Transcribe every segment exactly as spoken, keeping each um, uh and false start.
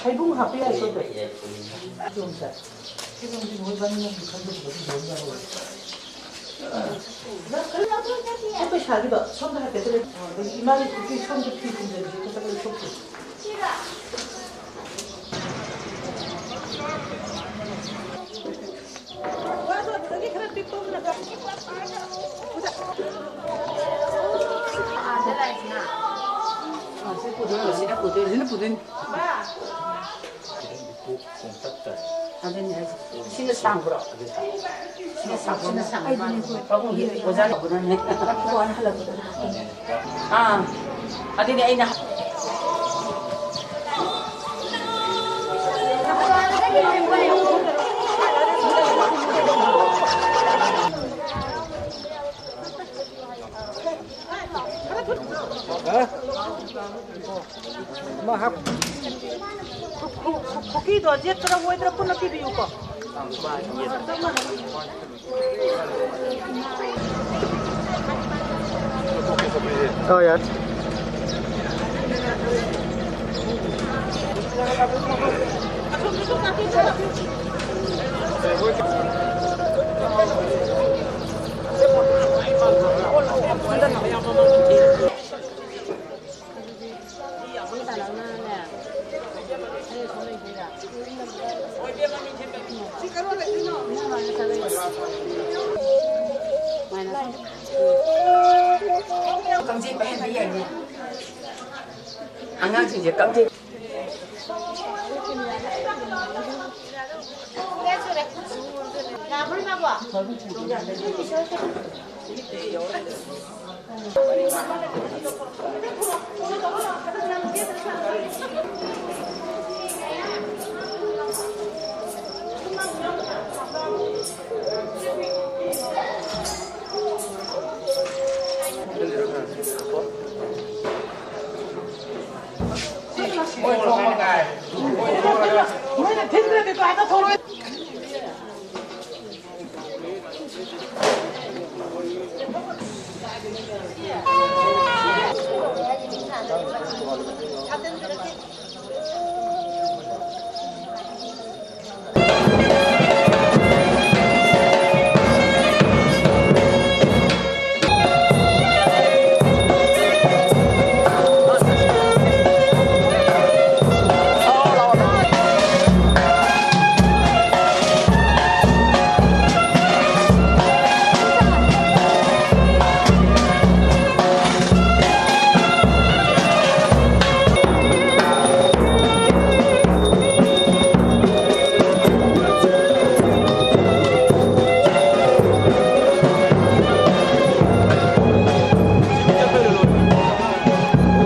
ꯍꯩꯕꯨꯡ ꯍꯥꯞꯄ ꯌꯥꯏꯀꯣ ꯑꯗꯣ? ꯌꯥꯏ, ꯌꯥꯏ, ꯌꯥꯏ꯫ ꯁꯤꯕꯨꯡꯁꯦ꯫ ꯁꯤꯕꯨꯡꯁꯤ ꯃꯣꯏꯕꯥꯅꯤꯅ ꯈꯟꯕꯗꯨꯗ ꯑꯗꯨꯝ ꯌꯣꯟ ꯌꯥꯔꯣꯏ꯫ ꯑꯗꯣ ꯄꯩꯁꯥꯒꯤꯗꯣ ꯁꯣꯝꯗ ꯍꯥꯏꯐꯦꯠꯇ ꯂꯩ-, ꯑꯗꯒꯤ ꯏꯃꯥꯒꯤ ꯄꯨꯈ꯭ꯔꯤ ꯁꯣꯝꯗ ꯐꯤ ꯊꯝꯖꯟꯕꯤꯌꯨ, ꯈꯤꯇꯪ ꯂꯩꯊꯣꯛꯄꯤꯌꯨ꯫ ꯑꯗꯨꯅꯦ ꯍꯥꯏꯁꯦ꯫ ꯁꯤꯅ ꯁꯥꯡꯕ꯭ꯔꯣ? ꯁꯤꯅ ꯁꯥꯡꯕ꯭ꯔꯣ? ꯄꯥꯕꯨꯡꯒꯤ ꯑꯣꯖꯥ ꯇꯧꯕꯅꯅꯦ꯫ ꯑꯥ, ꯑꯗꯨꯅꯦ ꯑꯩꯅ ꯈꯨ-, ꯈꯨ-, ꯈꯨꯀꯤꯗꯣ ꯌꯦꯠꯇꯔ ꯑꯣꯏꯗꯔ ꯄꯨꯟꯅ ꯄꯤꯕꯤꯌꯨꯀꯣ꯫ ꯑ, ꯌꯥꯔꯦ꯫ ꯀꯥꯡꯖꯩ ꯄꯥꯏꯍꯟꯕ ꯌꯥꯏꯅꯦ꯫ ꯑꯉꯥꯡꯁꯤꯡꯁꯦ ꯀꯥꯡꯖꯩ꯫ ꯃꯣꯏꯅ ꯊꯤꯟꯗ꯭ꯔꯗꯤ ꯀꯥꯏꯗ ꯊꯣꯛꯂꯛꯑꯣꯏ?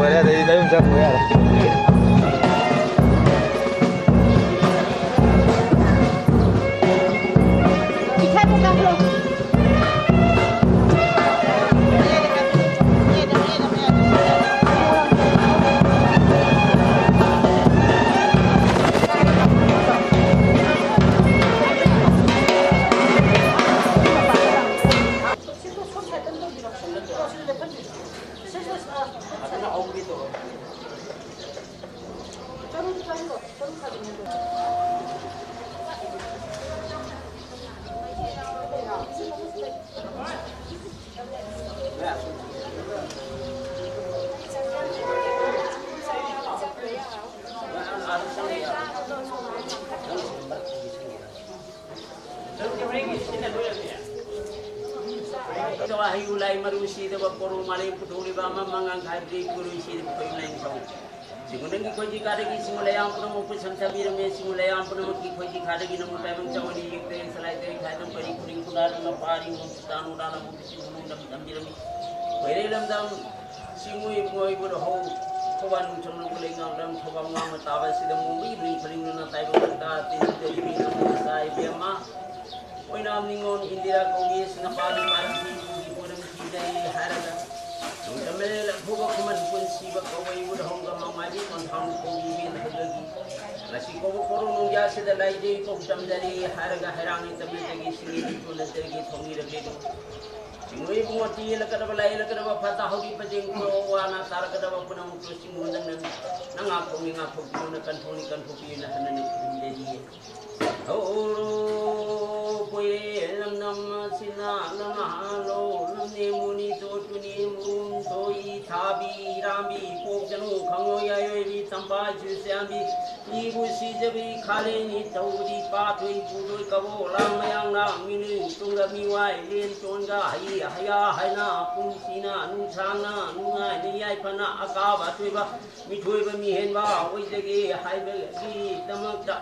ꯂꯣꯏꯔꯦ, ꯑꯗꯩꯗꯤ ꯅꯌꯨꯝ ꯆꯠꯈ꯭ꯔꯣ ꯌꯥꯔꯦ꯫ ꯋꯥꯍꯩ ꯎꯂꯥꯏ ꯃꯔꯨ ꯁꯤꯗꯕ ꯀꯣꯔꯧ ꯃꯥꯂꯦꯝ ꯄꯨꯊꯣꯛꯂꯤꯕ ꯑꯃ ꯃꯉꯥꯡ ꯍꯥꯏꯕꯗꯤ ꯒꯨꯔꯨ ꯁꯤꯗꯕ ꯈꯣꯏ ꯂꯥꯏꯅꯤꯡꯊꯧ꯫ ꯁꯤꯒꯨꯝ ꯅꯪꯒꯤ ꯈꯣꯏꯖꯤ ꯈꯥꯗꯒꯤ ꯁꯤꯡꯉꯨ ꯂꯩꯌꯥꯝ ꯄꯨꯝꯅꯃꯛꯄꯨ ꯁꯝꯊꯕꯤꯔꯝꯃꯤ꯫ ꯁꯤꯡꯉꯨ ꯂꯩꯌꯥꯝ ꯄꯨꯝꯅꯃꯛꯀꯤ ꯈꯣꯏꯖꯤ ꯈꯥꯗꯒꯤ ꯅꯪꯕꯨ ꯇꯥꯏꯕꯪ ꯆꯥꯎꯍꯟꯅꯤ꯫ ꯌꯦꯛꯇ ꯁꯂꯥꯏ ꯇꯔꯦꯠ ꯈꯥꯏꯗꯝ ꯄꯔꯤ ꯈꯨꯅꯤꯡ ꯈꯨꯅꯥꯗꯨꯅ ꯄꯥꯔꯤ ꯃꯣꯡ ꯁꯨꯇꯥ ꯅꯨꯡꯗꯥ ꯅꯪꯕꯨ ꯄꯤꯁꯤꯡ ꯃꯅꯨꯡꯗ ꯇꯝꯕꯤꯔꯝꯃꯤ꯫ ꯈꯣꯏꯔꯩ ꯂꯝꯗꯝ ꯁꯤꯡꯉꯨ ꯏꯕꯨꯡꯉꯣ ꯏꯕꯨꯙꯧ ꯊꯧꯕꯥꯜ ꯅꯨꯡꯊꯪ ꯂꯧꯕ ꯂꯩꯉꯥꯛꯂꯝ ꯊꯧꯕꯥꯜ ꯉꯥꯡꯕ ꯇꯥꯕ ꯑꯁꯤꯗ ꯃꯨꯡꯕꯤ ꯏꯕꯨꯡ ꯈꯨꯅꯤꯡꯗꯨꯅ ꯇꯥꯏꯕꯪ ꯇꯥ ꯇꯤꯟ ꯇꯔꯤ ꯃꯤ ꯅꯪꯕꯨ ꯆꯥꯏ ꯏꯕꯦꯝꯃ꯫ ꯑꯣꯏꯅꯥꯝ ꯅꯤꯉꯣꯜ ꯏꯟꯗꯤꯔꯥ ꯀꯧꯏ, ꯅꯄꯥꯒꯤ ꯄꯥꯔꯝ ꯊꯤ, ꯏꯄꯨꯒꯤ ꯄꯣꯠꯂꯝ ꯊꯤꯗꯦ ꯍꯥꯏꯔꯒ ꯇꯃꯦꯜ ꯑꯐꯨꯕ ꯈꯨꯃꯟ ꯄꯨꯟꯁꯤꯕ ꯀꯧꯋꯩ ꯎꯔꯍꯧꯒ ꯃꯃꯥꯏꯒꯤ ꯀꯣꯟꯊꯥꯡ ꯀꯧꯕꯤ ꯍꯥꯏꯕꯒꯤ ꯉꯁꯤ ꯀꯧꯕ ꯀꯣꯔꯣ ꯅꯨꯡꯖꯥꯁꯤꯗ ꯂꯥꯏꯖꯩ ꯀꯧ ꯆꯝꯖꯔꯤ ꯍꯥꯏꯔꯒ ꯍꯩꯔꯥꯡꯒꯤ ꯇꯃꯦꯜꯗꯒꯤ ꯁꯤꯡꯒꯤ ꯇꯨꯅꯗꯒꯤ ꯊꯣꯡꯕꯤꯔꯒꯦ꯫ ꯆꯤꯡꯂꯣꯏꯕꯨ ꯃꯇꯤ ꯌꯦꯜꯂꯛꯀꯗꯕ ꯂꯥꯏ ꯌꯦꯜꯂꯛꯀꯗꯕ ꯐꯠꯇ ꯍꯥꯎꯗꯤ ꯄꯖꯦꯡ ꯈꯨꯔꯣ ꯋꯥꯅ ꯇꯥꯔꯛꯀꯗꯕ ꯄꯨꯝꯅꯃꯛꯇꯨ ꯆꯤꯡꯉꯣꯟꯗꯪ ꯅꯪ ꯉꯥꯛꯊꯣꯛꯅꯤ ꯉꯥꯛꯊꯣꯛꯄꯤꯌꯨꯅ ꯀꯟꯊꯣꯛꯅꯤ ꯀꯟꯊꯣꯛꯄꯤꯌꯨꯅ ꯍꯟꯅꯅ ꯈꯨꯔꯨꯝꯖꯔꯤꯌꯦ꯫ ꯍꯧꯔꯣ ꯀꯣꯏꯔꯦ ꯂꯝꯗꯝ ꯑꯁꯤꯅ ꯅꯪꯅ ꯍꯥꯜꯂꯣ ꯅꯪꯅꯦ ꯃꯨꯅꯤ ꯇꯣꯠꯇꯨꯅꯤ ꯃꯨꯔꯨꯝ ꯇꯣꯏ ꯊꯥꯕꯤ ꯏꯔꯥꯝꯕꯤ ꯀꯣꯛꯆꯅꯨ ꯈꯪꯉꯣꯏ ꯌꯥꯏꯌꯣꯏꯕꯤ ꯇꯝꯄꯥꯏ ꯆꯨꯁꯌꯥꯝꯕꯤ ꯏꯕꯨ ꯁꯤꯖꯕꯤ ꯈꯥꯂꯦꯅꯤ ꯇꯧꯔꯤ ꯄꯥꯊꯣꯏ ꯄꯨꯗꯣꯏ ꯀꯕꯣ ꯂꯥꯡ ꯃꯌꯥꯡ ꯂꯥꯡ ꯃꯤꯅꯨ ꯇꯨꯡꯒ ꯃꯤꯋꯥꯏ ꯂꯦꯟ ꯆꯣꯟꯒ ꯍꯩ ꯍꯌꯥ ꯍꯥꯏꯅ ꯄꯨꯟꯁꯤꯅ ꯅꯨꯡꯁꯥꯡꯅ ꯅꯨꯡꯉꯥꯏꯅ ꯌꯥꯏꯐꯅ ꯑꯀꯥꯕ ꯑꯊꯣꯏꯕ ꯃꯤꯊꯣꯏꯕ ꯃꯤꯍꯦꯟꯕ ꯑꯣꯏꯖꯒꯦ ꯍꯥꯏꯕꯒꯤꯗꯃꯛꯇ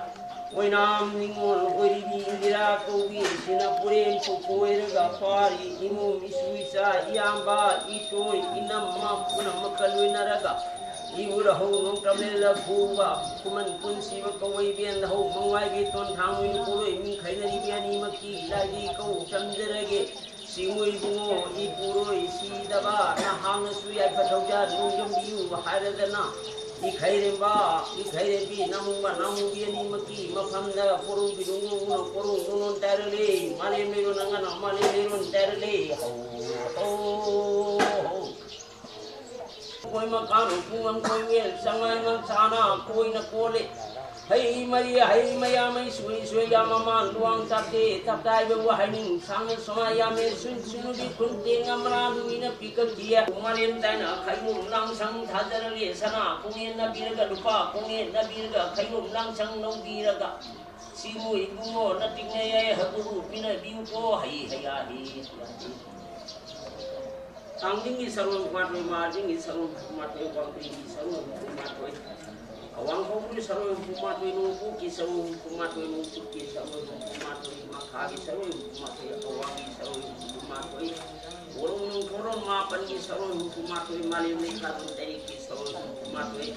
ꯑꯣꯏꯅꯥꯝ ꯅꯤꯉꯣꯜ ꯑꯣꯏꯔꯤꯕꯤ ꯏꯟꯗꯤꯔꯥ ꯀꯧꯕꯤ ꯁꯤꯅ ꯄꯨꯔꯦꯟ ꯄꯨꯀꯣꯏꯔꯒ ꯄꯥꯔꯤ ꯏꯃꯨꯡ ꯏꯁꯨ ꯏꯆꯥ ꯏꯌꯥꯝꯕ ꯏꯇꯣꯏ ꯏꯅꯝꯃ ꯄꯨꯝꯅꯃꯛꯀ ꯂꯣꯏꯅꯔꯒ ꯏꯕꯨ ꯔꯍꯧ ꯅꯣꯡꯇꯝꯂꯦꯜꯗ ꯐꯨꯕ ꯈꯨꯃꯟ ꯄꯨꯟꯁꯤꯕ ꯀꯧꯋꯩ ꯕꯦꯟ ꯂꯍꯧ ꯃꯪꯋꯥꯏꯕꯤ ꯇꯣꯟꯊꯥꯡ ꯃꯣꯏꯅ ꯄꯣꯔꯣꯏ ꯃꯤ ꯈꯥꯏꯅꯔꯤꯕꯤ ꯑꯅꯤꯃꯛꯀꯤ ꯂꯥꯏꯒꯤ ꯀꯧ ꯆꯝꯖꯔꯒꯦ꯫ ꯁꯤꯡꯉꯨ ꯏꯕꯨꯡꯉꯣ ꯏꯄꯨꯔꯣꯏ ꯁꯤꯗꯕ ꯅꯍꯥꯛꯅꯁꯨ ꯌꯥꯏꯐ ꯊꯧꯖꯥꯜ ꯅꯨꯡꯖꯝꯕꯤꯌꯨ ꯍꯥꯏꯔꯗꯅ ꯏꯈꯩꯔꯦꯝꯕ ꯏꯈꯩꯔꯦꯝꯕꯤ ꯅꯃꯨꯡꯕ ꯅꯃꯨꯡꯕꯤ ꯑꯅꯤꯃꯛꯀꯤ ꯃꯐꯝꯗ ꯄꯣꯔꯣꯝ ꯕꯤꯔꯨꯡ ꯅꯨꯡꯅ ꯄꯣꯔꯣꯝ ꯅꯨꯡꯅꯣꯟ ꯇꯥꯏꯔꯂꯦ ꯃꯥꯂꯦꯝ ꯂꯩꯔꯣ ꯅꯪꯒꯅ ꯃꯥꯂꯦꯝ ꯂꯩꯔꯣꯟ ꯇꯥꯏꯔꯂꯦ ꯍꯧ ꯍꯧ ꯍꯧ꯫ ꯀꯣꯏ ꯃꯀꯥꯟ ꯄꯨꯡ ꯑꯃ ꯀꯣꯏ ꯋꯦꯜ ꯆꯉꯥꯏ ꯉꯝ ꯆꯥꯅ ꯀꯣꯏꯅ ꯀꯣꯜꯂꯦ꯫ ꯍꯩ ꯃꯔꯤ ꯍꯩ ꯃꯌꯥꯝ ꯃꯩ ꯁꯨꯏ ꯁꯨꯏ ꯌꯥꯝ ꯃꯃꯥꯟ ꯂꯨꯋꯥꯡ ꯆꯥꯛꯇꯦ ꯇꯞꯇꯥꯏꯕꯕꯨ ꯍꯥꯏꯅꯤꯡ ꯁꯥꯡꯅ ꯁꯃꯥꯏ ꯌꯥꯝꯃꯦ ꯁꯨꯟ ꯁꯨꯅꯨꯒꯤ ꯈꯨꯟ ꯇꯦꯡ ꯑꯃꯔꯥ ꯅꯨꯃꯤꯅ ꯄꯤꯀꯛꯇꯤꯌꯦ꯫ ꯃꯥꯂꯦꯝ ꯇꯥꯏꯅ ꯈꯥꯏꯕꯨ ꯂꯥꯡꯁꯪ ꯊꯥꯖꯔꯒꯦ ꯁꯅꯥ ꯈꯣꯡꯉꯦꯟ ꯅꯕꯤꯔꯒ ꯂꯨꯄꯥ ꯈꯣꯡꯉꯦꯟ ꯅꯕꯤꯔꯒ ꯈꯥꯏꯕꯨ ꯂꯥꯡꯁꯪ ꯂꯧꯕꯤꯔꯒ ꯁꯤꯕꯨ ꯏꯕꯨꯡꯉꯣ ꯅ ꯇꯤꯡꯅꯩ ꯌꯥꯏ ꯍꯒꯨꯔꯨ ꯄꯤꯅꯕꯤꯌꯨꯀꯣ ꯍꯩ ꯍꯌꯥ ꯍꯤ ꯍꯌꯥ ꯍꯤ꯫ ꯊꯥꯡꯖꯤꯡꯒꯤ ꯁꯔꯣꯏ ꯍꯨꯝꯐꯨꯃꯥꯊꯣꯏ, ꯃꯥꯔꯖꯤꯡꯒꯤ ꯁꯔꯣꯏ ꯍꯨꯝꯐꯨꯃꯥꯊꯣꯏ, ꯋꯥꯡꯕ꯭ꯔꯤꯒꯤ ꯁꯔꯣꯏ ꯍꯨꯝꯐꯨꯃꯥꯊꯣꯏ, ꯑꯋꯥꯡ ꯈꯣꯡꯕ꯭ꯔꯤ ꯁꯔꯣꯏ ꯍꯨꯝꯐꯨꯃꯥꯊꯣꯏ, ꯅꯣꯡꯄꯣꯛꯀꯤ ꯁꯔꯣꯏ ꯍꯨꯝꯐꯨꯃꯥꯊꯣꯏ, ꯅꯣꯡꯆꯨꯞꯀꯤ ꯁꯔꯣꯏ ꯍꯨꯝꯐꯨꯃꯥꯊꯣꯏ, ꯃꯈꯥꯒꯤ ꯁꯔꯣꯏ ꯍꯨꯝꯐꯨꯃꯥꯊꯣꯏ, ꯑꯋꯥꯡꯒꯤ ꯁꯔꯣꯏ ꯍꯨꯝꯐꯨꯃꯥꯊꯣꯏ, ꯄꯣꯔꯣꯝ ꯅꯣꯡꯊꯣꯔꯣꯝ ꯃꯥꯄꯟꯒꯤ ꯁꯔꯣꯏ ꯍꯨꯝꯐꯨꯃꯥꯊꯣꯏ, ꯃꯥꯂꯦꯝ ꯂꯩꯀꯥꯗꯨ ꯇꯔꯦꯠꯀꯤ ꯁꯔꯣꯏ ꯍꯨꯝꯐꯨꯃꯥꯊꯣꯏ꯫ ꯃꯥꯊꯣꯏ꯫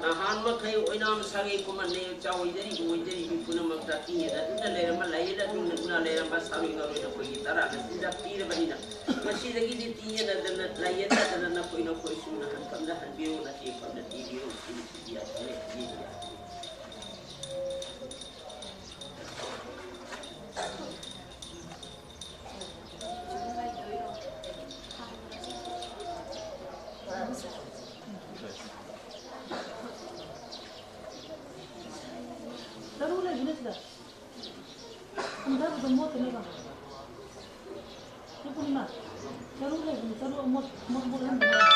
ꯅꯍꯥꯟ ꯃꯈꯩ ꯑꯣꯏꯅꯥꯝ ꯁꯥꯒꯩ ꯈꯨꯃꯟ ꯅꯌꯦꯛ ꯆꯥꯎ ꯑꯣꯏꯖꯔꯤꯕ ꯑꯣꯏꯖꯔꯤꯕꯤ ꯄꯨꯝꯅꯃꯛꯇ ꯇꯤꯡꯉꯦꯗ ꯑꯗꯨꯅ ꯂꯩꯔꯝꯕ ꯂꯥꯏꯌꯦꯠ ꯑꯗꯨꯅ ꯂꯩꯔꯝꯕ ꯁꯥꯃꯤ ꯉꯥꯔꯣꯏ ꯅꯈꯣꯏꯒꯤ ꯇꯔꯥꯗ ꯁꯤꯗ ꯄꯤꯔꯕꯅꯤꯅ ꯉꯁꯤꯗꯒꯤꯗꯤ ꯇꯤꯡꯉꯦꯗꯅ ꯂꯥꯏꯌꯦꯠꯅꯗꯅ ꯅꯈꯣꯏ ꯅꯈꯣꯏ ꯁꯨꯅ ꯍꯟꯐꯝꯗ ꯍꯟꯕꯤꯌꯨ ꯅꯆꯦ ꯐꯝꯗ ꯄꯤꯕꯤꯌꯨ ꯁꯤꯅꯤ ꯁꯤꯗꯤ ꯌꯥꯗ꯭ꯔꯦ ꯄꯤꯕ ꯌꯥꯗ꯭ꯔꯦ꯫ ꯆꯔꯨ ꯂꯩꯕꯅꯦ ꯁꯤꯗ꯫ ꯍꯟꯊꯕꯗꯣ ꯃꯣꯠꯇꯅꯕ꯫ ꯁꯤ ꯄꯨꯔꯅꯤꯃꯥ, ꯆꯔꯨ ꯂꯩꯕꯅꯦ, ꯆꯔꯨ ꯑꯃꯣꯠ-, ꯑꯃꯣꯠ-, ꯃꯣꯠꯍꯟꯕ ꯌꯥꯗꯦ꯫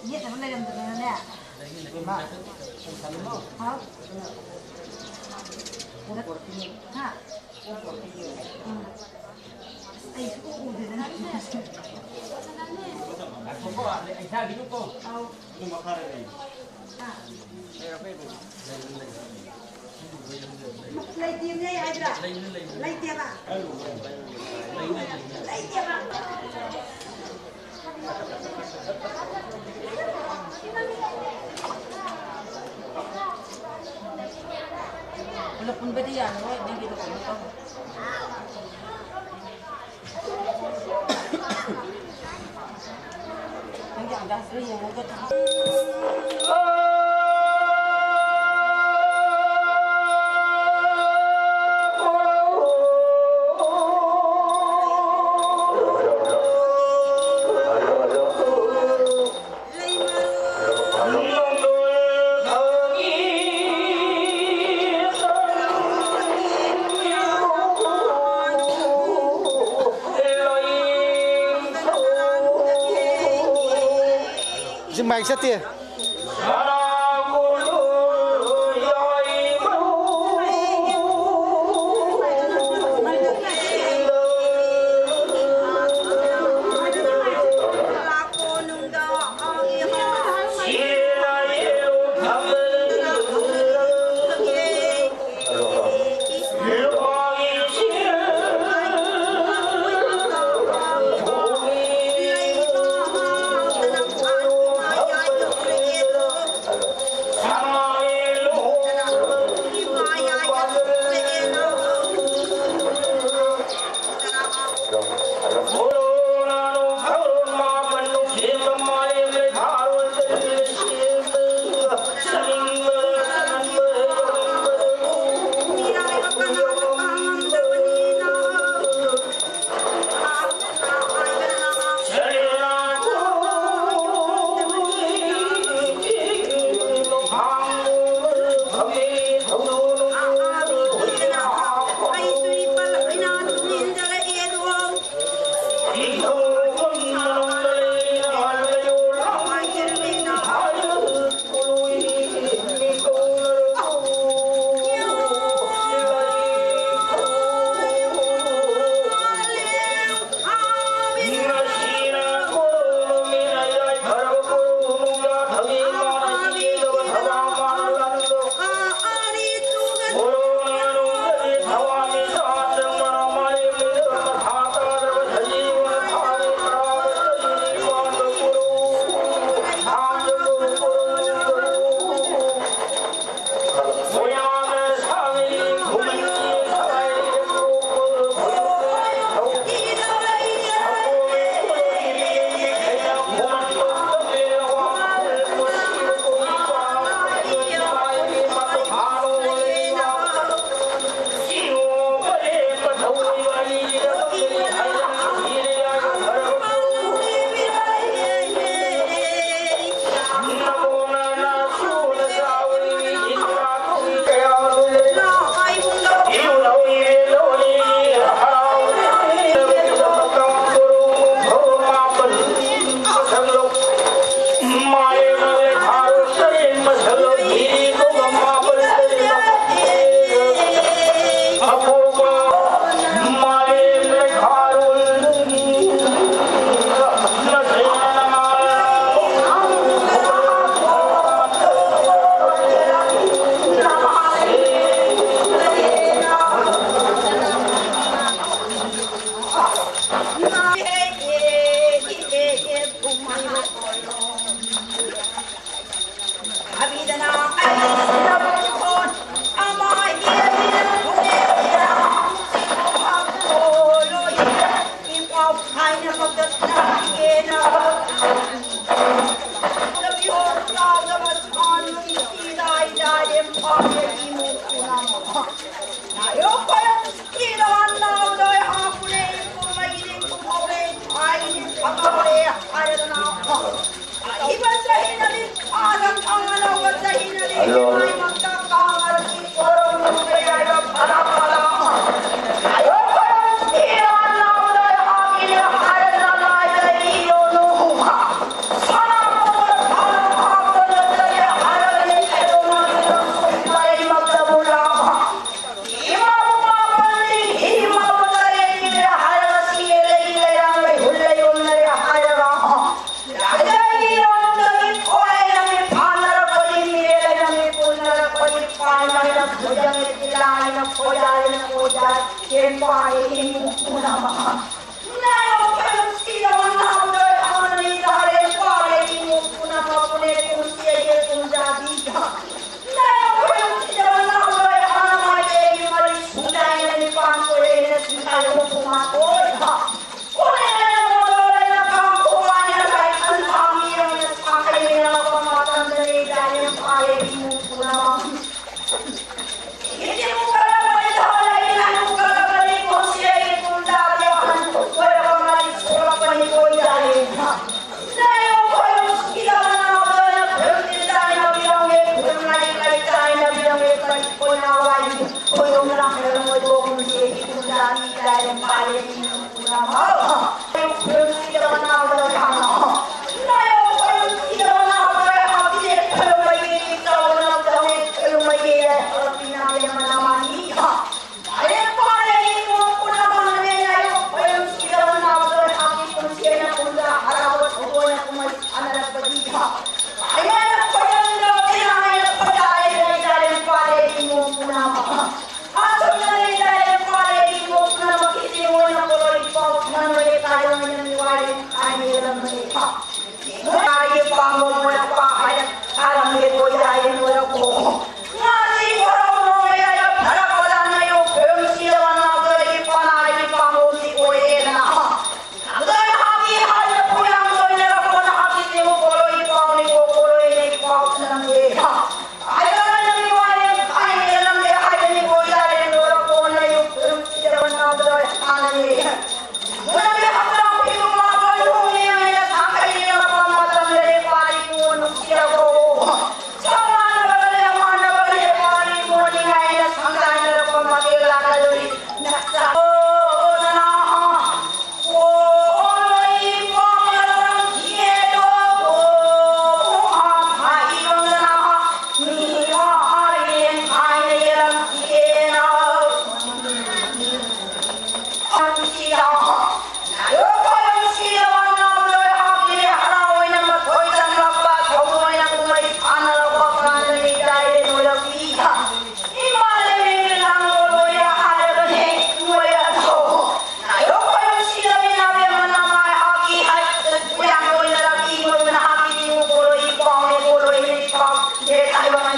ꯌꯦꯠꯅꯕ ꯂꯩꯔꯝꯗꯗꯅꯅꯦ꯫ ꯍꯥꯎ꯫ ꯍꯥ? ꯎꯝ꯫ ꯑꯩ ꯁꯨꯛꯎ ꯎꯗꯦꯗꯅ꯫ ꯉꯥꯏꯈꯣꯀꯣ, ꯑꯩ ꯏꯁꯥꯒꯤꯗꯨꯀꯣ꯫ ꯑꯥꯎ꯫ ꯑꯗꯨ ꯃꯈꯥꯗ ꯂꯩ꯫ ꯍꯥ? ꯂꯩꯇꯦꯅꯦ ꯍꯥꯏꯕ꯭ꯔꯥ? ꯂꯩꯇꯦꯕ꯫ ꯂꯩꯇꯦꯕ꯫ ꯄꯨꯂꯞ ꯄꯨꯟꯕꯗꯤ ꯌꯥꯔꯔꯣꯏ, ꯅꯪꯒꯤꯗꯣ ꯀꯩꯅꯣ ꯇꯧ꯫ ꯅꯪꯒꯤ ꯑꯟꯗꯥꯖꯇꯣ ꯌꯦꯡꯉꯒ ꯊꯝ꯫ ꯁꯤ ꯃꯥꯏꯛ ꯆꯠꯇꯦ꯫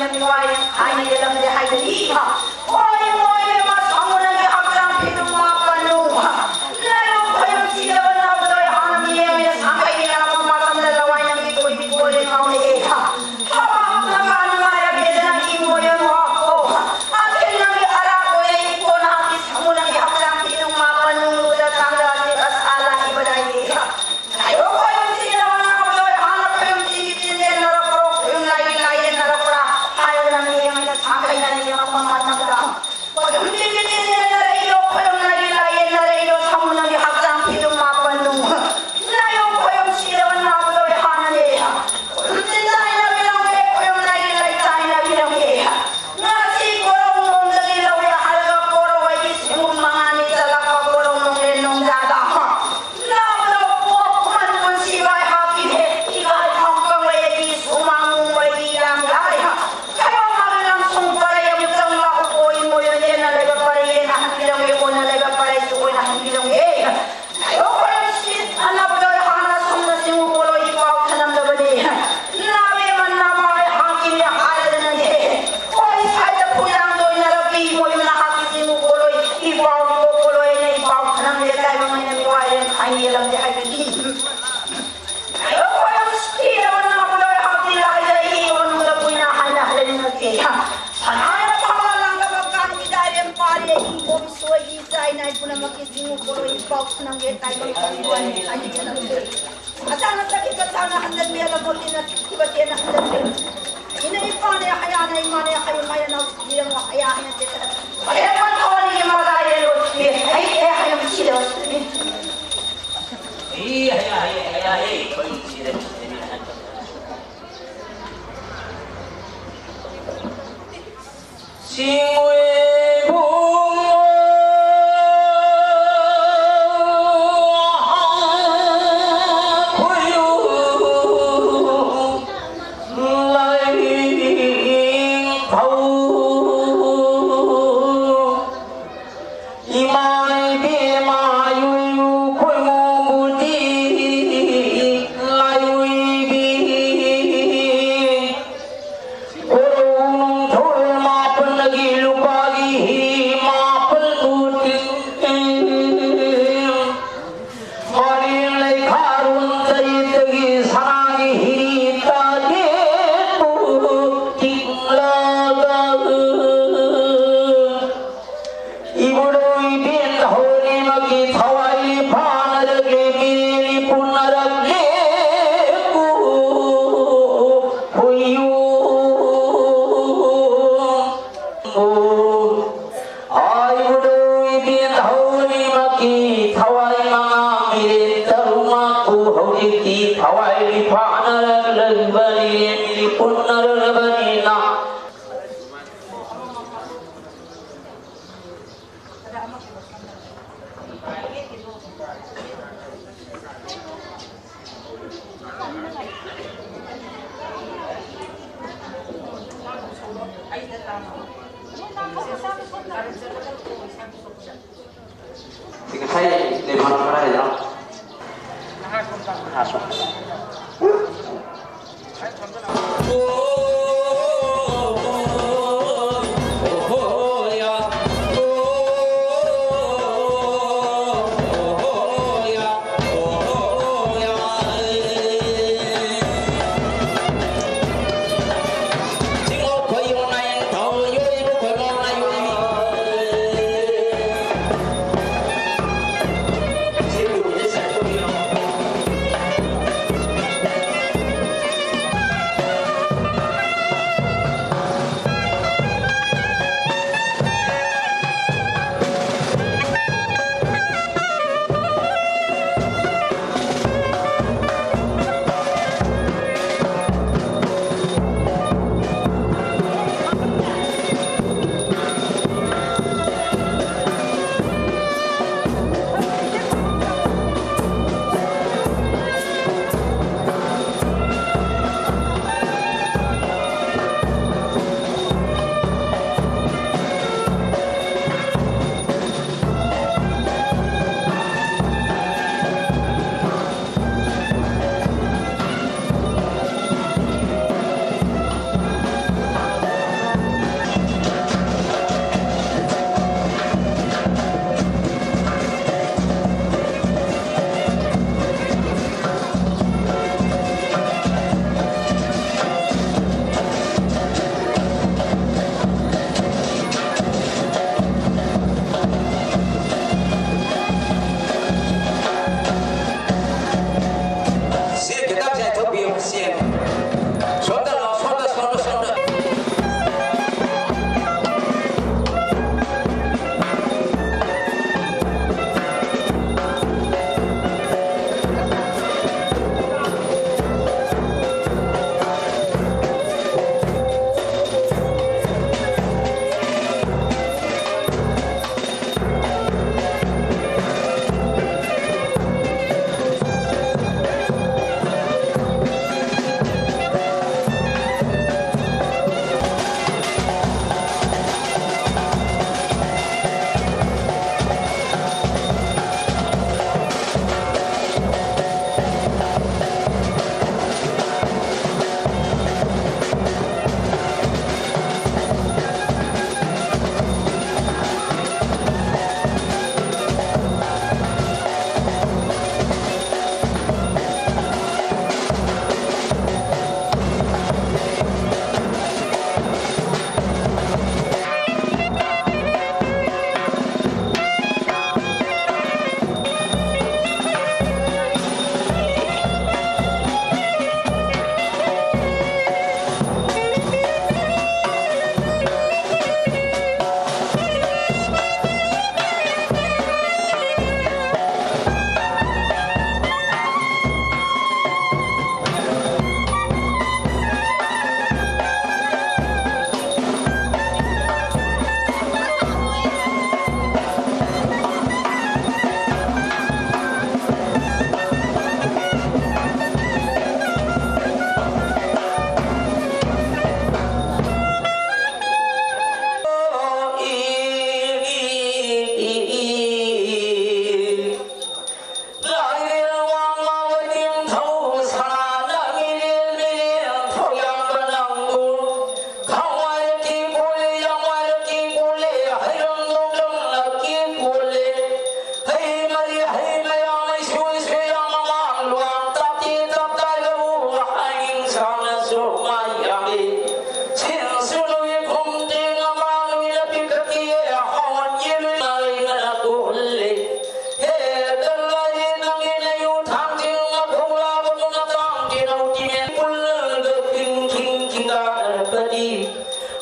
ꯍꯥꯏꯅ ꯌꯦꯜꯂꯝꯗꯦ ꯍꯥꯏꯕꯅꯤ꯫ ꯍꯣꯏ, ꯃꯣꯏ ꯏꯕꯦꯝꯃ, ꯁꯥꯃꯨ ꯅꯪꯒꯤ ꯍꯛꯆꯥꯡ ꯐꯤꯗꯨ ꯃꯥꯄꯟꯅꯨ꯫ ꯂꯥꯏꯕꯛ ꯈꯣꯏꯔꯝ ꯁꯤꯗꯕ ꯅꯥꯕꯗꯣ ꯑꯩ ꯍꯥꯟꯅ ꯃꯤꯔꯦꯝꯅ ꯁꯥꯡꯈꯩ ꯌꯥꯔꯕ ꯃꯇꯝꯗ ꯂꯋꯥꯏ ꯅꯪꯒꯤ ꯀꯣꯏꯕꯤ ꯀꯣꯏꯔꯦ ꯉꯥꯎꯔꯛꯑꯦ꯫ ꯊꯕꯛ ꯊꯕꯛ ꯅꯨꯡꯉꯥꯏꯔꯒꯦꯗ ꯅꯪꯒꯤ ꯃꯣꯏ ꯏꯕꯦꯝꯃ꯫ ꯑꯣ, ꯑꯈꯤꯜ ꯅꯪꯒꯤ ꯑꯔꯥꯛ ꯑꯣꯏꯔꯦ ꯏꯀꯣ ꯅꯍꯥꯛꯀꯤ ꯁꯥꯃꯨ ꯅꯪꯒꯤ ꯍꯛꯆꯥꯡ ꯐꯤꯗꯨ ꯃꯥꯄꯟꯅꯨ꯫ ꯇꯥꯡꯗ ꯑꯁꯤ ꯑꯁꯥ ꯂꯥꯛꯏꯕꯗꯥꯏꯗꯤ꯫ ꯉꯁꯤ ꯀꯣꯔꯧ ꯅꯣꯡꯗꯒꯤ ꯂꯧꯔꯦ ꯍꯥꯏꯔꯒ ꯀꯣꯔꯧ ꯑꯩꯒꯤ ꯁꯤꯡꯒꯨꯝ ꯃꯉꯥꯅꯤ ꯆꯠꯂꯛꯄ ꯀꯣꯔꯧ ꯅꯣꯡꯂꯦꯟ ꯅꯣꯡꯖꯥꯗ ꯅꯥꯕꯗ ꯄꯣꯛ ꯈꯨꯃꯟ ꯄꯨꯟꯁꯤꯕ ꯑꯩꯍꯥꯛꯀꯤꯅꯦ꯫ ꯏꯃꯥ ꯏꯐꯝ ꯀꯪꯂꯩ ꯑꯩꯒꯤ ꯁꯨꯃꯥꯡ ꯃꯨꯡꯕ ꯑꯩꯒꯤ ꯌꯥꯝ ꯌꯥꯏ꯫ ꯈꯌꯣꯝ ꯃꯔꯨ ꯂꯪꯁꯨꯡ ꯄꯔꯩ ꯑꯃꯨꯛꯇꯪ ꯂꯥꯛꯎꯀꯣ꯫ ꯏꯃꯣꯏ ꯑꯣꯏꯅ ꯂꯩꯕ ꯄꯔꯩ ꯑꯣꯏꯅ ꯍꯟꯕꯤꯔꯝꯒꯦ, ꯑꯣꯏꯅ ꯂꯩꯕ ꯄꯔꯩꯁꯨ ꯑꯣꯏꯅ ꯍꯟꯕꯤꯔꯝꯒꯦ꯫ ꯈꯌꯣꯝ ꯄꯔꯩꯁꯤ ꯑꯅꯥꯕꯗ ꯍꯥꯟꯅ ꯁꯣꯝꯅ ꯆꯤꯡꯉꯨ ꯄꯣꯂꯣꯏ ꯄꯥꯎ ꯊꯅꯝꯗꯕꯅꯤ꯫ ꯅꯥꯕꯦ ꯃꯟꯅ ꯃꯥꯏ ꯍꯥꯡꯀꯤꯅꯤ ꯍꯥꯏꯔꯗꯅꯅꯦ꯫ ꯍꯣꯏ ꯁꯥꯏꯗ ꯐꯨꯌꯥꯡꯗ ꯑꯣꯏꯅ ꯔꯕꯤ ꯃꯣꯏ ꯃꯅꯥ ꯍꯥꯡꯀꯤ ꯆꯤꯡꯉꯨ ꯄꯣꯂꯣꯏ꯫ ꯏ ꯄꯥꯎ ꯏꯕꯣ ꯄꯣꯂꯣꯏ ꯑꯩꯅ ꯏ ꯄꯥꯎ ꯊꯅꯝꯗꯦ ꯇꯥꯏꯕ ꯃꯩꯅ ꯃꯤꯋꯥꯏꯔꯦ ꯍꯥꯏꯅ ꯌꯦꯜꯂꯝꯗꯦ ꯍꯥꯏꯕꯅꯤ꯫ ꯂꯕꯅꯤꯅ꯫ ꯉꯁꯥꯏ ꯂꯩꯐꯝ ꯀꯗꯥꯏꯗꯅꯣ?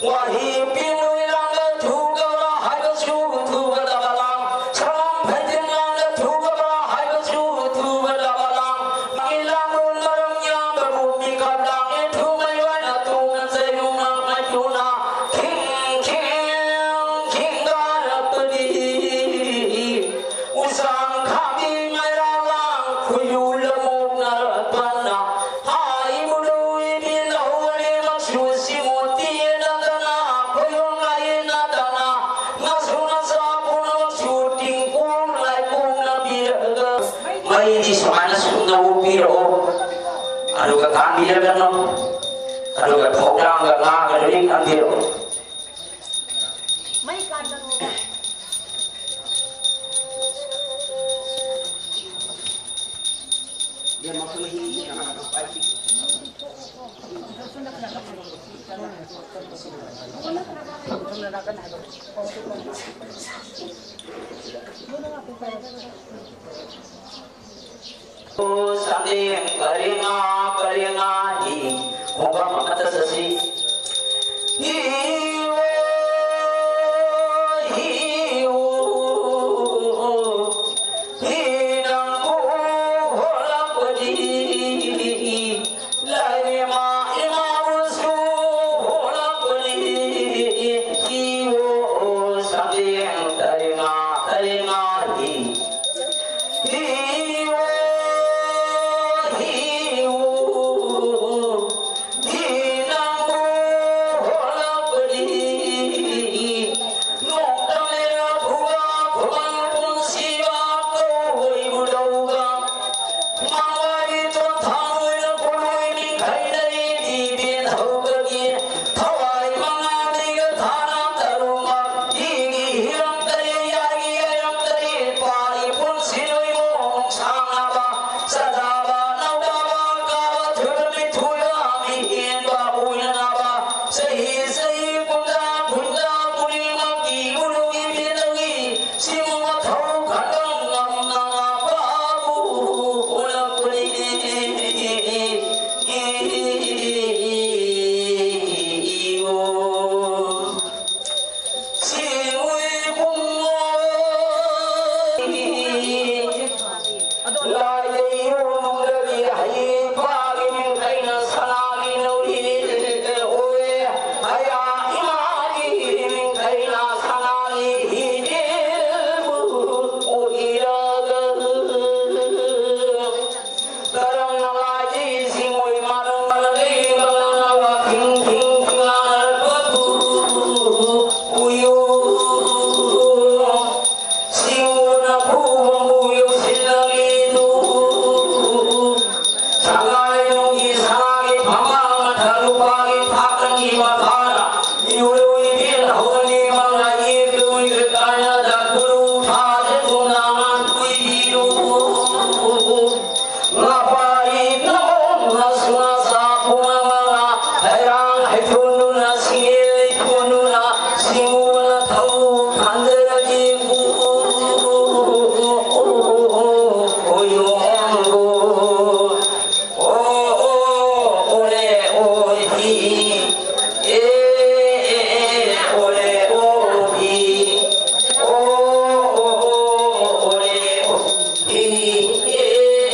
ꯋꯥꯍꯤ ꯄꯤꯅꯨꯏ ꯂꯥꯡꯗ ꯊꯨꯒꯕ ꯍꯥꯏꯕꯁꯨ ꯊꯨꯒꯗꯕ ꯂꯥꯡ, ꯁꯂꯥꯝ ꯐꯩꯖꯤꯟ ꯂꯥꯡꯗ ꯊꯨꯒꯕ ꯍꯥꯏꯕꯁꯨ ꯊꯨꯒꯗꯕ ꯂꯥꯡ, ꯃꯥꯒꯤ ꯂꯥꯡꯂꯣꯟ ꯃꯔꯝ ꯌꯥꯕꯕꯨ ꯃꯤꯀꯞ ꯂꯥꯡꯉꯦ ꯊꯨꯃꯩ ꯑꯣꯏꯅ ꯇꯨꯅ ꯆꯩꯔꯨꯅ ꯃꯩꯇꯨꯅ ꯈꯤꯡ ꯈꯤꯡ ꯈꯤꯡꯒꯥꯔꯛꯄꯗꯤ꯫ ꯎꯁꯥꯡ ꯈꯥꯕꯤ ꯃꯩꯔꯥ ꯂꯥꯡ ꯈꯨꯌꯨ ꯂꯃꯣꯛꯅꯔꯛꯄꯅ ꯍꯥꯏꯕꯨ ꯂꯨꯏꯕꯤ ꯂꯧꯔꯦ ꯃꯁꯨ ꯁꯤꯃꯣꯇꯤ ꯅꯗꯅ ꯈꯣꯌꯣꯝ ꯂꯥꯏ ꯅꯗꯅ ꯅꯁꯨ ꯅꯁꯥ ꯄꯨꯝꯅꯃꯛꯁꯨ ꯇꯤꯡꯀꯣꯡ ꯂꯥꯏꯀꯣꯡꯅ ꯄꯤꯔꯒ ꯃꯩꯗꯤ ꯁꯨꯃꯥꯏꯅ ꯁꯨꯝꯅ ꯑꯣꯛꯄꯤꯔꯛꯑꯣ꯫ ꯑꯗꯨꯒ ꯀꯥꯟꯕꯤꯔꯒꯅꯨ꯫ ꯑꯗꯨꯒ ꯐꯧꯗꯥꯡꯒ ꯉꯥꯒꯗꯨꯗꯤ ꯀꯥꯟꯕꯤꯔꯛꯑꯣ꯫ ꯁꯟꯗꯦꯡ ꯄꯔꯦꯡ ꯉꯥ ꯄꯔꯦꯡ ꯉꯥ ꯍꯤ ꯈꯣꯡꯐꯝ ꯑꯃꯠꯇ ꯆꯠꯁꯤ꯫ ꯍꯤ ꯑꯣ, ꯍꯤ ꯑꯣ, ꯍꯤ ꯅꯪꯕꯨ ꯍꯣꯜꯂꯛꯄꯗꯤ ꯂꯥꯏꯔꯦꯝꯃ ꯏꯃꯥꯕꯨꯁꯨ ꯍꯣꯜꯂꯛꯄꯅꯤ꯫ ꯍꯤ ꯑꯣ, ꯁꯟꯗꯦꯡ ꯄꯔꯦꯡ ꯉꯥ ꯄꯔꯦꯡ ꯉꯥ ꯍꯤ꯫ ꯁꯤꯡꯎꯅ ꯈꯨꯕꯝꯕꯨ ꯌꯧꯁꯤꯜꯂꯛꯂꯤꯗꯨ꯫ ꯁꯉꯥꯏ ꯅꯨꯡꯒꯤ ꯁꯅꯥꯒꯤ ꯐꯝꯕꯥꯛ ꯃꯊꯛ ꯂꯨꯄꯥꯒꯤ ꯊꯥꯀꯟꯒꯤ ꯃꯈꯥꯗ ꯏꯔꯣꯏꯕꯤ ꯂꯧꯍꯣꯟꯒꯤ ꯃꯉꯥ ꯏꯔꯣꯏ ꯀꯥꯏꯅꯗ ꯈꯨꯔꯨ ꯊꯥꯖꯗꯨꯅ ꯉꯥꯟ ꯀꯨꯏꯕꯤꯔꯨ꯫ ꯉꯥꯄꯥꯔꯤ ꯅꯃꯣꯝꯅ ꯁꯨꯅ ꯁꯥ ꯄꯨꯝꯅꯃꯛꯅ ꯍꯩꯔꯥꯡ ꯍꯩꯊꯨꯅꯨꯅ ꯁꯤꯡꯂꯤ ꯊꯨꯅꯨꯅ ꯁꯤꯡꯎꯅ ꯊꯧ ꯈꯟꯗꯔꯒꯤ ꯎꯌꯣꯡꯕꯨ꯫ ꯑꯣ, ꯑꯣ, ꯑꯣꯂꯦ, ꯑꯣꯏ, ꯍꯤ, ꯑꯦ, ꯑꯦ, ꯑꯦ, ꯑꯣꯂꯦ, ꯑꯣ, ꯍꯤ, ꯑꯣ, ꯑꯣ, ꯑꯣ, ꯑꯣꯂꯦ, ꯑꯣ, ꯍꯤ, ꯑꯦ,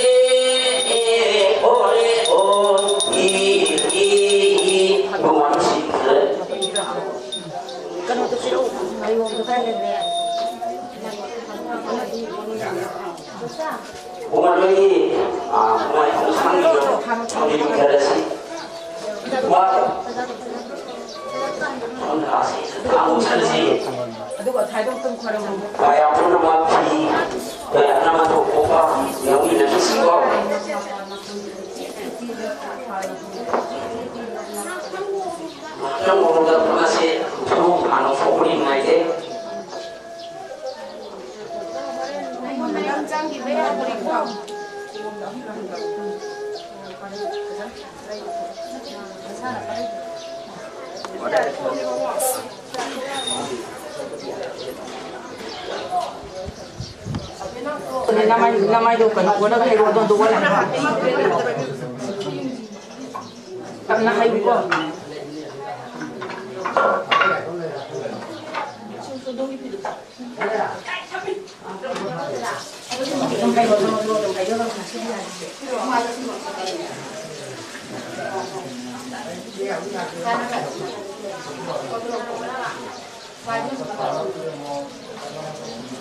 ꯑꯦ, ꯑꯦ, ꯑꯦ, ꯑꯣꯂꯦ, ꯑꯣ, ꯍꯤ, ꯍꯤ, ꯍꯤ꯫ ꯀꯩꯅꯣꯗꯣ ꯄꯤꯔꯛꯎ, ꯃꯥꯏꯔꯣꯡꯗꯣ ꯈꯔ ꯂꯩꯔꯦ꯫ ꯄꯨꯡ ꯑꯅꯤꯒꯤ, ꯑ, ꯄꯨꯡ ꯑꯅꯤ ꯄꯨꯡ ꯁꯥꯡꯕꯤꯗꯣ ꯊꯝꯕꯤꯈ꯭ꯔꯁꯤ꯫ ꯋꯥ-, ꯊꯝꯕꯤꯈ꯭ꯔꯁꯤ꯫ ꯑꯗꯨꯒ ꯊꯥꯏꯗꯣꯛ ꯑꯗꯨꯝ ꯈꯣꯏꯔꯝꯃꯣ꯫ ꯃꯌꯥꯝ ꯄꯨꯝꯅꯃꯛ ꯐꯤ ꯀꯌꯥꯠꯅ ꯃꯇꯧ ꯄꯣꯛꯄ ꯌꯥꯎꯃꯤꯟꯅꯈꯤꯁꯤꯀꯣ꯫ ꯉꯥꯛꯇꯪ ꯃꯃꯥꯡꯗ ꯃꯁꯤ ꯊꯣꯡ ꯍꯥꯟꯅ ꯊꯣꯛꯄꯗꯤ ꯅꯨꯡꯉꯥꯏꯇꯦ꯫ ꯅꯃꯥꯏ-, ꯅꯃꯥꯏꯗꯣ ꯀꯩꯅꯣ ꯑꯣꯜꯂꯒ ꯍꯩꯔꯛꯑꯣ, ꯑꯗꯣꯝꯗ ꯑꯣꯜꯂꯒ꯫ ꯇꯞꯅ ꯍꯩꯌꯨꯀꯣ꯫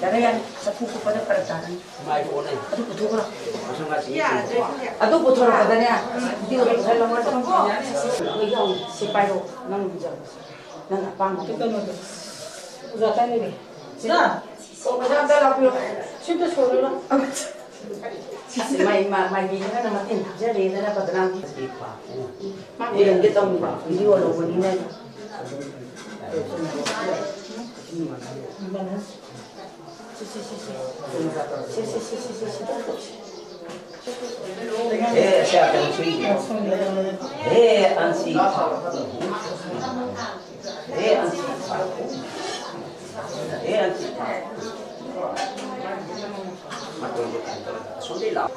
ꯌꯥꯔꯦ, ꯌꯥꯔꯦ, ꯆꯐꯨ ꯀꯨꯞꯄꯗ ꯐꯔꯛ ꯇꯥꯔꯅꯤ꯫ ꯃꯥꯏꯗꯣ ꯑꯣꯟꯅꯩ꯫ ꯑꯗꯨ ꯄꯨꯊꯣꯛꯈ꯭ꯔꯣ꯫ ꯃꯁꯨꯡ ꯉꯥꯁꯤ ꯌꯥꯔꯦ, ꯌꯥꯔꯦ꯫ ꯑꯗꯨ ꯄꯨꯊꯣꯔꯛꯄꯗꯅꯦ, ꯚꯤꯗꯤꯑꯣꯗꯣ ꯐꯖꯅ ꯂꯧꯔꯒ ꯊꯝꯃꯣ꯫ ꯁꯤ ꯄꯥꯏꯔꯣ, ꯅꯪ ꯂꯨꯖꯔꯣ꯫ ꯅꯪ ꯑꯄꯥꯝꯕ ꯑꯗꯨ ꯀꯩꯅꯣꯗꯣ꯫ ꯑꯣꯖꯥ ꯀꯥꯏ ꯂꯩꯒꯦ? ꯁꯤꯗ꯫ ꯑꯣ, ꯑꯣꯖꯥ ꯑꯝꯇ ꯂꯥꯛꯄꯤꯌꯣ꯫ ꯁꯤꯗ ꯁꯣꯜꯂꯨꯔꯣ꯫ ꯑꯁ, ꯃꯥꯏ, ꯃꯥ-, ꯃꯥꯏꯕꯤꯁꯤꯅ ꯃꯇꯦꯡ ꯊꯥꯖꯔꯦꯗꯅ ꯄꯗꯅꯥꯝꯒꯤ꯫ ꯃꯥ ꯎꯔꯝꯒꯦ ꯇꯧꯅꯤꯕ, ꯚꯤꯗꯤꯑꯣ ꯂꯧꯕꯅꯤꯅ꯫ ꯁꯤ, ꯁꯤ, ꯁꯤ, ꯁꯤ꯫ ꯁꯤ, ꯁꯤ, ꯁꯤ, ꯁꯤ, ꯁꯤ, ꯁꯤ, ꯁꯤ꯫ ꯍꯦ, ꯑꯁꯤ ꯀꯩꯅꯣ ꯁꯨꯏ꯫ ꯍꯦ, ꯑꯟꯁꯤ꯫ ꯍꯦ, ꯑꯟꯁꯤ꯫ ꯍꯦ, ꯑꯟꯁꯤ꯫ ꯑꯁꯣꯝꯗꯩ ꯂꯥꯛꯑꯣ꯫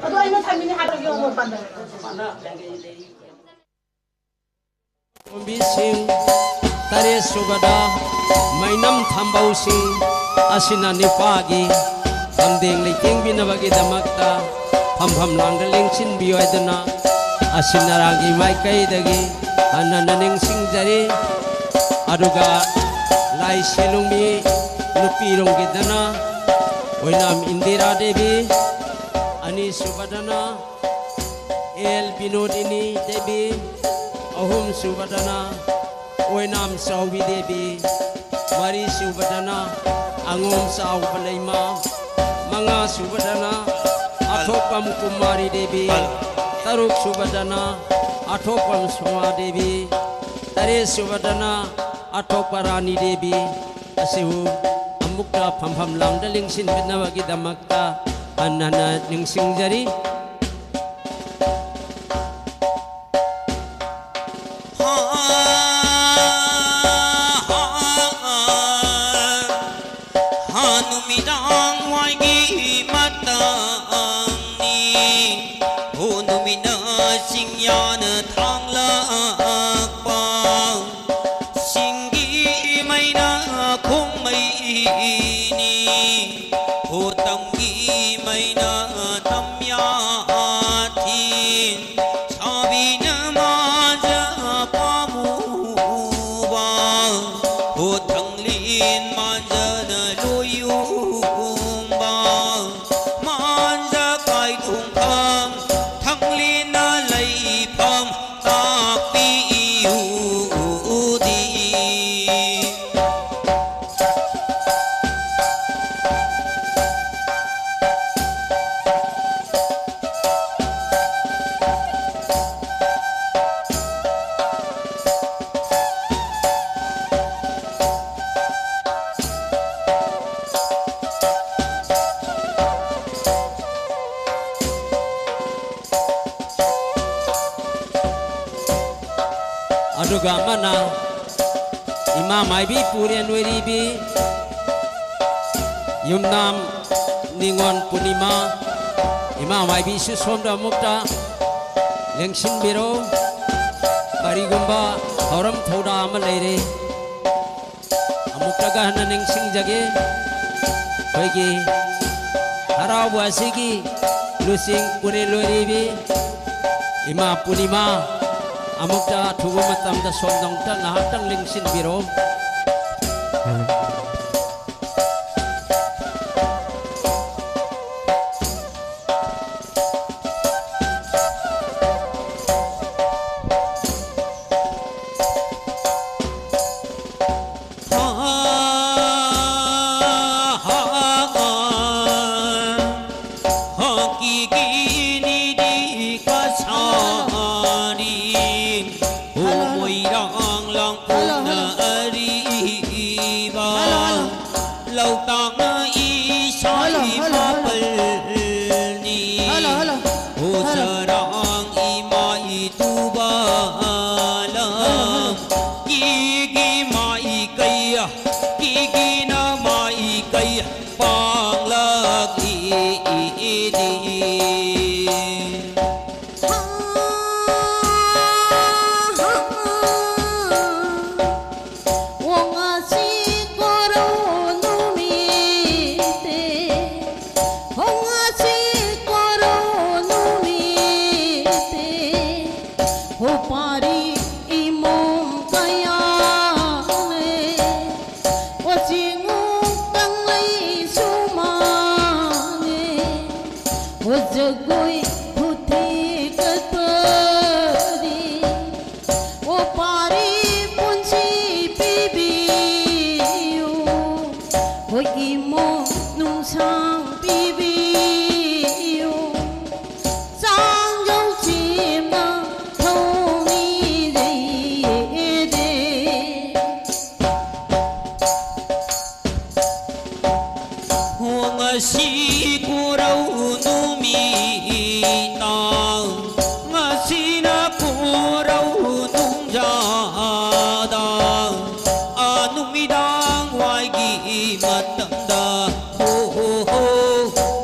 ꯑꯗꯣ ꯑꯩꯅ ꯊꯝꯃꯤꯅꯦ ꯍꯥꯏꯕ ꯌꯦꯡꯉꯣ ꯃꯄꯥꯟꯗ꯫ ꯇꯣꯝꯕꯤꯁꯤꯡ, ꯇꯔꯦꯠ ꯁꯨꯕꯗ ꯃꯩꯅꯝ ꯊꯝꯕꯧꯁꯤꯡ ꯑꯁꯤꯅ ꯅꯤꯄꯥꯒꯤ ꯂꯝꯗꯦꯡ ꯂꯩꯇꯦꯡꯕꯤꯅꯕꯒꯤꯗꯃꯛꯇ ꯐꯝꯐꯝ ꯂꯥꯡꯗ ꯂꯦꯡꯁꯤꯟꯕꯤꯌꯨ ꯍꯥꯏꯗꯨꯅ ꯑꯁꯤꯟ ꯑꯔꯥꯡꯒꯤ ꯃꯥꯏꯀꯩꯗꯒꯤ ꯍꯟꯅ ꯍꯟꯅ ꯅꯤꯡꯁꯤꯡꯖꯔꯤ꯫ ꯑꯗꯨꯒ ꯂꯥꯏ ꯁꯦꯂꯨꯡꯃꯤ ꯅꯨꯄꯤꯔꯣꯝꯒꯤꯗꯅ ꯑꯣꯏꯅꯥꯝ ꯏꯟꯗꯤꯔꯥ ꯗꯦꯕꯤ, ꯑꯅꯤꯁꯨꯕꯗꯅ ꯑꯦꯜ ꯕꯤꯅꯣꯗꯤꯅꯤ ꯗꯦꯕꯤ, ꯑꯍꯨꯝꯁꯨꯕꯗꯅ ꯑꯣꯏꯅꯥꯝ ꯆꯥꯎꯕꯤ ꯗꯦꯕꯤ, ꯃꯔꯤꯁꯨꯕꯗꯅ ꯑꯉꯣꯝ ꯆꯥꯎꯕ ꯂꯩꯃ, ꯃꯉꯥꯁꯨꯕꯗꯅ ꯑꯊꯣꯛꯄꯝ ꯀꯨꯃꯥꯔꯤ ꯗꯦꯕꯤ, ꯇꯔꯨꯛꯁꯨꯕꯗꯅ ꯑꯊꯣꯛꯄꯝ ꯁꯣꯃꯥ ꯗꯦꯕꯤ, ꯇꯔꯦꯠꯁꯨꯕꯗꯅ ꯑꯊꯣꯛꯄ ꯔꯥꯅꯤ ꯗꯦꯕꯤ꯫ ꯑꯁꯤꯕꯨ ꯑꯃꯨꯛꯇ ꯐꯝꯐꯝ ꯂꯥꯡꯗ ꯂꯦꯡꯁꯤꯟꯕꯤꯅꯕꯒꯤꯗꯃꯛꯇ ꯍꯟꯅ ꯍꯟꯅ ꯅꯤꯡꯁꯤꯡꯖꯔꯤ꯫ ꯍꯥ, ꯅꯨꯃꯤꯗꯥꯡ ꯋꯥꯏꯒꯤ ꯃꯇꯝꯅꯤ꯫ ꯍꯣ, ꯅꯨꯃꯤꯠ ꯃꯩꯅ ꯇꯝꯌꯥꯊꯤꯟ ꯁꯥꯕꯤꯅ ꯃꯥꯖ ꯄꯥꯝꯃꯨꯕ, ꯍꯣ ꯊꯥꯡꯂꯦꯟ ꯃꯥꯟꯖꯅ ꯂꯣꯏꯌꯨꯝꯕ, ꯃꯥꯟꯖ ꯀꯥꯏꯗꯣꯡꯈꯪ ꯊꯥꯡꯂꯦꯟꯅ ꯂꯩꯐꯝ ꯇꯥꯛꯄꯤꯌꯨꯗꯤ꯫ ꯑꯗꯨꯒ ꯑꯃꯅ ꯏꯃꯥ ꯃꯥꯏꯕꯤ ꯄꯨꯔꯦꯟ ꯑꯣꯏꯔꯤꯕꯤ ꯌꯨꯝꯅꯥꯝ ꯅꯤꯉꯣꯜ ꯄꯨꯔꯅꯤꯃꯥ, ꯏꯃꯥ ꯃꯥꯏꯕꯤꯁꯨ ꯁꯣꯝꯗ ꯑꯃꯨꯛꯇ ꯂꯦꯡꯁꯤꯟꯕꯤꯔꯣ꯫ ꯀꯔꯤꯒꯨꯝꯕ ꯊꯧꯔꯝ ꯊꯧꯔꯥ ꯑꯃ ꯂꯩꯔꯦ, ꯑꯃꯨꯛꯇꯒ ꯍꯟꯅ ꯅꯤꯡꯁꯤꯡꯖꯒꯦ꯫ ꯑꯩꯈꯣꯏꯒꯤ ꯍꯔꯥꯎꯕ ꯑꯁꯤꯒꯤ ꯂꯨꯆꯤꯡ ꯄꯨꯔꯦꯜ ꯑꯣꯏꯔꯤꯕꯤ ꯏꯃꯥ ꯄꯨꯔꯅꯤꯃꯥ, ꯑꯃꯨꯛꯇ ꯑꯊꯨꯕ ꯃꯇꯝꯗ ꯁꯣꯝꯗ ꯑꯃꯨꯛꯇ ꯉꯥꯏꯍꯥꯛꯇꯪ ꯂꯦꯡꯁꯤꯟꯕꯤꯔꯣ꯫ ꯃꯣꯏꯔꯥꯡ ꯂꯥꯡꯄꯣꯛꯅ ꯑꯔꯤꯕ ꯂꯧꯇꯥꯛꯅ ꯏꯁꯥꯒꯤ ꯃꯥꯄꯜꯅꯤ꯫ ꯍꯣ ꯆꯔꯥꯡ ꯏꯃꯥ ꯏꯇꯨꯕ ꯂꯝ ꯀꯤꯒꯤ ꯃꯥꯏꯀꯩ, ꯀꯤꯒꯤꯅ ꯃꯥꯏꯀꯩ ꯄꯥꯡꯂꯛꯏ꯫ ꯖꯒꯣꯏ ꯈꯨꯊꯦꯛ ꯀꯠꯄꯗꯤ ꯑꯣ ꯄꯥꯔꯤ ꯄꯨꯟꯁꯤ ꯄꯤꯕꯤꯌꯨ, ꯍꯣꯏ ꯏꯃꯣ ꯅꯨꯡꯁꯥꯡ ꯄꯤꯕꯤꯌꯨ, ꯆꯥꯡꯖꯧ ꯆꯦꯝꯅ ꯊꯧꯅꯤꯖꯩꯌꯦꯗꯦ꯫ ꯍꯣ ꯉꯁꯤ ꯀꯣꯔꯧ ꯅꯨꯃꯤꯠꯇ, ꯉꯁꯤꯅ ꯀꯣꯔꯧ ꯅꯨꯡꯖꯥꯗ, ꯑ ꯅꯨꯃꯤꯗꯥꯡ ꯋꯥꯏꯒꯤ ꯃꯇꯝꯗ, ꯍꯣ ꯍꯣ ꯍꯣ,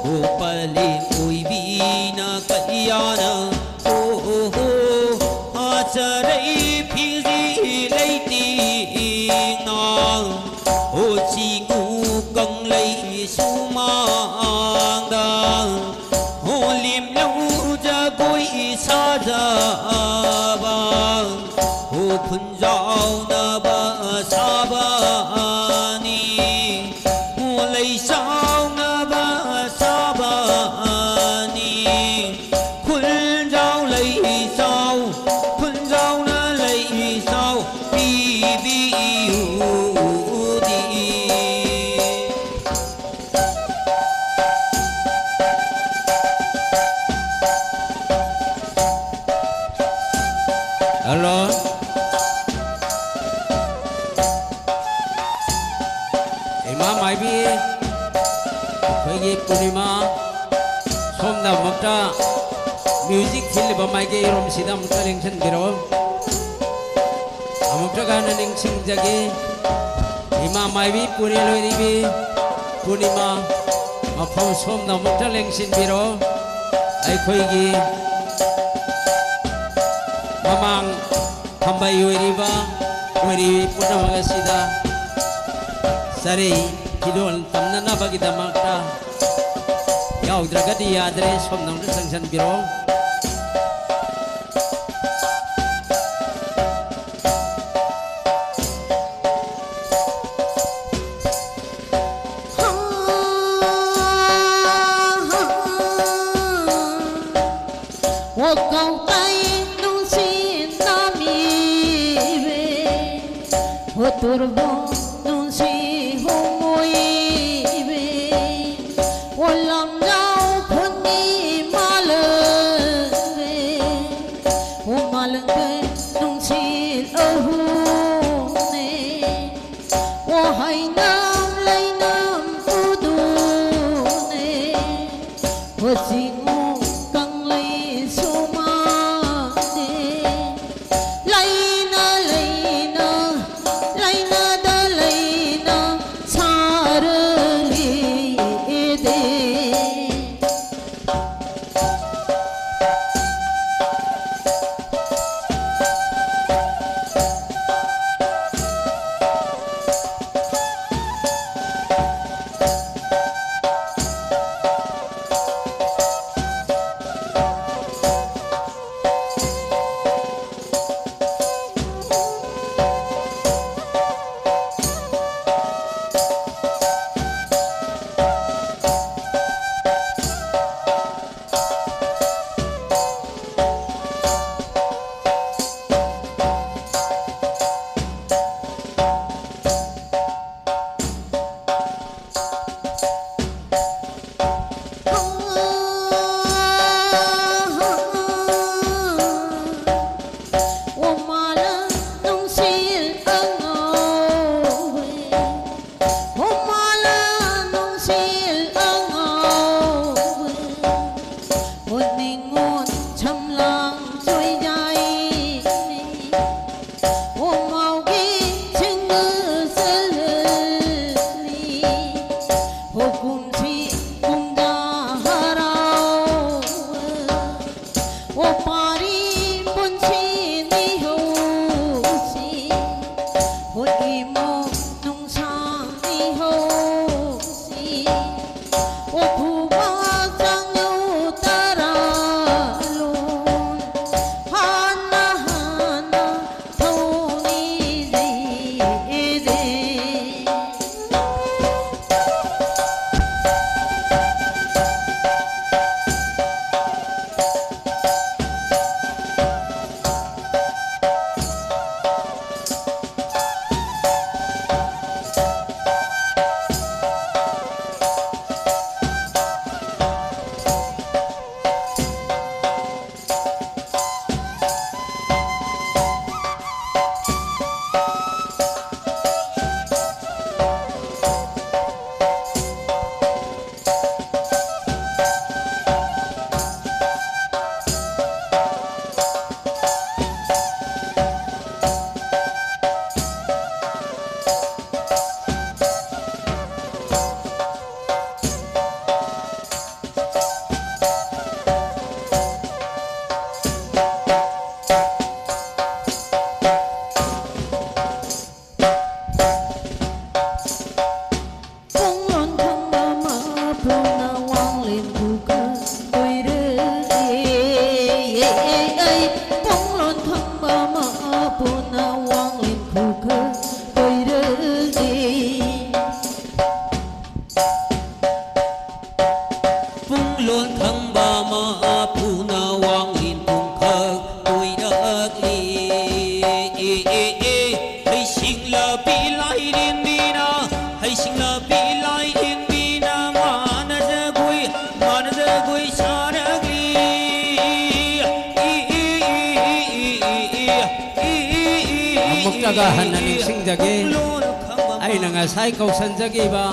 ꯍꯣ ꯄꯂꯦꯝ ꯑꯣꯏꯕꯤꯅ ꯀꯩꯌꯥꯅ, ꯍꯣ ꯍꯣ ꯍꯣ, ꯍꯥꯆꯔꯩ ꯐꯤꯖꯤ ꯂꯩꯇꯦꯡꯅ, ꯍꯣ ꯆꯤꯡꯉꯨ ꯀꯪꯂꯩ ꯁꯨꯃꯥꯡꯗ, ꯍꯣ ꯂꯦꯝꯂꯧ ꯖꯒꯣꯏ ꯁꯥꯖꯕ, ꯍꯣ ꯈꯨꯟꯖꯥꯎꯅꯕ ꯁꯥꯕꯅꯤ, ꯍꯣ ꯂꯩꯁꯥꯎꯅꯕ ꯁꯥꯕꯅꯤ꯫ ꯈꯨꯟꯖꯥꯎ ꯂꯩꯁꯥꯎ, ꯈꯨꯟꯖꯥꯎꯅ ꯂꯩꯁꯥꯎ ꯄꯤꯕꯤꯌꯨꯗꯤ꯫ ꯍꯜꯂꯣ꯫ ꯏꯃꯥ ꯃꯥꯏꯕꯤ, ꯑꯩꯈꯣꯏꯒꯤ ꯄꯨꯔꯅꯤꯃꯥ ꯁꯣꯝꯗ ꯑꯃꯨꯛꯇ ꯃ꯭ꯌꯨꯖꯤꯛ ꯊꯤꯜꯂꯤꯕ ꯃꯥꯏꯀꯩꯔꯣꯝꯁꯤꯗ ꯑꯃꯨꯛꯇ ꯂꯦꯡꯁꯤꯟꯕꯤꯔꯛꯑꯣ꯫ ꯑꯃꯨꯛꯇ ꯍꯟꯅ ꯅꯤꯡꯁꯤꯡꯖꯒꯦ, ꯏꯃꯥ ꯃꯥꯏꯕꯤ ꯄꯨꯔꯦꯜ ꯑꯣꯏꯔꯤꯕꯤ ꯄꯨꯔꯅꯤꯃꯥ ꯃꯐꯝ ꯁꯣꯝꯗ ꯑꯃꯨꯛꯇ ꯂꯦꯡꯁꯤꯟꯕꯤꯔꯛꯑꯣ꯫ ꯑꯩꯈꯣꯏꯒꯤ ꯃꯃꯥꯡ ꯐꯝꯕꯩ ꯑꯣꯏꯔꯤꯕ ꯑꯣꯏꯔꯤꯕꯤ ꯄꯨꯝꯅꯃꯛ ꯑꯁꯤꯗ ꯆꯔꯩ ꯐꯤꯔꯣꯜ ꯇꯝꯅꯅꯕꯒꯤꯗꯃꯛꯇ ꯌꯥꯎꯗ꯭ꯔꯒꯗꯤ ꯌꯥꯗ꯭ꯔꯦ, ꯁꯣꯝꯗ ꯑꯃꯨꯛꯇ ꯆꯪꯁꯤꯟꯕꯤꯔꯣ꯫ ꯀꯧꯇꯥꯏ ꯅꯨꯡꯁꯤ ꯅꯥꯃꯤꯕꯦ, ꯍꯣꯇꯨꯔꯕꯣ ꯅꯨꯡꯁꯤ ꯍꯣꯃꯣꯏꯕꯦ, ꯑꯣ ꯂꯝꯖꯥꯎ ꯈꯨꯟꯒꯤ ꯃꯥꯂꯪꯕꯦ, ꯑꯣ ꯃꯥꯂꯪꯕꯦ ꯅꯨꯡꯁꯤ ꯑꯍꯨꯝꯅꯦ, ꯑꯣ ꯍꯩꯅꯝ ꯂꯩꯅꯝ ꯎꯗꯨꯅꯦ, ꯑꯣ ꯆꯤꯡꯉꯨ ꯀꯪꯂꯩ ꯁꯨꯃꯥꯡꯅꯦ, ꯂꯩꯅ ꯂꯩꯅ ꯂꯩꯅꯗ ꯂꯣꯟ ꯈꯪꯕ ꯃꯄꯨꯅ ꯋꯥꯡꯂꯦꯟ ꯄꯨꯡꯈꯛ ꯀꯣꯏꯔꯛꯂꯤ꯫ ꯑꯦ, ꯑꯦ, ꯑꯦ, ꯍꯩꯁꯤꯡꯂꯕꯤ ꯂꯥꯏꯔꯦꯝꯕꯤꯅ, ꯍꯩꯁꯤꯡꯂꯕꯤ ꯂꯥꯏꯔꯦꯝꯕꯤꯅ ꯃꯥꯅ ꯖꯒꯣꯏ, ꯃꯥꯅ ꯖꯒꯣꯏ ꯁꯥꯔꯛꯂꯤ꯫ E, E, E, E, E, E, E, E, E, ꯑꯃꯨꯛꯇꯒ ꯍꯟꯅ ꯏ, ꯅꯤꯡꯁꯤꯡꯖꯒꯦ꯫ ꯂꯣꯟ ꯈꯪꯕ ꯑꯩꯅ ꯉꯁꯥꯏ ꯀꯧꯁꯟꯖꯈꯤꯕ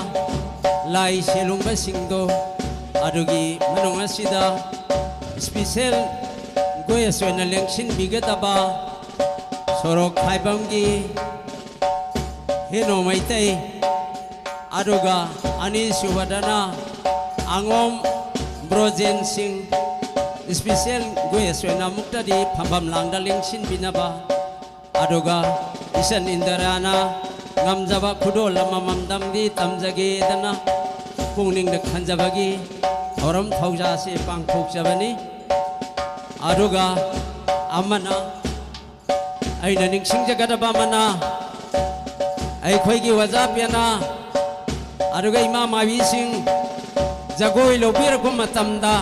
ꯂꯥꯏ ꯁꯦꯂꯨꯡꯕꯁꯤꯡꯗꯣ ꯑꯗꯨꯒꯤ ꯃꯅꯨꯡ ꯑꯁꯤꯗ special guest ꯑꯣꯏꯅ ꯂꯦꯡꯁꯤꯟꯕꯤꯒꯗꯕ ꯁꯣꯔꯣꯛ ꯈꯥꯏꯕꯝꯒꯤ ꯍꯦꯅꯣ ꯃꯩꯇꯩ, ꯑꯗꯨꯒ ꯑꯅꯤꯁꯨꯕꯗꯅ ꯑꯉꯣꯝ ꯕ꯭ꯔꯣꯖꯦꯟ ꯁꯤꯡ, special guest ꯑꯣꯏꯅ ꯑꯃꯨꯛꯇꯗꯤ ꯐꯝꯐꯝ ꯂꯥꯡꯗ ꯂꯦꯡꯁꯤꯟꯕꯤꯅꯕ, ꯑꯗꯨꯒ ꯏꯆꯟ ꯏꯟꯗꯤꯔꯥꯅ ꯉꯝꯖꯕ ꯈꯨꯗꯣꯜ ꯑꯃꯃꯝꯗꯪꯗꯤ ꯇꯝꯖꯒꯦꯗꯅ ꯄꯨꯛꯅꯤꯡꯗ ꯈꯟꯖꯕꯒꯤ ꯊꯧꯔꯝ ꯊꯧꯖꯥꯁꯤ ꯄꯥꯡꯊꯣꯛꯆꯕꯅꯤ꯫ ꯑꯗꯨꯒ ꯑꯃꯅ, ꯑꯩꯅ ꯅꯤꯡꯁꯤꯡꯖꯒꯗꯕ ꯑꯃꯅ, ꯑꯩꯈꯣꯏꯒꯤ ꯑꯣꯖꯥ ꯄꯦꯅꯥ ꯑꯗꯨꯒ ꯏꯃꯥ ꯃꯥꯏꯕꯤꯁꯤꯡ ꯖꯒꯣꯏ ꯂꯧꯕꯤꯔꯛꯄ ꯃꯇꯝꯗ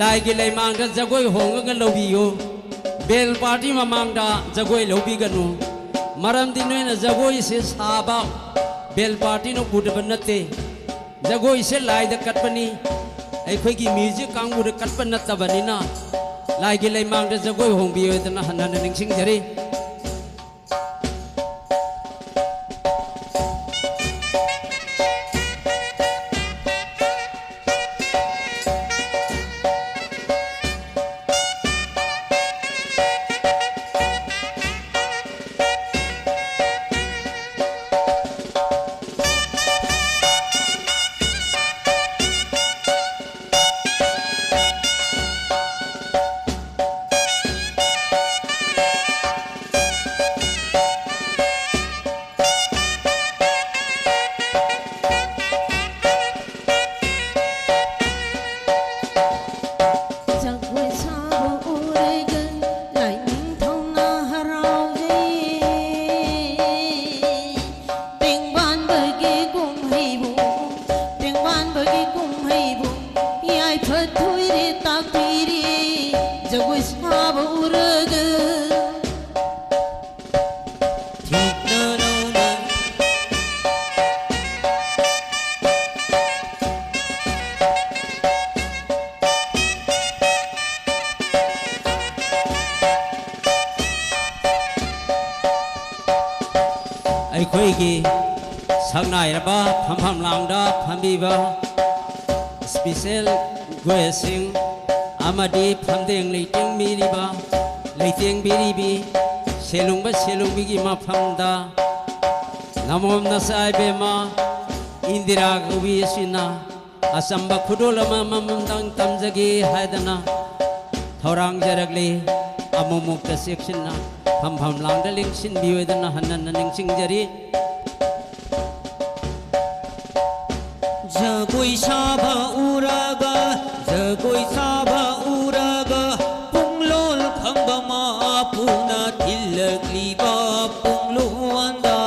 ꯂꯥꯏꯒꯤ ꯂꯩꯃꯥꯡꯗ ꯖꯒꯣꯏ ꯍꯣꯡꯉꯒ ꯂꯧꯕꯤꯌꯨ꯫ ꯕꯦꯜ ꯄꯥꯔꯇꯤ ꯃꯃꯥꯡꯗ ꯖꯒꯣꯏ ꯂꯧꯕꯤꯒꯅꯨ꯫ ꯃꯔꯝꯗꯤ ꯅꯣꯏꯅ ꯖꯒꯣꯏꯁꯦ ꯁꯥꯕ ꯕꯦꯜ ꯄꯥꯔꯇꯤꯅ ꯎꯗꯕ ꯅꯠꯇꯦ꯫ ꯖꯒꯣꯏꯁꯦ ꯂꯥꯏꯗ ꯀꯠꯄꯅꯤ, ꯑꯩꯈꯣꯏꯒꯤ ꯃ꯭ꯌꯨꯖꯤꯛ ꯀꯥꯡꯕꯨꯗ ꯀꯠꯄ ꯅꯠꯇꯕꯅꯤꯅ ꯂꯥꯏꯒꯤ ꯂꯩꯃꯥꯡꯗ ꯖꯒꯣꯏ ꯍꯣꯡꯕꯤꯌꯨ ꯍꯥꯏꯗꯅ ꯍꯟꯅ ꯍꯟꯅ ꯅꯤꯡꯁꯤꯡꯖꯔꯤ꯫ ꯐꯠꯊꯣꯏꯔꯦ ꯇꯥꯛꯄꯤꯔꯦ ꯖꯒꯣꯏ ꯁꯥꯕ ꯎꯔꯒ꯫ ꯊꯤꯛꯅ ꯅꯧꯅ ꯑꯩꯈꯣꯏꯒꯤ ꯁꯛꯅꯥꯏꯔꯕ ꯐꯝꯐꯝ ꯂꯥꯡꯗ ꯐꯝꯕꯤꯕ special guest ꯁꯤꯡ ꯑꯃꯗꯤ ꯐꯝꯗꯦꯡ ꯂꯩꯇꯦꯡꯕꯤꯔꯤꯕ, ꯂꯩꯇꯦꯡꯕꯤꯔꯤꯕꯤ ꯁꯦꯂꯨꯡꯕ ꯁꯦꯂꯨꯡꯕꯤꯒꯤ ꯃꯐꯝꯗ ꯅꯃꯣꯝ ꯅꯆꯥ ꯏꯕꯦꯝꯃ ꯏꯟꯗꯤꯔꯥ ꯀꯧꯕꯤ ꯑꯁꯤꯅ ꯑꯆꯝꯕ ꯈꯨꯗꯣꯜ ꯑꯃꯃꯝꯗꯪ ꯇꯝꯖꯒꯦ ꯍꯥꯏꯗꯅ ꯊꯧꯔꯥꯡꯖꯔꯛꯂꯤ꯫ ꯑꯃꯨꯛꯃꯨꯛꯇ ꯆꯦꯛꯁꯤꯟꯅ ꯐꯝꯐꯝ ꯂꯥꯡꯗ ꯂꯦꯡꯁꯤꯟꯕꯤꯌꯨꯗꯅ ꯍꯟꯅ ꯍꯟꯅ ꯅꯤꯡꯁꯤꯡꯖꯔꯤ꯫ ꯖꯒꯣꯏ ꯁꯥꯕ ꯎꯔꯒ, ꯖꯒꯣꯏ ꯁꯥꯕ ꯎꯔꯒ, ꯄꯨꯡꯂꯣꯜ ꯈꯪꯕ ꯃꯄꯨꯅ ꯊꯤꯜꯂꯛꯂꯤꯕ ꯄꯨꯡꯂꯣꯟꯗ꯫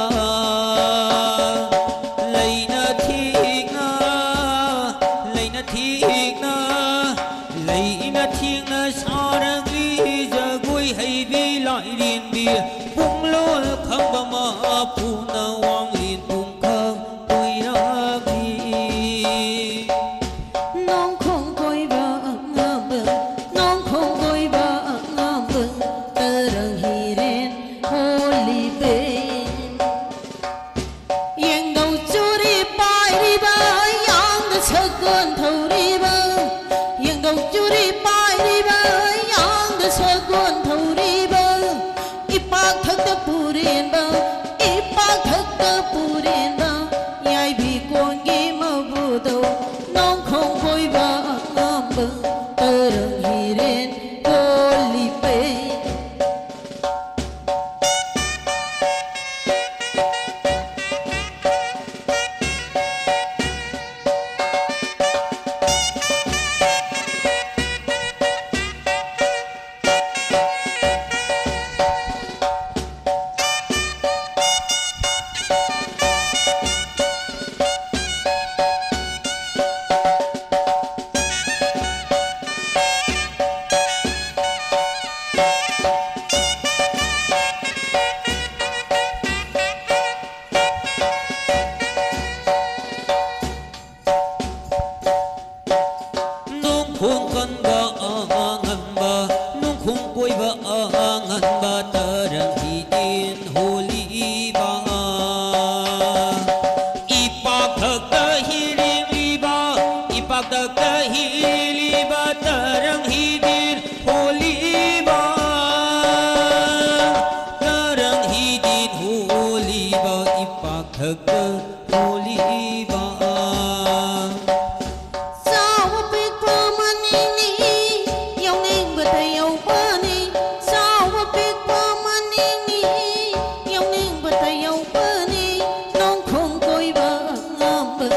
ꯂꯩꯅ ꯊꯦꯡꯅ, ꯂꯩꯅ ꯊꯦꯡꯅ, ꯂꯩꯅ ꯊꯦꯡꯅ ꯁꯥꯔꯛꯂꯤ ꯖꯒꯣꯏ ꯍꯩꯕꯤ ꯂꯥꯏꯔꯦꯝꯕꯤ꯫ ꯄꯨꯡꯂꯣꯜ ꯈꯪꯕ ꯃꯄꯨꯅ ꯋꯥꯡꯂꯦꯟ ꯄꯨꯡꯈꯪ ꯀꯣꯏꯔꯛꯂꯤ꯫ ꯅꯣꯡꯈꯣꯡ ꯀꯣꯏꯕ ꯑꯉꯥꯡꯕ, ꯅꯣꯡꯈꯣꯡ ꯀꯣꯏꯕ ꯑꯉꯥꯡꯕ, ꯇꯔꯪ ꯍꯤꯔꯦꯟ ꯍꯣꯂꯤ ꯄꯦꯟ꯫ ꯌꯦꯡꯗꯧ ꯆꯨꯔꯤ ꯄꯥꯏꯔꯤꯕ, ꯌꯥꯡꯗ ꯁꯒꯣꯜ ꯊꯧꯔꯤꯕ, ꯌꯦꯡꯗꯧ ꯆꯨꯔꯤ ꯄꯥꯏꯔꯤꯕ, ꯌꯥꯡꯗ ꯁꯒꯣꯜ ꯊꯧꯔꯤꯕ, ꯏꯄꯥꯛ ꯊꯛꯇ ꯄꯨꯔꯦꯟꯕ, ꯏꯄꯥꯛ ꯊꯛꯇ ꯄꯨꯔꯦꯟꯕ, ꯌꯥꯏꯕꯤ ꯀꯣꯟꯒꯤ ꯃꯕꯨꯗꯧ, ꯅꯣꯡꯈꯣꯡ ꯀꯣꯏꯕ ꯑꯉꯥꯡꯕ, ꯇꯔꯪ ꯍꯤꯔꯦꯟ ꯀꯣꯜꯂꯤ ꯄꯩ꯫ ꯀꯍꯤꯂꯤꯕ ꯇꯔꯪ ꯍꯤꯗꯤꯟ ꯍꯣꯂꯤꯕ, ꯇꯔꯪ ꯍꯤꯗꯤꯟ ꯍꯣꯂꯤꯕ ꯏꯄꯥꯛꯊꯛꯇ ꯍꯣꯂꯤꯕ꯫ ꯆꯥꯎꯕ ꯄꯤꯛꯄ ꯃꯅꯤꯡꯅꯤ, ꯌꯥꯎꯅꯤꯡꯕꯇ ꯌꯧꯕꯅꯤ꯫ ꯆꯥꯎꯕ ꯄꯤꯛꯄ ꯃꯅꯤꯡꯅꯤ, ꯌꯥꯎꯅꯤꯡꯕꯇ ꯌꯧꯕꯅꯤ꯫ ꯅꯣꯡꯈꯣꯡ ꯀꯣꯏꯕ ꯉꯝꯕ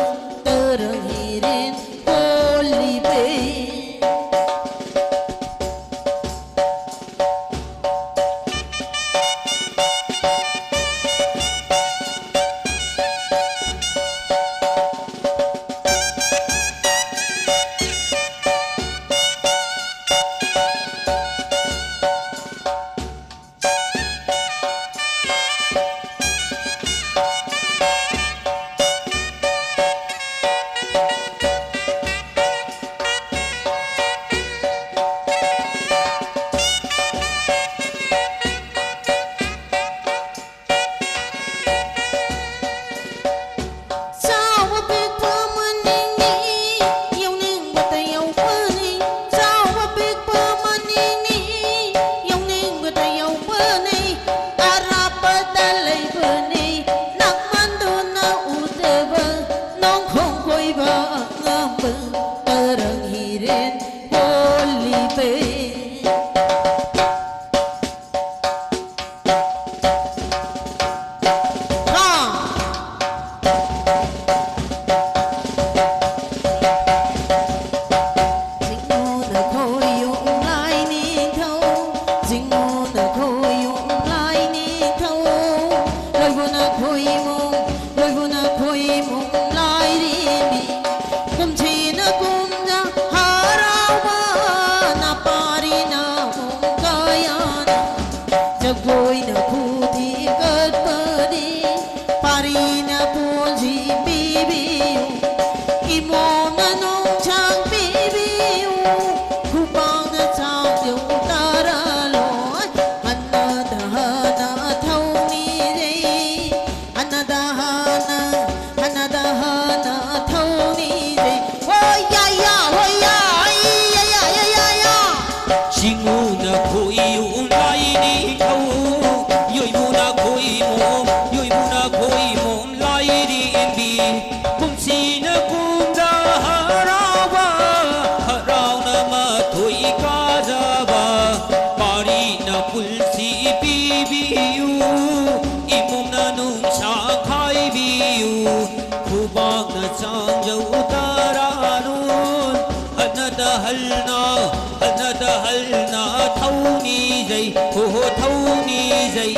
ꯇꯔꯪ ꯍꯤꯔꯦꯟ ꯀꯣꯜꯂꯤꯕꯤ꯫ ꯆꯥꯎꯕ ꯄꯤꯛꯄ ꯃꯅꯤꯡꯅꯤ, ꯌꯧꯅꯤꯡꯕꯇ ꯌꯧꯕꯅꯤ꯫ ꯆꯥꯎꯕ ꯄꯤꯛꯄ ꯃꯅꯤꯡꯅꯤ, ꯌꯧꯅꯤꯡꯕꯇ ꯌꯧꯕꯅꯤ꯫ ꯑꯔꯥꯞꯄꯗ ꯂꯩꯕꯅꯤ, ꯅꯛꯃꯟꯗꯨꯅ ꯎꯗꯕ, ꯅꯣꯡꯈꯣꯡ ꯀꯣꯏꯕ ꯉꯝꯕ ꯇꯔꯪ ꯍꯤꯔꯦꯟ ꯍꯣꯜꯂꯤꯕꯤ꯫ ꯍꯥ꯫ ꯆꯤꯡꯉꯨꯅ ꯈꯣꯏꯌꯨꯝ ꯂꯥꯏ ꯅꯤꯡꯊꯧ, ꯆꯤꯡꯉꯨꯅ ꯈꯣꯏꯌꯨꯝ ꯂꯥꯏ ꯅꯤꯡꯊꯧ, ꯂꯣꯏꯕꯨꯅ ꯈꯣꯏꯃꯨ, ꯂꯣꯏꯕꯨꯅ ꯈꯣꯏꯃꯨ ꯂꯥꯏꯔꯦꯝꯕꯤ, ꯀꯨꯝꯁꯤꯅ ꯀꯨꯝꯖ ꯍꯔꯥꯎ ꯍꯜꯅ, ꯍꯜꯅꯗ ꯍꯜꯅ ꯊꯧꯅꯤꯖꯩ, ꯍꯣ ꯍꯣ ꯊꯧꯅꯤꯖꯩ꯫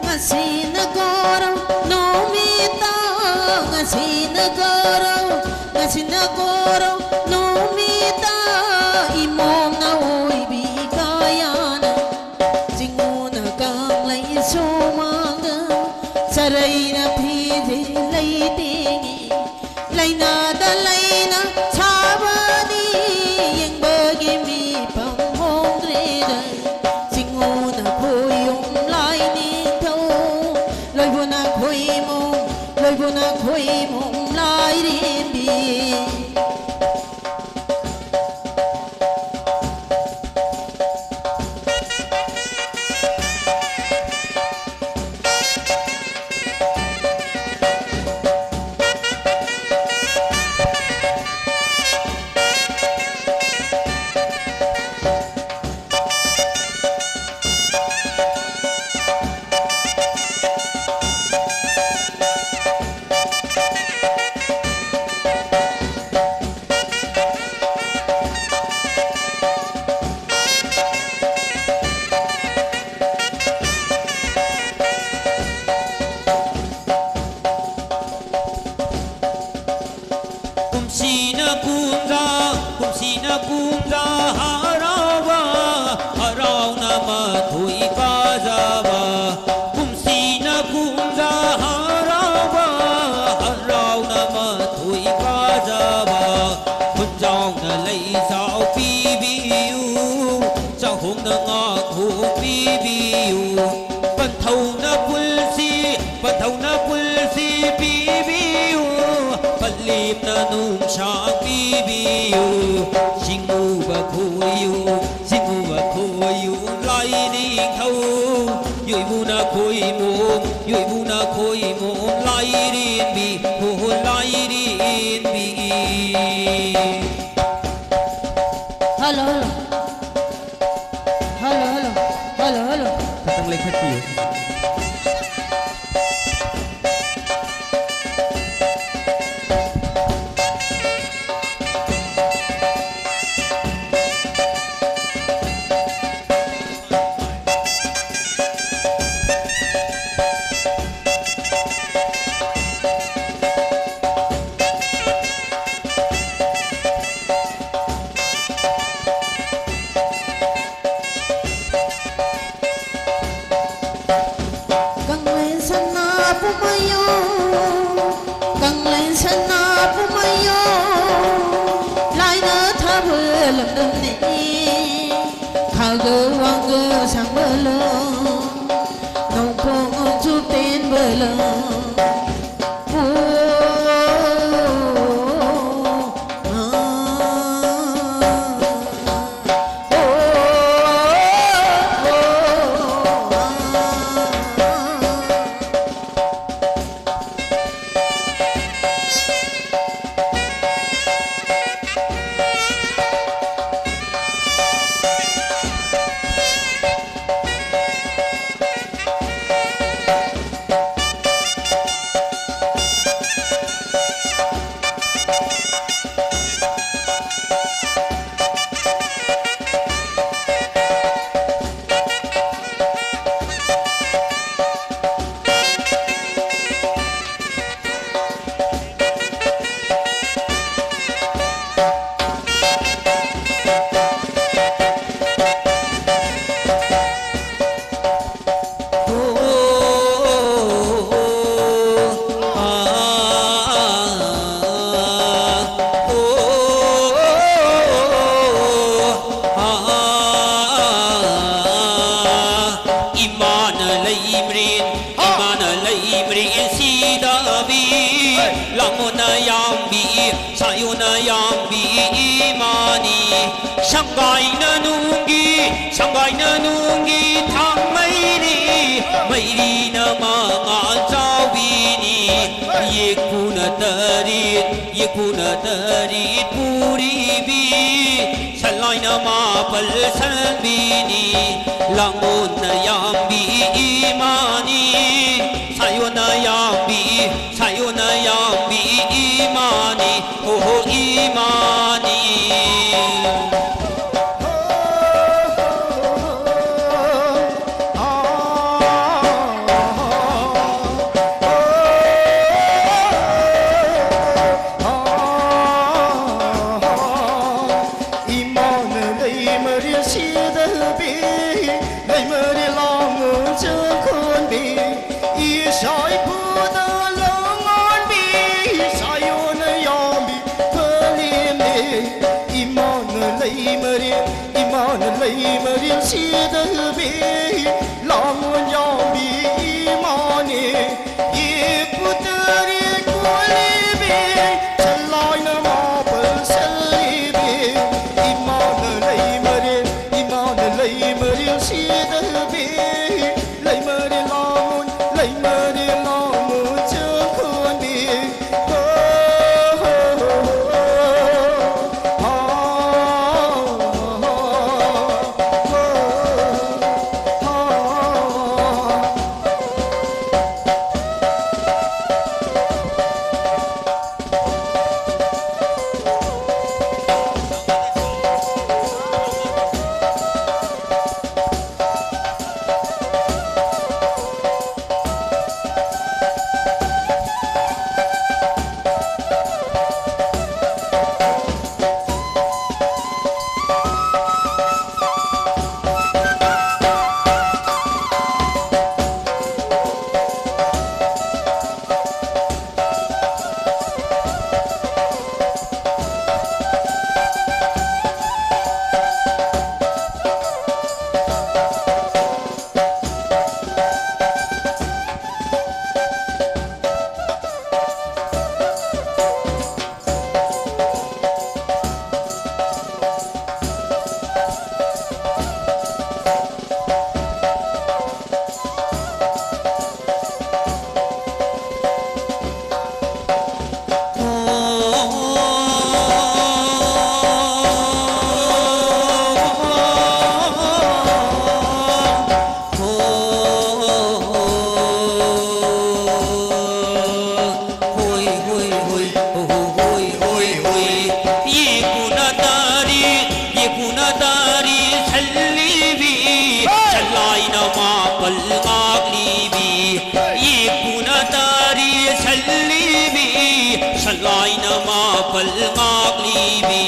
ꯉꯁꯤꯅ ꯒꯧꯔꯧ ꯅꯨꯃꯤꯠꯇ, ꯉꯁꯤꯅ ꯒꯧꯔꯧ, ꯉꯁꯤꯅ ꯒꯧꯔꯧ ꯅꯨꯃꯤꯠꯇ ꯏꯃꯣꯝꯅ ꯑꯣꯏꯕꯤ ꯀꯌꯥꯅ ꯆꯤꯡꯉꯨꯅ ꯀꯪꯂꯩ ꯁꯨꯃꯥꯡꯗ ꯆꯔꯩꯅ ꯐꯤꯖꯤ ꯂꯩꯇꯦꯡꯉꯤ꯫ ꯂꯩꯅꯥꯗ ꯂꯩꯅ ꯁꯥꯕꯅꯤ ꯌꯦꯡꯕꯒꯤ ꯃꯤꯐꯝ ꯍꯣꯡꯗ꯭ꯔꯦꯗ꯫ ꯆꯤꯡꯉꯨꯅ ꯈꯣꯏꯌꯨꯝ ꯂꯥꯏ ꯅꯤꯡꯊꯧ, ꯂꯣꯏꯕꯨꯅ ꯈꯣꯏꯃꯨꯝ, ꯂꯣꯏꯕꯨꯅ ꯈꯣꯏꯃꯨꯝ ꯂꯥꯏꯔꯦꯝꯕꯤ꯫ ꯄꯟꯊꯧꯅ ꯄꯨꯜꯁꯤ ꯄꯤꯕꯤꯌꯨ, ꯄꯜꯂꯤꯞꯅ ꯅꯨꯡꯁꯥꯡ ꯄꯤꯕꯤꯌꯨ, ꯁꯤꯡꯎꯕ ꯈꯣꯏꯌꯨ, ꯁꯤꯡꯎꯕ ꯈꯣꯏꯌꯨ, ꯂꯥꯏꯅꯤꯡꯊꯧ, ꯌꯣꯏꯕꯨꯅ ꯈꯣꯏꯃꯣꯝ, ꯌꯣꯏꯕꯨꯅ ꯈꯣꯏꯃꯣꯝ, ꯂꯥꯏꯔꯦꯟꯕꯤ, ꯍꯣ ꯍꯣ ꯂꯥꯏꯔꯦꯟꯕꯤ꯫ Hello, hello. Hello, hello, hello, hello. ꯈꯇꯪ ꯂꯩꯈꯠꯄꯤꯌꯨ꯫ ꯀꯪꯂꯩ ꯁꯅꯥꯄꯨꯝ ꯃꯌꯣ, ꯀꯪꯂꯩ ꯁꯅꯥꯄꯨꯝ ꯃꯌꯣ, ꯂꯥꯏꯅ ꯊꯥꯕ ꯂꯝꯗꯝꯅꯤ꯫ ꯈꯥꯒ ꯋꯥꯡꯒ ꯁꯥꯡꯕ ꯂꯝ, ꯅꯣꯡꯄꯣꯛ ꯅꯣꯡꯆꯨꯞ ꯇꯦꯟꯕ ꯂꯝ꯫ ꯏꯃꯥꯅ ꯂꯩꯃꯔꯦꯟ ꯁꯤꯗꯕꯤ, ꯂꯥꯡꯉꯣꯅ ꯌꯥꯝꯕꯤ, ꯁꯥꯌꯣꯅ ꯌꯥꯝꯕꯤ ꯏꯃꯥꯅꯤ꯫ ꯁꯪꯒꯥꯏꯅ ꯅꯨꯡꯒꯤ, ꯁꯪꯒꯥꯏꯅ ꯅꯨꯡꯒꯤ ꯊꯥꯡꯃꯩꯅꯤ, ꯃꯩꯔꯤꯅ ꯃꯉꯥꯜ ꯆꯥꯎꯕꯤꯅꯤ꯫ ꯌꯦꯛꯄꯨꯅ ꯇꯔꯦꯠ, ꯌꯦꯛꯄꯨꯅ ꯇꯔꯦꯠ ꯄꯨꯔꯤꯕꯤ, ꯁꯂꯥꯏꯅ ꯃꯥꯄꯜ ꯁꯟꯕꯤꯅꯤ꯫ ꯂꯥꯡꯒꯣꯜꯅ ꯌꯥꯝꯕꯤ ꯏꯃꯥꯅꯤ, ꯁꯥꯌꯣꯅ ꯌꯥꯝꯕꯤ, ꯁꯥꯌꯣꯅ ꯌꯥꯝꯕꯤ ꯏꯃꯥꯅꯤ꯫ ꯑꯣꯍꯣ ꯏꯃꯥꯅꯤ꯫ ꯏꯃꯥꯅ ꯂꯩꯃꯔꯦꯟ ꯁꯤꯗꯕꯤ, ꯂꯩꯃꯔꯦꯟ ꯂꯥꯡꯉꯣꯜ ꯆꯈꯣꯟꯕꯤ, ꯂꯥꯏꯅ ꯃꯥꯄꯜ ꯉꯥꯛꯂꯤꯕꯤ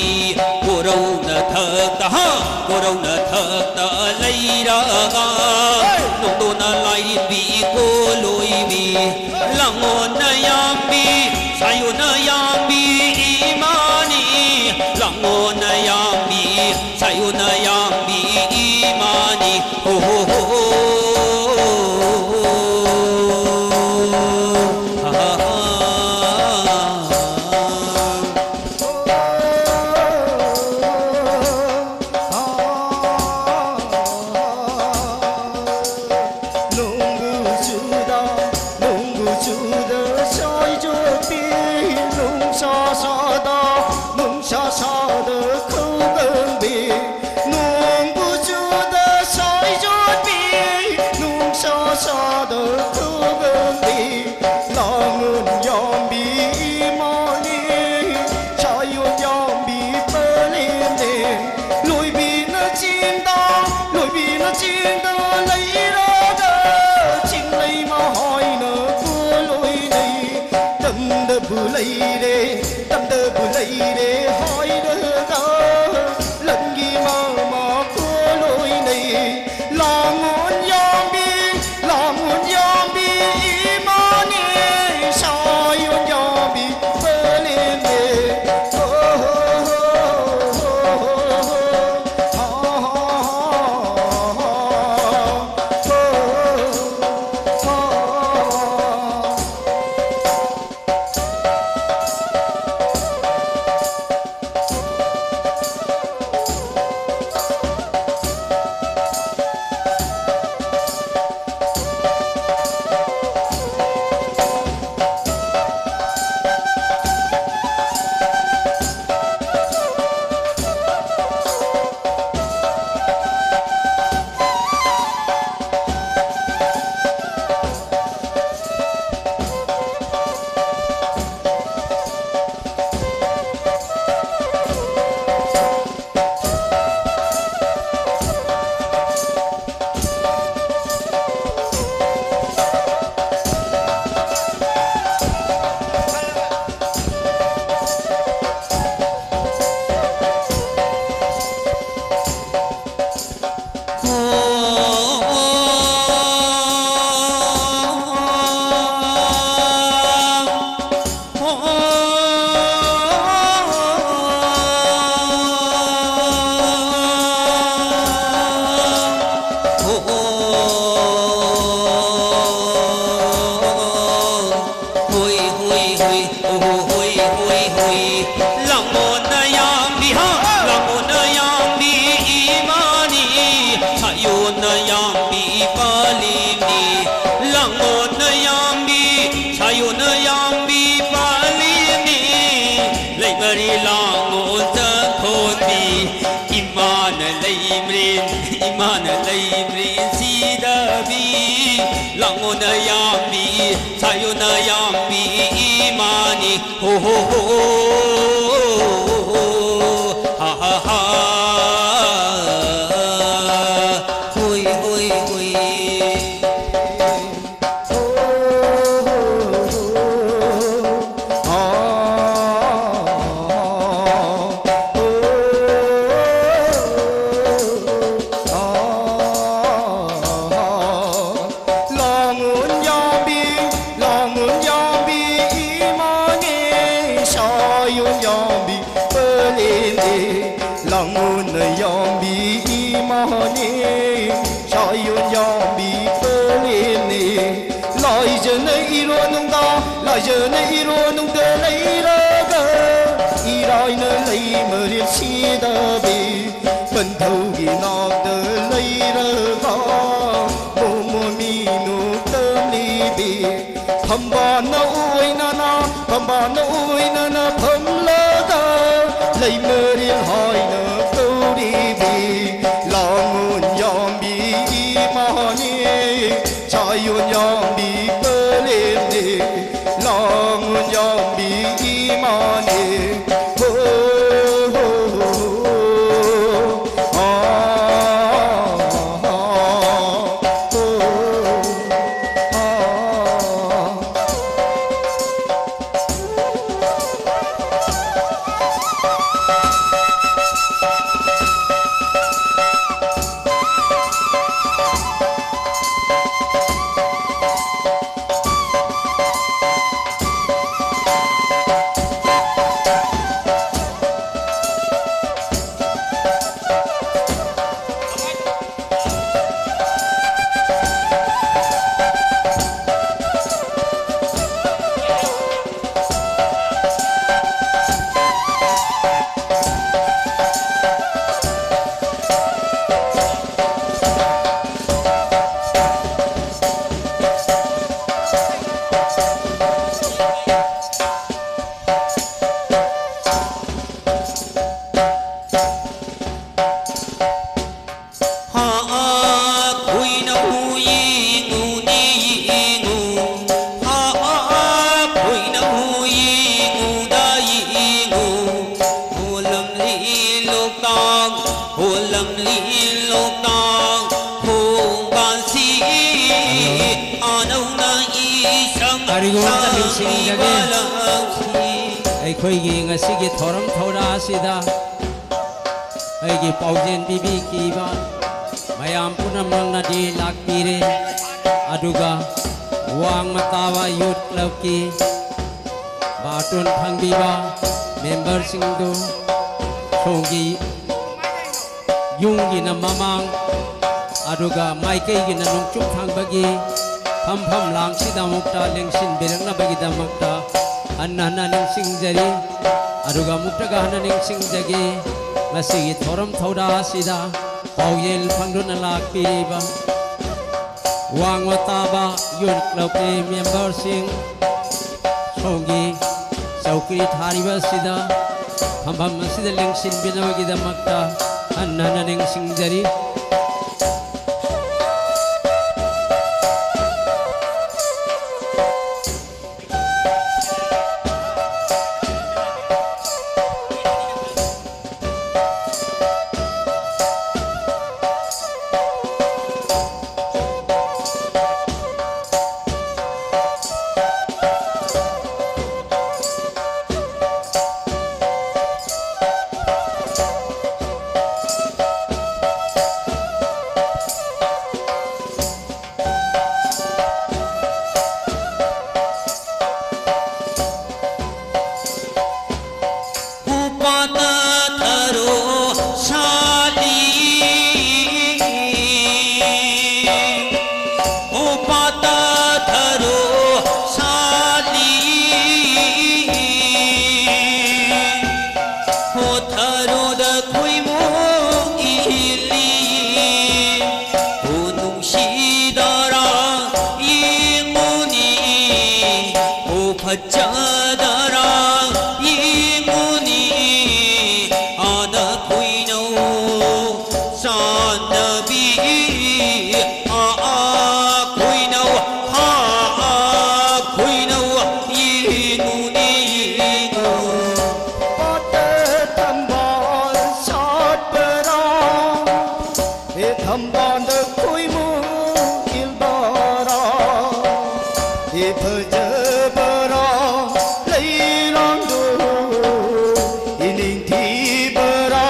ꯀꯣꯔꯧꯅ ꯊꯛꯇ, ꯍꯥ? ꯀꯣꯔꯧꯅ ꯊꯛꯇ ꯂꯩꯔꯒ ꯅꯣꯡꯗꯣꯟꯅ ꯂꯥꯏꯔꯦꯝꯕꯤ ꯀꯣꯂꯣꯏꯕꯤ, ꯂꯥꯡꯉꯣꯟꯅ ꯌꯥꯝꯕꯤ, ꯁꯥꯌꯣꯟꯅ ꯌꯥꯝꯕꯤ ꯏꯃꯥꯅꯤ, ꯂꯥꯡꯉꯣꯟꯅ ꯌꯥꯝꯕꯤ, ꯁꯥꯌꯣꯟꯅ ꯌꯥꯝꯕꯤ ꯏꯃꯥꯅꯤ꯫ ꯍꯣ ꯍꯣ ꯍꯣ꯫ ꯅꯣꯡꯕꯨ ꯆꯨꯗ, ꯅꯣꯡꯕꯨ ꯆꯨꯗ ꯁꯥꯏꯖꯣꯠꯄꯤ, ꯅꯨꯡꯁꯥ ꯁꯥꯗ, ꯅꯨꯡꯁꯥ ꯁꯥꯗ ꯈꯨꯒꯪꯕꯤ꯫ ꯅꯣꯡꯕꯨ ꯆꯨꯗ ꯁꯥꯏꯖꯣꯠꯄꯤ, ꯅꯨꯡꯁꯥ ꯁꯥꯗ ꯈꯨꯒꯪꯕꯤ꯫ ꯂꯥꯡꯉꯣꯟ ꯌꯥꯝꯕꯤ ꯏꯃꯥꯅꯤ, ꯁꯥꯌꯣꯟ ꯌꯥꯝꯕꯤ ꯄꯂꯦꯝꯅꯦ꯫ ꯂꯣꯏꯕꯤꯅ ꯆꯤꯡꯗ, ꯂꯣꯏꯕꯤꯅ ꯆꯤꯡꯗ ꯂꯩꯔꯒ ꯆꯤꯡꯂꯩꯃ ꯍꯥꯏꯅ ꯀꯣꯂꯣꯏꯅꯩ꯫ ꯇꯝꯗꯕꯨ ꯂꯩꯔꯦ, ꯇꯝꯗꯕꯨ ꯂꯩꯔꯦ ꯍꯥꯏꯔꯒ ꯂꯝꯒꯤ ꯃꯃꯥ ꯀꯣꯂꯣꯏꯅꯩ꯫ ꯂꯥꯡꯉꯣꯟ ꯌꯥꯝꯕꯤ, ꯂꯥꯡꯉꯣꯟ ꯌꯥꯝꯕꯤ ꯏꯃꯥꯅꯤ, ꯁꯥꯌꯣꯟ ꯌꯥꯝꯕꯤ ꯄꯂꯦꯝꯅꯦ꯫ ꯍꯣ ꯍꯣ ꯍꯣ ꯍꯣ ꯍꯣ ꯍꯣ꯫ ꯍꯥ ꯍꯥ ꯍꯥ ꯍꯥ ꯍꯥ꯫ ꯍꯣ ꯍꯣ ꯍꯣ ꯍꯣ꯫ ꯁꯥꯌꯣꯟꯅ ꯌꯥꯝꯕꯤ ꯄꯥꯂꯤꯅꯤ, ꯂꯩꯃꯔꯤ ꯂꯥꯡꯉꯣꯟ ꯆꯪꯈꯣꯟꯕꯤ, ꯏꯃꯥꯅ ꯂꯩꯃꯔꯦꯟ, ꯏꯃꯥꯅ ꯂꯩꯃꯔꯦꯟ ꯁꯤꯗꯕꯤ, ꯂꯥꯡꯉꯣꯟꯅ ꯌꯥꯝꯕꯤ, ꯁꯥꯌꯣꯟꯅ ꯌꯥꯝꯕꯤ ꯏꯃꯥꯅꯤ꯫ ꯍꯣ ꯍꯣ ꯍꯣ, ꯍꯥ ꯍꯥ ꯍꯥ, ꯍꯣꯏ ꯍꯣꯏ ꯍꯣꯏ꯫ ꯂꯥꯡꯉꯨꯟ ꯌꯥꯝꯕꯤ, ꯂꯥꯡꯉꯨꯟ ꯌꯥꯝꯕꯤ ꯏꯃꯥꯅꯦ, ꯁꯥꯌꯣꯟ ꯌꯥꯝꯕꯤ ꯄꯂꯦꯟꯅꯦ꯫ ꯂꯥꯡꯉꯨꯟ ꯌꯥꯝꯕꯤ ꯏꯃꯥꯅꯦ, ꯁꯥꯌꯣꯟ ꯌꯥꯝꯕꯤ ꯄꯂꯦꯟꯅꯦ꯫ ꯂꯥꯏꯖꯅ ꯏꯔꯣꯟꯅꯨꯡꯗ, ꯂꯥꯏꯖꯅ ꯏꯔꯣꯟꯅꯨꯡꯗ ꯂꯩꯔꯒ, ꯏꯔꯥꯏꯅ ꯂꯩꯃꯔꯦꯟ ꯁꯤꯗꯕꯤ, ꯄꯟꯊꯧꯒꯤ ꯅꯥꯛꯇ ꯂꯩꯔꯒ, ꯃꯣꯃꯣ ꯃꯤꯅꯨ ꯇꯝꯂꯤꯕꯤ꯫ ꯐꯝꯕꯥꯜꯅ ꯑꯣꯏꯅꯅ, ꯐꯝꯕꯥꯜꯅ ꯑꯣꯏꯅꯅ ꯐꯝꯂꯒ, ꯂꯩꯃꯔꯦꯜ ꯍꯥꯏꯅ ꯀꯧꯔꯤꯕꯤ꯫ ꯂꯥꯡꯉꯣꯟ ꯌꯥꯝꯕꯤ ꯏꯃꯥꯅꯦ, ꯁꯥꯌꯣꯟ ꯌꯥꯝꯕꯤ ꯄꯂꯦꯟꯅꯦ, ꯂꯥꯡꯉꯣꯟ ꯌꯥꯝꯕꯤ ꯏꯃꯥꯅꯦ꯫ ꯍꯣ, ꯍꯣ, ꯍꯣ, ꯍꯣ꯫ ꯀꯔꯤꯒꯨꯝꯕ ꯑꯝꯇ ꯅꯤꯡꯁꯤꯡꯖꯒꯦ꯫ ꯑꯩꯈꯣꯏꯒꯤ ꯉꯁꯤꯒꯤ ꯊꯧꯔꯝ ꯊꯧꯔꯥ ꯑꯁꯤꯗ ꯑꯩꯒꯤ ꯄꯥꯎꯖꯦꯜ ꯄꯤꯕꯤꯈꯤꯕ ꯃꯌꯥꯝ ꯄꯨꯝꯅꯃꯛꯅꯗꯤ ꯂꯥꯛꯄꯤꯔꯦ꯫ ꯑꯗꯨꯒ ꯋꯥꯡꯃ ꯇꯥꯕ ꯌꯨꯠ ꯀ꯭ꯂꯕꯀꯤ ꯕꯥꯔꯇꯣꯟ ꯐꯪꯕꯤꯕ ꯃꯦꯝꯕꯔꯁꯤꯡꯗꯨ ꯁꯣꯝꯒꯤ ꯌꯨꯝꯒꯤꯅ ꯃꯃꯥꯡ, ꯑꯗꯨꯒ ꯃꯥꯏꯀꯩꯒꯤꯅ ꯅꯣꯡꯆꯨꯞ ꯊꯪꯕꯒꯤ ꯐꯝꯐꯝ ꯂꯥꯡꯁꯤꯗ ꯑꯃꯨꯛꯇ ꯂꯦꯡꯁꯤꯟꯕꯤꯔꯛꯅꯕꯒꯤꯗꯃꯛꯇ ꯍꯟꯅ ꯍꯟꯅ ꯅꯤꯡꯁꯤꯡꯖꯔꯤ꯫ ꯑꯗꯨꯒ ꯑꯃꯨꯛꯇꯒ ꯍꯟꯅ ꯅꯤꯡꯁꯤꯡꯖꯒꯦ, ꯉꯁꯤꯒꯤ ꯊꯧꯔꯝ ꯊꯧꯔꯥ ꯑꯁꯤꯗ ꯄꯥꯎꯖꯦꯜ ꯐꯪꯗꯨꯅ ꯂꯥꯛꯄꯤꯔꯤꯕ ꯋꯥꯡꯃ ꯇꯥꯕ ꯌꯨꯠ ꯀ꯭ꯂꯕꯀꯤ ꯃꯦꯝꯕꯔꯁꯤꯡ, ꯁꯣꯝꯒꯤ ꯆꯧꯀ꯭ꯔꯤ ꯊꯥꯔꯤꯕ ꯑꯁꯤꯗ, ꯐꯝꯐꯝ ꯑꯁꯤꯗ ꯂꯦꯡꯁꯤꯟꯕꯤꯅꯕꯒꯤꯗꯃꯛꯇ ꯍꯟꯅ ꯍꯟꯅ ꯅꯤꯡꯁꯤꯡꯖꯔꯤ꯫ ꯎꯄꯥꯇ ꯊꯔꯣ ꯁꯥꯂꯤ, ꯎꯄꯥꯇ ꯊꯔꯣ ꯁꯥꯂꯤ, ꯍꯣ ꯊꯔꯣꯗ ꯈꯨꯏꯃꯨ ꯏꯜꯂꯤ, ꯍꯣ ꯅꯨꯡꯁꯤꯗꯔꯥ ꯌꯦꯡꯉꯨꯅꯤ, ꯍꯣ ꯐꯖꯗꯔꯥ ꯌꯦꯡꯉꯨꯅꯤ, ꯑꯥꯗ ꯈꯨꯏꯅꯧ ꯆꯥꯟꯅꯕꯤ, ꯑꯥ, ꯑꯥ, ꯈꯨꯏꯅꯧ, ꯑꯥ, ꯑꯥ, ꯈꯨꯏꯅꯧ, ꯌꯦꯡꯉꯨꯅꯤ, ꯌꯦꯡꯉꯨ꯫ ꯄꯥꯠꯇ ꯊꯝꯕꯥꯜ ꯁꯥꯠꯄꯔꯥ? ꯍꯦ ꯊꯝꯕꯥꯜꯗ ꯈꯨꯏꯃꯨ ꯏꯜꯕꯔꯥ? ꯏ ꯐꯖꯕꯔꯥ ꯂꯩꯔꯥꯡꯗꯣ, ꯏ ꯅꯤꯡꯊꯤꯕꯔꯥ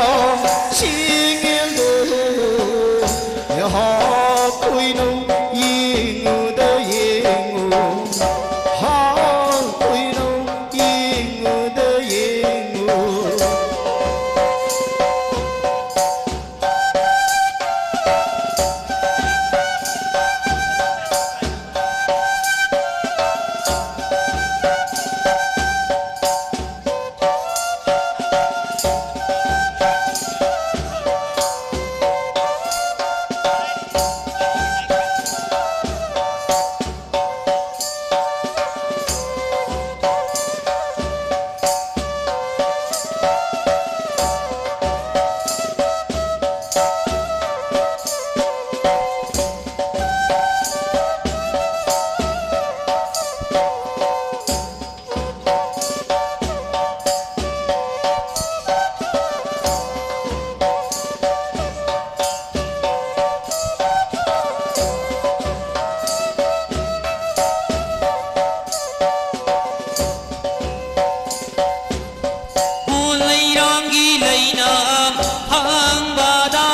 ꯁꯤꯡꯉꯦꯜꯗꯣ, ꯏ ꯍꯥ ꯀꯣꯏꯅꯧ ꯌꯦꯡꯉꯨꯗ ꯌꯦꯡꯉꯨ, ꯍꯥ ꯀꯣꯏꯅꯧ ꯌꯦꯡꯉꯨꯗ ꯌꯦꯡꯉꯨ꯫ ꯍꯣ ꯂꯩꯔꯥꯡꯒꯤ ꯂꯩꯅꯥ ꯐꯪꯕꯗ,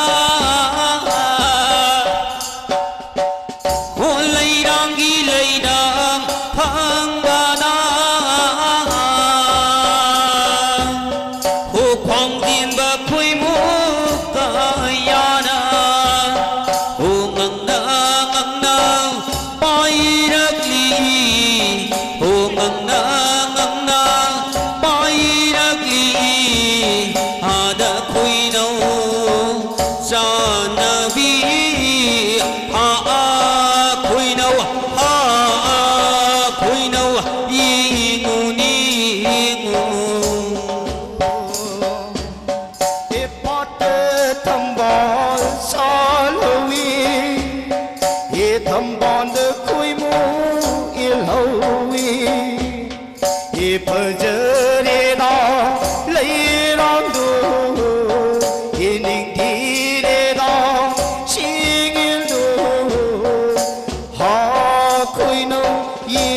ꯍꯣ ꯂꯩꯔꯥꯡꯒꯤ ꯂꯩꯅꯥ ꯐꯪꯕꯗ, ꯍꯣ ꯈ꯭ꯋꯥꯡꯖꯤꯟꯕ ꯈꯣꯏꯃꯨ ꯀꯌꯥꯅ, ꯍꯣ ꯉꯪꯅ ꯉꯪꯅ ꯄꯥꯏꯔꯛꯂꯤ, ꯍꯣ ꯉꯪꯅ ꯉꯪꯅ ꯄꯥꯏꯔꯛꯂꯤ, ꯑꯥꯗ ꯈꯣꯏꯅꯧ ꯆꯥꯟꯅꯕꯤ, ꯑꯥ, ꯑꯥ, ꯈꯣꯏꯅꯧ, ꯑꯥ, ꯑꯥ, ꯈꯣꯏꯅꯧ, ꯌꯦꯡꯉꯨꯅꯤ, ꯌꯦꯡꯉꯨ꯫ ꯏꯄꯥꯠꯇ ꯊꯝꯕꯥꯜ ꯁꯥꯠꯍꯧꯏ, ꯏ ꯊꯝꯕꯥꯜꯗ ꯈꯣꯏꯃꯨ ꯏꯜꯍꯧꯏ꯫ ꯏ ꯐꯖꯔꯦꯗ ꯂꯩꯔꯥꯡꯗꯣ, ꯏ ꯅꯤꯡꯊꯤꯔꯦꯗ ꯁꯤꯡꯉꯦꯜꯗꯣ, ꯍꯥ ꯈꯣꯏꯅꯧ ꯌꯦ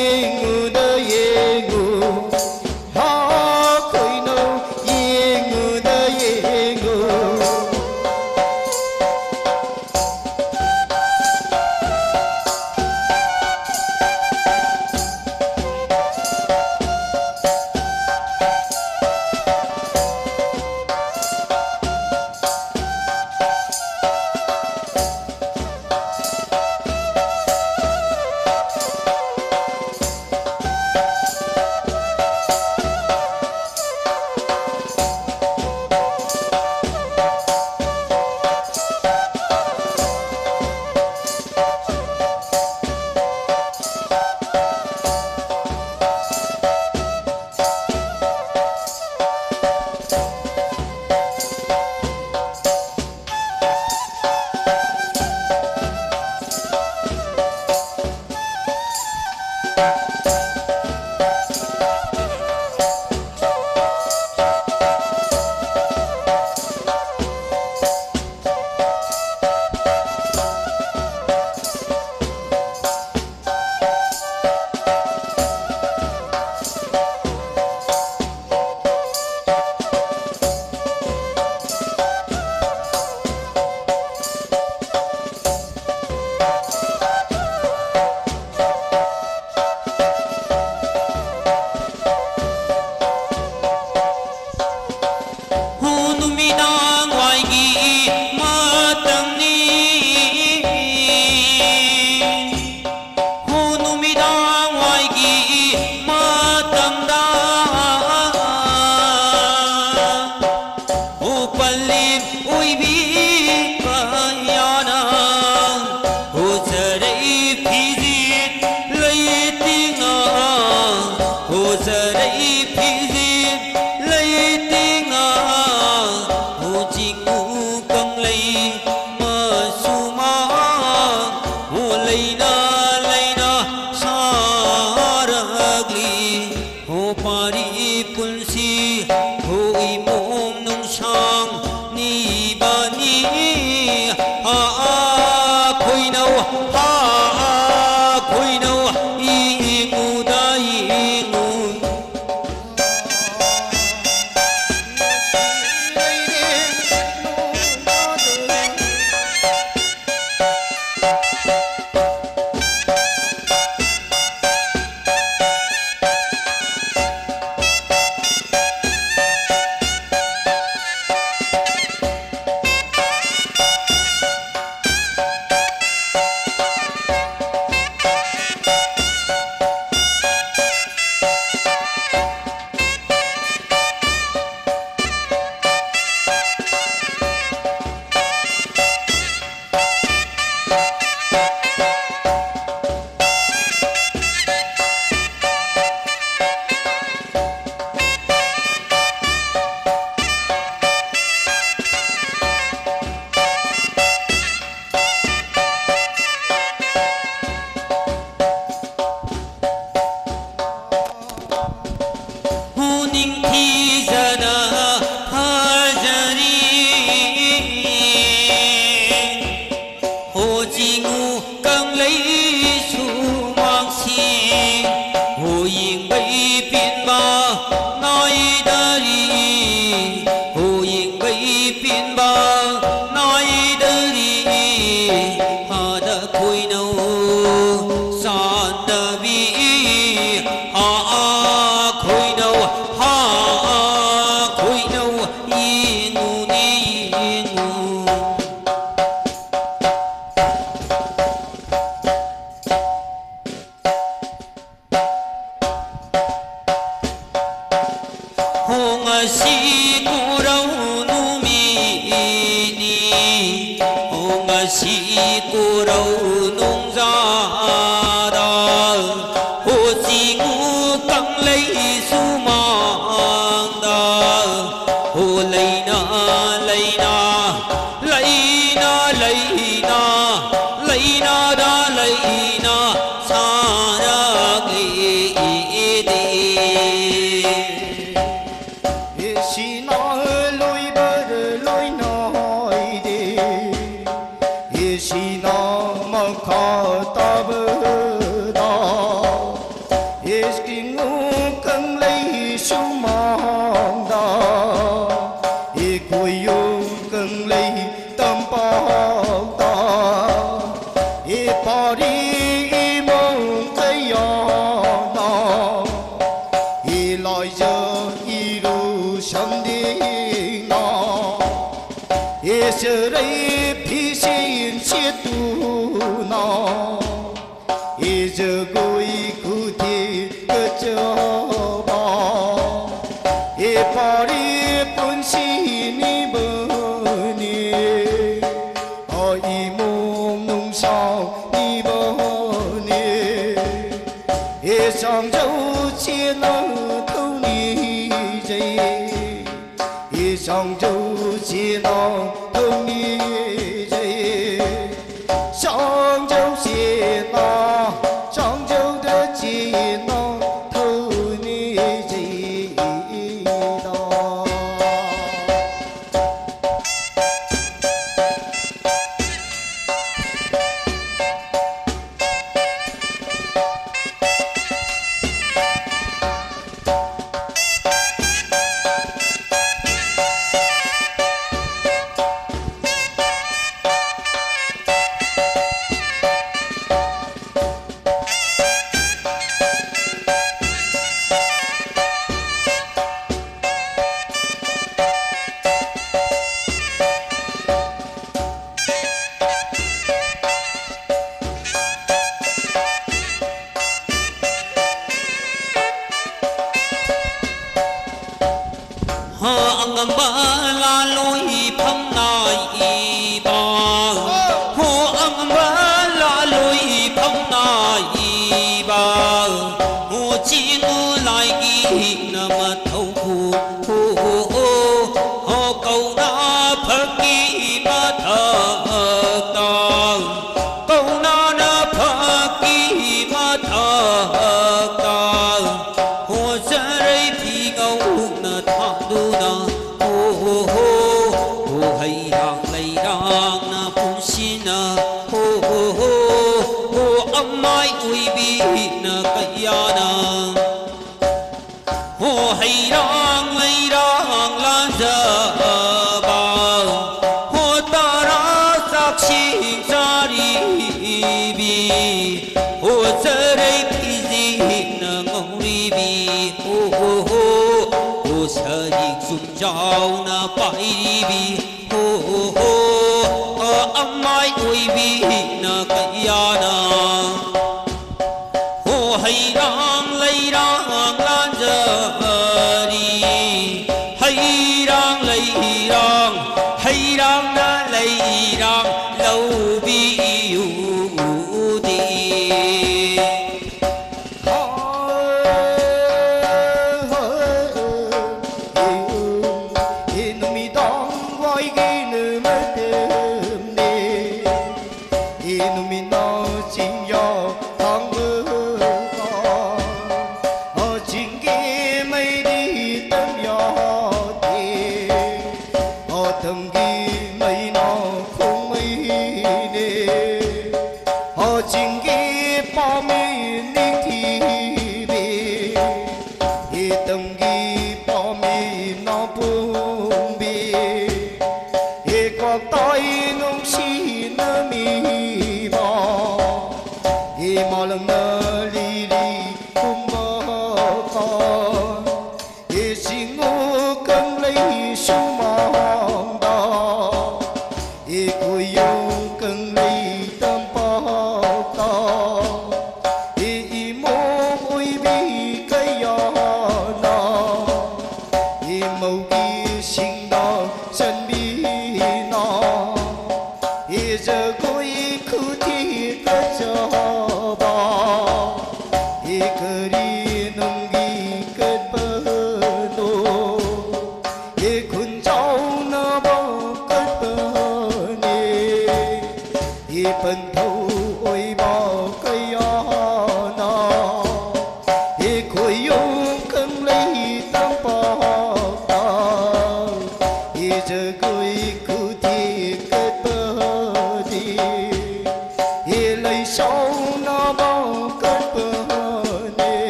ꯅꯤꯡꯊꯤꯖꯅ ꯐꯖꯔꯤ꯫ ꯍꯣ ꯆꯤꯡꯉꯨ ꯀꯪꯂꯩ ꯁꯨꯃꯥꯡꯁꯤꯡ, ꯍꯣ ꯌꯦꯡꯕꯩ ꯄꯦꯟꯕ ꯅꯥꯏꯗꯔꯤ꯫ ꯍꯣ ꯌꯦꯡꯕꯩ ꯄꯦꯟꯕ ꯅꯥꯏꯗꯔꯤ꯫ ꯍꯥꯗ ꯈꯣꯏꯅꯧ ꯆꯥꯟꯗꯕꯤ, ꯍꯥ ꯈꯣꯏꯅꯧ, ꯍꯥ ꯈꯣꯏꯅꯧ, ꯌꯦꯡꯉꯨꯅꯦ, ꯌꯦꯡꯉꯨ꯫ ꯍꯣ ꯉꯁꯤ ꯀꯨꯔꯧ ꯅꯨꯃꯤꯠꯅꯤ, ꯍꯣ ꯉꯁꯤ ꯀꯨꯔꯧ ꯅꯨꯡꯖꯥꯗ, ꯍꯣ ꯆꯤꯡꯉꯨ ꯀꯪꯂꯩ ꯁꯨꯃꯥꯡꯗ, ꯍꯣ ꯂꯩꯅ ꯂꯩꯅ, ꯂꯩꯅ ꯂꯩꯅ, ꯂꯩꯅꯗ ꯂꯩꯅ ꯁꯥꯔꯛꯂꯤꯗꯤ꯫ ꯏꯁꯤꯅ ꯂꯣꯏꯕꯔ ꯂꯣꯏ ꯅꯥꯏꯗꯦ꯫ ꯏꯁꯤꯅ ꯃꯈꯥ ꯇꯥꯕꯗ꯫ ꯏꯁꯀꯤꯡꯉꯨ ꯀꯪꯂꯩ ꯁꯨꯃꯥꯡꯗ꯫ ꯏꯈꯣꯏꯌꯨꯝ ꯀꯪꯂꯩ ꯇꯝꯄꯥꯛꯇ꯫ ꯏꯄꯥꯔꯤ ꯏꯃꯨꯡ ꯀꯌꯥꯅ꯫ ꯏꯂꯥꯏꯖ ꯏꯔꯨ ꯁꯝꯗꯤꯡꯅ꯫ ꯏꯁꯔꯩ ꯐꯤꯁꯤꯟ ꯁꯦꯠꯇꯨꯅ꯫ ꯏꯖꯒꯣꯏ ꯈꯨꯊꯦꯛ ꯀꯆꯕ꯫ ꯏꯄꯥꯔꯤ ꯄꯨꯟꯁꯤ ꯅꯤꯕꯅꯤ꯫ ꯏꯃꯣꯝ ꯅꯨꯡꯁꯥꯎ ꯅꯤꯕꯅꯤ꯫ ꯏꯆꯥꯡꯖꯧ ꯆꯦꯅ ꯊꯧꯅꯤꯖꯩ꯫ ꯏꯆꯥꯡꯖꯧ ꯆꯦꯅ ꯊꯧꯅꯤꯖꯩ꯫ ꯆꯥꯡꯖꯧ ꯆꯦꯅ, ꯆꯥꯡꯖꯧꯗ ꯆꯦꯅ ꯊꯧꯅꯤꯖꯩ꯫ ꯑꯉꯝꯕ ꯂꯥꯂꯣꯏ ꯐꯝꯅꯥꯏꯕ, ꯍꯣ ꯑꯉꯝꯕ ꯂꯥꯂꯣꯏ ꯐꯝꯅꯥꯏꯕ, ꯍꯣ ꯆꯤꯡꯉꯨ ꯂꯥꯏꯒꯤꯅ ꯃꯊꯧ ꯍꯣ, ꯍꯣ, ꯍꯣ, ꯍꯣ ꯀꯧꯅꯥ ꯐꯛꯀꯤ ꯃꯊꯛꯇ, ꯀꯧꯅꯥꯅ ꯐꯛꯀꯤ ꯃꯊꯛꯇ ꯍꯣ ꯆꯔꯩ ꯐꯤꯉꯧꯅ ꯊꯥꯗꯨꯅ ꯍꯣ ꯍꯣ ꯍꯣ ꯍꯣ ꯍꯩꯔꯥꯡ ꯂꯩꯔꯥꯡꯅ ꯄꯨꯟꯁꯤꯅ ꯍꯣ ꯍꯣ ꯍꯣ ꯍꯣ ꯑꯃꯥꯏ ꯑꯣꯏꯕꯤꯅ ꯀꯌꯥꯅ ꯍꯣ ꯍꯩꯔꯥꯡ ꯂꯩꯔꯥꯡ ꯂꯥꯟꯖꯕ ꯍꯣ ꯇꯔꯥ ꯆꯥꯛꯁꯤꯡ ꯆꯥꯔꯤꯕꯤ ꯍꯣ ꯆꯔꯩ ꯐꯤꯖꯤꯅ ꯉꯧꯔꯤꯕꯤ ꯍꯣ ꯍꯣ ꯍꯣ ꯍꯣ ꯁꯔꯤꯛ ꯆꯨꯝꯖꯥꯎꯅ ꯄꯥꯏꯔꯤꯕꯤ ꯍꯣ ꯍꯣ ꯍꯣ ꯑꯃꯥꯏ ꯑꯣꯏꯕꯤꯅ ꯀꯌꯥꯅ ꯍꯣ ꯍꯩꯔꯥꯡ ꯂꯩꯔꯥꯡ ꯂꯥꯟꯖꯔꯤ ꯍꯩꯔꯥꯡ ꯂꯩꯔꯥꯡ ꯍꯩꯔꯥꯡꯅ ꯂꯩꯔꯥꯡ ꯂꯧꯕꯤꯌꯨꯗꯤ ꯅꯨꯃꯤꯗꯥꯡ ꯋꯥꯏꯒꯤ ꯅꯨꯃꯤꯠꯅꯤ ꯅꯨꯃꯤꯠꯅ ꯆꯤꯡꯌꯥ ꯊꯥꯡꯕ ꯆꯤꯡ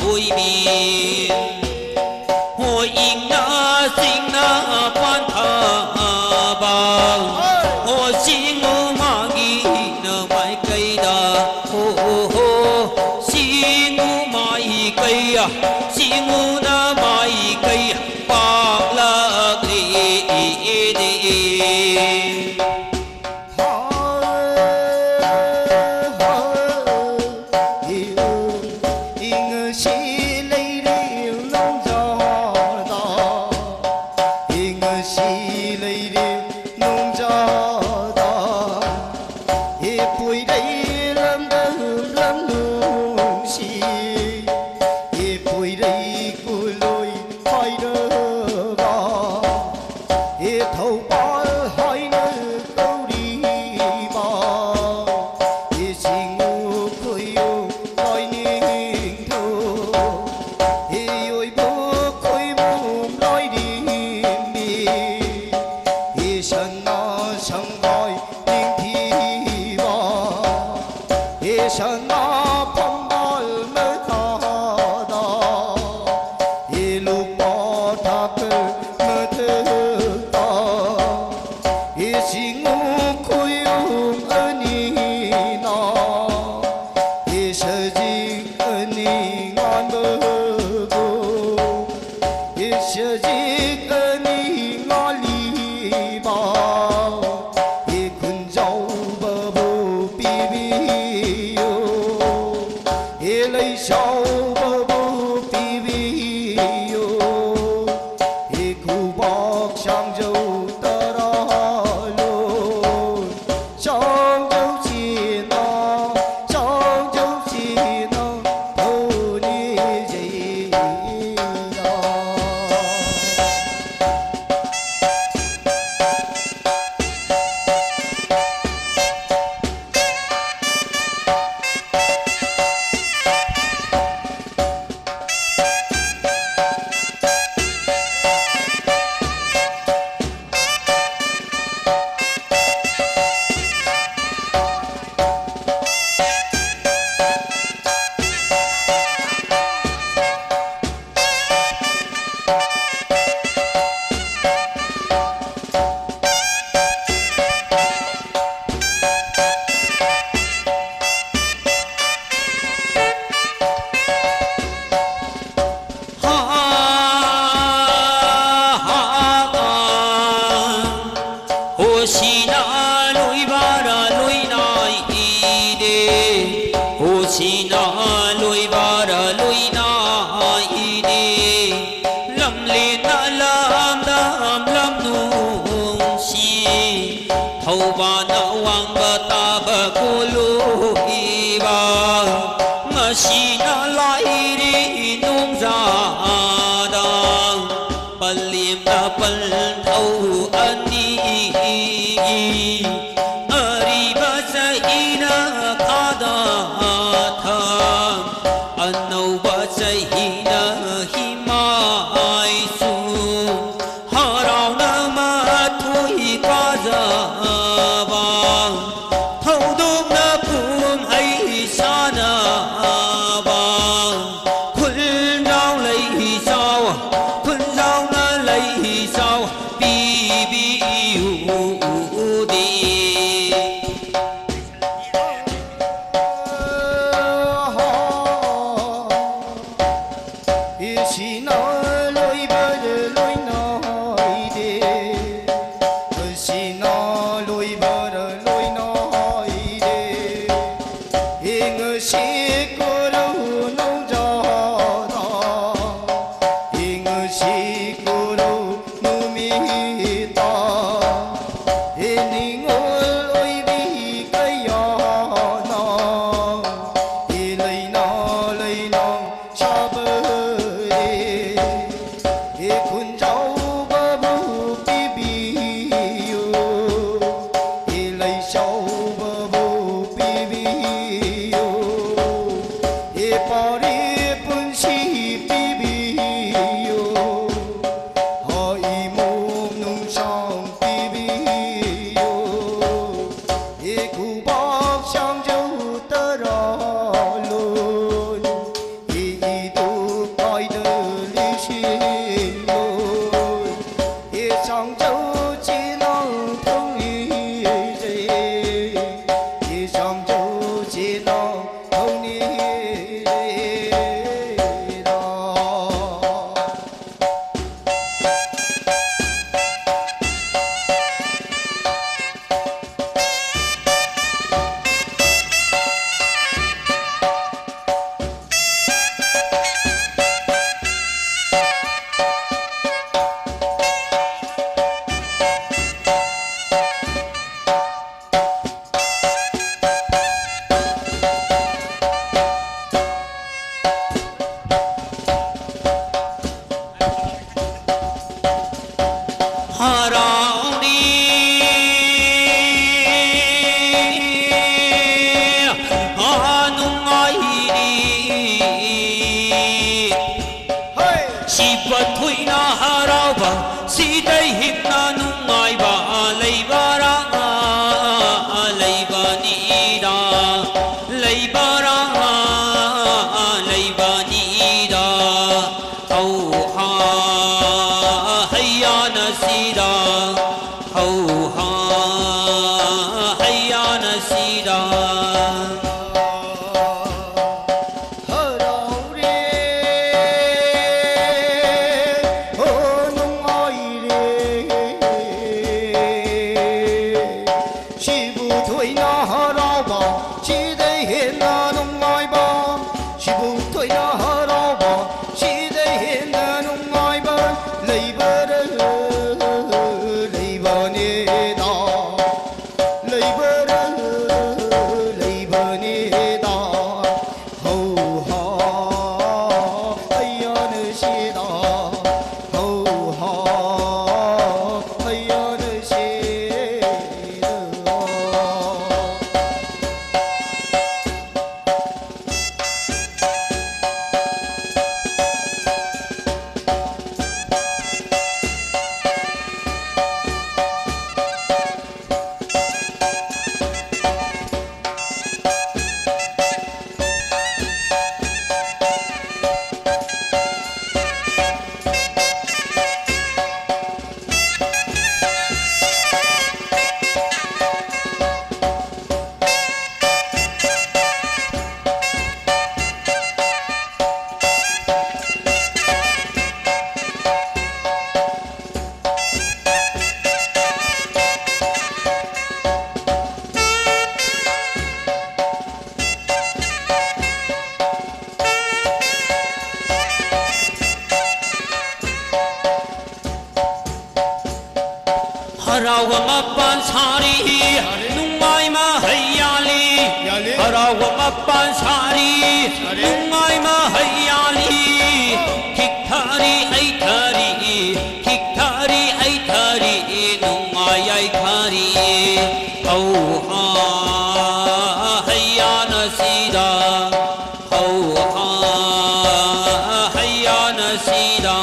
ꯑꯣꯏꯕꯤ꯫ ꯍꯣ ꯏꯪꯅ ꯆꯤꯡꯅ ꯄꯥꯟꯊꯕ꯫ ꯍꯣ ꯆꯤꯡꯉꯨ ꯃꯥꯒꯤꯅ ꯃꯥꯏꯀꯩꯗ꯫ ꯍꯣ ꯍꯣ ꯍꯣ ꯆꯤꯡꯉꯨ ꯃꯥꯏꯀꯩ꯫ ꯆꯤꯡꯉꯨꯅ ꯃꯥꯏꯀꯩ ꯄꯥꯛꯂꯛꯂꯤ꯫ ꯏꯉꯁꯤ ꯂꯩꯔꯦ ꯅꯣꯡꯖꯥꯗ, ꯏꯉꯁꯤ ꯂꯩꯔꯦ ꯅꯣꯡꯖꯥꯗ, ꯏꯄꯣꯏꯔꯩ ꯂꯝꯗꯝ ꯂꯝꯂꯣꯡꯁꯤ, ꯏꯄꯣꯏꯔꯩ ꯀꯨꯂꯣꯏ ꯈ꯭ꯋꯥꯏꯔ ꯂꯝꯂꯦꯟꯅ ꯂꯝꯗꯝ ꯂꯝ ꯅꯨꯡꯁꯤ, ꯊꯧꯕꯥꯅ ꯋꯥꯡꯕ ꯇꯥꯕ ꯀꯣꯂꯨ ꯏꯕ, ꯉꯁꯤꯅ ꯂꯥꯏꯔꯤ ꯅꯣꯡꯖꯥꯗ, ꯄꯂꯦꯝꯅ ꯄꯟꯊꯧ ꯑꯅꯤꯒꯤ ꯑꯔꯤꯕ ꯆꯍꯤꯅ ꯈꯥꯗ ꯊꯝ, ꯑꯅꯧꯕ ꯆꯍꯤꯅ ꯍꯤꯃꯥꯏꯁꯨ ꯍꯔꯥꯎꯅ ꯃꯊꯣꯏ ꯀꯥꯖꯕ, ꯊꯧꯗꯣꯛꯅ ꯀꯨꯝꯍꯩ ꯁꯥꯟꯅꯕ, ꯈꯨꯜꯖꯥꯎ ꯂꯩ ꯆꯥꯎ, ꯈꯨꯜꯖꯥꯎꯅ ꯂꯩ ꯆꯥꯎ ꯄꯤꯕꯤꯌꯨꯗꯤ꯫ ꯏꯁꯤꯅ ꯂꯣꯏꯕꯔ ꯂꯣꯏꯅꯥꯏꯗꯦ, ꯏꯁꯤꯅ ꯂꯣꯏꯕꯔ ꯂꯣꯏꯅꯥꯏꯗꯦ꯫ ꯏꯪꯁꯤ ꯀꯨꯔꯨ ꯅꯣꯡꯖꯥꯗ, ꯏꯪꯁꯤ ꯀꯨꯔꯨ ꯅꯨꯃꯤꯠꯇ, ꯏꯅꯤꯡꯉꯣꯜ ꯑꯣꯏꯕꯤ ꯀꯌꯥꯅ, ꯏꯂꯩꯅ ꯂꯩꯅ ꯁꯥꯕꯔꯦ꯫ ꯍꯔꯥꯎꯕ, ꯁꯤꯗꯩ ꯍꯦꯟꯅ ꯅꯨꯡꯉꯥꯏꯕ ꯂꯩꯕ꯭ꯔꯥ? ꯂꯩꯕꯅꯤꯗ, ꯂꯩꯕ꯭ꯔꯥ? ꯂꯩꯕꯅꯤꯗ꯫ ꯍꯧ ꯍꯥ ꯍꯩꯌꯥꯅ ꯁꯤꯗ, ꯍꯧ ꯍꯥ ꯍꯩꯌꯥꯅ ꯁꯤꯗ꯫ ꯍꯔꯥꯎꯔꯦ, ꯍꯣ ꯅꯨꯡꯉꯥꯏꯔꯦ꯫ ꯁꯤꯕꯨ ꯊꯣꯏꯅ ꯍꯔꯥꯎꯕ, ꯁꯤꯗꯩ ꯍꯦꯟꯅ ꯅꯨꯡꯉꯥꯏꯕ, ꯁꯤꯕꯨ ꯊꯣꯏꯅ ꯍꯔꯥꯎꯕ, ꯁꯤꯗꯩ ꯍꯦꯟꯅ ꯅꯨꯡꯉꯥꯏꯕ ꯂꯩꯕ꯭ꯔꯥ? ꯂꯩꯕꯅꯦꯗ, ꯂꯩꯕ꯭ꯔꯥ? ꯂꯩꯕꯅꯦꯗ꯫ ꯍꯧ ꯍꯥ ꯍꯩꯌꯥꯅ ꯁꯤꯗ, ꯍꯧ ꯍꯥ ꯍꯩꯌꯥꯅ ꯁꯤꯗ꯫ ꯍꯔꯥꯎꯕ ꯃꯄꯥꯟ ꯁꯥꯔꯤ, ꯅꯨꯡꯉꯥꯏ ꯃꯍꯩ ꯌꯥꯜꯂꯤ꯫ ꯌꯥꯜꯂꯤ꯫ ꯍꯔꯥꯎꯕ ꯃꯄꯥꯟ ꯁꯥꯔꯤ, ꯁꯥꯔꯤ꯫ ꯅꯨꯡꯉꯥꯏ ꯃꯍꯩ ꯌꯥꯜꯂꯤ꯫ ꯈꯤꯛꯊꯔꯤ ꯍꯩꯊꯔꯤ, ꯈꯤꯛꯊꯔꯤ ꯍꯩꯊꯔꯤ, ꯅꯨꯡꯉꯥꯏ ꯌꯥꯏꯊꯔꯤ꯫ ꯍꯧ ꯍꯥ ꯍꯩꯌꯥꯅ ꯁꯤꯗ, ꯍꯧ ꯍꯥ ꯍꯩꯌꯥꯅ ꯁꯤꯗ꯫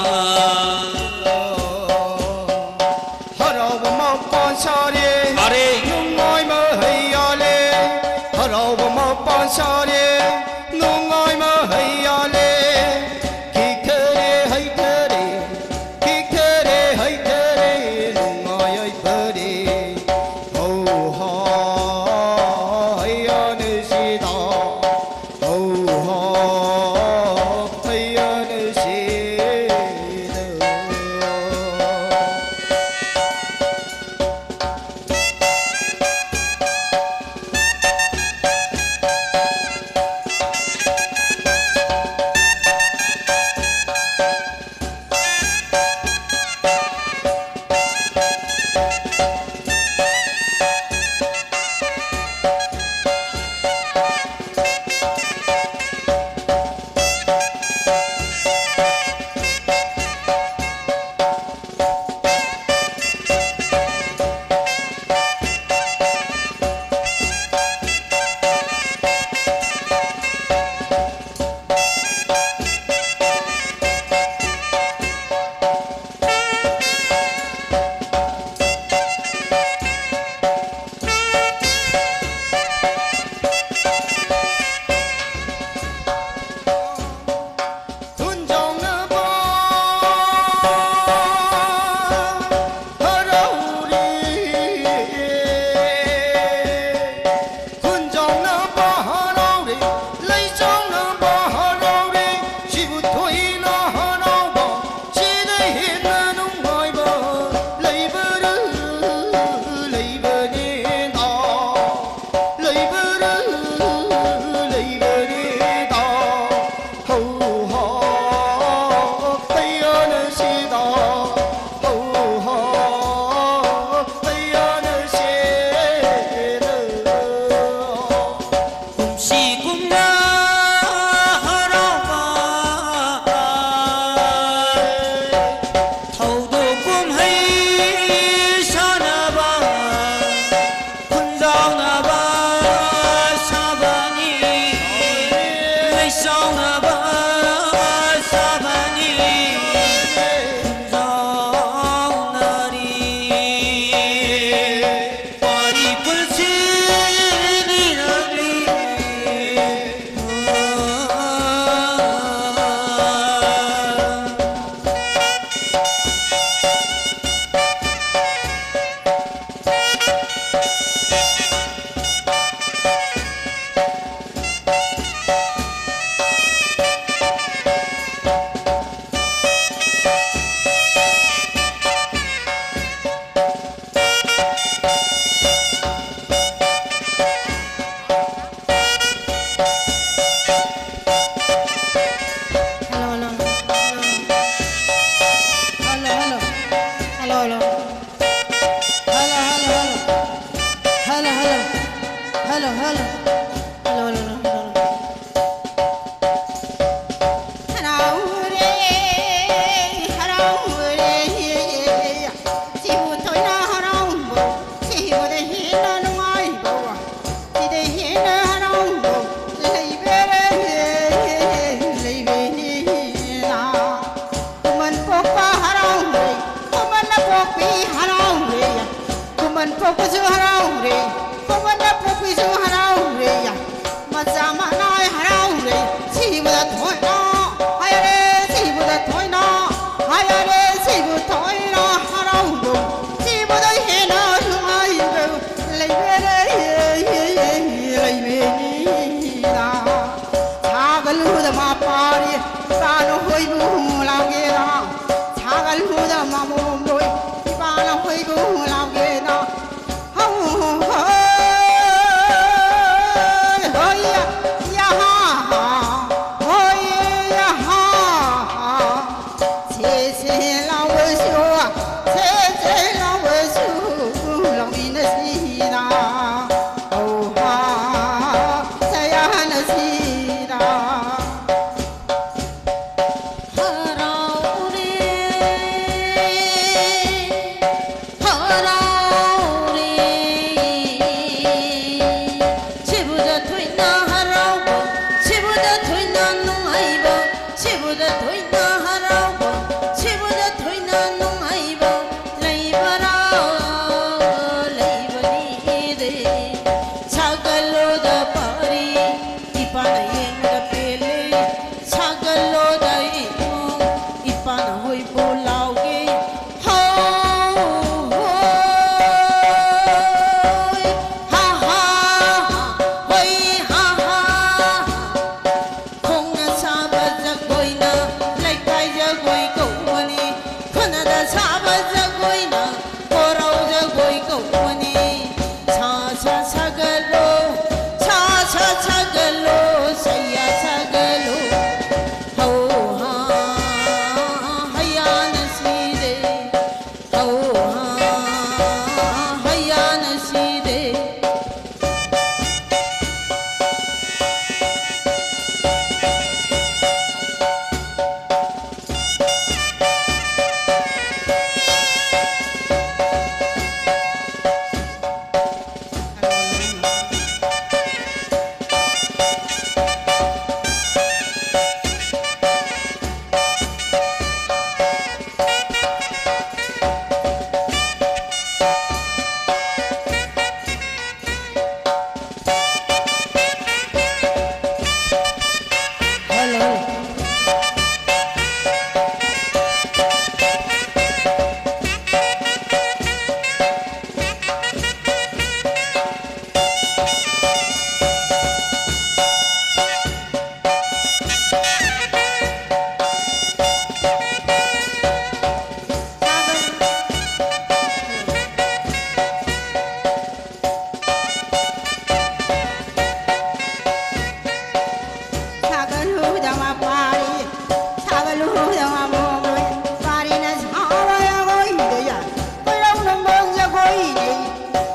ꯄꯥꯔꯤꯅ ꯁꯥꯕ ꯖꯒꯣꯏꯅꯦ, ꯀꯣꯏꯔꯧꯅ ꯃꯣꯡ ꯖꯒꯣꯏꯅꯦ,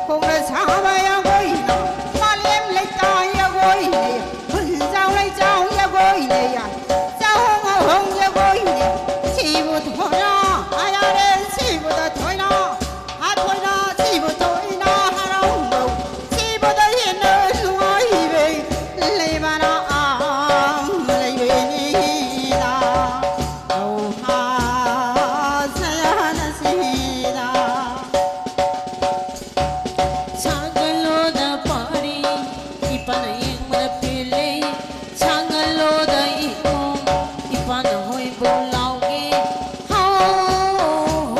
ꯈꯣꯡꯅ ꯁꯥꯕ ꯖꯒꯣꯏꯅ, ꯃꯥꯂꯦꯝ ꯂꯩꯇꯥ ꯖꯒꯣꯏꯅꯦ, ꯈꯨꯟꯖꯥꯎ ꯂꯩꯖꯥꯎ ꯖꯒꯣꯏꯅꯦ, ꯆꯥꯍꯣꯡ ꯉꯥꯍꯣꯡ ꯖꯒꯣꯏꯅꯦ꯫ ꯁꯤꯕꯨ ꯊꯣꯏꯅ, ꯑꯌꯥꯔꯦ ꯁꯤꯕꯨꯗ ꯊꯣꯏꯅ, ꯍꯥ ꯊꯣꯏꯅ ꯁꯤꯕꯨ ꯊꯣꯏꯅ ꯍꯔꯥꯎꯕꯧ, ꯁꯤꯕꯨꯗ ꯍꯦꯟꯅ ꯅꯨꯡꯉꯥꯏꯕꯩ ꯂꯩꯕꯅ ꯑꯥ ꯂꯩꯕꯅꯤꯗ꯫ ꯁꯥꯒꯠꯂꯣꯗ ꯄꯥꯔꯤ, ꯏꯄꯥꯅ ꯌꯦꯡꯕꯗ ꯄꯦꯜꯂꯦ꯫ ꯁꯥꯒꯠꯂꯣꯗ ꯏꯄꯨꯡ, ꯏꯄꯥꯅ ꯍꯣꯏꯕꯨ ꯂꯥꯎꯒꯦ꯫ ꯍꯥꯎ,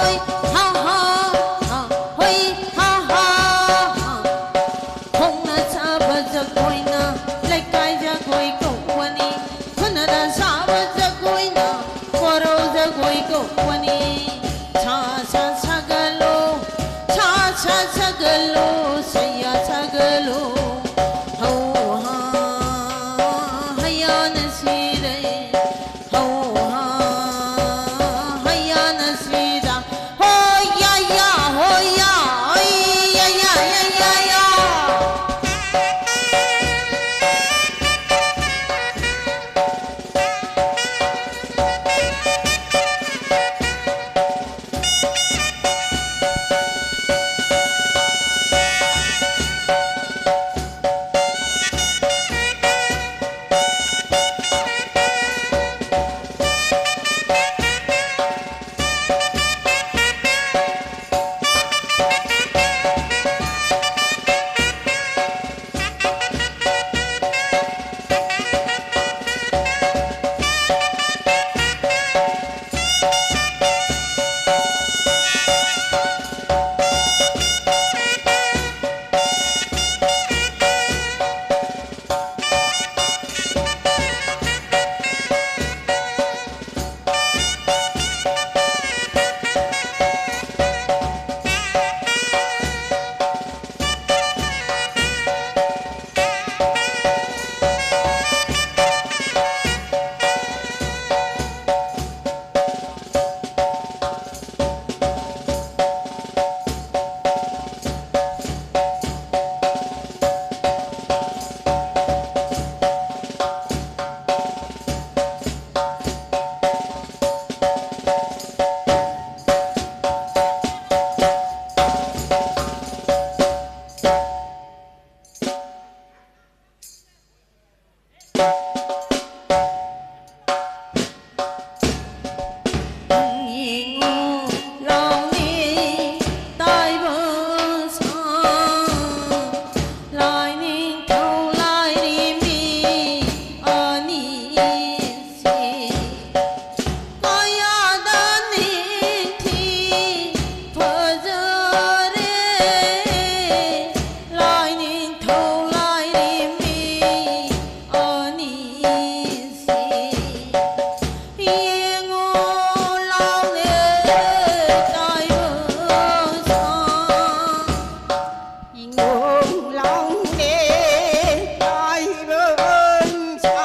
ꯍꯣꯏ, ꯍꯥ, ꯍꯥ, ꯍꯥ, ꯍꯣꯏ, ꯍꯥ, ꯍꯥ, ꯍꯥ꯫ ꯍꯧꯅ ꯁꯥꯕ ꯖꯒꯣꯏꯅ ꯂꯩꯀꯥꯏ ꯖꯒꯣꯏ ꯀꯧꯕꯅꯤ꯫ ꯈꯨꯅꯗ ꯁꯥꯕ ꯖꯒꯣꯏꯅ ꯀꯣꯔꯧ ꯖꯒꯣꯏ ꯀꯧꯕꯅꯤ꯫ ꯁꯥ ꯁꯥ ꯁꯥꯒꯠꯂꯣ, ꯁꯥ ꯁꯥ ꯁꯥꯒꯠꯂꯣ, ꯁꯌꯥ ꯁꯥꯒꯠꯂꯣ꯫ ꯍꯧ ꯍꯥ ꯍꯌꯥꯅ ꯁꯤꯔꯦ꯫ ꯍꯧ ꯍꯥ ꯍꯌꯥꯅ ꯁꯤꯗ꯫ ꯍꯣ ꯌꯥ ꯌꯥ, ꯍꯣ ꯌꯥ, ꯍꯣꯏ ꯌꯥ ꯌꯥ ꯌꯥ ꯌꯥ ꯌꯥ꯫ ꯀꯌꯥꯗ ꯅꯤꯡꯊꯤ ꯐꯖꯔꯦ, ꯂꯥꯏꯅꯤꯡꯊꯧ ꯂꯥꯏꯔꯦꯝꯕꯤ ꯑꯅꯤꯁꯤ꯫ ꯌꯦꯡꯉꯨ ꯂꯥꯎꯅꯦ ꯇꯥꯏꯕꯪ ꯁꯥ꯫ ꯌꯦꯡꯉꯨ ꯂꯥꯎꯅꯦ ꯇꯥꯏꯕꯪ ꯁꯥ꯫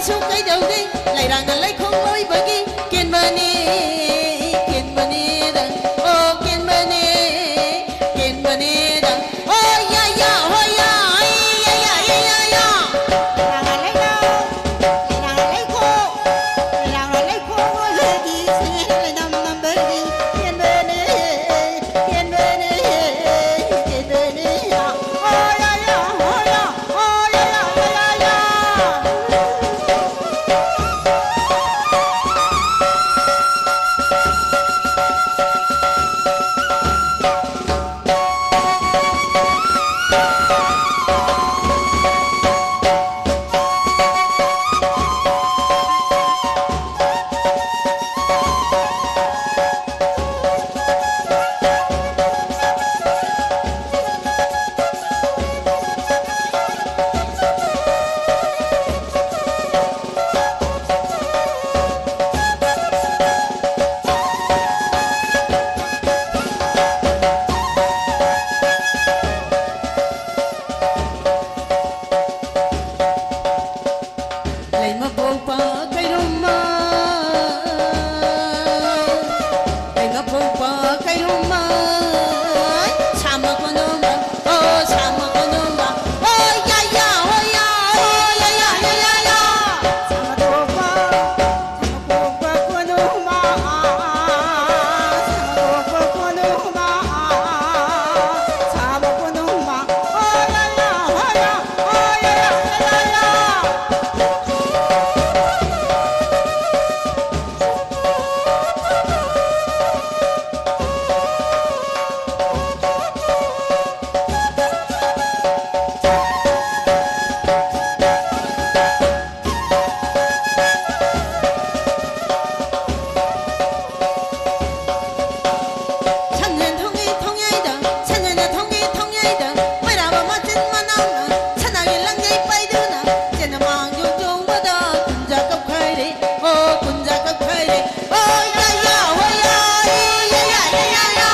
ꯁꯨ ꯀꯩꯗꯧꯗꯦ, ꯂꯩꯔꯥꯡꯅ ꯂꯩꯈꯣꯡ ꯂꯣꯏꯕꯒꯤ ꯀꯦꯟꯕꯅꯦ, ꯀꯦꯟꯕꯅꯦꯗ, ꯑꯣ ꯀꯦꯟꯕꯅꯦ, ꯀꯦꯟꯕꯅꯦꯗ, ꯑꯣ ꯌꯥ ꯌꯥ, ꯍꯣ ꯌꯥ, ꯑꯩ ꯌꯥ ꯌꯥ, ꯌꯥ ꯌꯥ, ꯌꯥ꯫ ꯂꯩꯔꯥꯡꯅ ꯂꯩꯈꯣꯡ, ꯂꯩꯔꯥꯡꯅ ꯂꯩꯈꯣꯡ ꯂꯣꯏꯕꯒꯤ ꯁꯦꯟ ꯂꯩꯅꯝ ꯅꯝꯕꯒꯤ ꯀꯦꯟꯕꯅꯦ꯫ ꯂꯩꯃ ꯄꯣꯛꯄ ꯀꯩꯔꯨꯝꯃ, ꯂꯩꯃ ꯄꯣꯛꯄ ꯀꯩꯔꯨꯝꯃ, ꯁꯥꯃ ꯀꯣꯅꯨꯃ, ꯑꯣ ꯁꯥꯃ ꯀꯣꯅꯨꯃ, ꯑꯣ ꯌꯥ ꯌꯥ, ꯍꯣ ꯌꯥ, ꯍꯣ ꯌꯥ ꯌꯥ, ꯌꯥ ꯌꯥ, ꯌꯥ꯫ ꯁꯥꯃ ꯄꯣꯛꯄ ꯁꯟꯅ ꯊꯣꯡꯉꯤ ꯊꯣꯡꯌꯥꯏꯗ, ꯁꯟꯅ ꯊꯣꯡꯉꯤ ꯊꯣꯡꯌꯥꯏꯗ, ꯃꯩꯔꯥꯕ ꯃꯆꯤꯟ ꯃꯅꯥꯎꯅ, ꯁꯅꯥꯒꯤ ꯂꯪꯖꯩ ꯄꯥꯏꯗꯨꯅ, ꯆꯦꯟꯅ ꯃꯥꯡ ꯌꯨꯝ ꯆꯣꯡꯕꯗ, ꯀꯨꯟꯖꯥ ꯀꯞꯈꯥꯏꯔꯦ, ꯑꯣ ꯀꯨꯟꯖꯥ ꯀꯞꯈꯥꯏꯔꯦ, ꯑꯣ ꯌꯥ ꯌꯥ ꯍꯣ ꯌꯥ, ꯌꯥ ꯌꯥ ꯌꯥ ꯌꯥ ꯌꯥ꯫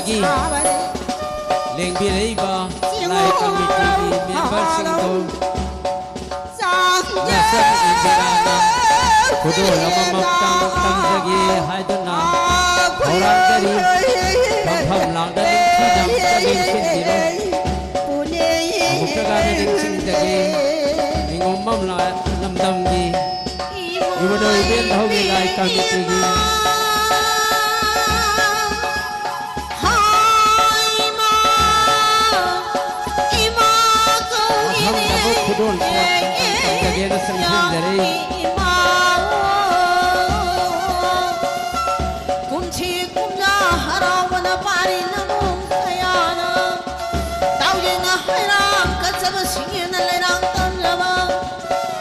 ꯒꯤ ꯂꯦꯡꯕꯤꯔꯛꯏꯕ ꯂꯥꯏ ꯀꯃꯤꯇꯤꯒꯤ ꯃꯦꯝꯕꯔꯁꯤꯡꯗꯨ ꯃꯁꯛ ꯏꯟꯗꯤꯔꯥꯅ ꯈꯨꯗꯣꯜ ꯑꯃꯃꯝꯇꯪ ꯇꯝꯖꯒꯦ ꯍꯥꯏꯗꯨꯅ ꯊꯧꯔꯥꯡꯖꯔꯤ꯫ ꯐꯝꯐꯝ ꯂꯥꯡꯗ ꯅꯤꯡꯊꯤꯅ ꯑꯃꯨꯛꯇ ꯅꯤꯡꯁꯤꯡꯕꯤꯔꯣ꯫ ꯑꯃꯨꯛꯇꯒ ꯅꯤꯡꯁꯤꯡꯖꯒꯦ꯫ ꯅꯤꯉꯣꯝꯕꯝ ꯂꯝꯗꯝꯒꯤ ꯏꯕꯨꯙꯧ ꯏꯕꯦꯟ ꯙꯧꯒꯤ ꯂꯥꯏ ꯀꯃꯤꯇꯤꯒꯤ ꯃꯊꯪ ꯃꯈꯨ ꯈꯨꯗꯣꯜ ꯄꯣꯠ ꯇꯝꯖꯒꯦꯅ ꯆꯪꯁꯤꯟꯖꯔꯤ꯫ ꯀꯨꯝꯁꯤ ꯀꯨꯝꯖꯥ ꯍꯔꯥꯎꯕꯅ ꯄꯥꯔꯤ ꯅꯃꯣ ꯀꯌꯥꯅ ꯇꯥꯎꯖꯦꯅ ꯍꯩꯔꯥꯡ ꯀꯠꯆꯕ ꯁꯤꯡꯉꯦꯅ ꯂꯩꯔꯥꯡ ꯇꯝꯖꯕ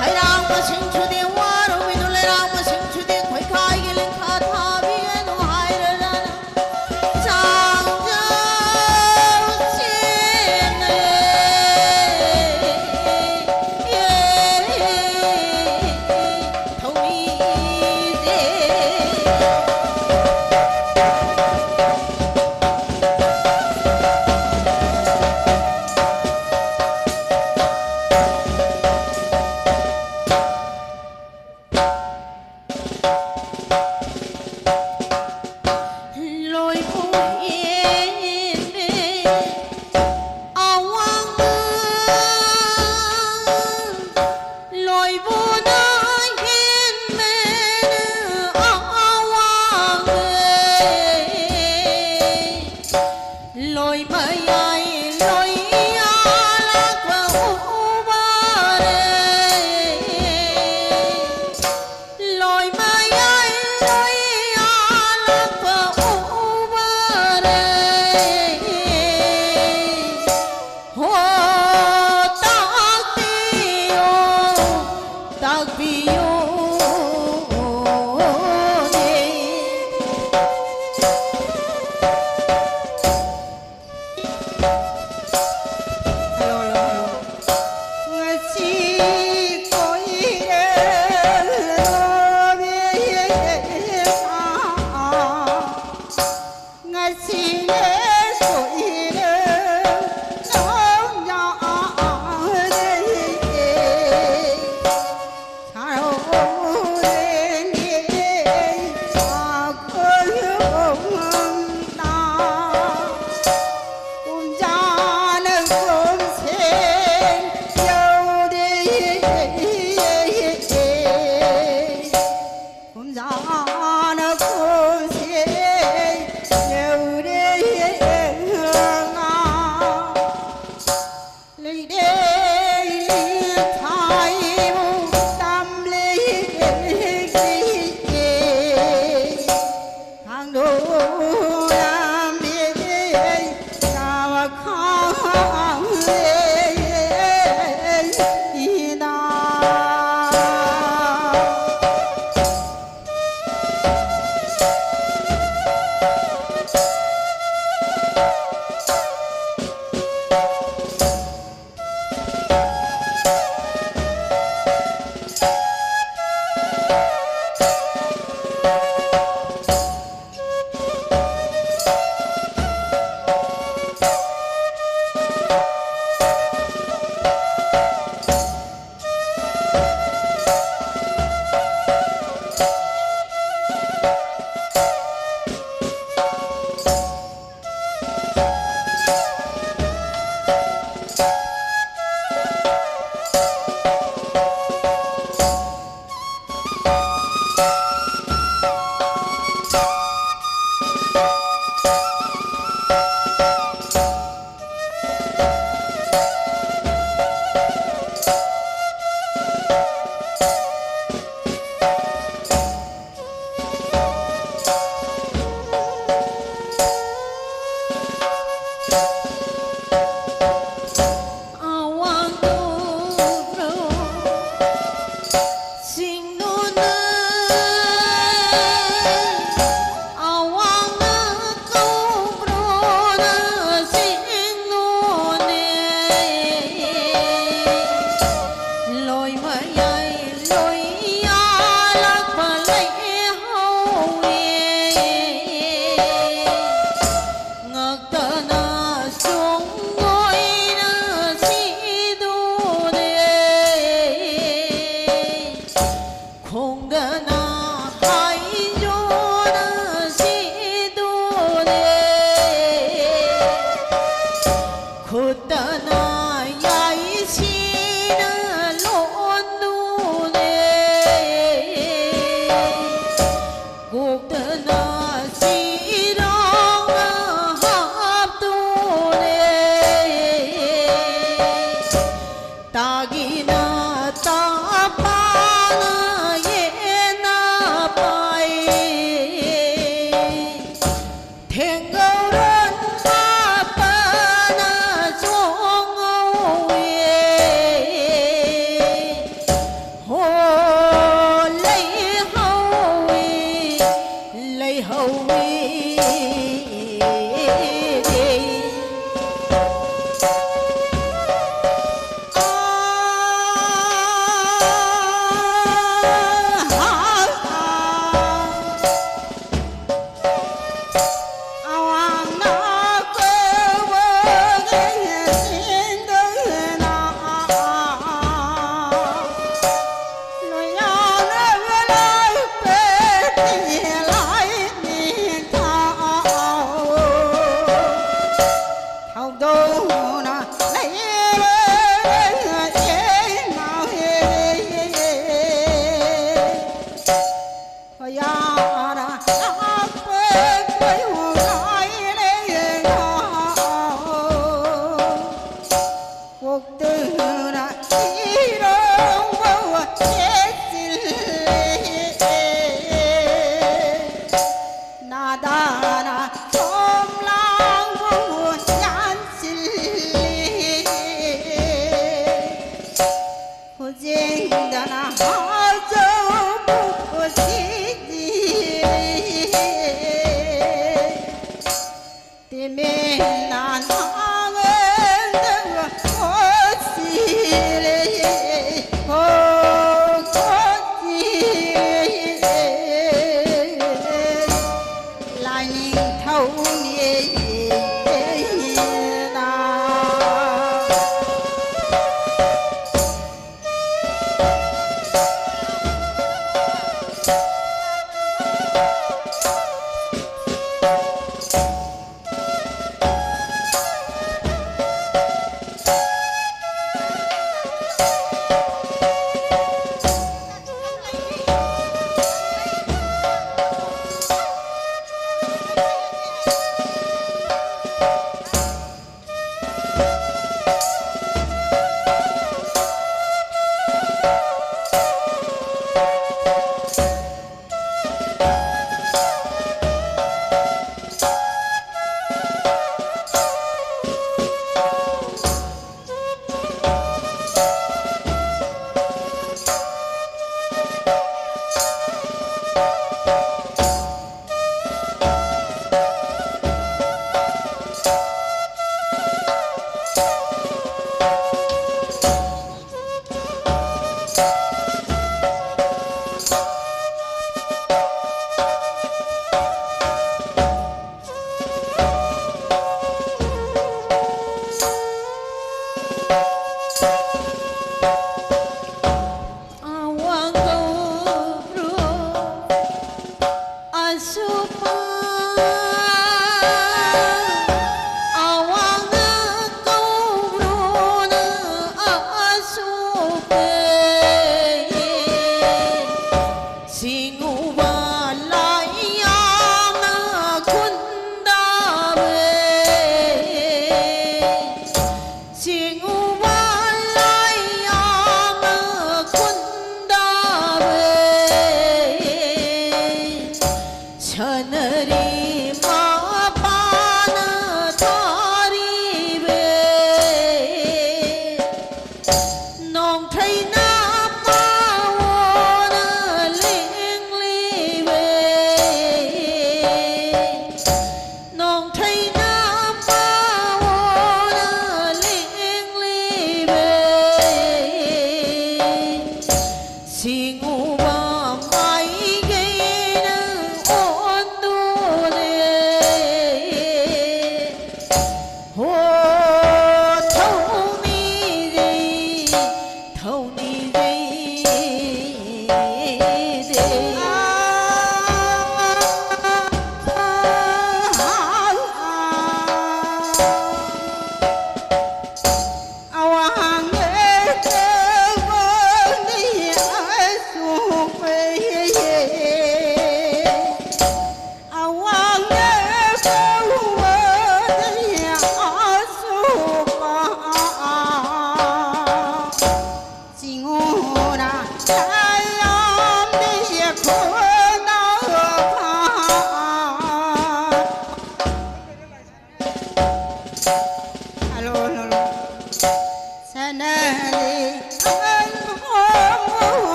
ꯍꯩꯔꯥꯡ ꯃꯁꯤꯡꯁꯨꯗꯤ ꯋꯥꯔꯨꯃꯤꯗꯨ ꯂꯩꯔꯥꯡ ꯃꯁꯤꯡꯁꯨꯗꯤ ꯈꯣꯏꯈꯥꯏꯒꯤ ꯂꯤꯡꯈꯥ ꯊꯥꯕꯤꯒꯅꯨ ꯍꯥꯏꯔꯗꯅ ꯆꯥꯎꯖꯥꯎ ꯆꯦꯟꯅꯔꯦ꯫ ꯊꯧꯃꯤꯁꯦ ꯂꯣꯏꯕꯨ ꯍꯦꯟꯂꯦ ꯑꯋꯥꯡꯕ ꯂꯣꯏꯕꯨꯅ ꯍꯦꯟꯕꯅ ꯑꯋꯥꯡꯕ ꯂꯣꯏ ꯃꯌꯥꯏ ꯂꯣꯏ ꯌꯥꯜꯂꯛꯄ ꯎꯕꯔꯦ꯫ ꯂꯣꯏ ꯃꯌꯥꯏ ꯂꯣꯏ ꯌꯥꯜꯂꯛꯄ ꯎꯕꯔꯦ꯫ ꯍꯣ ꯇꯥꯛꯄꯤꯌꯣ, ꯇꯥꯛꯄꯤꯌꯣ꯫ ꯉꯁꯤ ꯀꯣꯏꯔꯦ ꯂꯣꯏꯔꯦ꯫ ꯉꯁꯤꯅꯦ ꯊꯦꯡꯒꯧꯔꯣꯟ ꯃꯥꯄꯅ ꯆꯣꯡꯍꯧꯋꯤ꯫ ꯍꯣ, ꯂꯩꯍꯧꯋꯤ, ꯂꯩꯍꯧꯋꯤ꯫ ꯊꯧꯗꯣꯛꯅ ꯂꯩꯔꯦ꯫ ꯍꯣꯌꯥꯔ ꯂꯥꯛꯄ ꯀꯣꯏꯍꯨꯝ ꯂꯥꯏꯔꯦ꯫ ꯀꯣꯛꯇꯨꯅ ꯏꯔꯣꯡꯕ ꯆꯦꯠꯁꯤꯜꯂꯦ꯫ ꯅꯥꯗꯥꯅ ꯁꯣꯝ ꯂꯥꯡꯕ ꯌꯥꯟꯁꯤꯜꯂꯤ꯫ ꯈꯨꯖꯦꯡꯗꯅ ꯍꯥꯖꯧꯕ ꯁꯤꯗꯤ꯫ ꯇꯤꯃꯦꯟꯅ ꯅꯥꯉꯣꯟꯗ ꯀꯣꯠꯁꯤꯜꯂꯦ, ꯍꯣ, ꯀꯣꯠꯁꯤꯜꯂꯦ꯫ ꯂꯥꯏꯅꯤꯡꯊꯧꯅꯦꯅ꯫ ꯆꯤꯡ ꯎꯕ ꯂꯥꯏ ꯌꯥꯝꯅ ꯈꯨꯟꯗꯥꯕ ꯁꯥꯟꯅꯔꯤ ꯃꯄꯥꯅ ꯊꯥꯔꯤꯕ ꯅꯣꯡꯊꯩꯅ ꯃꯥꯑꯣꯅ ꯂꯦꯡꯂꯤꯕ ꯅꯣꯡꯊꯩꯅ ꯃꯥꯑꯣꯅ ꯂꯦꯡꯂꯤꯕ ꯁꯤꯡꯎꯕ ꯃꯥꯏꯒꯩꯅ ꯑꯣꯟꯗꯨꯅꯦ꯫ ꯍꯣ ꯊꯧꯅꯤꯖꯩ ꯊꯧꯅꯤꯖꯩ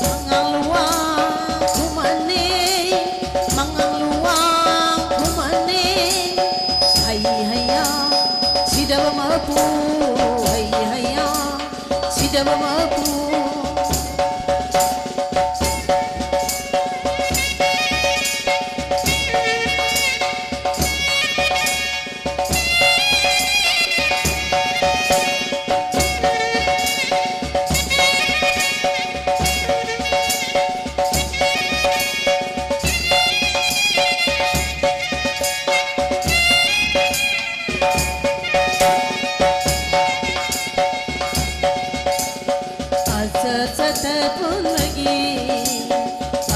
ꯃꯉꯥꯡ ꯂꯨꯋꯥꯡ ꯈꯨꯃꯟꯅꯤ, ꯃꯉꯥꯡ ꯂꯨꯋꯥꯡ ꯈꯨꯃꯟꯅꯤ꯫ ꯍꯩ ꯍꯩꯌꯥ ꯁꯤꯗꯕ ꯃꯄꯨ, ꯍꯩ ꯍꯩꯌꯥ ꯁꯤꯗꯕ ꯃꯄꯨ꯫ ꯑꯆꯠ ꯆꯠꯇ ꯄꯨꯟꯕꯒꯤ,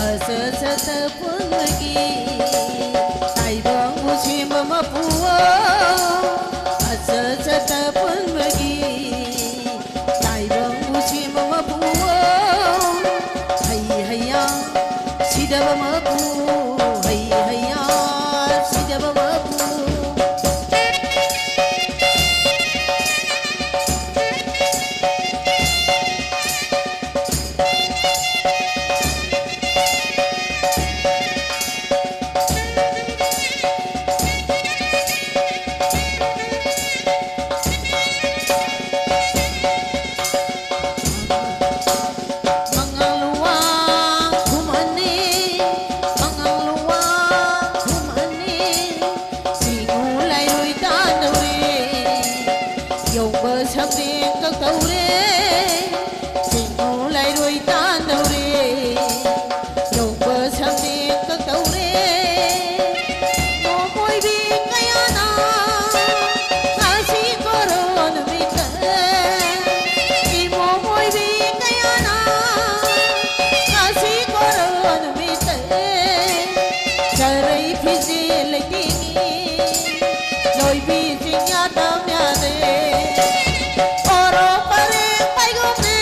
ꯑꯆꯠ ꯆꯠꯇ ꯄꯨꯟꯕꯒꯤ, ꯇꯥꯏꯕꯪꯕꯨ ꯁꯦꯝꯕ ꯃꯄꯨꯑꯣ꯫ ꯑꯆꯠ ꯆꯠꯇ ꯄꯨꯟꯕꯒꯤ, ꯇꯥꯏꯕꯪꯕꯨ ꯁꯦꯝꯕ ꯃꯄꯨꯑꯣ꯫ ꯍꯩ ꯍꯩꯌꯥ ꯁꯤꯗꯕ ꯃꯄꯨ, ꯍꯩ ꯍꯩꯌꯥ ꯁꯤꯗꯕ ꯃꯄꯨ꯫ ꯃꯉꯥꯡ ꯂꯨꯋꯥꯡ ꯈꯨꯃꯟꯅꯤ, ꯃꯉꯥꯡ ꯂꯨꯋꯥꯡ ꯈꯨꯃꯟꯅꯤ꯫ ꯆꯤꯡꯉꯨ ꯂꯥꯏꯔꯣꯏ ꯇꯥꯟꯗꯧꯔꯦ, ꯌꯧꯕ ꯁꯝꯂꯦꯡ ꯀꯛꯇꯧꯔꯦ꯫ ꯆꯤꯡꯉꯨ ꯂꯥꯏꯔꯣꯏ ꯇꯥꯟꯗꯧꯔꯦ, ꯌꯧꯕ ꯁꯝꯂꯦꯡ ꯀꯛꯇꯧꯔꯦ꯫ ꯏꯃꯣ ꯃꯣꯏꯕꯤ ꯀꯌꯥꯅ ꯉꯁꯤ ꯀꯣꯔꯣ ꯅꯨꯃꯤꯠꯇ, ꯏꯃꯣ ꯃꯣꯏꯕꯤ ꯀꯌꯥꯅ ꯉꯁꯤ ꯀꯣꯔꯣ ꯅꯨꯃꯤꯠꯇ, ꯆꯔꯩ ꯐꯤꯖꯦꯜ ꯂꯩꯇꯦꯡꯉꯤ, ꯂꯣꯏꯕꯤ ꯆꯤꯡꯌꯥ ꯇꯝ ꯌꯥꯗꯦ꯫ ꯀꯣꯔꯣ ꯄꯔꯦꯡ ꯄꯥꯏꯒꯨꯝꯕꯤ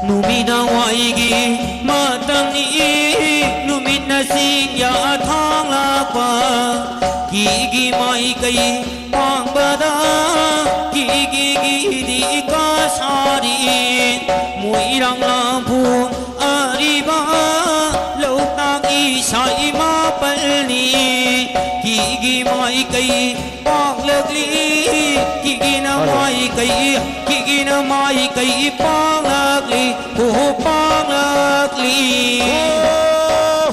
ꯅꯨꯃꯤꯗꯥꯡ ꯋꯥꯏꯒꯤ ꯃꯇꯝꯅꯤ, ꯅꯨꯃꯤꯠꯅ ꯆꯤꯡꯌꯥ ꯊꯥꯡꯂꯛꯄ꯫ ꯀꯤꯒꯤ ꯃꯥꯏꯀꯩ ꯄꯥꯡꯕꯗ, ꯀꯤꯒꯤ ꯒꯤꯗꯤ ꯀꯁꯥꯔꯤ꯫ ꯃꯣꯏꯔꯥꯡ ꯂꯝꯕꯨ ꯑꯔꯤꯕ ꯂꯣꯛꯇꯥꯛ ꯏꯁꯥ ꯏꯃꯥ ꯄꯜꯅꯤ꯫ ꯀꯤꯒꯤ ꯃꯥꯏꯀꯩ ꯄꯥꯛꯂꯛꯂꯤ, ꯀꯤꯒꯤꯅ ꯃꯥꯏꯀꯩ, ꯀꯤꯒꯤꯅ ꯃꯥꯏꯀꯩ ꯄꯥꯛꯂꯛꯂꯤ, ꯍꯣ ꯄꯥꯛꯂꯛꯂꯤ꯫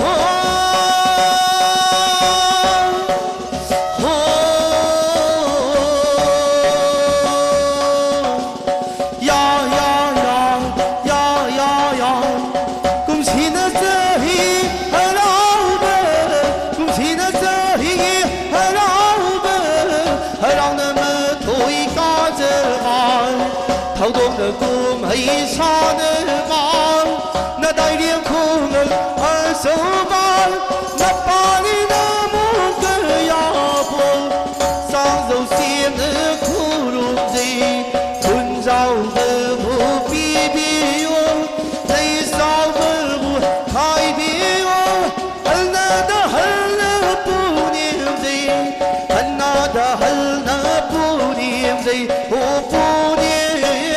ꯍꯣ, ꯍꯣ, ꯍꯣ, ꯌꯥ, ꯌꯥ, ꯌꯥ, ꯌꯥ, ꯌꯥ, ꯌꯥ꯫ ꯀꯨꯝꯁꯤꯅ ꯆꯍꯤ ꯍꯔꯥꯎꯕ, ꯀꯨꯝꯁꯤꯅ ꯆꯍꯤ ꯍꯔꯥꯎꯕ, ꯍꯔꯥꯎꯅ ꯃꯊꯣꯏ ꯀꯥꯖꯕ, ꯊꯧꯗꯣꯛꯅ ꯀꯨꯝꯍꯩ ꯁꯥꯟꯅꯕ, ꯅꯗꯥꯏꯔꯦꯝ ꯈꯨꯡꯒꯪ ꯑꯆꯧꯕ, ꯅꯄꯥꯅꯤꯅ ꯑꯃꯨꯛ ꯀꯌꯥꯕꯨ ꯆꯥꯡꯖꯧ ꯆꯦꯝꯅ ꯈꯨꯔꯨꯝꯖꯩ꯫ ꯈꯨꯟꯖꯥꯎꯕꯕꯨ ꯄꯤꯕꯤꯌꯨ, ꯂꯩ ꯆꯥꯎꯕꯕꯨ ꯈꯥꯏꯕꯤꯌꯨ, ꯍꯜꯅꯗ ꯍꯜꯅ ꯄꯨꯅꯦꯝꯖꯩ, ꯍꯟꯅꯗ ꯍꯜꯅ ꯄꯨꯅꯦꯝꯖꯩ, ꯍꯣ ꯄꯨꯅꯦꯝꯖꯩ꯫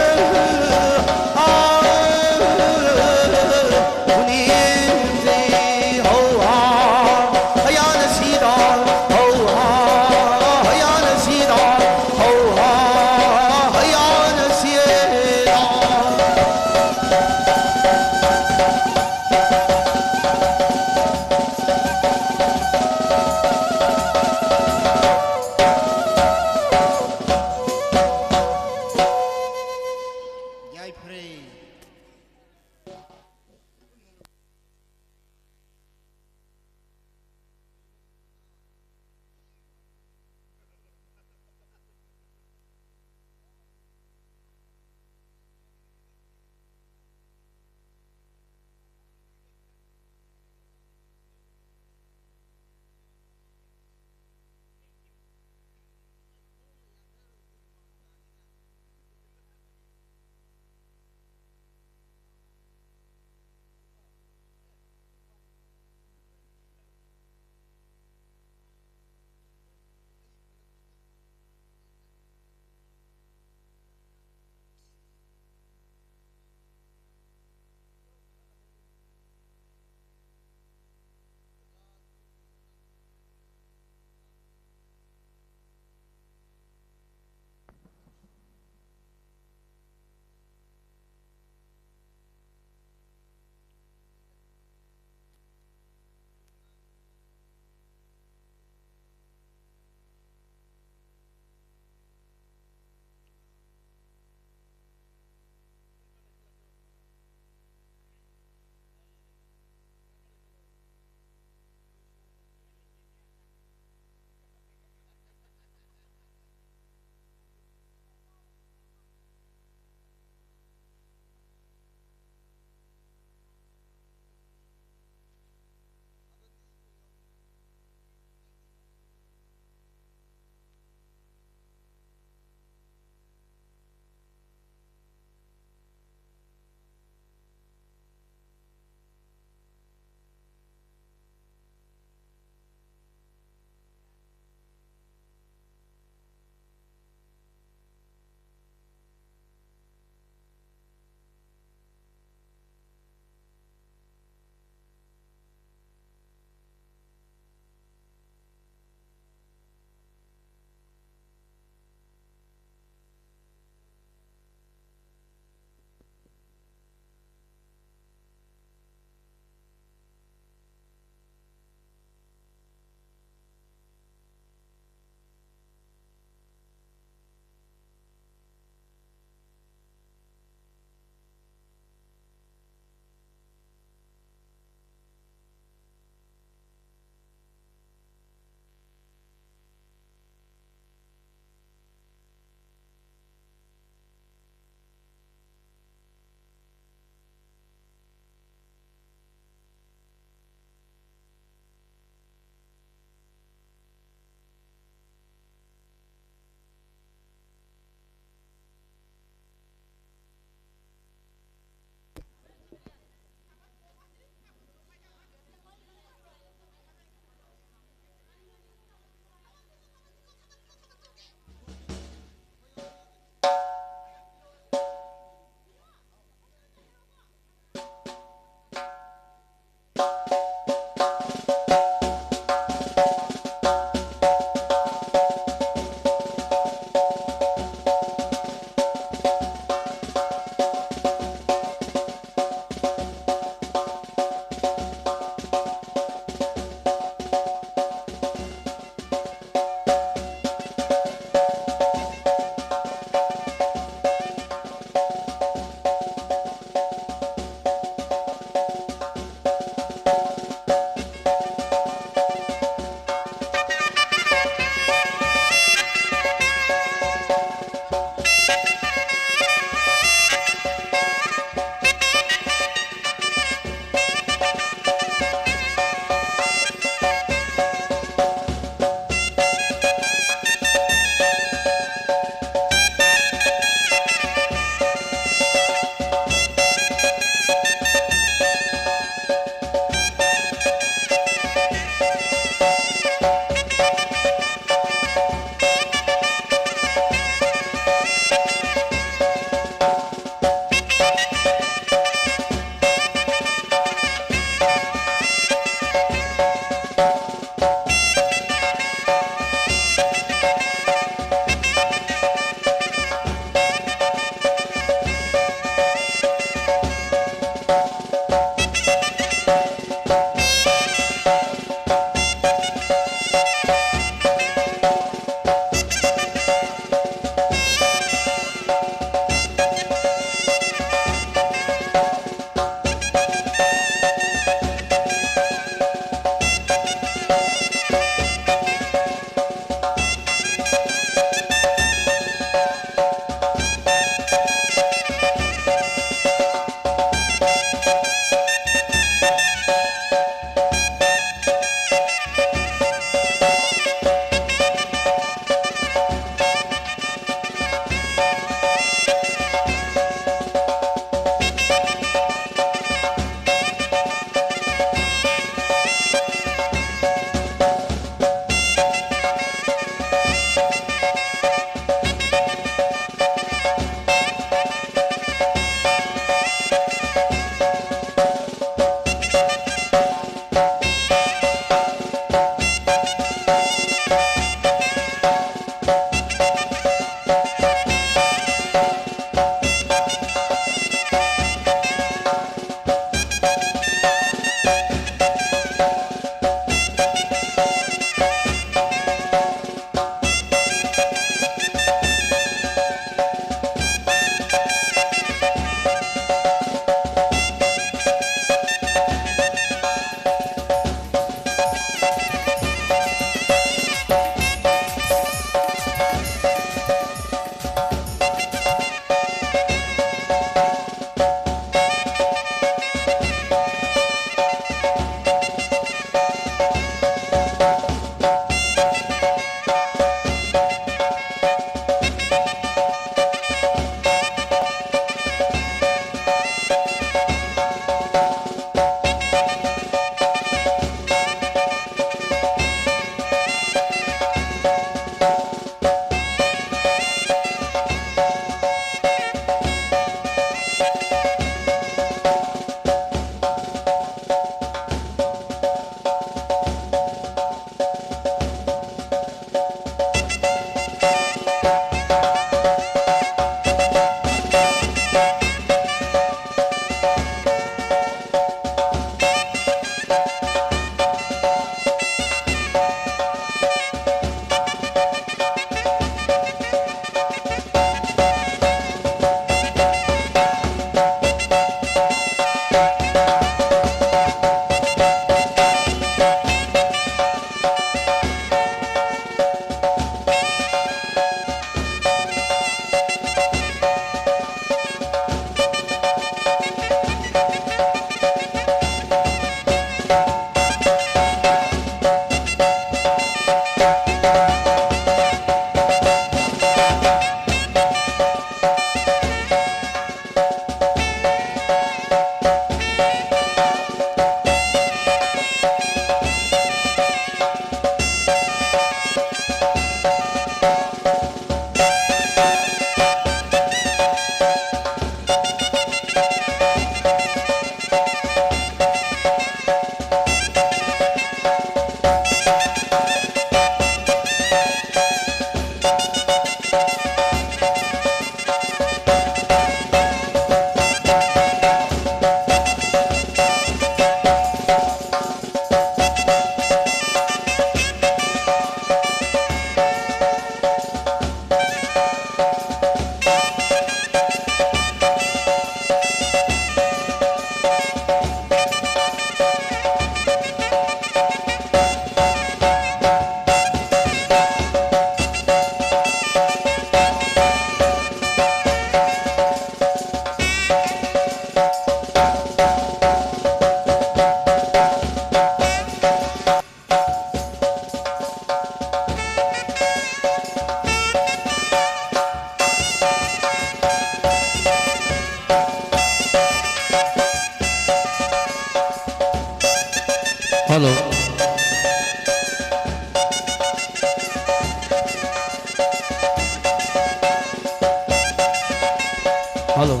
ꯍꯜꯂꯣ꯫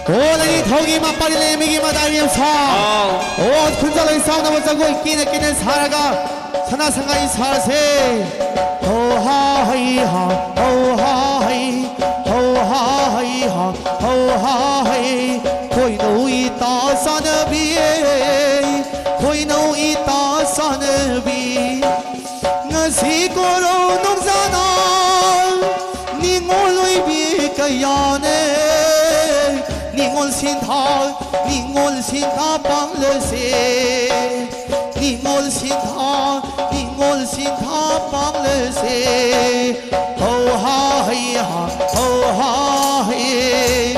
ꯑꯣ, ꯂꯩꯔꯤ ꯊꯧꯒꯤ ꯃꯄꯥꯔꯤ ꯂꯩꯔꯝꯃꯤꯒꯤ ꯃꯇꯥꯏ ꯌꯦꯡꯁꯥ꯫ ꯑꯥꯎ꯫ ꯑꯣ, ꯈꯨꯟꯖꯥ ꯂꯩꯁꯥꯡꯅꯕ ꯖꯒꯣꯏ ꯀꯦꯅ ꯀꯦꯅ ꯁꯥꯔꯒ ꯁꯅꯥ ꯁꯉꯥꯏ ꯁꯥꯔꯁꯦ꯫ ꯍꯣ ꯍꯥ ꯍꯩ ꯍꯥ, ꯍꯣ ꯍꯥ ꯍꯩ, ꯍꯣ ꯍꯥ ꯍꯩ ꯍꯥ, ꯍꯣ ꯍꯥ ꯍꯩ꯫ ꯈꯣꯏꯅꯧ ꯏꯇꯥ ꯆꯥꯅꯕꯤ, ꯈꯣꯏꯅꯧ ꯏꯇꯥ ꯆꯥꯅꯕꯤ꯫ ꯉꯁꯤ ꯀꯣꯔꯧ ꯅꯣꯡꯖꯥꯅ ꯅꯤꯉꯣꯜ ꯑꯣꯏꯕꯤ ꯀꯌꯥꯅꯦ꯫ ꯅꯤꯉꯣꯜ ꯁꯤꯟꯊꯥ, ꯅꯤꯉꯣꯜ ꯁꯤꯟꯊꯥ ꯄꯥꯡꯂꯁꯦ꯫ ꯅꯤꯉꯣꯜ ꯁꯤꯟꯊꯥ, ꯅꯤꯉꯣꯜ ꯁꯤꯟꯊꯥ ꯄꯥꯡꯂꯁꯦ꯫ ꯍꯧ ꯍꯥ ꯍꯩ ꯍꯥ, ꯍꯧ ꯍꯥ ꯍꯩ꯫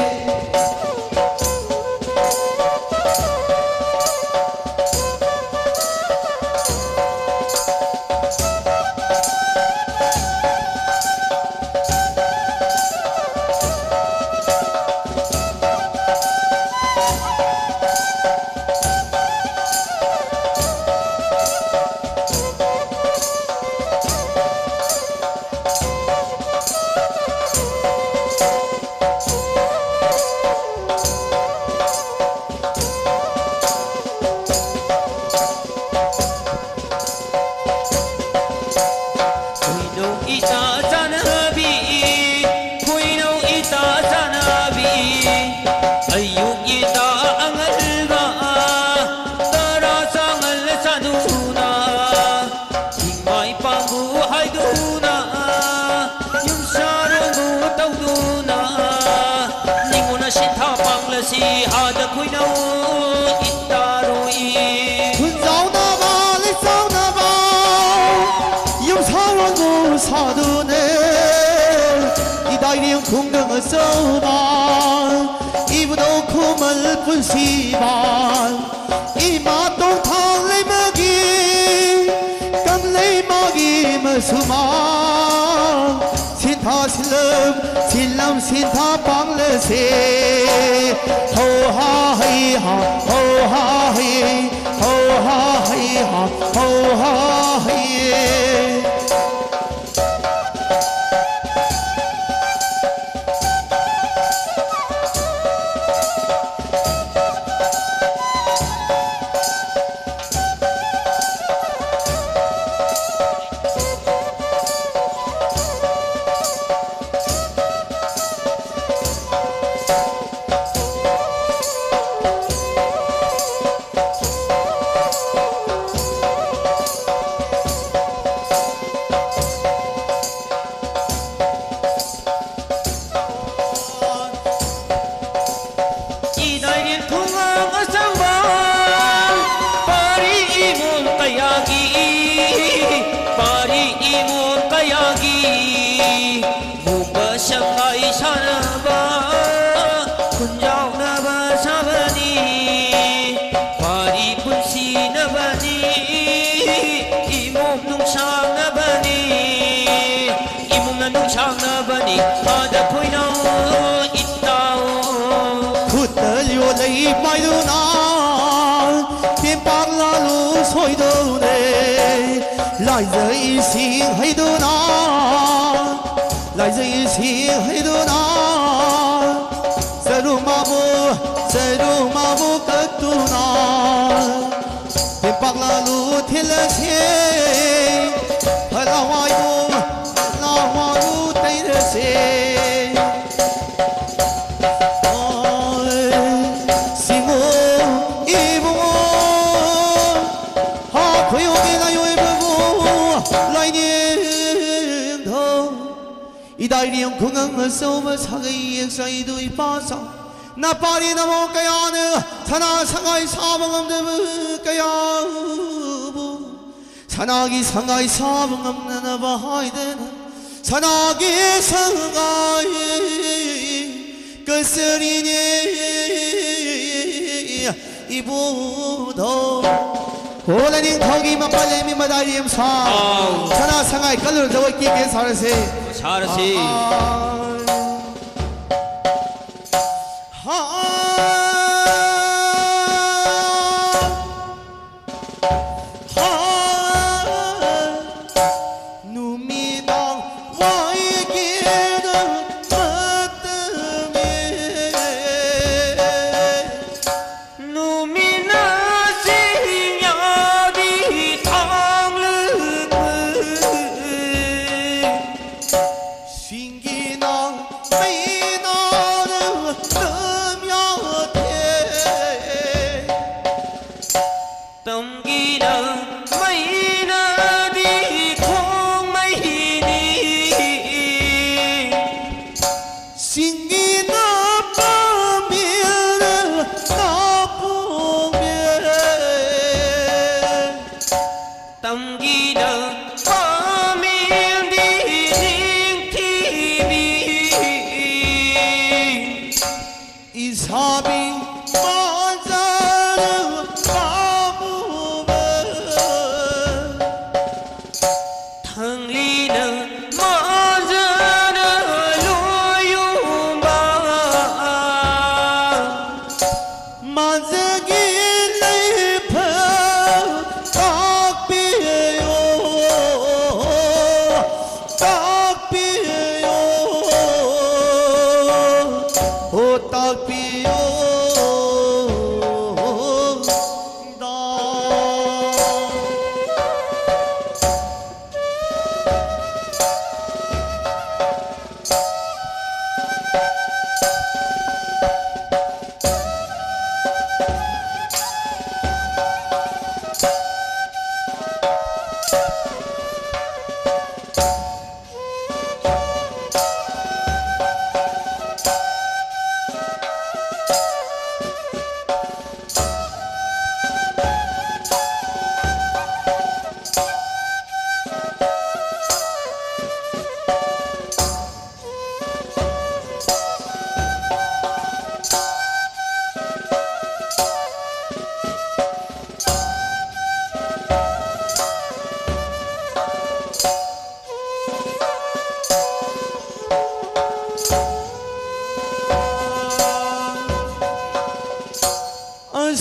ꯈꯣꯏꯅꯧ ꯏꯇꯥ ꯆꯥꯅꯕꯤ, ꯈꯣꯏꯅꯧ ꯏꯇꯥ ꯆꯥꯅꯕꯤ, ꯑꯌꯨꯛ ꯏꯇꯥ ꯑꯉꯟꯕ, ꯇꯔꯥ ꯆꯥꯉꯜ ꯆꯥꯗꯨꯅ, ꯏꯃꯥ ꯏꯄꯥꯕꯨ ꯍꯥꯏꯗꯨꯅ, ꯌꯨꯝꯁꯥꯔꯣꯟꯕꯨ ꯇꯧꯗꯨꯅ, ꯅꯤꯉꯣꯜꯅ ꯁꯤꯟꯊꯥ ꯄꯥꯡꯂꯁꯤ ꯑꯥꯗ ꯈꯣꯏꯅꯧ ꯏꯇꯥꯔꯣꯏ꯫ ꯈꯨꯟꯖꯥꯎꯅꯕ ꯂꯩꯆꯥꯎꯅꯕ ꯌꯨꯝꯁꯥꯔꯣꯟꯕꯨ ꯁꯥꯗꯨꯅꯦ, ꯏꯗꯥꯏꯔꯦꯝ ꯈꯨꯡꯒꯪ ꯑꯆꯧꯕ ꯏꯕꯨꯙꯧ ꯈꯨꯃꯜ ꯄꯨꯟꯁꯤꯕ, ꯏꯃꯥ ꯇꯣꯡꯊꯥꯡ ꯂꯩꯃꯒꯤ, ꯀꯪꯂꯩꯃꯒꯤ ꯃꯁꯨꯃ, ꯁꯤꯟꯊꯥ ꯁꯤꯂꯝ, ꯁꯤꯂꯝ ꯁꯤꯟꯊꯥ ꯄꯥꯡꯂꯁꯦ꯫ ꯍꯣ ꯍꯥ ꯍꯩ ꯍꯥ, ꯍꯣ ꯍꯥ ꯍꯩ, ꯍꯣ ꯍꯥ ꯍꯩ ꯍꯥ, ꯍꯣ ꯍꯥ ꯍꯩ꯫ ꯏꯗꯥꯏꯔꯦꯟ ꯈꯨꯡꯒꯪ ꯑꯆꯧꯕ, ꯄꯥꯔꯤ ꯏꯃꯨꯡ ꯀꯌꯥꯒꯤ, ꯄꯥꯔꯤ ꯏꯃꯨꯡ ꯀꯌꯥꯒꯤ, ꯃꯨꯛꯄ ꯁꯉꯥꯏ ꯁꯥꯟꯅꯕ, ꯈꯨꯟꯖꯥꯎꯅꯕ ꯁꯥꯕꯅꯤ, ꯄꯥꯔꯤ ꯄꯨꯟꯁꯤꯅꯕꯅꯤ, ꯏꯃꯨꯡ ꯅꯨꯡꯁꯥꯡꯅꯕꯅꯤ꯫ ꯏꯃꯨꯡꯅ ꯅꯨꯡꯁꯥꯡꯅꯕꯅꯤ, ꯑꯥꯗ ꯈꯣꯏꯅꯧ ꯏꯇꯥꯎ꯫ ꯈꯨꯠꯇ ꯌꯣꯠꯂꯩ ꯄꯥꯏꯗꯨꯅ, ꯇꯦꯝꯄꯥꯛ ꯂꯥꯂꯨ ꯁꯣꯏꯗꯧꯅꯦ꯫ ꯂꯥꯏꯖ ꯏꯁꯤꯡ ꯍꯩꯗꯨꯅ, ꯂꯥꯏꯖ ꯏꯁꯤꯡ ꯍꯩꯗꯨꯅ, ꯆꯔꯨ ꯃꯥꯕꯨ, ꯆꯔꯨ ꯃꯥꯕꯨ ꯀꯠꯇꯨꯅ꯫ ꯇꯦꯝꯄꯥꯛ ꯂꯥꯂꯨ ꯊꯤꯜꯂꯁꯦ, ꯐꯠꯂꯥꯎ ꯋꯥꯏꯕꯨ, ꯐꯠꯂꯥꯎ ꯋꯥꯏꯕꯨ ꯇꯩꯔꯁꯦ꯫ ꯑꯣꯏ, ꯁꯤꯡꯉꯣ ꯏꯕꯨꯡꯉꯣ, ꯍꯥ ꯈꯣꯏꯌꯣꯒꯤ ꯂꯥꯏꯑꯣꯏꯕꯕꯨ ꯂꯥꯏꯅꯤꯡꯊꯧ꯫ ꯏꯗꯥꯏꯔꯦꯝ ꯈꯨꯡꯒꯪ ꯑꯆꯧꯕ ꯁꯥꯒꯩ ꯌꯦꯛꯆꯩꯗꯨ ꯏꯄꯥ ꯆꯥꯎ꯫ ꯅꯄꯥꯔꯤ ꯅꯃꯧ ꯀꯌꯥꯅ ꯁꯅꯥ ꯁꯉꯥꯏ ꯁꯥꯕ ꯉꯝꯗꯕ ꯀꯌꯥꯕꯨ ꯁꯅꯥꯒꯤ ꯁꯉꯥꯏ ꯁꯥꯕ ꯉꯝꯅꯅꯕ ꯍꯥꯏꯗꯅ ꯁꯅꯥꯒꯤ ꯁꯉꯥꯏ ꯀꯆꯔꯤꯅꯦ꯫ ꯏꯕꯨꯙꯧ꯫ ꯍꯣ, ꯂꯥꯏꯅꯤꯡꯊꯧꯒꯤ ꯃꯄꯥꯜ ꯂꯩꯃꯤ ꯃꯗꯥꯏꯔꯤ ꯑꯃ ꯁꯥ꯫ ꯑꯥꯎ꯫ ꯁꯅꯥ ꯁꯉꯥꯏ ꯀꯜꯂꯨꯔ ꯖꯒꯣꯏ ꯀꯦ ꯀꯦ ꯁꯥꯔꯁꯦ꯫ ꯁꯥꯔꯁꯤ꯫ ꯑꯥ꯫ ꯍꯥ꯫ ꯍꯥ꯫ ꯅꯨꯃꯤꯗꯥꯡ ꯋꯥꯏꯒꯦꯗ ꯃꯇꯝꯃꯦ꯫ ꯅꯨꯃꯤꯠꯅ ꯆꯤꯡꯌꯥꯗꯤ ꯊꯥꯡꯂꯛꯄ꯫ ꯁꯤꯡꯒꯤꯅ ꯃꯩꯅꯥꯗ ꯇꯝ ꯌꯥꯗꯦ꯫ ꯇꯝꯒꯤꯅ ꯃꯩꯅꯗꯤ ꯈꯣꯡꯃꯩꯅꯤ꯫ ꯁꯤꯡꯒꯤꯅ ꯄꯥꯝꯕꯤꯅ ꯅꯥꯄꯣꯝꯃꯦ꯫ ꯇꯝꯒꯤꯅ ꯄꯥꯝꯕꯤꯗꯤ ꯅꯤꯡꯊꯤꯕꯤ꯫ ꯏꯁꯥꯕꯤ ꯃꯥꯟꯖꯅ ꯄꯥꯝꯃꯨꯕ꯫ ꯊꯥꯡꯂꯤꯅ ꯃꯥꯟꯖꯅ ꯂꯣꯏꯌꯨꯝꯕ꯫ ꯃꯥꯟꯖꯒꯤ ꯂꯩꯐꯝ ꯇꯥꯛꯄꯤꯌꯨ, ꯇꯥꯛꯄꯤꯌꯨ, ꯑꯣ ꯇꯥꯛꯄꯤꯌꯨ꯫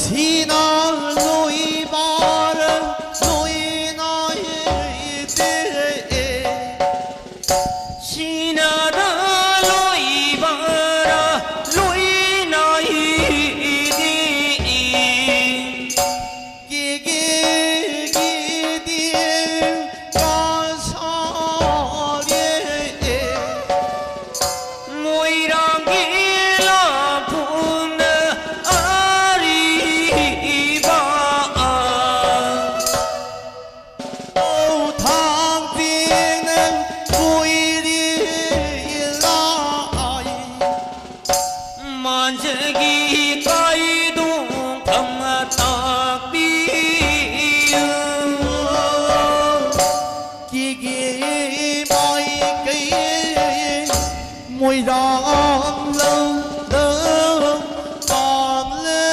ꯁꯤꯅ ꯂꯣꯏꯕꯔ ꯂꯣꯏꯅꯥꯏꯗꯦ꯫ ꯁꯤꯅꯗ ꯂꯣꯏꯕꯔ ꯂꯣꯏꯅꯥꯏꯗꯦ꯫ ꯀꯦꯒꯦꯒꯤꯗꯤ ꯀꯁꯥꯔꯦ꯫ ꯃꯣꯏꯔꯥꯡꯒꯤ ꯂꯥꯐꯨꯟꯗ ꯑꯔꯤꯕ ꯊꯥꯡ ꯄꯤꯅ ꯀꯣꯏꯔꯤ ꯂꯥꯏ꯫ ꯃꯥꯟꯖꯒꯤ ꯀꯥꯏꯗꯣꯡ ꯊꯝꯅ ꯇꯥꯛꯄꯤꯌꯨ꯫ ꯀꯤꯒꯤ ꯃꯥꯏꯀꯩ ꯃꯣꯏꯔꯥꯡ ꯂꯝꯗꯝ ꯄꯥꯡꯂꯦ꯫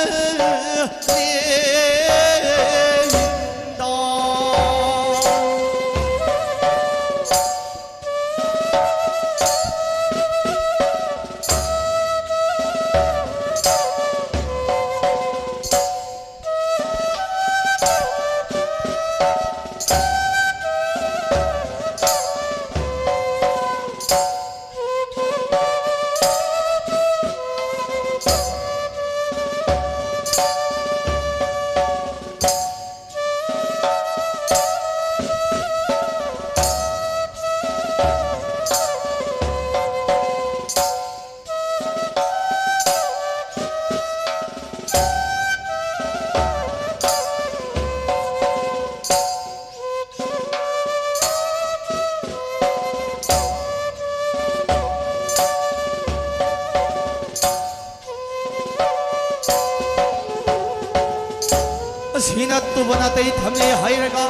ꯑꯁꯤꯅ ꯇꯨꯕ ꯅꯥꯇꯩ ꯊꯝꯂꯦ ꯍꯥꯏꯔꯒ,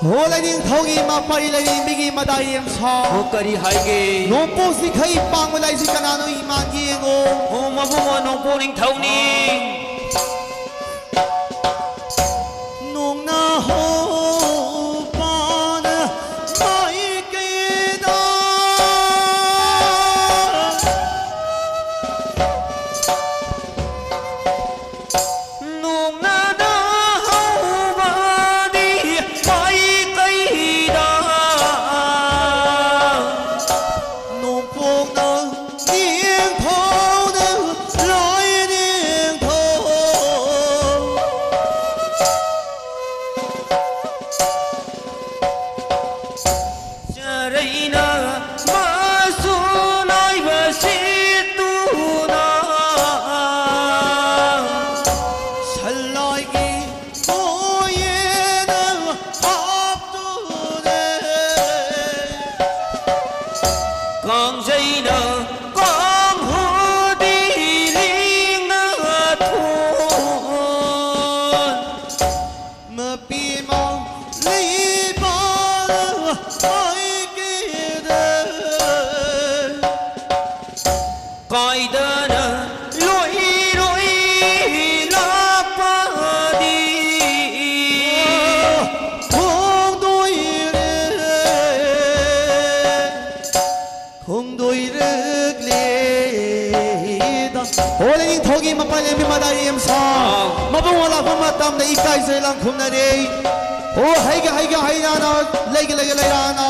ꯍꯣ ꯂꯥꯏꯅꯤꯡꯊꯧꯒꯤ ꯃꯄꯥꯔꯤ ꯂꯥꯏꯔꯦꯝꯕꯤꯒꯤ ꯃꯗꯥꯏꯔꯦꯝ ꯁꯥ꯫ ꯍꯣ, ꯀꯔꯤ ꯍꯥꯏꯒꯦ? ꯅꯣꯡꯄꯣꯛ ꯁꯤꯈꯩ ꯄꯥꯡꯕ ꯂꯥꯏꯁꯤ ꯀꯅꯥꯅꯣ ꯏꯃꯥꯟꯒꯤ ꯌꯦꯡꯉꯣ꯫ ꯍꯣ, ꯃꯕꯨꯡꯉꯣ ꯅꯣꯡꯄꯣꯛ ꯅꯤꯡꯊꯧꯅꯤ꯫ ꯅꯣꯡꯅ ꯍꯧꯕꯅ ꯃꯥꯏꯀꯩꯗ ꯀꯥꯡꯖꯩꯅ ꯀꯥꯡꯍꯨꯗꯤ ꯂꯤꯡꯅ ꯊꯣꯟ꯫ ꯃꯄꯤꯃ ꯂꯩꯕ ꯑꯩꯒꯤꯗ ꯀꯥꯏꯗꯅ ꯂꯣꯏ ꯂꯣꯏ ꯂꯥꯛꯄꯗꯤ ꯐꯣꯡꯗꯣꯏꯔꯦ꯫ ꯍꯣꯡꯗꯣꯏꯔꯛꯂꯦꯗ꯫ ꯍꯣ, ꯂꯩꯅꯤꯡꯊꯧꯒꯤ ꯃꯄꯥꯜ ꯂꯦꯝꯕꯤ ꯃꯗꯥꯏ ꯑꯦꯝ ꯁꯥ꯫ ꯑꯥꯎ꯫ ꯃꯕꯨꯡ ꯂꯥꯛꯄ ꯃꯇꯝꯗ ꯏꯀꯥꯏꯖꯩ ꯂꯥꯡꯈꯨꯝꯅꯔꯦ꯫ ꯍꯣ, ꯍꯩꯒ ꯍꯩꯒ ꯍꯩꯔꯥꯅ, ꯂꯩꯒ ꯂꯩꯒ ꯂꯩꯔꯥꯅ,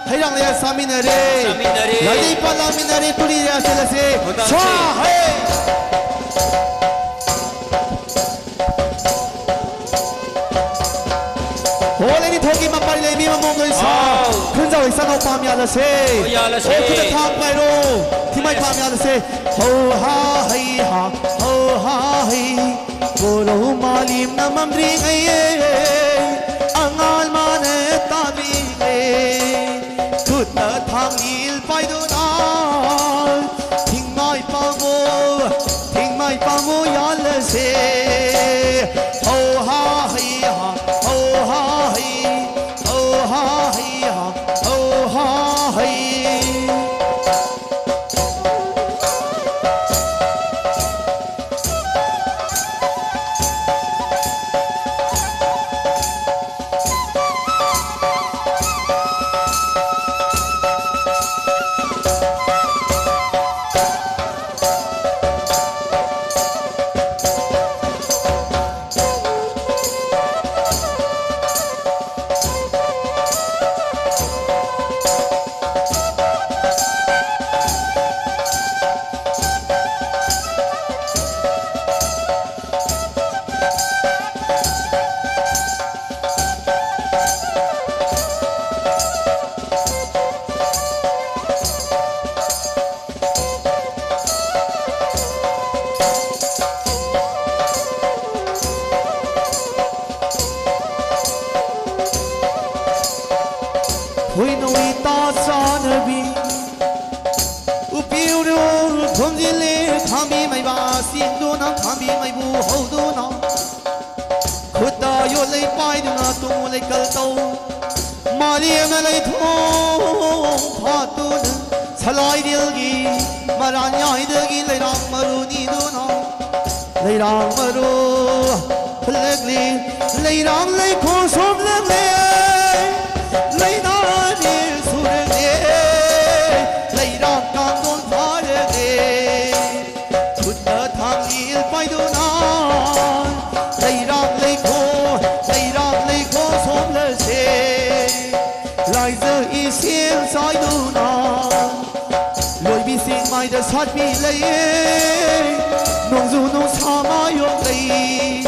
ꯍꯩꯔꯥꯡ ꯂꯩꯔꯥ ꯆꯥꯃꯤꯟꯅꯔꯦ꯫ ꯆꯥꯃꯤꯟꯅꯔꯦ꯫ ꯂꯥꯏꯔꯩ ꯄꯥꯠ ꯂꯥꯡꯃꯤꯟꯅꯔꯦ, ꯇꯨꯔꯤ ꯂꯩꯔꯥ ꯆꯦꯜꯂꯁꯦ꯫ ꯍꯣ, ꯁꯥ ꯇꯥꯁꯦ꯫ ꯍꯩ꯫ ꯍꯣ, ꯂꯩꯅꯤꯡꯊꯧꯒꯤ ꯃꯄꯥꯜ ꯂꯦꯝꯕꯤ ꯃꯃꯣꯝ ꯂꯣꯏꯁꯥ꯫ ꯑꯥꯎ꯫ ꯈꯨꯟꯖꯥꯎ ꯏꯆꯥꯅꯧ ꯄꯥꯝ ꯌꯥꯜꯂꯁꯦ꯫ ꯍꯣꯏ, ꯌꯥꯜꯂꯁꯦ꯫ ꯑꯣ, ꯈꯨꯠꯇ ꯊꯥꯡ ꯄꯥꯏꯔꯣ꯫ ꯊꯤꯃꯥꯏ ꯄꯥꯝ ꯌꯥꯜꯂꯁꯦ꯫ ꯍꯧ ꯍꯥ ꯍꯩ ꯍꯥ, ꯍꯧ ꯍꯥ ꯍꯩ꯫ ꯀꯣꯔꯧ ꯃꯥꯂꯦꯝꯅ ꯃꯝꯗ꯭ꯔꯤꯉꯩ, ꯑꯉꯥꯜ ꯃꯥꯅ ꯇꯥꯕꯤꯔꯦ꯫ ꯈꯨꯠꯇ ꯊꯥꯡ ꯏꯜ ꯄꯥꯏꯗꯨꯅ ꯊꯤꯡꯃꯥꯏ ꯄꯥꯡꯉꯣ, ꯊꯤꯡꯃꯥꯏ ꯄꯥꯡꯉꯣ ꯌꯥꯜꯂꯁꯦ꯫ ꯍꯧ ꯍꯥ ꯍꯩ ꯍꯥ, ꯍꯧ ꯍꯥ ꯍꯩ, ꯍꯧ ꯍꯥ ꯍꯩ ꯍꯥ, ꯍꯧ ꯍꯥ ꯍꯩ꯫ ꯅꯪ ꯈꯥꯝꯕꯤ ꯃꯩꯕꯨ ꯍꯧꯗꯨꯅ, ꯈꯨꯠꯇ ꯌꯣꯠꯂꯩ ꯄꯥꯏꯗꯨꯅ ꯇꯨꯡ ꯂꯩꯀꯜ ꯇꯧ꯫ ꯃꯥꯂꯦꯝꯅ ꯂꯩꯊꯣꯡ ꯐꯥꯠꯇꯨꯅ, ꯁꯂꯥꯏꯔꯦꯜꯒꯤ ꯃꯔꯥꯟ ꯌꯥꯏꯗꯒꯤ ꯂꯩꯔꯥꯡ ꯃꯔꯨ ꯅꯤꯗꯨꯅ, ꯂꯩꯔꯥꯡ ꯃꯔꯨ ꯍꯨꯜꯂꯛꯂꯤ꯫ ꯂꯩꯔꯥꯡ ꯂꯩꯈꯣꯡ ꯁꯣꯝꯂꯛꯂꯦ, ꯂꯩꯅꯥꯅꯦ ꯁꯨꯔꯛꯂꯦ, ꯂꯩꯔꯥꯡ ꯀꯥꯡꯊꯣꯟ ꯐꯥꯔꯛꯂꯦ꯫ ꯈꯨꯠꯅ ꯊꯥꯡꯖꯤꯜ ꯄꯥꯏꯗꯨꯅ, ꯂꯩꯔꯥꯡ ꯂꯩꯈꯣ, ꯂꯩꯔꯥꯡ ꯂꯩꯈꯣ ꯁꯣꯝꯂꯁꯦ꯫ ꯂꯥꯏꯖ ꯏꯁꯦꯜ ꯆꯥꯏꯗꯨꯅ, ꯂꯣꯏꯕꯤ ꯆꯤꯡ ꯃꯥꯏꯗ ꯁꯥꯠꯄꯤ ꯂꯩꯌꯦ, ꯅꯣꯡꯖꯨ ꯅꯨꯡꯁꯥ ꯃꯥꯌꯣꯛ ꯂꯩ꯫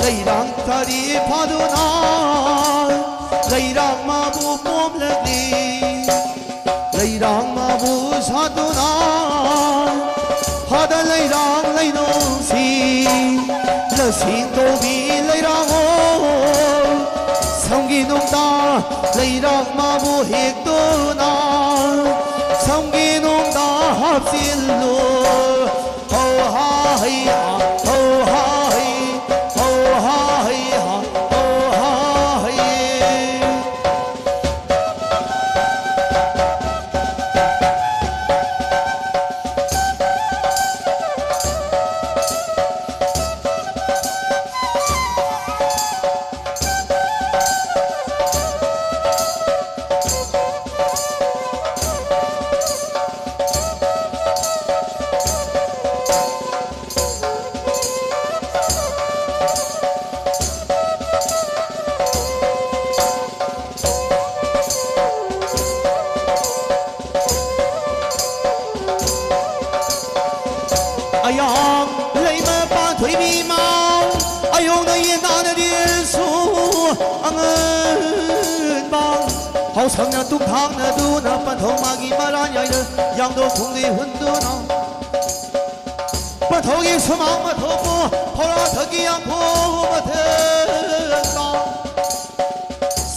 ꯂꯩꯔꯥꯡ ꯊꯔꯤ ꯐꯥꯗꯨꯅ, ꯂꯩꯔꯥꯡ ꯃꯥꯕꯨ ꯄꯣꯝꯂꯛꯂꯤ꯫ ꯂꯩꯔꯥꯡ ꯃꯥꯕꯨ ꯁꯥꯗꯨꯅ, ꯐꯥꯗ ꯂꯩꯔꯥꯡ ꯂꯩꯅꯨꯡꯁꯤ, ꯂꯁꯤꯡ ꯇꯧꯕꯤ ꯂꯩꯔꯥꯡ ꯑꯣ, ꯁꯝꯒꯤ ꯅꯨꯡꯗꯥ ꯂꯩꯔꯥꯡ ꯃꯥꯕꯨ ꯍꯦꯛꯇꯨꯅ, ꯁꯝꯒꯤ ꯅꯨꯡꯗꯥ ꯍꯥꯞꯆꯤꯜꯂꯨ꯫ ꯍꯣ ꯍꯥ ꯍꯩ ꯍꯥ, ꯍꯣ ꯍꯥ ꯍꯩ, ꯍꯣ ꯍꯥ ꯍꯩ ꯍꯥ, ꯍꯣ ꯍꯥ ꯍꯩ꯫ ꯑꯌꯥꯡ ꯂꯩꯃ ꯄꯥꯟꯊꯣꯏꯕꯤ ꯃꯥꯎ, ꯑꯌꯣꯡꯅ ꯌꯦꯟꯗꯥꯅꯗꯤꯁꯨ ꯑꯉꯟꯕ, ꯍꯥꯎꯁꯪꯅ ꯇꯨꯝꯊꯥꯡꯅꯗꯨꯅ ꯄꯟꯊꯧ ꯃꯥꯒꯤ ꯃꯔꯥꯟ ꯌꯥꯏꯗ, ꯌꯥꯡꯗꯣ ꯈꯣꯡꯗꯤ ꯍꯨꯟꯗꯨꯅ꯫ ꯄꯟꯊꯧꯒꯤ ꯁꯨꯃꯥꯡ ꯃꯊꯣꯛꯄꯨ ꯐꯧꯔꯥ ꯊꯛꯀꯤ ꯌꯥꯡꯈꯣ ꯃꯊꯛꯇ,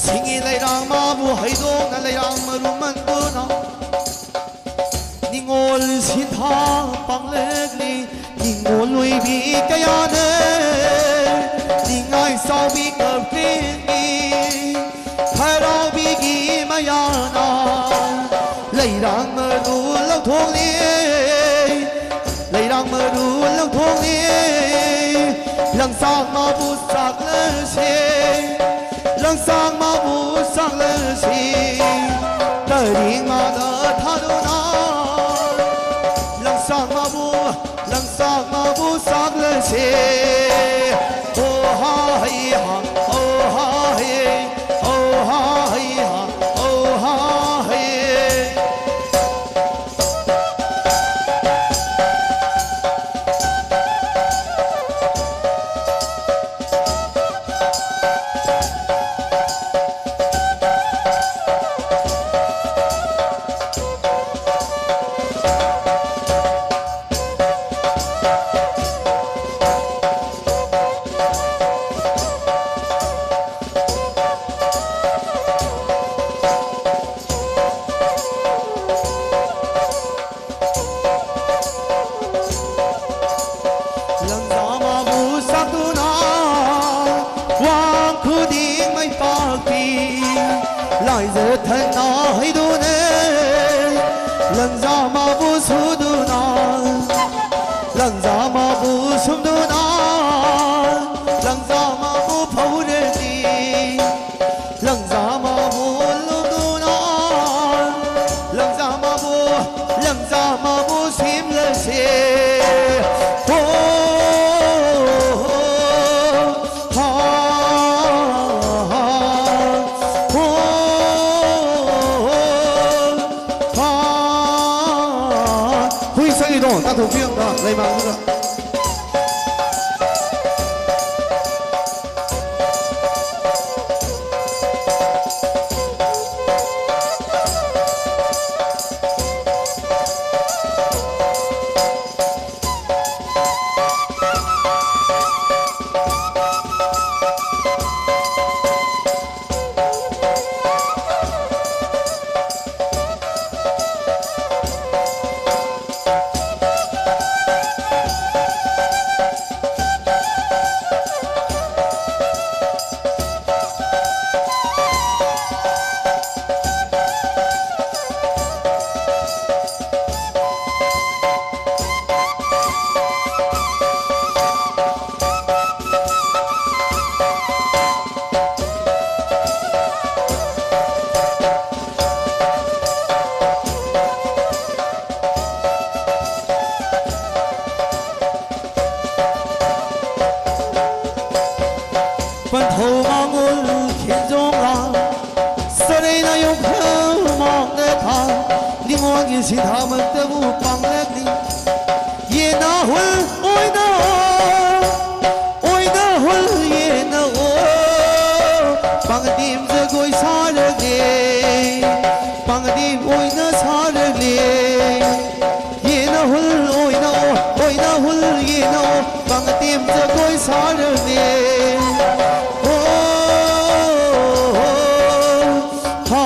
ꯁꯤꯡꯒꯤ ꯂꯩꯔꯥꯡ ꯃꯥꯕꯨ ꯍꯩꯗꯣꯛꯅ ꯂꯩꯔꯥꯡ ꯃꯔꯨ ꯃꯟꯗꯨꯅ, ꯅꯤꯉꯣꯜ ꯁꯤꯟꯊꯥ ꯄꯥꯡꯂꯛꯂꯤ꯫ ꯅꯤꯡꯉꯣꯜ ꯑꯣꯏꯕꯤ ꯀꯌꯥꯅ ꯅꯤꯡꯉꯥꯏ ꯆꯥꯎꯕꯤ ꯀꯛꯆꯤꯡꯒꯤ ꯍꯔꯥꯎꯕꯤꯒꯤ ꯃꯌꯥꯅ ꯂꯩꯔꯥꯡ ꯃꯔꯨ ꯂꯧꯊꯣꯛꯂꯤ, ꯂꯩꯔꯥꯡ ꯃꯔꯨ ꯂꯧꯊꯣꯛꯂꯤ, ꯂꯪꯆꯥꯛ ꯃꯥꯕꯨ ꯆꯥꯛꯂꯁꯤ, ꯂꯪꯆꯥꯛ ꯃꯥꯕꯨ ꯆꯥꯛꯂꯁꯤ, ꯇꯔꯤ ꯉꯥꯗ ꯊꯥꯗꯨꯅ ꯂꯪꯆꯥꯛ ꯃꯥꯕꯨ ꯂꯪꯆꯥꯛ ꯃꯥꯕꯨ ꯆꯥꯛꯂꯁꯦ꯫ ꯍꯣ ꯍꯥ ꯍꯩ ꯍꯥ, ꯍꯣ ꯍꯥ ꯍꯩ, ꯍꯣ ꯍꯥ ꯍꯩ ꯍꯥ, ꯍꯣ ꯍꯥ ꯍꯩ꯫ ꯂꯪꯖꯥ ꯃꯥꯕꯨ ꯁꯥꯗꯨꯅ ꯋꯥ ꯈꯨꯗꯤꯡ ꯃꯥꯏ ꯄꯥꯛꯄꯤ ꯂꯥꯏꯖ ꯊꯟꯅ ꯍꯩꯗꯨꯅ ꯂꯪꯖꯥ ꯃꯥꯕꯨ ꯁꯨꯗꯨꯅ ꯂꯪꯖꯥ ꯃꯥꯕꯨ ꯁꯨꯝꯗꯨꯅ ꯂꯪꯖꯥ ꯃꯥꯕꯨ ꯐꯧꯔꯗꯤ ꯂꯪꯖꯥ ꯃꯥꯕꯨ ꯂꯨꯝꯗꯨꯅ ꯂꯪꯖꯥ ꯃꯥꯕꯨ ꯂꯪꯖꯥ ꯃꯥꯕꯨ ꯁꯦꯝꯂꯁꯦ꯫ ꯍꯣ ꯍꯥ ꯍꯥ ꯍꯣ ꯍꯥ꯫ ꯍꯨꯏ ꯁꯛꯏꯗꯣ ꯇꯥꯊꯣꯛꯄꯤꯌꯨ ꯑꯝꯇ ꯂꯩꯃꯥꯡꯗꯨꯗ꯫ ꯃꯛꯇꯕꯨ ꯄꯥꯡꯂꯛꯂꯤ꯫ ꯌꯦꯅꯥꯍꯨꯜ ꯑꯣꯏꯅ, ꯑꯣꯏꯅꯍꯨꯜ ꯌꯦꯅꯥꯑꯣ, ꯄꯥꯡꯒꯗꯦꯝ ꯖꯒꯣꯏ ꯁꯥꯔꯛꯂꯦ, ꯄꯥꯡꯒꯗꯦꯝ ꯑꯣꯏꯅ ꯁꯥꯔꯛꯂꯦ꯫ ꯌꯦꯅꯥꯍꯨꯜ ꯑꯣꯏꯅ, ꯑꯣꯏꯅꯍꯨꯜ ꯌꯦꯅꯥꯑꯣ, ꯄꯥꯡꯒꯗꯦꯝ ꯖꯒꯣꯏ ꯁꯥꯔꯛꯂꯦ꯫ ꯑꯣ, ꯍꯥ꯫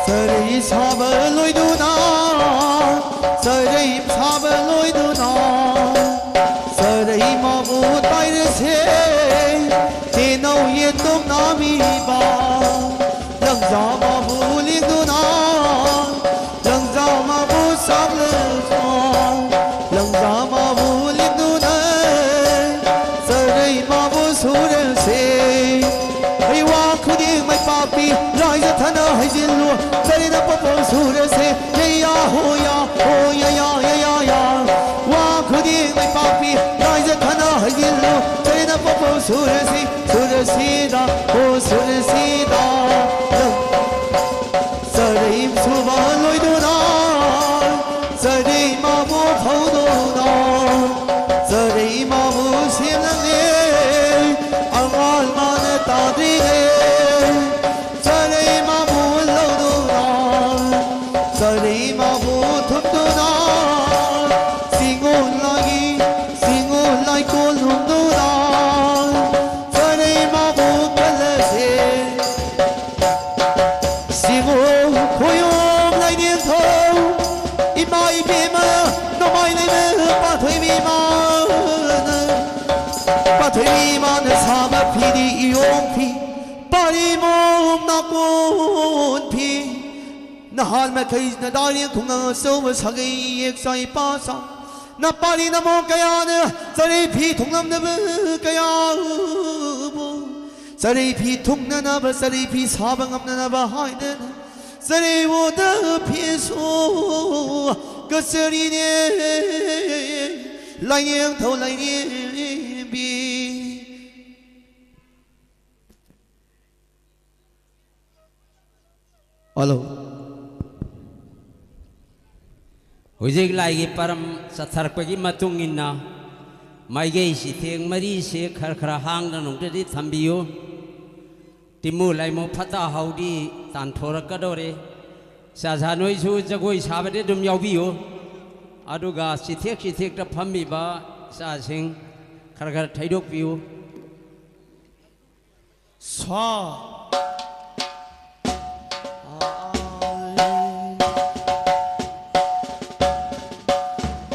ꯆꯔꯩ ꯁꯥꯕ ꯂꯣꯏꯗꯨꯅ, ꯆꯔꯩ ꯁꯥꯕ ꯂꯣꯏꯗꯨꯅ, ꯆꯔꯩ ꯃꯥꯕꯨ ꯇꯥꯏꯔꯁꯦ, ꯇꯦꯅꯧ ꯌꯦꯇꯨꯝ ꯅꯥꯃꯤꯕ, ꯂꯪꯖꯥ ꯃꯥꯕꯨ ꯂꯦꯡꯗꯨꯅ, ꯂꯪꯖꯥ ꯃꯥꯕꯨ ꯁꯥꯛꯂꯁꯣ, ꯂꯪꯖꯥ ꯃꯥꯕꯨ ꯂꯦꯡꯗꯨꯅ, ꯆꯔꯩ ꯃꯥꯕꯨ ꯁꯨꯔꯁꯦ꯫ ꯍꯩꯋꯥ ꯈꯨꯗꯤꯡ ꯃꯥꯏ ꯄꯥꯛꯄꯤ, ꯂꯥꯏꯖ ꯊꯥꯅ ꯍꯩꯖꯤꯜꯂꯨ, ꯆꯔꯩꯅ ꯄꯣꯄꯣ ꯁꯨꯔꯁꯦ꯫ ꯌꯩꯌꯥ ꯍꯣꯌꯥ, ꯍꯣꯌꯥ ꯌꯥ, ꯌꯥ ꯌꯥ ꯌꯥ꯫ ꯋꯥ ꯈꯨꯗꯤꯡ ꯃꯥꯏ ꯄꯥꯛꯄꯤ, ꯂꯥꯏꯖ ꯊꯥꯅ ꯍꯩꯖꯤꯜꯂꯨ, ꯆꯔꯩꯅ ꯄꯣꯄꯣ ꯁꯨꯔꯁꯤ, ꯁꯨꯔꯁꯤꯗ, ꯍꯣ ꯁꯨꯔꯁꯤꯗ꯫ ꯆꯔꯩ ꯁꯨꯕ ꯂꯣꯏꯗꯨꯅ, ꯆꯔꯩ ꯃꯥꯕꯨ ꯐꯧꯗꯨꯅ, ꯆꯔꯩ ꯃꯥꯕꯨ ꯁꯦꯝꯂꯝꯃꯦ꯫ ꯑꯉꯥꯡ ꯃꯥꯅ ꯇꯥꯗ꯭ꯔꯤꯉꯩ, ꯆꯔꯩ ꯃꯥꯕꯨ ꯂꯧꯗꯨꯅ, ꯆꯔꯩ ꯃꯥꯕꯨ ꯊꯨꯝꯗꯨꯅ, ꯆꯤꯡꯉꯨ ꯂꯥꯏꯒꯤ, ꯆꯤꯡꯉꯨ ꯂꯥꯏꯀꯣꯜ ꯍꯨꯝꯗꯨꯅ, ꯆꯔꯩ ꯃꯥꯕꯨ ꯀꯜꯂꯁꯦ꯫ ꯁꯤꯕꯨ ꯈꯣꯏꯌꯨꯝ ꯂꯥꯏꯅꯤꯡꯊꯧ, ꯏꯃꯥ ꯏꯕꯦꯝꯃ ꯅꯃꯥꯏ ꯂꯩꯕ ꯄꯥꯊꯣꯏꯕꯤ ꯃꯥꯅ, ꯄꯥꯊꯣꯏꯕꯤ ꯃꯥꯅ ꯁꯥꯕ ꯐꯤꯗꯤ ꯏꯌꯣꯡ ꯐꯤ, ꯄꯥꯔꯤ ꯃꯣꯝ ꯅꯥꯀꯣꯟ ꯐꯤ꯫ ꯅꯍꯥꯟ ꯃꯈꯩ ꯅꯗꯥꯏꯔꯤ ꯈꯨꯡꯒꯪ ꯑꯆꯧꯕ ꯁꯥꯒꯩ ꯌꯦꯛ ꯆꯥꯏ ꯄꯥ ꯆꯥꯎ꯫ ꯅꯄꯥꯔꯤ ꯅꯃꯣ ꯀꯌꯥꯅ ꯆꯔꯩ ꯐꯤ ꯊꯨꯡꯂꯝꯗꯕ ꯀꯌꯥꯕꯨ ꯆꯔꯩ ꯐꯤ ꯊꯨꯡꯅꯅꯕ, ꯆꯔꯩ ꯐꯤ ꯁꯥꯕ ꯉꯝꯅꯅꯕ ꯍꯥꯏꯗꯅ ꯆꯔꯩ ꯑꯣꯗ ꯐꯤꯁꯨ ꯀꯆꯔꯤꯅꯦ ꯂꯥꯏꯅꯤꯡꯊꯧ ꯂꯥꯏꯔꯦꯝꯕꯤ꯫ ꯍꯜꯂꯣ꯫ ꯍꯧꯖꯤꯛ ꯂꯥꯏꯒꯤ ꯄꯔꯝ ꯆꯠꯊꯔꯛꯄꯒꯤ ꯃꯇꯨꯡ ꯏꯟꯅ ꯃꯥꯏꯀꯩ ꯆꯤꯊꯦꯛ ꯃꯔꯤꯁꯦ ꯈꯔ ꯈꯔ ꯍꯥꯡꯗꯅ ꯑꯝꯇꯗꯤ ꯊꯝꯕꯤꯌꯨ꯫ ꯇꯤꯃꯨ ꯂꯥꯏꯃꯨ ꯐꯠꯇ ꯍꯥꯎꯗꯤ ꯇꯥꯟꯊꯣꯔꯛꯀꯗꯧꯔꯦ꯫ ꯆꯥ ꯆꯥ ꯅꯣꯏꯁꯨ ꯖꯒꯣꯏ ꯁꯥꯕꯗꯤ ꯑꯗꯨꯝ ꯌꯥꯎꯕꯤꯌꯨ꯫ ꯑꯗꯨꯒ ꯆꯤꯊꯦꯛ ꯆꯤꯊꯦꯛꯇ ꯐꯝꯃꯤꯕ ꯆꯥꯁꯤꯡ ꯈꯔ ꯈꯔ ꯊꯩꯗꯣꯛꯄꯤꯌꯨ꯫ ꯁꯥ꯫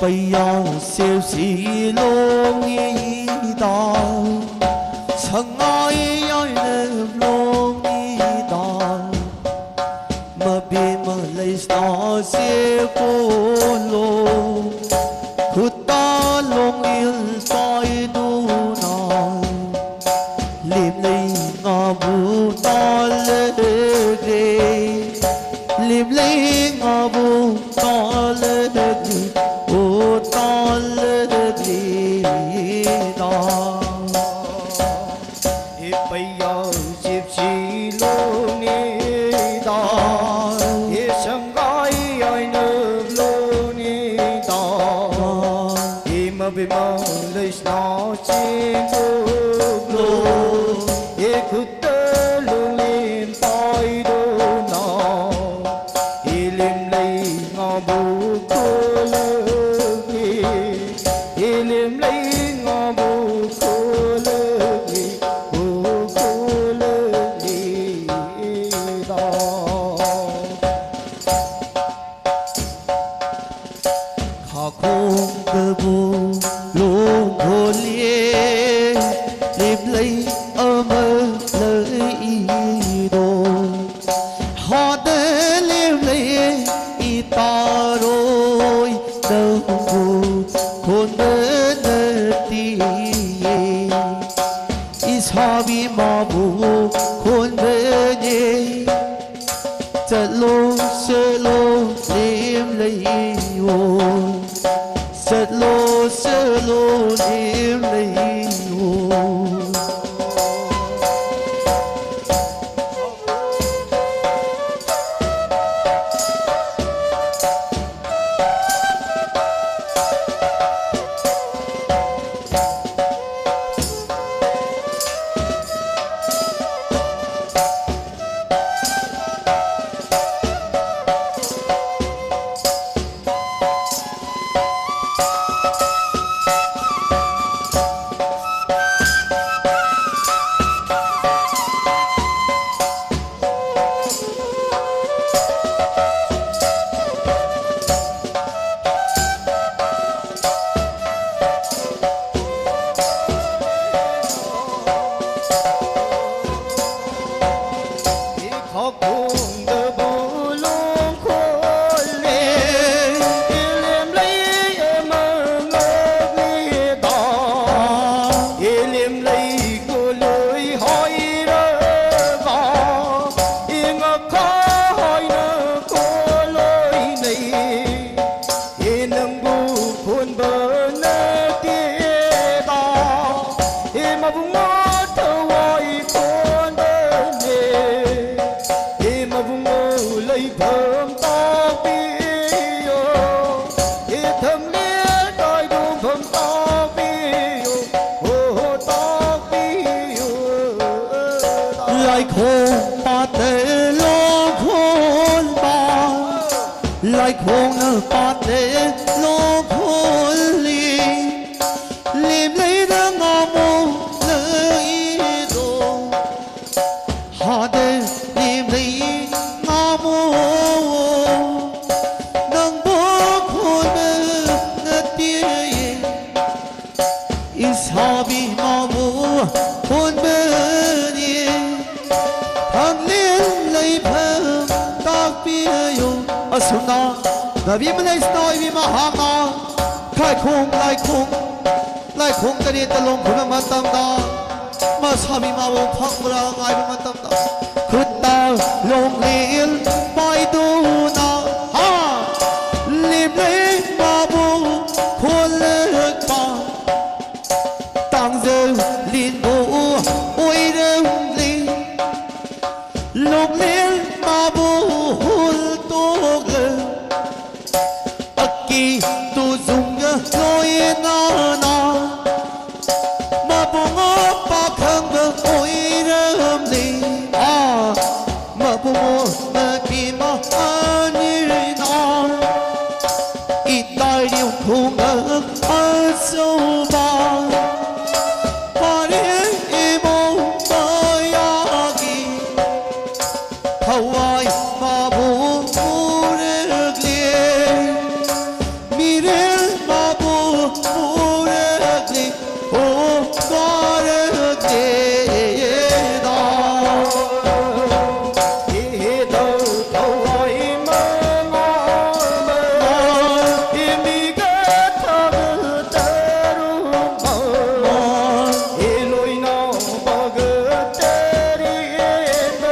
ꯄꯩꯌꯥ ꯁꯦꯞꯁꯤ ꯂꯣꯡꯉꯤꯗ, ꯁꯉꯥꯏ ꯌꯥꯏꯅ ꯂꯣꯡꯉꯤꯗ, ꯃꯕꯦꯝꯃ ꯂꯩꯁꯥꯁꯦ ꯀꯣꯂꯣ, ꯈꯨꯠꯇ ꯂꯣꯡꯏꯜ ꯄꯥꯏꯗꯨꯅ, ꯂꯦꯝꯂꯩ ꯉꯥꯕꯨ ꯇꯥꯜꯂꯒꯦ, ꯂꯦꯝꯂꯩ ꯉꯥꯕꯨ ꯇꯥꯜꯂꯒꯦ, ꯑꯣ ꯇꯥꯜꯂꯒꯦꯗ꯫ ꯏꯄꯩꯌꯥ ꯖꯤꯞꯁꯤ ꯂꯣꯅꯤꯗ, ꯏꯁꯪꯒꯥꯏ ꯑꯩꯅ ꯂꯣꯅꯤꯗ, ꯏꯃꯕꯤꯃ ꯂꯩꯁꯅꯥ ꯆꯤꯡꯒꯨꯞꯂꯣ, ꯏꯈꯨꯠꯇ ꯂꯨꯂꯤꯟ ꯄꯥꯏꯗꯨꯅ, ꯏꯂꯤꯝ ꯂꯩ ꯉꯥꯕꯨ ꯀꯣꯂꯒꯤ, ꯏꯂꯤꯝ ꯂꯩ ꯉꯥꯕꯨ ꯀꯣꯂꯒꯤ, ꯎ ꯀꯣꯂꯒꯤꯗ꯫ ꯈꯣꯡꯗꯕꯨ ꯂꯣꯡꯈꯣꯜꯂꯦ, ꯂꯦꯝꯂꯩ ꯑꯃ ꯂꯩꯗꯣ꯫ ꯍꯥꯗ ꯂꯦꯝꯂꯩ ꯏꯇꯥꯔꯣꯏ, ꯅꯪꯕꯨ ꯈꯣꯟꯕ ꯅꯠꯇꯤꯌꯦ꯫ ꯏꯁꯥꯕꯤ ꯃꯥꯕꯨ ꯈꯣꯟꯕꯅꯦ꯫ ꯆꯠꯂꯣ, ꯆꯠꯂꯣ, ꯂꯦꯝꯂꯩꯌꯣ꯫ ꯆꯠꯂꯣ, ꯆꯠꯂꯣ, ꯂꯦꯝꯂꯩꯌꯣ꯫ ꯅꯪꯕꯨ ꯈꯣꯟꯕ ꯅꯠꯇꯦꯗ꯫ ꯍꯦ ꯃꯕꯨꯡꯉꯣ ꯊꯋꯥꯏ ꯈꯣꯟꯕꯅꯦ꯫ ꯍꯦ ꯃꯕꯨꯡꯉꯣ ꯂꯩꯐꯝ ꯇꯥꯛꯄꯤꯌꯣ꯫ ꯍꯦ ꯊꯝꯂꯦ ꯀꯥꯏꯗꯣꯡꯐꯝ ꯇꯥꯛꯄꯤꯌꯣ꯫ ꯍꯣ ꯍꯣ ꯇꯥꯛꯄꯤꯌꯣ꯫ ꯂꯥꯏꯈꯣꯡ ꯄꯥꯠꯇ ꯂꯣꯡꯈꯣꯟꯕ꯫ ꯂꯥꯏꯈꯣꯡꯅ ꯄꯥꯠꯇ ꯂꯣꯡꯈꯣꯜꯂꯤ꯫ ꯂꯦꯝꯂꯩꯗ ꯉꯥꯃꯨ ꯂꯩꯗꯣ꯫ ꯍꯥꯗ ꯂꯦꯝꯂꯩ ꯉꯥꯃꯨ꯫ ꯅꯪꯕꯨ ꯈꯣꯟꯕ ꯍꯣꯟꯕꯅꯤ꯫ ꯊꯥꯡꯂꯦꯟ ꯂꯩꯐꯝ ꯇꯥꯛꯄꯤꯌꯨ꯫ ꯑꯁꯨꯝꯅ ꯅꯕꯤ ꯑꯃ ꯂꯩꯁꯤꯅ ꯑꯣꯏꯕꯤ ꯃꯍꯥꯛꯅ ꯈꯥꯏꯈꯣꯡ ꯂꯥꯏꯈꯣꯡ, ꯂꯥꯏꯈꯣꯡ ꯇꯔꯦꯠꯇ ꯂꯣꯡꯈꯨꯅ ꯃꯇꯝꯗ ꯃꯁꯥꯕꯤ ꯃꯥꯕꯨ ꯐꯪꯕ꯭ꯔꯥ ꯉꯥꯏꯕ ꯃꯇꯝꯗ ꯈꯨꯠꯇ ꯂꯣꯡꯂꯦꯟ ꯄꯥꯏꯗꯨꯅ ꯍꯥ ꯂꯦꯝꯂꯩ ꯃꯥꯕꯨ ꯈꯣꯜꯂꯛꯄ ꯇꯥꯡꯖ ꯂꯤꯟꯕꯨ ꯑꯣꯏꯔꯝꯂꯤ꯫ ꯂꯣꯛꯂꯦꯟ ꯃꯥꯕꯨ ꯍꯨꯜꯇꯣꯛꯂ ꯑꯛꯀꯤ ꯇꯨꯖꯨꯡꯒ ꯂꯣꯏꯅꯅ ꯃꯕꯨꯡ ꯄꯥꯈꯪꯕ ꯑꯣꯏꯔꯝꯂꯤ꯫ ꯑꯥ ꯃꯕꯨꯡ ꯅꯨꯄꯤ ꯃꯍꯥꯅꯤꯅ ꯏꯇꯥꯏꯔꯤ ꯈꯨꯡꯒꯪ ꯑꯆꯧꯕ ꯄꯔꯦꯡ ꯏꯃꯨꯡ ꯃꯌꯥꯒꯤ ꯊꯋꯥꯏ ꯃꯥꯕꯨ ꯄꯨꯔꯛꯂꯦ꯫ ꯃꯤꯔꯦꯜ ꯃꯥꯕꯨ ꯄꯨꯔꯛꯂꯦ꯫ ꯑꯣ ꯄꯥꯔꯛꯂꯦꯗ꯫ ꯏꯍꯦꯗꯧ ꯊꯋꯥꯏ ꯃꯉꯥ ꯃꯉꯥ ꯏꯃꯤꯒ ꯊꯥꯒ ꯇꯔꯨꯛ ꯃꯉꯥ ꯏꯂꯣꯏꯅ ꯕꯒ ꯇꯔꯦꯠ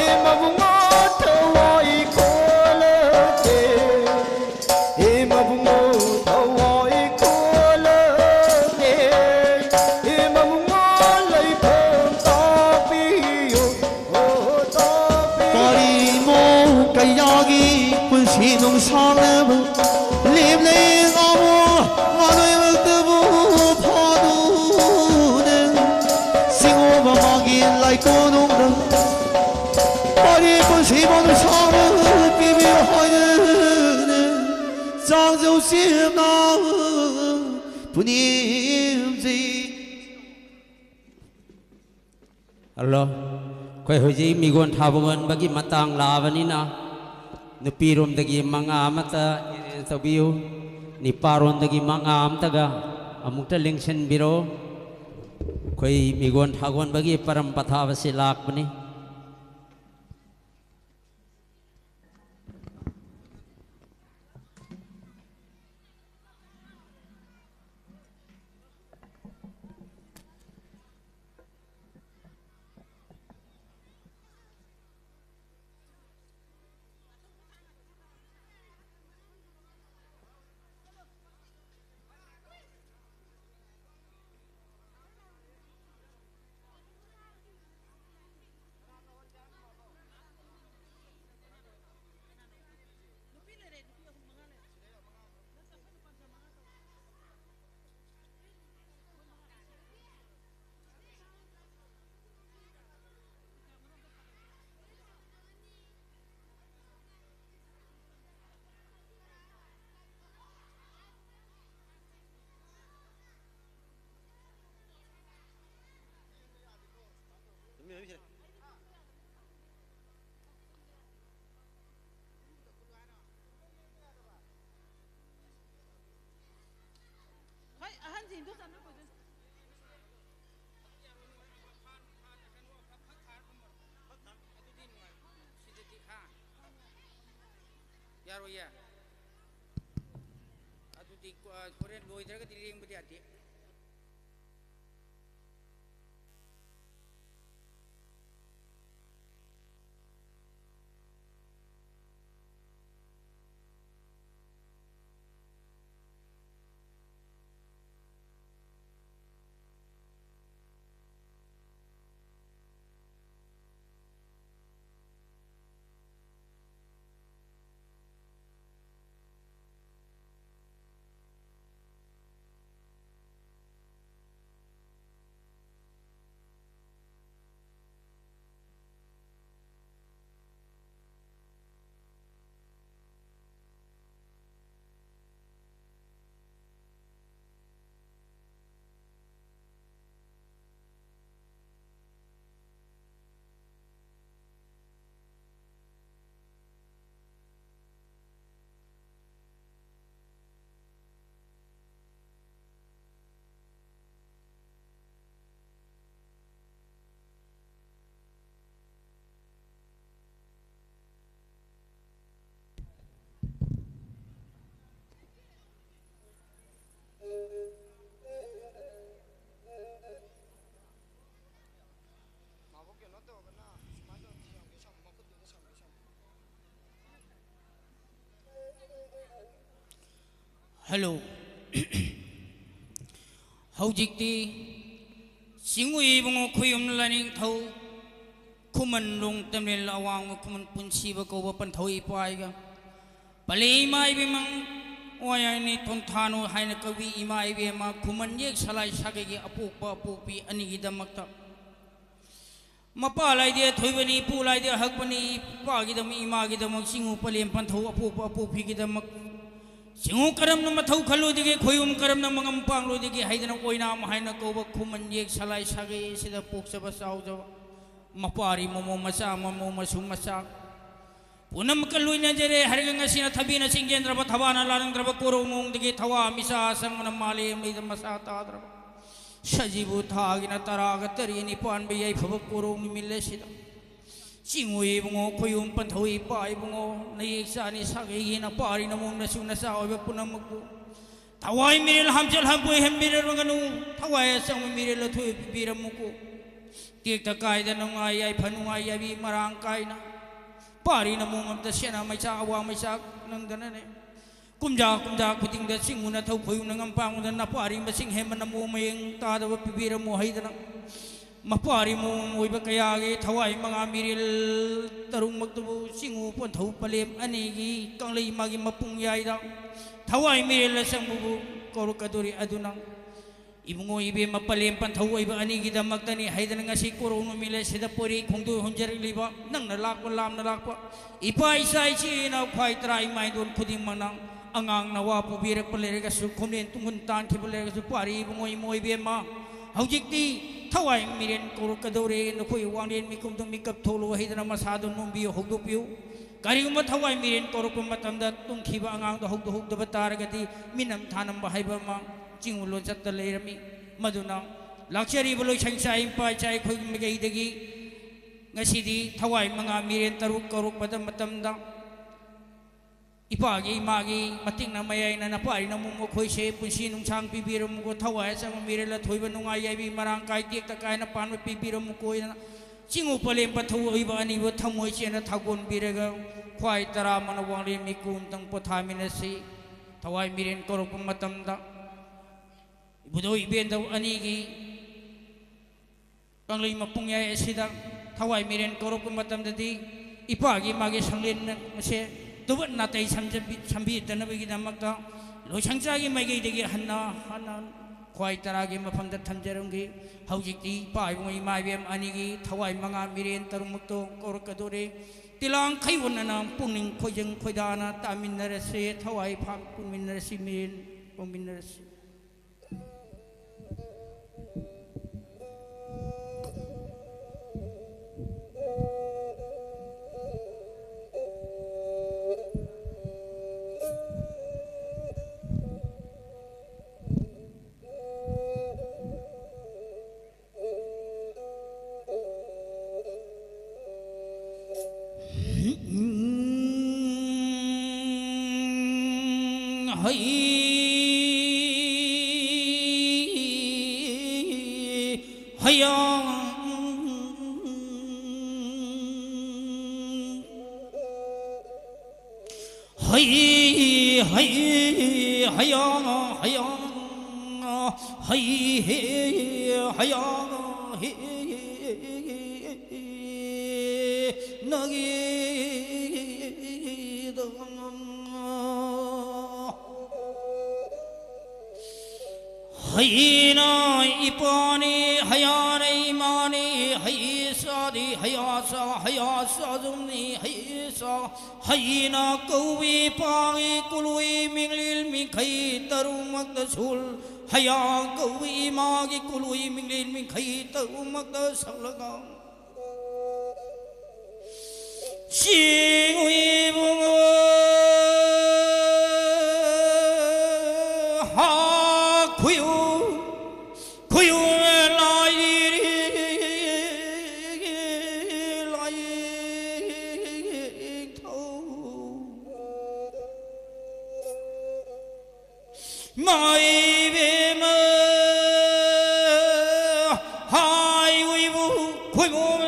ꯏꯃꯕꯨꯡꯉꯣ ꯊꯋꯥꯏ ꯈꯣꯂꯛꯇꯦ꯫ ꯏꯃꯕꯨꯡꯉꯣ ꯊꯋꯥꯏ ꯈꯣꯂꯛꯇꯦ꯫ ꯏꯃꯕꯨꯡꯉꯣ ꯂꯩꯐꯝ ꯇꯥꯛꯄꯤꯌꯨ꯫ ꯀꯔꯤꯃꯣ ꯀꯌꯥꯒꯤ ꯄꯨꯟꯁꯤ ꯅꯨꯡꯁꯥꯡꯅꯕ ꯂꯦꯝꯂꯩ ꯉꯥꯃꯣ ꯉꯥꯂꯣꯏꯃꯛꯇꯕꯨ ꯐꯥꯗꯨꯅ ꯁꯤꯡꯉꯣꯕ ꯃꯥꯒꯤ ꯂꯥꯏꯀꯣꯅꯨꯡꯗ ꯋꯥꯔꯤ ꯄꯨꯟꯁꯤ ꯃꯅꯨꯡꯁꯥꯡꯅ ꯄꯤꯕꯤꯌꯨ ꯍꯥꯏꯗꯨꯅ ꯆꯥꯡꯖꯧ ꯆꯦꯝꯅ ꯄꯨꯅꯦꯝꯖꯩ꯫ ꯍꯜꯂꯣ꯫ ꯑꯩꯈꯣꯏ ꯍꯧꯖꯤꯛ ꯃꯤꯒꯣꯟ ꯊꯥꯕ ꯒꯣꯟꯕꯒꯤ ꯃꯇꯥꯡ ꯂꯥꯛꯑꯕꯅꯤꯅ, ꯅꯨꯄꯤꯔꯣꯝꯗꯒꯤ ꯃꯉꯥ ꯑꯃꯇ arrange ꯇꯧꯕꯤꯌꯨ, ꯅꯤꯄꯥꯔꯣꯝꯗꯒꯤ ꯃꯉꯥ ꯑꯃꯇꯒ ꯑꯃꯨꯛꯇ ꯂꯦꯡꯁꯤꯟꯕꯤꯔꯣ꯫ ꯑꯩꯈꯣꯏ ꯃꯤꯒꯣꯟ ꯊꯥꯒꯣꯟꯕꯒꯤ ꯄꯔꯝ ꯄꯊꯥꯕꯁꯤ ꯂꯥꯛꯄꯅꯤ꯫ ꯍꯣꯏ, ꯑꯍꯟꯁꯤꯡꯗꯣ ꯆꯠꯅꯈꯣꯏꯗꯣ꯫ ꯑꯗꯨꯗꯤ ꯅꯨꯡꯉꯥꯏ꯫ ꯁꯤꯗꯗꯤ ꯍꯥ? ꯌꯥꯔꯣꯏꯌꯦ꯫ ꯑꯗꯨꯗꯤ, ꯑ, ꯍꯣꯔꯦꯟ ꯂꯣꯏꯗ꯭ꯔꯒꯗꯤ ꯂꯦꯡꯕꯗꯤ ꯌꯥꯗꯦ꯫ ꯍꯜꯂꯣ꯫ ꯍꯧꯖꯤꯛꯇꯤ ꯆꯤꯡꯎ ꯏꯕꯨꯡꯉꯣ ꯈꯣꯏꯌꯨꯝ ꯂꯥꯏꯅꯤꯡꯊꯧ ꯈꯨꯃꯟ ꯂꯣꯡ ꯇꯝꯂꯦꯜ ꯑꯋꯥꯡꯕ ꯈꯨꯃꯟ ꯄꯨꯟꯁꯤꯕ ꯀꯧꯕ ꯄꯟꯊꯧ ꯏꯄꯥꯏꯒ ꯄꯂꯦ ꯏꯃꯥ ꯏꯕꯦꯝꯃ ꯋꯥꯌꯥꯏꯅꯤ ꯊꯣꯟꯊꯥꯅꯨ ꯍꯥꯏꯅ ꯀꯧꯕꯤ ꯏꯃꯥ ꯏꯕꯦꯝꯃ ꯈꯨꯃꯟ ꯌꯦꯛ ꯁꯂꯥꯏ ꯁꯥꯒꯩꯒꯤ ꯑꯄꯣꯛꯄ ꯑꯄꯣꯛꯄꯤ ꯑꯅꯤꯒꯤꯗꯃꯛꯇ ꯃꯄꯥ ꯂꯥꯏꯗꯤ ꯑꯊꯣꯏꯕꯅꯤ, ꯏꯄꯨ ꯂꯥꯏꯗꯤ ꯑꯍꯛꯄꯅꯤ, ꯏꯄꯥꯒꯤꯗꯃꯛ, ꯏꯃꯥꯒꯤꯗꯃꯛ, ꯆꯤꯡꯎ ꯄꯂꯦꯝ ꯄꯟꯊꯧ ꯑꯄꯣꯛꯄ ꯑꯄꯣꯛꯄꯤꯒꯤꯗꯃꯛ, ꯆꯤꯡꯎ ꯀꯔꯝꯅ ꯃꯊꯧ ꯈꯜꯂꯣꯏꯗꯒꯦ, ꯈꯣꯏꯌꯨꯝ ꯀꯔꯝꯅ ꯃꯉꯝ ꯄꯥꯡꯂꯣꯏꯗꯒꯦ ꯍꯥꯏꯗꯅ ꯑꯣꯏꯅꯥꯝ ꯍꯥꯏꯅ ꯀꯧꯕ ꯈꯨꯃꯟ ꯌꯦꯛ ꯁꯂꯥꯏ ꯁꯥꯒꯩ ꯑꯁꯤꯗ ꯄꯣꯛꯆꯕ ꯆꯥꯎꯖꯕ ꯃꯄꯥꯔꯤ ꯃꯃꯧ ꯃꯆꯥ, ꯃꯃꯧ ꯃꯁꯨ ꯃꯆꯥ ꯄꯨꯝꯅꯃꯛꯀ ꯂꯣꯏꯅꯖꯔꯦ ꯍꯥꯏꯔꯒ ꯉꯁꯤꯅ ꯊꯕꯤꯅ ꯆꯤꯡꯖꯦꯟꯗ꯭ꯔꯕ, ꯊꯕꯥꯅ ꯂꯥꯔꯝꯗ꯭ꯔꯕ ꯀꯣꯔꯧꯅꯨꯡꯗꯒꯤ ꯊꯋꯥ ꯃꯤꯆꯥ ꯁꯪꯕꯅ ꯃꯥꯂꯦꯝ ꯂꯩꯗ ꯃꯁꯥ ꯇꯥꯗ꯭ꯔꯕ ꯁꯖꯤꯕꯨ ꯊꯥꯒꯤꯅ ꯇꯔꯥꯒ ꯇꯔꯦꯠꯅꯤ ꯄꯥꯟꯕ ꯌꯥꯏꯐꯕ ꯀꯣꯔꯧ ꯅꯨꯃꯤꯠ ꯑꯁꯤꯗ ꯆꯤꯡꯎ ꯏꯕꯨꯡꯉꯣ, ꯈꯣꯏꯌꯨꯝ ꯄꯟꯊꯧ ꯏꯄꯥ ꯏꯕꯨꯡꯉꯣ, ꯅꯌꯦꯛ ꯆꯥꯅꯤ ꯁꯥꯒꯩꯒꯤ ꯅꯄꯥꯔꯤ ꯅꯃꯧ ꯅꯁꯨ ꯅꯆꯥ ꯑꯣꯏꯕ ꯄꯨꯝꯅꯃꯛꯄꯨ ꯊꯋꯥꯏ ꯃꯤꯔꯦꯜ ꯍꯥꯝꯆꯜ ꯍꯥꯝꯄꯣꯏ ꯍꯦꯟꯕꯤꯔꯝꯒꯅꯨ꯫ ꯊꯋꯥꯏ ꯑꯆꯪꯕ ꯃꯤꯔꯦꯜ ꯑꯊꯣꯏ ꯄꯤꯕꯤꯔꯝꯃꯨꯀꯣ꯫ ꯇꯦꯛꯇ ꯀꯥꯏꯗ ꯅꯨꯡꯉꯥꯏ ꯌꯥꯏꯐ ꯅꯨꯡꯉꯥꯏ ꯌꯥꯕꯤ ꯃꯔꯥꯡ ꯀꯥꯏꯅ ꯄꯥꯔꯤ ꯅꯃꯧ ꯑꯃꯇ ꯁꯦꯅ ꯃꯩꯆꯥꯛ ꯑꯋꯥ ꯃꯩꯆꯥꯛ ꯅꯪꯗꯅꯅꯦ꯫ ꯀꯨꯝꯖꯥ ꯀꯨꯝꯖꯥ ꯈꯨꯗꯤꯡꯗ ꯆꯤꯡꯎ ꯅꯊꯧ ꯈꯣꯏꯌꯨꯝꯅ ꯉꯝꯄꯥꯡꯗ ꯅꯄꯥꯔꯤ ꯃꯁꯤꯡ ꯍꯦꯟꯕꯅ ꯃꯑꯣꯡ ꯃꯌꯦꯡ ꯇꯥꯗꯕ ꯄꯤꯕꯤꯔꯝꯃꯨ ꯍꯥꯏꯗꯅ ꯃꯄꯥꯔꯤ ꯃꯑꯣꯡ ꯑꯣꯏꯕ ꯀꯌꯥꯒꯤ ꯊꯋꯥꯏ ꯃꯉꯥ ꯃꯤꯔꯦꯜ ꯇꯔꯨꯛꯃꯛꯇꯕꯨ ꯆꯤꯡꯎ ꯄꯟꯊꯧ ꯄꯂꯦꯝ ꯑꯅꯤꯒꯤ ꯀꯪꯂꯩ ꯃꯥꯒꯤ ꯃꯄꯨꯡ ꯌꯥꯏꯗ ꯊꯋꯥꯏ ꯃꯤꯔꯦꯜ ꯑꯆꯪꯕꯕꯨ ꯀꯧꯔꯛꯀꯗꯣꯔꯤ꯫ ꯑꯗꯨꯅ ꯏꯕꯨꯡꯉꯣ ꯏꯕꯦꯝꯃ ꯄꯂꯦꯝ ꯄꯟꯊꯧ ꯑꯣꯏꯕ ꯑꯅꯤꯒꯤꯗꯃꯛꯇꯅꯤ ꯍꯥꯏꯗꯅ ꯉꯁꯤ ꯀꯣꯔꯧ ꯅꯨꯃꯤꯠ ꯑꯁꯤꯗ ꯄꯣꯏꯔꯩ ꯈꯣꯡꯗꯣꯏ ꯍꯣꯟꯖꯔꯛꯂꯤꯕ ꯅꯪꯅ ꯂꯥꯛꯄ ꯂꯥꯝꯅ ꯂꯥꯛꯄ ꯏꯄꯥ ꯏꯆꯥ ꯏꯆꯦ ꯏꯅꯥꯎ ꯈ꯭ꯋꯥꯏ ꯇꯔꯥ ꯏꯃꯥ ꯏꯟꯗꯣꯟ ꯈꯨꯗꯤꯡꯃꯛꯅ ꯑꯉꯥꯡ ꯅꯋꯥ ꯄꯨꯕꯤꯔꯛꯄ ꯂꯩꯔꯒꯁꯨ ꯈꯣꯝꯂꯦꯟ ꯇꯨꯡꯍꯨꯟ ꯇꯥꯟꯈꯤꯕ ꯂꯩꯔꯒꯁꯨ ꯄꯥꯔꯤ ꯏꯕꯨꯡꯉꯣ ꯏꯃꯣ ꯏꯕꯦꯝꯃ ꯍꯧꯖꯤꯛꯇꯤ ꯊꯋꯥꯏ ꯃꯤꯔꯦꯟ ꯀꯧꯔꯛꯀꯗꯧꯔꯦ꯫ ꯅꯈꯣꯏ ꯋꯥꯡꯂꯦꯟ ꯃꯤꯀꯨꯞꯇꯨ ꯃꯤꯀꯞ ꯊꯣꯛꯂꯨ ꯍꯥꯏꯗꯅ ꯃꯁꯥꯗꯨ ꯅꯣꯝꯕꯤꯌꯨ, ꯍꯧꯗꯣꯛꯄꯤꯌꯨ꯫ ꯀꯔꯤꯒꯨꯝꯕ ꯊꯋꯥꯏ ꯃꯤꯔꯦꯟ ꯀꯧꯔꯛꯄ ꯃꯇꯝꯗ ꯇꯨꯝꯈꯤꯕ ꯑꯉꯥꯡꯗꯣ ꯍꯧꯗꯣꯛꯍꯧꯗꯕ ꯇꯥꯔꯒꯗꯤ ꯃꯤꯅꯝ ꯊꯥꯅꯝꯕ ꯍꯥꯏꯕ ꯑꯃ ꯆꯤꯡꯎ ꯂꯣꯟꯆꯠꯇ ꯂꯩꯔꯝꯃꯤ꯫ ꯃꯗꯨꯅ ꯂꯥꯛꯆꯔꯤꯕ ꯂꯣꯏꯁꯪ ꯏꯆꯥ ꯏꯄꯥ ꯏꯆꯥ ꯑꯩꯈꯣꯏꯒꯤ ꯃꯥꯏꯀꯩꯗꯒꯤ ꯉꯁꯤꯗꯤ ꯊꯋꯥꯏ ꯃꯉꯥ ꯃꯤꯔꯦꯟ ꯇꯔꯨꯛ ꯀꯧꯔꯛꯄꯗ ꯃꯇꯝꯗ ꯏꯄꯥꯒꯤ ꯏꯃꯥꯒꯤ ꯃꯇꯤꯛꯅ ꯃꯌꯥꯏꯅ ꯅꯄꯥꯔꯤ ꯅꯃꯧ ꯃꯈꯣꯏꯁꯦ ꯄꯨꯟꯁꯤ ꯅꯨꯡꯁꯥꯡ ꯄꯤꯕꯤꯔꯝꯃꯨꯀꯣ꯫ ꯊꯋꯥꯏ ꯑꯆꯪꯕ ꯃꯤꯔꯦꯜ ꯑꯊꯣꯏꯕ ꯅꯨꯡꯉꯥꯏ ꯌꯥꯏꯕꯤ ꯃꯔꯥꯡ ꯀꯥꯏ ꯇꯦꯛꯇ ꯀꯥꯏꯅ ꯄꯥꯟꯕ ꯄꯤꯕꯤꯔꯝꯃꯨꯀꯣ ꯍꯥꯏꯅ ꯆꯤꯡꯎ ꯄꯂꯦꯝ ꯄꯟꯊꯧ ꯑꯣꯏꯕ ꯑꯅꯤꯕꯨ ꯊꯃꯣꯏ ꯁꯦꯡꯅ ꯊꯥꯒꯣꯟꯕꯤꯔꯒ ꯈ꯭ꯋꯥꯏ ꯇꯔꯥ ꯑꯃꯅ ꯋꯥꯡꯂꯦꯟ ꯃꯤꯀꯨꯝꯇꯪ ꯄꯣꯊꯥꯃꯤꯟꯅꯁꯤ꯫ ꯊꯋꯥꯏ ꯃꯤꯔꯦꯟ ꯀꯧꯔꯛꯄ ꯃꯇꯝꯗ, ꯏꯕꯨꯙꯧ ꯏꯕꯦꯟꯗꯧ ꯑꯅꯤꯒꯤ ꯀꯪꯂꯩ ꯃꯄꯨꯡꯌꯥꯏ ꯑꯁꯤꯗ ꯊꯋꯥꯏ ꯃꯤꯔꯦꯟ ꯀꯧꯔꯛꯄ ꯃꯇꯝꯗꯗꯤ, ꯏꯄꯥꯒꯤ ꯃꯥꯒꯤ ꯁꯪꯂꯦꯟ ꯑꯁꯦ ꯇꯨꯕꯠ ꯅꯥꯇꯩ ꯁꯝꯖꯟꯕꯤ-, ꯁꯝꯕꯤꯗꯅꯕꯒꯤꯗꯃꯛꯇ ꯂꯣꯏꯁꯪꯆꯥꯒꯤ ꯃꯥꯏꯀꯩꯗꯒꯤ ꯍꯟꯅ ꯍꯟꯅ ꯈ꯭ꯋꯥꯏ ꯇꯔꯥꯒꯤ ꯃꯐꯝꯗ ꯊꯝꯖꯔꯝꯈꯤ꯫ ꯍꯧꯖꯤꯛꯇꯤ ꯏꯄꯥ ꯏꯕꯨꯡ ꯏꯃꯥ ꯏꯕꯦꯝ ꯑꯅꯤꯒꯤ ꯊꯋꯥꯏ ꯃꯉꯥ ꯃꯤꯔꯦꯟ ꯇꯔꯨꯛꯃꯛꯇꯣ ꯀꯧꯔꯛꯀꯗꯣꯔꯦ꯫ ꯇꯤꯂꯥꯡ ꯈꯩ ꯑꯣꯟꯅꯅ ꯄꯨꯛꯅꯤꯡ ꯈꯣꯏꯖꯪ ꯈꯣꯏꯗꯥꯅ ꯇꯥꯃꯤꯟꯅꯔꯁꯦ, ꯊꯋꯥꯏ ꯐꯥꯝ ꯄꯨꯟꯃꯤꯟꯅꯔꯁꯤ, ꯃꯤꯔꯦꯟ ꯄꯨꯟꯃꯤꯟꯅꯔꯁꯤ꯫ ꯍꯩ ꯍꯩꯌꯥ ꯍꯩ ꯍꯩ ꯍꯩꯌꯥ ꯍꯩꯌꯥ ꯍꯩ ꯍꯦ ꯍꯩꯌꯥ ꯍꯦ ꯅꯒꯤ ꯍꯩꯅ ꯏꯄꯥꯅꯤ, ꯍꯩꯌꯥꯅ ꯏꯃꯥꯅꯤ, ꯍꯩ ꯁꯥꯗꯤ ꯍꯩꯌꯥ ꯁꯥ, ꯍꯩꯌꯥ ꯁꯥꯖꯨꯝꯅꯤ, ꯍꯩ ꯁꯥ, ꯍꯩꯅ ꯀꯧꯏ ꯏꯄꯥꯒꯤ ꯀꯨꯂꯨꯏ ꯃꯤꯡꯂꯤꯜ ꯃꯤꯡꯈꯩ ꯇꯔꯨꯛꯃꯛꯇ ꯁꯨꯜ, ꯍꯩꯌꯥ ꯀꯧꯏ ꯏꯃꯥꯒꯤ ꯀꯨꯂꯨꯏ ꯃꯤꯡꯂꯤꯜ ꯃꯤꯡꯈꯩ ꯇꯔꯨꯛꯃꯛꯇ ꯁꯛꯂꯒ ꯆꯤꯡ ꯏꯕꯨꯡꯉꯣ ꯍꯥ ꯈꯨꯌꯨ ꯈꯨꯌꯨ ꯂꯥꯏꯔꯤ ꯂꯥꯏꯊꯧ ꯃꯥꯏꯕꯦꯝꯃ ꯍꯥꯏ ꯎꯏꯕꯨ ꯈꯣꯏꯕꯣꯝ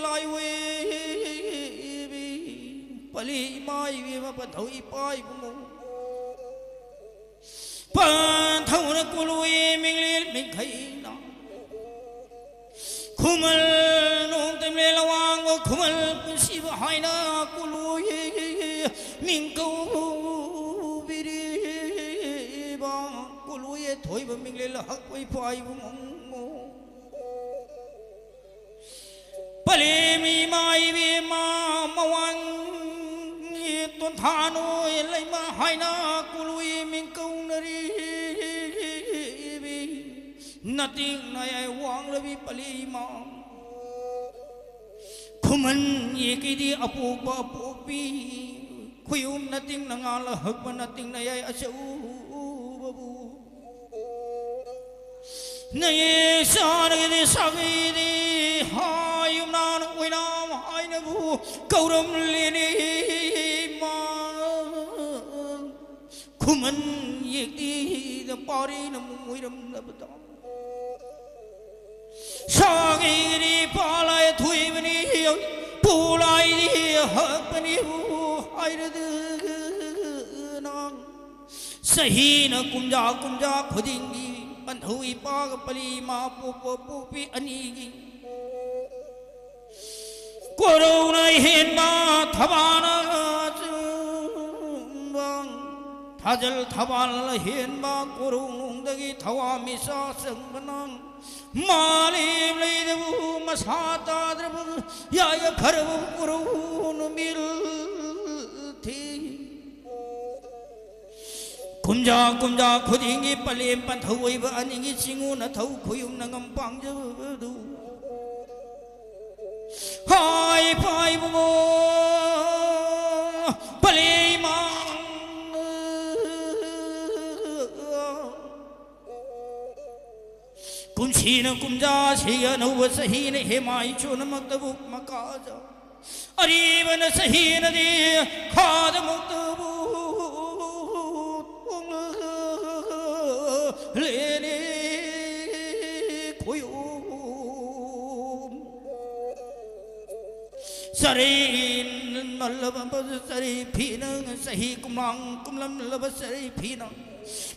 ꯂꯥꯏ ꯎꯏꯕꯤ ꯄꯂꯤ ꯏꯃꯥ ꯏꯕꯦꯝꯃ ꯄꯟꯊꯧ ꯏꯄꯥ ꯏꯕꯨꯡꯉꯣ ꯄꯟꯊꯧꯅ ꯀꯣꯂꯨꯏ ꯃꯤꯡꯂꯦꯟ ꯃꯤꯡꯈꯩꯅ ꯈꯨꯃꯜ ꯅꯣꯡꯗꯝꯂꯦꯟ ꯑꯋꯥꯡꯕ ꯈꯨꯃꯜ ꯄꯨꯟꯁꯤꯕ ꯍꯥꯏꯅ ꯀꯣꯂꯨꯏ ꯃꯤꯡ ꯀꯧꯕꯤꯔꯤꯕ ꯀꯣꯂꯨꯏ ꯊꯣꯏꯕ ꯃꯤꯡꯂꯦꯟ ꯍꯛꯄꯩ ꯄꯥꯏꯕ ꯃꯣꯡꯃꯣ꯫ ꯄꯂꯦꯝ ꯏꯃꯥ ꯏꯕꯦꯝꯃ ꯃꯋꯥꯡꯒꯤ ꯇꯣꯟꯊꯥ ꯅꯣꯏ ꯂꯩꯃ ꯍꯥꯏꯅ ꯀꯣꯂꯨꯏ ꯃꯤꯡ ꯀꯧꯅꯔꯤꯕꯤ ꯅꯇꯤꯡ ꯅꯌꯥꯏ ꯋꯥꯡꯂꯕꯤ ꯄꯂꯦꯝ ꯏꯃꯥ꯫ ꯈꯨꯃꯟ ꯌꯦꯛꯀꯤꯗꯤ ꯑꯄꯣꯛꯄ ꯑꯄꯣꯛꯄꯤ ꯈꯨꯌꯨꯝ ꯅꯇꯤꯡ ꯅꯉꯥꯜ ꯍꯛꯄ ꯅꯇꯤꯡ ꯅꯌꯥꯏ ꯑꯆꯧꯕꯕꯨ ꯅꯌꯦ ꯆꯥꯔꯒꯗꯤ ꯁꯥꯒꯩꯗꯤ ꯍꯥꯏ ꯌꯨꯝꯅꯥꯟ ꯑꯣꯏꯅꯥꯝ ꯍꯥꯏꯅꯕꯨ ꯀꯧꯔꯝꯂꯦꯅꯦ ꯃꯥ꯫ ꯈꯨꯃꯟ ꯌꯦꯛꯇꯤꯗ ꯄꯥꯔꯤꯅ ꯃꯨꯡ ꯑꯣꯏꯔꯝꯂꯕꯗ ꯁꯥꯒꯩꯗꯤ ꯄꯥꯂꯥꯏ ꯊꯣꯏꯕꯅꯤ ꯄꯨꯂꯥꯏꯗꯤ ꯍꯛꯄꯅꯤꯕꯨ ꯍꯥꯏꯔꯗꯅ ꯆꯍꯤꯅ ꯀꯨꯝꯖꯥ ꯀꯨꯝꯖꯥ ꯈꯨꯗꯤꯡꯒꯤ ꯄꯟꯊꯧ ꯏꯄꯥꯒ ꯄꯂꯤ ꯏꯃꯥ ꯄꯣꯛꯄ ꯄꯣꯛꯄꯤ ꯑꯅꯤꯒꯤ ꯀꯣꯔꯧꯅ ꯍꯦꯟꯕ ꯊꯕꯥꯅ ꯆꯨꯝꯕ ꯊꯥꯖꯜ ꯊꯕꯥꯜꯅ ꯍꯦꯟꯕ ꯀꯣꯔꯧꯅꯨꯡꯗꯒꯤ ꯊꯋꯥ ꯃꯤꯆꯥ ꯆꯪꯕꯅ ꯃꯥꯂꯦꯝ ꯂꯩꯗꯕꯨ ꯃꯁꯥ ꯇꯥꯗ꯭ꯔꯕ ꯌꯥꯏꯐꯔꯕ ꯀꯣꯔꯧ ꯅꯨꯃꯤꯠ ꯊꯤ ꯀꯨꯝꯖꯥ ꯀꯨꯝꯖꯥ ꯈꯨꯗꯤꯡꯒꯤ ꯄꯂꯦꯝ ꯄꯟꯊꯧ ꯑꯣꯏꯕ ꯑꯅꯤꯒꯤ ꯆꯤꯡꯉꯨ ꯅꯊꯧ ꯈꯨꯌꯨꯝꯅ ꯉꯝ ꯄꯥꯡꯖꯕꯗꯨ ꯍꯥꯏ ꯄꯥꯏꯕꯨꯡꯉꯣ ꯄꯂꯦꯝ ꯏꯃꯥ꯫ ꯀꯨꯝꯁꯤꯅ ꯀꯨꯝꯖꯥ ꯁꯤꯒ ꯑꯅꯧꯕ ꯆꯍꯤꯅ ꯍꯦꯃꯥꯏ ꯆꯣꯅꯃꯛꯇꯕꯨ ꯃꯀꯥꯖ ꯑꯔꯤꯕꯅ ꯆꯍꯤꯅꯗꯤ ꯈꯥꯗꯃꯛꯇꯕꯨ ꯂꯦꯅꯦ ꯈꯣꯏꯌꯨꯝ ꯆꯔꯦꯟ ꯃꯜꯂꯕ ꯆꯔꯩ ꯐꯤꯅ, ꯆꯍꯤ ꯀꯨꯝꯂꯥꯡ ꯀꯨꯝꯂꯝꯂꯕ ꯆꯔꯩ ꯐꯤꯅ,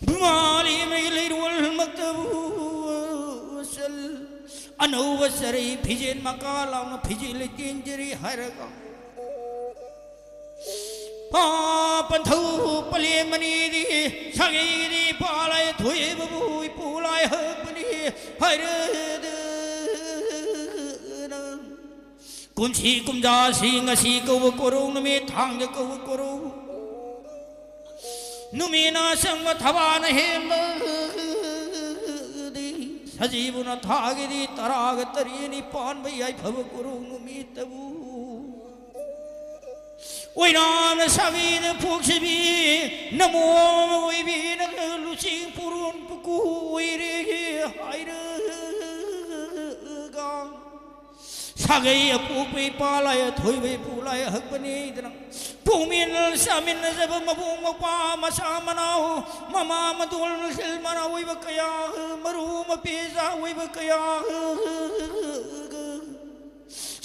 ꯐꯨꯃꯥꯂꯤ ꯃꯩ ꯂꯩꯔꯣꯜꯃꯛꯇꯕꯨ ꯆꯜ꯫ ꯑꯅꯧꯕ ꯆꯔꯩ ꯐꯤꯖꯦꯟ ꯃꯀꯥ ꯂꯥꯎꯅ ꯐꯤꯖꯦꯟ ꯂꯩꯇꯦꯟꯖꯔꯤ ꯍꯥꯏꯔꯒ, ꯄꯥ ꯄꯟꯊꯧ ꯄꯂꯦꯝ ꯑꯅꯤꯗꯤ ꯁꯥꯒꯩꯗꯤ ꯄꯥꯂꯥꯏ ꯊꯣꯏꯕꯕꯨ ꯏꯄꯨ ꯂꯥꯏ ꯍꯛꯄꯅꯤ ꯍꯥꯏꯔꯗꯅ꯫ ꯀꯨꯝꯁꯤ ꯀꯨꯝꯖꯥꯁꯤ ꯉꯁꯤ ꯀꯧꯕ ꯀꯣꯔꯧ ꯅꯨꯃꯤꯠ, ꯊꯥꯡꯖ ꯀꯧꯕ ꯀꯣꯔꯧ ꯅꯨꯃꯤꯠꯅ ꯆꯪꯕ ꯊꯕꯥꯅ ꯍꯦꯟꯕꯗꯤ, ꯁꯖꯤꯕꯨꯅ ꯊꯥꯒꯤꯗꯤ ꯇꯔꯥꯒ ꯇꯔꯦꯠꯅꯤ ꯄꯥꯟꯕ ꯌꯥꯏꯐꯕ ꯀꯣꯔꯧ ꯅꯨꯃꯤꯠꯇꯕꯨ꯫ ꯑꯣꯏꯅꯥꯝꯅ ꯁꯥꯕꯤꯅ ꯄꯣꯛꯁꯤꯕꯤ, ꯅꯃꯣ ꯑꯣꯏꯕꯤꯅ ꯂꯨꯆꯤꯡ ꯄꯨꯔꯣꯟ ꯄꯨꯀꯨ ꯑꯣꯏꯔꯦ ꯍꯥꯏꯔꯒ꯫ ꯁꯥꯒꯩ ꯑꯄꯣꯛꯄ ꯏꯄꯥ ꯂꯥꯏ ꯑꯊꯣꯏꯕ ꯏꯄꯨ ꯂꯥꯏ ꯍꯛꯄꯅꯤꯗꯅ꯫ ꯄꯣꯛꯃꯤꯟ ꯆꯥꯃꯤꯟꯅꯖꯕ ꯃꯕꯨꯡ ꯃꯧꯄ꯭ꯋꯥ ꯃꯆꯥ ꯃꯅꯥꯎ ꯃꯃꯥ ꯃꯗꯣꯜ ꯃꯆꯤꯜ ꯃꯅꯥꯎ ꯑꯣꯏꯕ ꯀꯌꯥ, ꯃꯔꯨ ꯃꯄꯦꯖꯥ ꯑꯣꯏꯕ ꯀꯌꯥ꯫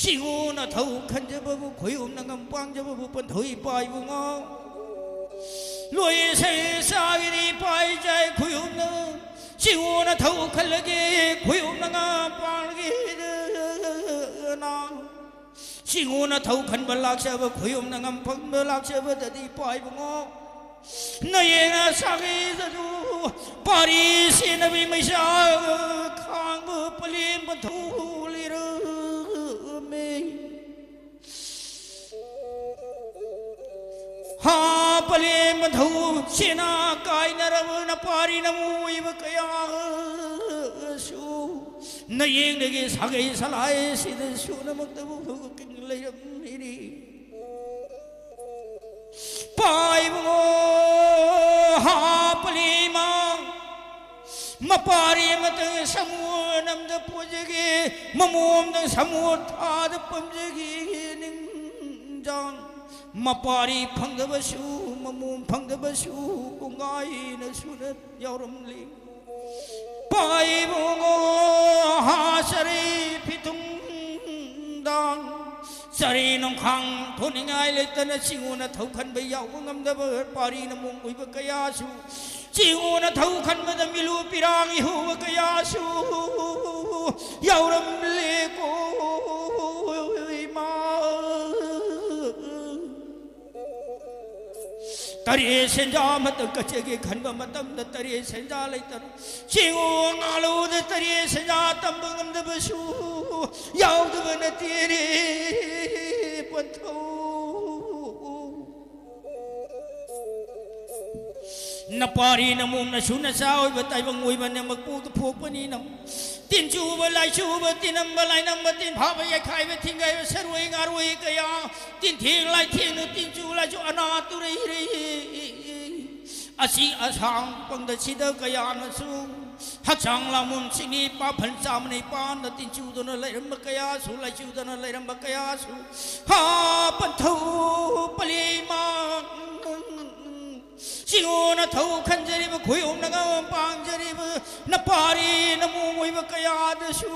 ꯁꯤꯉꯣꯅ ꯊꯧ ꯈꯟꯖꯕꯕꯨ ꯈꯣꯏꯌꯨꯝꯅ ꯉꯝ ꯄꯥꯡꯖꯕꯕꯨ ꯄꯟꯊꯧ ꯏꯄꯥ ꯏꯕꯨꯡꯉꯣ꯫ ꯂꯣꯏ ꯁꯩ ꯆꯥꯒꯤꯅꯤ ꯏꯄꯥ ꯏꯆꯥꯏ ꯈꯣꯏꯌꯨꯝꯅ꯫ ꯁꯤꯉꯣꯅ ꯊꯧ ꯈꯜꯂꯒꯦ ꯈꯣꯏꯌꯨꯝꯅ ꯉꯝ ꯄꯥꯡꯂꯒꯦꯗꯅ꯫ ꯁꯤꯉꯣꯅ ꯊꯧ ꯈꯟꯕ ꯂꯥꯛꯆꯕ ꯈꯣꯏꯌꯨꯝꯅ ꯉꯝ ꯐꯪꯕ ꯂꯥꯛꯆꯕꯗꯗꯤ ꯏꯄꯥ ꯏꯕꯨꯡꯉꯣ꯫ ꯅꯌꯦꯡꯅ ꯁꯥꯒꯩꯗꯁꯨ ꯄꯥꯔꯤ ꯁꯦꯟꯅꯕꯤ ꯃꯩꯁꯥ ꯈꯥꯡꯕ ꯄꯂꯦꯝ ꯄꯟꯊꯧ ꯂꯩꯔꯝꯃꯦ꯫ ꯍꯥ ꯄꯂꯦꯝ ꯄꯟꯊꯧ ꯁꯦꯅꯥ ꯀꯥꯏꯅꯔꯕ ꯅꯄꯥꯔꯤ ꯅꯃꯣꯏꯕ ꯀꯌꯥꯁꯨ ꯅꯌꯦꯡꯗꯒꯤ ꯁꯥꯒꯩ ꯁꯂꯥꯏ ꯁꯤꯗ ꯁꯨꯅꯃꯛꯇꯕꯨ ꯂꯩꯔꯝꯃꯤꯅꯤ꯫ ꯄꯥꯏꯕꯨꯡꯉꯣ ꯍꯥꯞꯄꯂꯤꯃ ꯃꯄꯥꯔꯤ ꯑꯃꯇꯪ ꯁꯃꯨ ꯅꯝꯗ ꯄꯨꯖꯒꯦ, ꯃꯃꯣꯝꯗꯪ ꯁꯃꯨ ꯊꯥꯗ ꯄꯝꯖꯒꯦ ꯅꯤꯡꯖꯥꯡ꯫ ꯃꯄꯥꯔꯤ ꯐꯪꯗꯕꯁꯨ, ꯃꯃꯣꯝ ꯐꯪꯗꯕꯁꯨ ꯀꯣꯡꯒꯥꯏꯅ ꯁꯨꯅ ꯌꯥꯎꯔꯝꯂꯤ꯫ ꯄꯥꯏꯕꯨꯡꯉꯣ ꯍꯥꯆꯔꯤ ꯐꯤꯊꯨꯡꯗꯥꯡ ꯆꯔꯦ ꯅꯣꯡꯈꯥꯡ ꯊꯣꯟꯅꯤꯡꯉꯥꯏ ꯂꯩꯇꯅ ꯆꯤꯡꯉꯨꯅ ꯊꯧ ꯈꯟꯕ ꯌꯥꯎꯕ ꯉꯝꯗꯕ ꯄꯥꯔꯤ ꯅꯃꯨꯡ ꯑꯣꯏꯕ ꯀꯌꯥꯁꯨ, ꯆꯤꯡꯉꯨꯅ ꯊꯧ ꯈꯟꯕꯗ ꯃꯤꯂꯨ ꯄꯤꯔꯥꯡ ꯏꯍꯨꯕ ꯀꯌꯥꯁꯨ ꯌꯥꯎꯔꯝꯂꯦꯀꯣ ꯏꯃꯥ꯫ ꯇꯔꯦꯠ ꯁꯦꯟꯖꯥ ꯑꯃꯇꯪ ꯀꯠꯆꯒꯦ ꯈꯟꯕ ꯃꯇꯝꯗ ꯇꯔꯦꯠ ꯁꯦꯟꯖꯥ ꯂꯩꯇꯅ ꯆꯤꯡꯉꯨ ꯉꯥꯂꯨꯗ ꯇꯔꯦꯠ ꯁꯦꯟꯖꯥ ꯇꯝꯕ ꯉꯝꯗꯕꯁꯨ ꯌꯥꯎꯗꯕ ꯅꯠꯇꯦꯅꯦ ꯄꯟꯊꯧ꯫ ꯅꯄꯥꯔꯤ ꯅꯃꯣꯝꯅꯁꯨ ꯅꯆꯥ ꯑꯣꯏꯕ ꯇꯥꯏꯕꯪ ꯑꯣꯏꯕ ꯅꯃꯛꯄꯣꯛꯇ ꯄꯣꯛꯄꯅꯤꯅ ꯇꯤꯟꯆꯨꯕ ꯂꯥꯏꯆꯨꯕ ꯇꯤꯟꯅꯝꯕ ꯂꯥꯏꯅꯝꯕ ꯇꯤꯟꯐꯥꯕ ꯌꯩꯈꯥꯏꯕ ꯊꯤꯡꯒꯥꯏꯕ ꯁꯔꯣꯏ ꯉꯥꯔꯣꯏ ꯀꯌꯥ ꯇꯤꯟꯊꯦꯡ ꯂꯥꯏꯊꯦꯡꯅ ꯇꯤꯟꯆꯨ ꯂꯥꯏꯆꯨ ꯑꯅꯥ ꯇꯨꯔꯩ ꯔꯩ ꯑꯁꯤ ꯑꯁꯥꯡ ꯄꯪꯗ ꯁꯤꯗ ꯀꯌꯥꯅꯁꯨ ꯍꯛꯆꯥꯡ ꯂꯥꯃꯨꯟ ꯁꯤꯡꯂꯤ ꯄꯥꯐꯜ ꯆꯥꯝꯃꯅꯤ ꯄꯥꯟꯗ ꯇꯤꯟꯆꯨꯗꯨꯅ ꯂꯩꯔꯝꯕ ꯀꯌꯥꯁꯨ ꯂꯥꯏꯆꯨꯗꯅ ꯂꯩꯔꯝꯕ ꯀꯌꯥꯁꯨ ꯍꯥ ꯄꯟꯊꯧ ꯄꯂꯦꯝꯃ ꯆꯤꯡꯉꯣꯅ ꯊꯧ ꯈꯟꯖꯔꯤꯕ ꯈꯣꯏꯌꯣꯝꯅ ꯉꯝ ꯄꯥꯡꯖꯔꯤꯕ ꯅꯄꯥꯔꯤ ꯅꯃꯣꯡ ꯑꯣꯏꯕ ꯀꯌꯥꯗꯁꯨ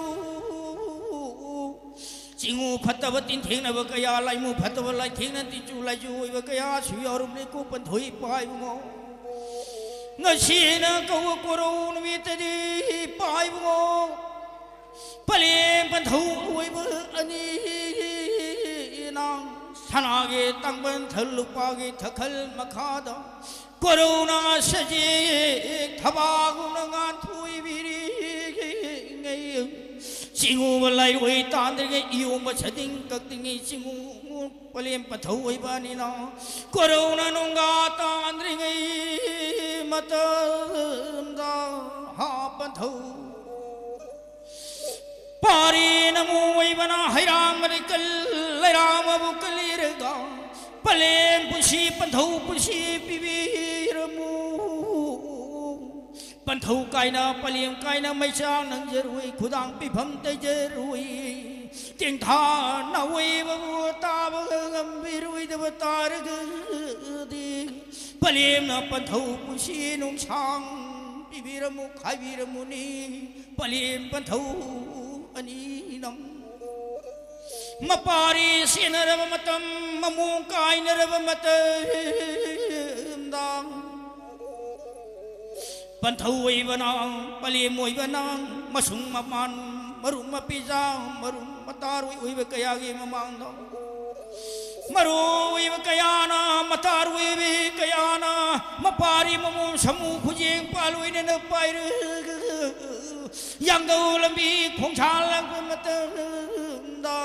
ꯆꯤꯡꯉꯨ ꯐꯠꯇꯕ ꯇꯤꯟꯊꯦꯡꯅꯕ ꯀꯌꯥ ꯂꯥꯏꯃꯨ ꯐꯠꯇꯕ ꯂꯥꯏꯊꯦꯡꯅ ꯇꯤꯟꯆꯨ ꯂꯥꯏꯆꯨ ꯑꯣꯏꯕ ꯀꯌꯥꯁꯨ ꯌꯥꯎꯔꯝꯂꯦꯀꯣ ꯄꯟꯊꯣꯏ ꯄꯥꯏꯕꯉꯣ꯫ ꯉꯁꯤꯅ ꯀꯧꯕ ꯀꯣꯔꯧ ꯅꯨꯃꯤꯠꯇꯗꯤ ꯄꯥꯏꯕꯉꯣ꯫ ꯄꯂꯦꯝ ꯄꯟꯊꯧ ꯑꯣꯏꯕ ꯑꯅꯤ ꯅꯪ ꯁꯅꯥꯒꯤ ꯇꯥꯡꯕꯟ ꯊꯜ ꯂꯨꯄꯥꯒꯤ ꯊꯈꯜ ꯃꯈꯥꯗ ꯀꯣꯔꯧꯅ ꯁꯖꯤꯛ ꯊꯕꯥꯛꯒꯨꯝꯅ ꯉꯥꯟꯊꯣꯏꯕꯤꯔꯤꯉꯩ ꯆꯤꯡꯉꯨꯕ ꯂꯥꯏꯔꯣꯏ ꯇꯥꯟꯗ꯭ꯔꯤꯉꯩ ꯏꯌꯣꯡꯕ ꯁꯗꯤꯡ ꯀꯛꯇ꯭ꯔꯤꯉꯩ ꯆꯤꯡꯉꯨ ꯄꯂꯦꯝ ꯄꯟꯊꯧ ꯑꯣꯏꯕꯅꯤꯅ ꯀꯣꯔꯧꯅ ꯅꯣꯡꯒꯥ ꯇꯥꯟꯗ꯭ꯔꯤꯉꯩ ꯃꯇꯝꯗ ꯍꯥ ꯄꯟꯊꯧ ꯄꯥꯔꯤ ꯅꯃꯨ ꯑꯣꯏꯕꯅ ꯍꯩꯔꯥꯡ ꯃꯔꯤꯀꯜ ꯂꯩꯔꯥꯡ ꯃꯕꯨ ꯀꯜꯂꯤꯔꯒ ꯄꯂꯦꯝ ꯄꯨꯟꯁꯤ ꯄꯟꯊꯧ ꯄꯨꯟꯁꯤ ꯄꯤꯕꯤꯔꯝꯃꯨ꯫ ꯄꯟꯊꯧ ꯀꯥꯏꯅ ꯄꯂꯦꯝ ꯀꯥꯏꯅ ꯃꯩꯆꯥ ꯅꯪꯖꯔꯨꯏ ꯈꯨꯗꯥꯡ ꯄꯤꯐꯝ ꯇꯩꯖꯔꯨꯏ꯫ ꯇꯦꯡꯊꯥ ꯅꯥꯋꯩꯕꯕꯨ ꯇꯥꯕ ꯉꯝꯕꯤꯔꯣꯏꯗꯕ ꯇꯥꯔꯒꯗꯤ ꯄꯂꯦꯝꯅ ꯄꯟꯊꯧ ꯄꯨꯟꯁꯤ ꯅꯨꯡꯁꯥꯡ ꯄꯤꯕꯤꯔꯝꯃꯨ ꯈꯥꯏꯕꯤꯔꯝꯃꯨꯅꯤ꯫ ꯄꯂꯦꯝ ꯄꯟꯊꯧ ꯑꯅꯤ ꯅꯝ ꯃꯄꯥꯔꯤ ꯁꯦꯟꯅꯔꯕ ꯃꯇꯝ, ꯃꯃꯣꯡ ꯀꯥꯏꯅꯔꯕ ꯃꯇꯝꯗ, ꯄꯟꯊꯧ ꯑꯣꯏꯕꯅ, ꯄꯂꯦꯝ ꯑꯣꯏꯕꯅ, ꯃꯁꯨꯡ ꯃꯃꯥꯟ, ꯃꯔꯨꯞ ꯃꯄꯤꯖꯥ, ꯃꯔꯨꯞ ꯃꯇꯥꯔꯣꯏ ꯑꯣꯏꯕ ꯀꯌꯥꯒꯤ ꯃꯃꯥꯡꯗ, ꯃꯔꯨ ꯑꯣꯏꯕ ꯀꯌꯥꯅ, ꯃꯇꯥꯔꯣꯏ ꯑꯣꯏꯕ ꯀꯌꯥꯅ, ꯃꯄꯥꯔꯤ ꯃꯃꯣꯟ ꯁꯃꯨ ꯈꯨꯖꯦꯡ ꯄꯥꯜ ꯑꯣꯏꯅꯅ ꯄꯥꯏꯔ, ꯌꯥꯡꯒꯧ ꯂꯝꯕꯤ ꯈꯣꯡꯁꯥꯜꯂꯛꯄ ꯃꯇꯝꯗ,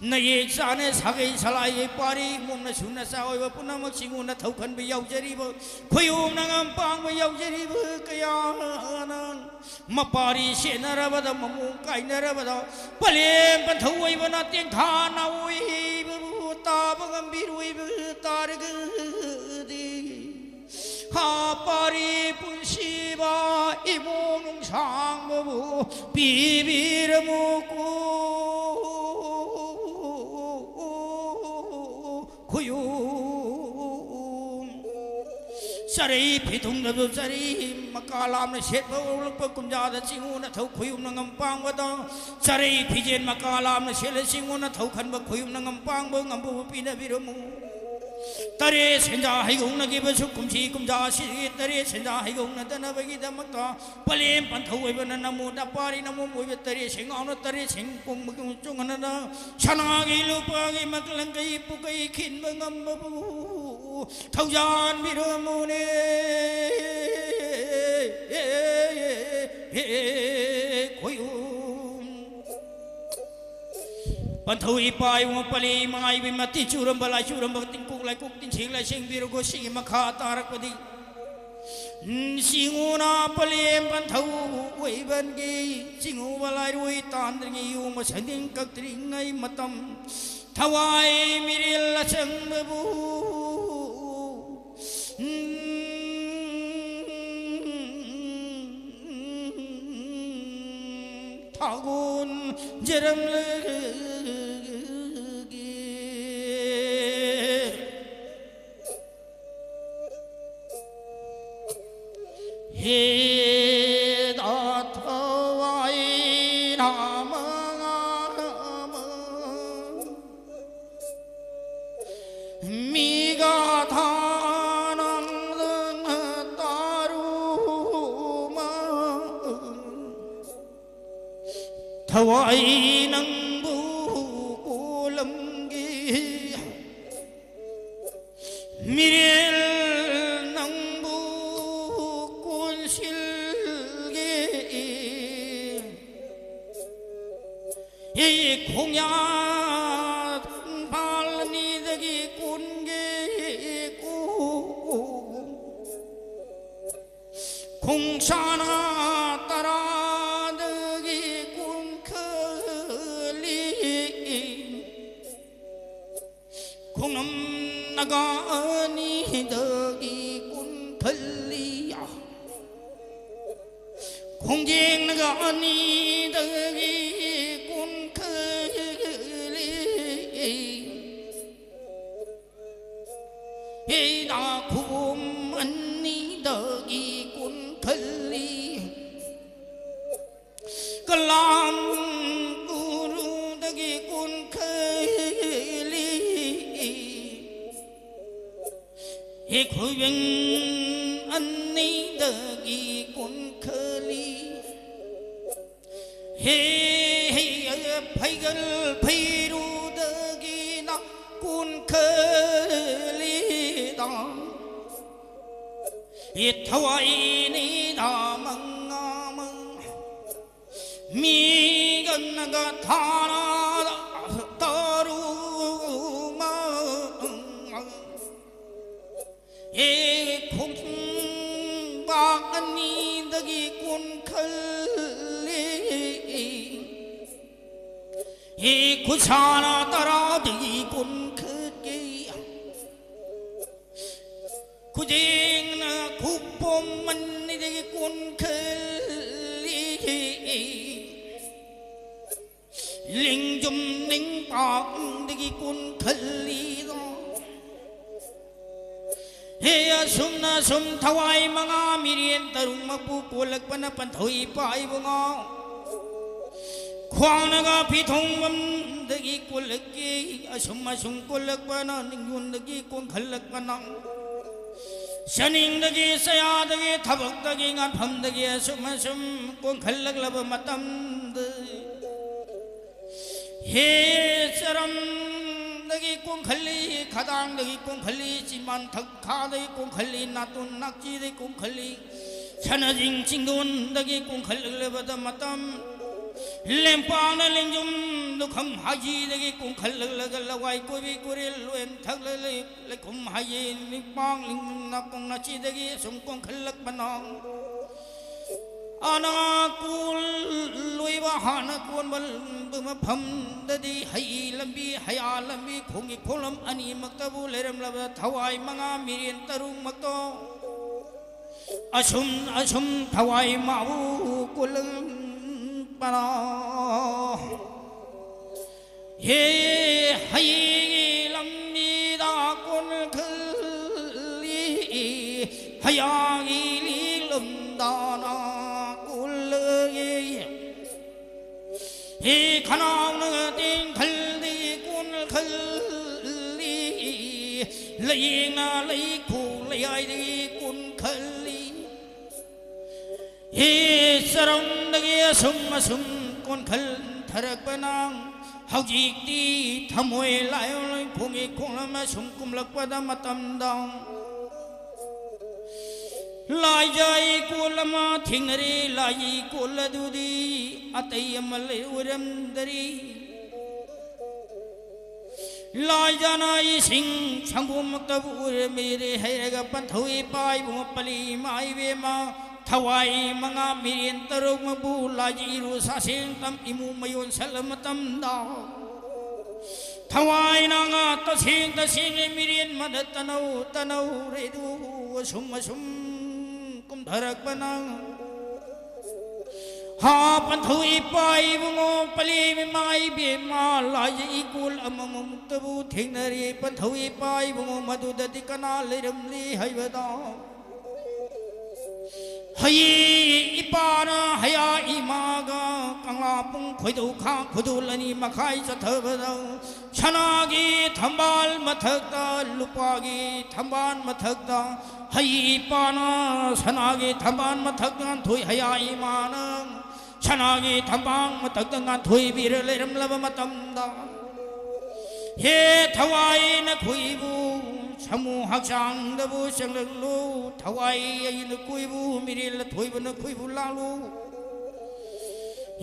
ꯅꯌꯦꯛ ꯆꯥꯅ ꯁꯥꯒꯩ ꯁꯂꯥꯏꯒꯤ ꯄꯥꯔꯤ ꯃꯨꯝꯅ ꯁꯨꯅ ꯆꯥ ꯑꯣꯏꯕ ꯄꯨꯝꯅꯃꯛ ꯁꯤꯡꯉꯨꯅ ꯊꯧꯈꯟꯕ ꯌꯥꯎꯖꯔꯤꯕ, ꯈꯨꯌꯨꯝꯅ ꯉꯝ ꯄꯥꯡꯕ ꯌꯥꯎꯖꯔꯤꯕ ꯀꯌꯥꯅ, ꯃꯄꯥꯔꯤ ꯁꯦꯟꯅꯔꯕꯗ, ꯃꯃꯣꯡ ꯀꯥꯏꯅꯔꯕꯗ, ꯄꯂꯦꯝ ꯄꯟꯊꯧ ꯑꯣꯏꯕꯅ ꯇꯦꯡꯊꯥꯅ ꯑꯣꯏꯕꯕꯨ ꯇꯥꯕ ꯉꯝꯕꯤꯔꯣꯏꯕ ꯇꯥꯔꯒꯗꯤ, ꯍꯥ ꯄꯥꯔꯤ ꯄꯨꯟꯁꯤꯕ ꯏꯃꯣ ꯅꯨꯡꯁꯥꯡꯕꯕꯨ ꯄꯤꯕꯤꯔꯃꯨꯀꯣ꯫ ꯈꯨꯌꯨꯝ꯫ ꯆꯔꯩ ꯐꯤꯊꯨꯡꯗꯁꯨ ꯆꯔꯩ ꯃꯀꯥ ꯂꯥꯝꯅ ꯁꯦꯠꯄ ꯑꯣꯜꯂꯛꯄ ꯀꯨꯝꯖꯥꯗ ꯆꯤꯡꯉꯨꯅ ꯊꯧ ꯈꯨꯌꯨꯝꯅ ꯉꯝꯄꯥꯡꯕꯗ, ꯆꯔꯩ ꯐꯤꯖꯦꯟ ꯃꯀꯥ ꯂꯥꯝꯅ ꯁꯦꯠꯂ ꯆꯤꯡꯉꯨꯅ ꯊꯧ ꯈꯟꯕ ꯈꯨꯌꯨꯝꯅ ꯉꯝꯄꯥꯡꯕ ꯉꯝꯕꯕꯨ ꯄꯤꯅꯕꯤꯔꯝꯃꯨ꯫ ꯇꯔꯦꯠ ꯁꯦꯟꯖꯥ ꯍꯩꯒꯧꯅꯈꯤꯕꯁꯨ ꯀꯨꯝꯁꯤ ꯀꯨꯝꯖꯥ ꯑꯁꯤꯒꯤ ꯇꯔꯦꯠ ꯁꯦꯟꯖꯥ ꯍꯩꯒꯧꯅꯗꯅꯕꯒꯤꯗꯃꯛꯇ ꯄꯂꯦꯝ ꯄꯟꯊꯧ ꯑꯣꯏꯕꯅ ꯅꯃꯣ ꯅꯄꯥꯔꯤ ꯅꯃꯣꯝ ꯑꯣꯏꯕ ꯇꯔꯦꯠ ꯁꯦꯡꯉꯥꯎꯅ ꯇꯔꯦꯠ ꯁꯦꯡ ꯄꯨꯡ ꯆꯨꯡꯍꯟꯅꯗ ꯁꯅꯥꯒꯤ ꯂꯨꯄꯥꯒꯤ ꯃꯀꯂꯪ ꯀꯩ ꯄꯨꯀꯩ ꯈꯤꯟꯕ ꯉꯝꯕꯕꯨ ꯊꯧꯖꯥꯟꯕꯤꯔꯝꯃꯨꯅꯦ꯫ ꯈꯣꯏꯔꯨꯝ꯫ ꯄꯟꯊꯧ ꯏꯄꯥ ꯏꯕꯨꯡ ꯄꯂꯦ ꯏꯃꯥ ꯏꯕꯦꯝꯃ ꯇꯤꯟ ꯆꯨꯔꯝꯕ ꯂꯥꯏ ꯆꯨꯔꯝꯕ ꯇꯤꯟꯀꯣꯛ ꯂꯥꯏꯀꯣꯛ ꯇꯤꯟꯁꯦꯡ ꯂꯥꯏꯁꯦꯡ ꯕꯤꯔꯒꯣ ꯁꯤꯒꯤ ꯃꯈꯥ ꯇꯥꯔꯛꯄꯗꯤ ꯆꯤꯡꯉꯨꯅ ꯄꯂꯦꯝ ꯄꯟꯊꯧ ꯑꯣꯏꯕꯟꯒꯤ ꯆꯤꯡꯉꯨꯕ ꯂꯥꯏꯔꯣꯏ ꯇꯥꯟꯗ꯭ꯔꯤꯉꯩ ꯌꯣꯡꯕ ꯁꯟꯗꯤꯡ ꯀꯛꯇ꯭ꯔꯤꯉꯩ ꯃꯇꯝ ꯊꯋꯥꯏ ꯃꯤꯔꯦꯜ ꯑꯆꯪꯕꯕꯨ ꯊꯥꯒꯣꯟ ꯖꯔꯝꯂꯒꯦ꯫ ꯍꯦ ꯗꯥ ꯊꯋꯥꯏ ꯅꯥꯃ ꯉꯥꯃ ꯊꯋꯥꯏ ꯅꯪꯕꯨ ꯀꯣꯂꯝꯒꯦ, ꯃꯤꯔꯦꯜ ꯅꯪꯕꯨ ꯀꯣꯟꯁꯤꯜꯒꯦ꯫ ꯏ ꯈꯣꯡꯌꯥ ꯄꯥꯜ ꯑꯅꯤꯗꯒꯤ ꯀꯨꯟꯒꯤ ꯀꯨ, ꯈꯣꯡꯁꯥꯅ ꯇꯔꯥꯗꯒꯤ ꯀꯨꯟꯈꯂꯤ, ꯈꯣꯡꯅꯝ ꯅꯥꯒꯥ ꯑꯅꯤꯗꯒꯤ ꯀꯨꯟꯈꯂꯤ, ꯈꯣꯡꯖꯦꯡ ꯅꯥꯒꯥ ꯑꯅꯤꯗꯒꯤ ꯀꯨꯟꯈꯂꯤ, ꯍꯤꯗꯥꯛ ꯈꯨꯕꯨꯝ ꯑꯅꯤꯗꯒꯤ ꯀꯨꯟꯈꯂꯤ, ꯀꯂꯥꯝ ꯀꯨꯔꯨꯗꯒꯤ ꯀꯨꯟꯈꯂꯤ, ꯍꯦ ꯈꯨꯕꯦꯡ ꯑꯅꯤꯗꯒꯤ ꯀꯨꯟꯈꯂꯤ, ꯍꯦ, ꯍꯦ, ꯐꯩꯒꯜ ꯐꯩꯔꯨꯗꯒꯤꯅ ꯀꯨꯟꯈꯂꯤꯗ, ꯍꯦ ꯊꯋꯥꯏꯅꯤꯗ ꯃꯉꯥ ꯃꯉꯥ, ꯃꯤꯒꯅꯒ ꯊꯥꯅꯗ ꯇꯔꯨ ꯃꯉꯥ, ꯍꯦ ꯈꯣꯡꯕꯥꯛ ꯑꯅꯤꯗꯒꯤ ꯀꯨꯟꯈꯂꯤ, ꯍꯦ ꯈꯨꯠꯁꯥꯅ ꯇꯔꯥꯗꯒꯤ ꯀꯨꯟꯈꯠꯀꯦ, ꯈꯨꯖꯦꯡꯅ ꯈꯨꯄꯣꯝ ꯑꯅꯤꯗꯒꯤ ꯀꯨꯟꯈꯂꯤ, ꯂꯤꯡꯖꯨꯝ ꯅꯤꯡꯄꯥꯛꯗꯒꯤ ꯀꯨꯟꯈꯂꯤꯗꯣ꯫ ꯍꯦ ꯑꯁꯨꯝꯅ ꯁꯨꯝ ꯊꯋꯥꯏ ꯃꯉꯥ ꯃꯤꯔꯦꯟ ꯇꯔꯨꯛꯃꯛꯄꯨ ꯀꯣꯜꯂꯛꯄꯅ ꯄꯟꯊꯧ ꯏꯄꯥ ꯏꯕꯨꯡꯉꯣ꯫ ꯈ꯭ꯋꯥꯡꯅꯒ ꯐꯤꯊꯣꯡꯐꯝꯗꯒꯤ ꯀꯣꯜꯂꯛꯀꯦ, ꯑꯁꯨꯝ ꯑꯁꯨꯝ ꯀꯣꯜꯂꯛꯄꯅ ꯅꯤꯡꯉꯣꯟꯗꯒꯤ ꯀꯣꯟꯈꯠꯂꯛꯄꯅ ꯆꯥꯅꯤꯡꯗꯒꯤ ꯆꯌꯥꯗꯒꯤ ꯊꯕꯛꯇꯒꯤ ꯉꯥꯟꯐꯝꯗꯒꯤ ꯑꯁꯨꯝ ꯑꯁꯨꯝ ꯀꯣꯟꯈꯠꯂꯛꯂꯕ ꯃꯇꯝꯗ ꯍꯦ ꯆꯔꯝꯗꯒꯤ ꯀꯣꯟꯈꯠꯂꯤ, ꯈꯗꯥꯡꯗꯒꯤ ꯀꯣꯟꯈꯠꯂꯤ, ꯆꯤꯝꯕꯥꯟ ꯊꯛꯈꯥꯗꯒꯤ ꯀꯣꯟꯈꯠꯂꯤ, ꯅꯥꯇꯣꯟ ꯅꯥꯛꯆꯤꯗꯒꯤ ꯀꯣꯟꯈꯠꯂꯤ, ꯁꯅꯥꯖꯤꯡ ꯆꯤꯡꯗꯣꯟꯗꯒꯤ ꯀꯣꯟꯈꯠꯂꯛꯂꯕꯗ ꯃꯇꯝ, ꯂꯦꯝꯄꯥꯛꯅ ꯂꯦꯡꯖꯨꯝ ꯂꯨꯈꯝ ꯍꯥꯏꯖꯤꯗꯒꯤ ꯀꯣꯟꯈꯠꯂꯛꯂꯒ ꯂꯋꯥꯏ ꯀꯣꯏꯕꯤ ꯀꯣꯔꯦꯜ ꯂꯣꯏꯝ ꯊꯛꯂ ꯂꯩ꯫ ꯂꯩꯈꯣꯝ ꯍꯥꯏꯌꯦ ꯅꯤꯄꯥꯡ ꯂꯤꯡꯅ ꯀꯣꯡꯅꯆꯤꯗꯒꯤ ꯑꯁꯨꯝ ꯀꯣꯟꯈꯠꯂꯛꯄꯅ, ꯑꯅꯥ ꯀꯣꯜꯂꯣꯏꯕ ꯍꯥꯟꯅ ꯀꯣꯟꯕ ꯃꯐꯝꯗꯗꯤ ꯍꯩ ꯂꯝꯕꯤ, ꯍꯌꯥ ꯂꯝꯕꯤ, ꯈꯣꯡꯒꯤ ꯈꯣꯡꯂꯝ ꯑꯅꯤꯃꯛꯇꯕꯨ ꯂꯩꯔꯝꯂꯕ ꯊꯋꯥꯏ ꯃꯉꯥ ꯃꯤꯔꯦꯟ ꯇꯔꯨꯛꯃꯛꯇꯣ ꯑꯁꯨꯝ ꯑꯁꯨꯝ ꯊꯋꯥꯏ ꯃꯥꯕꯨ ꯀꯣꯜꯂꯝꯕꯅ꯫ ꯍꯦ ꯍꯩꯒꯤ ꯂꯝꯕꯤꯗ ꯀꯣꯟꯈꯜꯂꯤ, ꯍꯌꯥꯒꯤ ꯂꯤꯂꯝꯗꯅ ꯀꯣꯜꯂꯒꯦ꯫ ꯍꯦ ꯈꯅꯥꯎꯅ ꯇꯦꯡꯈꯜꯗꯤ ꯀꯣꯟꯈꯜꯂꯤ, ꯂꯌꯦꯡꯅ ꯂꯩꯈꯣ ꯂꯩꯌꯥꯏꯗꯒꯤ ꯀꯣꯟꯈꯜꯂꯤ꯫ ꯍꯦ ꯆꯔꯝꯗꯒꯤ ꯑꯁꯨꯝ ꯑꯁꯨꯝ ꯀꯣꯟꯈꯜ ꯊꯔꯛꯄꯅ ꯍꯧꯖꯤꯛꯇꯤ ꯊꯃꯣꯏ ꯂꯥꯏꯑꯣꯟ ꯈꯣꯡꯒꯤ ꯈꯣꯡꯂꯝ ꯑꯁꯨꯝ ꯀꯨꯝꯂꯛꯄꯗ ꯃꯇꯝꯗ ꯂꯥꯏꯖꯥ ꯏꯀꯣꯜ ꯑꯃ ꯊꯦꯡꯅꯔꯦ꯫ ꯂꯥꯏꯖꯥ ꯏꯀꯣꯜ ꯑꯗꯨꯗꯤ ꯑꯇꯩ ꯑꯃ ꯂꯩ ꯑꯣꯏꯔꯝꯗꯔꯤ꯫ ꯂꯥꯏꯖꯥꯅ ꯏꯁꯤꯡ ꯁꯪꯒꯣꯝꯃꯛꯇꯕꯨ ꯑꯣꯏꯔꯝꯃꯤꯔꯦ ꯍꯩꯔꯒ ꯄꯟꯊꯧ ꯏꯄꯥ ꯏꯕꯨꯡꯉꯣ ꯄꯂꯤ ꯏꯃꯥ ꯏꯕꯦꯝꯃ ꯊꯋꯥꯏ ꯃꯉꯥ ꯃꯤꯔꯦꯟ ꯇꯔꯨꯛꯃꯛꯄꯨ ꯂꯥꯏꯖꯥ ꯏꯔꯨ ꯁꯥꯁꯦꯡ ꯇꯝ ꯏꯃꯨ ꯃꯌꯣꯟ ꯁꯠꯂ ꯃꯇꯝꯗ ꯊꯋꯥꯏꯅ ꯉꯥ ꯇꯁꯦꯡ ꯇꯁꯦꯡꯅ ꯃꯤꯔꯦꯟ ꯃꯗ ꯇꯅꯧ ꯇꯅꯧꯔꯦꯗꯨ ꯑꯁꯨꯝ ꯑꯁꯨꯝ ꯀꯨꯝꯊꯔꯛꯄꯅ ꯍꯥ ꯄꯟꯊꯧ ꯏꯄꯥ ꯏꯕꯨꯡꯉꯣ ꯄꯂꯦꯝ ꯏꯃꯥ ꯏꯕꯦꯝꯃ ꯂꯥꯏꯖ ꯏꯀꯣꯜ ꯑꯃꯃꯝꯇꯕꯨ ꯊꯦꯡꯅꯔꯦ꯫ ꯄꯟꯊꯧ ꯏꯄꯥ ꯏꯕꯨꯡꯉꯣ ꯃꯗꯨꯗꯗꯤ ꯀꯅꯥ ꯂꯩꯔꯝꯂꯤ ꯍꯥꯏꯕꯗ ꯍꯌꯦ ꯏꯄꯥꯅ ꯍꯌꯥ ꯏꯃꯥꯒ ꯀꯪꯂꯥꯄꯨꯡ ꯈꯣꯏꯗꯧ ꯈꯥ ꯈꯨꯗꯣꯜ ꯑꯅꯤ ꯃꯈꯥꯏ ꯆꯠꯊꯕꯗ ꯁꯅꯥꯒꯤ ꯊꯝꯕꯥꯜ ꯃꯊꯛꯇ ꯂꯨꯄꯥꯒꯤ ꯊꯝꯕꯥꯜ ꯃꯊꯛꯇ ꯍꯩ ꯏꯄꯥꯅ ꯁꯅꯥꯒꯤ ꯊꯝꯕꯥꯜ ꯃꯊꯛꯇ ꯊꯣꯏ ꯍꯌꯥ ꯏꯃꯥꯅ ꯁꯅꯥꯒꯤ ꯊꯝꯕꯥꯜ ꯃꯊꯛꯇ ꯉꯥꯟꯊꯣꯏꯕꯤꯔ ꯂꯩꯔꯝꯂꯕ ꯃꯇꯝꯗ, ꯍꯦ ꯊꯋꯥꯏ ꯅꯈꯣꯏꯕꯨ ꯁꯥꯃꯨ ꯍꯛꯆꯥꯡꯗꯕꯨ ꯆꯪꯂꯛꯂꯨ, ꯊꯋꯥꯏ ꯑꯩ ꯅꯈꯣꯏꯕꯨ ꯃꯤꯔꯦꯜ ꯑꯊꯣꯏꯕ ꯅꯈꯣꯏꯕꯨ ꯂꯥꯛꯂꯨ꯫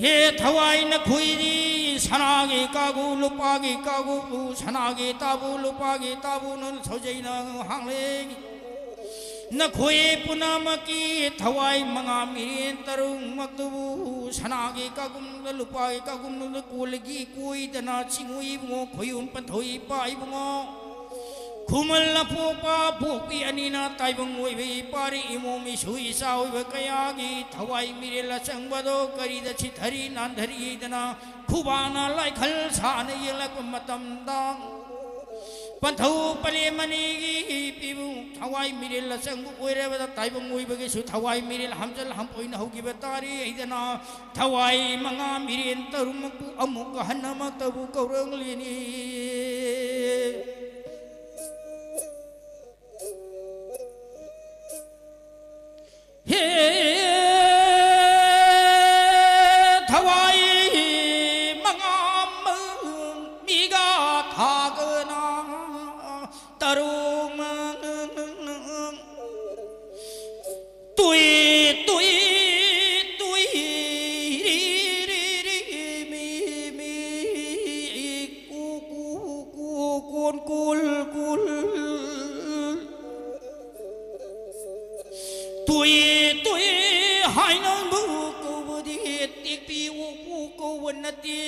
ꯍꯦ ꯊꯋꯥꯏ ꯅꯈꯣꯏꯗꯤ ꯁꯅꯥꯒꯤ ꯀꯥꯒꯨ ꯂꯨꯄꯥꯒꯤ ꯀꯥꯒꯨ ꯁꯅꯥꯒꯤ ꯇꯥꯕꯨ ꯂꯨꯄꯥꯒꯤ ꯇꯥꯕꯨ ꯅꯪ ꯁꯧꯖꯩꯅ ꯍꯥꯡꯂꯦ꯫ ꯅꯈꯣꯏ ꯄꯨꯝꯅꯃꯛꯀꯤ ꯊꯋꯥꯏ ꯃꯉꯥ ꯃꯤꯔꯦꯟ ꯇꯔꯨꯛꯃꯛꯇꯨꯕꯨ ꯁꯅꯥꯒꯤ ꯀꯥꯒꯨꯝꯗ ꯂꯨꯄꯥꯒꯤ ꯀꯥꯒꯨꯝꯗ ꯀꯣꯜꯂꯒꯤ ꯀꯣꯏꯗꯅ ꯆꯤꯡꯉꯨ ꯏꯕꯨꯡꯉꯣ, ꯈꯣꯏꯌꯨꯝ ꯄꯟꯊꯧ ꯏꯄꯥ ꯏꯕꯨꯡꯉꯣ꯫ ꯈꯨꯃꯜ ꯑꯄꯣꯛꯄ ꯄꯣꯛꯄꯤ ꯑꯅꯤꯅ ꯇꯥꯏꯕꯪ ꯑꯣꯏꯕ ꯏꯄꯥꯔꯤ ꯏꯃꯣꯝ ꯏꯁꯨ ꯏꯆꯥ ꯑꯣꯏꯕ ꯀꯌꯥꯒꯤ ꯊꯋꯥꯏ ꯃꯤꯔꯦꯜ ꯑꯆꯪꯕꯗꯣ ꯀꯔꯤꯗ ꯆꯤꯊꯔꯤ ꯅꯥꯟꯊꯔꯤꯗꯅ ꯈꯨꯕꯥꯛꯅ ꯂꯥꯏꯈꯜ ꯁꯥꯅ ꯌꯦꯛꯂꯛꯄ ꯃꯇꯝꯗ ꯄꯟꯊꯧ ꯄꯂꯦꯝ ꯑꯅꯤꯒꯤ ꯄꯤꯕꯨ ꯊꯋꯥꯏ ꯃꯤꯔꯦꯜ ꯑꯆꯪꯕ ꯑꯣꯏꯔꯕꯗ ꯇꯥꯏꯕꯪ ꯑꯣꯏꯕꯒꯤꯁꯨ ꯊꯋꯥꯏ ꯃꯤꯔꯦꯜ ꯍꯝꯖꯜ ꯍꯝꯄꯣꯏꯅ ꯍꯧꯈꯤꯕ ꯇꯥꯔꯤ ꯍꯩꯗꯅ ꯊꯋꯥꯏ ꯃꯉꯥ ꯃꯤꯔꯦꯟ ꯇꯔꯨꯛꯃꯛꯄꯨ ꯑꯃꯨꯛ ꯍꯟꯅꯃꯛꯇꯕꯨ ꯀꯧꯔꯛꯂꯤꯅꯤ꯫ ꯍꯦ ꯊꯋꯥꯏ ꯃꯉꯥ ꯃꯤꯒ ꯊꯥꯒꯅ ꯇꯔꯨꯛ ꯇꯨꯏ ꯇꯨꯏ ꯇꯨꯏ ꯔꯤ ꯔꯤ ꯔꯤ ꯃꯤ ꯃꯤ ꯀꯨ ꯀꯨ ꯀꯨ ꯀꯨꯟ ꯀꯨꯜ ꯀꯨꯜ ꯇꯨꯏ ꯇꯨꯏ ꯍꯥꯏꯅꯕꯨ ꯀꯧꯕꯗꯤ ꯇꯦꯛꯄꯤ ꯑꯣꯛꯄꯨ ꯀꯧꯕ ꯅꯠꯇꯦ꯫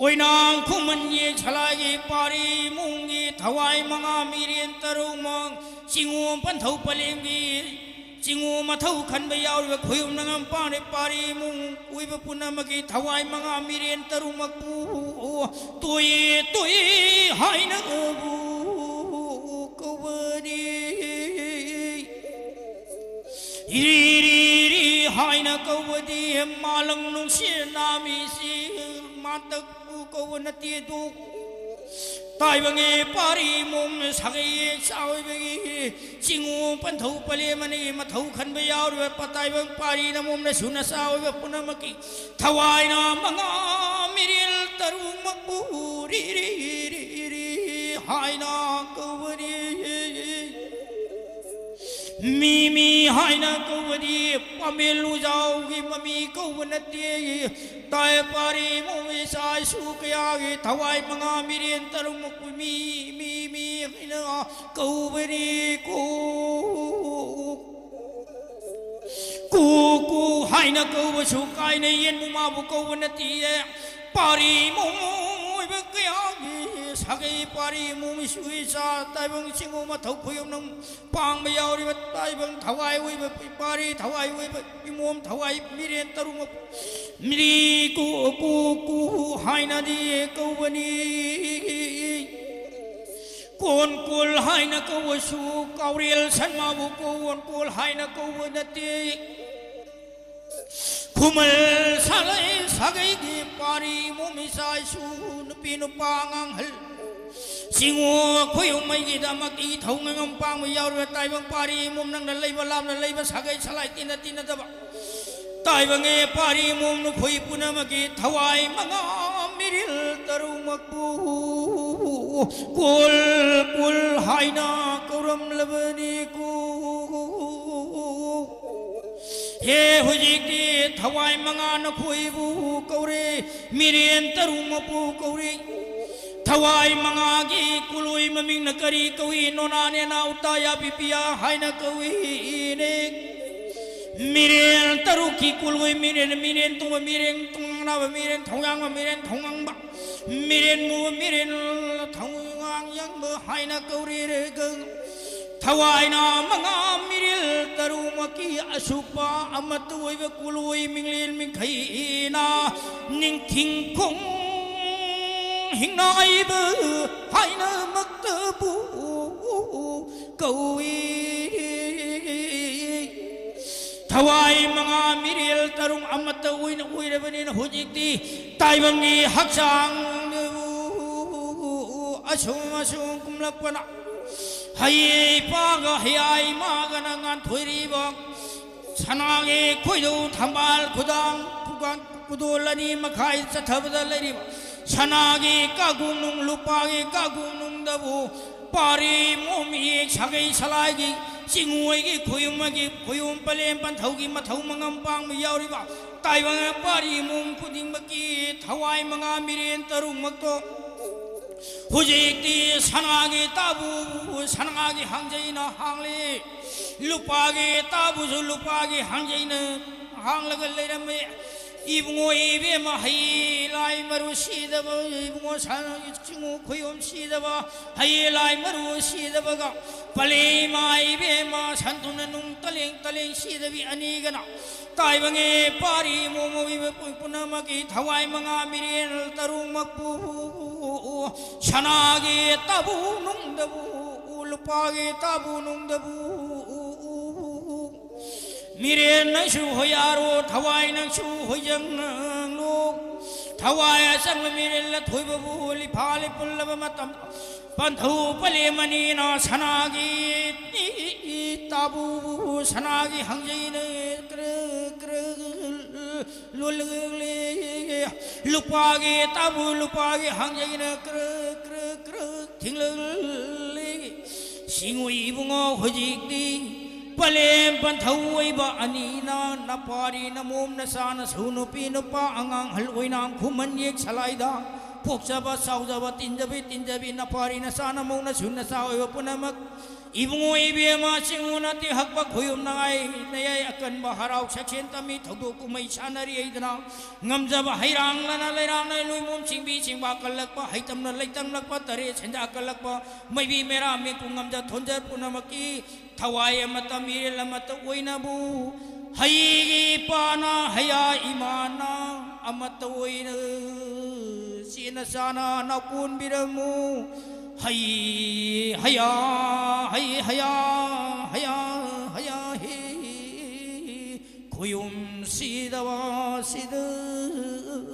ꯑꯣꯏꯅꯥꯝ ꯈꯨꯃꯟꯒꯤ ꯁꯂꯥꯏꯒꯤ ꯄꯥꯔꯤ ꯏꯃꯨꯡꯒꯤ ꯊꯋꯥꯏ ꯃꯉꯥ ꯃꯤꯔꯦꯟ ꯇꯔꯨꯛꯃꯛ ꯆꯤꯡꯉꯣꯝ ꯄꯟꯊꯧ ꯄꯂꯦꯝꯒꯤ ꯆꯤꯡꯉꯣꯝ ꯃꯊꯧ ꯈꯟꯕ ꯌꯥꯎꯔꯤꯕ ꯈꯣꯏꯌꯨꯝꯅꯉꯝ ꯄꯥꯔꯤ ꯄꯥꯔꯤ ꯏꯃꯨꯡ ꯑꯣꯏꯕ ꯄꯨꯝꯅꯃꯛꯀꯤ ꯊꯋꯥꯏ ꯃꯉꯥ ꯃꯤꯔꯦꯟ ꯇꯔꯨꯛꯃꯛꯄꯨ ꯇꯣꯏ ꯇꯣꯏ ꯍꯥꯏꯅꯕꯨ ꯀꯧꯕꯅꯤ꯫ ꯔꯤ ꯔꯤ ꯔꯤ ꯍꯥꯏꯅ ꯀꯧꯕꯗꯤ ꯃꯥꯂꯪ ꯅꯨꯡꯁꯤꯠ ꯅꯥꯃꯤꯁꯤ ꯃꯥꯇꯛꯄꯨ ꯀꯧꯕ ꯅꯠꯇꯦꯗꯣ꯫ ꯇꯥꯏꯕꯪꯒꯤ ꯄꯥꯔꯤ ꯃꯣꯝ ꯁꯥꯒꯩ ꯆꯥꯎꯏꯕꯒꯤ ꯆꯤꯡꯉꯨ ꯄꯟꯊꯧ ꯄꯂꯦꯝ ꯑꯅꯤꯒꯤ ꯃꯊꯧ ꯈꯟꯕ ꯌꯥꯎꯔꯤꯕ ꯄꯇꯥꯏꯕꯪ ꯄꯥꯔꯤ ꯅꯃꯣꯝꯅꯁꯨ ꯅꯆꯥ ꯑꯣꯏꯕ ꯄꯨꯝꯅꯃꯛꯀꯤ ꯊꯋꯥꯏꯅ ꯃꯉꯥ ꯃꯤꯔꯦꯜ ꯇꯔꯨꯛꯃꯛꯄꯨ ꯔꯤ ꯔꯤ ꯔꯤ ꯔꯤ ꯍꯥꯏꯅ ꯀꯧꯕꯅꯤ꯫ ꯃꯤ ꯃꯤ ꯍꯥꯏꯅ ꯀꯧꯕꯗꯤ ꯄꯥꯃꯦꯜ ꯂꯨꯖꯥꯎꯒꯤ ꯃꯃꯤ ꯀꯧꯕ ꯅꯠꯇꯦ꯫ ꯇꯥꯏ ꯄꯥꯔꯤ ꯃꯣꯝ ꯏꯆꯥ ꯏꯁꯨ ꯀꯌꯥꯒꯤ ꯊꯋꯥꯏ ꯃꯉꯥ ꯃꯤꯔꯦꯟ ꯇꯔꯨꯛꯃꯛꯄꯨ ꯃꯤ ꯃꯤ ꯃꯤ ꯍꯥꯏꯅ ꯀꯧꯕꯅꯤ꯫ ꯀꯣ ꯀꯨ ꯀꯨ ꯍꯥꯏꯅ ꯀꯧꯕꯁꯨ ꯀꯥꯏꯅ ꯌꯦꯟꯕꯨ ꯃꯥꯕꯨ ꯀꯧꯕ ꯅꯠꯇꯤꯌꯦ꯫ ꯄꯥꯔꯤ ꯃꯣꯝ ꯑꯣꯏꯕ ꯀꯌꯥꯒꯤ ꯁꯥꯒꯩ ꯄꯥꯔꯤ ꯃꯣꯝ ꯏꯁꯨ ꯏꯆꯥ ꯇꯥꯏꯕꯪ ꯆꯤꯡꯉꯨ ꯃꯊꯧ ꯈꯨꯌꯨꯝꯅꯝ ꯄꯥꯡꯕ ꯌꯥꯎꯔꯤꯕ ꯇꯥꯏꯕꯪ ꯊꯋꯥꯏ ꯑꯣꯏꯕ ꯄꯥꯔꯤ ꯊꯋꯥꯏ ꯑꯣꯏꯕ ꯏꯃꯣꯝ ꯊꯋꯥꯏ ꯃꯤꯔꯦꯟ ꯇꯔꯨꯛꯃꯛ ꯃꯤꯔꯤ ꯀꯨ ꯀꯨ ꯀꯨ ꯍꯥꯏꯅꯗꯤ ꯀꯧꯕꯅꯤ꯫ ꯀꯣꯟ ꯀꯣꯜ ꯍꯥꯏꯅ ꯀꯧꯕꯁꯨ ꯀꯥꯎꯔꯦꯜ ꯁꯟꯃꯥꯕꯨ ꯀꯣꯟ ꯀꯣꯜ ꯍꯥꯏꯅ ꯀꯧꯕ ꯅꯠꯇꯦ꯫ ꯈꯨꯃꯜ ꯁꯥꯂꯩ ꯁꯥꯒꯩꯒꯤ ꯄꯥꯔꯤ ꯃꯣꯝ ꯏꯆꯥ ꯏꯁꯨ ꯅꯨꯄꯤ ꯅꯨꯄꯥ ꯑꯉꯥꯡ ꯑꯍꯜ ꯆꯤꯡꯉꯨ ꯈꯣꯏꯌꯨꯝꯉꯩꯒꯤꯗꯃꯛ ꯏꯊꯧ ꯉꯝ ꯄꯥꯡꯕ ꯌꯥꯎꯔꯤꯕ ꯇꯥꯏꯕꯪ ꯄꯥꯔꯤ ꯃꯣꯝ ꯅꯪꯅ ꯂꯩꯕ ꯂꯥꯞꯅ ꯂꯩꯕ ꯁꯥꯒꯩ ꯁꯂꯥꯏ ꯇꯤꯟꯅ ꯇꯤꯟꯅꯗꯕ ꯇꯥꯏꯕꯪꯒꯤ ꯄꯥꯔꯤ ꯃꯣꯝ ꯅꯈꯣꯏ ꯄꯨꯝꯅꯃꯛꯀꯤ ꯊꯋꯥꯏ ꯃꯉꯥ ꯃꯤꯔꯤꯜ ꯇꯔꯨꯛꯃꯛꯄꯨ ꯀꯣꯜ ꯀꯣꯜ ꯍꯥꯏꯅ ꯀꯧꯔꯝꯂꯕꯅꯤꯀꯣ꯫ ꯍꯦ ꯍꯧꯖꯤꯛꯇꯤ ꯊꯋꯥꯏ ꯃꯉꯥ ꯅꯈꯣꯏꯕꯨ ꯀꯧꯔꯦ꯫ ꯃꯤꯔꯦꯟ ꯇꯔꯨꯛꯃꯛꯄꯨ ꯀꯧꯔꯤ꯫ ꯊꯋꯥꯏ ꯃꯉꯥꯒꯤ ꯀꯨꯂꯣꯏ ꯃꯃꯤꯡꯅ ꯀꯔꯤ ꯀꯧꯏ? ꯅꯣꯅꯥ ꯅꯦꯅꯥ ꯎꯇꯥ ꯌꯥ ꯄꯤꯄꯤꯌꯥ ꯍꯥꯏꯅ ꯀꯧꯏꯅꯦ꯫ ꯃꯤꯔꯦꯟ ꯇꯔꯨꯛꯀꯤ ꯀꯨꯂꯣꯏ ꯃꯤꯔꯦꯟ, ꯃꯤꯔꯦꯟ ꯇꯣꯡꯕ, ꯃꯤꯔꯦꯟ ꯇꯣꯡꯅꯥꯕ, ꯃꯤꯔꯦꯟ ꯊꯧꯌꯥꯡꯕ, ꯃꯤꯔꯦꯟ ꯊꯧꯉꯥꯡꯕ, ꯃꯤꯔꯦꯟ ꯃꯨꯕ, ꯃꯤꯔꯦꯟ ꯊꯧꯉꯥꯡ ꯌꯥꯡꯕ ꯍꯥꯏꯅ ꯀꯧꯔꯤꯔꯒ ꯊꯋꯥꯏꯅ ꯃꯉꯥ ꯃꯤꯔꯦꯜ ꯇꯔꯨꯛꯃꯛꯀꯤ ꯑꯁꯨꯞꯄ ꯑꯃꯠꯇ ꯑꯣꯏꯕ ꯀꯨꯂꯣꯏ ꯃꯤꯡꯂꯦꯟ ꯃꯤꯡꯈꯩꯅ ꯅꯤꯡꯊꯤꯡꯈꯣꯡ ꯍꯤꯡꯅꯥꯏꯕ ꯍꯥꯏꯅꯃꯛꯇꯕꯨ ꯀꯧꯏ꯫ ꯊꯋꯥꯏ ꯃꯉꯥ ꯃꯤꯔꯦꯜ ꯇꯔꯨꯛ ꯑꯃꯠꯇ ꯑꯣꯏꯅ ꯑꯣꯏꯔꯕꯅꯤꯅ ꯍꯧꯖꯤꯛꯇꯤ ꯇꯥꯏꯕꯪꯒꯤ ꯍꯛꯆꯥꯡ ꯑꯁꯨꯝ ꯑꯁꯨꯝ ꯀꯨꯝꯂꯛꯄꯅ ꯍꯌꯦ ꯏꯄꯥꯒ ꯍꯌꯥ ꯏꯃꯥꯒꯅ ꯉꯥꯟꯊꯣꯏꯔꯤꯕ ꯁꯅꯥꯒꯤ ꯈꯣꯏꯗꯧ ꯊꯝꯕꯥꯜ ꯈꯨꯗꯥꯡ ꯈꯨꯒꯥꯡ ꯈꯨꯗꯣꯜ ꯑꯅꯤ ꯃꯈꯥꯏ ꯆꯠꯊꯕꯗ ꯂꯩꯔꯤꯕ ꯁꯅꯥꯒꯤ ꯀꯥꯒꯨꯝꯅꯨꯡ ꯂꯨꯄꯥꯒꯤ ꯀꯥꯒꯨꯝꯅꯨꯡꯗꯕꯨ ꯄꯥꯔꯤ ꯃꯣꯝ ꯏꯌꯦꯛ ꯁꯥꯒꯩ ꯁꯂꯥꯏꯒꯤ ꯆꯤꯡꯉꯣꯏꯒꯤ ꯈꯨꯌꯨꯝ ꯑꯃꯒꯤ ꯈꯨꯌꯨꯝ ꯄꯂꯦꯝ ꯄꯟꯊꯧꯒꯤ ꯃꯊꯧ ꯃꯉꯝ ꯄꯥꯡꯕ ꯌꯥꯎꯔꯤꯕ ꯇꯥꯏꯕꯪ ꯄꯥꯔꯤ ꯃꯣꯝ ꯈꯨꯗꯤꯡꯃꯛꯀꯤ ꯊꯋꯥꯏ ꯃꯉꯥ ꯃꯤꯔꯦꯟ ꯇꯔꯨꯛꯃꯛꯇꯣ ꯍꯧꯖꯤꯛꯇꯤ ꯁꯅꯥꯒꯤ ꯇꯥꯕꯨ ꯁꯅꯥꯒꯤ ꯍꯥꯡꯖꯩꯅ ꯍꯥꯡꯂꯤ, ꯂꯨꯄꯥꯒꯤ ꯇꯥꯕꯨꯁꯨ ꯂꯨꯄꯥꯒꯤ ꯍꯥꯡꯖꯩꯅ ꯍꯥꯡꯂꯒ ꯂꯩꯔꯝꯃꯤ꯫ ꯏꯕꯨꯡꯉꯣ ꯏꯕꯦꯝꯃ ꯍꯩ ꯂꯥꯏ ꯃꯔꯨ ꯁꯤꯗꯕ, ꯏꯕꯨꯡꯉꯣ ꯁꯅꯥꯒꯤ ꯆꯤꯡꯉꯨ ꯈꯨꯌꯣꯝ ꯁꯤꯗꯕ, ꯍꯩ ꯂꯥꯏ ꯃꯔꯨ ꯁꯤꯗꯕꯒ ꯄꯂꯦ ꯏꯃꯥ ꯏꯕꯦꯝꯃ ꯁꯟꯊꯨꯝꯅ ꯅꯨꯡ ꯇꯂꯦꯡ ꯇꯂꯦꯡ ꯁꯤꯗꯕꯤ ꯑꯅꯤꯒꯅ ꯇꯥꯏꯕꯪꯉꯦ ꯄꯥꯔꯤ ꯃꯣꯃꯣ ꯏꯕ ꯄꯨꯝꯅꯃꯛꯀꯤ ꯊꯋꯥꯏ ꯃꯉꯥ ꯃꯤꯔꯦꯜ ꯇꯔꯨꯛꯃꯛꯄꯨ ꯁꯅꯥꯒꯤ ꯇꯥꯕꯨ ꯅꯨꯡꯗꯕꯨ ꯂꯨꯄꯥꯒꯤ ꯇꯥꯕꯨ ꯅꯨꯡꯗꯕꯨ ꯃꯤꯔꯦꯟ ꯅꯪꯁꯨ ꯍꯣꯌꯥꯔꯣ ꯊꯋꯥꯏ ꯅꯪꯁꯨ ꯍꯣꯏꯖꯪ ꯅꯪꯂꯣ ꯊꯋꯥꯏ ꯑꯆꯪꯕ ꯃꯤꯔꯦꯜ ꯑꯊꯣꯏꯕꯕꯨ ꯂꯤꯐꯥ ꯂꯤꯄꯨꯜꯂꯕ ꯃꯇꯝ ꯄꯟꯊꯧ ꯄꯂꯦꯝ ꯑꯅꯤꯅ ꯁꯅꯥꯒꯤ ꯇꯥꯕꯨ ꯁꯅꯥꯒꯤ ꯍꯪꯖꯩꯅ ꯀ꯭ꯔ ꯀ꯭ꯔ ꯂꯣꯜꯂꯦ꯫ ꯂꯨꯄꯥꯒꯤ ꯇꯥꯕꯨ ꯂꯨꯄꯥꯒꯤ ꯍꯪꯖꯩꯅ ꯀ꯭ꯔ ꯀ꯭ꯔ ꯀ꯭ꯔ ꯊꯤꯡꯂꯛꯂꯦ꯫ ꯁꯤꯡꯉꯨ ꯏꯕꯨꯡꯉꯣ ꯍꯧꯖꯤꯛꯇꯤ ꯄꯂꯦꯝ ꯄꯟꯊꯧ ꯑꯣꯏꯕ ꯑꯅꯤꯅ ꯅꯄꯥꯔꯤ ꯅꯃꯣꯝ ꯅꯆꯥꯅꯁꯨ ꯅꯨꯄꯤ ꯅꯨꯄꯥ ꯑꯉꯥꯡ ꯑꯍꯜ ꯑꯣꯏꯅꯥꯝ ꯈꯨꯃꯟ ꯌꯦꯛ ꯁꯂꯥꯏꯗ ꯄꯣꯛꯆꯕ ꯆꯥꯎꯖꯕ ꯇꯤꯟꯖꯕꯤ ꯇꯤꯟꯖꯕꯤ ꯅꯄꯥꯔꯤ ꯅꯆꯥ ꯅꯃꯧ ꯅꯁꯨ ꯅꯆꯥ ꯑꯣꯏꯕ ꯄꯨꯝꯅꯃꯛ ꯏꯕꯨꯡꯉꯣ ꯏꯕꯦꯝꯃ ꯆꯤꯡꯉꯨꯅ ꯇꯤꯍꯛꯄ ꯈꯣꯌꯨꯝꯅꯉꯥꯏ ꯅꯌꯥꯏ ꯑꯀꯟꯕ ꯍꯔꯥꯎ ꯁꯛꯁꯦꯟ ꯇꯝꯃꯤ ꯊꯧꯗꯣꯛ ꯀꯨꯝꯍꯩ ꯁꯥꯟꯅꯔꯤ ꯍꯩꯗꯅ ꯉꯝꯖꯕ ꯍꯩꯔꯥꯡꯂꯅ ꯂꯩꯔꯥꯡꯅ ꯂꯣꯏꯃꯣꯝ ꯆꯤꯡꯕꯤ ꯆꯤꯡꯕꯥ ꯀꯜꯂꯛꯄ ꯍꯩꯇꯝꯅ ꯂꯩꯇꯝꯂꯛꯄ ꯇꯔꯦꯠ ꯁꯦꯟꯖꯥ ꯀꯜꯂꯛꯄ ꯃꯩꯕꯤ ꯃꯦꯔꯥ ꯃꯤꯄꯨꯡ ꯉꯝꯖ ꯊꯣꯟꯖ ꯄꯨꯝꯅꯃꯛꯀꯤ ꯊꯋꯥꯏ ꯑꯃꯠꯇ ꯃꯤꯔꯦꯜ ꯑꯃꯠꯇ ꯑꯣꯏꯅꯕꯨ ꯍꯩꯒꯤ ꯏꯄꯥꯅ ꯍꯌꯥ ꯏꯃꯥꯅ ꯑꯃꯠꯇ ꯑꯣꯏꯅ ꯆꯦꯅ ꯆꯥꯅ ꯅꯥꯀꯣꯟꯕꯤꯔꯝꯃꯨ꯫ ꯍꯩ ꯍꯌꯥ ꯍꯩ ꯍꯌꯥ ꯍꯌꯥ ꯍꯌꯥ ꯍꯤ ꯈꯨꯌꯨꯝ ꯁꯤꯗꯕ ꯁꯤꯗꯕꯤ꯫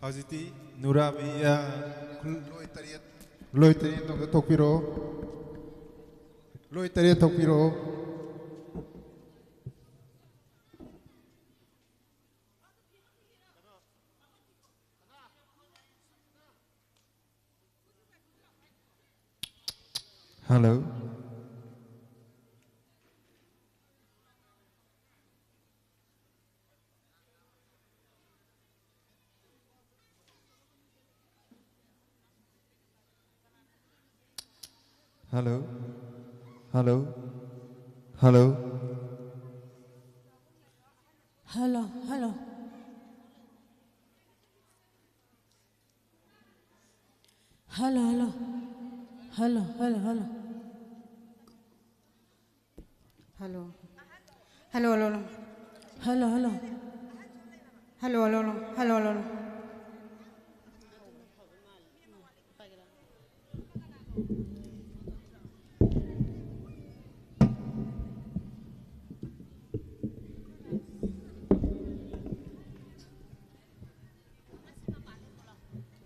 ꯍꯧꯖꯤꯛꯇꯤ ꯅꯨꯔꯥꯕꯤ, ꯑ, ꯂꯣꯏ ꯇꯔꯦꯠ, ꯂꯣꯏ ꯇꯔꯦꯠ ꯇꯧꯕ ꯊꯣꯛꯄꯤꯔꯛꯑꯣ꯫ ꯂꯣꯏ ꯇꯔꯦꯠ ꯊꯣꯛꯄꯤꯔꯛꯑꯣ꯫ Hello. Hello. Hello. Hello. Hello, hello. Hello, hello. Hello, hello, hello. Hello. Hello, hello, hello. Hello, hello. Hello, hello, hello. Hello, hello, hello.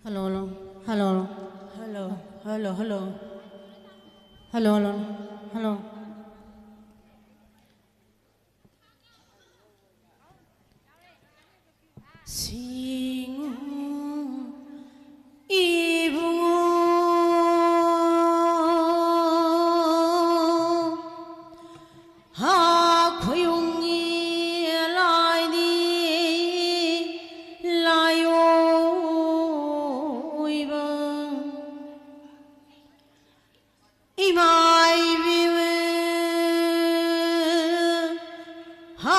Hello, hello. Hello, hello. Hello, hello, hello. Hello, hello, hello. ꯁꯤꯡꯉꯨ ꯏꯕꯨꯡꯉꯣ, ꯍꯥ ꯈꯣꯌꯨꯝꯒꯤ ꯂꯥꯏꯅꯤ ꯂꯥꯏꯑꯣꯏꯕ꯫ ꯏꯃꯥ ꯏꯕꯦꯝꯃ, ꯍꯥ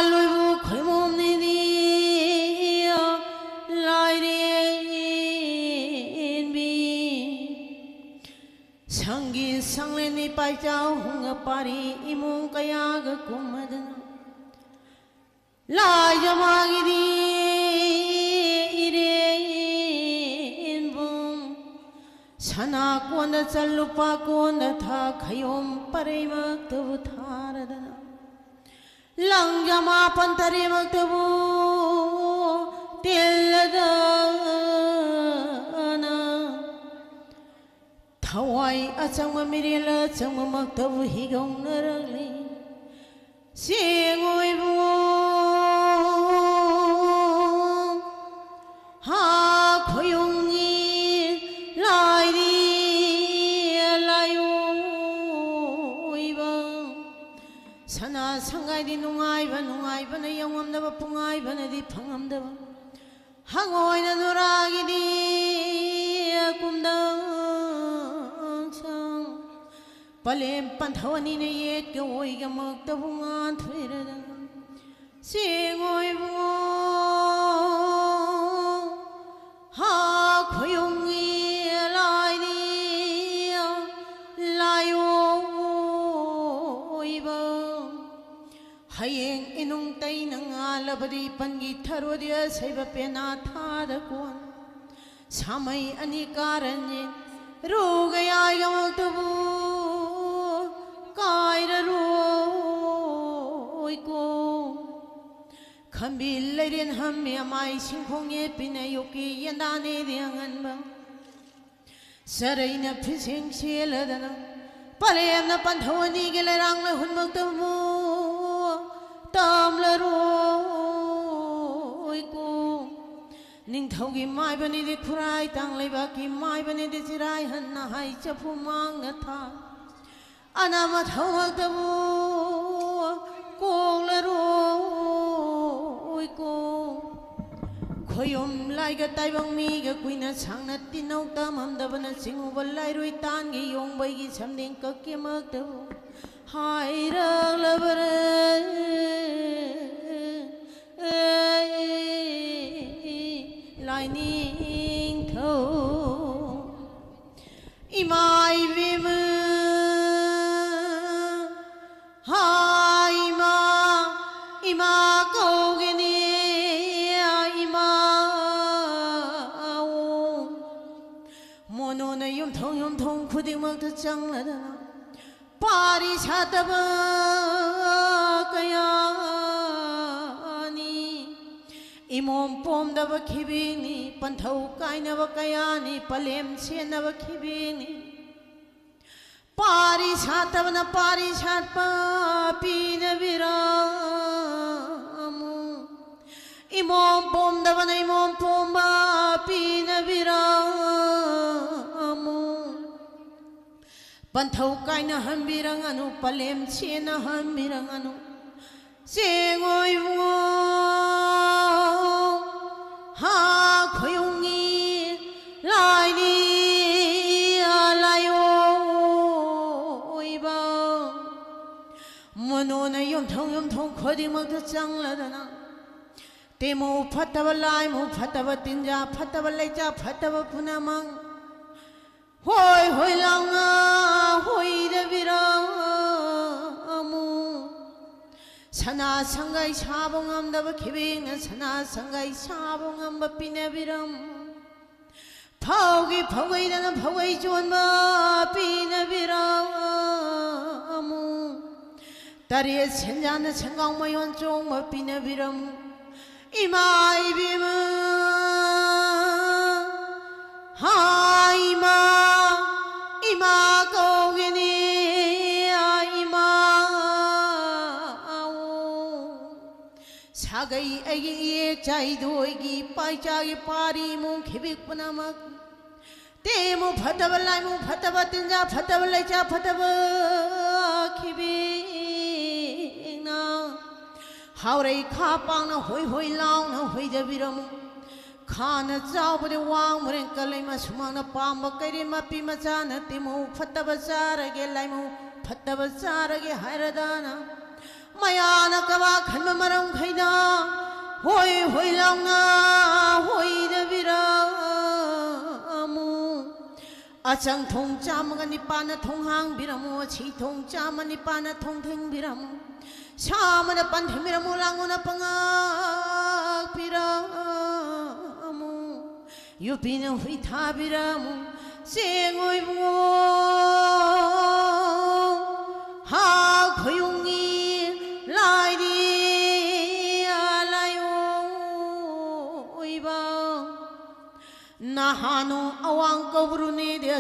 ꯂꯣꯏꯕꯨ ꯈꯣꯏꯃꯣꯝꯅꯤꯅꯤ ꯂꯥꯏꯔꯦꯟꯕꯤ꯫ ꯁꯪꯒꯤ ꯁꯪꯂꯦꯟꯅꯤ ꯄꯥꯏꯆꯥꯎ ꯍꯨꯡꯒ ꯄꯥꯔꯤ ꯏꯃꯨꯡ ꯀꯌꯥꯒ ꯀꯨꯝꯃꯗꯅ꯫ ꯂꯥꯏꯖꯃꯥꯒꯤꯗꯤ ꯏꯔꯦꯟꯕꯨꯡ ꯁꯅꯥ ꯀꯣꯟꯗ ꯆꯜ ꯂꯨꯄꯥ ꯀꯣꯟꯗ ꯊꯥ ꯈꯌꯣꯝ ꯄꯔꯩꯃꯛꯇꯕꯨ ꯊꯥꯔꯗꯅ꯫ ꯂꯪꯖꯃꯥ ꯄꯟ ꯇꯔꯦꯃꯛꯇꯕꯨ ꯇꯤꯜꯂꯗꯅ ꯊꯋꯥꯏ ꯑꯆꯪꯕ ꯃꯤꯔꯦꯜ ꯑꯆꯪꯕꯃꯛꯇꯕꯨ ꯍꯤꯒꯧꯅꯔꯛꯂꯤ꯫ ꯆꯦꯡ ꯑꯣꯏꯕꯨ ꯍꯥ ꯈꯣꯌꯨꯝꯒꯤ ꯂꯥꯏꯔꯤ ꯂꯥꯏꯑꯣꯏꯕ꯫ ꯁꯅꯥ ꯁꯪꯒꯥꯏꯗꯤ ꯅꯨꯡꯉꯥꯏꯕ, ꯅꯨꯡꯉꯥꯏꯕꯅ ꯌꯧꯉꯝꯗꯕ, ꯄꯨꯡꯉꯥꯏꯕꯅꯗꯤ ꯐꯪꯉꯝꯗꯕ꯫ ꯍꯪꯉꯣꯏꯅ ꯅꯨꯔꯥꯒꯤꯗꯤ ꯀꯨꯝꯗꯪ ꯁꯪ꯫ ꯄꯂꯦꯝ ꯄꯟꯊꯧ ꯑꯅꯤꯅ ꯌꯦꯠꯀ ꯑꯣꯏꯒꯃꯛꯇꯕꯨ ꯉꯥꯟꯊꯣꯏꯔꯗꯅ꯫ ꯆꯦꯡ ꯑꯣꯏꯕꯨ ꯍꯥ ꯈꯣꯌꯨꯝꯒꯤ ꯂꯥꯏꯅꯤ ꯂꯥꯏꯑꯣꯏꯕ꯫ ꯍꯌꯦꯡ ꯏꯅꯨꯡ ꯇꯩꯅ ꯉꯥꯜꯂꯕꯗꯤ ꯏꯄꯟꯒꯤ ꯊꯔꯣꯗꯤ ꯑꯁꯩꯕ ꯄꯦꯅꯥ ꯊꯥꯗ ꯀꯣꯟ꯫ ꯁꯥꯃꯩ ꯑꯅꯤ ꯀꯥꯔꯟꯁꯦ ꯔꯨꯒ ꯌꯥꯏꯒꯃꯛꯇꯕꯨ ꯀꯥꯏꯔꯔꯣꯏꯀꯣ꯫ ꯈꯝꯕꯤ ꯂꯩꯔꯦꯟ ꯍꯝꯃꯤ ꯑꯃꯥꯏ ꯁꯤꯡꯈꯣꯡ ꯌꯦꯠꯄꯤꯅ ꯌꯣꯛꯀꯤ ꯌꯦꯟꯗꯥꯅꯦꯗꯤ ꯑꯉꯟꯕ꯫ ꯆꯔꯩꯅ ꯐꯤꯁꯦꯡ ꯆꯦꯜꯂꯗꯅ ꯄꯔꯦꯝꯅ ꯄꯟꯊꯧ ꯑꯅꯤꯒꯤ ꯂꯩꯔꯥꯡ ꯂꯩꯍꯨꯟꯃꯛꯇꯕꯨ ꯇꯝꯂꯔꯣꯏꯀꯣ꯫ ꯅꯤꯡꯊꯧꯒꯤ ꯃꯥꯏꯕꯅꯤꯗꯤ ꯈꯨꯔꯥꯏ ꯇꯥꯡ ꯂꯩꯕꯥꯛꯀꯤ ꯃꯥꯏꯕꯅꯤꯗꯤ ꯆꯤꯔꯥꯏ ꯍꯟꯅ ꯍꯥꯏ ꯆꯐꯨ ꯃꯥꯡꯅ ꯊꯥ꯫ ꯑꯅꯥ ꯃꯊꯧꯃꯛꯇꯕꯨ ꯀꯣꯛꯂꯔꯣꯏꯀꯣ꯫ ꯈꯣꯌꯨꯝ ꯂꯥꯏꯒ ꯇꯥꯏꯕꯪ ꯃꯤꯒ ꯀꯨꯏꯅ ꯁꯥꯡꯅ ꯇꯤꯟꯅꯧ ꯇꯝꯃꯝꯗꯕꯅ ꯆꯤꯡꯉꯨꯕ ꯂꯥꯏꯔꯣꯏ ꯇꯥꯟꯒꯤ ꯌꯣꯡꯕꯩꯒꯤ ꯁꯝꯗꯦꯡ ꯀꯛꯀꯤꯃꯛꯇꯕꯨ ꯍꯥꯏꯔꯛꯂꯕꯔ ꯂꯥꯏꯅꯤꯡꯊꯧ꯫ ꯏꯃꯥ ꯏꯕꯦꯝꯃ, ꯍꯥ ꯏꯃꯥ, ꯏꯃꯥ ꯀꯧꯒꯅꯤ, ꯏꯃꯥ꯫ ꯃꯣꯅꯣꯅ ꯌꯨꯝꯊꯣꯡ ꯌꯨꯝꯊꯣꯡ ꯈꯨꯗꯤꯡꯃꯛꯇ ꯆꯪꯂꯗꯅ ꯄꯥꯔꯤ ꯁꯥꯠꯇꯕ ꯀꯌꯥꯅꯤ꯫ ꯏꯃꯣꯝ ꯄꯣꯝꯗꯕ ꯈꯤꯕꯤꯛꯅꯤ, ꯄꯟꯊꯧ ꯀꯥꯏꯅꯕ ꯀꯌꯥꯅꯤ, ꯄꯂꯦꯝ ꯁꯦꯟꯅꯕ ꯈꯤꯕꯤꯛꯅꯤ꯫ ꯄꯥꯔꯤ ꯁꯥꯠꯇꯕꯅ ꯄꯥꯔꯤ ꯁꯥꯠꯄ ꯄꯤꯅꯕꯤꯔꯝꯃꯨ꯫ ꯏꯃꯣꯝ ꯄꯣꯝꯗꯕꯅ ꯏꯃꯣꯝ ꯄꯣꯝꯕ ꯄꯤꯅꯕꯤꯔꯝꯃꯨ꯫ ꯄꯟꯊꯧ ꯀꯥꯏꯅꯍꯟꯕꯤꯔꯝꯒꯅꯨ, ꯄꯂꯦꯝ ꯁꯦꯟꯅꯍꯟꯕꯤꯔꯝꯒꯅꯨ꯫ ꯆꯦꯡꯉꯣꯏꯕꯨꯡꯉꯣ ꯍꯥ ꯈꯣꯌꯨꯡꯉꯤ ꯂꯥꯏꯅꯤ ꯂꯥꯏꯑꯣꯏꯕ꯫ ꯃꯅꯣꯅ ꯌꯨꯝꯊꯣꯡ ꯌꯨꯝꯊꯣꯡ ꯈꯨꯗꯤꯡꯃꯛꯇ ꯆꯪꯂꯗꯅ ꯇꯤꯃꯨ ꯐꯠꯇꯕ, ꯂꯥꯏꯃꯨ ꯐꯠꯇꯕ, ꯇꯤꯟꯖꯥ ꯐꯠꯇꯕ, ꯂꯩꯆꯥ ꯐꯠꯇꯕ ꯄꯨꯝꯅꯃꯛ ꯍꯣꯏ ꯍꯣꯏ ꯂꯥꯎꯅ ꯍꯣꯏꯗꯕꯤꯔꯝꯃꯨ꯫ ꯁꯅꯥ ꯁꯪꯒꯥꯏ ꯁꯥꯕ ꯉꯝꯗꯕ ꯈꯤꯕꯤꯛꯅ ꯁꯅꯥ ꯁꯪꯒꯥꯏ ꯁꯥꯕ ꯉꯝꯕ ꯄꯤꯅꯕꯤꯔꯝꯃꯨ꯫ ꯐꯧꯒꯤ ꯐꯧꯒꯩꯗꯅ ꯐꯧꯒꯩ ꯆꯣꯟꯕ ꯄꯤꯅꯕꯤꯔꯝꯃꯨ꯫ ꯇꯔꯦꯠ ꯁꯦꯟꯖꯥꯅ ꯁꯦꯟꯒꯥꯎ ꯃꯌꯣꯟ ꯆꯣꯡꯕ ꯄꯤꯅꯕꯤꯔꯝꯃꯨ꯫ ꯏꯃꯥ ꯏꯕꯦꯝꯃ ꯍꯥ ꯏꯃꯥ, ꯏꯃꯥ ꯀꯧꯒꯅꯤ ꯏꯃꯥ꯫ ꯁꯥꯒꯩ ꯑꯩꯒꯤ ꯏꯌꯦꯛ ꯆꯥꯏꯗꯣꯏꯒꯤ ꯄꯥꯏꯆꯥꯒꯤ ꯄꯥꯔꯤ ꯏꯃꯨꯡ ꯈꯤꯕꯤꯛ ꯄꯨꯝꯅꯃꯛ ꯇꯤꯃꯨ ꯐꯠꯇꯕ, ꯂꯥꯏꯃꯨ ꯐꯠꯇꯕ, ꯇꯤꯟꯖꯥ ꯐꯠꯇꯕ, ꯂꯩꯆꯥ ꯐꯠꯇꯕ ꯈꯤꯕꯤꯛꯅ ꯍꯥꯎꯔꯩ ꯈꯥ ꯄꯥꯡꯅ ꯍꯣꯏ ꯍꯣꯏ ꯂꯥꯎꯅ ꯍꯣꯏꯗꯕꯤꯔꯝꯃꯨ꯫ ꯈꯥꯅ ꯆꯥꯎꯕꯗꯤ ꯋꯥꯡ ꯃꯨꯔꯦꯟ ꯀꯂꯩ ꯃꯁꯨꯃꯥꯡꯅ ꯄꯥꯝꯕ ꯀꯩꯔꯦꯝ ꯃꯄꯤ ꯃꯆꯥꯅ ꯇꯤꯃꯨ ꯐꯠꯇꯕ ꯆꯥꯔꯒꯦ, ꯂꯥꯏꯃꯨ ꯐꯠꯇꯕ ꯆꯥꯔꯒꯦ ꯍꯥꯏꯔꯗꯅ ꯃꯌꯥꯅ ꯀꯕꯥ ꯈꯟꯕ ꯃꯔꯝꯈꯩꯅ ꯍꯣꯏ ꯍꯣꯏ ꯂꯥꯎꯅ ꯍꯣꯏꯗꯕꯤꯔꯝꯃꯨ꯫ ꯑꯆꯪ ꯊꯣꯡ ꯆꯥꯝꯃꯒ ꯅꯤꯄꯥꯟꯅ ꯊꯣꯡ ꯍꯥꯡꯕꯤꯔꯝꯃꯨ, ꯑꯁꯤ ꯊꯣꯡ ꯆꯥꯝꯃ ꯅꯤꯄꯥꯟꯅ ꯊꯣꯡ ꯊꯤꯡꯕꯤꯔꯝꯃꯨ, ꯁꯥꯃꯗ ꯄꯟ ꯊꯤꯡꯕꯤꯔꯝꯃꯨ, ꯂꯥꯡꯒꯣꯜꯅ ꯄꯉꯥꯛ ꯄꯤꯔꯝꯃꯨ꯫ ꯌꯨꯄꯤꯅ ꯍꯨꯏ ꯊꯥꯕꯤꯔꯝꯃꯨ, ꯆꯦꯡ ꯑꯣꯏꯕꯨꯡꯉꯣ ꯍꯥ ꯈꯣꯌꯨꯡꯉꯤ ꯂꯥꯏꯅꯤ ꯂꯥꯏꯑꯣ꯫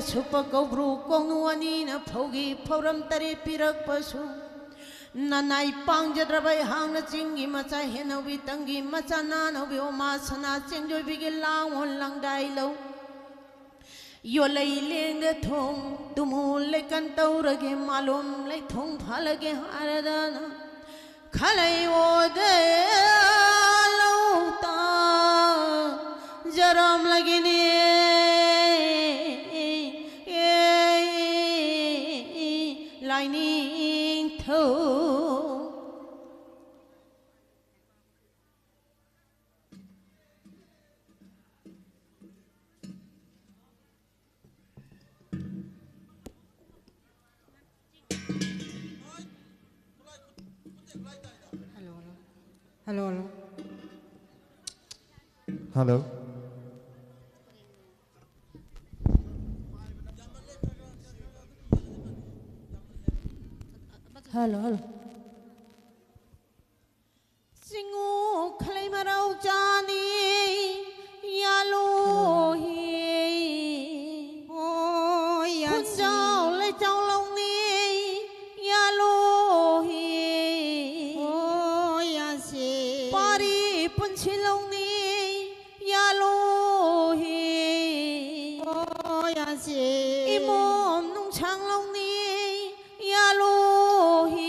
ꯁꯨꯞꯄ ꯀꯧꯕ꯭ꯔꯨ ꯀꯣꯡꯅꯨ ꯑꯅꯤꯅ ꯐꯧꯒꯤ ꯐꯧꯔꯝ ꯇꯔꯦꯠ ꯄꯤꯔꯛꯄꯁꯨ, ꯅꯅꯥꯏ ꯄꯥꯡꯖꯗ꯭ꯔꯕ ꯑꯩꯍꯥꯛꯅ ꯆꯤꯡꯒꯤ ꯃꯆꯥ ꯍꯦꯟꯅꯧꯕꯤ, ꯇꯝꯒꯤ ꯃꯆꯥ ꯅꯥꯅꯧꯕꯤ, ꯑꯣꯃꯥ ꯁꯅꯥ ꯆꯦꯡꯖꯣꯏꯕꯤꯒꯤ ꯂꯥꯡꯑꯣꯟ ꯂꯪꯗꯥꯏ ꯂꯧ꯫ ꯌꯣꯜꯂꯩ ꯂꯦꯡꯗ ꯊꯣꯡ ꯇꯨꯃꯨ ꯂꯩꯀꯟ ꯇꯧꯔꯒꯦ, ꯃꯥꯂꯣꯝ ꯂꯩꯊꯣꯡ ꯐꯥꯜꯂꯒꯦ ꯍꯥꯏꯔꯗꯅ, ꯈꯂꯩ ꯑꯣꯗꯦ ꯂꯧ ꯇꯥꯖꯔꯝꯂꯒꯦꯅꯦ꯫ ꯂꯥꯏꯅꯤꯡꯊꯧ꯫ Hello, hello. Hello, hello. Hello. Hello, hello. ꯆꯤꯡꯉꯨ ꯈꯂꯩ ꯃꯔꯧ ꯆꯥꯅꯤ ꯌꯥꯂꯣ ꯍꯤ꯫ ꯍꯣꯏ, ꯌꯥꯁꯤ꯫ ꯈꯨꯟꯖꯥꯎ ꯂꯩꯆꯥꯎ ꯂꯧꯅꯤ ꯌꯥꯂꯣ ꯍꯤ꯫ ꯍꯣꯏ, ꯌꯥꯁꯤ꯫ ꯄꯥꯔꯤ ꯄꯨꯟꯁꯤ ꯂꯧꯅꯤ ꯌꯥꯂꯣ ꯍꯤ꯫ ꯍꯣꯏ, ꯌꯥꯁꯤ꯫ ꯏꯃꯣꯝ ꯅꯨꯡꯁꯥꯡ ꯂꯧꯅꯤ ꯌꯥꯂꯣ ꯍꯤ꯫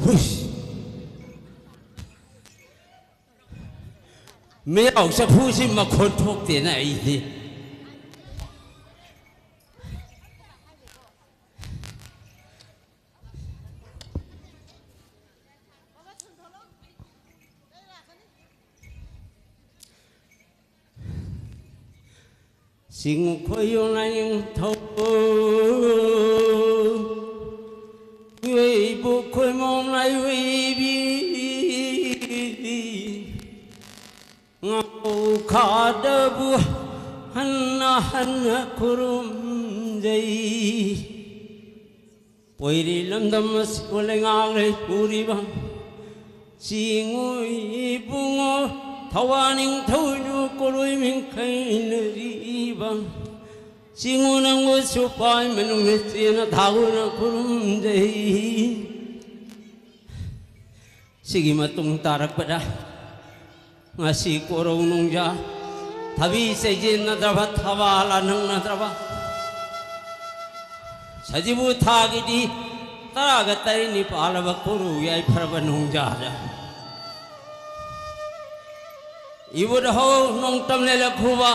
ꯍꯨꯏꯁ! ꯃꯌꯥꯎ ꯆꯐꯨꯁꯤ ꯃꯈꯣꯟ ꯊꯣꯛꯇꯦꯅ ꯑꯩꯗꯤ꯫ ꯆꯤꯡ ꯈꯣꯏꯌꯨ ꯂꯥꯏꯅꯤꯡꯊꯧ, ꯏꯕꯨ ꯈꯣꯏꯃꯣꯝ ꯂꯥꯏ ꯑꯣꯏꯕꯤ, ꯉꯥꯎꯈꯥꯗꯕꯨ ꯍꯟꯅ ꯍꯟꯅ ꯈꯨꯔꯨꯝꯖꯩ꯫ ꯄꯣꯏꯔꯤ ꯂꯝꯗꯝ ꯑꯁꯤꯕꯨ ꯂꯩꯉꯥꯛ ꯂꯩꯄꯨꯔꯤꯕ ꯆꯤꯡꯉꯨ ꯏꯕꯨꯡꯉꯣ, ꯊꯋꯥ ꯅꯤꯡꯊꯧ ꯏꯕꯨ ꯀꯣꯂꯣꯏ ꯃꯤꯡꯈꯩꯅꯔꯤꯕ ꯆꯤꯡꯉꯨ ꯅꯪꯕꯨꯁꯨ ꯄꯥꯏ ꯃꯅꯨꯡꯗ ꯆꯦꯟꯅ ꯊꯥꯒꯨꯅ ꯈꯨꯔꯨꯝꯖꯩ꯫ ꯁꯤꯒꯤ ꯃꯇꯨꯡ ꯇꯥꯔꯛꯄꯗ ꯉꯁꯤ ꯀꯣꯔꯧ ꯅꯣꯡꯖꯥ ꯊꯕꯤ ꯆꯩꯖꯦꯟꯅꯗ꯭ꯔꯕ, ꯊꯕꯥꯜ ꯅꯪꯅꯗ꯭ꯔꯕ ꯁꯖꯤꯕꯨ ꯊꯥꯒꯤꯗꯤ ꯇꯔꯥꯒ ꯇꯔꯦꯠꯅꯤ ꯄꯥꯜꯂꯕ ꯀꯣꯔꯧ ꯌꯥꯏꯐꯔꯕ ꯅꯣꯡꯖꯥꯗ ꯏꯕꯨꯙꯧ ꯅꯣꯡꯇꯝ ꯂꯦꯂꯛꯈꯨꯕ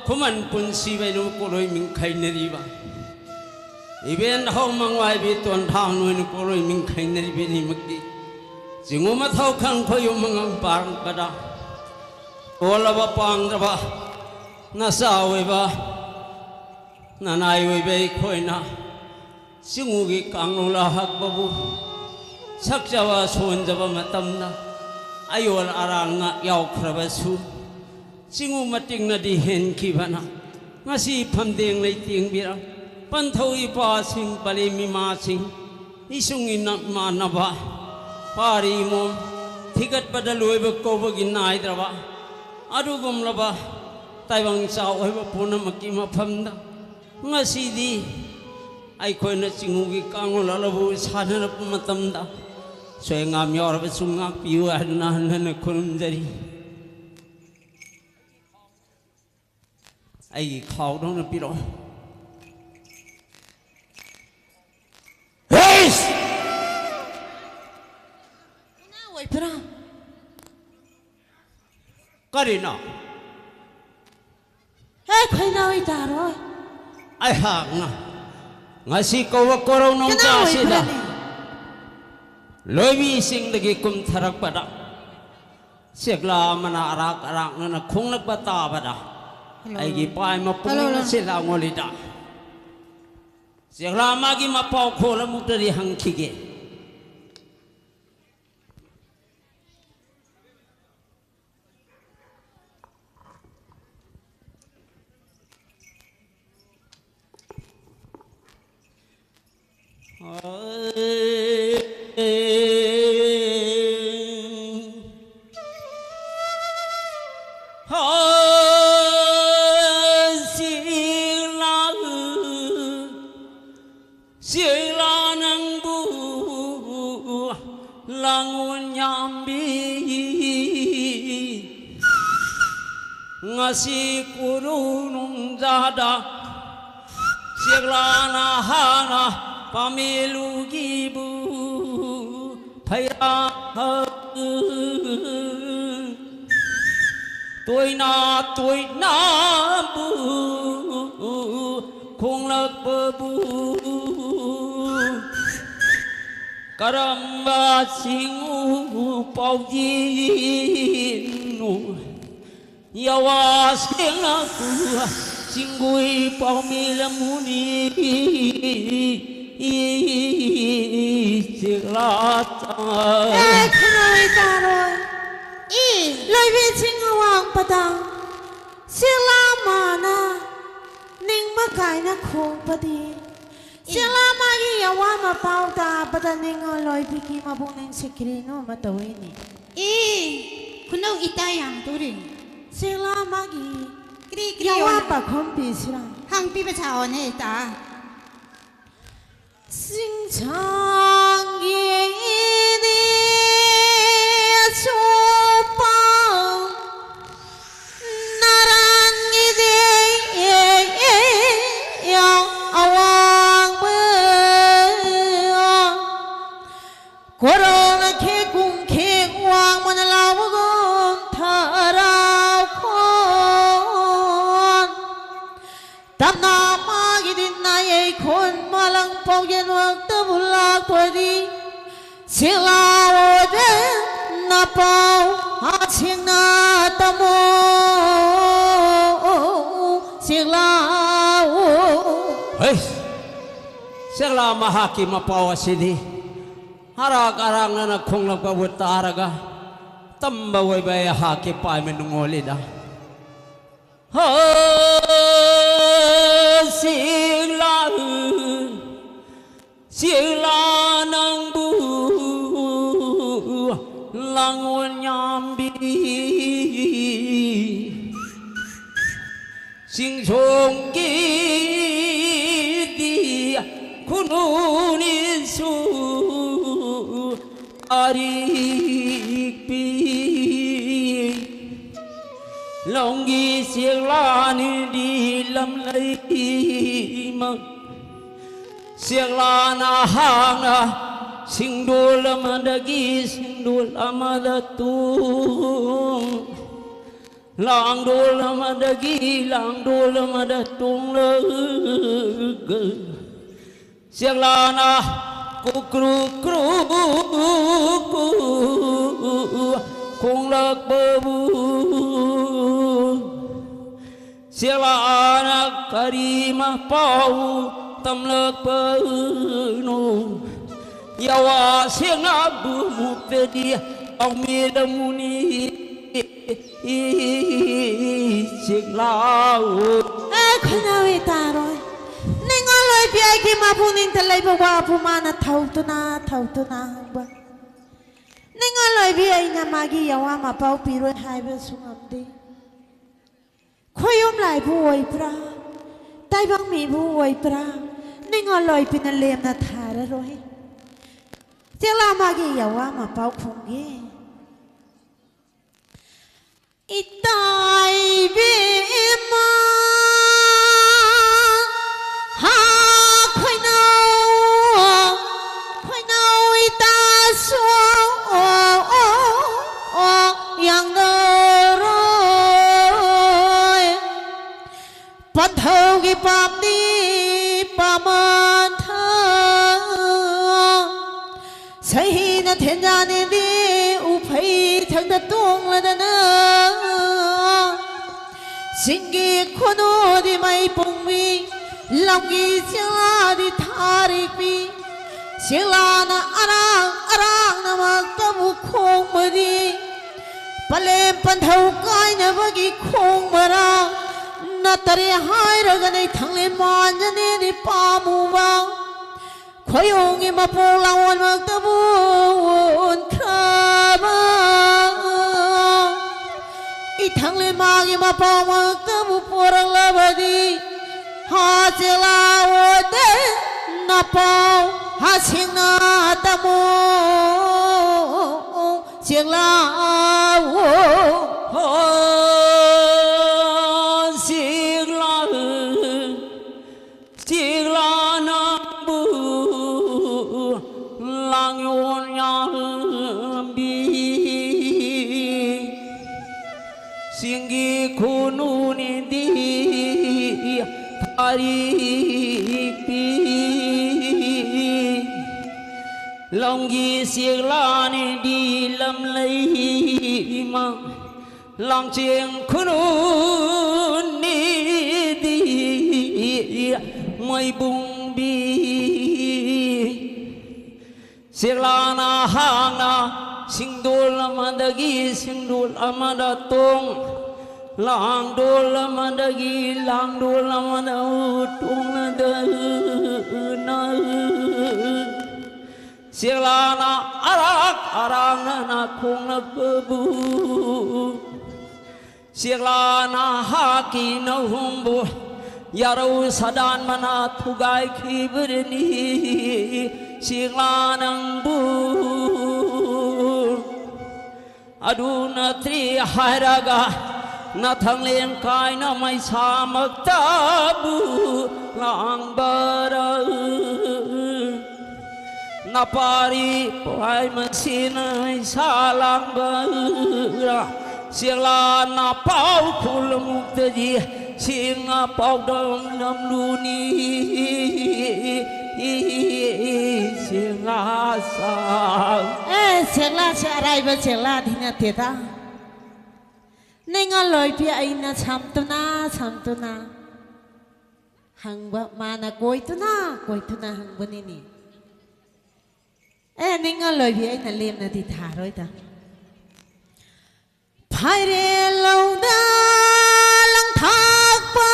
ꯈꯨꯃꯟ ꯄꯨꯟꯁꯤꯕꯩꯅꯨ ꯀꯣꯔꯣꯏ ꯃꯤꯡꯈꯩꯅꯔꯤꯕ ꯏꯕꯦꯟ ꯍꯧ ꯃꯪꯋꯥꯏꯕꯤ ꯇꯣꯟꯊꯥꯡ ꯅꯣꯏꯅ ꯀꯣꯔꯣꯏ ꯃꯤꯡꯈꯩꯅꯔꯤꯕꯅꯤꯃꯛꯇꯤ ꯆꯤꯡꯉꯨ ꯃꯊꯧ ꯈꯪ ꯈꯣꯏꯌꯨꯝ ꯃꯉꯝ ꯄꯥꯔꯛꯄꯗ ꯇꯣꯜꯂꯕ ꯄꯥꯡꯗ꯭ꯔꯕ ꯅꯆꯥ ꯑꯣꯏꯕ ꯅꯅꯥꯏ ꯑꯣꯏꯕ ꯑꯩꯈꯣꯏꯅ ꯆꯤꯡꯉꯨꯒꯤ ꯀꯥꯡꯂꯣꯟ ꯂꯥꯛꯄꯕꯨ ꯁꯛꯆꯕ ꯁꯣꯟꯖꯕ ꯃꯇꯝꯗ ꯑꯌꯣꯜ ꯑꯔꯥꯡ ꯉꯥꯛ ꯌꯥꯎꯈ꯭ꯔꯕꯁꯨ ꯆꯤꯡꯉꯨ ꯃꯇꯤꯛꯅꯗꯤ ꯍꯦꯟꯈꯤꯕꯅ ꯉꯁꯤ ꯐꯝꯗꯦꯡ ꯂꯩꯇꯦꯡꯕꯤꯔ ꯄꯟꯊꯧ ꯏꯄꯥꯁꯤꯡ ꯄꯂꯦꯝ ꯏꯃꯥꯁꯤꯡ ꯏꯁꯨꯡ ꯏꯅ ꯏꯃꯥꯟꯅꯕ ꯄꯥꯔꯤ ꯏꯃꯣꯝ ꯊꯤꯒꯠꯄꯗ ꯂꯣꯏꯕ ꯀꯧꯕꯒꯤ ꯅꯥꯏꯗ꯭ꯔꯕ ꯑꯗꯨꯒꯨꯝꯂꯕ ꯇꯥꯏꯕꯪ ꯆꯥꯎ ꯑꯣꯏꯕ ꯄꯨꯝꯅꯃꯛꯀꯤ ꯃꯐꯝꯗ ꯉꯁꯤꯗꯤ ꯑꯩꯈꯣꯏꯅ ꯆꯤꯡꯉꯨꯒꯤ ꯀꯥꯡꯂꯣꯟ ꯑꯂꯧꯕ ꯁꯥꯟꯅꯔꯛꯄ ꯃꯇꯝꯗ ꯁꯣꯏ ꯉꯥꯝ ꯌꯥꯎꯔꯕꯁꯨ ꯉꯥꯛꯄꯤꯌꯨ ꯍꯥꯏꯗꯨꯅ ꯍꯟꯅ ꯍꯟꯅ ꯈꯨꯔꯨꯝꯖꯔꯤ꯫ ꯑꯩꯒꯤ ꯈꯥꯎꯗꯧꯅ ꯄꯤꯔꯛꯑꯣ꯫ ꯍꯩꯁ! ꯀꯔꯤꯅꯣ? ꯍꯦ, ꯈꯣꯏꯅꯥꯎ ꯏꯇꯥꯔꯣꯏ꯫ ꯑꯩꯍꯥꯛꯅ ꯉꯁꯤ ꯀꯧꯕ ꯀꯣꯔꯧ ꯅꯣꯡꯖꯥ ꯀꯅꯥ ꯑꯁꯤꯗ ꯑꯣꯏꯕ꯭ꯔꯅꯦ? ꯂꯣꯏꯕꯤ ꯆꯤꯡꯗꯒꯤ ꯀꯨꯝꯊꯔꯛꯄꯗ ꯆꯦꯛꯂꯥ ꯑꯃꯅ ꯑꯔꯥꯛ ꯑꯔꯥꯛꯅꯅ ꯈꯣꯡꯂꯛꯄ ꯇꯥꯕꯗ ꯍꯜꯂꯣ꯫ ꯑꯩꯒꯤ ꯄꯥꯏ ꯃꯄꯨꯛꯅꯤꯡ ꯍꯜꯂꯣ, ꯍꯜꯂꯣ꯫ ꯑꯁꯤ ꯂꯥꯡꯉꯣꯜꯂꯤꯗ꯫ ꯆꯦꯛꯂꯥ ꯃꯥꯒꯤ ꯃꯄꯥꯎ ꯈꯣꯜ ꯑꯃꯨꯛꯇꯗꯤ ꯍꯪꯈꯤꯒꯦ꯫ ꯁꯤꯂꯥ ꯅꯪꯕꯨ ꯂꯥꯡꯑꯣꯟ ꯌꯥꯝꯕꯤ꯫ ꯉꯁꯤ ꯀꯣꯔꯧ ꯅꯣꯡꯖꯥꯗ ꯆꯦꯛꯂꯥꯅ ꯍꯥꯟꯅ ꯄꯥꯃꯦꯂꯨꯒꯤꯕꯨ ꯐꯩꯔꯥ ꯇꯣꯏꯅ ꯇꯣꯏꯅꯕꯨ ꯈꯣꯡꯂꯛꯄꯕꯨ ꯀꯔꯝꯕ ꯆꯤꯡꯉꯨ ꯄꯥꯎꯖꯤꯟꯅꯣ? ꯌꯥꯋꯥ ꯁꯦꯡꯅ ꯀꯨ ꯆꯤꯡꯒꯨꯏ ꯄꯥꯎꯃꯤ ꯂꯝꯃꯨꯅꯤ ꯆꯦꯛꯂꯥ ꯆꯥ꯫ ꯑꯦ, ꯈꯨꯅꯣꯏ ꯇꯥꯔꯣꯏ꯫ ꯏ꯫ ꯂꯣꯏꯕꯤ ꯆꯤꯡ ꯑꯋꯥꯡꯕꯗ ꯆꯦꯛꯂꯥ ꯃꯥꯅ ꯅꯤꯡꯕ ꯀꯥꯏꯅ ꯈꯣꯡꯄꯗꯤ꯫ ꯏ꯫ ꯆꯦꯛꯂꯥ ꯃꯥꯒꯤ ꯑꯋꯥ ꯃꯄꯥꯎ ꯇꯥꯕꯗ ꯅꯤꯡꯉꯣ ꯂꯣꯏꯕꯤꯒꯤ ꯃꯕꯨꯛꯅꯤꯡꯁꯤ ꯀꯔꯤꯅꯣ ꯑꯃ ꯇꯧꯏꯅꯦ꯫ ꯏ, ꯈꯨꯅꯧ ꯏꯇꯥ ꯌꯥꯝ ꯇꯨꯔꯤ꯫ ꯆꯦꯛꯂꯥ ꯃꯥꯒꯤ ꯀ꯭ꯔꯤ ꯀ꯭ꯔꯤ ꯌꯥꯋꯥ ꯑꯣꯏꯅ ꯄꯥꯈꯣꯝ ꯄꯤꯁꯤꯔꯥ? ꯍꯪ ꯄꯤꯕ ꯁꯥꯑꯣꯅꯦ ꯏꯇꯥ꯫ ꯆꯤꯡꯁꯥꯡꯒꯤ ꯏꯗꯤ ꯑꯆꯣꯞꯄ ꯅꯔꯥꯟꯒꯤꯗꯤ ꯑꯋꯥꯡꯕ ꯀꯣꯔꯧꯅ ꯈꯦꯛ ꯀꯨꯝ ꯈꯦꯛ ꯋꯥꯡꯃꯅ ꯂꯥꯎꯕꯒꯨꯝ ꯊꯔꯥ ꯄꯥꯎꯖꯦꯜꯃꯛꯇꯕꯨ ꯂꯥꯛꯄꯗꯤ ꯁꯤꯛꯂꯥ ꯑꯣꯏꯕꯅ ꯄꯥꯎ ꯁꯦꯡꯅ ꯇꯝꯃꯣ, ꯁꯤꯛꯂꯥ ꯑꯣꯏ꯫ ꯍꯩ! ꯁꯤꯛꯂꯥ ꯃꯍꯥꯛꯀꯤ ꯃꯄꯥꯎ ꯑꯁꯤꯗꯤ ꯑꯔꯥꯛ ꯑꯔꯥꯛꯅꯅ ꯈꯣꯡꯂꯛꯄꯕꯨ ꯇꯥꯔꯒ ꯇꯝꯕ ꯑꯣꯏꯕ ꯑꯩꯍꯥꯛꯀꯤ ꯄꯥꯏꯃ ꯅꯨꯡꯉꯣꯜꯂꯤꯗ꯫ ꯍ, ꯁꯤꯛꯂꯥ, ꯁꯤꯛꯂꯥ ꯅꯪꯕꯨ ꯂꯥꯡꯑꯣꯟ ꯌꯥꯝꯕꯤ꯫ ꯁꯤꯡꯁꯣꯡꯒꯤꯗꯤ ꯈꯨꯅꯨꯅꯤꯁꯨ ꯑꯔꯤꯛꯄꯤ꯫ ꯂꯣꯡꯒꯤ ꯁꯦꯛꯂꯥꯅꯤꯗꯤ ꯂꯝꯂꯩꯃ ꯁꯦꯛꯂꯥꯅ ꯍꯥꯡꯅ ꯁꯤꯡꯗꯣꯜ ꯑꯃꯗꯒꯤ ꯁꯤꯡꯗꯣꯜ ꯑꯃꯗ ꯇꯣꯡ, ꯂꯥꯡꯗꯣꯜ ꯑꯃꯗꯒꯤ ꯂꯥꯡꯗꯣꯜ ꯑꯃꯗ ꯇꯣꯡꯂꯒ ꯁꯦꯛꯂꯥꯅ ꯀꯨꯀ꯭ꯔꯨ ꯀ꯭ꯔꯨ ꯀꯨ ꯈꯣꯡꯂꯛꯄꯕꯨ ꯁꯦꯛꯂꯥꯅ ꯀꯔꯤ ꯃꯄꯥꯎ ꯇꯝꯂꯛꯄꯅꯣ? ꯌꯥꯋꯥ ꯁꯦꯛꯅꯕꯨ ꯃꯨꯛꯇꯗꯤ ꯄꯥꯎꯃꯤꯗ ꯃꯨꯅꯤ꯫ ꯁꯤꯛꯂꯥꯎ꯫ ꯑꯦ, ꯈꯣꯏꯅꯥꯎ ꯏꯇꯥꯔꯣꯏ꯫ ꯅꯤꯡꯉꯣꯜ ꯑꯣꯏꯕꯤ ꯑꯩꯒꯤ ꯃꯄꯨꯛꯅꯤꯡꯗ ꯂꯩꯕ ꯋꯥꯕꯨ ꯃꯥꯅ ꯊꯧꯗꯨꯅ, ꯊꯧꯗꯨꯅ ꯍꯪꯕ꯫ ꯅꯤꯡꯉꯣꯜ ꯑꯣꯏꯕꯤ ꯑꯩꯅ ꯃꯥꯒꯤ ꯌꯥꯋꯥ ꯃꯄꯥꯎ ꯄꯤꯔꯣꯏ ꯍꯥꯏꯕꯁꯨ ꯉꯝꯗꯦ꯫ ꯈꯣꯏꯌꯨꯝ ꯂꯥꯏꯕꯨ ꯑꯣꯏꯕ꯭ꯔꯥ? ꯇꯥꯏꯕꯪ ꯃꯤꯕꯨ ꯑꯣꯏꯕ꯭ꯔꯥ? ꯅꯤꯡꯉꯣꯜ ꯑꯣꯏꯕꯤꯅ ꯂꯦꯝꯅ ꯊꯥꯔꯔꯣꯏ꯫ ꯁꯤꯛꯂꯥ ꯃꯥꯒꯤ ꯌꯥꯋꯥ ꯃꯄꯥꯎ ꯈꯨꯝꯒꯦ꯫ ꯏꯇꯥ ꯏꯕꯦꯝꯃ, ꯍꯥ, ꯈꯣꯏꯅꯥꯎ, ꯈꯣꯏꯅꯥꯎ ꯏꯇꯥꯁꯨ, ꯑꯣ, ꯑꯣ, ꯌꯥꯡꯅꯔꯣꯏ꯫ ꯄꯟꯊꯧꯒꯤ ꯄꯥꯝꯗꯤ ꯄꯥꯃꯟꯊ ꯊꯦꯟꯖꯥꯅꯤꯗꯤ ꯎꯐꯩ ꯊꯛꯇ ꯇꯣꯡꯂꯗꯅ, ꯆꯤꯡꯒꯤ ꯈꯨꯅꯨꯗꯤ ꯃꯩ ꯄꯨꯡꯕꯤ, ꯂꯝꯒꯤ ꯆꯦꯛꯂꯥꯗꯤ ꯊꯥꯔꯤꯛꯄꯤ꯫ ꯆꯦꯛꯂꯥꯅ ꯑꯔꯥꯡ ꯑꯔꯥꯡꯅꯃꯛꯇꯕꯨ ꯈꯣꯡꯕꯗꯤ, ꯄꯂꯦꯝ ꯄꯟꯊꯧ ꯀꯥꯏꯅꯕꯒꯤ ꯈꯣꯡꯕꯔꯥ? ꯅꯠꯇꯔꯦ ꯍꯥꯏꯔꯒꯅ ꯏꯊꯪꯂꯦꯟ ꯃꯥꯟꯖꯅꯦꯗꯤ ꯄꯥꯝꯃꯨꯕ꯫ ꯈꯣꯏꯌꯣꯡꯒꯤ ꯃꯄꯣꯛ ꯂꯥꯡꯑꯣꯟꯃꯛꯇꯕꯨ ꯑꯣꯟꯈ꯭ꯔꯕ, ꯏꯊꯪꯂꯦꯟ ꯃꯥꯒꯤ ꯃꯄꯥꯎꯃꯛꯇꯕꯨ ꯄꯣꯔꯛꯂꯕꯗꯤ, ꯍꯥ ꯆꯦꯛꯂꯥ ꯑꯣꯗꯦ ꯅꯄꯥꯎ ꯍꯥ ꯁꯤꯡꯅ ꯇꯝꯃꯣ꯫ ꯆꯦꯛꯂꯥ ꯑꯣ꯫ ꯍꯣ ꯆꯦꯛꯂꯥ, ꯆꯦꯛꯂꯥ ꯅꯪꯕꯨ ꯂꯥꯡꯑꯣꯟ ꯌꯥꯝꯕꯤ꯫ ꯆꯤꯡꯒꯤ ꯈꯨꯅꯨꯅꯤꯗꯤ ꯐꯥꯔꯤꯛꯄꯤ, ꯂꯝꯒꯤ ꯆꯦꯛꯂꯥꯅꯤꯗꯤ ꯂꯝꯂꯩꯃ, ꯂꯥꯡꯆꯦꯡ ꯈꯨꯅꯨꯅꯤꯗꯤ ꯃꯩꯕꯨꯡꯕꯤ꯫ ꯆꯦꯛꯂꯥꯅ ꯍꯥꯟꯅ ꯁꯤꯡꯗꯣꯜ ꯑꯃꯗꯒꯤ ꯁꯤꯡꯗꯣꯜ ꯑꯃꯗ ꯇꯣꯡ, ꯂꯥꯡꯗꯣꯜ ꯑꯃꯗꯒꯤ ꯂꯥꯡꯗꯣꯜ ꯑꯃꯗ ꯇꯣꯡꯅꯗꯅ, ꯆꯦꯛꯂꯥꯅ ꯑꯔꯥꯛ ꯑꯔꯥꯛꯅꯅ ꯈꯣꯡꯂꯛꯄꯕꯨ, ꯆꯦꯛꯂꯥꯅ ꯍꯥꯛꯀꯤ ꯅꯍꯨꯝꯕꯨ ꯌꯥꯔꯧ ꯁꯗꯥꯟꯕꯅ ꯊꯨꯒꯥꯏꯈꯤꯕꯔꯅꯤ꯫ ꯆꯦꯛꯂꯥ ꯅꯪꯕꯨ ꯑꯗꯨ ꯅꯠꯇ꯭ꯔꯤ ꯍꯥꯏꯔꯒ ꯅꯊꯪꯂꯦꯟ ꯀꯥꯏꯅ ꯃꯩꯁꯥꯃꯛꯇꯕꯨ ꯂꯥꯡꯕꯔ? ꯅꯄꯥꯔꯤ ꯄꯥꯏ ꯃꯁꯤꯅ ꯏꯁꯥ ꯂꯥꯡꯕ ꯆꯦꯛꯂꯥ ꯅꯄꯥꯎ ꯈꯨꯂꯃꯨꯛꯇꯗꯤ ꯁꯤꯡ ꯑꯄꯥꯎꯗ ꯅꯝꯂꯨꯅꯤ꯫ ꯆꯦꯛꯂꯥ ꯁꯥ ꯆꯦꯛꯂꯥꯁꯦ ꯑꯔꯥꯏꯕ ꯆꯦꯛꯂꯥꯗꯤ ꯅꯠꯇꯦꯗ꯫ ꯅꯤꯡꯉꯜ ꯂꯣꯏꯕꯤ ꯑꯩꯅ ꯁꯝꯇꯨꯅ ꯁꯝꯇꯨꯅ ꯍꯪꯕ, ꯃꯥꯅ ꯀꯣꯏꯇꯨꯅ ꯀꯣꯏꯇꯨꯅ ꯍꯪꯕꯅꯤꯅꯦ꯫ ꯑꯦ, ꯅꯤꯡꯉꯜ ꯂꯣꯏꯕꯤ ꯑꯩꯅ ꯂꯦꯝꯅꯗꯤ ꯊꯥꯔꯣꯏꯗ꯫ ꯐꯥꯏꯔꯦꯜ ꯂꯧꯗ ꯂꯪꯊꯥꯛꯄ,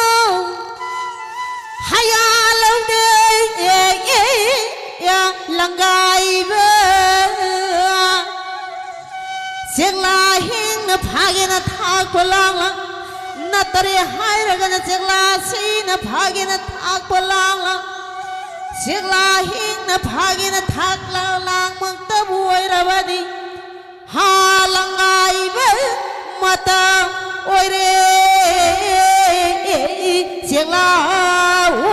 ꯍꯌꯥ ꯂꯧꯗꯦ, ꯑꯦ, ꯑꯦ, ꯑꯦ, ꯂꯪꯒꯥꯏꯕ꯫ ꯆꯦꯛꯂꯥ ꯍꯤꯡꯅ ꯐꯥꯒꯦꯅ ꯊꯥꯛꯄ ꯂꯥꯡꯂꯥꯡ, ꯅꯠꯇꯔꯦ ꯍꯥꯏꯔꯒꯅ ꯆꯦꯛꯂꯥ ꯁꯤꯅ ꯐꯥꯒꯦꯅ ꯊꯥꯛꯄ ꯂꯥꯡꯂꯥꯡ, ꯆꯦꯛꯂꯥ ꯍꯤꯡꯅ ꯐꯥꯒꯦꯅ ꯊꯥꯛ ꯂꯥꯡ ꯂꯥꯡꯃꯛꯇꯕꯨ ꯑꯣꯏꯔꯕꯗꯤ, ꯍꯥ ꯂꯪꯒꯥꯏꯕ ꯃꯇꯝ ꯑꯣꯏꯔꯦ, ꯆꯦꯛꯂꯥ ꯑꯣ꯫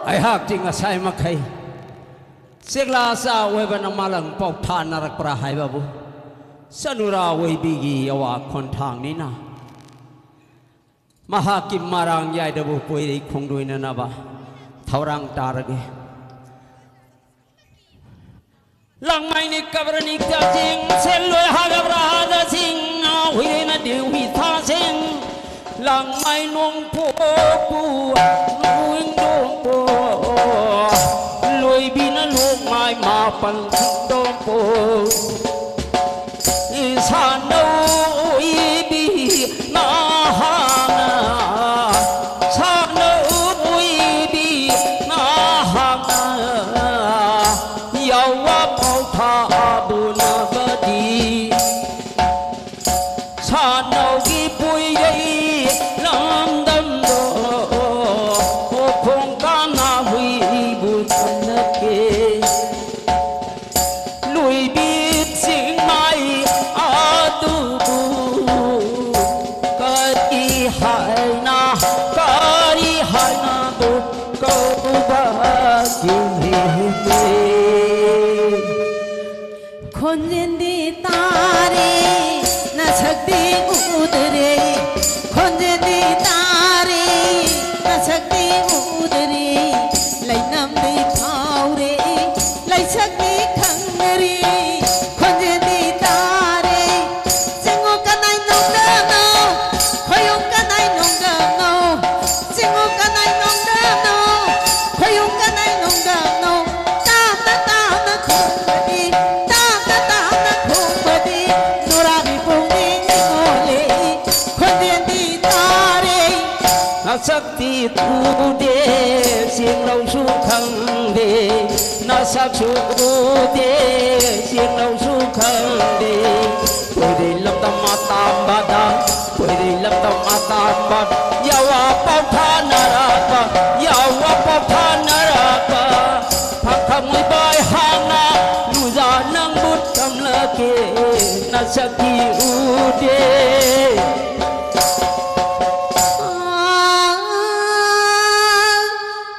ꯑꯩꯍꯥꯛꯇꯤ ꯉꯁꯥꯏ ꯃꯈꯩ ꯆꯦꯛꯂꯥ ꯆꯥ ꯑꯣꯏꯕꯅ ꯃꯥꯂꯪ ꯄꯥꯎ ꯊꯥꯅꯔꯛꯄ꯭ꯔꯥ ꯍꯥꯏꯕꯕꯨ ꯆꯅꯨꯔꯥ ꯑꯣꯏꯕꯤꯒꯤ ꯌꯥꯋꯥ ꯈꯣꯟꯊꯥꯡꯅꯤꯅ꯫ ꯃꯍꯥꯛꯀꯤ ꯃꯔꯥꯡ ꯌꯥꯏꯗꯕꯨ ꯀꯣꯏꯔꯩ ꯈꯣꯡꯗꯣꯏꯅꯅꯕ ꯊꯧꯔꯥꯡ ꯇꯥꯔꯒꯦ꯫ ꯂꯥꯡꯃꯥꯏꯅꯤ ꯀꯕꯔꯅꯤ ꯀꯥꯖꯤꯡ, ꯁꯦꯜꯂꯣꯏ ꯍꯥꯒꯕ꯭ꯔꯥ ꯍꯥꯗꯁꯤꯡ, ꯍꯨꯏꯔꯦꯅ ꯗꯦꯎꯍꯤ ꯊꯥꯁꯤꯡ, ꯂꯥꯡꯃꯥꯏ ꯅꯣꯡꯄꯣꯛꯄꯨ, ꯅꯣꯡꯗꯣꯡꯄꯣ, ꯂꯣꯏꯕꯤꯅ ꯂꯣꯛꯃꯥꯏ ꯃꯥꯄꯜ ꯈꯤꯡꯗꯣꯡꯄꯣ꯫ ꯁꯥꯟꯅꯧ ꯑꯣꯏꯕꯤ ꯅꯍꯥꯛꯅ, ꯁꯥꯟꯅꯧ ꯑꯣꯏꯕꯤ ꯅꯍꯥꯛꯅ, ꯌꯥꯎꯋꯥ ꯄꯥꯎꯊꯥꯕꯨꯅꯕꯗꯤ꯫ ꯁꯥꯟꯅꯧꯒꯤ ꯄꯨꯏꯔꯩ ꯂꯝꯗꯝꯗꯣ, ꯈꯣꯡ ꯀꯥꯟꯅ ꯍꯨꯏꯕꯨ ꯊꯝꯅꯀꯦ꯫ ꯂꯣꯏꯕꯤ ꯆꯤꯡꯃꯥꯏ ꯑꯗꯨꯕꯨ ꯀꯔꯤ ꯍꯥꯏꯅ, ꯀꯔꯤ ꯍꯥꯏꯅꯕꯨ ꯀꯧꯕꯒꯤꯅꯦ? ꯈꯣꯟꯖꯦꯜꯗꯤ ꯇꯥꯔꯦ, ꯅꯁꯛꯇꯤ ꯎꯗ꯭ꯔꯦ꯫ ꯈꯣꯟꯖꯦꯜꯗꯤ ꯇꯥꯔꯦ, ꯅꯁꯛꯇꯤ ꯎꯗ꯭ꯔꯦ꯫ ꯂꯩꯅꯝꯗꯤ ꯐꯥꯎꯔꯦ, ꯂꯩꯁꯛꯇꯤ ꯈꯪꯗ꯭ꯔꯦ꯫ ꯅꯨꯡꯗꯥꯡ ꯅꯣꯡ ꯇꯥꯞꯅ ꯇꯥꯞꯅ ꯈꯣꯡꯕꯗꯤ, ꯇꯥꯞꯅ ꯇꯥꯞꯅ ꯈꯣꯡꯕꯗꯤ, ꯅꯨꯔꯥꯕꯤ ꯄꯨꯛꯅꯤꯡ ꯅꯤꯡꯉꯣꯜꯂꯤ, ꯈꯣꯟꯖꯦꯜꯗꯤ ꯇꯥꯔꯦ꯫ ꯅꯁꯛꯇꯤ ꯎꯗꯦ, ꯆꯦꯡꯂꯧꯁꯨ ꯈꯪꯗꯦ, ꯅꯁꯛꯁꯨ ꯎꯗꯦ, ꯆꯦꯡꯂꯧꯁꯨ ꯈꯪꯗꯦ꯫ ꯀꯣꯏꯔꯩ ꯂꯝꯗꯝ ꯑꯇꯥꯝꯕꯗ, ꯀꯣꯏꯔꯩ ꯂꯝꯗꯝ ꯑꯇꯥꯝꯕ, ꯌꯥꯋꯥ ꯄꯥꯎ ꯊꯥꯅꯔꯛꯄ, ꯌꯥꯋꯥ ꯄꯥꯎ ꯊꯥꯅꯔꯛꯄ, ꯐꯥꯡꯈꯪ ꯑꯣꯏꯕ ꯑꯩꯍꯥꯛꯅ ꯅꯨꯡꯖꯥ ꯅꯪꯕꯨ ꯇꯝꯂꯛꯀꯦ, ꯅꯁꯛꯇꯤ ꯎꯗꯦ꯫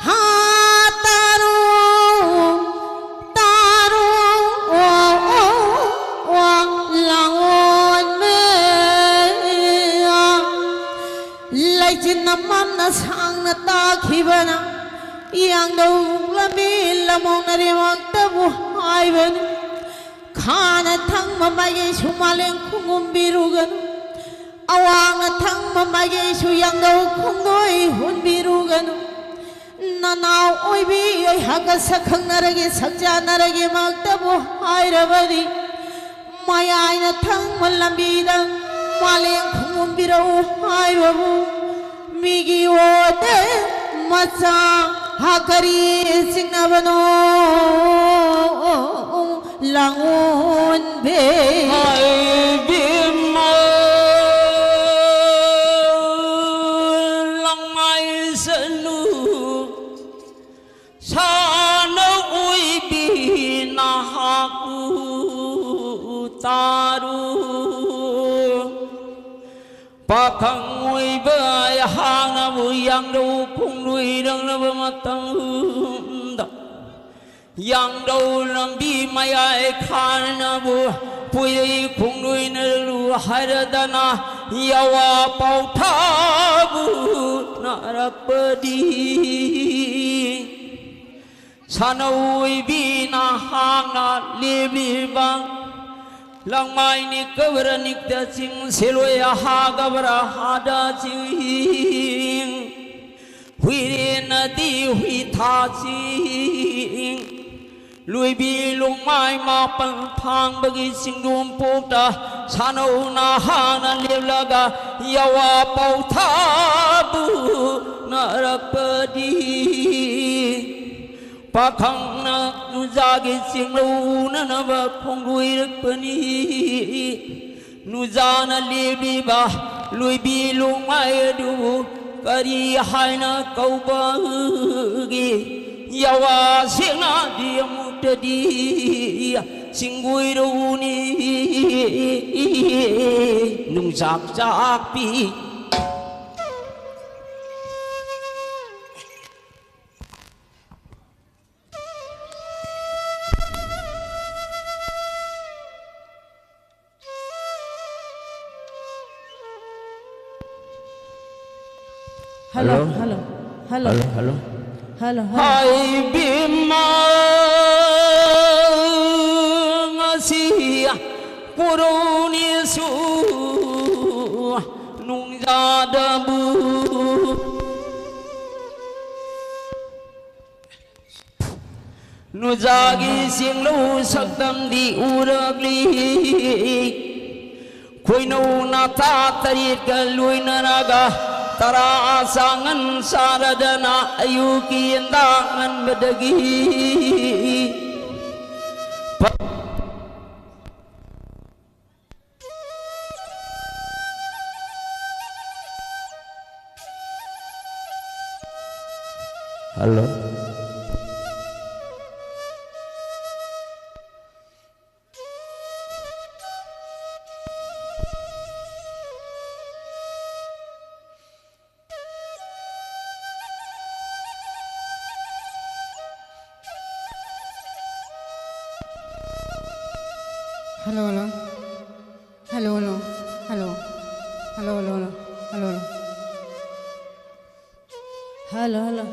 ꯍꯥ, ꯇꯥꯔꯣ, ꯇꯥꯔꯣ, ꯑꯣ, ꯑꯣ, ꯑꯣ, ꯂꯥꯡꯑꯣꯟꯕꯤ꯫ ꯂꯩꯆꯤꯟ ꯑꯃꯝꯅ ꯁꯥꯡꯅ ꯇꯥꯈꯤꯕꯅ ꯌꯥꯡꯗꯧ ꯂꯝꯕꯤ ꯂꯝꯍꯧꯅꯔꯤꯃꯛꯇꯕꯨ ꯍꯥꯏꯕꯅꯤ꯫ ꯈꯥꯅ ꯊꯪꯕ ꯃꯥꯏꯀꯩꯁꯨ ꯃꯥꯂꯦꯝ ꯈꯨꯡꯒꯨꯝꯕꯤꯔꯨꯒꯅꯨ꯫ ꯑꯋꯥꯡꯅ ꯊꯪꯕ ꯃꯥꯏꯀꯩꯁꯨ ꯌꯥꯡꯗꯧ ꯈꯣꯡꯗꯣꯏ ꯍꯨꯟꯕꯤꯔꯨꯒꯅꯨ꯫ ꯅꯅꯥꯎ ꯑꯣꯏꯕꯤ ꯑꯩꯍꯥꯛꯀ ꯁꯛ ꯈꯪꯅꯔꯒꯦ, ꯁꯛ ꯆꯥꯟꯅꯔꯒꯦꯃꯛꯇꯕꯨ ꯍꯥꯏꯔꯕꯗꯤ, ꯃꯌꯥꯏꯅ ꯊꯪꯕ ꯂꯝꯕꯤꯗ ꯃꯥꯂꯦꯝ ꯈꯨꯡꯒꯨꯝꯕꯤꯔꯛꯎ ꯍꯥꯏꯕꯕꯨ, ꯃꯤꯒꯤ ꯑꯣꯇꯦ ꯃꯆꯥ ꯍꯥꯀꯔꯤ ꯆꯤꯡꯅꯕꯅꯣ ꯂꯥꯡꯑꯣꯟꯕꯤ꯫ ꯍꯥꯏꯕꯤꯃ ꯂꯥꯡꯃꯥꯏ ꯆꯠꯂꯨ꯫ ꯁꯥꯅ ꯑꯣꯏꯕꯤ ꯅꯍꯥꯛꯄꯨ ꯇꯥꯔꯨ꯫ ꯄꯥꯈꯪ ꯑꯣꯏꯕ ꯑꯩꯍꯥꯛꯅꯕꯨ ꯌꯥꯡꯂꯧ ꯈꯣꯡꯂꯣꯏꯔꯛꯂꯕ ꯃꯇꯝꯗ, ꯌꯥꯡꯂꯧ ꯂꯝꯕꯤ ꯃꯌꯥꯏ ꯈꯥꯅꯕꯨ ꯄꯨꯏ ꯈꯣꯡꯂꯣꯏꯅꯔꯨ ꯍꯥꯏꯔꯗꯅ ꯌꯥꯋꯥ ꯄꯥꯎꯊꯥꯕꯨ ꯅꯥꯔꯛꯄꯗꯤ꯫ ꯁꯥꯅꯧ ꯑꯣꯏꯕꯤ ꯅꯍꯥꯛꯅ ꯂꯦꯞꯂꯤꯕ ꯂꯪꯃꯥꯏ ꯅꯤꯛꯀꯕ꯭ꯔꯥ ꯅꯤꯛꯇ ꯆꯤꯡ, ꯁꯦꯂꯣꯏ ꯍꯥꯒꯕ꯭ꯔꯥ ꯍꯥꯗ ꯆꯤꯡ, ꯍꯨꯏꯔꯦꯟꯅꯗꯤ ꯍꯨꯏ ꯊꯥꯁꯤꯡ, ꯂꯣꯏꯕꯤ ꯂꯣꯡꯃꯥꯏ ꯃꯥꯄꯜ ꯐꯥꯡꯕꯒꯤ ꯆꯤꯡꯗꯣꯝ ꯄꯣꯛꯇ ꯁꯥꯟꯅꯧꯅ ꯍꯥꯟꯅ ꯂꯦꯞꯂꯒ ꯌꯥꯋꯥ ꯄꯥꯎꯊꯥꯕꯨ ꯅꯥꯔꯛꯄꯗꯤ꯫ ꯄꯥꯈꯪꯅ ꯅꯨꯡꯖꯥꯒꯤ ꯆꯤꯡꯂꯧ ꯎꯅꯅꯕ ꯈꯣꯡꯂꯣꯏꯔꯛꯄꯅꯤ꯫ ꯅꯨꯡꯖꯥꯅ ꯂꯦꯞꯂꯤꯕ ꯂꯣꯏꯕꯤ ꯂꯣꯡꯃꯥꯏ ꯑꯗꯨꯕꯨ ꯀꯔꯤ ꯍꯥꯏꯅ ꯀꯧꯕꯒꯦ? ꯌꯥꯋꯥ ꯁꯦꯡꯅꯗꯤ ꯑꯃꯨꯛꯇꯗꯤ ꯆꯤꯡꯒꯣꯏꯔꯧꯅꯤ ꯅꯨꯡꯖꯥꯛ ꯆꯥꯛꯄꯤ꯫ Hello, hello. Hello, hello. Hello, hello. Hello, hello. ꯍꯥꯏ ꯕꯦꯝꯃ ꯉꯁꯤ ꯄꯨꯔꯧꯅꯤꯁꯨ ꯅꯨꯡꯖꯥꯗꯕꯨ꯫ ꯅꯨꯡꯖꯥꯒꯤ ꯆꯤꯡꯂꯧ ꯁꯛꯇꯝꯗꯤ ꯎꯔꯛꯂꯤ꯫ ꯈꯣꯏꯅꯧ ꯅꯥꯊꯥ ꯇꯔꯦꯠꯀ ꯂꯣꯏꯅꯔꯒ ꯇꯔꯥ ꯆꯥꯡꯉꯟ ꯆꯥꯔꯗꯅ ꯑꯌꯨꯛꯀꯤ ꯌꯦꯟꯗꯥꯡ ꯉꯟꯕꯗꯒꯤ hello. Hello, hello. Hello, hello. Hello. Hello, hello, hello. Hello, hello. Hello, hello.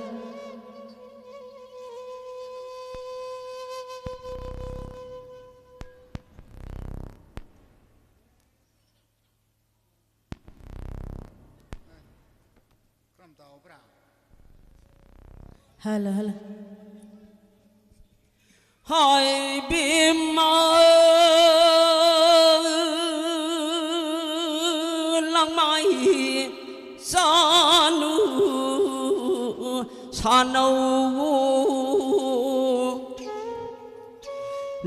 ꯀꯔꯝ ꯇꯧꯕ꯭ꯔꯥ? Hello, hello. ꯍꯥꯏ ꯕꯦꯝꯃ ꯂꯪꯃꯥꯏ ꯆꯥꯅꯨ ꯁꯥꯅꯧ꯫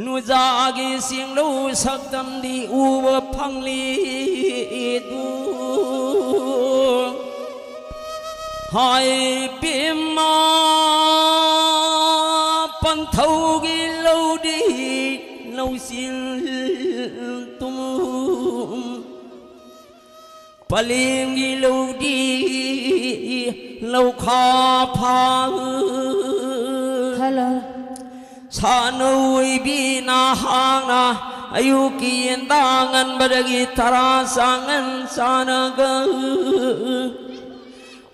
ꯅꯨꯖꯥꯒꯤ ꯆꯤꯡꯂꯧ ꯁꯛꯇꯝꯗꯤ ꯎꯕ ꯐꯪꯂꯤꯗꯨ꯫ ꯍꯥꯏ ꯕꯦꯝꯃ ꯄꯟꯊꯧꯒꯤ ꯂꯧꯗꯤ ꯂꯧꯁꯤꯟ ꯇꯨꯝ꯫ ꯄꯂꯦꯝꯒꯤ ꯂꯧꯗꯤ ꯂꯧꯈꯥ ꯐꯥ꯫ ꯍꯜꯂꯣ꯫ ꯁꯥꯅꯧ ꯑꯣꯏꯕꯤ ꯅꯍꯥꯛꯅ ꯑꯌꯨꯛꯀꯤ ꯌꯦꯟꯗꯥ ꯉꯟꯕꯗꯒꯤ ꯇꯔꯥ ꯆꯥꯉꯟ ꯆꯥꯅꯒ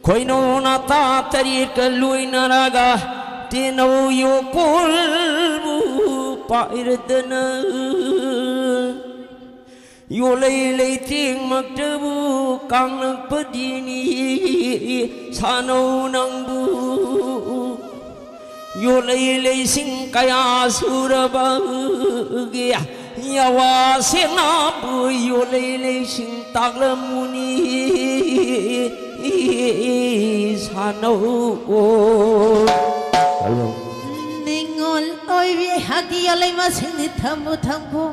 ꯈꯣꯏꯅꯧ ꯅꯇꯥ ꯇꯔꯦꯠꯀ ꯂꯣꯏꯅꯔꯒ ꯇꯦꯅꯧ ꯌꯣꯀꯣꯜꯕꯨ ꯄꯥꯏꯔꯗꯅ ꯌꯣꯜꯂꯩ ꯂꯩꯇꯦꯡꯃꯛꯇꯕꯨ ꯀꯥꯡꯂꯛꯄꯗꯤꯅꯤ ꯁꯥꯅꯧ ꯅꯪꯕꯨ꯫ ꯌꯣꯜꯂꯩ ꯂꯩꯁꯤꯡ ꯀꯌꯥ ꯁꯨꯔꯕꯒꯤ ꯌꯥꯋꯥ ꯁꯦꯅꯥꯕꯨ ꯌꯣꯜꯂꯩ ꯂꯩꯁꯤꯡ ꯇꯥꯛꯂꯝꯃꯨꯅꯤ ꯁꯥꯅꯧ꯫ ꯍꯜꯂꯣ꯫ ꯅꯤꯡꯉꯣꯜ ꯑꯣꯏꯕꯤ ꯑꯩꯍꯥꯛꯀꯤ ꯌꯣꯜꯂꯩ ꯃꯁꯤꯡꯗꯤ ꯊꯝꯕꯨ ꯊꯝꯕꯨ꯫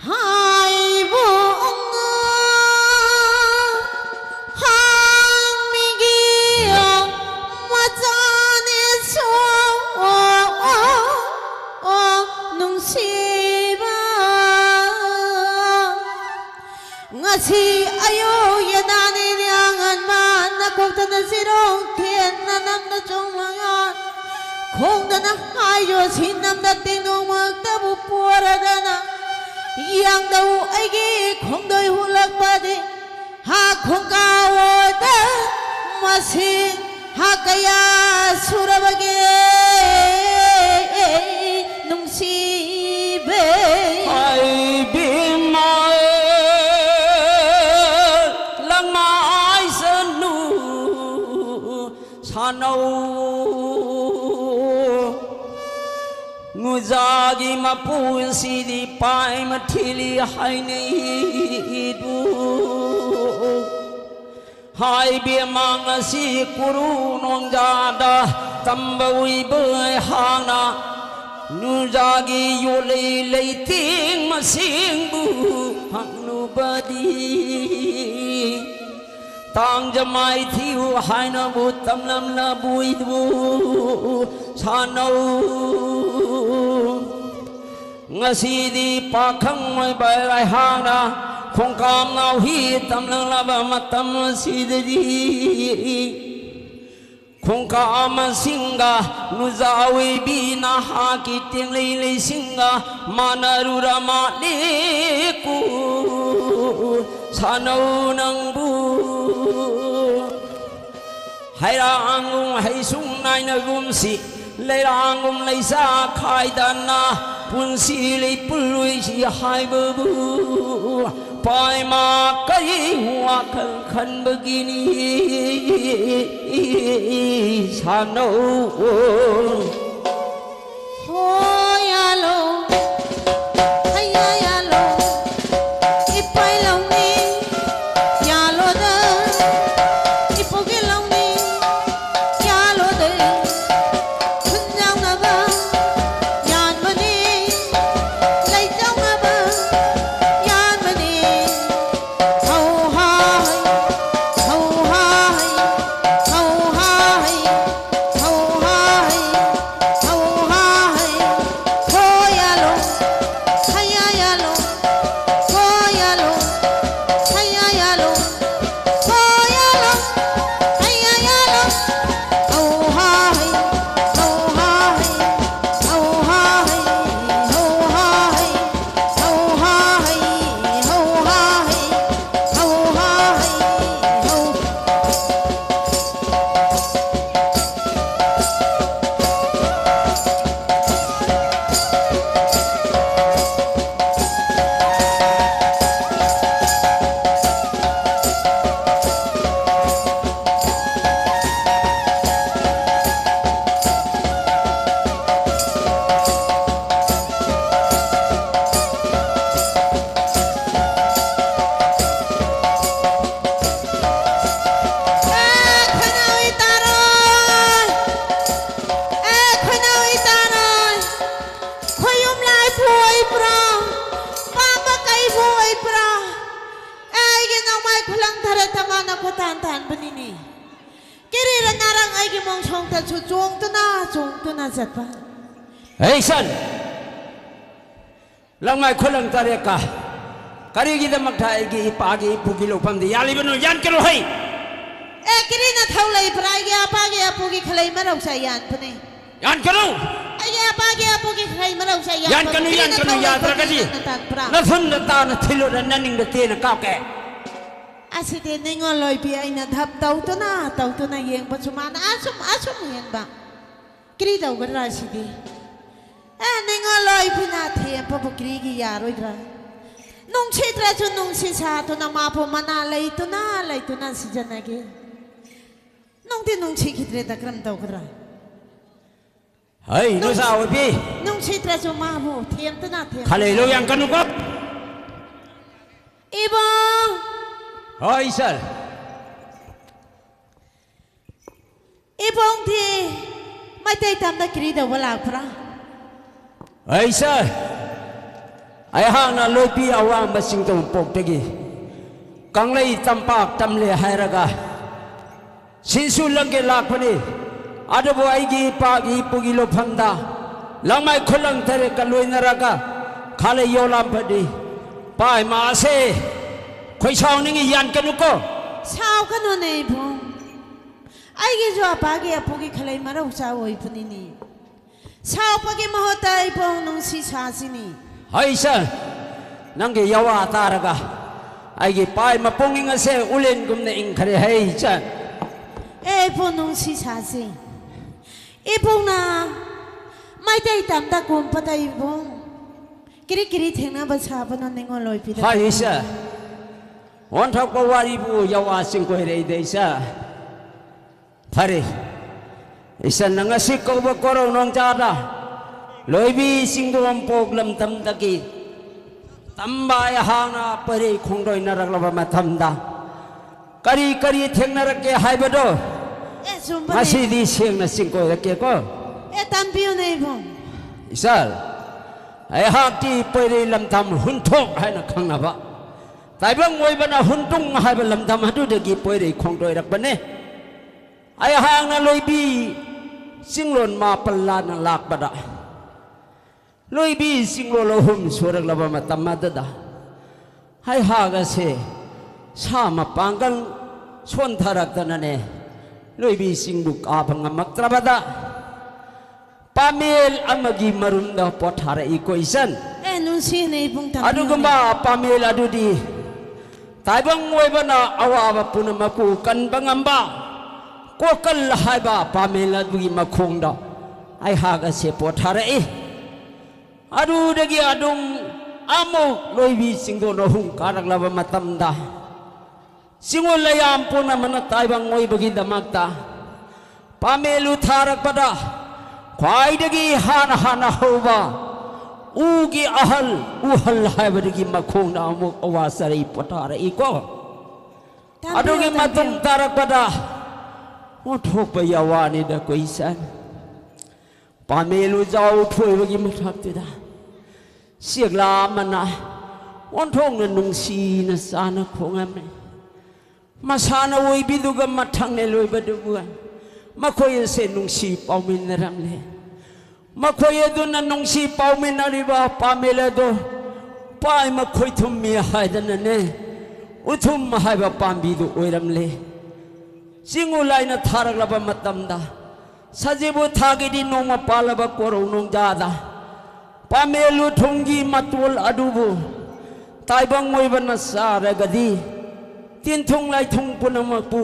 ꯍꯥꯏꯕꯣ ꯑꯉꯥꯡ ꯍꯥꯡꯃꯤꯒꯤ ꯃꯆꯥꯅꯦꯁꯨ ꯅꯨꯡꯁꯤꯕ꯫ ꯉꯁꯤ ꯑꯌꯨꯛ ꯌꯦꯗꯥꯅꯤꯅꯦ ꯑꯉꯟꯕ ꯅꯀꯣꯛꯇꯅ ꯆꯤꯔꯣꯡ ꯊꯦꯟꯅ ꯅꯝꯅ ꯆꯣꯡꯂꯒ ꯈꯣꯡꯗꯅ ꯍꯥꯏꯌꯣ ꯁꯤ ꯅꯝꯗ ꯇꯦꯡꯅꯧꯃꯛꯇꯕꯨ ꯄꯣꯔꯗꯅ ꯌꯥꯡꯗꯧ ꯑꯩꯒꯤ ꯈꯣꯡꯗꯣꯏ ꯍꯨꯂꯛꯄꯗꯤ ꯍꯥ ꯈꯣꯡꯀꯥꯎꯗ ꯃꯁꯤ ꯍꯥ ꯀꯌꯥ ꯁꯨꯔꯕꯒꯦ ꯅꯨꯡꯁꯤꯕꯦ꯫ ꯍꯥꯏꯕꯤꯃ ꯂꯪꯃꯥꯏꯁꯅꯨ ꯁꯥꯅꯧ ꯅꯨꯖꯥꯒꯤ ꯃꯄꯨꯟꯁꯤꯗꯤ ꯄꯥꯏ ꯃꯊꯤꯂꯤ ꯍꯥꯏꯅꯩꯗꯨ꯫ ꯍꯥꯏꯕꯦꯝꯃ ꯉꯁꯤ ꯀꯨꯔꯨ ꯅꯣꯡꯖꯥꯗ ꯇꯝꯕ ꯎꯏꯕ ꯑꯩꯍꯥꯛꯅ ꯅꯨꯖꯥꯒꯤ ꯌꯣꯜꯂꯩ ꯂꯩꯇꯦꯡ ꯃꯁꯤꯡꯕꯨ ꯍꯪꯂꯨꯕꯗꯤ ꯇꯥꯡꯖ ꯃꯥꯏ ꯊꯤꯌꯨ ꯍꯥꯏꯅꯕꯨ ꯇꯝꯂꯝꯂꯕꯨꯏꯗꯨ ꯁꯥꯟꯅꯧ꯫ ꯉꯁꯤꯗꯤ ꯄꯥꯈꯪ ꯑꯣꯏꯕ ꯑꯩꯍꯥꯛꯅ ꯈꯣꯡꯀꯥꯝ ꯅꯥꯎꯍꯤ ꯇꯝꯂꯛꯂꯕ ꯃꯇꯝ ꯑꯁꯤꯗꯗꯤ ꯈꯣꯡꯀꯥꯝ ꯑꯁꯤꯡꯒ ꯅꯨꯖꯥ ꯑꯣꯏꯕꯤ ꯅꯍꯥꯛꯀꯤ ꯇꯦꯡꯂꯩ ꯂꯩꯁꯤꯡꯒ ꯃꯥꯟꯅꯔꯨꯔ ꯃꯥꯜꯂꯦꯀꯨ ꯁꯥꯟꯅꯧ ꯅꯪꯕꯨ꯫ ꯍꯩꯔꯥꯡꯒꯨꯝ ꯍꯩꯁꯨꯡ ꯅꯥꯏꯅꯒꯨꯝꯁꯤ ꯂꯩꯔꯥꯡꯒꯨꯝ ꯂꯩꯆꯥ ꯈꯥꯏꯗꯅ ꯄꯨꯟꯁꯤ ꯂꯩꯄꯨꯜꯂꯣꯏꯁꯤ ꯍꯥꯏꯕꯕꯨ ꯄꯥꯏꯃ ꯀꯔꯤ ꯋꯥꯈꯜ ꯈꯟꯕꯒꯤꯅꯤ ꯁꯥꯟꯅꯧ꯫ ꯍꯣ ꯌꯥꯂꯣ, ꯍꯩꯌꯥ ꯌꯥꯂꯣ, ꯏꯄꯥꯏ ꯂꯧꯅꯤ, ꯌꯥꯂꯣꯗ, ꯏꯄꯨꯒꯤ ꯂꯧꯅꯤ, ꯌꯥꯂꯣꯗ, ꯈꯨꯟꯖꯥꯎꯅꯕ, ꯌꯥꯟꯕꯅꯤ, ꯂꯩꯖꯥꯎꯅꯕ, ꯌꯥꯟꯕꯅꯤ꯫ ꯍꯧ ꯍꯥ ꯍꯩ, ꯍꯧ ꯍꯥ ꯍꯩ, ꯍꯧ ꯍꯥ ꯍꯩ, ꯍꯧ ꯍꯥ ꯍꯩ꯫ ꯁꯣꯡꯇꯁꯨ ꯆꯣꯡꯗꯨꯅ, ꯆꯣꯡꯗꯨꯅ ꯆꯠꯄ꯫ ꯍꯩ ꯁꯟ! ꯂꯪꯃꯥꯏ ꯈꯨꯂꯪ ꯇꯔꯦꯠꯀ ꯀꯔꯤꯒꯤꯗꯃꯛꯇ ꯑꯩꯒꯤ ꯏꯄꯥꯒꯤ ꯏꯄꯨꯒꯤ ꯂꯧꯐꯝꯗ ꯌꯥꯜꯂꯤꯕꯅꯣ? ꯌꯥꯟꯒꯅꯨ ꯍꯩ! ꯑꯦ, ꯀꯔꯤ ꯅꯊꯧ ꯂꯩꯕ꯭ꯔꯥ? ꯑꯩꯒꯤ ꯑꯄꯥꯒꯤ ꯑꯄꯨꯒꯤ ꯈꯂꯩ ꯃꯔꯧꯁꯦ ꯌꯥꯟꯕꯅꯦ꯫ ꯌꯥꯟꯒꯅꯨ! ꯑꯩꯒꯤ ꯑꯄꯥꯒꯤ ꯑꯄꯨꯒꯤ ꯈꯂꯩ ꯃꯔꯧꯁꯦ ꯌꯥꯟꯕ ꯌꯥꯟꯒꯅꯨ, ꯀꯔꯤ ꯌꯥꯟꯒꯅꯨ, ꯅꯊꯧ ꯂꯩꯕꯒꯦ? ꯌꯥꯗ꯭ꯔꯒꯗꯤ ꯅꯪꯅ ꯇꯥꯛꯄ꯭ꯔꯥ? ꯅꯊꯨꯟꯗ ꯇꯥꯅ ꯊꯤꯜꯂꯨꯔ ꯅꯅꯤꯡꯗ ꯇꯦꯅ ꯀꯥꯞꯀꯦ꯫ ꯑꯁꯤꯗꯤ ꯅꯤꯉꯣꯜ ꯑꯣꯏꯕꯤ ꯑꯩꯅ ꯙꯞ ꯇꯧꯗꯨꯅ, ꯇꯧꯗꯨꯅ ꯌꯦꯡꯕꯁꯨ ꯃꯥꯅ ꯑꯁꯨꯝ, ꯑꯁꯨꯝ ꯌꯦꯡꯕ꯫ ꯀꯔꯤ ꯇꯧꯒꯗ꯭ꯔꯥ ꯁꯤꯗꯤ? ꯑꯦ, ꯅꯤꯉꯣꯜ ꯑꯣꯏꯕꯤꯅ ꯊꯦꯝꯕꯕꯨ ꯀꯔꯤꯒꯤ ꯌꯥꯔꯣꯏꯗ꯭ꯔꯥ? ꯅꯨꯡꯁꯤꯗ꯭ꯔꯁꯨ ꯅꯨꯡꯁꯤ ꯁꯥꯗꯨꯅ ꯃꯥꯕꯨ ꯃꯅꯥ ꯂꯩꯇꯨꯅ, ꯂꯩꯇꯨꯅ ꯁꯤꯖꯤꯟꯅꯒꯦ꯫ ꯅꯨꯡꯗꯤ ꯅꯨꯡꯁꯤꯈꯤꯗ꯭ꯔꯦꯗ, ꯀꯔꯝ ꯇꯧꯒꯗ꯭ꯔꯥ? ꯍꯩ, ꯅꯨꯡꯁꯤ-, ꯅꯨꯡꯁꯥ ꯑꯣꯏꯕꯤ! ꯅꯨꯡꯁꯤꯗ꯭ꯔꯁꯨ ꯃꯥꯕꯨ ꯊꯦꯝꯗꯨꯅ, ꯊꯦꯝꯗꯨꯅ꯫ ꯈꯂꯩ ꯂꯧ ꯌꯥꯟꯒꯅꯨꯀꯣ꯫ ꯏꯕꯨꯡ! ꯍꯣꯏ, ꯁꯥꯔ꯫ ꯏꯕꯨꯡꯗꯤ ꯃꯩꯇꯩ ꯇꯝꯗ ꯀꯔꯤ ꯇꯧꯕ ꯂꯥꯛꯄ꯭ꯔꯥ? ꯑꯩ ꯁꯥꯔ, ꯑꯩꯍꯥꯛꯅ ꯂꯣꯏꯄꯤ ꯑꯋꯥꯡꯕ ꯆꯤꯡꯗꯣꯟꯄꯣꯛꯇꯒꯤ ꯀꯪꯂꯩ ꯇꯝꯄꯥꯛ ꯇꯝꯂꯦ ꯍꯥꯏꯔꯒ ꯁꯤꯟꯁꯨ ꯂꯪꯒꯦ ꯂꯥꯛꯄꯅꯤ꯫ ꯑꯗꯨꯕꯨ ꯑꯩꯒꯤ ꯏꯄꯥꯒꯤ ꯏꯄꯨꯒꯤ ꯂꯧꯐꯝꯗ ꯂꯪꯃꯥꯏ ꯈꯨꯂꯪ ꯇꯔꯦꯠꯀ ꯂꯣꯏꯅꯔꯒ ꯈꯥꯂꯩ ꯌꯣꯜꯂꯝꯕꯅꯤ꯫ ꯄꯥꯏꯃ ꯑꯁꯦ ꯈꯣꯏ ꯁꯥꯎꯅꯤꯡꯉꯤ, ꯌꯥꯟꯒꯅꯨꯀꯣ꯫ ꯁꯥꯎꯒꯅꯨꯅꯦ ꯏꯕꯨꯡ꯫ ꯑꯩꯒꯤꯁꯨ ꯑꯄꯥꯒꯤ ꯑꯄꯨꯒꯤ ꯈꯂꯩ ꯃꯔꯧꯆꯥ ꯑꯣꯏꯕꯅꯤꯅꯦ꯫ ꯁꯥꯎꯕꯒꯤ ꯃꯍꯨꯠꯇ ꯏꯕꯨꯡ ꯅꯨꯡꯁꯤ ꯁꯥꯁꯤꯅꯤ꯫ ꯍꯩ ꯁꯥꯔ, ꯅꯪꯒꯤ ꯌꯥꯋꯥ ꯇꯥꯔꯒ ꯑꯩꯒꯤ ꯄꯥꯏꯃ ꯄꯨꯛꯅꯤꯡ ꯑꯁꯦ ꯎꯂꯦꯟꯒꯨꯝꯅ ꯏꯪꯈ꯭ꯔꯦ꯫ ꯍꯩ ꯁꯥꯔ꯫ ꯑꯦ ꯏꯕꯨꯡ ꯅꯨꯡꯁꯤ ꯁꯥꯁꯤ꯫ ꯏꯕꯨꯡꯅ ꯃꯩꯇꯩ ꯇꯝꯗ ꯀꯨꯝꯕꯗ ꯏꯕꯨꯡ ꯀꯔꯤ ꯀꯔꯤ ꯊꯦꯡꯅꯕ ꯁꯥꯕꯅꯣ ꯅꯤꯉꯣꯜ ꯑꯣꯏꯕꯤꯗ? ꯍꯥꯏ ꯏꯆꯥ, ꯑꯣꯟꯊꯣꯛꯄ ꯋꯥꯔꯤꯕꯨ ꯌꯥꯋꯥ ꯆꯤꯡ ꯀꯣꯏꯔꯛꯏꯗ ꯏꯆꯥ꯫ ꯐꯔꯦ, ꯏꯆꯟꯅ ꯉꯁꯤ ꯀꯧꯕ ꯀꯣꯔꯧ ꯅꯣꯡꯖꯥꯗ ꯂꯣꯏꯕꯤ ꯆꯤꯡꯗꯣꯟꯄꯣꯛ ꯂꯝꯗꯝꯗꯒꯤ ꯇꯝꯕ ꯑꯩꯍꯥꯛꯅ ꯄꯔꯤ ꯈꯣꯡꯗꯣꯏꯅꯔꯛꯂꯕ ꯃꯇꯝꯗ ꯀꯔꯤ ꯀꯔꯤ ꯊꯦꯡꯅꯔꯛꯀꯦ ꯍꯥꯏꯕꯗꯣ ꯑꯦ, ꯆꯨꯝꯕꯅꯦ꯫ ꯉꯁꯤꯗꯤ ꯁꯦꯡꯅ ꯆꯤꯡꯀꯣꯏꯔꯛꯀꯦꯀꯣ꯫ ꯑꯦ, ꯇꯝꯕꯤꯌꯨꯅꯦ ꯏꯕꯨꯡ꯫ ꯏꯆꯜ, ꯑꯩꯍꯥꯛꯇꯤ ꯄꯣꯏꯔꯩ ꯂꯝꯗꯝ ꯍꯨꯟꯊꯣꯛ ꯍꯥꯏꯅ ꯈꯪꯅꯕ ꯇꯥꯏꯕꯪ ꯑꯣꯏꯕꯅ ꯍꯨꯟꯗꯨꯡ ꯍꯥꯏꯕ ꯂꯝꯗꯝ ꯑꯗꯨꯗꯒꯤ ꯄꯣꯏꯔꯩ ꯈꯣꯡꯗꯣꯏꯔꯛꯄꯅꯦ꯫ ꯑꯩꯍꯥꯛꯅ ꯂꯣꯏꯕꯤ ꯆꯤꯡꯂꯣꯟ ꯃꯥꯄꯜ ꯂꯥꯟꯅ ꯂꯥꯛꯄꯗ, ꯂꯣꯏꯕꯤ ꯆꯤꯡꯂꯣꯟ ꯑꯍꯨꯝ ꯁꯨꯔꯛꯂꯕ ꯃꯇꯝ ꯑꯗꯨꯗ, ꯑꯩꯍꯥꯛ ꯑꯁꯦ ꯁꯥ ꯃꯄꯥꯡꯒꯜ ꯁꯣꯟꯊꯔꯛꯇꯅꯅꯦ, ꯂꯣꯏꯕꯤ ꯆꯤꯡꯗꯨ ꯀꯥꯕ ꯉꯝꯃꯛꯇ꯭ꯔꯕꯗ, ꯄꯥꯃꯦꯜ ꯑꯃꯒꯤ ꯃꯔꯨꯝꯗ ꯄꯣꯊꯥꯔꯛꯏꯀꯣ ꯏꯆꯟ꯫ ꯑꯦ, ꯅꯨꯡꯁꯤꯅ ꯏꯕꯨꯡ ꯇꯝꯕꯤꯌꯨꯅꯦ꯫ ꯑꯗꯨꯒꯨꯝꯕ ꯄꯥꯃꯦꯜ ꯑꯗꯨꯗꯤ ꯇꯥꯏꯕꯪ ꯑꯣꯏꯕꯅ ꯑꯋꯥꯕ ꯄꯨꯝꯅꯃꯛꯄꯨ ꯀꯟꯕ ꯉꯝꯕ, ꯀꯣꯀꯜ ꯍꯥꯏꯕ ꯄꯥꯃꯦꯜ ꯑꯗꯨꯒꯤ ꯃꯈꯣꯡꯗ ꯑꯩꯍꯥꯛ ꯑꯁꯦ ꯄꯣꯊꯥꯔꯛꯏ꯫ ꯑꯗꯨꯗꯒꯤ ꯑꯗꯨꯝ ꯑꯃꯨꯛ ꯂꯣꯏꯕꯤ ꯆꯤꯡꯗꯣꯟ ꯑꯍꯨꯝ ꯀꯥꯔꯛꯂꯕ ꯃꯇꯝꯗ, ꯆꯤꯡꯉꯨ ꯂꯩꯌꯥꯝ ꯄꯨꯝꯅꯃꯛꯅ ꯇꯥꯏꯕꯪ ꯑꯣꯏꯕꯒꯤꯗꯃꯛꯇ ꯄꯥꯃꯦꯜ ꯎ ꯊꯥꯔꯛꯄꯗ, ꯈ꯭ꯋꯥꯏꯗꯒꯤ ꯍꯥꯟꯅ ꯍꯥꯟꯅ ꯍꯧꯕ ꯎꯒꯤ ꯑꯍꯜ, ꯎꯍꯜ ꯍꯥꯏꯕꯗꯒꯤ ꯃꯈꯣꯡꯗ ꯑꯃꯨꯛ ꯑꯋꯥ ꯆꯔꯩ ꯄꯣꯊꯥꯔꯛꯏꯀꯣ꯫ ꯇꯥꯕꯤꯌꯨ, ꯑꯗꯨꯒꯤ ꯃꯇꯨꯡ ꯇꯥꯕꯤꯌꯨ꯫ ꯇꯥꯔꯛꯄꯗ ꯑꯣꯟꯊꯣꯛꯄ ꯌꯥꯋꯥꯅꯤꯗ ꯀꯨꯏꯁꯟ꯫ ꯄꯥꯃꯦꯜ ꯎꯖꯥꯎ ꯊꯣꯏꯕꯒꯤ ꯃꯊꯛꯇꯨꯗ ꯆꯦꯛꯂꯥ ꯑꯃꯅ ꯑꯣꯟꯊꯣꯛꯅ ꯅꯨꯡꯁꯤꯅ ꯆꯥꯅ ꯈꯣꯡꯉꯝꯃꯤ꯫ ꯃꯁꯥꯅ ꯑꯣꯏꯕꯤꯗꯨꯒ ꯃꯊꯪꯅ ꯂꯣꯏꯕꯗꯨꯒ ꯃꯈꯣꯏ ꯑꯁꯦ ꯅꯨꯡꯁꯤ ꯄꯥꯎꯃꯤꯟꯅꯔꯝꯂꯦ꯫ ꯃꯈꯣꯏ ꯑꯗꯨꯅ ꯅꯨꯡꯁꯤ ꯄꯥꯎꯃꯤꯟꯅꯔꯤꯕ ꯄꯥꯃꯦꯜ ꯑꯗꯨ ꯄꯥꯏ ꯃꯈꯣꯏ ꯊꯨꯝꯃꯤ ꯍꯥꯏꯗꯅꯅꯦ, ꯎꯊꯨꯝ ꯍꯥꯏꯕ ꯄꯥꯝꯕꯤꯗꯨ ꯑꯣꯏꯔꯝꯂꯦ꯫ ꯆꯤꯡ ꯎ ꯂꯥꯏꯅ ꯊꯥꯔꯛꯂꯕ ꯃꯇꯝꯗ, ꯁꯖꯤꯕꯨ ꯊꯥꯒꯤꯗꯤ ꯅꯣꯡꯃ ꯄꯥꯜꯂꯕ ꯀꯣꯔꯧ ꯅꯣꯡꯖꯥꯗ ꯄꯥꯃꯦꯜ ꯎ ꯊꯨꯝꯒꯤ ꯃꯇꯣꯜ ꯑꯗꯨꯕꯨ ꯇꯥꯏꯕꯪ ꯑꯣꯏꯕꯅ ꯆꯥꯔꯒꯗꯤ, ꯇꯤꯟꯊꯨꯡ ꯂꯥꯏꯊꯨꯡ ꯄꯨꯝꯅꯃꯛꯄꯨ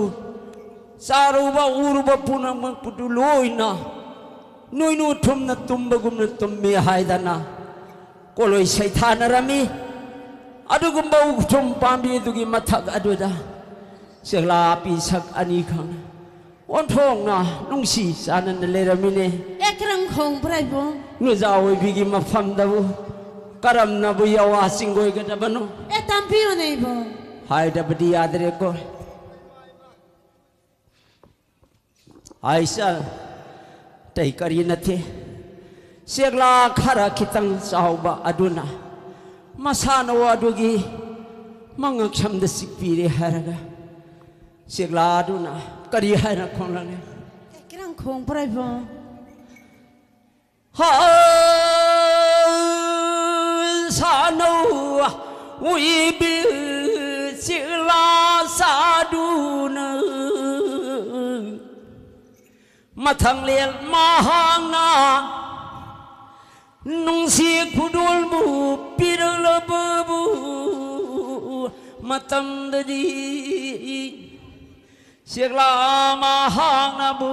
ꯆꯥꯔꯨꯕ ꯎꯔꯨꯕ ꯄꯨꯝꯅꯃꯛꯄꯨꯗꯨ ꯂꯣꯏꯅ ꯅꯣꯏꯅꯨ ꯊꯨꯝꯅ ꯇꯨꯝꯕꯒꯨꯝꯅ ꯇꯨꯝꯃꯤ ꯍꯥꯏꯗꯅ ꯀꯣꯂꯣꯏ ꯁꯩꯊꯥꯅꯔꯝꯃꯤ꯫ ꯑꯗꯨꯒꯨꯝꯕ ꯎꯊꯨꯝ ꯄꯥꯝꯕꯤ ꯑꯗꯨꯒꯤ ꯃꯊꯛ ꯑꯗꯨꯗ ꯆꯦꯛꯂꯥ ꯄꯤ ꯁꯛ ꯑꯅꯤꯈꯛꯅ ꯑꯣꯟꯊꯣꯛꯅ ꯅꯨꯡꯁꯤ ꯆꯥꯟꯅꯅ ꯂꯩꯔꯝꯃꯤꯅꯦ꯫ ꯑꯦ, ꯀꯔꯝ ꯈꯣꯡꯕ꯭ꯔꯥ ꯏꯕꯨꯡ? ꯅꯨꯖꯥ ꯑꯣꯏꯕꯤꯒꯤ ꯃꯐꯝꯗꯕꯨ ꯀꯔꯝꯅꯕꯨ ꯌꯥꯋꯥ ꯆꯤꯡꯒꯣꯏꯒꯗꯕꯅꯣ? ꯑꯦ, ꯇꯝꯕꯤꯌꯨꯅꯦ ꯏꯕꯨꯡ꯫ ꯍꯥꯏꯗꯕꯗꯤ ꯌꯥꯗ꯭ꯔꯦꯀꯣ꯫ ꯑꯩꯁ ꯑꯇꯩ ꯀꯔꯤ ꯅꯠꯇꯦ, ꯆꯦꯛꯂꯥ ꯈꯔ ꯈꯤꯇꯪ ꯆꯥꯎꯕ ꯑꯗꯨꯅ ꯃꯁꯥꯅꯧ ꯑꯗꯨꯒꯤ ꯃꯉꯛꯁꯝꯗ ꯆꯤꯛꯄꯤꯔꯦ ꯍꯥꯏꯔꯒ, ꯆꯦꯛꯂꯥ ꯑꯗꯨꯅ ꯀꯔꯤ ꯍꯥꯏꯅ ꯈꯣꯡꯂꯛꯅꯤ? ꯀꯩ ꯀꯔꯝ ꯈꯣꯡꯕ꯭ꯔꯥ ꯏꯕꯨꯡ? ꯍ ꯁꯥꯅꯧ ꯎꯏꯕꯤ ꯆꯤꯛꯂꯥ ꯆꯥꯗꯨꯅ ꯃꯊꯪꯂꯦꯟ ꯃꯍꯥꯛꯅ ꯅꯨꯡꯁꯤ ꯈꯨꯗꯣꯜꯕꯨ ꯄꯤꯔꯛꯂꯕꯕꯨ ꯃꯇꯝꯗꯗꯤ ꯁꯦꯛꯂꯥ ꯃꯍꯥꯛꯅꯕꯨ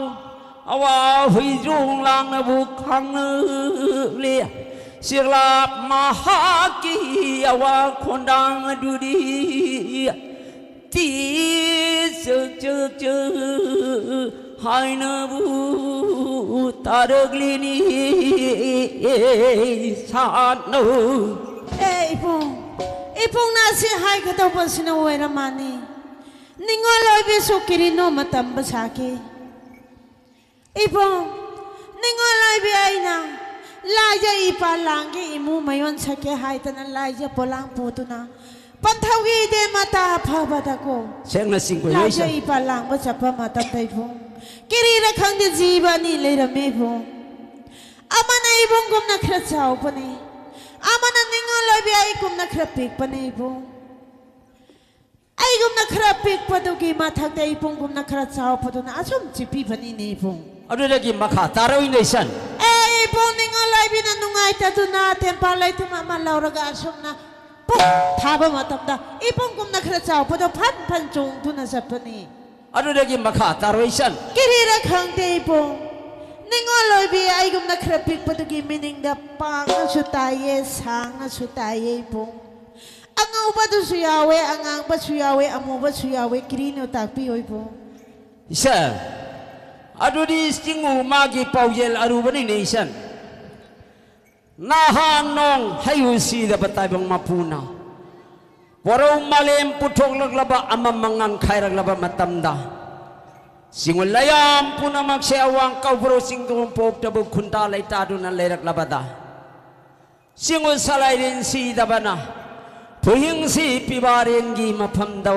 ꯑꯋꯥ ꯍꯨꯏꯗ꯭ꯔꯣꯡ ꯂꯥꯡꯅꯕꯨ ꯈꯪꯅꯂꯦ꯫ ꯁꯦꯛꯂꯥ ꯃꯍꯥꯛꯀꯤ ꯑꯋꯥ ꯈꯣꯟꯗꯥꯡ ꯑꯗꯨꯗꯤ ꯇꯤ ꯆꯛ ꯆꯛ ꯆꯛ ꯍꯥꯏꯅꯕꯨ ꯇꯥꯔꯛꯂꯤꯅꯤ ꯁꯥꯅꯧ꯫ ꯑꯦ ꯏꯕꯨꯡ, ꯏꯕꯨꯡꯅ ꯑꯁꯤ ꯍꯥꯏꯒꯗꯧꯕꯁꯤꯅ ꯑꯣꯏꯔ ꯃꯥꯅꯤ꯫ ꯅꯤꯡꯉꯣꯜ ꯑꯣꯏꯕꯤꯁꯨ ꯀꯤꯔꯤꯅꯣ ꯃꯇꯝꯕ ꯁꯥꯈꯤ꯫ ꯏꯕꯨꯡ, ꯅꯤꯡꯉꯣꯜ ꯑꯣꯏꯕꯤ ꯑꯩꯅ ꯂꯥꯏꯖ ꯏꯄꯥ ꯂꯥꯡꯒꯤ ꯏꯃꯨ ꯃꯌꯣꯟ ꯁꯛꯀꯦ ꯍꯥꯏꯗꯅ ꯂꯥꯏꯖ ꯄꯣꯂꯥꯡ ꯄꯨꯗꯨꯅ ꯄꯟꯊꯧꯒꯤ ꯏꯗꯦ ꯃꯇꯥ ꯐꯕꯗꯀꯣ ꯁꯦꯡꯅ ꯆꯤꯡꯒꯣꯏ ꯂꯥꯏꯖ ꯂꯣꯏꯁ꯫ ꯏꯄꯥ ꯂꯥꯡꯕ ꯆꯠꯄ ꯃꯇꯝꯗ ꯏꯕꯨꯡ, ꯀꯤꯔꯤꯔ ꯈꯪꯗꯦ ꯖꯤꯕ ꯑꯅꯤ ꯂꯩꯔꯝꯃꯦ ꯏꯕꯨꯡ꯫ ꯑꯃꯅ ꯏꯕꯨꯡꯒꯨꯝꯅ ꯈꯔ ꯆꯥꯎꯕꯅꯦ, ꯑꯃꯅ ꯅꯤꯡꯉꯣꯜ ꯑꯣꯏꯕꯤ ꯑꯩꯒꯨꯝꯅ ꯈꯔ ꯄꯤꯛꯄꯅꯦ ꯏꯕꯨꯡ꯫ ꯑꯩꯒꯨꯝꯅ ꯈꯔ ꯄꯤꯛꯄꯗꯨꯒꯤ ꯃꯊꯛꯇ ꯏꯕꯨꯡꯒꯨꯝꯅ ꯈꯔ ꯆꯥꯎꯕꯗꯨꯅ ꯑꯁꯨꯝ ꯆꯤꯛꯄꯤꯕꯅꯤꯅꯦ ꯏꯕꯨꯡ꯫ ꯑꯗꯨꯗꯒꯤ ꯃꯈꯥ ꯇꯥꯔꯛꯏꯅꯦ ꯏꯆꯟ꯫ ꯑꯦ ꯏꯕꯨꯡ, ꯅꯤꯡꯉꯣꯜ ꯑꯣꯏꯕꯤꯅ ꯅꯨꯡꯉꯥꯏꯇꯗꯨꯅ ꯇꯦꯝꯄꯥꯛ ꯂꯩꯇꯨꯝ ꯑꯃ ꯂꯧꯔꯒ ꯑꯁꯨꯝꯅ ꯄꯨꯛ ꯊꯥꯕ ꯃꯇꯝꯗ ꯏꯕꯨꯡꯒꯨꯝꯅ ꯈꯔ ꯆꯥꯎꯕꯗꯣ ꯐꯟ ꯐꯟ ꯆꯣꯡꯗꯨꯅ ꯆꯠꯄꯅꯤ꯫ ꯑꯗꯨꯗꯒꯤ ꯃꯈꯥ ꯇꯥꯔꯛꯏ ꯏꯆꯟ꯫ ꯀꯤꯔꯤꯔ ꯈꯪꯗꯦ ꯏꯕꯨꯡ, ꯅꯤꯡꯉꯣꯜ ꯑꯣꯏꯕꯤ ꯑꯩꯒꯨꯝꯅ ꯈꯔ ꯄꯤꯛꯄꯗꯨꯒꯤ ꯃꯤꯅꯤꯡꯗ ꯄꯥꯛꯅꯁꯨ ꯇꯥꯏꯌꯦ, ꯁꯥꯡꯅꯁꯨ ꯇꯥꯏꯌꯦ ꯏꯕꯨꯡ꯫ ꯑꯉꯧꯕꯗꯨꯁꯨ ꯌꯥꯎꯋꯦ, ꯑꯉꯥꯡꯕꯁꯨ ꯌꯥꯎꯋꯦ, ꯑꯃꯨꯕꯁꯨ ꯌꯥꯎꯋꯦ꯫ ꯀꯤꯔꯤꯅꯣ ꯇꯥꯛꯄꯤꯌꯣ ꯏꯕꯨꯡ꯫ ꯏꯆꯟ, ꯑꯗꯨꯗꯤ ꯆꯤꯡꯉꯨ ꯃꯥꯒꯤ ꯄꯥꯎꯖꯦꯜ ꯑꯔꯨꯕꯅꯤꯅꯦ ꯏꯆꯟ꯫ ꯅꯍꯥꯟ ꯅꯣꯡ ꯍꯩꯌꯨ ꯁꯤꯗꯕ ꯇꯥꯏꯕꯪ ꯃꯄꯨꯅ ꯄꯣꯔꯧ ꯃꯥꯂꯦꯝ ꯄꯨꯊꯣꯛꯂꯛꯂꯕ ꯑꯃ ꯃꯉꯥꯟ ꯈꯥꯏꯔꯛꯂꯕ ꯃꯇꯝꯗ ꯆꯤꯡꯉꯨ ꯂꯩꯌꯥꯝ ꯄꯨꯝꯅꯃꯛꯁꯦ ꯑꯋꯥꯡ ꯀꯧꯕ꯭ꯔꯧ ꯆꯤꯡꯗꯣꯡ ꯄꯣꯛꯇꯕꯨ ꯈꯨꯟꯗꯥ ꯂꯩꯇꯥꯗꯨꯅ ꯂꯩꯔꯛꯂꯕꯗ ꯆꯤꯡꯉꯨ ꯁꯂꯥꯏꯔꯦꯟ ꯁꯤꯗꯕꯅ ꯐꯨꯍꯤꯡꯁꯤ ꯄꯤꯕꯥꯔꯦꯟꯒꯤ ꯃꯐꯝꯗ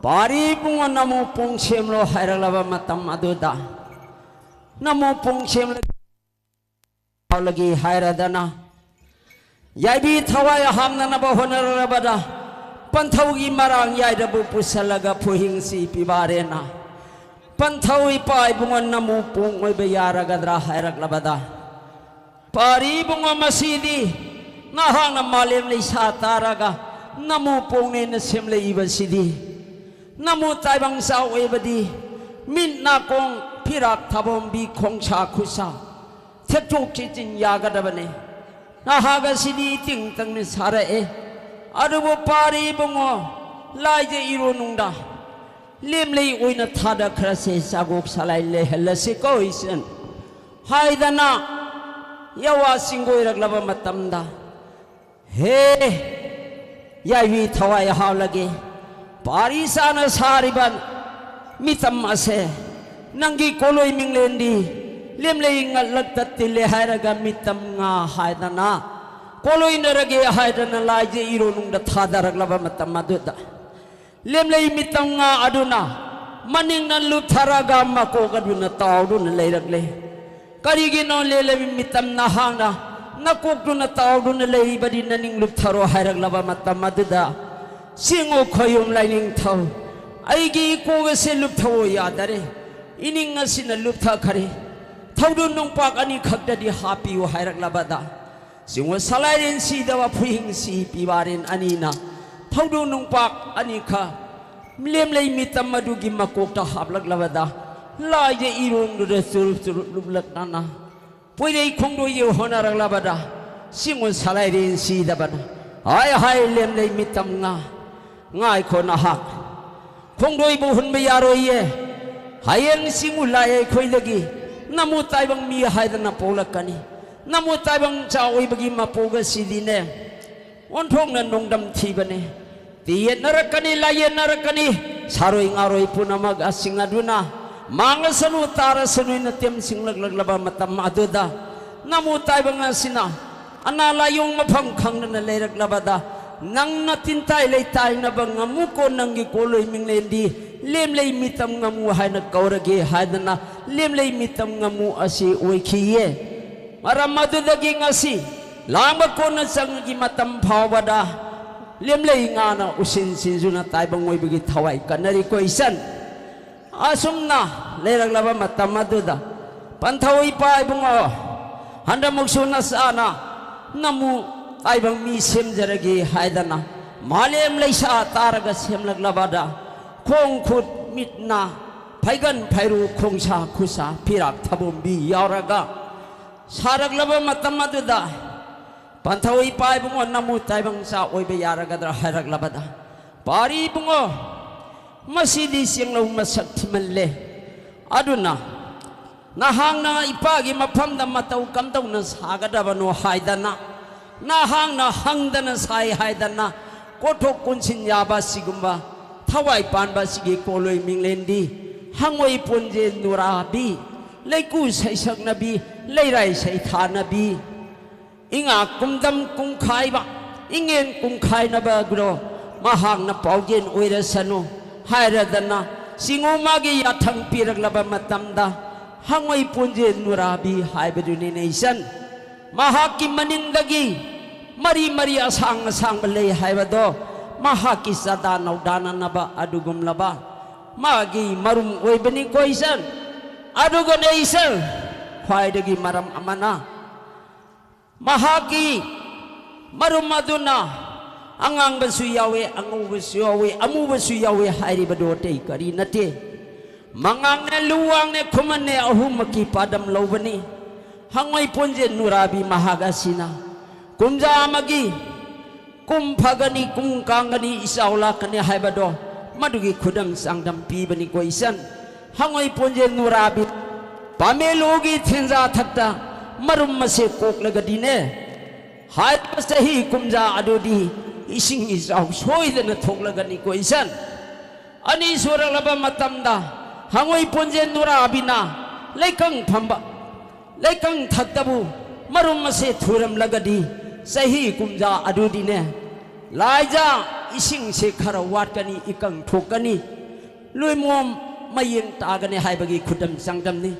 ꯄꯥꯔꯤ ꯏꯕꯨꯡꯉꯣ, ꯅꯃꯨ ꯄꯣꯡ ꯁꯦꯝꯂꯣ ꯍꯥꯏꯔꯛꯂꯕ ꯃꯇꯝ ꯑꯗꯨꯗ, ꯅꯃꯨ ꯄꯣꯡ ꯁꯦꯝꯂꯒꯤ ꯍꯥꯏꯔꯗꯅ, ꯌꯥꯏꯕꯤ ꯊꯋꯥꯏ ꯍꯥꯞꯅꯅꯕ ꯍꯣꯠꯅꯔꯕꯗ, ꯄꯟꯊꯧꯒꯤ ꯃꯔꯥꯡ ꯌꯥꯏꯗꯕꯨ ꯄꯨꯁꯜꯂꯒ ꯐꯨꯍꯤꯡꯁꯤ ꯄꯤꯕꯥꯔꯦꯅ, ꯄꯟꯊꯧ ꯏꯄꯥ ꯏꯕꯨꯡꯉꯣ, ꯅꯃꯨ ꯄꯣꯡ ꯑꯣꯏꯕ ꯌꯥꯔꯒꯗ꯭ꯔꯥ ꯍꯥꯏꯔꯛꯂꯕꯗ, ꯄꯥꯔꯤ ꯏꯕꯨꯡꯉꯣ, ꯃꯁꯤꯗꯤ ꯅꯍꯥꯛꯅ ꯃꯥꯂꯦꯝ ꯂꯩꯁꯥ ꯇꯥꯔꯒ ꯅꯃꯨ ꯄꯣꯡꯅꯦꯅ ꯁꯦꯝꯂꯛꯏꯕꯁꯤꯗꯤ, ꯅꯃꯨ ꯇꯥꯏꯕꯪ ꯆꯥꯎ ꯑꯣꯏꯕꯗꯤ ꯃꯤꯠ ꯅꯥꯀꯣꯡ, ꯐꯤꯔꯥꯛ ꯊꯥꯕꯣꯝꯕꯤ, ꯈꯣꯡꯁꯥ ꯈꯨꯠꯁꯥ, ꯊꯦꯛꯇꯣꯛ ꯊꯦꯛꯆꯤꯟ ꯌꯥꯒꯗꯕꯅꯤ꯫ ꯅꯍꯥꯛ ꯑꯁꯤꯗꯤ ꯏꯇꯤꯡ ꯇꯪꯅ ꯁꯥꯔꯛꯑꯦ꯫ ꯑꯗꯨꯕꯨ ꯄꯥꯔꯤ ꯏꯕꯨꯡꯉꯣ, ꯂꯥꯏꯖ ꯏꯔꯣꯅꯨꯡꯗ ꯂꯦꯝꯂꯩ ꯑꯣꯏꯅ ꯊꯥꯗꯈ꯭ꯔꯁꯦ, ꯆꯥꯒꯣꯛ ꯁꯂꯥꯏ ꯂꯩꯍꯜꯂꯁꯤꯀꯣ ꯏꯆꯟ ꯍꯥꯏꯗꯅ ꯌꯥꯋꯥ ꯆꯤꯡꯒꯣꯏꯔꯛꯂꯕ ꯃꯇꯝꯗ, ꯍꯦ ꯌꯥꯏꯕꯤ ꯊꯋꯥꯏ ꯍꯥꯎꯂꯒꯦ, ꯄꯥꯔꯤ ꯆꯥꯅ ꯁꯥꯔꯤꯕ ꯃꯤꯇꯝ ꯑꯁꯦ, ꯅꯪꯒꯤ ꯀꯣꯂꯣꯏ ꯃꯤꯡꯂꯦꯟꯗꯤ ꯂꯦꯝꯂꯩ ꯉꯠꯂꯛꯇ ꯇꯤꯜꯂꯦ ꯍꯥꯏꯔꯒ ꯃꯤꯇꯝ ꯉꯥ ꯍꯥꯏꯗꯅ ꯀꯣꯂꯣꯏꯅꯔꯒꯦ ꯍꯥꯏꯗꯅ ꯂꯥꯏꯖ ꯏꯔꯣꯅꯨꯡꯗ ꯊꯥꯗꯔꯛꯂꯕ ꯃꯇꯝ ꯑꯗꯨꯗ, ꯂꯦꯝꯂꯩ ꯃꯤꯇꯝ ꯉꯥ ꯑꯗꯨꯅ ꯃꯅꯤꯡꯅ ꯂꯨꯞꯊꯔꯒ ꯃꯀꯣꯛ ꯑꯗꯨꯅ ꯇꯥꯎꯗꯨꯅ ꯂꯩꯔꯛꯂꯦ꯫ ꯀꯔꯤꯒꯤꯅꯣ ꯂꯦꯝꯂꯩ ꯃꯤꯇꯝ ꯅꯍꯥꯛꯅ ꯅꯀꯣꯛꯇꯨꯅ ꯇꯥꯎꯗꯨꯅ ꯂꯩꯔꯤꯕꯗꯤ? ꯅꯅꯤꯡ ꯂꯨꯞꯊꯔꯣ ꯍꯥꯏꯔꯛꯂꯕ ꯃꯇꯝ ꯑꯗꯨꯗ, ꯆꯤꯡꯉꯨ ꯈꯣꯌꯨꯝ ꯂꯥꯏꯅꯤꯡꯊꯧ, ꯑꯩꯒꯤ ꯏꯀꯣꯛ ꯑꯁꯦ ꯂꯨꯞꯊꯧꯑꯣ ꯌꯥꯗꯔꯦ, ꯏꯅꯤꯡ ꯑꯁꯤꯅ ꯂꯨꯞꯊꯈꯔꯦ, ꯊꯧꯗꯨ ꯅꯨꯡꯄꯥꯛ ꯑꯅꯤꯈꯛꯇꯗꯤ ꯍꯥꯞꯄꯤꯌꯨ ꯍꯥꯏꯔꯛꯂꯕꯗ, ꯆꯤꯡꯉꯨ ꯁꯂꯥꯏꯔꯦꯟ ꯁꯤꯗꯕ ꯐꯨꯍꯤꯡꯁꯤ ꯄꯤꯕꯥꯔꯦꯟ ꯑꯅꯤꯅ ꯊꯧꯗꯨ ꯅꯨꯡꯄꯥꯛ ꯑꯅꯤꯈꯛ ꯂꯦꯝꯂꯩ ꯃꯤꯇꯝ ꯑꯗꯨꯒꯤ ꯃꯀꯣꯛꯇ ꯍꯥꯞꯂꯛꯂꯕꯗ, ꯂꯥꯏꯖ ꯏꯔꯣꯡꯗꯨꯗ ꯆꯨꯔꯨꯞ ꯆꯨꯔꯨꯞ ꯂꯨꯞꯂꯛꯅꯅ ꯄꯣꯏꯔꯩ ꯈꯣꯡꯗꯣꯏ ꯌꯧ ꯍꯣꯠꯅꯔꯛꯂꯕꯗ, ꯆꯤꯡꯉꯨ ꯁꯂꯥꯏꯔꯦꯟ ꯁꯤꯗꯕꯅ, "ꯍꯥꯏ ꯍꯥꯏ ꯂꯦꯝꯂꯩ ꯃꯤꯇꯝ ꯉꯥ, ꯉꯥꯏꯈꯣ ꯅꯍꯥꯛ, ꯈꯣꯡꯗꯣꯏꯕꯨ ꯍꯨꯟꯕ ꯌꯥꯔꯣꯏꯌꯦ꯫ ꯍꯌꯦꯡ ꯆꯤꯡꯉꯨ ꯂꯥꯏ ꯑꯩꯈꯣꯏꯗꯒꯤ ꯅꯃꯨ ꯇꯥꯏꯕꯪ ꯃꯤ ꯍꯥꯏꯗꯅ ꯄꯣꯛꯂꯛꯀꯅꯤ꯫ ꯅꯃꯨ ꯇꯥꯏꯕꯪ ꯆꯥ ꯑꯣꯏꯕꯒꯤ ꯃꯄꯣꯛ ꯑꯁꯤꯗꯤꯅꯦ, ꯑꯣꯟꯊꯣꯛꯅ ꯅꯣꯡꯗꯝ ꯊꯤꯕꯅꯦ꯫ ꯇꯤ ꯌꯦꯠꯅꯔꯛꯀꯅꯤ, ꯂꯥꯏꯌꯦꯠꯅꯔꯛꯀꯅꯤ꯫ ꯁꯥꯔꯣꯏ ꯉꯥꯔꯣꯏ ꯄꯨꯝꯅꯃꯛ ꯑꯁꯤꯡ ꯑꯗꯨꯅ ꯃꯥꯡꯂꯁꯅꯨ, ꯇꯥꯔꯁꯅꯨꯅ ꯇꯦꯝꯁꯤꯡꯂꯛꯂꯛꯂꯕ ꯃꯇꯝ ꯑꯗꯨꯗ, ꯅꯃꯨ ꯇꯥꯏꯕꯪ ꯑꯁꯤꯅ ꯑꯅꯥ ꯂꯥꯏꯌꯣꯡ ꯃꯐꯝ ꯈꯪꯗꯅ ꯂꯩꯔꯛꯂꯕꯗ, ꯅꯪꯅ ꯇꯤꯟꯇꯥꯏ ꯂꯩꯇꯥꯏꯅꯕ ꯉꯝꯃꯨꯀꯣ, ꯅꯪꯒꯤ ꯀꯣꯂꯣꯏ ꯃꯤꯡꯂꯦꯟꯗꯤ ꯂꯦꯝꯂꯩ ꯃꯤꯇꯝ ꯉꯝꯃꯨ ꯍꯥꯏꯅ ꯀꯧꯔꯒꯦ ꯍꯥꯏꯗꯅ ꯂꯦꯝꯂꯩ ꯃꯤꯇꯝ ꯉꯝꯃꯨ ꯑꯁꯤ ꯑꯣꯏꯈꯤꯌꯦ꯫ ꯃꯔꯝ ꯑꯗꯨꯗꯒꯤ ꯉꯁꯤ ꯂꯥꯡꯕ ꯀꯣꯟꯅ ꯆꯪꯉꯒꯤ ꯃꯇꯝ ꯐꯥꯎꯕꯗ ꯂꯦꯝꯂꯩ ꯉꯥꯅ ꯎꯁꯤꯟ ꯁꯤꯟꯖꯨꯅ ꯇꯥꯏꯕꯪ ꯑꯣꯏꯕꯒꯤ ꯊꯋꯥꯏ ꯀꯠꯅꯔꯤꯀꯣ ꯏꯆꯟ꯫ ꯑꯁꯨꯝꯅ ꯂꯩꯔꯛꯂꯕ ꯃꯇꯝ ꯑꯗꯨꯗ ꯄꯟꯊꯧ ꯏꯄꯥ ꯏꯕꯨꯡꯉꯣ, ꯍꯟꯗꯛꯃꯨꯛꯁꯨ ꯅꯆꯥꯅ ꯅꯃꯨ ꯇꯥꯏꯕꯪ ꯃꯤ ꯁꯦꯝꯖꯔꯒꯦ ꯍꯥꯏꯗꯅ ꯃꯥꯂꯦꯝ ꯂꯩꯁꯥ ꯇꯥꯔꯒ ꯁꯦꯝꯂꯛꯂꯕꯗ ꯈꯣꯡ ꯈꯨꯠ ꯃꯤꯠ ꯅꯥ ꯐꯩꯒꯟ ꯐꯩꯔꯨ ꯈꯣꯡꯁꯥ ꯈꯨꯠꯁꯥ ꯐꯤꯔꯥꯛ ꯊꯕꯣꯝꯕꯤ ꯌꯥꯎꯔꯒ ꯁꯥꯔꯛꯂꯕ ꯃꯇꯝ ꯑꯗꯨꯗ ꯄꯟꯊꯧ ꯏꯄꯥ ꯏꯕꯨꯡꯉꯣ ꯅꯃꯨ ꯇꯥꯏꯕꯪ ꯆꯥ ꯑꯣꯏꯕ ꯌꯥꯔꯒꯗ꯭ꯔꯥ ꯍꯥꯏꯔꯛꯂꯕꯗ, ꯄꯥꯔꯤ ꯏꯕꯨꯡꯉꯣ, ꯃꯁꯤꯗꯤ ꯆꯦꯡꯂꯧ ꯃꯁꯛ ꯊꯤꯃꯜꯂꯦ꯫ ꯑꯗꯨꯅ ꯅꯍꯥꯛꯅ ꯏꯄꯥꯒꯤ ꯃꯐꯝꯗ ꯃꯇꯧ ꯀꯝꯗꯧꯅ ꯁꯥꯒꯗꯕꯅꯣ ꯍꯥꯏꯗꯅ ꯅꯍꯥꯛꯅ ꯍꯪꯗꯅ ꯁꯥꯏ ꯍꯥꯏꯗꯅ ꯀꯣꯠꯊꯣꯛ ꯀꯣꯟꯁꯤꯟ ꯌꯥꯕ ꯁꯤꯒꯨꯝꯕ ꯊꯋꯥꯏ ꯄꯥꯟꯕ ꯁꯤꯒꯤ ꯀꯣꯂꯣꯏ ꯃꯤꯡꯂꯦꯟꯗꯤ ꯍꯪꯉꯣꯏ ꯄꯣꯟꯖꯦ ꯅꯨꯔꯥꯕꯤ, ꯂꯩꯀꯨ ꯁꯩꯁꯛꯅꯕꯤ, ꯂꯩꯔꯥꯏ ꯁꯩꯊꯥꯅꯕꯤ, ꯏꯉꯥ ꯀꯨꯝꯗꯝ ꯀꯨꯝꯈꯥꯏꯕ, ꯏꯉꯦꯟ ꯀꯨꯝꯈꯥꯏꯅꯕꯒ꯭ꯔꯣ ꯃꯍꯥꯛꯅ ꯄꯥꯎꯖꯦꯟ ꯑꯣꯏꯔꯁꯅꯨ ꯍꯥꯏꯔꯗꯅ ꯆꯤꯡꯉꯨ ꯃꯥꯒꯤ ꯌꯥꯊꯪ ꯄꯤꯔꯛꯂꯕ ꯃꯇꯝꯗ ꯍꯪꯉꯣꯏ ꯄꯨꯟꯖꯦ ꯅꯨꯔꯥꯕꯤ ꯍꯥꯏꯕꯗꯨꯅꯤꯅꯦ ꯏꯆꯟ꯫ ꯃꯍꯥꯛꯀꯤ ꯃꯅꯤꯡꯗꯒꯤ ꯃꯔꯤ ꯃꯔꯤ ꯑꯁꯥꯡ ꯑꯁꯥꯡꯕ ꯂꯩ ꯍꯥꯏꯕꯗꯣ ꯃꯍꯥꯛꯀꯤ ꯆꯥꯗꯥ ꯅꯧꯗꯥꯅꯅꯕ ꯑꯗꯨꯒꯨꯝꯂꯕ ꯃꯥꯒꯤ ꯃꯔꯨꯝ ꯑꯣꯏꯕꯅꯤꯀꯣ ꯏꯆꯟ꯫ ꯑꯗꯨꯒꯅꯦ ꯏꯆꯟ, ꯈ꯭ꯋꯥꯏꯗꯒꯤ ꯃꯔꯝ ꯑꯃꯅ ꯃꯍꯥꯛꯀꯤ ꯃꯔꯨꯝ ꯑꯗꯨꯅ ꯑꯉꯥꯡꯕꯁꯨ ꯌꯥꯎꯋꯦ, ꯑꯉꯧꯕꯁꯨ ꯌꯥꯎꯋꯦ, ꯑꯃꯨꯕꯁꯨ ꯌꯥꯎꯋꯦ ꯍꯥꯏꯔꯤꯕꯗꯨ ꯑꯇꯩ ꯀꯔꯤ ꯅꯠꯇꯦ, ꯃꯉꯥꯡꯅꯦ, ꯂꯨꯋꯥꯡꯅꯦ, ꯈꯨꯃꯟꯅꯦ ꯑꯍꯨꯝꯃꯛꯀꯤ ꯄꯥꯗꯝ ꯂꯧꯕꯅꯤ꯫ ꯍꯪꯉꯣꯏ ꯄꯣꯟꯖꯦ ꯅꯨꯔꯥꯕꯤ ꯃꯍꯥꯛ ꯑꯁꯤꯅ ꯀꯨꯝꯖꯥ ꯑꯃꯒꯤ ꯀꯨꯝ ꯐꯒꯅꯤ, ꯀꯨꯝ ꯀꯥꯡꯒꯅꯤ, ꯏꯆꯥꯎ ꯂꯥꯛꯀꯅꯤ ꯍꯥꯏꯕꯗꯣ ꯃꯗꯨꯒꯤ ꯈꯨꯗꯝ ꯆꯥꯡꯗꯝ ꯄꯤꯕꯅꯤꯀꯣ ꯏꯆꯟ꯫ ꯍꯪꯉꯣꯏ ꯄꯣꯟꯖꯦ ꯅꯨꯔꯥꯕꯤ ꯄꯥꯃꯦꯂꯨꯒꯤ ꯊꯦꯟꯖꯥ ꯊꯛꯇ ꯃꯔꯨꯝ ꯃꯁꯦ ꯀꯣꯛꯂꯒꯗꯤꯅꯦ, ꯍꯥꯏꯔꯤꯕ ꯆꯍꯤ ꯀꯨꯝꯖꯥ ꯑꯗꯨꯗꯤ ꯏꯁꯤꯡ ꯏꯆꯥꯎ ꯁꯣꯏꯗꯅ ꯊꯣꯛꯂꯒꯅꯤꯀꯣ ꯏꯆꯟ꯫ ꯑꯅꯤ ꯁꯨꯔꯛꯂꯕ ꯃꯇꯝꯗ ꯍꯪꯉꯣꯏ ꯄꯣꯟꯖꯦ ꯅꯨꯔꯥꯕꯤꯅ ꯂꯩꯀꯪ ꯐꯝꯕ ꯂꯩꯀꯪ ꯊꯛꯇꯕꯨ ꯃꯔꯨꯝ ꯑꯁꯦ ꯊꯨꯔꯝꯂꯒꯗꯤ ꯆꯍꯤ ꯀꯨꯝꯖꯥ ꯑꯗꯨꯗꯤꯅꯦ ꯂꯥꯏꯖ, ꯏꯁꯤꯡꯁꯦ ꯈꯔ ꯋꯥꯠꯀꯅꯤ, ꯏꯀꯪ ꯊꯣꯛꯀꯅꯤ, ꯂꯨꯏꯃꯣꯝ ꯃꯌꯦꯡ ꯇꯥꯒꯅꯤ ꯍꯥꯏꯕꯒꯤ ꯈꯨꯗꯝ ꯆꯥꯡꯗꯝꯅꯤ꯫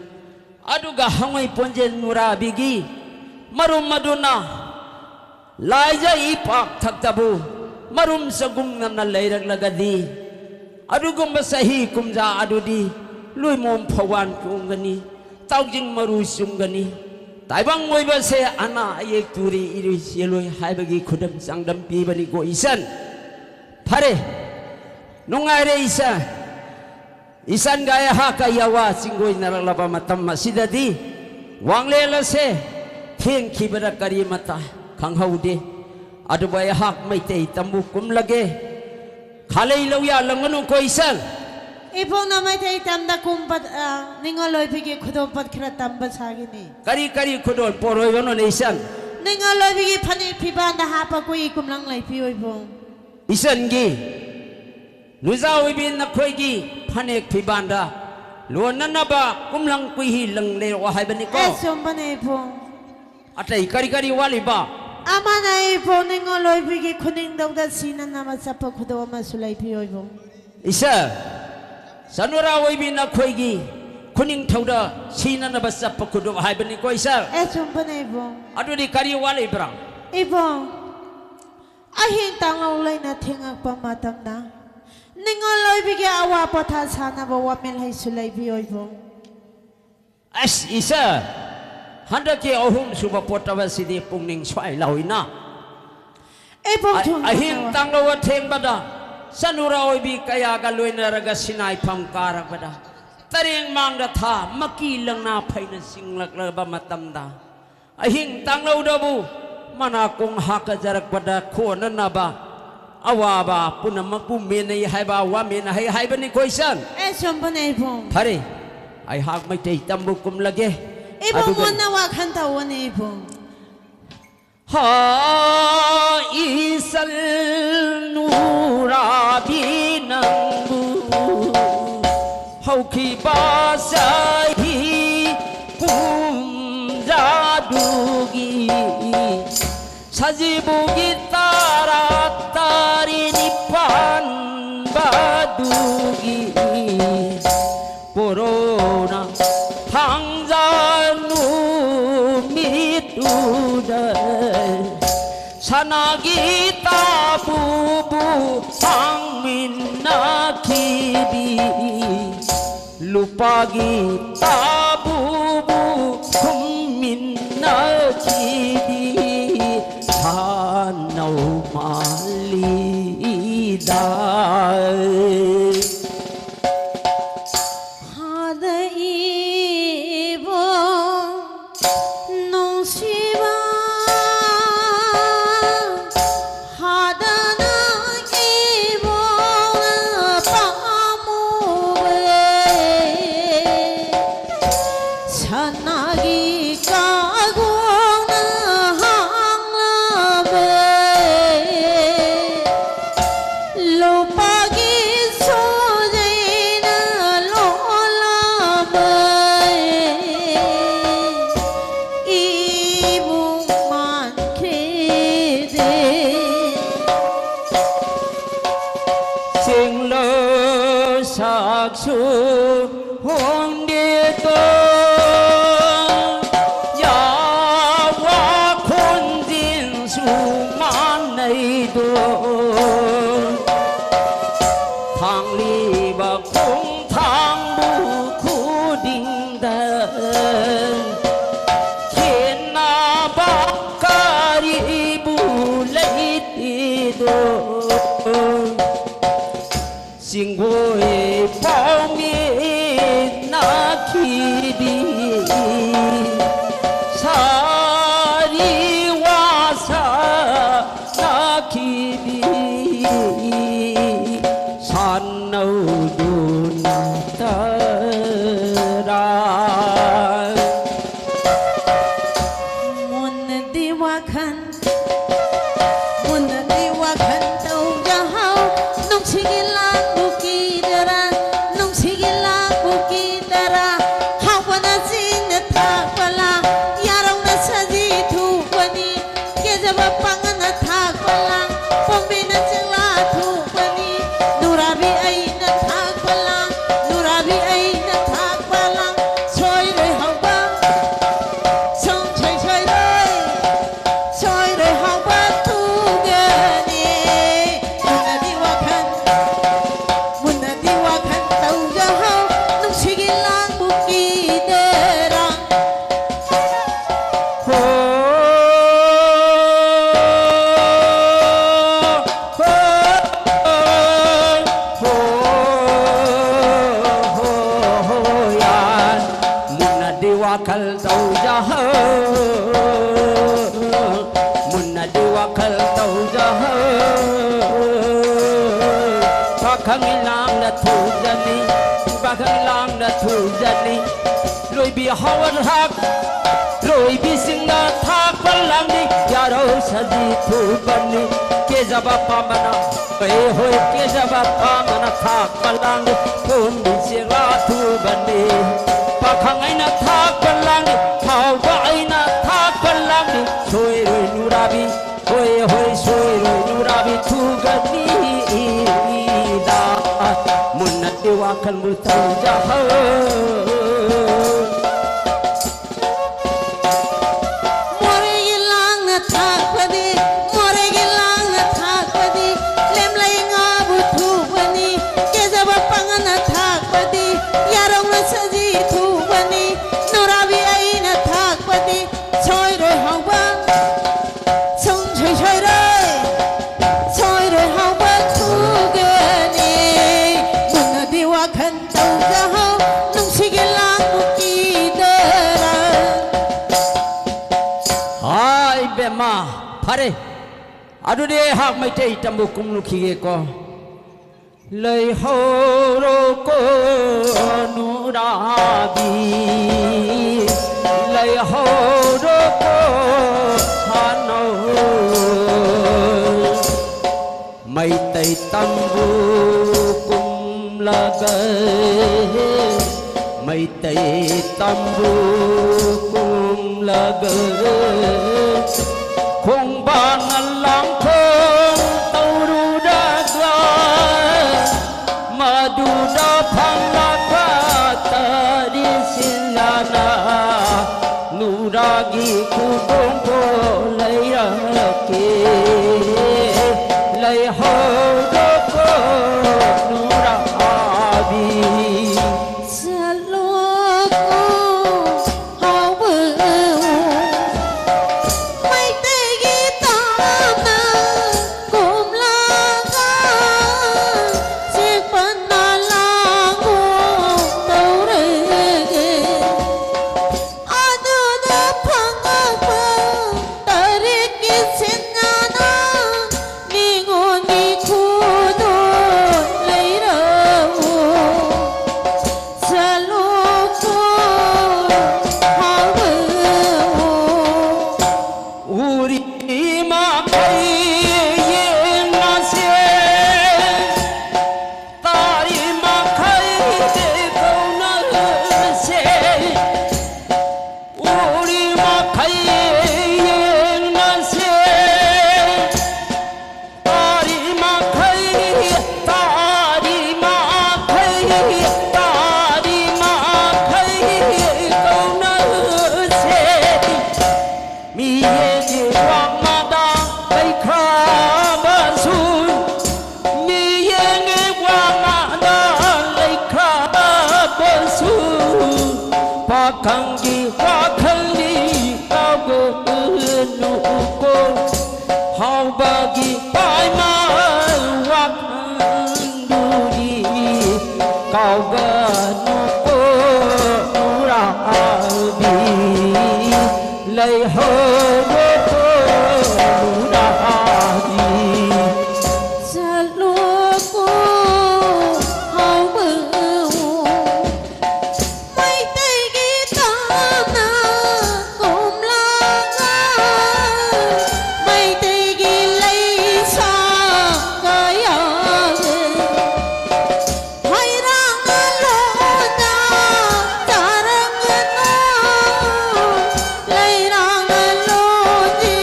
ꯑꯗꯨꯒ ꯍꯉꯣꯏ ꯄꯣꯟꯖꯦꯟ ꯅꯨꯔꯥꯕꯤꯒꯤ ꯃꯔꯨꯝ ꯑꯗꯨꯅ ꯂꯥꯏꯖ ꯏꯄꯥꯛ ꯊꯛꯇꯕꯨ ꯃꯔꯨꯝ ꯆꯒꯨꯡꯅꯅ ꯂꯩꯔꯛꯂꯒꯗꯤ, ꯑꯗꯨꯒꯨꯝꯕ ꯆꯍꯤ ꯀꯨꯝꯖꯥ ꯑꯗꯨꯗꯤ ꯂꯨꯏꯃꯣꯝ ꯐꯧꯋꯥꯟ ꯆꯣꯡꯒꯅꯤ, ꯇꯥꯎꯖꯤꯡ ꯃꯔꯨ ꯆꯨꯝꯒꯅꯤ꯫ ꯇꯥꯏꯕꯪ ꯑꯣꯏꯕꯁꯦ ꯑꯅꯥ ꯑꯌꯦꯛ ꯇꯨꯔꯤ ꯏꯔꯨꯏ ꯆꯦꯜꯂꯣꯏ ꯍꯥꯏꯕꯒꯤ ꯈꯨꯗꯝ ꯆꯥꯡꯗꯝ ꯄꯤꯕꯅꯤꯀꯣ ꯏꯆꯟ꯫ ꯐꯔꯦ, ꯅꯨꯡꯉꯥꯏꯔꯦ ꯏꯆꯟ꯫ ꯏꯆꯟꯒ ꯑꯩꯍꯥꯛꯀ ꯌꯥꯋꯥ ꯆꯤꯡꯒꯣꯏꯅꯔꯛꯂꯕ ꯃꯇꯝ ꯑꯁꯤꯗꯗꯤ ꯋꯥꯡꯂꯦꯟ ꯑꯁꯦ ꯊꯦꯡꯈꯤꯕꯗ ꯀꯔꯤꯃꯇ ꯈꯪꯍꯧꯗꯦ꯫ ꯑꯗꯨꯕꯨ ꯑꯩꯍꯥꯛ ꯃꯩꯇꯩ ꯇꯝꯕꯨ ꯀꯨꯝꯂꯒꯦ꯫ ꯈꯥꯂꯩ ꯂꯧꯌꯥ ꯂꯪꯒꯅꯨꯀꯣ ꯏꯆꯟ꯫ ꯏꯕꯨꯡꯅ ꯃꯩꯇꯩ ꯇꯝꯗ ꯀꯨꯝꯕ, ꯑ, ꯅꯤꯡꯉꯣꯜ ꯑꯣꯏꯕꯤꯒꯤ ꯈꯨꯗꯣꯞꯄꯣꯠ ꯈꯔ ꯇꯝꯕ ꯁꯥꯒꯤꯅꯤ꯫ ꯀꯔꯤ ꯀꯔꯤ ꯈꯨꯗꯣꯜ ꯄꯣꯔꯣꯏꯕꯅꯣꯅꯦ ꯏꯆꯟ? ꯅꯤꯡꯉꯣꯜ ꯑꯣꯏꯕꯤꯒꯤ ꯐꯅꯦꯛ ꯐꯤꯕꯥꯟꯗ ꯍꯥꯞꯄ ꯀꯨꯏ ꯀꯨꯝꯂꯪ ꯂꯩꯕꯤꯌꯨ ꯏꯕꯨꯡ꯫ ꯏꯆꯟꯒꯤ ꯂꯨꯖꯥ ꯑꯣꯏꯕꯤ ꯅꯈꯣꯏꯒꯤ ꯐꯅꯦꯛ ꯐꯤꯕꯥꯟꯗ ꯂꯣꯟꯅꯅꯕ ꯀꯨꯝꯂꯪ ꯀꯨꯏꯍꯤ ꯂꯪ ꯂꯩꯔꯛꯑꯣ ꯍꯥꯏꯕꯅꯤꯀꯣ꯫ ꯑꯦ, ꯆꯨꯝꯕꯅꯦ ꯏꯕꯨꯡ꯫ ꯑꯇꯩ ꯀꯔꯤ ꯀꯔꯤ ꯋꯥꯠꯂꯤꯕ? ꯑꯃꯅ ꯏꯕꯨꯡ ꯅꯤꯡꯉꯣꯜ ꯑꯣꯏꯕꯤꯒꯤ ꯈꯨꯅꯤꯡꯗꯧꯗ ꯁꯤꯅꯅꯕ ꯆꯠꯄ ꯈꯨꯗꯣꯞ ꯑꯃꯁꯨ ꯂꯩꯕꯤꯌꯨ ꯏꯕꯨꯡ꯫ ꯏꯆꯟ, ꯆꯅꯨꯔꯥ ꯑꯣꯏꯕꯤ ꯅꯈꯣꯏꯒꯤ ꯈꯨꯅꯤꯡꯊꯧꯗ ꯁꯤꯅꯅꯕ ꯆꯠꯄ ꯈꯨꯗꯣꯞ ꯍꯥꯏꯕꯅꯤꯀꯣ ꯏꯆꯟ꯫ ꯑꯦ, ꯆꯨꯝꯕꯅꯦ ꯏꯕꯨꯡ꯫ ꯑꯗꯨꯗꯤ ꯀꯔꯤ ꯋꯥꯠꯂꯤꯕ꯭ꯔꯥ? ꯏꯕꯨꯡ, ꯑꯍꯤꯡ ꯇꯥꯡꯂꯧ ꯂꯩꯅ ꯊꯦꯡꯉꯛꯄ ꯃꯇꯝꯗ ꯅꯤꯡꯉꯣꯜ ꯑꯣꯏꯕꯤꯒꯤ ꯑꯋꯥ ꯄꯣꯊꯥ ꯁꯥꯅꯕ ꯋꯥꯃꯦꯜ ꯍꯩꯁꯨ ꯂꯩꯕꯤꯌꯨ ꯏꯕꯨꯡ꯫ ꯑꯁ ꯏꯆꯟ, ꯍꯟꯗꯛꯀꯤ ꯑꯍꯨꯝꯁꯨꯕ ꯄꯣꯠꯇꯕ ꯑꯁꯤꯗꯤ ꯄꯨꯛꯅꯤꯡ ꯁ꯭ꯋꯥꯏ ꯂꯥꯎꯏꯅ꯫ ꯏꯕꯨꯡ ꯑ-, ꯊꯨꯝ ꯑꯍꯤꯡ ꯊꯨꯝ꯫ ꯇꯥꯡꯂꯧ ꯑꯊꯦꯡꯕꯗ ꯆꯅꯨꯔꯥ ꯑꯣꯏꯕꯤ ꯀꯌꯥꯒ ꯂꯣꯏꯅꯔꯒ ꯁꯤꯅꯥꯏꯐꯝ ꯀꯥꯔꯛꯄꯗ ꯇꯔꯦꯡ ꯃꯥꯡꯗ ꯊꯥ ꯃꯀꯤ ꯂꯪꯅꯥ ꯐꯩꯅ ꯆꯤꯡꯂꯛꯂꯕ ꯃꯇꯝꯗ ꯑꯍꯤꯡ ꯇꯥꯡꯂꯧꯗꯕꯨ ꯃꯅꯥꯀꯣꯡ ꯍꯥꯀꯖꯔꯛꯄꯗ ꯈꯣꯟꯅꯅꯕ ꯑꯋꯥꯕ ꯄꯨꯝꯅꯃꯛꯄꯨ ꯃꯦꯟꯅꯩ ꯍꯥꯏꯕ ꯋꯥꯃꯦꯟ ꯍꯩ ꯍꯥꯏꯕꯅꯤꯀꯣ ꯏꯆꯟ꯫ ꯑꯦ, ꯆꯨꯝꯕꯅꯦ ꯏꯕꯨꯡ꯫ ꯐꯔꯦ, ꯑꯩꯍꯥꯛ ꯃꯩꯇꯩ ꯇꯝꯕ ꯀꯨꯝꯂꯒꯦ꯫ ꯏꯕꯨꯡ ꯑꯗꯨꯒ ꯃꯣꯟꯅ ꯋꯥꯈꯜ ꯇꯧꯋꯅꯦ ꯏꯕꯨꯡ꯫ ꯍꯥ, ꯏꯆꯜ ꯅꯨꯔꯥꯕꯤ ꯅꯪꯕꯨ ꯍꯧꯈꯤꯕ ꯆꯍꯤ ꯀꯨꯝꯖꯥꯗꯨꯒꯤ ꯁꯖꯤꯕꯨꯒꯤ ꯇꯔꯥ ꯒꯤ ꯀꯣꯔꯣꯅꯥ ꯊꯥꯡꯖ ꯅꯨꯃꯤꯠꯇꯨꯗ ꯁꯅꯥꯒꯤ ꯇꯥꯕꯨꯕꯨ ꯊꯥꯡꯃꯤꯟꯅꯈꯤꯕꯤ, ꯂꯨꯄꯥꯒꯤ ꯇꯥꯕꯨꯕꯨ ꯈꯨꯝꯃꯤꯟꯅꯈꯤꯕꯤ ꯁꯥꯅꯧ ꯃꯥꯜꯂꯤꯗ꯫ ꯍꯥꯗ ꯏꯕꯣ ꯅꯨꯡꯁꯤꯕ, ꯍꯥꯗꯅ ꯏꯕꯣ ꯄꯥꯝꯃꯨꯕ꯫ ꯁꯅꯥꯒꯤ ꯀꯥꯒꯣꯡꯅ ꯃꯨꯟꯅꯗꯤ ꯋꯥꯈꯜ ꯇꯧꯖꯍꯧ, ꯃꯨꯟꯅꯗꯤ ꯋꯥꯈꯜ ꯇꯧꯖꯍꯧ꯫ ꯄꯥꯈꯪ ꯏꯂꯥꯡꯅ ꯊꯨꯖꯅꯤ, ꯄꯥꯈꯪ ꯏꯂꯥꯡꯅ ꯊꯨꯖꯅꯤ꯫ ꯂꯣꯏꯕꯤ ꯍꯋꯥ ꯊꯥꯛ, ꯂꯣꯏꯕꯤꯁꯤꯡꯅ ꯊꯥꯛꯄ ꯂꯥꯡꯅꯤ, ꯌꯥꯔꯧ ꯁꯖꯤ ꯊꯨꯕꯅꯤ꯫ ꯀꯦꯖꯕ ꯄꯥꯝꯕꯅ, ꯑꯩ ꯍꯣꯏ ꯀꯦꯖꯕ ꯄꯥꯝꯕꯅ ꯊꯥꯛꯄ ꯂꯥꯡꯅꯤ, ꯊꯨꯝꯕꯤ ꯆꯦꯛꯂꯥ ꯊꯨꯕꯅꯤ꯫ ꯄꯥꯈꯪ ꯑꯩꯅ ꯊꯥꯛꯄ ꯂꯥꯡꯅꯤ, ꯐꯥꯎꯕ ꯑꯩꯅ ꯊꯥꯛꯄ ꯂꯥꯡꯅꯤ, ꯁꯣꯏꯔꯣꯏ ꯅꯨꯔꯥꯕꯤ꯫ ꯍꯣꯏ ꯍꯣꯏ ꯁꯣꯏꯔꯣꯏ ꯅꯨꯔꯥꯕꯤ ꯊꯨꯒꯅꯤꯗ꯫ ꯃꯨꯟꯅꯗꯤ ꯋꯥꯈꯜꯕꯨ ꯇꯧꯖꯍꯧ꯫ ꯃꯣꯔꯦꯒꯤ ꯂꯥꯡꯅ ꯊꯥꯛꯄꯗꯤ, ꯃꯣꯔꯦꯒꯤ ꯂꯥꯡꯅ ꯊꯥꯛꯄꯗꯤ, ꯂꯦꯝꯂꯩ ꯉꯥꯕꯨ ꯊꯨꯕꯅꯤ꯫ ꯀꯦꯖꯕ ꯄꯥꯡꯒꯜꯅ ꯊꯥꯛꯄꯗꯤ, ꯌꯥꯔꯧꯅ ꯁꯖꯤ ꯊꯨꯕꯅꯤ꯫ ꯅꯨꯔꯥꯕꯤ ꯑꯩꯅ ꯊꯥꯛꯄꯗꯤ, ꯁꯣꯏꯔꯣꯏ ꯍꯥꯎꯕ꯫ ꯁꯨꯡꯁꯣꯏ ꯁꯣꯏꯔꯣꯏ, ꯁꯣꯏꯔꯣꯏ ꯍꯥꯎꯕ ꯊꯨꯒꯅꯤ꯫ ꯃꯨꯟꯅꯗꯤ ꯋꯥꯈꯜ ꯇꯧꯖꯍꯧ, ꯅꯨꯡꯁꯤꯒꯤ ꯂꯥꯡꯕꯨ ꯀꯤꯗꯔꯥ? ꯍꯥꯏ ꯕꯦꯝꯃ, ꯐꯔꯦ, ꯑꯗꯨꯗꯤ ꯑꯩꯍꯥꯛ ꯃꯩꯇꯩ ꯇꯝꯕ ꯀꯨꯝꯂꯨꯈꯤꯒꯦꯀꯣ꯫ ꯂꯩꯍꯧꯔꯣꯀꯣ ꯅꯨꯔꯥꯕꯤ, ꯂꯩꯍꯧꯔꯣꯀꯣ ꯍꯥꯅꯧ꯫ ꯃꯩꯇꯩ ꯇꯝꯕꯨ ꯀꯨꯝꯂꯒ, ꯃꯩꯇꯩ ꯇꯝꯕꯨ ꯀꯨꯝꯂꯒ, ꯈꯣꯡꯕꯥꯟ ꯂꯥꯡꯈꯣꯡ ꯇꯧꯔꯨꯔꯒ, ꯃꯗꯨꯗ ꯐꯪꯂꯛꯄ ꯇꯔꯤ ꯁꯤꯟꯖꯥꯅ ꯅꯨꯔꯥꯒꯤ ꯈꯨꯗꯣꯡꯗꯣ ꯂꯩꯔꯛꯀꯦ꯫ ꯂꯩꯍꯧꯔꯣꯀꯣ ꯅꯨꯔꯥꯕꯤ꯫ ꯆꯠꯂꯣꯀꯣ ꯍꯥꯎꯕ꯫ ꯃꯤꯌꯦꯡꯒꯤ ꯋꯥꯡꯃꯗ ꯂꯩꯈ꯭ꯔꯕꯁꯨ, ꯃꯤꯌꯦꯡꯒꯤ ꯋꯥꯡꯃꯗ ꯂꯩꯈ꯭ꯔꯕꯁꯨ, ꯄꯥꯈꯪꯒꯤ ꯋꯥꯈꯜꯗꯤ ꯀꯥꯎꯒꯅꯨꯀꯣ꯫ ꯍꯥꯎꯕꯒꯤ ꯄꯥꯏꯃꯜ ꯋꯥꯈꯜꯗꯨꯗꯤ ꯀꯥꯎꯒꯅꯨꯀꯣ ꯅꯨꯔꯥꯕꯤ꯫ ꯂꯩꯍꯧꯔꯣꯀꯣ ꯅꯨꯔꯥꯕꯤ꯫ ꯆꯠꯂꯣꯀꯣ ꯍꯥꯎꯕ ꯃꯩꯇꯩꯒꯤ ꯇꯝꯅ ꯀꯣꯝꯂꯥꯒ, ꯃꯩꯇꯩꯒꯤ ꯂꯩꯁꯥ ꯀꯌꯥꯒ, ꯍꯩꯔꯥꯡ ꯂꯣꯟꯗ ꯆꯥꯔꯛꯀꯅꯨ, ꯂꯩꯔꯥꯡ ꯂꯣꯟꯗꯤ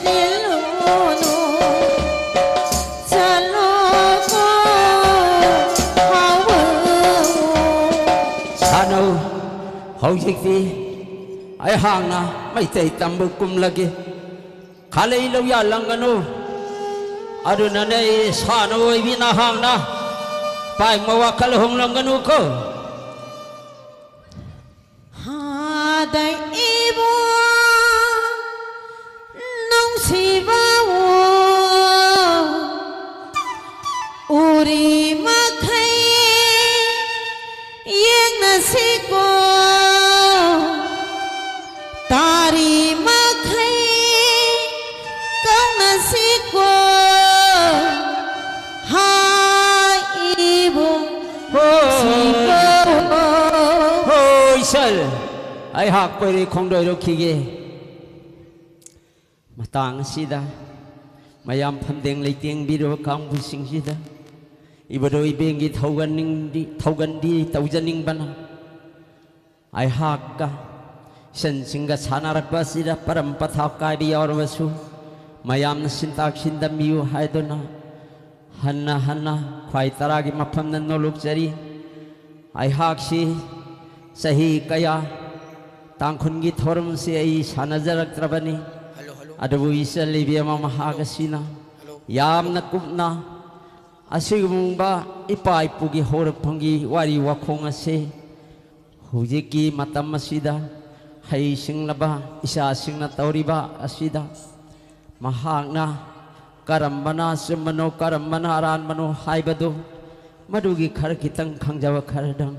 ꯆꯦꯜꯂꯨꯅꯨ꯫ ꯆꯠꯂꯣꯀꯣ ꯍꯥꯎꯕ꯫ ꯁꯥꯅꯧ, ꯍꯧꯖꯤꯛꯇꯤ ꯑꯩꯍꯥꯛꯅ ꯃꯩꯇꯩ ꯇꯝꯕ ꯀꯨꯝꯂꯒꯦ꯫ ꯈꯥꯂꯩ ꯂꯧꯌꯥ ꯂꯪꯒꯅꯨ꯫ ꯑꯗꯨꯅꯅꯦ ꯁꯥꯅꯧ ꯑꯣꯏꯕꯤ ꯅꯍꯥꯛꯅ ꯄꯥꯏꯃ ꯋꯥꯈꯜ ꯍꯣꯡꯂꯝꯒꯅꯨꯀꯣ꯫ ꯍꯥꯗ ꯏꯕꯨꯡ ꯅꯨꯡꯁꯤꯕꯥꯎ, ꯎꯔꯤ ꯃꯈꯩ ꯌꯦꯡꯅꯁꯤꯀꯣ, ꯇꯥꯔꯤ ꯃꯈꯩ ꯀꯧꯅꯁꯤꯀꯣ꯫ ꯍꯥꯏ ꯏꯕꯨꯡ ꯍꯣꯏ꯫ ꯁꯤꯕ꯫ ꯍꯣꯏ, ꯏꯆꯜ, ꯑꯩꯍꯥꯛ ꯀꯣꯏꯔꯦ ꯈꯣꯡꯗꯣꯏꯔꯨꯈꯤꯒꯦ꯫ ꯃꯇꯥꯡ ꯑꯁꯤꯗ ꯃꯌꯥꯝ ꯐꯝꯗꯦꯡ ꯂꯩꯇꯦꯡꯕꯤꯔꯕ ꯀꯥꯡꯕꯨꯁꯤꯡꯁꯤꯗ ꯏꯕꯗꯣ ꯏꯕꯦꯟꯒꯤ ꯊꯧꯒꯟꯅꯤꯡꯗꯤ, ꯊꯧꯒꯟꯗꯤ ꯇꯧꯖꯅꯤꯡꯕꯅ ꯑꯩꯍꯥꯛꯀ ꯏꯆꯟꯁꯤꯡꯒ ꯁꯥꯟꯅꯔꯛꯄ ꯑꯁꯤꯗ ꯄꯔꯝ ꯄꯊꯥꯞ ꯀꯥꯏꯕ ꯌꯥꯎꯔꯕꯁꯨ ꯃꯌꯥꯝꯅ ꯁꯤꯟꯇꯥꯛ ꯁꯤꯟꯗꯝꯕꯤꯌꯨ ꯍꯥꯏꯗꯨꯅ ꯍꯟꯅ ꯍꯟꯅ ꯈ꯭ꯋꯥꯏ ꯇꯔꯥꯒꯤ ꯃꯐꯝꯗ ꯅꯣꯂꯨꯛꯆꯔꯤ꯫ ꯑꯩꯍꯥꯛꯁꯤ ꯆꯍꯤ ꯀꯌꯥ ꯇꯥꯡꯈꯨꯜꯒꯤ ꯊꯧꯔꯝꯁꯤ ꯑꯩ ꯁꯥꯟꯅꯖꯔꯛꯇ꯭ꯔꯕꯅꯤ꯫ Hello, hello. ꯑꯗꯨꯕꯨ ꯏꯆꯜ ꯏꯕꯦꯝꯃ ꯃꯍꯥꯛ ꯑꯁꯤꯅ ꯍꯜꯂꯣ꯫ ꯌꯥꯝꯅ ꯀꯨꯞꯅ ꯑꯁꯤꯒꯨꯝꯕ ꯏꯄꯥ ꯏꯄꯨꯒꯤ ꯍꯧꯔꯛꯐꯝꯒꯤ ꯋꯥꯔꯤ ꯋꯥꯈꯣꯡ ꯑꯁꯤ ꯍꯧꯖꯤꯛꯀꯤ ꯃꯇꯝ ꯑꯁꯤꯗ ꯍꯩꯁꯤꯡꯂꯕ ꯏꯆꯥꯁꯤꯡꯅ ꯇꯧꯔꯤꯕ ꯑꯁꯤꯗ ꯃꯍꯥꯛꯅ ꯀꯔꯝꯕꯅ ꯑꯆꯨꯝꯕꯅꯣ, ꯀꯔꯝꯕꯅ ꯑꯔꯥꯟꯕꯅꯣ ꯍꯥꯏꯕꯗꯨ ꯃꯗꯨꯒꯤ ꯈꯔ ꯈꯤꯇꯪ ꯈꯪꯖꯕ ꯈꯔꯗꯪ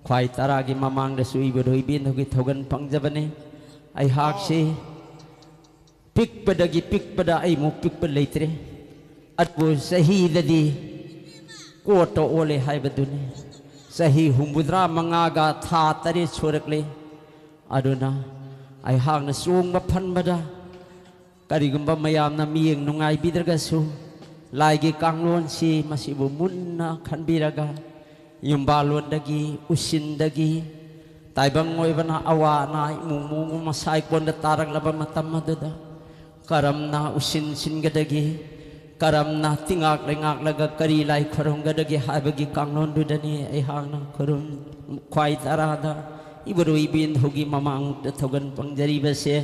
ꯈ꯭ꯋꯥꯏ ꯇꯔꯥꯒꯤ ꯃꯃꯥꯡꯗꯁꯨ ꯏꯕꯨꯙꯧ ꯏꯕꯦꯟꯗꯧꯒꯤ ꯊꯧꯒꯟ ꯐꯪꯖꯕꯅꯤ꯫ ꯑꯩꯍꯥꯛꯁꯤ ꯄꯤꯛꯄꯗꯒꯤ ꯄꯤꯛꯄꯗ ꯑꯩꯃꯨꯛ ꯄꯤꯛꯄ ꯂꯩꯇ꯭ꯔꯦ꯫ ꯑꯗꯨꯕꯨ ꯆꯍꯤꯗꯗꯤ ꯀꯣꯠꯇ ꯑꯣꯜꯂꯦ ꯍꯥꯏꯕꯗꯨꯅꯤ꯫ ꯆꯍꯤ ꯍꯨꯝꯐꯨꯇꯔꯥ ꯃꯉꯥꯒ ꯊꯥ ꯇꯔꯦꯠ ꯁꯨꯔꯛꯂꯦ꯫ ꯑꯗꯨꯅ ꯑꯩꯍꯥꯛꯅ ꯆꯣꯡꯕ ꯐꯟꯕꯗ ꯀꯔꯤꯒꯨꯝꯕ ꯃꯌꯥꯝꯅ ꯃꯤꯠꯌꯦꯡ ꯅꯨꯡꯉꯥꯏꯕꯤꯗ꯭ꯔꯒꯁꯨ, ꯂꯥꯏꯒꯤ ꯀꯥꯡꯂꯣꯟꯁꯤ ꯃꯁꯤꯕꯨ ꯃꯨꯟꯅ ꯈꯟꯕꯤꯔꯒ, ꯌꯨꯝꯕꯥꯜꯂꯣꯟꯗꯒꯤ, ꯎꯁꯤꯟꯗꯒꯤ, ꯇꯥꯏꯕꯪ ꯑꯣꯏꯕꯅ ꯑꯋꯥ ꯑꯅꯥ ꯏꯃꯨꯡ ꯃꯅꯨꯡ ꯃꯁꯥꯏꯀꯣꯟꯗ ꯇꯥꯔꯛꯂꯕ ꯃꯇꯝ ꯑꯗꯨꯗ ꯀꯔꯝꯅ ꯎꯁꯤꯟ ꯁꯤꯟꯒꯗꯒꯦ, ꯀꯔꯝꯅ ꯇꯤꯉꯥꯛ ꯂꯩꯉꯥꯛꯂꯒ ꯀꯔꯤ ꯂꯥꯏ ꯈꯨꯔꯨꯝꯒꯗꯒꯦ ꯍꯥꯏꯕꯒꯤ ꯀꯥꯡꯂꯣꯟꯗꯨꯗꯅꯤ ꯑꯩꯍꯥꯛꯅ ꯈꯨꯔꯨꯝ ꯈ꯭ꯋꯥꯏ ꯇꯔꯥꯗ ꯏꯕꯨꯙꯧ ꯏꯕꯦꯟꯗꯧꯒꯤ ꯃꯃꯥꯡꯗ ꯊꯧꯒꯟ ꯐꯪꯖꯔꯤꯕꯁꯦ꯫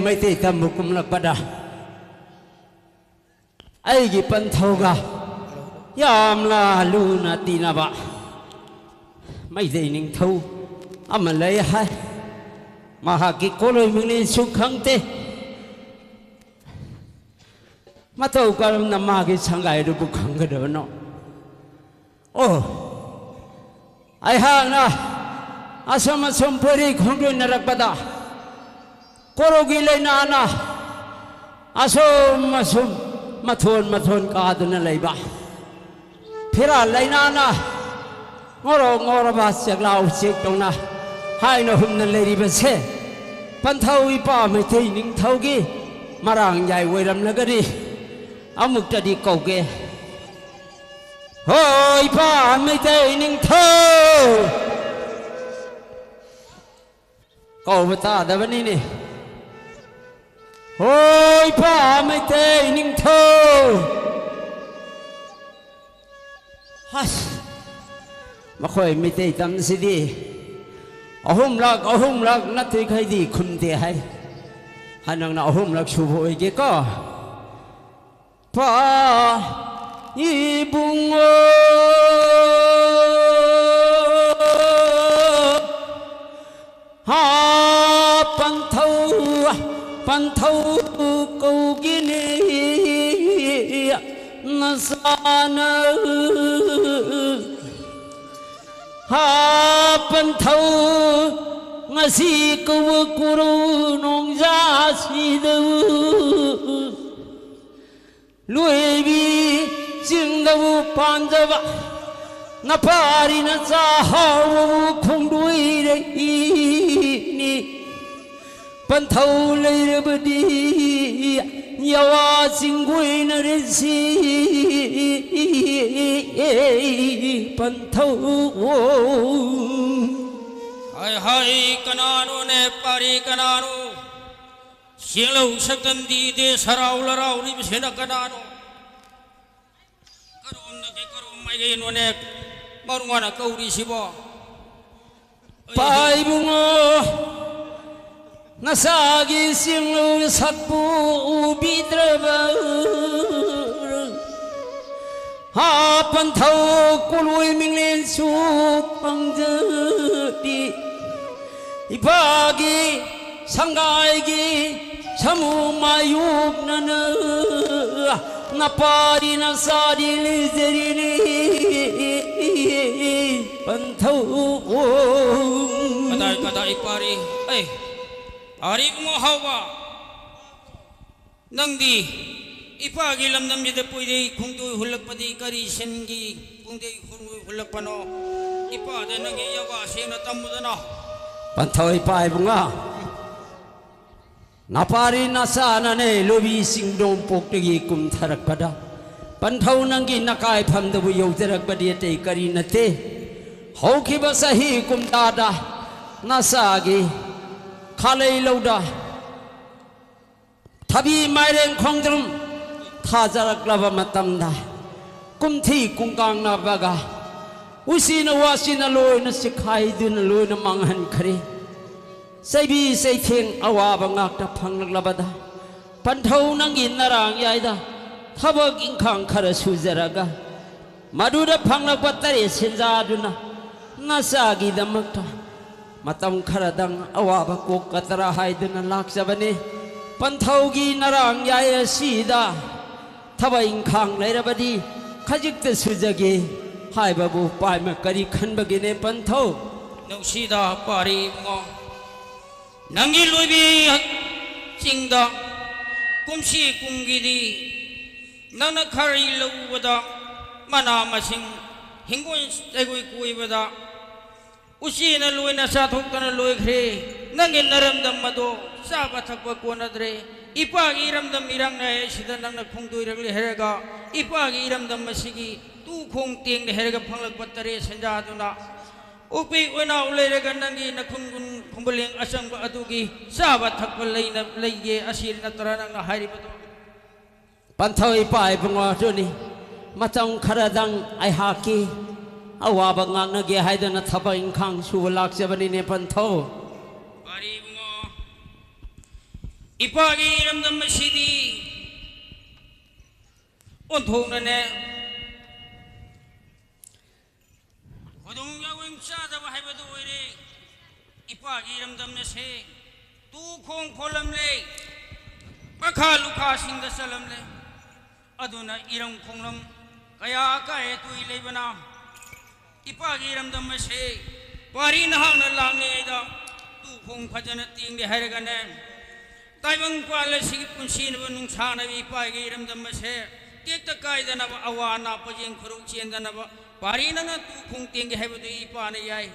ꯃꯩꯇꯩ ꯇꯝꯕ ꯀꯨꯝꯂꯛꯄꯗ ꯑꯩꯒꯤ ꯄꯟꯊꯧꯒ ꯌꯥꯝꯅ ꯂꯨꯅ ꯇꯤꯟꯅꯕ ꯃꯩꯇꯩ ꯅꯤꯡꯊꯧ ꯑꯃ ꯂꯩ ꯍꯥꯏ꯫ ꯃꯍꯥꯛꯀꯤ ꯀꯣꯂꯣꯏ ꯃꯤꯡꯅꯤꯁꯨ ꯈꯪꯗꯦ꯫ ꯃꯇꯧ ꯀꯔꯝꯅ ꯃꯥꯒꯤ ꯁꯪꯒꯥꯏꯗꯨꯕꯨ ꯈꯪꯒꯗꯕꯅꯣ? ꯑꯣ, ꯑꯩꯍꯥꯛꯅ ꯑꯁꯨꯝ ꯑꯁꯨꯝ ꯄꯣꯏꯔꯩ ꯈꯣꯡꯗꯣꯏꯅꯔꯛꯄꯗ ꯀꯣꯔꯧꯒꯤ ꯂꯩꯅꯥꯅ ꯑꯁꯨꯝ ꯑꯁꯨꯝ ꯃꯊꯣꯟ ꯃꯊꯣꯟ ꯀꯥꯗꯨꯅ ꯂꯩꯕ, ꯐꯤꯔꯥꯜ ꯂꯩꯅꯥꯅ ꯉꯧꯔꯣꯛ ꯉꯧꯔꯕ ꯆꯦꯛꯂꯥ ꯎꯆꯦꯛ ꯇꯧꯅ ꯍꯥꯏꯅ ꯍꯨꯝꯅ ꯂꯩꯔꯤꯕꯁꯦ ꯄꯟꯊꯧ ꯏꯄꯥ ꯃꯩꯇꯩ ꯅꯤꯡꯊꯧꯒꯤ ꯃꯔꯥꯡ ꯌꯥꯏ ꯑꯣꯏꯔꯝꯂꯒꯗꯤ ꯑꯃꯨꯛꯇꯗꯤ ꯀꯧꯒꯦ꯫ ꯍꯣ ꯏꯄꯥ ꯃꯩꯇꯩ ꯅꯤꯡꯊꯧ! ꯀꯧꯕ ꯇꯥꯗꯕꯅꯤꯅꯦ꯫ ꯍꯣ ꯏꯄꯥ ꯃꯩꯇꯩ ꯅꯤꯡꯊꯧ! ꯑꯁ, ꯃꯈꯣꯏ ꯃꯩꯇꯩ ꯇꯝꯁꯤꯗꯤ ꯑꯍꯨꯝꯂꯛ, ꯑꯍꯨꯝꯂꯛ ꯅꯠꯇ꯭ꯔꯤꯈꯩꯗꯤ ꯈꯨꯝꯗꯦ ꯍꯥꯏ꯫ ꯍꯟꯗꯛꯅ ꯑꯍꯨꯝꯂꯛ ꯁꯨꯕ ꯑꯣꯏꯒꯦꯀꯣ꯫ ꯄꯥ ꯏꯕꯨꯡꯉꯣ, ꯍꯥ ꯄꯟꯊꯧ, ꯄꯟꯊꯧ ꯀꯧꯒꯤꯅꯤ ꯅꯆꯥꯅ꯫ ꯍꯥ ꯄꯟꯊꯧ, ꯉꯁꯤ ꯀꯧꯕ ꯀꯣꯔꯧ ꯅꯣꯡꯖꯥꯁꯤꯗꯕꯨ ꯂꯣꯏꯕꯤ ꯆꯤꯡꯗꯕꯨ ꯄꯥꯟꯖꯕ ꯅꯄꯥꯔꯤ ꯅꯆꯥ ꯍꯥꯎꯕꯕꯨ ꯈꯣꯡꯗꯣꯏꯔꯛꯏꯅꯤ꯫ ꯄꯟꯊꯧ ꯂꯩꯔꯕꯗꯤ ꯌꯥꯋꯥ ꯆꯤꯡꯒꯣꯏꯅꯔꯁꯤ ꯄꯟꯊꯧ꯫ ꯍꯥꯏ ꯍꯥꯏ ꯀꯅꯥꯅꯣꯅꯦ ꯄꯥꯔꯤ ꯀꯅꯥꯅꯣ? ꯆꯦꯡꯂꯧ ꯁꯛꯇꯝꯗꯤꯗꯦ ꯁꯔꯥꯎ ꯂꯔꯥꯎꯔꯤꯕꯁꯤꯅ ꯀꯅꯥꯅꯣ? ꯀꯔꯣꯝꯗꯒꯤ ꯀꯔꯣꯝ ꯃꯥꯏꯀꯩꯅꯣꯅꯦ ꯃꯔꯨ ꯑꯣꯏꯅ ꯀꯧꯔꯤꯁꯤꯕꯣ? ꯄꯥꯏꯕꯨꯡꯉꯣ, ꯅꯆꯥꯒꯤ ꯆꯤꯡꯂꯨ ꯁꯛꯄꯨ ꯎꯕꯤꯗ꯭ꯔꯕ? ꯍꯥ, ꯄꯟꯊꯧ ꯀꯣꯂꯣꯏ ꯃꯤꯡꯂꯦꯟꯁꯨ ꯐꯪꯖꯗꯦ꯫ ꯏꯄꯥꯒꯤ ꯁꯪꯒꯥꯏꯒꯤ ꯁꯥꯃꯨ ꯃꯥꯌꯣꯛꯅꯅ ꯅꯄꯥꯔꯤ ꯅꯆꯥꯔꯤ ꯂꯩꯖꯔꯤꯅꯤ ꯄꯟꯊꯧ꯫ ꯀꯗꯥꯏ, ꯀꯗꯥꯏ ꯄꯥꯔꯤ? ꯑꯩ, ꯄꯥꯔꯤ ꯏꯕꯨꯡꯉꯣ ꯍꯥꯎꯕ꯫ ꯅꯪꯗꯤ ꯏꯄꯥꯒꯤ ꯂꯝꯗꯝꯁꯤꯗ ꯄꯨꯏꯗꯩ ꯈꯣꯡꯗꯣꯏ ꯍꯨꯜꯂꯛꯄꯗꯤ ꯀꯔꯤ ꯁꯤꯟꯒꯤ ꯈꯣꯡꯗꯣꯏ ꯍꯨꯜꯂꯛꯄꯅꯣ? ꯏꯄꯥꯗ ꯅꯪꯒꯤ ꯌꯥꯋꯥ ꯁꯦꯡꯅ ꯇꯝꯃꯨꯗꯅ꯫ ꯄꯟꯊꯧ ꯏꯄꯥ ꯏꯕꯨꯡꯉꯣ, ꯅꯄꯥꯔꯤ ꯅꯆꯥꯅꯅꯦ ꯂꯣꯏꯕꯤ ꯆꯤꯡꯗꯣꯡ ꯄꯣꯛꯇꯒꯤ ꯀꯨꯝꯊꯔꯛꯄꯗ ꯄꯟꯊꯧ ꯅꯪꯒꯤ ꯅꯀꯥꯏꯐꯝꯗꯕꯨ ꯌꯧꯖꯔꯛꯄꯗꯤ ꯑꯇꯩ ꯀꯔꯤ ꯅꯠꯇꯦ꯫ ꯍꯧꯈꯤꯕ ꯆꯍꯤ ꯀꯨꯝꯇꯥꯗ ꯅꯆꯥꯒꯤ ꯈꯥꯂꯩ ꯂꯧꯗ ꯊꯕꯤ ꯃꯥꯏꯔꯦꯟ ꯈꯣꯡꯗ꯭ꯔꯨꯝ ꯊꯥꯖꯔꯛꯂꯕ ꯃꯇꯝꯗ ꯀꯨꯝꯊꯤ ꯀꯨꯡꯀꯥꯡꯅꯕꯒ ꯎꯆꯤꯅ ꯋꯥꯆꯤꯅ ꯂꯣꯏꯅ ꯆꯤꯈꯥꯏꯗꯨꯅ ꯂꯣꯏꯅ ꯃꯥꯡꯍꯟꯈ꯭ꯔꯦ꯫ ꯆꯩꯕꯤ ꯆꯩꯊꯦꯡ ꯑꯋꯥꯕ ꯉꯥꯛꯇ ꯐꯪꯂꯛꯂꯕꯗ ꯄꯟꯊꯧ ꯅꯪꯒꯤ ꯅꯔꯥꯡ ꯌꯥꯏꯗ ꯊꯕꯛ ꯏꯪꯈꯥꯡ ꯈꯔ ꯁꯨꯖꯔꯒ ꯃꯗꯨꯗ ꯐꯪꯂꯛꯄ ꯇꯔꯦꯠ ꯁꯦꯟꯖꯥꯗꯨꯅ ꯅꯆꯥꯒꯤꯗꯃꯛꯇ ꯃꯇꯝ ꯈꯔꯗꯪ ꯑꯋꯥꯕ ꯀꯣꯛꯀꯗ꯭ꯔꯥ ꯍꯥꯏꯗꯨꯅ ꯂꯥꯛꯆꯕꯅꯤ꯫ ꯄꯟꯊꯧꯒꯤ ꯅꯔꯥꯡ ꯌꯥꯏ ꯑꯁꯤꯗ ꯊꯕꯛ ꯏꯪꯈꯥꯡ ꯂꯩꯔꯕꯗꯤ ꯈꯖꯤꯛꯇ ꯁꯨꯖꯒꯦ ꯍꯥꯏꯕꯕꯨ ꯄꯥꯏꯃ ꯀꯔꯤ ꯈꯟꯕꯒꯤꯅꯦ ꯄꯟꯊꯧ? ꯅꯨꯡꯁꯤꯗ ꯄꯥꯔꯤ ꯏꯕꯨꯡꯉꯣ, ꯅꯪꯒꯤ ꯂꯣꯏꯕꯤ ꯆꯤꯡꯗ ꯀꯨꯝꯁꯤ ꯀꯨꯝꯒꯤꯗꯤ ꯅꯪꯅ ꯈꯥꯔꯤ ꯂꯧꯕꯗ ꯃꯅꯥ ꯃꯁꯤꯡ ꯍꯤꯡꯒꯣꯜ ꯖꯒꯣꯏ ꯀꯣꯏꯕꯗ ꯎꯆꯤꯅ ꯂꯣꯏꯅ ꯆꯥꯊꯣꯛꯇꯅ ꯂꯣꯏꯈ꯭ꯔꯦ꯫ ꯅꯪꯒꯤ ꯅꯔꯝꯗꯝ ꯑꯗꯣ ꯆꯥꯕ ꯊꯛꯄ ꯀꯣꯟꯅꯗ꯭ꯔꯦ꯫ ꯏꯄꯥꯒꯤ ꯏꯔꯝꯗꯝ ꯏꯔꯥꯡꯅ ꯑꯁꯤꯗ ꯅꯪꯅ ꯈꯣꯡꯗꯣꯏꯔꯛꯂꯦ ꯍꯥꯏꯔꯒ ꯏꯄꯥꯒꯤ ꯏꯔꯝꯗꯝ ꯑꯁꯤꯒꯤ ꯇꯨ ꯈꯣꯡ ꯇꯦꯡꯅ ꯍꯥꯏꯔꯒ ꯐꯪꯂꯛꯄ ꯇꯔꯦꯠ ꯁꯦꯟꯖꯥꯗꯨꯅ ꯎꯄꯤ ꯑꯣꯏꯅꯥꯎ ꯂꯩꯔꯒ ꯅꯪꯒꯤ ꯅꯈꯨꯟꯒꯨꯟ ꯈꯨꯝꯕꯂꯦꯡ ꯑꯆꯪꯕ ꯑꯗꯨꯒꯤ ꯆꯥꯕ ꯊꯛꯄ ꯂꯩꯅ ꯂꯩꯒꯦ ꯑꯁꯤ ꯅꯠꯇ꯭ꯔꯥ ꯅꯪꯅ ꯍꯥꯏꯔꯤꯕꯗꯣ? ꯄꯟꯊꯧ ꯏꯄꯥ ꯏꯕꯨꯡꯉꯣ ꯑꯗꯨꯅꯤ꯫ ꯃꯇꯝ ꯈꯔꯗꯪ ꯑꯩꯍꯥꯛꯀꯤ ꯑꯋꯥꯕ ꯉꯥꯛꯅꯒꯦ ꯍꯥꯏꯗꯨꯅ ꯊꯕꯛ ꯏꯪꯈꯥꯡ ꯁꯨꯕ ꯂꯥꯛꯆꯕꯅꯤꯅꯦ ꯄꯟꯊꯧ꯫ ꯄꯥꯔꯤ ꯏꯕꯨꯡꯉꯣ, ꯏꯄꯥꯒꯤ ꯏꯔꯝꯗꯝ ꯑꯁꯤꯗꯤ ꯑꯣꯟꯊꯣꯛꯅꯅꯦ ꯈꯨꯗꯣꯡ ꯌꯥꯋꯦꯡ ꯆꯥꯗꯕ ꯍꯥꯏꯕꯗꯨ ꯑꯣꯏꯔꯦ꯫ ꯏꯄꯥꯒꯤ ꯏꯔꯝꯗꯝ ꯑꯁꯦ ꯇꯨ ꯈꯣꯡ ꯐꯣꯜꯂꯝꯂꯦ, ꯃꯈꯥ ꯂꯨꯈꯥꯁꯤꯡꯗ ꯆꯜꯂꯝꯂꯦ꯫ ꯑꯗꯨꯅ ꯏꯔꯝ ꯈꯣꯡꯂꯝ ꯀꯌꯥ ꯑꯀꯥꯏ ꯑꯇꯣꯏ ꯂꯩꯕꯅ ꯏꯄꯥꯒꯤ ꯏꯔꯝꯗꯝ ꯑꯁꯦ ꯄꯥꯔꯤ ꯅꯍꯥꯛꯅ ꯂꯥꯛꯂꯤꯉꯩꯗ ꯇꯨ ꯈꯣꯡ ꯐꯖꯅ ꯇꯦꯡꯗꯦ ꯍꯥꯏꯔꯒꯅꯦ, ꯇꯥꯏꯕꯪ ꯄꯥꯜ ꯑꯁꯤꯒꯤ ꯄꯨꯟꯁꯤꯅꯕ ꯅꯨꯡꯁꯥꯅꯕ ꯏꯄꯥꯒꯤ ꯏꯔꯝꯗꯝ ꯑꯁꯦ ꯇꯦꯛꯇ ꯀꯥꯏꯗꯅꯕ, ꯑꯋꯥ ꯑꯅꯥ ꯄꯣꯌꯦꯡ ꯈꯨꯔꯧ ꯆꯦꯟꯗꯅꯕ ꯄꯥꯔꯤ ꯅꯪꯅ ꯇꯨ ꯈꯣꯡ ꯇꯦꯡꯒꯦ ꯍꯥꯏꯕꯗꯨ ꯏꯄꯥꯅ ꯌꯥꯏ꯫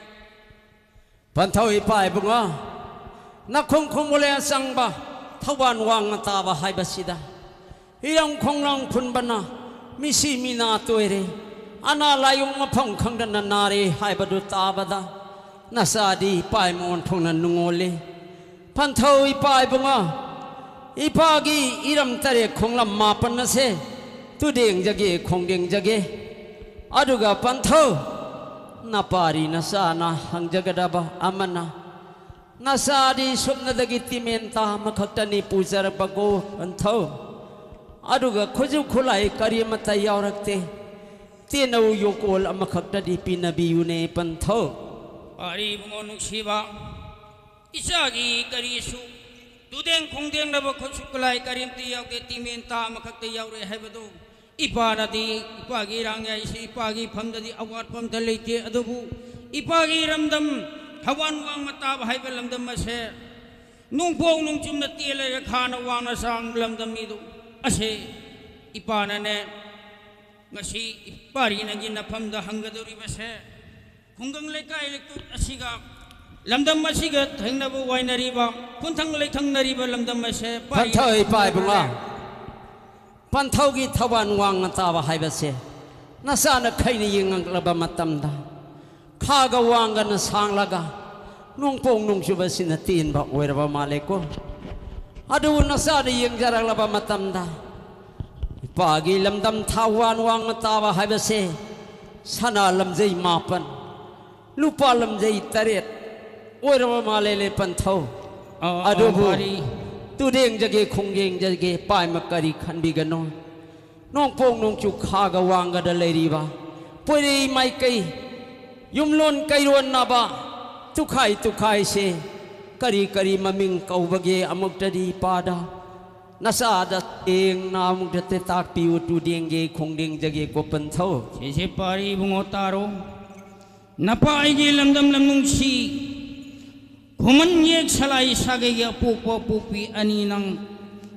ꯄꯟꯊꯧ ꯏꯄꯥ ꯏꯕꯨꯡꯉꯣ, ꯅꯈꯣꯡ ꯈꯣꯡꯕꯨꯂꯦ ꯑꯆꯪꯕ ꯊꯧꯕꯥꯜ ꯋꯥꯡꯅ ꯇꯥꯕ ꯍꯥꯏꯕꯁꯤꯗ ꯏꯔꯝ ꯈꯣꯡꯂꯥꯡ ꯐꯨꯟꯕꯅ ꯃꯤꯁꯤ ꯃꯤꯅꯥ ꯇꯣꯏꯔꯦ, ꯑꯅꯥ ꯂꯥꯏꯌꯣꯡ ꯃꯐꯝ ꯈꯪꯗꯅ ꯅꯥꯔꯦ ꯍꯥꯏꯕꯗꯨ ꯇꯥꯕꯗ ꯅꯆꯥꯗꯤ ꯏꯄꯥ ꯏꯃꯣꯟ ꯊꯣꯡꯅ ꯅꯨꯡꯉꯣꯜꯂꯤ꯫ ꯄꯟꯊꯧ ꯏꯄꯥ ꯏꯕꯨꯡꯉꯣ, ꯏꯄꯥꯒꯤ ꯏꯔꯝ ꯇꯔꯦꯠ ꯈꯣꯡꯂꯝ ꯃꯥꯄꯟ ꯑꯁꯦ ꯇꯨꯗꯦꯡꯖꯒꯦ ꯈꯣꯡꯗꯦꯡꯖꯒꯦ꯫ ꯑꯗꯨꯒ ꯄꯟꯊꯧ, ꯅꯄꯥꯔꯤ ꯅꯆꯥꯅ ꯍꯪꯖꯒꯗꯕ ꯑꯃꯅ, ꯅꯆꯥꯗꯤ ꯁꯨꯞꯅꯗꯒꯤ ꯇꯤꯃꯦꯟ ꯇꯥ ꯑꯃꯈꯛꯇꯅꯤ ꯄꯨꯖꯔꯛꯄꯀꯣ ꯄꯟꯊꯧ꯫ ꯑꯗꯨꯒ ꯈꯨꯠꯁꯨ ꯈꯨꯠꯂꯥꯏ ꯀꯔꯤ ꯑꯃꯠꯇ ꯌꯥꯎꯔꯛꯇꯦ꯫ ꯇꯦꯅꯧ ꯌꯣꯀꯣꯜ ꯑꯃꯈꯛꯇꯗꯤ ꯄꯤꯅꯕꯤꯌꯨꯅꯦ ꯄꯟꯊꯧ꯫ ꯄꯥꯔꯤ ꯏꯕꯨꯡꯉꯣ ꯅꯨꯡꯁꯤꯕ, ꯏꯆꯥꯒꯤ ꯀꯔꯤꯁꯨ ꯇꯨꯗꯦꯡ ꯈꯣꯡꯗꯦꯡꯅꯕ ꯈꯨꯠꯁꯨ ꯈꯨꯠꯂꯥꯏ ꯀꯔꯤꯝꯇ ꯌꯥꯎꯗꯦ, ꯇꯤꯃꯦꯟ ꯇꯥ ꯑꯃꯈꯛꯇ ꯌꯥꯎꯔꯦ ꯍꯥꯏꯕꯗꯨ꯫ ꯏꯄꯥꯅꯗꯤ, ꯏꯄꯥꯒꯤ ꯏꯔꯥꯡ ꯌꯥꯏꯁꯤ, ꯏꯄꯥꯒꯤ ꯐꯝꯗꯗꯤ ꯑꯋꯥꯠꯄ ꯑꯝꯇ ꯂꯩꯇꯦ꯫ ꯑꯗꯨꯕꯨ ꯏꯄꯥꯒꯤ ꯏꯔꯝꯗꯝ ꯊꯧꯕꯥꯜ ꯋꯥꯡꯃ ꯇꯥꯕ ꯍꯥꯏꯕ ꯂꯝꯗꯝ ꯑꯁꯦ ꯅꯣꯡꯄꯣꯛ ꯅꯣꯡꯆꯨꯝꯅ ꯇꯦꯜꯂꯒ ꯈꯥꯅ ꯋꯥꯡꯅ ꯁꯥꯡꯕ ꯂꯝꯗꯝ ꯃꯤꯗꯨ ꯑꯁꯦ ꯏꯄꯥꯅꯅꯦ ꯉꯁꯤ ꯏꯄꯥꯔꯤ ꯅꯪꯒꯤ ꯅꯐꯝꯗ ꯍꯪꯒꯗꯧꯔꯤꯕꯁꯦ, ꯈꯨꯡꯒꯪ ꯂꯩꯀꯥꯏ ꯂꯩꯀꯨꯠ ꯑꯁꯤꯒ ꯂꯝꯗꯝ ꯑꯁꯤꯒ ꯊꯦꯡꯅꯕ ꯋꯥꯏꯅꯔꯤꯕ, ꯈꯨꯟꯊꯪ ꯂꯩꯊꯪꯅꯔꯤꯕ ꯂꯝꯗꯝ ꯑꯁꯦ ꯄꯥꯔꯤ ꯄꯟꯊꯧ ꯏꯄꯥ ꯏꯕꯨꯡꯉꯣ, ꯄꯟꯊꯧꯒꯤ ꯊꯧꯕꯥꯜ ꯋꯥꯡꯅ ꯇꯥꯕ ꯍꯥꯏꯕꯁꯦ ꯅꯆꯥꯅ ꯈꯩꯅ ꯌꯦꯡꯉꯛꯂꯕ ꯃꯇꯝꯗ, ꯈꯥꯒ ꯋꯥꯡꯒꯅ ꯁꯥꯡꯂꯒ ꯅꯣꯡꯄꯣꯛ ꯅꯣꯡꯆꯨꯕꯁꯤꯅ ꯇꯦꯟꯕ ꯑꯣꯏꯔꯕ ꯃꯥꯜꯂꯦꯀꯣ꯫ ꯑꯗꯨꯕꯨ ꯅꯆꯥꯅ ꯌꯦꯡꯖꯔꯛꯂꯕ ꯃꯇꯝꯗ, ꯏꯄꯥꯒꯤ ꯂꯝꯗꯝ ꯊꯧꯕꯥꯜ ꯋꯥꯡꯅ ꯇꯥꯕ ꯍꯥꯏꯕꯁꯦ ꯁꯅꯥ ꯂꯝꯖꯩ ꯃꯥꯄꯟ, ꯂꯨꯄꯥ ꯂꯝꯖꯩ ꯇꯔꯦꯠ ꯑꯣꯏꯔꯕ ꯃꯥꯜꯂꯦ ꯄꯟꯊꯧ꯫ ꯑ, ꯑ, ꯑꯗꯨꯕꯨ ꯄꯥꯔꯤ꯫ ꯇꯨꯗꯦꯡꯖꯒꯦ, ꯈꯣꯡꯗꯦꯡꯖꯒꯦ, ꯄꯥꯏꯃ ꯀꯔꯤ ꯈꯟꯕꯤꯒꯅꯣ꯫ ꯅꯣꯡꯄꯣꯛ ꯅꯣꯡꯆꯨꯞ ꯈꯥꯒ ꯋꯥꯡꯒꯗ ꯂꯩꯔꯤꯕ ꯄꯣꯏꯔꯩ ꯃꯥꯏꯀꯩ ꯌꯨꯝꯂꯣꯟ ꯀꯩꯔꯣꯟꯅꯕ ꯇꯨꯈꯥꯏ ꯇꯨꯈꯥꯏꯁꯦ ꯀꯔꯤ ꯀꯔꯤ ꯃꯃꯤꯡ ꯀꯧꯕꯒꯦ ꯑꯃꯨꯛꯇꯗꯤ ꯏꯄꯥꯗ ꯅꯆꯥꯗ ꯁꯦꯡꯅ ꯑꯃꯨꯛꯇ ꯇꯥꯛꯄꯤꯌꯨ, ꯇꯨꯗꯦꯡꯒꯦ ꯈꯣꯡꯗꯦꯡꯖꯒꯦ ꯀꯣ ꯄꯟꯊꯧ꯫ ꯁꯤꯁꯦ ꯄꯥꯔꯤ ꯏꯕꯨꯡꯉꯣ ꯇꯥꯔꯣ꯫ ꯅꯄꯥ ꯑꯩꯒꯤ ꯂꯝꯗꯝ ꯂꯝꯅꯨꯡꯁꯤ, ꯈꯨꯃꯟ ꯌꯦꯛ ꯁꯂꯥꯏ ꯁꯥꯒꯩꯒꯤ ꯑꯄꯣꯛꯄ ꯑꯄꯣꯛꯄꯤ ꯑꯅꯤ ꯅꯪ꯫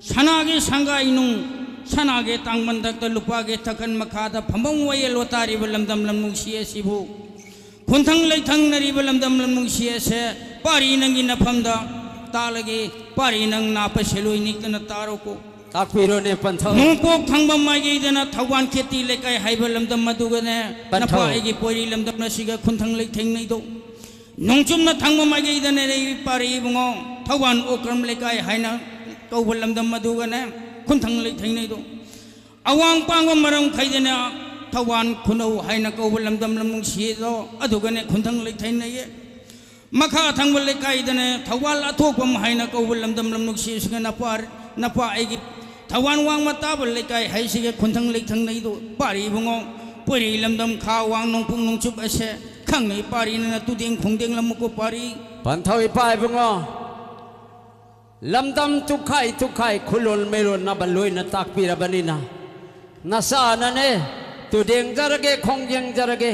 ꯁꯅꯥꯒꯤ ꯁꯪꯒꯥꯏ ꯅꯨꯡ, ꯁꯅꯥꯒꯤ ꯇꯥꯡꯕꯟꯊꯛꯇ ꯂꯨꯄꯥꯒꯤ ꯊꯛꯀꯟ ꯃꯈꯥꯗ ꯐꯝꯐꯝ ꯋꯥꯌꯦꯜ ꯋꯥꯇꯥꯔꯤꯕ ꯂꯝꯗꯝ ꯂꯝꯅꯨꯡꯁꯤ ꯑꯁꯤꯕꯨ ꯈꯨꯟꯊꯪ ꯂꯩꯊꯪꯅꯔꯤꯕ ꯂꯝꯗꯝ ꯂꯝꯅꯨꯡꯁꯤ ꯑꯁꯦ ꯄꯥꯔꯤ ꯅꯪꯒꯤ ꯅꯐꯝꯗ ꯇꯥꯛꯂꯒꯦ꯫ ꯄꯥꯔꯤ ꯅꯪ ꯅꯥꯄ ꯁꯦꯂꯣꯏ ꯅꯤꯛꯇꯅ ꯇꯥꯔꯣꯀꯣ꯫ ꯇꯥꯛꯄꯤꯔꯣꯅꯦ ꯄꯟꯊꯧ꯫ ꯅꯣꯡꯄꯣꯛ ꯊꯪꯕ ꯃꯥꯏꯀꯩꯗꯅ ꯊꯧꯕꯥꯜ ꯈꯦꯇꯤ ꯂꯩꯀꯥꯏ ꯍꯥꯏꯕ ꯂꯝꯗꯝ ꯑꯗꯨꯒꯅꯦ, ꯄꯟꯊꯧ꯫ ꯅꯄꯥ ꯑꯩꯒꯤ ꯄꯣꯏꯔꯤ ꯂꯝꯗꯝ ꯑꯁꯤꯒ ꯈꯨꯟꯊꯪ ꯂꯩꯊꯦꯡꯅꯩꯗꯣ꯫ ꯅꯣꯡꯆꯨꯞꯅ ꯊꯪꯕ ꯃꯥꯏꯀꯩꯗꯅ ꯂꯩ ꯄꯥꯔꯤ ꯏꯕꯨꯡꯉꯣ, ꯊꯧꯕꯥꯜ ꯑꯣꯀ꯭ꯔꯝ ꯂꯩꯀꯥꯏ ꯍꯥꯏꯅ ꯀꯧꯕ ꯂꯝꯗꯝ ꯑꯗꯨꯒꯅꯦ ꯈꯨꯟꯊꯪ ꯂꯩꯊꯦꯡꯅꯩꯗꯣ꯫ ꯑꯋꯥꯡ ꯄꯥꯡꯕ ꯃꯔꯝ ꯈꯩꯗꯅ ꯊꯧꯕꯥꯜ ꯈꯨꯅꯧ ꯍꯥꯏꯅ ꯀꯧꯕ ꯂꯝꯗꯝ ꯂꯝꯅꯨꯡꯁꯤꯗꯣ ꯑꯗꯨꯒꯅꯦ ꯈꯨꯟꯊꯪ ꯂꯩꯊꯦꯡꯅꯩꯌꯦ꯫ ꯃꯈꯥ ꯊꯪꯕ ꯂꯩꯀꯥꯏꯗꯅ ꯊꯧꯕꯥꯜ ꯑꯊꯣꯛꯄꯝ ꯍꯥꯏꯅ ꯀꯧꯕ ꯂꯝꯗꯝ ꯂꯝꯅꯨꯡꯁꯤꯁꯤꯒ ꯅꯄꯥ, ꯅꯄꯥ ꯑꯩꯒꯤ ꯊꯧꯕꯥꯜ ꯋꯥꯡꯃ ꯇꯥꯕ ꯂꯩꯀꯥꯏ ꯍꯥꯏꯁꯤꯒ ꯈꯨꯟꯊꯪ ꯂꯩꯊꯪꯅꯩꯗꯣ ꯄꯥꯔꯤ ꯏꯕꯨꯡꯉꯣ꯫ ꯄꯣꯏꯔꯤ ꯂꯝꯗꯝ ꯈꯥ ꯋꯥꯡ ꯅꯣꯡꯄꯣꯛ ꯅꯣꯡꯆꯨꯞ ꯑꯁꯦ ꯈꯪꯅꯩ ꯄꯥꯔꯤ ꯅꯪꯅ ꯇꯨꯗꯦꯡ ꯈꯣꯡꯗꯦꯡ ꯂꯝꯃꯨꯀꯣ ꯄꯥꯔꯤ꯫ ꯄꯟꯊꯧ ꯏꯄꯥ ꯏꯕꯨꯡꯉꯣ꯫ ꯂꯝꯗꯝ ꯇꯨꯈꯥꯏ ꯇꯨꯈꯥꯏ ꯈꯨꯂꯣꯜ ꯃꯩꯔꯣꯟꯅꯕ ꯂꯣꯏꯅ ꯇꯥꯛꯄꯤꯔꯕꯅꯤꯅ, ꯅꯆꯥꯅꯅꯦ, ꯇꯨꯗꯦꯡꯖꯔꯒꯦ, ꯈꯣꯡꯖꯦꯡꯖꯔꯒꯦ꯫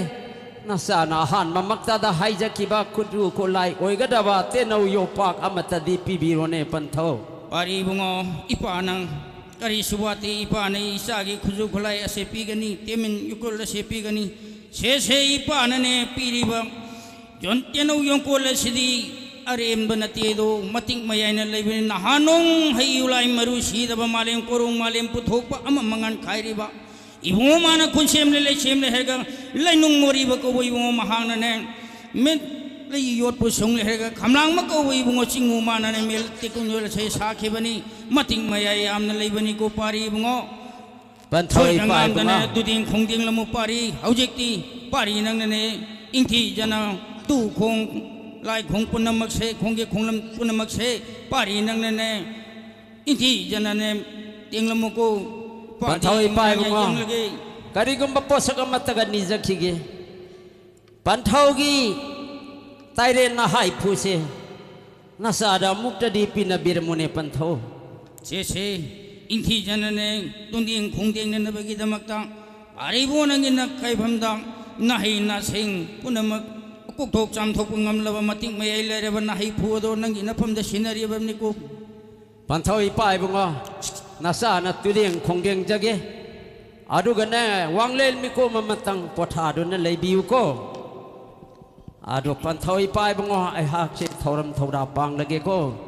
ꯅꯆꯥꯅ ꯑꯍꯥꯟꯕꯃꯛꯇꯗ ꯍꯥꯏꯖꯈꯤꯕ ꯈꯨꯠꯁꯨ ꯈꯨꯠꯂꯥꯏ ꯑꯣꯏꯒꯗꯕ ꯇꯦꯅꯧ ꯌꯣꯄꯥꯛ ꯑꯃꯠꯇꯗꯤ ꯄꯤꯕꯤꯔꯣꯅꯦ ꯄꯟꯊꯧ꯫ ꯄꯥꯔꯤ ꯏꯕꯨꯡꯉꯣ, ꯏꯄꯥꯅ ꯀꯔꯤꯁꯨ ꯋꯥꯠꯇꯦ꯫ ꯏꯄꯥꯅ ꯏꯆꯥꯒꯤ ꯈꯨꯠꯁꯨ ꯈꯨꯠꯂꯥꯏ ꯑꯁꯦ ꯄꯤꯒꯅꯤ, ꯇꯦꯃꯤꯟ ꯌꯨꯀꯨꯜ ꯑꯁꯦ ꯄꯤꯒꯅꯤ꯫ ꯁꯦ ꯁꯦ ꯏꯄꯥꯅꯅꯦ ꯄꯤꯔꯤꯕ ꯌꯣꯟ-, ꯇꯦꯅꯧ ꯌꯣꯡꯀꯣꯜ ꯑꯁꯤꯗꯤ ꯑꯔꯦꯝꯕ ꯅꯠꯇꯦ ꯑꯗꯣ, ꯃꯇꯤꯛ ꯃꯌꯥꯏꯅ ꯂꯩꯕꯅꯤ꯫ ꯅꯍꯥꯟ ꯅꯣꯡ ꯍꯩ ꯎꯂꯥꯏ ꯃꯔꯨ ꯁꯤꯗꯕ ꯃꯥꯂꯦꯝ ꯀꯣꯔꯣꯡ ꯃꯥꯂꯦꯝ ꯄꯨꯊꯣꯛꯄ ꯑꯃ ꯃꯉꯥꯟ ꯈꯥꯏꯔꯤꯕ ꯏꯕꯨꯡꯉꯣ ꯃꯥꯅ ꯈꯨꯟꯁꯦꯝꯂꯦ ꯂꯩꯁꯦꯝꯂꯦ ꯍꯥꯏꯔꯒ ꯂꯩꯅꯨꯡ ꯃꯣꯔꯤꯕ ꯀꯧꯕ ꯏꯕꯨꯡꯉꯣ ꯃꯍꯥꯛꯅꯅꯦ ꯃꯤꯠ ꯂꯩ ꯌꯣꯠꯄꯨ ꯁꯨꯡꯂꯦ ꯍꯥꯏꯔꯒ ꯈꯝꯂꯥꯡꯕ ꯀꯧꯕ ꯏꯕꯨꯡꯉꯣ ꯆꯤꯡꯉꯨ ꯃꯥꯅꯅꯦ ꯃꯦꯜ ꯇꯦꯀꯨꯟ ꯌꯣꯜꯂꯁꯦ ꯁꯥꯈꯤꯕꯅꯤ꯫ ꯃꯇꯤꯛ ꯃꯌꯥꯏ ꯌꯥꯝꯅ ꯂꯩꯕꯅꯤꯀꯣ ꯄꯥꯔꯤ ꯏꯕꯨꯡꯉꯣ꯫ ꯄꯟꯊꯧ ꯏꯄꯥ ꯏꯕꯨꯡꯉꯣ꯫ ꯇꯨꯗꯤꯡ ꯈꯣꯡꯗꯤꯡ ꯂꯝꯃꯨ ꯄꯥꯔꯤ꯫ ꯍꯧꯖꯤꯛꯇꯤ ꯄꯥꯔꯤ ꯅꯪꯅꯅꯦ ꯏꯪꯊꯤꯖꯅ ꯇꯨ ꯈꯣꯡ ꯂꯥꯏ ꯈꯣꯡ ꯄꯨꯝꯅꯃꯛꯁꯦ, ꯈꯣꯡꯒꯤ ꯈꯣꯡꯂꯝ ꯄꯨꯝꯅꯃꯛꯁꯦ ꯄꯥꯔꯤ ꯅꯪꯅꯅꯦ ꯏꯟꯊꯤꯖꯅꯅꯦ ꯇꯦꯡꯂꯝꯃꯨꯀꯣ꯫ ꯄꯥꯟꯊꯧ ꯏꯄꯥ ꯏꯕꯨꯡꯉꯣ꯫ ꯌꯦꯡꯂꯒꯦ꯫ ꯀꯔꯤꯒꯨꯝꯕ ꯄꯣꯠꯁꯛ ꯑꯃꯠꯇꯒ ꯅꯤꯖꯈꯤꯒꯦ꯫ ꯄꯟꯊꯧꯒꯤ ꯇꯥꯏꯔꯦꯟ ꯅꯍꯥꯏꯐꯨꯁꯦ ꯅꯆꯥꯗ ꯑꯃꯨꯛꯇꯗꯤ ꯄꯤꯅꯕꯤꯔꯝꯃꯨꯅꯦ ꯄꯟꯊꯧ꯫ ꯁꯦ, ꯁꯦ, ꯏꯟꯊꯤꯖꯅꯅꯦ ꯇꯨꯡꯗꯦꯡ ꯈꯣꯡꯗꯦꯡꯅꯅꯕꯒꯤꯗꯃꯛꯇ ꯄꯥꯔꯤꯕꯨ ꯅꯪꯒꯤ ꯅꯈꯥꯏꯐꯝꯗ ꯅꯍꯩ ꯅꯁꯤꯡ ꯄꯨꯝꯅꯃꯛ ꯀꯣꯛꯊꯣꯛ ꯆꯥꯝꯊꯣꯛꯄ ꯉꯝꯂꯕ ꯃꯇꯤꯛ ꯃꯌꯥꯏ ꯂꯩꯔꯕ ꯅꯍꯩꯐꯨ ꯑꯗꯣ ꯅꯪꯒꯤ ꯅꯐꯝꯗ ꯁꯤꯟꯅꯔꯤꯕꯅꯤꯀꯣ꯫ ꯄꯟꯊꯧ ꯏꯄꯥ ꯏꯕꯨꯡꯉꯣ, ꯅꯆꯥꯅ ꯇꯨꯔꯦꯡ ꯈꯣꯡꯒꯦꯡꯖꯒꯦ꯫ ꯑꯗꯨꯒꯅꯦ, ꯋꯥꯡꯂꯦꯟ ꯃꯤꯀꯣꯝ ꯑꯃꯇꯪ ꯄꯣꯊꯥꯗꯨꯅ ꯂꯩꯕꯤꯌꯨꯀꯣ꯫ ꯑꯗꯣ ꯄꯟꯊꯧ ꯏꯄꯥ ꯏꯕꯨꯡꯉꯣ, ꯑꯩꯍꯥꯛꯁꯦ ꯊꯧꯔꯝ ꯊꯧꯔꯥ ꯄꯥꯡꯂꯒꯦꯀꯣ꯫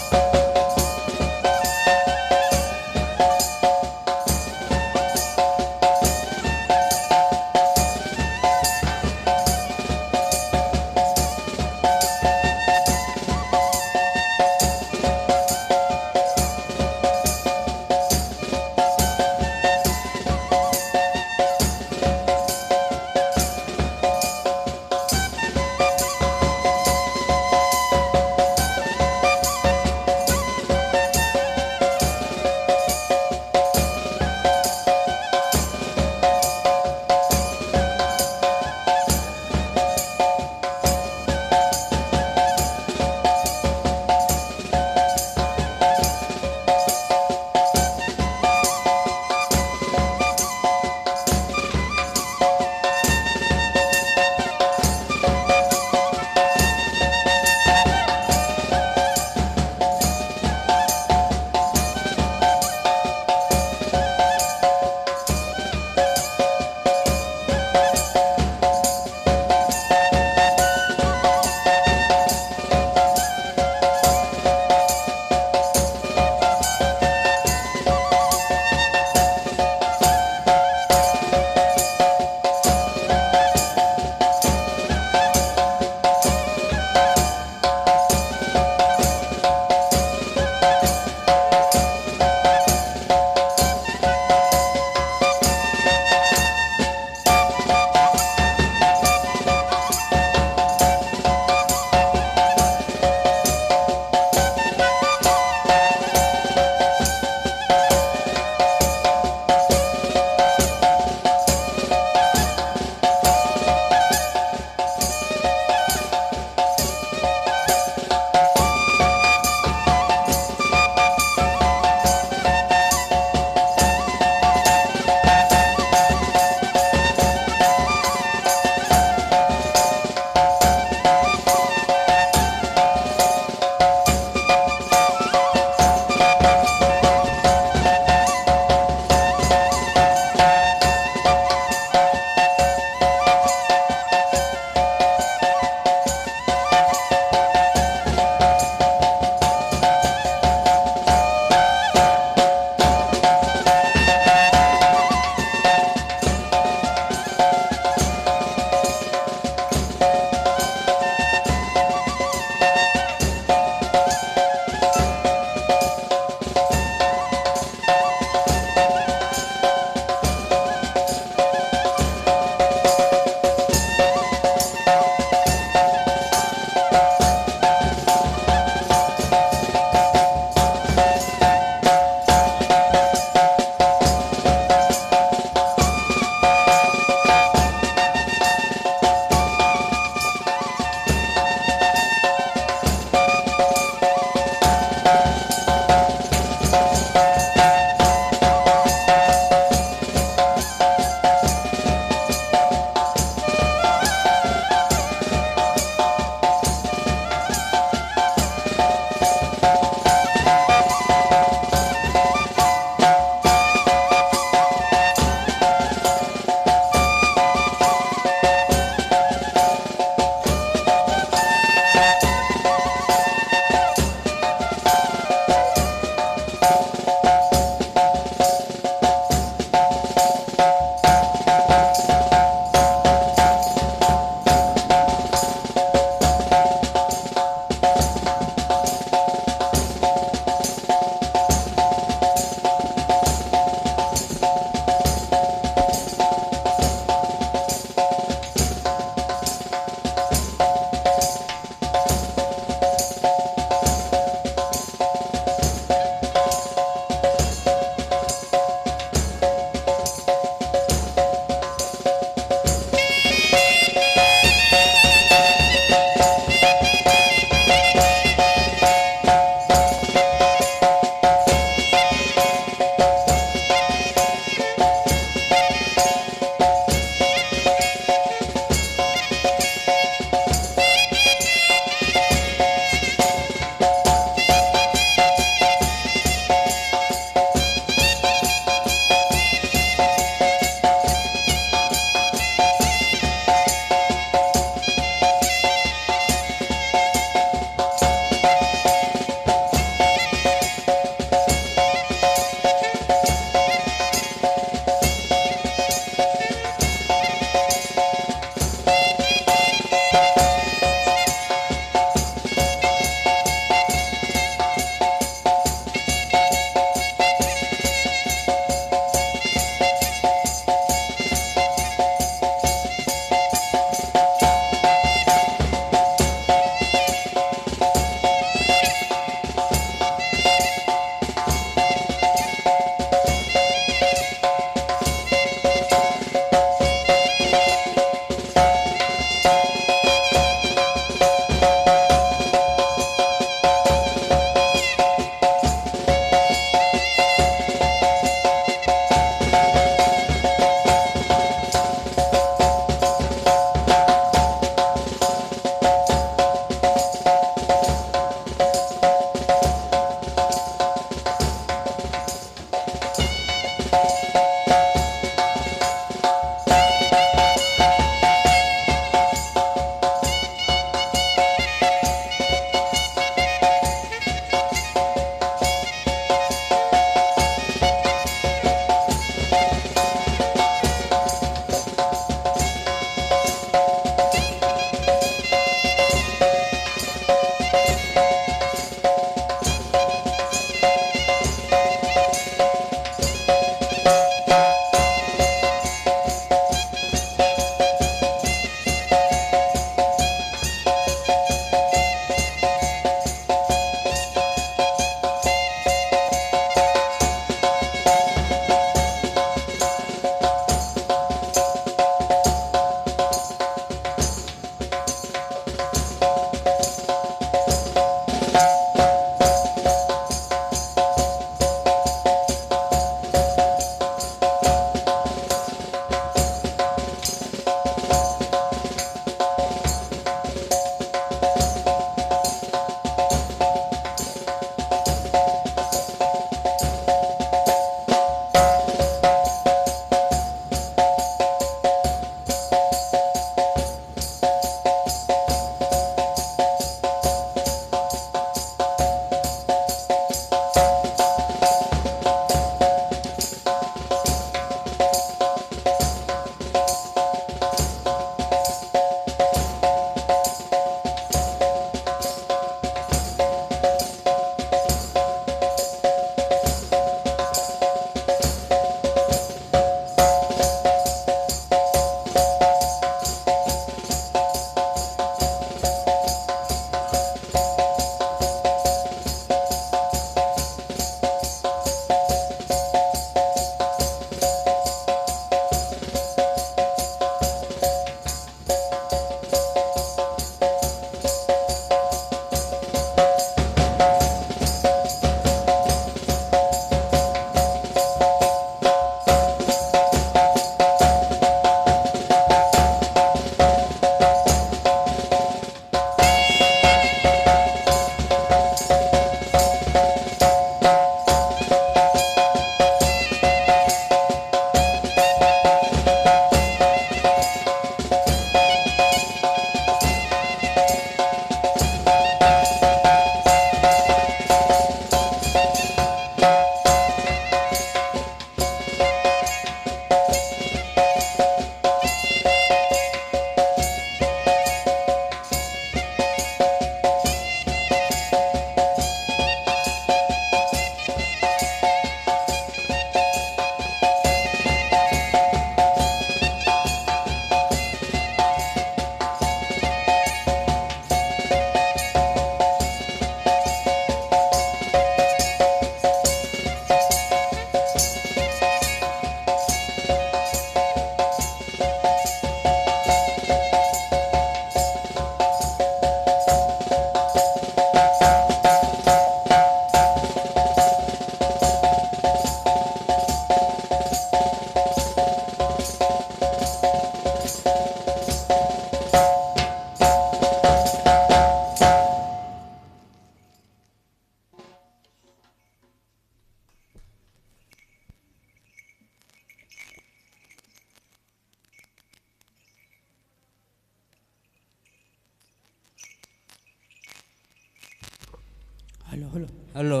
Hello, hello. ꯍꯜꯂꯣ꯫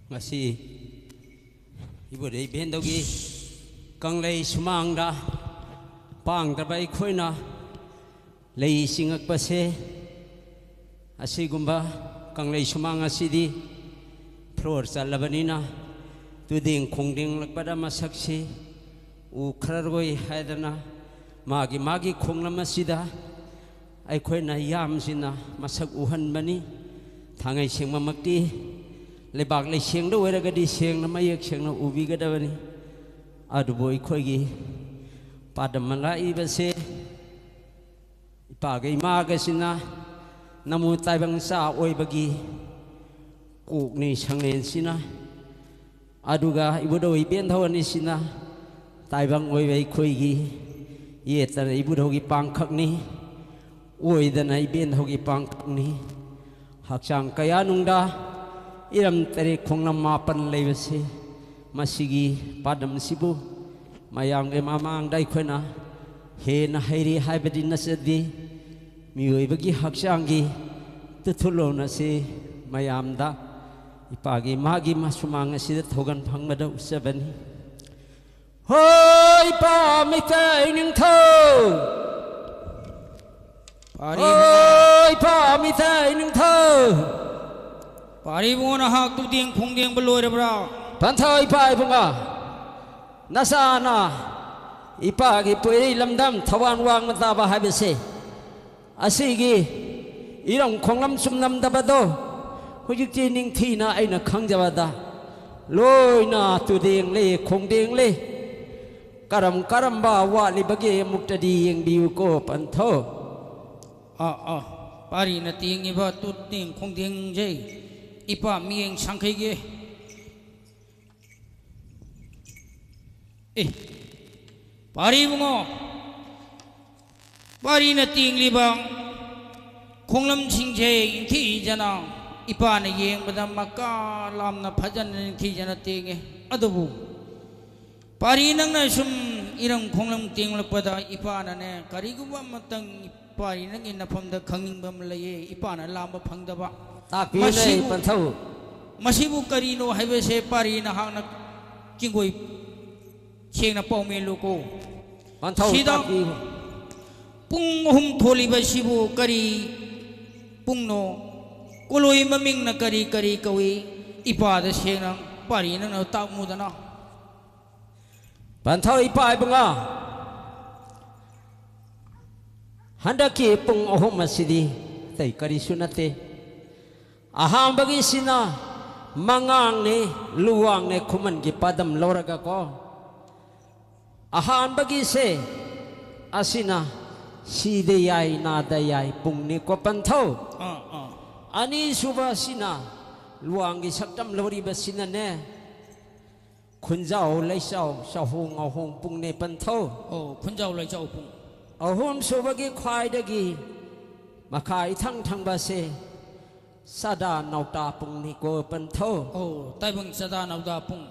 ꯉꯁꯤ ꯏꯕꯨꯙꯧ ꯏꯕꯦꯟꯗꯧꯒꯤ ꯀꯪꯂꯩ ꯁꯨꯃꯥꯡꯗ ꯄꯥꯡꯗ꯭ꯔꯕ ꯑꯩꯈꯣꯏꯅ ꯂꯩ ꯆꯤꯡꯉꯛꯄꯁꯦ, ꯑꯁꯤꯒꯨꯝꯕ ꯀꯪꯂꯩ ꯁꯨꯃꯥꯡ ꯑꯁꯤꯗꯤ ꯐ꯭ꯂꯣꯔ ꯆꯜꯂꯕꯅꯤꯅ ꯇꯨꯗꯦꯡ ꯈꯣꯡꯗꯦꯡꯂꯛꯄꯗ ꯃꯁꯛꯁꯤ ꯎꯈ꯭ꯔꯔꯣꯏ ꯍꯥꯏꯗꯅ ꯃꯥꯒꯤ ꯃꯥꯒꯤ ꯈꯣꯡꯂꯝ ꯑꯁꯤꯗ ꯑꯩꯈꯣꯏꯅ ꯌꯥꯝꯁꯤꯅ ꯃꯁꯛ ꯎꯍꯟꯕꯅꯤ꯫ ꯊꯥꯡꯉꯩ ꯁꯦꯡꯕꯃꯛꯇꯤ ꯂꯩꯕꯥꯛ ꯂꯩꯁꯦꯡꯗ ꯑꯣꯏꯔꯒꯗꯤ ꯁꯦꯡꯅ ꯃꯌꯦꯛ ꯁꯦꯡꯅ ꯎꯕꯤꯒꯗꯕꯅꯤ꯫ ꯑꯗꯨꯕꯨ ꯑꯩꯈꯣꯏꯒꯤ ꯄꯥꯗꯝ ꯂꯥꯛꯏꯕꯁꯦ ꯏꯄꯥꯒ ꯏꯃꯥꯒꯁꯤꯅ ꯅꯃꯨ ꯇꯥꯏꯕꯪ ꯆꯥ ꯑꯣꯏꯕꯒꯤ ꯀꯣꯛꯅꯤ ꯁꯪꯂꯦꯟꯁꯤꯅ꯫ ꯑꯗꯨꯒ ꯏꯕꯨꯙꯧ ꯏꯕꯦꯟꯙꯧ ꯑꯅꯤꯁꯤꯅ ꯇꯥꯏꯕꯪ ꯑꯣꯏꯕ ꯑꯩꯈꯣꯏꯒꯤ ꯌꯦꯠꯇꯅ ꯏꯕꯨꯙꯧꯒꯤ ꯄꯥꯡꯈꯛꯅꯤ, ꯑꯣꯏꯗꯅ ꯏꯕꯦꯟꯙꯧꯒꯤ ꯄꯥꯡꯈꯛꯅꯤ꯫ ꯍꯛꯆꯥꯡ ꯀꯌꯥꯅꯨꯡꯗ ꯏꯔꯝ ꯇꯔꯦꯠ ꯈꯣꯡꯂꯝ ꯃꯥꯄꯟ ꯂꯩꯕꯁꯤ, ꯃꯁꯤꯒꯤ ꯄꯥꯗꯝꯁꯤꯕꯨ ꯃꯌꯥꯝꯒꯤ ꯃꯃꯥꯡꯗ ꯑꯩꯈꯣꯏꯅ ꯍꯦꯟꯅ ꯍꯩꯔꯤ ꯍꯥꯏꯕꯗꯤ ꯅꯠꯆꯗꯦ꯫ ꯃꯤꯑꯣꯏꯕꯒꯤ ꯍꯛꯆꯥꯡꯒꯤ ꯇꯨꯊꯨꯂꯣꯟ ꯑꯁꯤ ꯃꯌꯥꯝꯗ ꯏꯄꯥꯒꯤ ꯃꯥꯒꯤ ꯃꯁꯨꯃꯥꯡ ꯑꯁꯤꯗ ꯊꯧꯒꯟ ꯐꯪꯕꯗ ꯎꯠꯆꯕꯅꯤ꯫ ꯍꯣꯏ, ꯏꯄꯥ ꯃꯩꯇꯩ ꯅꯤꯡꯊꯧ! ꯄꯥꯔꯤ ꯍꯣꯏ, ꯏꯄꯥ ꯃꯩꯇꯩ ꯅꯤꯡꯊꯧ! ꯄꯥꯔꯤꯕꯨ ꯅꯍꯥꯛ ꯇꯨꯗꯦꯡ ꯈꯣꯡꯗꯦꯡꯕ ꯂꯣꯏꯔꯕ꯭ꯔꯥ? ꯄꯟꯊꯧ ꯏꯄꯥ ꯏꯕꯨꯡꯉꯣ, ꯅꯆꯥꯅ ꯏꯄꯥꯒꯤ ꯄꯣꯏꯔꯩ ꯂꯝꯗꯝ ꯊꯧꯕꯥꯜ ꯋꯥꯡꯃ ꯇꯥꯕ ꯍꯥꯏꯕꯁꯦ, ꯑꯁꯤꯒꯤ ꯏꯔꯝ ꯈꯣꯡꯂꯝ ꯆꯨꯝꯂꯝꯗꯕꯗꯣ ꯍꯧꯖꯤꯛꯇꯤ ꯅꯤꯡꯊꯤꯅ ꯑꯩꯅ ꯈꯪꯖꯕꯗ ꯂꯣꯏꯅ ꯇꯨꯗꯦꯡꯂꯦ, ꯈꯣꯡꯗꯦꯡꯂꯦ꯫ ꯀꯔꯝ ꯀꯔꯝꯕ ꯋꯥꯠꯂꯤꯕꯒꯦ ꯑꯃꯨꯛꯇꯗꯤ ꯌꯦꯡꯕꯤꯌꯨꯀꯣ ꯄꯟꯊꯧ꯫ ꯑꯥ, ꯑꯥ, ꯄꯥꯔꯤꯅ ꯇꯦꯡꯉꯤꯕ ꯇꯨꯗꯦꯡ ꯈꯣꯡꯗꯦꯡꯁꯦ ꯏꯄꯥ ꯃꯤꯠꯌꯦꯡ ꯁꯥꯡꯈꯩꯒꯦ꯫ ꯑꯦ, ꯄꯥꯔꯤ ꯏꯕꯨꯡꯉꯣ, ꯄꯥꯔꯤꯅ ꯇꯦꯡꯂꯤꯕ ꯈꯣꯡꯂꯝꯁꯤꯡꯁꯦ ꯅꯤꯡꯊꯤꯖꯅ ꯏꯄꯥꯅ ꯌꯦꯡꯕꯗ ꯃꯀꯥ ꯂꯥꯝꯅ ꯐꯖꯅ ꯅꯤꯡꯊꯤꯖꯅ ꯇꯦꯡꯉꯦ꯫ ꯑꯗꯨꯕꯨ ꯄꯥꯔꯤ ꯅꯪꯅ ꯁꯨꯝ ꯏꯔꯝ ꯈꯣꯡꯂꯝ ꯇꯦꯡꯂꯛꯄꯗ ꯏꯄꯥꯅꯅꯦ ꯀꯔꯤꯒꯨꯝꯕ ꯑꯃꯇꯪ ꯄꯥꯔꯤ ꯅꯪꯒꯤ ꯅꯐꯝꯗ ꯈꯪꯅꯤꯡꯕ ꯑꯃ ꯂꯩꯌꯦ, ꯏꯄꯥꯅ ꯂꯥꯝꯕ ꯐꯪꯗꯕ꯫ ꯇꯥꯛꯄꯤꯌꯨꯅꯦ, ꯃꯁꯤꯕꯨ, ꯄꯟꯊꯧ꯫ ꯃꯁꯤꯕꯨ ꯀꯔꯤꯅꯣ ꯍꯥꯏꯕꯁꯦ ꯄꯥꯔꯤ ꯅꯍꯥꯛꯅ ꯆꯤꯡꯒꯣꯏ ꯁꯦꯡꯅ ꯄꯥꯎꯃꯦꯜꯂꯨꯀꯣ꯫ ꯄꯟꯊꯧ, ꯁꯤꯗ ꯇꯥꯛꯄꯤꯌꯨ꯫ ꯄꯨꯡ ꯑꯍꯨꯝ ꯊꯣꯜꯂꯤꯕꯁꯤꯕꯨ ꯀꯔꯤ ꯄꯨꯡꯅꯣ? ꯀꯣꯂꯣꯏ ꯃꯃꯤꯡꯅ ꯀꯔꯤ ꯀꯔꯤ ꯀꯧꯏ? ꯏꯄꯥꯗ ꯁꯦꯡꯅ ꯄꯥꯔꯤ ꯅꯪꯅ ꯇꯥꯛꯃꯨꯗꯅ꯫ ꯄꯟꯊꯧ ꯏꯄꯥ ꯏꯕꯨꯡꯉꯣ, ꯍꯟꯗꯛꯀꯤ ꯄꯨꯡ ꯑꯍꯨꯝ ꯑꯁꯤꯗꯤ ꯑꯇꯩ ꯀꯔꯤꯁꯨ ꯅꯠꯇꯦ꯫ ꯑꯍꯥꯟꯕꯒꯤꯁꯤꯅ ꯃꯉꯥꯡꯅꯦ, ꯂꯨꯋꯥꯡꯅꯦ, ꯈꯨꯃꯟꯒꯤ ꯄꯥꯗꯝ ꯂꯧꯔꯒꯀꯣ꯫ ꯑꯍꯥꯟꯕꯒꯤꯁꯦ ꯑꯁꯤꯅ ꯁꯤꯗ ꯌꯥꯏ, ꯅꯥꯗ ꯌꯥꯏ ꯄꯨꯡꯅꯤꯀꯣ ꯄꯟꯊꯧ꯫ ꯑꯥ, ꯑꯥ꯫ ꯑꯅꯤꯁꯨꯕ ꯑꯁꯤꯅ ꯂꯨꯋꯥꯡꯒꯤ ꯁꯛꯇꯝ ꯂꯧꯔꯤꯕꯁꯤꯅꯅꯦ, ꯈꯨꯟꯖꯥꯎ ꯂꯩꯆꯥꯎ ꯆꯥꯍꯣꯡ ꯉꯥꯍꯣꯡ ꯄꯨꯡꯅꯦ ꯄꯟꯊꯧ꯫ ꯑꯣ, ꯈꯨꯟꯖꯥꯎ ꯂꯩꯆꯥꯎ ꯄꯨꯡ꯫ ꯑꯍꯨꯝꯁꯨꯕꯒꯤ ꯈ꯭ꯋꯥꯏꯗꯒꯤ ꯃꯈꯥ ꯏꯊꯪ ꯊꯪꯕꯁꯦ ꯆꯥꯗꯥ ꯅꯥꯎꯇꯥ ꯄꯨꯡꯅꯤꯀꯣ ꯄꯟꯊꯧ꯫ ꯑꯣ, ꯇꯥꯏꯕꯪ ꯆꯥꯗꯥ ꯅꯥꯎꯇꯥ ꯄꯨꯡ꯫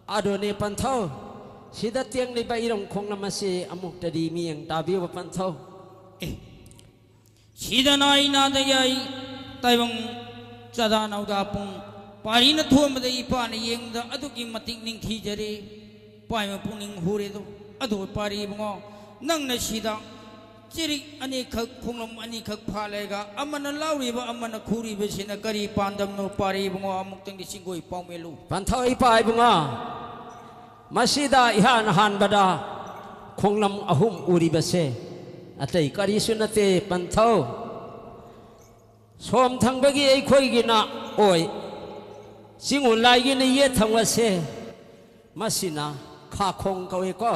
ꯑꯗꯨꯅꯦ ꯄꯟꯊꯧ꯫ ꯁꯤꯗ ꯇꯦꯡꯂꯤꯕ ꯏꯔꯝ ꯈꯣꯡꯂꯝ ꯑꯁꯤ ꯑꯃꯨꯛꯇꯗꯤ ꯃꯤꯠꯌꯦꯡ ꯇꯥꯕꯤꯌꯨꯕ ꯄꯟꯊꯧ꯫ ꯑꯦ, ꯁꯤꯗ ꯅꯥꯏ ꯅꯥꯗ ꯌꯥꯏ, ꯇꯥꯏꯕꯪ ꯆꯥꯗꯥ ꯅꯥꯎꯗꯥ ꯄꯨꯡ꯫ ꯄꯥꯔꯤꯅ ꯊꯣꯟꯕꯗ ꯏꯄꯥꯅ ꯌꯦꯡꯕꯗ ꯑꯗꯨꯛꯀꯤ ꯃꯇꯤꯛ ꯅꯤꯡꯊꯤꯖꯔꯦ꯫ ꯄꯥꯏꯃ ꯄꯨꯛꯅꯤꯡ ꯍꯨꯔꯦꯗꯣ꯫ ꯑꯗꯣ ꯄꯥꯔꯤ ꯏꯕꯨꯡꯉꯣ, ꯅꯪꯅ ꯁꯤꯗ ꯆꯦꯔꯤꯛ ꯑꯅꯤꯈꯛ, ꯈꯣꯡꯂꯝ ꯑꯅꯤꯈꯛ ꯐꯥꯜꯂꯦꯒ, ꯑꯃꯅ ꯂꯥꯎꯔꯤꯕ, ꯑꯃꯅ ꯈꯨꯔꯤꯕꯁꯤꯅ ꯀꯔꯤ ꯄꯥꯟꯗꯝꯅꯣ? ꯄꯥꯔꯤ ꯏꯕꯨꯡꯉꯣ, ꯑꯃꯨꯛꯇꯪꯗꯤ ꯆꯤꯡꯒꯣꯏ ꯄꯥꯎꯃꯦꯜꯂꯨ꯫ ꯄꯟꯊꯧ ꯏꯄꯥ ꯏꯕꯨꯡꯉꯣ, ꯃꯁꯤꯗ ꯏꯍꯥꯟ ꯍꯥꯟꯕꯗ ꯈꯣꯡꯂꯝ ꯑꯍꯨꯝ ꯎꯔꯤꯕꯁꯦ ꯑꯇꯩ ꯀꯔꯤꯁꯨ ꯅꯠꯇꯦ ꯄꯟꯊꯧ꯫ ꯁꯣꯝ ꯊꯪꯕꯒꯤ ꯑꯩꯈꯣꯏꯒꯤꯅ ꯑꯣꯏ, ꯆꯤꯡꯉꯨ ꯂꯥꯏꯒꯤꯅ ꯌꯦꯠ ꯊꯪꯕꯁꯦ, ꯃꯁꯤꯅ ꯈꯥꯈꯣꯡ ꯀꯧꯏꯀꯣ꯫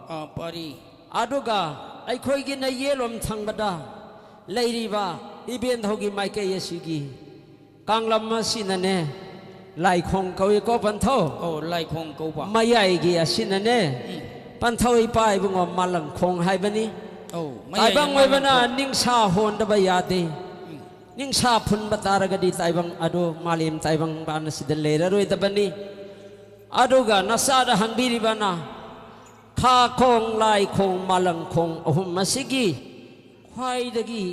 ꯑꯥ, ꯄꯥꯔꯤ꯫ ꯑꯗꯨꯒ ꯑꯩꯈꯣꯏꯒꯤꯅ ꯌꯦꯠꯂꯣꯝ ꯊꯪꯕꯗ ꯂꯩꯔꯤꯕ ꯏꯕꯦꯟꯙꯧꯒꯤ ꯃꯥꯏꯀꯩ ꯑꯁꯤꯒꯤ ꯀꯥꯡꯂꯝ ꯑꯁꯤꯅꯅꯦ ꯂꯥꯏꯈꯣꯡ ꯀꯧꯏꯀꯣ ꯄꯟꯊꯧ꯫ ꯑꯧ, ꯂꯥꯏꯈꯣꯡ ꯀꯧꯕ꯫ ꯃꯌꯥꯏꯒꯤ ꯑꯁꯤꯅꯅꯦ ꯎꯝ꯫ ꯄꯟꯊꯧ ꯏꯄꯥ ꯏꯕꯨꯡꯉꯣ ꯃꯥꯂꯪꯈꯣꯡ ꯍꯥꯏꯕꯅꯤ꯫ ꯑꯧ, ꯃꯌꯥꯏ ꯇꯥꯏꯕꯪ ꯑꯣꯏꯕꯅ ꯃꯥꯂꯪꯈꯣꯡ꯫ ꯅꯤꯡꯁꯥ ꯍꯣꯟꯗꯕ ꯌꯥꯗꯦ꯫ ꯎꯝ꯫ ꯅꯤꯡꯁꯥ ꯐꯨꯟꯕ ꯇꯥꯔꯒꯗꯤ ꯇꯥꯏꯕꯪ ꯑꯗꯨ ꯃꯥꯂꯦꯝ ꯇꯥꯏꯕꯪ ꯄꯥꯟ ꯑꯁꯤꯗ ꯂꯩꯔꯔꯣꯏꯗꯕꯅꯤ꯫ ꯑꯗꯨꯒ ꯅꯆꯥꯗ ꯍꯪꯕꯤꯔꯤꯕꯅ ꯈꯥ ꯈꯣꯡ, ꯂꯥꯏ ꯈꯣꯡ, ꯃꯥꯂꯪ ꯈꯣꯡ ꯑꯍꯨꯝ ꯑꯁꯤꯒꯤ ꯈ꯭ꯋꯥꯏꯗꯒꯤ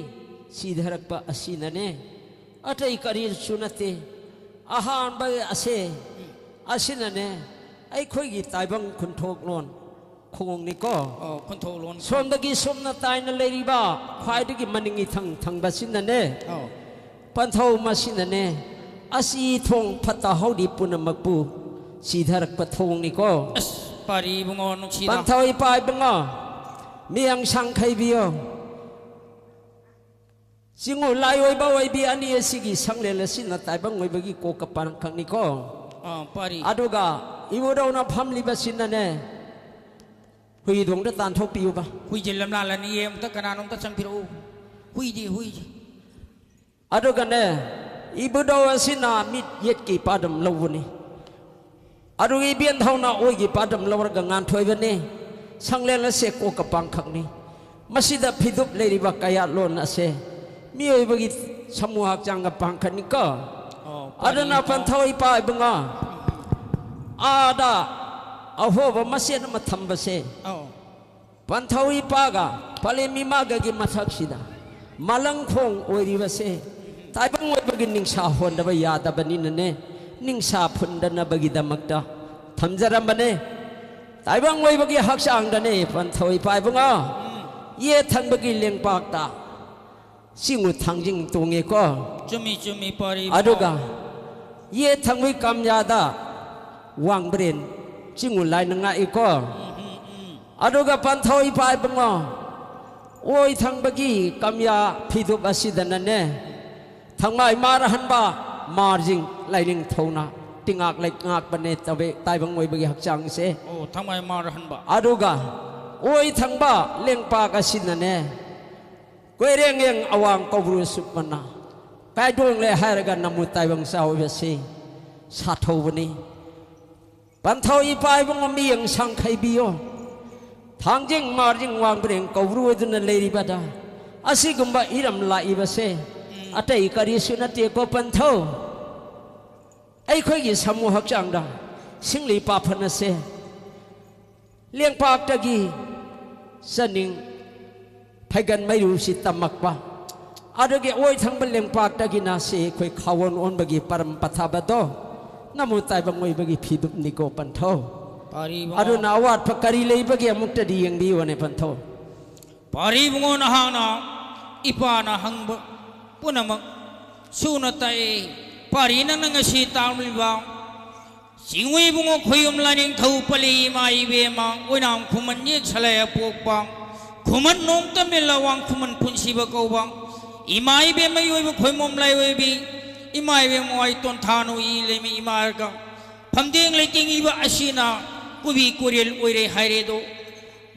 ꯁꯤꯊꯔꯛꯄ ꯑꯁꯤꯅꯅꯦ ꯑꯇꯩ ꯀꯔꯤꯁꯨ ꯅꯠꯇꯦ꯫ ꯑꯍꯥꯟꯕ ꯑꯁꯦ ꯑꯁꯤꯅꯅꯦ ꯑꯩꯈꯣꯏꯒꯤ ꯇꯥꯏꯕꯪ ꯈꯨꯟꯊꯣꯛꯂꯣꯟ ꯈꯣꯡꯅꯤꯀꯣ꯫ ꯑꯣ, ꯈꯨꯟꯊꯣꯛꯂꯣꯟ꯫ ꯁꯣꯝꯗꯒꯤ ꯁꯣꯝꯅ ꯇꯥꯏꯅ ꯂꯩꯔꯤꯕ ꯈ꯭ꯋꯥꯏꯗꯒꯤ ꯃꯅꯤꯡ ꯏꯊꯪ ꯊꯪꯕꯁꯤꯅꯅꯦ ꯑꯣ꯫ ꯄꯟꯊꯧ ꯃꯁꯤꯅꯅꯦ ꯑꯁꯤ ꯊꯣꯡ ꯐꯠꯇ ꯍꯥꯎꯗꯤ ꯄꯨꯝꯅꯃꯛꯄꯨ ꯁꯤꯊꯔꯛꯄ ꯊꯣꯡꯅꯤꯀꯣ꯫ ꯑꯁ, ꯄꯥꯔꯤ ꯏꯕꯨꯡꯉꯣ, ꯅꯨꯡꯁꯤꯗ꯫ ꯄꯟꯊꯧ ꯏꯄꯥ ꯏꯕꯨꯡꯉꯣ, ꯃꯤꯌꯥꯡ ꯁꯥꯡꯈꯩꯕꯤꯌꯣ꯫ ꯆꯤꯡꯉꯨ ꯂꯥꯏ ꯑꯣꯏꯕ ꯑꯣꯏꯕꯤ ꯑꯅꯤ ꯑꯁꯤꯒꯤ ꯁꯪꯂꯦꯟ ꯑꯁꯤꯅ ꯇꯥꯏꯕꯪ ꯑꯣꯏꯕꯒꯤ ꯀꯣꯛꯀ ꯄꯥꯡꯈꯛꯅꯤꯀꯣ꯫ ꯑꯥ, ꯄꯥꯔꯤ꯫ ꯑꯗꯨꯒ ꯏꯕꯨꯙꯧꯅ ꯐꯝꯂꯤꯕꯁꯤꯅꯅꯦ ꯍꯨꯏꯗꯣꯡꯗ ꯇꯥꯟꯊꯣꯛꯄꯤꯌꯨꯕ꯫ ꯍꯨꯏꯁꯦ ꯂꯝꯂꯥꯜꯂꯅꯤꯌꯦ, ꯑꯝꯇ ꯀꯅꯥꯅꯣꯝꯇ ꯆꯪꯕꯤꯔꯛꯎ꯫ ꯍꯨꯏꯗꯤ, ꯍꯨꯏꯗꯤ꯫ ꯑꯗꯨꯒꯅꯦ ꯏꯕꯨꯙꯧ ꯑꯁꯤꯅ ꯃꯤꯠ ꯌꯦꯠꯀꯤ ꯄꯥꯗꯝ ꯂꯧꯕꯅꯤ꯫ ꯑꯗꯨꯒ ꯏꯕꯦꯟ ꯊꯧꯅ ꯑꯣꯏꯒꯤ ꯄꯥꯗꯝ ꯂꯧꯔꯒ ꯉꯥꯟꯊꯣꯏꯕꯅꯤ꯫ ꯁꯪꯂꯦꯟ ꯑꯁꯦ ꯀꯣꯛꯀ ꯄꯥꯡꯈꯛꯅꯤ꯫ ꯃꯁꯤꯗ ꯐꯤꯗꯨꯞ ꯂꯩꯔꯤꯕ ꯀꯌꯥꯠꯂꯣꯟ ꯑꯁꯦ ꯃꯤꯑꯣꯏꯕꯒꯤ ꯁꯃꯨ ꯍꯛꯆꯥꯡꯒ ꯄꯥꯡꯈꯛꯅꯤꯀꯣ꯫ ꯑꯣ, ꯄꯥꯔꯤ ꯑꯗꯨꯅ ꯏꯕꯨꯡꯉꯣ꯫ ꯄꯟꯊꯧ ꯏꯄꯥ ꯏꯕꯨꯡꯉꯣ, ꯑꯥꯗ ꯑꯍꯣꯕ ꯃꯆꯦꯠ ꯑꯃ ꯊꯝꯕꯁꯦ ꯑꯧ꯫ ꯄꯟꯊꯧ ꯏꯄꯥꯒ ꯄꯂꯦꯝ ꯏꯃꯥꯒꯒꯤ ꯃꯊꯛꯁꯤꯗ ꯃꯂꯪꯈꯣꯡ ꯑꯣꯏꯔꯤꯕꯁꯦ ꯇꯥꯏꯕꯪ ꯑꯣꯏꯕꯒꯤ ꯅꯤꯡꯁꯥ ꯍꯣꯟꯗꯕ ꯌꯥꯗꯕꯅꯤꯅꯅꯦ, ꯅꯤꯡꯁꯥ ꯐꯨꯟꯗꯅꯕꯒꯤꯗꯃꯛꯇ ꯊꯝꯖꯔꯝꯕꯅꯦ꯫ ꯇꯥꯏꯕꯪ ꯑꯣꯏꯕꯒꯤ ꯍꯛꯆꯥꯡꯗꯅꯦ ꯄꯟꯊꯧ ꯏꯄꯥ ꯏꯕꯨꯡꯉꯣ, ꯌꯦꯠ ꯊꯪꯕꯒꯤ ꯂꯦꯡꯄꯥꯛꯇ ꯆꯤꯡꯉꯨ ꯊꯥꯡꯖꯤꯡ ꯇꯣꯡꯉꯦꯀꯣ꯫ ꯆꯨꯝꯃꯤ, ꯆꯨꯝꯃꯤ, ꯄꯥꯔꯤ ꯏꯕꯨꯡꯉꯣ꯫ ꯑꯗꯨꯒ ꯌꯦꯠ ꯊꯪꯕꯒꯤ ꯀꯝꯌꯥꯗ ꯋꯥꯡꯕ꯭ꯔꯦꯟ ꯆꯤꯡꯉꯨ ꯂꯥꯏꯅ ꯉꯥꯛꯏꯀꯣ꯫ ꯑꯗꯨꯒ ꯄꯟꯊꯧ ꯏꯄꯥ ꯏꯕꯨꯡꯉꯣ, ꯑꯣꯏ ꯊꯪꯕꯒꯤ ꯀꯝꯌꯥ ꯐꯤꯗꯨꯞ ꯑꯁꯤꯗꯅꯅꯦ ꯊꯪꯃꯥꯏ ꯃꯥꯔ ꯑꯍꯟꯕ ꯃꯥꯔꯖꯤꯡ ꯂꯥꯏꯅꯤꯡꯊꯧꯅ ꯇꯤꯉꯥꯛ ꯂꯩꯉꯥꯛꯄꯅꯦ ꯇꯕꯦ-, ꯇꯥꯏꯕꯪ ꯑꯣꯏꯕꯒꯤ ꯍꯛꯆꯥꯡꯁꯦ꯫ ꯑꯣ, ꯊꯪꯃꯥꯏ ꯃꯥꯔ ꯑꯍꯟꯕ꯫ ꯑꯗꯨꯒ ꯑꯣꯏ ꯊꯪꯕ ꯂꯦꯡꯄꯥꯛ ꯑꯁꯤꯅꯅꯦ ꯀꯣꯏꯔꯦꯡ ꯌꯦꯡ ꯑꯋꯥꯡ ꯀꯧꯕ꯭ꯔꯨ ꯁꯨꯞꯃꯅ ꯀꯥꯏꯗꯣꯡꯂꯦ ꯍꯥꯏꯔꯒ ꯅꯃꯨ ꯇꯥꯏꯕꯪ ꯆꯥꯎꯕꯁꯤ ꯁꯥꯊꯧꯕꯅꯤ꯫ ꯄꯟꯊꯧ ꯏꯄꯥ ꯏꯕꯨꯡꯉꯣ, ꯃꯤꯌꯦꯡ ꯁꯥꯡꯈꯩꯕꯤꯌꯣ꯫ ꯊꯥꯡꯖꯤꯡ ꯃꯥꯔꯖꯤꯡ ꯋꯥꯡꯕ꯭ꯔꯦꯡ ꯀꯧꯕ꯭ꯔꯨ ꯑꯣꯏꯗꯨꯅ ꯂꯩꯔꯤꯕꯗ ꯑꯁꯤꯒꯨꯝꯕ ꯏꯔꯝ ꯂꯥꯛꯏꯕꯁꯦ ꯑꯇꯩ ꯀꯔꯤꯁꯨ ꯅꯠꯇꯦꯀꯣ ꯄꯟꯊꯧ꯫ ꯑꯩꯈꯣꯏꯒꯤ ꯁꯃꯨ ꯍꯛꯆꯥꯡꯗ ꯁꯤꯡꯂꯤ ꯄꯥꯐꯟ ꯑꯁꯦ ꯂꯦꯡꯄꯥꯛꯇꯒꯤ ꯆꯅꯤꯡ ꯐꯩꯒꯟ ꯃꯩꯔꯨꯁꯤ ꯇꯝꯃꯛꯄ ꯑꯗꯨꯒꯤ ꯑꯣꯏ ꯊꯪꯕ ꯂꯦꯡꯄꯥꯛꯇꯒꯤꯅ ꯁꯤ ꯑꯩꯈꯣꯏ ꯈꯥꯋꯣꯟ ꯑꯣꯟꯕꯒꯤ ꯄꯔꯝ ꯄꯊꯥꯕꯗꯣ ꯅꯃꯨ ꯇꯥꯏꯕꯪ ꯑꯣꯏꯕꯒꯤ ꯐꯤꯗꯨꯞꯅꯤꯀꯣ ꯄꯟꯊꯧ꯫ ꯄꯥꯔꯤꯕꯨꯡꯉꯣ, ꯑꯗꯨꯅ ꯑꯋꯥꯠꯄ ꯀꯔꯤ ꯂꯩꯕꯒꯦ ꯑꯃꯨꯛꯇꯗꯤ ꯌꯦꯡꯕꯤꯌꯨꯅꯦ ꯄꯟꯊꯧ꯫ ꯄꯥꯔꯤꯕꯨꯡꯉꯣ, ꯅꯍꯥꯛꯅ ꯏꯄꯥꯅ ꯍꯪꯕ ꯄꯨꯝꯅꯃꯛ ꯁꯨꯅ ꯇꯥꯛꯏ꯫ ꯄꯥꯔꯤ, ꯅꯪꯅ ꯉꯁꯤ ꯇꯥꯛꯂꯤꯕ ꯆꯤꯡꯉꯨꯏꯕꯨꯡꯉꯣ ꯈꯣꯏꯌꯨꯝ ꯂꯥꯏꯅꯤꯡꯊꯧ ꯄꯜꯂꯤ ꯏꯃꯥ ꯏꯕꯦꯝꯃ ꯑꯣꯏꯅꯥꯝ ꯈꯨꯃꯟ ꯌꯦꯛ ꯁꯂꯥꯏ ꯑꯄꯣꯛꯄ ꯈꯨꯃꯟ ꯅꯣꯡ ꯇꯝꯃꯤꯜꯂ ꯋꯥꯡ ꯈꯨꯃꯟ ꯄꯨꯟꯁꯤꯕ ꯀꯧꯕ ꯏꯃꯥ ꯏꯕꯦꯝꯃ ꯑꯣꯏꯕ ꯈꯣꯏꯃꯣꯝ ꯂꯥꯏ ꯑꯣꯏꯕꯤ ꯏꯃꯥ ꯏꯕꯦꯝꯃ ꯋꯥꯏ ꯇꯣꯟꯊꯥꯅꯨ ꯏ ꯂꯩꯃꯤ ꯏꯃꯥꯔꯒ ꯐꯝꯗꯦꯡ ꯂꯩꯇꯦꯡ ꯏꯕ ꯑꯁꯤꯅ ꯀꯨꯕꯤ ꯀꯣꯔꯦꯜ ꯑꯣꯏꯔꯦ ꯍꯥꯏꯔꯦꯗꯣ꯫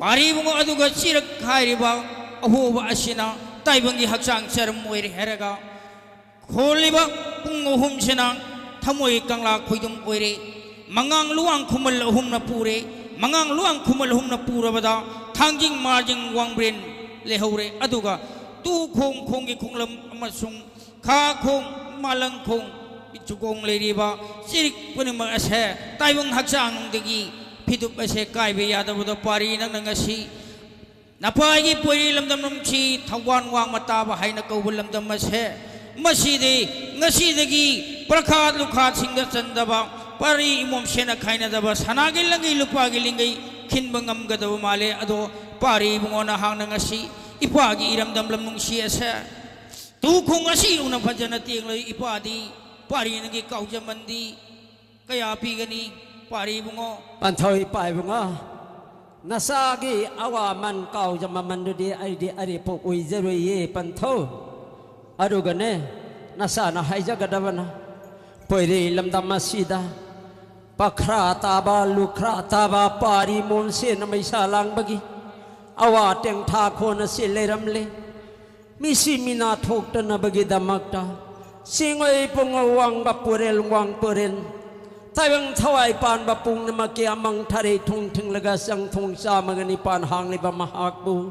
ꯄꯥꯔꯤꯕꯨꯡꯉꯣ ꯑꯗꯨꯒ ꯆꯤꯔꯛ ꯍꯥꯏꯔꯤꯕ ꯑꯍꯣꯕ ꯑꯁꯤꯅ ꯇꯥꯏꯕꯪꯒꯤ ꯍꯛꯆꯥꯡ ꯆꯔꯝ ꯑꯣꯏꯔꯦ ꯍꯥꯏꯔꯒ ꯈꯣꯜꯂꯤꯕ ꯄꯨꯡ ꯑꯍꯨꯝꯁꯤꯅ ꯊꯃꯣꯏ ꯀꯪꯂꯥ ꯈꯣꯏꯗꯨꯝ ꯑꯣꯏꯔꯦ꯫ ꯃꯉꯥꯡ ꯂꯨꯋꯥꯡ ꯈꯨꯃꯜ ꯑꯍꯨꯝꯅ ꯄꯨꯔꯦ꯫ ꯃꯉꯥꯡ ꯂꯨꯋꯥꯡ ꯈꯨꯃꯜ ꯑꯍꯨꯝꯅ ꯄꯨꯔꯕꯗ ꯊꯥꯡꯖꯤꯡ ꯃꯥꯔꯖꯤꯡ ꯋꯥꯡꯕ꯭ꯔꯦꯟ ꯂꯩꯍꯧꯔꯦ꯫ ꯑꯗꯨꯒ ꯇꯨ ꯈꯣꯡ ꯈꯣꯡꯒꯤ ꯈꯣꯡꯂꯝ ꯑꯃꯁꯨꯡ ꯈꯥ ꯈꯣꯡ ꯃꯥꯂꯪ ꯈꯣꯡ ꯄꯤꯆꯨꯀꯣꯡ ꯂꯩꯔꯤꯕ ꯆꯤꯔꯤꯛ ꯄꯨꯝꯅꯃꯛ ꯑꯁꯦ ꯇꯥꯏꯕꯪ ꯍꯛꯆꯥꯡꯗꯒꯤ ꯐꯤꯗꯨꯞ ꯑꯁꯦ ꯀꯥꯏꯕ ꯌꯥꯗꯕꯗꯣ ꯄꯥꯔꯤ ꯅꯪꯅ ꯉꯁꯤ ꯅꯄꯥꯏꯒꯤ ꯄꯣꯏꯔꯤ ꯂꯝꯗꯝ ꯅꯨꯡꯁꯤ ꯊꯧꯕꯥꯟ ꯋꯥꯡꯃ ꯇꯥꯕ ꯍꯥꯏꯅ ꯀꯧꯕ ꯂꯝꯗꯝ ꯑꯁꯦ ꯃꯁꯤꯗꯤ ꯉꯁꯤꯗꯒꯤ ꯄ꯭ꯔꯈꯥꯠ ꯂꯨꯈꯥꯠꯁꯤꯡꯗ ꯆꯟꯗꯕ ꯄꯥꯔꯤ ꯏꯃꯣꯝ ꯁꯦꯅ ꯈꯥꯏꯅꯗꯕ ꯁꯅꯥꯒꯤ ꯂꯪꯒꯩ ꯂꯨꯄꯥꯒꯤ ꯂꯤꯡꯒꯩ ꯈꯤꯟꯕ ꯉꯝꯒꯗꯕ ꯃꯥꯜꯂꯦ꯫ ꯑꯗꯣ ꯄꯥꯔꯤ ꯏꯕꯨꯡꯉꯣ ꯅꯍꯥꯛꯅ ꯉꯁꯤ ꯏꯄꯥꯒꯤ ꯏꯔꯝꯗꯝ ꯂꯝ ꯅꯨꯡꯁꯤ ꯑꯁꯦ ꯇꯨꯈꯣꯡ ꯑꯁꯤ ꯌꯧꯅ ꯐꯖꯅ ꯇꯦꯡꯂꯣꯏ ꯏꯄꯥꯗꯤ ꯄꯥꯔꯤ ꯅꯪꯒꯤ ꯀꯥꯎꯖꯃꯟꯗꯤ ꯀꯌꯥ ꯄꯤꯒꯅꯤ ꯄꯥꯔꯤ ꯏꯕꯨꯡꯉꯣ? ꯄꯟꯊꯧ ꯏꯄꯥ ꯏꯕꯨꯡꯉꯣ, ꯅꯆꯥꯒꯤ ꯑꯋꯥꯃꯟ ꯀꯥꯎꯖ ꯃꯃꯟꯗꯨꯗꯤ ꯑꯩꯗꯤ ꯑꯔꯦꯞꯄ ꯑꯣꯏꯖꯔꯣꯏꯌꯦ ꯄꯟꯊꯧ꯫ ꯑꯗꯨꯒꯅꯦ, ꯅꯆꯥꯅ ꯍꯥꯏꯖꯒꯗꯕꯅ ꯄꯣꯏꯔꯩ ꯂꯝꯗꯝ ꯑꯁꯤꯗ ꯄꯈ꯭ꯔꯥ ꯇꯥꯕ ꯂꯨꯈ꯭ꯔꯥ ꯇꯥꯕ ꯄꯥꯔꯤ ꯃꯣꯟꯁꯦꯟꯅ ꯃꯩꯁꯥ ꯂꯥꯡꯕꯒꯤ ꯑꯋꯥ ꯇꯦꯡꯊꯥ ꯈꯣꯟ ꯑꯁꯤ ꯂꯩꯔꯝꯂꯦ꯫ ꯃꯤꯁꯤ ꯃꯤꯅꯥ ꯊꯣꯛꯇꯅꯕꯒꯤꯗꯃꯛꯇ ꯆꯤꯡꯉꯣꯏ ꯄꯨꯡꯉꯧ ꯋꯥꯡꯕ ꯄꯨꯔꯦꯜ ꯋꯥꯡ ꯄꯨꯔꯦꯜ ꯇꯥꯏꯕꯪ ꯊꯋꯥꯏ ꯄꯥꯟꯕ ꯄꯨꯝꯅꯃꯛꯀꯤ ꯑꯃꯪ ꯊꯔꯩ ꯊꯣꯡ ꯊꯤꯡꯂꯒ ꯆꯪ ꯊꯣꯡ ꯆꯥꯝꯃꯒ ꯅꯤꯄꯥꯟ ꯍꯥꯡꯂꯤꯕ ꯃꯍꯥꯛꯄꯨ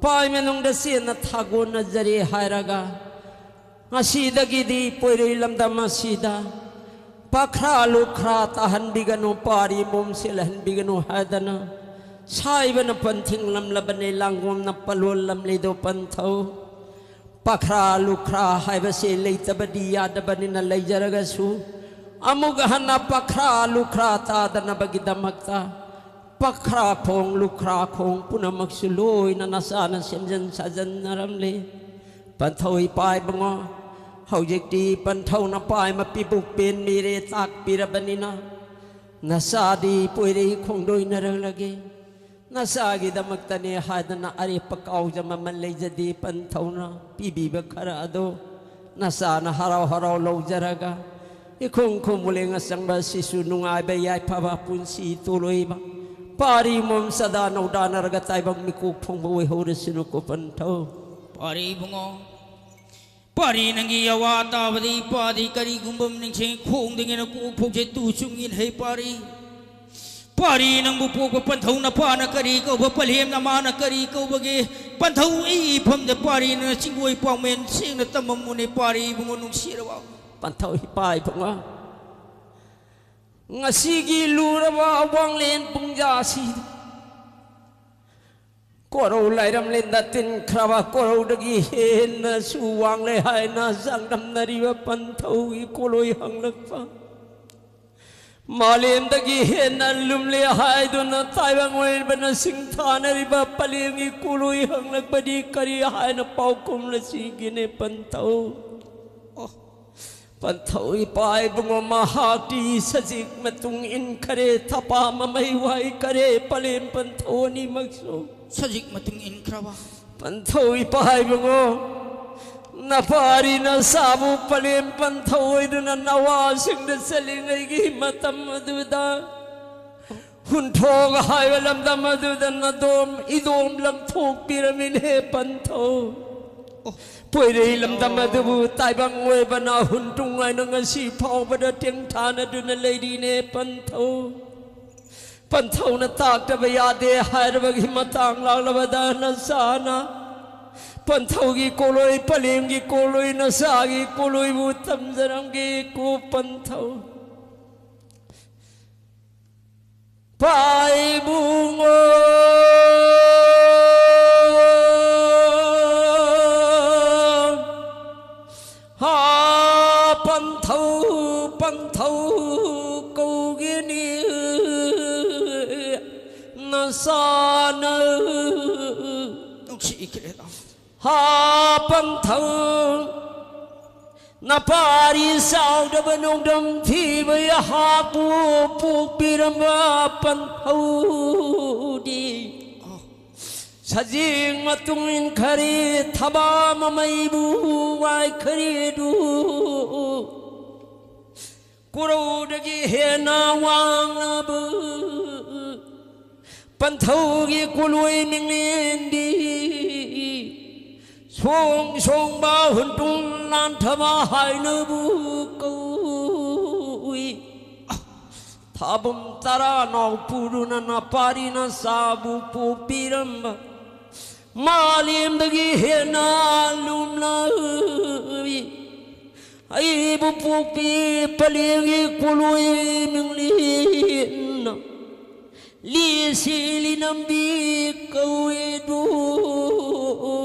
ꯄꯥꯏ ꯃꯅꯨꯡꯗ ꯆꯦꯟꯅ ꯊꯥꯒꯣꯟꯅꯖꯔꯤ ꯍꯥꯏꯔꯒ ꯉꯁꯤꯗꯒꯤꯗꯤ ꯄꯣꯏꯔꯩ ꯂꯝꯗꯝ ꯑꯁꯤꯗ ꯄꯥꯈ꯭ꯔꯥ ꯂꯨꯈ꯭ꯔꯥ ꯇꯥꯍꯟꯕꯤꯒꯅꯨ, ꯄꯥꯔꯤ ꯃꯣꯝ ꯁꯤꯜꯍꯟꯕꯤꯒꯅꯨ ꯍꯥꯏꯗꯅ ꯁꯥꯏꯕꯅ ꯄꯟꯊꯤꯡꯂꯝꯂꯕꯅꯤ, ꯂꯥꯡꯒꯣꯝꯅ ꯄꯂꯣꯜꯂꯝꯂꯤꯗꯣ ꯄꯟꯊꯧ꯫ ꯄꯈ꯭ꯔꯥ ꯂꯨꯈ꯭ꯔꯥ ꯍꯥꯏꯕꯁꯦ ꯂꯩꯇꯕꯗꯤ ꯌꯥꯗꯕꯅꯤꯅ, ꯂꯩꯖꯔꯒꯁꯨ ꯑꯃꯨꯛ ꯍꯟꯅ ꯄꯈ꯭ꯔꯥ ꯂꯨꯈ꯭ꯔꯥ ꯇꯥꯗꯅꯕꯒꯤꯗꯃꯛꯇ ꯄꯈ꯭ꯔꯥ ꯈꯣꯡ, ꯂꯨꯈ꯭ꯔꯥ ꯈꯣꯡ ꯄꯨꯝꯅꯃꯛꯁꯨ ꯂꯣꯏꯅ ꯅꯆꯥꯅ ꯁꯦꯝꯖꯤꯟ ꯁꯥꯖꯤꯟꯅꯔꯝꯂꯦ꯫ ꯄꯟꯊꯧ ꯏꯄꯥ ꯏꯕꯨꯡꯉꯣ, ꯍꯧꯖꯤꯛꯇꯤ ꯄꯟꯊꯧꯅ ꯄꯥꯏ ꯃꯄꯤꯕꯨ ꯄꯦꯟꯕꯤꯔꯦ ꯇꯥꯛꯄꯤꯔꯕꯅꯤꯅ, ꯅꯆꯥꯗꯤ ꯄꯣꯏꯔꯩ ꯈꯣꯡꯗꯣꯏꯅꯔꯛꯂꯒꯦ꯫ ꯅꯆꯥꯒꯤꯗꯃꯛꯇꯅꯦ ꯍꯥꯏꯗꯅ ꯑꯔꯦꯞꯄ ꯀꯥꯎꯖ ꯃꯃꯜ ꯂꯩꯖꯗꯦ, ꯄꯟꯊꯧꯅ ꯄꯤꯕꯤꯕ ꯈꯔ ꯑꯗꯣ ꯅꯆꯥꯅ ꯍꯔꯥꯎ ꯍꯔꯥꯎ ꯂꯧꯖꯔꯒ, ꯏꯈꯣꯡ ꯈꯣꯡꯕꯨꯂꯦꯡ ꯑꯆꯪꯕ ꯑꯁꯤꯁꯨ ꯅꯨꯡꯉꯥꯏꯕ ꯌꯥꯏꯐꯕ ꯄꯨꯟꯁꯤ ꯇꯣꯂꯣꯏꯕ ꯄꯥꯔꯤ ꯃꯣꯝ ꯆꯗꯥ ꯅꯧꯗꯥꯅꯔꯒ ꯇꯥꯏꯕꯪ ꯃꯤꯀꯣꯛ ꯊꯣꯡꯕ ꯑꯣꯏꯍꯧꯔꯁꯅꯨꯀꯣ ꯄꯟꯊꯧ꯫ ꯄꯥꯔꯤ ꯏꯕꯨꯡꯉꯣ, ꯄꯥꯔꯤ ꯅꯪꯒꯤ ꯑꯋꯥ ꯇꯥꯕꯗꯤ ꯏꯄꯥꯗꯤ ꯀꯔꯤꯒꯨꯝꯕ ꯑꯃ ꯅꯤꯡꯁꯤꯡ ꯈꯣꯡꯗꯒꯤꯅ ꯀꯣꯛ ꯐꯥꯎꯁꯦ ꯇꯨ ꯆꯨꯡꯉꯤꯟ ꯍꯩ ꯄꯥꯔꯤ꯫ ꯄꯥꯔꯤ ꯅꯪꯕꯨ ꯄꯣꯛꯄ ꯄꯟꯊꯧ ꯅꯄꯥꯅ ꯀꯔꯤ ꯀꯧꯕ, ꯄꯂꯦꯝ ꯅꯃꯥꯅ ꯀꯔꯤ ꯀꯧꯕꯒꯦ? ꯄꯟꯊꯧ ꯑꯩ ꯏꯐꯝꯗ ꯄꯥꯔꯤ ꯅꯪꯅ ꯆꯤꯡꯒꯣꯏ ꯄꯥꯎꯃꯦꯟ ꯁꯦꯡꯅ ꯇꯝꯃꯝꯃꯨꯅꯦ ꯄꯥꯔꯤ ꯏꯕꯨꯡꯉꯣ ꯅꯨꯡꯁꯤꯔꯕ꯫ ꯄꯟꯊꯧ ꯏꯄꯥ ꯏꯕꯨꯡꯉꯣ, ꯉꯁꯤꯒꯤ ꯂꯨꯔꯕ ꯑꯋꯥꯡꯂꯦꯟ ꯄꯨꯡꯖꯥꯁꯤ ꯀꯣꯔꯧ ꯂꯥꯏꯔꯝꯂꯦꯟꯗ ꯇꯤꯟꯈ꯭ꯔꯕ ꯀꯣꯔꯧꯗꯒꯤ ꯍꯦꯟꯅꯁꯨ ꯋꯥꯡꯂꯦ ꯍꯥꯏꯅ ꯆꯥꯡꯗꯝꯅꯔꯤꯕ ꯄꯟꯊꯧꯒꯤ ꯀꯣꯂꯣꯏ ꯍꯪꯂꯛꯄ꯫ ꯃꯥꯂꯦꯝꯗꯒꯤ ꯍꯦꯟꯅ ꯂꯨꯝꯂꯦ ꯍꯥꯏꯗꯨꯅ ꯇꯥꯏꯕꯪ ꯑꯣꯏꯕꯅ ꯁꯤꯡꯊꯥꯅꯔꯤꯕ ꯄꯂꯦꯝꯒꯤ ꯀꯣꯂꯣꯏ ꯍꯪꯂꯛꯄꯗꯤ ꯀꯔꯤ ꯍꯥꯏꯅ ꯄꯥꯎꯈꯨꯝꯅꯁꯤꯒꯦꯅꯦ ꯄꯟꯊꯧ? ꯑꯣ, ꯄꯟꯊꯧ ꯏꯄꯥ ꯏꯕꯨꯡꯉꯣ, ꯃꯍꯥꯛꯇꯤ ꯁꯖꯤꯛ ꯃꯇꯨꯡ ꯏꯟꯈꯔꯦ, ꯊꯄꯥ ꯃꯃꯩ ꯋꯥꯏꯈꯔꯦ, ꯄꯂꯦꯝ ꯄꯟꯊꯧ ꯑꯅꯤꯃꯛꯁꯨ꯫ ꯁꯖꯤꯛ ꯃꯇꯨꯡ ꯏꯟꯈ꯭ꯔꯕ? ꯄꯟꯊꯧ ꯏꯄꯥ ꯏꯕꯨꯡꯉꯣ, ꯅꯄꯥꯔꯤ ꯅꯆꯥꯕꯨ ꯄꯂꯦꯝ ꯄꯟꯊꯧ ꯑꯣꯏꯗꯨꯅ ꯅꯋꯥꯁꯤꯡꯗ ꯆꯠꯂꯤꯉꯩꯒꯤ ꯃꯇꯝ ꯑꯗꯨꯗ ꯍꯨꯟꯊꯣꯛ ꯍꯥꯏꯕ ꯂꯝꯗꯝ ꯑꯗꯨꯗ ꯅꯗꯣꯝ ꯏꯗꯣꯝ ꯂꯪꯊꯣꯛꯄꯤꯔꯝꯃꯤꯅꯦ ꯄꯟꯊꯧ꯫ ꯑꯣ꯫ ꯄꯣꯏꯔꯩ ꯂꯝꯗꯝ ꯑꯗꯨꯕꯨ ꯇꯥꯏꯕꯪ ꯑꯣꯏꯕꯅ ꯍꯨꯟꯗ꯭ꯔꯨꯡ ꯍꯥꯏꯅ ꯉꯁꯤ ꯐꯥꯎꯕꯗ ꯇꯦꯡꯊꯥꯅꯗꯨꯅ ꯂꯩꯔꯤꯅꯦ ꯄꯟꯊꯧ꯫ ꯄꯟꯊꯧꯅ ꯇꯥꯛꯇꯕ ꯌꯥꯗꯦ ꯍꯥꯏꯔꯕꯒꯤ ꯃꯇꯥꯡ ꯂꯥꯛꯂꯕꯗ ꯅꯆꯥꯅ ꯄꯟꯊꯧꯒꯤ ꯀꯣꯂꯣꯏ, ꯄꯂꯦꯝꯒꯤ ꯀꯣꯂꯣꯏ, ꯅꯆꯥꯒꯤ ꯀꯣꯂꯣꯏꯕꯨ ꯇꯝꯖꯔꯝꯒꯦ ꯀꯣ ꯄꯟꯊꯧ꯫ ꯄꯥꯏꯕꯨꯡꯉꯣ꯫ ꯄꯟꯊꯧ ꯀꯧꯒꯅꯤ ꯅꯆꯥꯅ꯫ ꯅꯨꯡꯁꯤꯈ꯭ꯔꯦꯗ꯫ ꯍꯥ ꯄꯟꯊꯧ, ꯅꯄꯥꯔꯤ ꯆꯥꯎꯗꯕ ꯅꯣꯡꯗꯝ ꯊꯤꯕ ꯌꯥꯍꯥꯛꯄꯨ ꯄꯣꯛꯄꯤꯔꯝꯕ ꯄꯟꯊꯧꯗꯤ꯫ ꯁꯖꯤꯡ ꯃꯇꯨꯡ ꯏꯟꯈꯔꯦ, ꯊꯕꯥ ꯃꯃꯩꯕꯨ ꯋꯥꯏꯈꯔꯦ ꯑꯗꯨ꯫ ꯀꯣꯔꯧꯗꯒꯤ ꯍꯦꯟꯅ ꯋꯥꯡꯂꯕ ꯄꯟꯊꯧꯒꯤ ꯀꯣꯂꯣꯏ ꯃꯤꯡꯂꯦꯟꯗꯤ ꯁꯣꯡ ꯁꯣꯡꯕ ꯍꯨꯟꯇꯨꯡ ꯂꯥꯟꯊꯕ ꯍꯥꯏꯅꯕꯨ ꯀꯧꯏ꯫ ꯊꯥꯕꯝ ꯇꯔꯥ ꯅꯥꯎꯄꯨꯗꯨꯅ ꯅꯄꯥꯔꯤ ꯅꯆꯥꯕꯨ ꯄꯣꯛꯄꯤꯔꯝꯕ ꯃꯥꯂꯦꯝꯗꯒꯤ ꯍꯦꯟꯅ ꯂꯨꯝꯂꯕꯤ ꯑꯩꯕꯨ ꯄꯣꯛꯄꯤ ꯄꯂꯦꯝꯒꯤ ꯀꯣꯂꯣꯏ ꯃꯤꯡꯂꯦꯟꯅ ꯂꯤꯁꯤꯂꯤ ꯅꯝꯕꯤ ꯀꯧꯏꯗꯨ꯫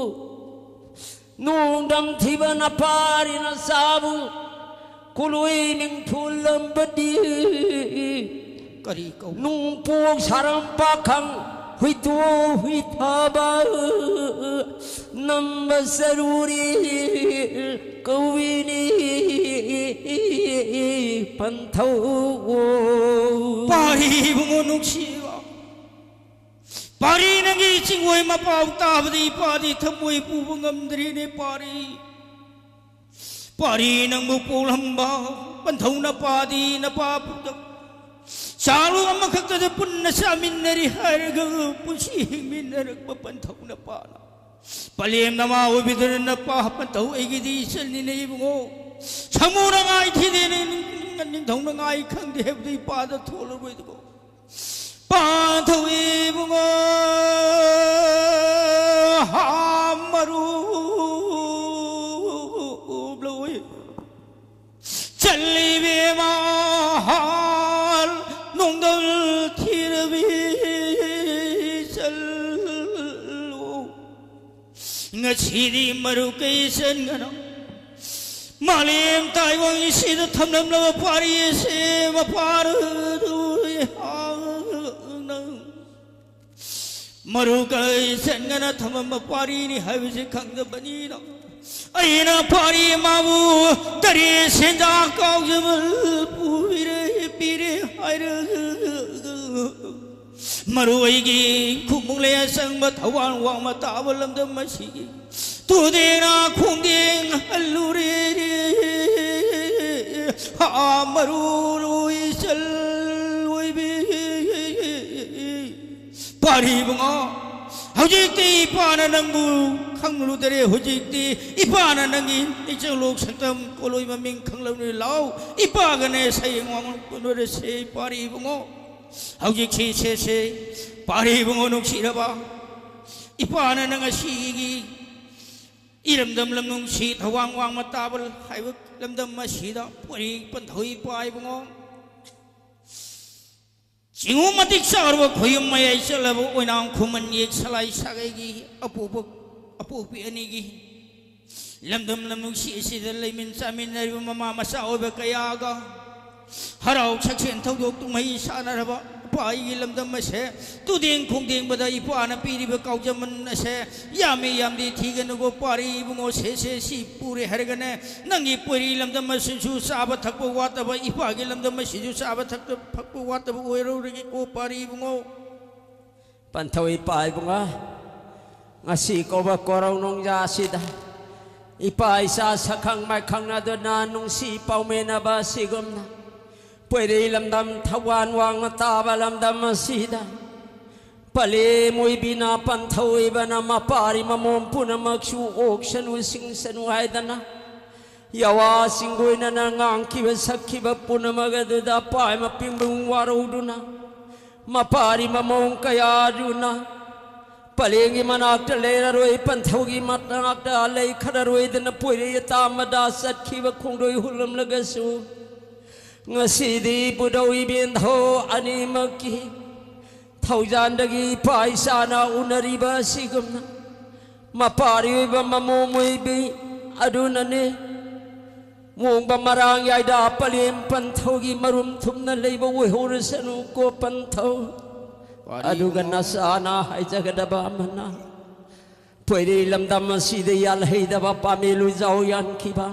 ꯅꯣꯡꯗꯝ ꯊꯤꯕ ꯅꯄꯥꯔꯤ ꯅꯆꯥꯕꯨ ꯀꯣꯂꯣꯏ ꯃꯤꯡꯊꯣꯜꯂꯝꯕꯗꯤ ꯀꯔꯤ ꯀꯧ? ꯅꯣꯡꯄꯣꯛ ꯁꯥꯔꯝ ꯄꯥꯈꯪ ꯍꯨꯏꯇꯣ ꯍꯨꯏꯊꯥꯕ ꯅꯝꯕ ꯆꯔꯨꯔꯤ ꯀꯧꯏꯅꯤ ꯄꯟꯊꯧ꯫ ꯄꯥꯔꯤ ꯏꯕꯨꯡꯉꯣ ꯅꯨꯡꯁꯤꯕ, ꯄꯥꯔꯤ ꯅꯪꯒꯤ ꯆꯤꯡꯑꯣꯏ ꯃꯄꯥꯎ ꯇꯥꯕꯗ ꯏꯄꯥꯗꯤ ꯊꯃꯣꯏ ꯄꯨꯕ ꯉꯝꯗ꯭ꯔꯤꯅꯦ ꯄꯥꯔꯤ꯫ ꯄꯥꯔꯤ ꯅꯪꯕꯨ ꯄꯣꯛꯂꯝꯕ ꯄꯟꯊꯧ ꯅꯄꯥꯗꯤ ꯅꯄꯥ ꯄꯨꯛꯇ ꯆꯥꯂꯨ ꯑꯃꯈꯛꯇꯗ ꯄꯨꯟꯅ ꯆꯥꯃꯤꯟꯅꯔꯤ ꯍꯥꯏꯔꯒ ꯄꯨꯟꯁꯤ ꯍꯤꯡꯃꯤꯟꯅꯔꯛꯄ ꯄꯟꯊꯧ ꯅꯄꯥꯅ ꯄꯂꯦꯝ ꯅꯃꯥ ꯑꯣꯏꯕꯤꯗꯨꯅ ꯅꯄꯥ ꯄꯟꯊꯧ ꯑꯩꯒꯤꯗꯤ ꯏꯆꯟꯅꯤꯅꯦ ꯏꯕꯨꯡꯉꯣ꯫ ꯁꯃꯨꯅ ꯉꯥꯏ ꯊꯤꯗꯦꯅꯦ ꯅꯤꯡꯊꯧꯅ ꯉꯥꯏ ꯈꯪꯗꯦ ꯍꯥꯏꯕꯗꯨ ꯏꯄꯥꯗ ꯊꯣꯛꯂꯔꯣꯏꯗꯕꯣ꯫ ꯄꯥꯟꯊꯧ ꯏꯕꯨꯡꯉꯣ ꯍꯥ ꯃꯔꯨ ꯂꯣꯏ ꯆꯜꯂꯤꯕꯦꯝꯃ ꯍꯥꯜ ꯅꯣꯡꯗꯝ ꯊꯤꯔꯕꯤ ꯆꯜꯂꯨ꯫ ꯉꯁꯤꯗꯤ ꯃꯔꯨ ꯀꯩ ꯆꯟꯒꯅꯣ꯫ ꯃꯥꯂꯦꯝ ꯇꯥꯏꯕꯪ ꯑꯁꯤꯗ ꯊꯝꯂꯝꯂꯕ ꯄꯥꯔꯤ ꯑꯁꯤ ꯃꯄꯥꯔꯨꯗꯨ ꯃꯔꯨ ꯀꯩ ꯆꯟꯒꯅ ꯊꯝꯃꯝꯕ ꯄꯥꯔꯤꯅꯤ ꯍꯥꯏꯕꯁꯤ ꯈꯪꯗꯕꯅꯤꯅ, ꯑꯩꯅ ꯄꯥꯔꯤ ꯃꯥꯕꯨ ꯇꯔꯦꯠ ꯁꯦꯟꯖꯥ ꯀꯥꯎꯖꯕ ꯄꯨꯕꯤꯔꯦ, ꯄꯤꯔꯦ ꯍꯥꯏꯔꯒ, ꯃꯔꯨ ꯑꯩꯒꯤ ꯈꯨꯃꯨꯛꯂꯦ ꯑꯆꯪꯕ ꯊꯧꯕꯥꯜ ꯋꯥꯡꯃ ꯇꯥꯕ ꯂꯝꯗꯝ ꯑꯁꯤꯒꯤ ꯇꯨꯗꯦꯡꯅ ꯈꯣꯡꯗꯦꯡ ꯍꯜꯂꯨꯔꯦ꯫ ꯍꯥ, ꯃꯔꯨ ꯂꯣꯏꯁꯜ ꯑꯣꯏꯕꯤ꯫ ꯄꯥꯔꯤ ꯏꯕꯨꯡꯉꯣ, ꯍꯧꯖꯤꯛꯇꯤ ꯏꯄꯥꯅ ꯅꯪꯕꯨ ꯈꯪꯂꯨꯗꯔꯦ꯫ ꯍꯧꯖꯤꯛꯇꯤ ꯏꯄꯥꯅ ꯅꯪꯒꯤ ꯏꯆꯧꯂꯣꯛ ꯁꯛꯇꯝ ꯀꯣꯂꯣꯏ ꯃꯃꯤꯡ ꯈꯪꯂꯝꯂꯦ꯫ ꯂꯥꯎ, ꯏꯄꯥꯒꯅꯦ ꯁꯌꯦꯡ ꯋꯥꯡꯃ ꯄꯨꯟꯅꯔꯁꯦ꯫ ꯄꯥꯔꯤ ꯏꯕꯨꯡꯉꯣ, ꯍꯧꯖꯤꯛꯁꯤ ꯁꯦꯁꯦ꯫ ꯄꯥꯔꯤ ꯏꯕꯨꯡꯉꯣ ꯅꯨꯡꯁꯤꯔꯕ, ꯏꯄꯥꯅ ꯅꯪ ꯑꯁꯤꯒꯤ ꯏꯔꯝꯗꯝ ꯂꯝꯅꯨꯡꯁꯤ ꯊꯋꯥꯡ ꯋꯥꯡꯃ ꯇꯥꯕ ꯍꯥꯏꯕ ꯂꯝꯗꯝ ꯑꯁꯤꯗ ꯄꯣꯔꯤ ꯄꯟꯊꯧꯏ ꯄꯥꯏꯕꯉꯣ꯫ ꯆꯤꯡꯉꯨ ꯃꯇꯤꯛ ꯆꯥꯎꯔꯕ ꯈꯣꯌꯨꯝ ꯃꯌꯥꯏ ꯆꯠꯂꯕ ꯑꯣꯏꯅꯥꯝ ꯈꯨꯃꯟ ꯌꯦꯛ ꯁꯂꯥꯏ ꯁꯥꯒꯩꯒꯤ ꯑꯄꯣꯛꯄ, ꯑꯄꯣꯛꯄꯤ ꯑꯅꯤꯒꯤ ꯂꯝꯗꯝ ꯂꯝꯅꯨꯡꯁꯤ ꯑꯁꯤꯗ ꯂꯩꯃꯤꯟ ꯆꯥꯃꯤꯟꯅꯔꯤꯕ ꯃꯃꯥ ꯃꯆꯥ ꯑꯣꯏꯕ ꯀꯌꯥꯒ ꯍꯔꯥꯎ ꯁꯛꯁꯦꯟ ꯊꯧꯗꯣꯛ ꯀꯨꯝꯍꯩ ꯁꯥꯟꯅꯔꯕ ꯏꯄꯥ ꯑꯩꯒꯤ ꯂꯝꯗꯝ ꯑꯁꯦ ꯇꯨꯗꯦꯡ ꯈꯣꯡꯗꯦꯡꯕꯗ ꯏꯄꯥꯅ ꯄꯤꯔꯤꯕ ꯀꯥꯎꯖꯃꯟ ꯑꯁꯦ ꯌꯥꯝꯃꯤ ꯌꯥꯝꯗꯤ ꯊꯤꯒꯅꯨꯀꯣ ꯄꯥꯔꯤ ꯏꯕꯨꯡꯉꯣ ꯁꯦ ꯁꯦ ꯁꯤ ꯄꯨꯔꯦ ꯍꯥꯏꯔꯒꯅꯦ ꯅꯪꯒꯤ ꯄꯣꯏꯔꯤ ꯂꯝꯗꯝ ꯑꯁꯤꯁꯨ ꯆꯥꯕ ꯊꯛꯄ ꯋꯥꯠꯇꯕ ꯏꯄꯥꯒꯤ ꯂꯝꯗꯝ ꯑꯁꯤꯁꯨ ꯆꯥꯕ ꯊꯛꯄ ꯋꯥꯠꯇꯕ ꯑꯣꯏꯔꯧꯔꯒꯦꯀꯣ ꯄꯥꯔꯤ ꯏꯕꯨꯡꯉꯣ꯫ ꯄꯟꯊꯧ ꯏꯄꯥ ꯏꯕꯨꯡꯉꯣ, ꯉꯁꯤ ꯀꯧꯕ ꯀꯣꯔꯧ ꯅꯣꯡꯖꯥ ꯑꯁꯤꯗ ꯏꯄꯥ ꯏꯆꯥ ꯁꯛꯈꯪ ꯃꯥꯏꯈꯪꯅꯗꯨꯅ ꯅꯨꯡꯁꯤ ꯄꯥꯎꯃꯤꯟꯅꯕ ꯑꯁꯤꯒꯨꯝꯅ ꯄꯣꯏꯔꯩ ꯂꯝꯗꯝ ꯊꯧꯕꯥꯜ ꯋꯥꯡꯃ ꯇꯥꯕ ꯂꯝꯗꯝ ꯑꯁꯤꯗ ꯄꯂꯦꯝ ꯑꯣꯏꯕꯤꯅ ꯄꯟꯊꯧ ꯑꯣꯏꯕꯅ ꯃꯄꯥꯔꯤ ꯃꯃꯣꯝ ꯄꯨꯝꯅꯃꯛꯁꯨ ꯑꯣꯛꯁꯅꯨ ꯁꯤꯡꯁꯅꯨ ꯍꯥꯏꯗꯅ ꯌꯥꯋꯥ ꯆꯤꯡꯒꯣꯏꯅꯅ ꯉꯥꯡꯈꯤꯕ ꯁꯛꯈꯤꯕ ꯄꯨꯝꯅꯃꯛ ꯑꯗꯨꯗ ꯄꯥꯏ ꯃꯄꯤꯡꯕꯨꯡ ꯋꯥꯔꯧꯗꯨꯅ ꯃꯄꯥꯔꯤ ꯃꯃꯣꯝ ꯀꯌꯥꯗꯨꯅ ꯄꯂꯦꯝꯒꯤ ꯃꯅꯥꯛꯇ ꯂꯩꯔꯔꯣꯏ, ꯄꯟꯊꯧꯒꯤ ꯃꯅꯥꯛꯇ ꯂꯩꯈꯠꯂꯔꯣꯏꯗꯅ ꯄꯣꯏꯔꯩ ꯑꯇꯥꯃꯗ ꯆꯠꯈꯤꯕ ꯈꯣꯡꯗꯣꯏ ꯍꯨꯜꯂꯝꯂꯒꯁꯨ ꯉꯁꯤꯗꯤ ꯕꯨꯙꯧ ꯏꯕꯦꯟꯙꯧ ꯑꯅꯤꯃꯛꯀꯤ ꯊꯧꯖꯥꯟꯗꯒꯤ ꯏꯄꯥ ꯏꯆꯥꯅ ꯎꯅꯔꯤꯕ ꯑꯁꯤꯒꯨꯝꯅ ꯃꯄꯥꯔꯤ ꯑꯣꯏꯕ ꯃꯃꯣꯝ ꯑꯣꯏꯕꯤ ꯑꯗꯨꯅꯅꯤ꯫ ꯃꯣꯡꯕ ꯃꯔꯥꯡ ꯌꯥꯏꯗ ꯄꯂꯦꯝ ꯄꯟꯊꯧꯒꯤ ꯃꯔꯨꯝ ꯊꯨꯝꯅ ꯂꯩꯕ ꯑꯣꯏꯍꯧꯔꯁꯅꯨꯀꯣ ꯄꯟꯊꯧ꯫ ꯋꯥꯔꯤ ꯑꯗꯨꯒ ꯅꯣ꯫ ꯅꯆꯥꯅ ꯍꯥꯏꯖꯒꯗꯕ ꯑꯃꯅ, ꯄꯣꯏꯔꯩ ꯂꯝꯗꯝ ꯑꯁꯤꯗ ꯌꯥꯜꯍꯩꯗꯕ ꯄꯥꯃꯦ ꯂꯨꯖꯥꯎ ꯌꯥꯟꯈꯤꯕ,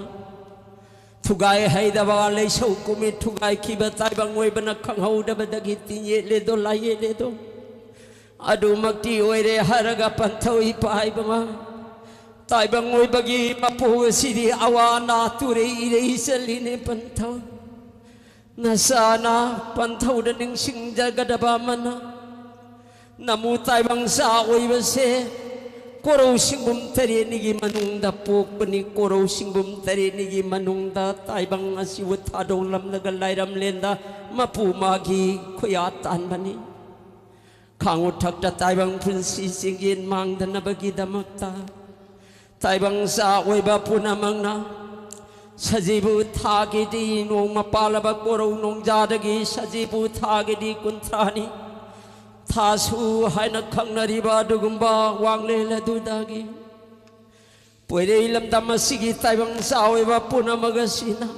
ꯊꯨꯒꯥꯏ ꯍꯩꯗꯕ ꯂꯩꯁꯧ ꯀꯨꯃꯤꯠ ꯊꯨꯒꯥꯏꯈꯤꯕ ꯇꯥꯏꯕꯪ ꯑꯣꯏꯕꯅ ꯈꯪꯍꯧꯗꯕꯗꯒꯤ ꯇꯤꯟ ꯌꯦꯠꯂꯦꯗꯣ ꯂꯥꯏ ꯌꯦꯠꯂꯦꯗꯣ꯫ ꯑꯗꯨꯃꯛꯇꯤ ꯑꯣꯏꯔꯦ ꯍꯥꯏꯔꯒ ꯄꯟꯊꯧ ꯏꯄꯥ ꯏꯕꯨꯡꯉꯣ, ꯇꯥꯏꯕꯪ ꯑꯣꯏꯕꯒꯤ ꯃꯄꯣꯛ ꯑꯁꯤꯗꯤ ꯑꯋꯥ ꯑꯅꯥ ꯇꯨꯔꯩ ꯏꯔꯩ ꯆꯠꯂꯤꯅꯦ ꯄꯟꯊꯧ꯫ ꯅꯆꯥꯅ ꯄꯟꯊꯧꯗ ꯅꯤꯡꯁꯤꯡꯖꯒꯗꯕ ꯑꯃꯅ, ꯅꯃꯨ ꯇꯥꯏꯕꯪ ꯆꯥ ꯑꯣꯏꯕꯁꯦ ꯀꯣꯔꯧ ꯁꯤꯡꯕꯨꯝ ꯇꯔꯦꯠꯅꯤꯒꯤ ꯃꯅꯨꯡꯗ ꯄꯣꯛꯄꯅꯤ꯫ ꯀꯣꯔꯧ ꯁꯤꯡꯕꯨꯝ ꯇꯔꯦꯠꯅꯤꯒꯤ ꯃꯅꯨꯡꯗ ꯇꯥꯏꯕꯪ ꯑꯁꯤꯕꯨ ꯊꯥꯗꯣꯛꯂꯝꯂꯒ ꯂꯥꯏꯔꯝꯂꯦꯟꯗ ꯃꯄꯨ ꯃꯥꯒꯤ ꯈꯨꯌꯥ ꯇꯥꯟꯕꯅꯤ꯫ ꯈꯥꯡꯎ ꯊꯛꯇ ꯇꯥꯏꯕꯪ ꯄꯨꯟꯁꯤ ꯆꯤꯡꯒꯦꯟ ꯃꯥꯡꯗꯅꯕꯒꯤꯗꯃꯛꯇ ꯇꯥꯏꯕꯪ ꯆꯥ ꯑꯣꯏꯕ ꯄꯨꯝꯅꯃꯛꯅ ꯁꯖꯤꯕꯨ ꯊꯥꯒꯤꯗꯤ ꯅꯣꯡꯃ ꯄꯥꯜꯂꯕ ꯀꯣꯔꯧ ꯅꯣꯡꯖꯥꯗꯒꯤ ꯁꯖꯤꯕꯨ ꯊꯥꯒꯤꯗꯤ ꯀꯨꯟꯊ꯭ꯔꯥꯅꯤ꯫ ꯊꯥꯁꯨ ꯍꯥꯏꯅ ꯈꯪꯅꯔꯤꯕ ꯑꯗꯨꯒꯨꯝꯕ ꯋꯥꯡꯂꯦꯟ ꯑꯗꯨꯗꯒꯤ ꯄꯣꯏꯔꯩ ꯂꯝꯗꯝ ꯑꯁꯤꯒꯤ ꯇꯥꯏꯕꯪ ꯆꯥ ꯑꯣꯏꯕ ꯄꯨꯝꯅꯃꯛ ꯑꯁꯤꯅ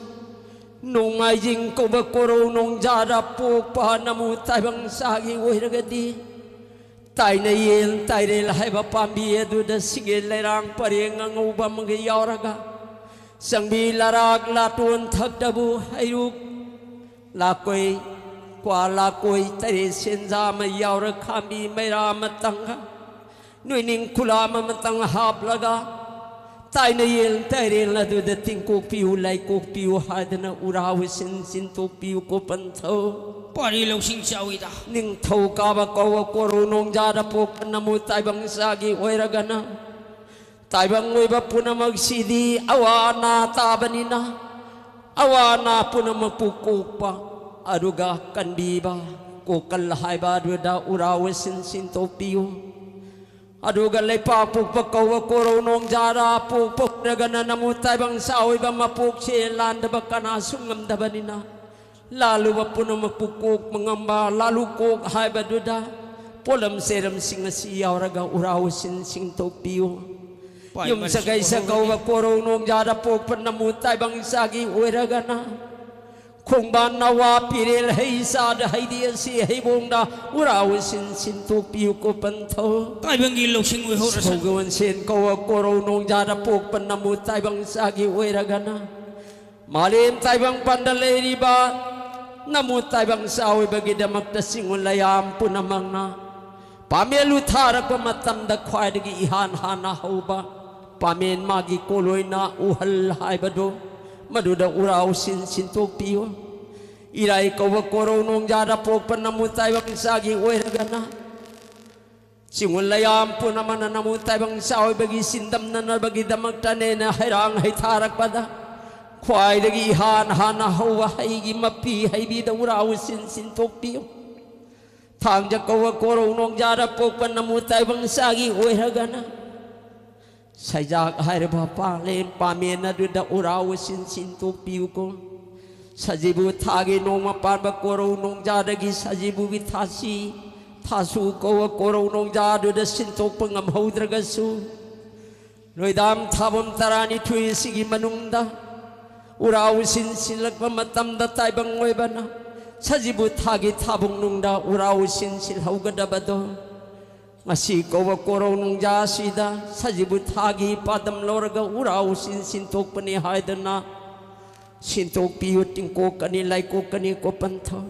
ꯅꯣꯡꯃꯥꯏꯖꯤꯡ ꯀꯧꯕ ꯀꯣꯔꯧ ꯅꯣꯡꯖꯥꯗ ꯄꯣꯛꯄ ꯅꯃꯨ ꯇꯥꯏꯕꯪ ꯆꯥꯒꯤ ꯑꯣꯏꯔꯒꯗꯤ ꯇꯥꯏꯅ ꯌꯦꯟ ꯇꯥꯏꯔꯦꯜ ꯍꯥꯏꯕ ꯄꯥꯝꯕꯤ ꯑꯗꯨꯗ ꯁꯤꯡꯒꯦ ꯂꯩꯔꯥꯡ ꯄꯔꯦꯡ ꯑꯉꯧꯕ ꯑꯃꯒ ꯌꯥꯎꯔꯒ ꯆꯪꯕꯤ ꯂꯔꯥꯛ ꯂꯥꯇꯣꯟ ꯊꯛꯇꯕꯨ ꯍꯩꯔꯨꯛ ꯂꯥꯀꯣꯏ ꯀ꯭ꯋꯥ ꯂꯥꯀꯣꯏ ꯇꯔꯦꯠ ꯁꯦꯟꯖꯥ ꯑꯃ ꯌꯥꯎꯔ ꯈꯥꯝꯕꯤ ꯃꯩꯔꯥ ꯑꯃ ꯇꯪꯒ ꯅꯣꯏꯅꯤꯡ ꯈꯨꯂꯥꯝ ꯑꯃꯇꯪ ꯍꯥꯞꯂꯒ ꯇꯥꯏꯅ ꯌꯦꯟ ꯇꯥꯏꯔꯦꯟ ꯑꯗꯨꯗ ꯇꯤꯡꯀꯣꯛꯄꯤꯌꯨ ꯂꯥꯏꯀꯣꯛꯄꯤꯌꯨ ꯍꯥꯏꯗꯅ ꯎꯔꯥ ꯎꯁꯤꯟ ꯁꯤꯟꯇꯣꯛꯄꯤꯌꯨ ꯀꯣ ꯄꯟꯊꯧ꯫ ꯄꯥꯔꯤ ꯂꯧꯁꯤꯡ ꯆꯥꯎꯏꯗ꯫ ꯅꯤꯡꯊꯧ ꯀꯥꯕ ꯀꯧꯕ ꯀꯣꯔꯧ ꯅꯣꯡꯖꯥꯗ ꯄꯣꯛꯄ ꯅꯃꯨ ꯇꯥꯏꯕꯪ ꯆꯥꯒꯤ ꯑꯣꯏꯔꯒꯅ ꯇꯥꯏꯕꯪ ꯑꯣꯏꯕ ꯄꯨꯝꯅꯃꯛꯁꯤꯗꯤ ꯑꯋꯥ ꯑꯅꯥ ꯇꯥꯕꯅꯤꯅ ꯑꯋꯥ ꯑꯅꯥ ꯄꯨꯝꯅꯃꯛꯄꯨ ꯀꯣꯛꯄ ꯑꯗꯨꯒ ꯀꯟꯕꯤꯕ ꯀꯣꯀꯜ ꯍꯥꯏꯕ ꯑꯗꯨꯗ ꯎꯔꯥ ꯎꯁꯤꯟ ꯁꯤꯟꯇꯣꯛꯄꯤꯌꯨ꯫ ꯑꯗꯨꯒ ꯂꯩꯄꯥꯛ ꯄꯣꯛꯄ ꯀꯧꯕ ꯀꯣꯔꯧ ꯅꯣꯡꯖꯥꯗ ꯄꯣꯛꯄ ꯑꯣꯏꯔꯒꯅ ꯅꯃꯨ ꯇꯥꯏꯕꯪ ꯆꯥ ꯑꯣꯏꯕ ꯃꯄꯣꯛꯁꯦ ꯂꯥꯟꯗꯕ ꯀꯅꯥꯁꯨ ꯉꯝꯗꯕꯅꯤꯅ ꯂꯥꯜꯂꯨꯕ ꯄꯨꯝꯅꯃꯛꯄꯨ ꯀꯣꯛꯄ ꯉꯝꯕ ꯂꯥꯜꯂꯨ ꯀꯣꯛ ꯍꯥꯏꯕꯗꯨꯗ ꯄꯣꯠꯂꯝ ꯆꯩꯔꯝꯁꯤꯡ ꯑꯁꯤ ꯌꯥꯎꯔꯒ ꯎꯔꯥ ꯎꯁꯤꯟ ꯁꯤꯟꯇꯣꯛꯄꯤꯌꯨ꯫ ꯄꯥꯏ ꯌꯨꯝ ꯃꯔꯤꯁꯨ ꯁꯒꯩ ꯀꯣꯔꯧ ꯁꯒꯧꯕ ꯀꯣꯔꯧ ꯅꯣꯡꯖꯥꯗ ꯄꯣꯛꯄ ꯅꯃꯨ ꯇꯥꯏꯕꯪ ꯏꯆꯥꯒꯤ ꯑꯣꯏꯔꯒꯅ, ꯈꯣꯡꯕꯥꯟ ꯅꯋꯥ ꯄꯤꯔꯦꯜ ꯍꯩ ꯆꯥꯗ ꯍꯩꯗꯤ ꯑꯁꯤ ꯍꯩꯕꯣꯡꯗ ꯎꯔꯥꯎ ꯁꯤꯟ ꯁꯤꯟꯇꯣꯛꯄꯤꯌꯨ ꯀꯣ ꯄꯟꯊꯧ꯫ ꯇꯥꯏꯕꯪꯒꯤ ꯂꯧꯁꯤꯡ ꯑꯣꯏꯍꯧꯔꯁꯅꯨ꯫ ꯁꯧꯒꯣꯟ ꯁꯦꯟ ꯀꯧꯕ ꯀꯣꯔꯧ ꯅꯣꯡꯖꯥꯗ ꯄꯣꯛꯄ ꯅꯃꯨ ꯇꯥꯏꯕꯪ ꯏꯆꯥꯒꯤ ꯑꯣꯏꯔꯒꯅ, ꯃꯥꯂꯦꯝ ꯇꯥꯏꯕꯪ ꯄꯥꯟꯗ ꯂꯩꯔꯤꯕ ꯅꯃꯨ ꯇꯥꯏꯕꯪ ꯏꯆꯥ ꯑꯣꯏꯕꯒꯤꯗꯃꯛꯇ ꯆꯤꯡꯉꯨ ꯂꯩꯌꯥꯝ ꯄꯨꯝꯅꯃꯛꯅ ꯄꯥꯃꯦꯜ ꯎ ꯊꯥꯔꯛꯄ ꯃꯇꯝꯗ ꯈ꯭ꯋꯥꯏꯗꯒꯤ ꯏꯍꯥꯟ ꯍꯥꯟꯅ ꯍꯧꯕ ꯄꯥꯃꯦꯟ ꯃꯥꯒꯤ ꯀꯣꯂꯣꯏꯅ ꯎꯍꯜ ꯍꯥꯏꯕꯗꯨ, ꯃꯗꯨꯗ ꯎꯔꯥꯎ ꯁꯤꯟ ꯁꯤꯟꯇꯣꯛꯄꯤꯌꯨ꯫ ꯏꯔꯥꯏ ꯀꯧꯕ ꯀꯣꯔꯧ ꯅꯣꯡꯖꯥꯗ ꯄꯣꯛꯄ ꯅꯃꯨ ꯇꯥꯏꯕꯪ ꯏꯆꯥꯒꯤ ꯑꯣꯏꯔꯒꯅ, ꯆꯤꯡꯉꯨ ꯂꯩꯌꯥꯝ ꯄꯨꯝꯅꯃꯛꯅ ꯅꯃꯨ ꯇꯥꯏꯕꯪ ꯏꯆꯥ ꯑꯣꯏꯕꯒꯤ ꯆꯤꯟꯗꯝꯅꯅꯕꯒꯤꯗꯃꯛꯇꯅꯦꯅ ꯍꯩꯔꯥꯡ ꯍꯩꯊꯥꯔꯛꯄꯗ, ꯈ꯭ꯋꯥꯏꯗꯒꯤ ꯏꯍꯥꯟ ꯍꯥꯟꯅ ꯍꯧꯕ ꯍꯩꯒꯤ ꯃꯄꯤ ꯍꯩꯕꯤꯗ ꯎꯔꯥꯎ ꯁꯤꯟ ꯁꯤꯟꯇꯣꯛꯄꯤꯌꯨ꯫ ꯊꯥꯡꯖ ꯀꯧꯕ ꯀꯣꯔꯧ ꯅꯣꯡꯖꯥꯗ ꯄꯣꯛꯄ ꯅꯃꯨ ꯇꯥꯏꯕꯪ ꯏꯆꯥꯒꯤ ꯑꯣꯏꯔꯒꯅ, ꯁꯩꯖꯥꯛ ꯍꯥꯏꯔꯤꯕ ꯄꯥꯂꯦꯟ ꯄꯥꯃꯦꯟ ꯑꯗꯨꯗ ꯎꯔꯥꯎ ꯁꯤꯟ ꯁꯤꯟꯇꯣꯛꯄꯤꯌꯨꯀꯣ꯫ ꯁꯖꯤꯕꯨ ꯊꯥꯒꯤ ꯅꯣꯡꯃ ꯄꯥꯟꯕ ꯀꯣꯔꯧ ꯅꯣꯡꯖꯥꯗꯒꯤ ꯁꯖꯤꯕꯨꯒꯤ ꯊꯥꯁꯤ ꯊꯥꯁꯨ ꯀꯧꯕ ꯀꯣꯔꯧ ꯅꯣꯡꯖꯥꯗꯨꯗ ꯁꯤꯟꯇꯣꯛꯄ ꯉꯝꯍꯧꯗ꯭ꯔꯒꯁꯨ, ꯂꯣꯏꯗꯥꯝ ꯊꯥꯕꯝ ꯇꯔꯥꯅꯤꯊꯣꯏ ꯑꯁꯤꯒꯤ ꯃꯅꯨꯡꯗ ꯎꯔꯥꯎ ꯁꯤꯟ ꯁꯤꯜꯂꯛꯄ ꯃꯇꯝꯗ ꯇꯥꯏꯕꯪ ꯑꯣꯏꯕꯅ ꯁꯖꯤꯕꯨ ꯊꯥꯒꯤ ꯊꯥꯕꯨꯡꯅꯨꯡꯗ ꯎꯔꯥꯎ ꯁꯤꯟ ꯁꯤꯜꯍꯧꯒꯗꯕꯗꯣ, ꯉꯁꯤ ꯀꯧꯕ ꯀꯣꯔꯧ ꯅꯣꯡꯖꯥ ꯑꯁꯤꯗ ꯁꯖꯤꯕꯨ ꯊꯥꯒꯤ ꯄꯥꯗꯝ ꯂꯧꯔꯒ ꯎꯔꯥꯎ ꯁꯤꯟ ꯁꯤꯟꯇꯣꯛꯄꯅꯤ ꯍꯥꯏꯗꯅ ꯁꯤꯟꯇꯣꯛꯄꯤꯌꯨ꯫ ꯇꯤꯡꯀꯣꯛꯀꯅꯤ, ꯂꯥꯏꯀꯣꯛꯀꯅꯤ ꯀꯣ ꯄꯟꯊꯧ꯫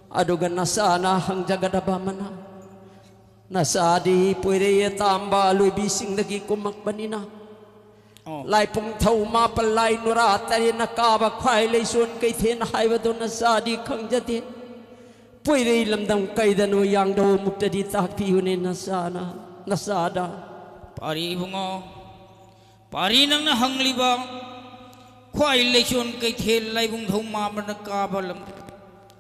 ꯑꯗꯨꯒ ꯅꯆꯥꯅ ꯍꯪꯖꯒꯗꯕ ꯑꯃꯅ, ꯅꯆꯥꯗꯤ ꯄꯣꯏꯔꯩ ꯑꯇꯥꯝꯕ ꯂꯣꯏꯕꯤꯁꯤꯡꯗꯒꯤ ꯀꯨꯝꯃꯛꯄꯅꯤꯅ, ꯑꯣ꯫ ꯂꯥꯏꯄꯨꯡ ꯊꯧ ꯃꯥꯄꯜ, ꯂꯥꯏ ꯅꯨꯔꯥ ꯇꯔꯦꯠꯅ ꯀꯥꯕ ꯈ꯭ꯋꯥꯏ ꯂꯩꯁꯣꯟ ꯀꯩꯊꯦꯟ ꯍꯥꯏꯕꯗꯨ ꯅꯆꯥꯗꯤ ꯈꯪꯖꯗꯦ꯫ ꯄꯣꯏꯔꯩ ꯂꯝꯗꯝ ꯀꯩꯗꯅꯣ ꯌꯥꯡꯗꯧ ꯃꯨꯛꯇꯗꯤ ꯇꯥꯛꯄꯤꯌꯨꯅꯦ ꯅꯆꯥꯅ, ꯅꯆꯥꯗ꯫ ꯄꯥꯔꯤ ꯏꯕꯨꯡꯉꯣ, ꯄꯥꯔꯤ ꯅꯪꯅ ꯍꯪꯂꯤꯕ ꯈ꯭ꯋꯥꯏ ꯂꯩꯁꯣꯟ ꯀꯩꯊꯦꯜ ꯂꯥꯏꯕꯨꯡ ꯊꯧ ꯃꯥꯄꯜꯅ ꯀꯥꯕ ꯂꯝ,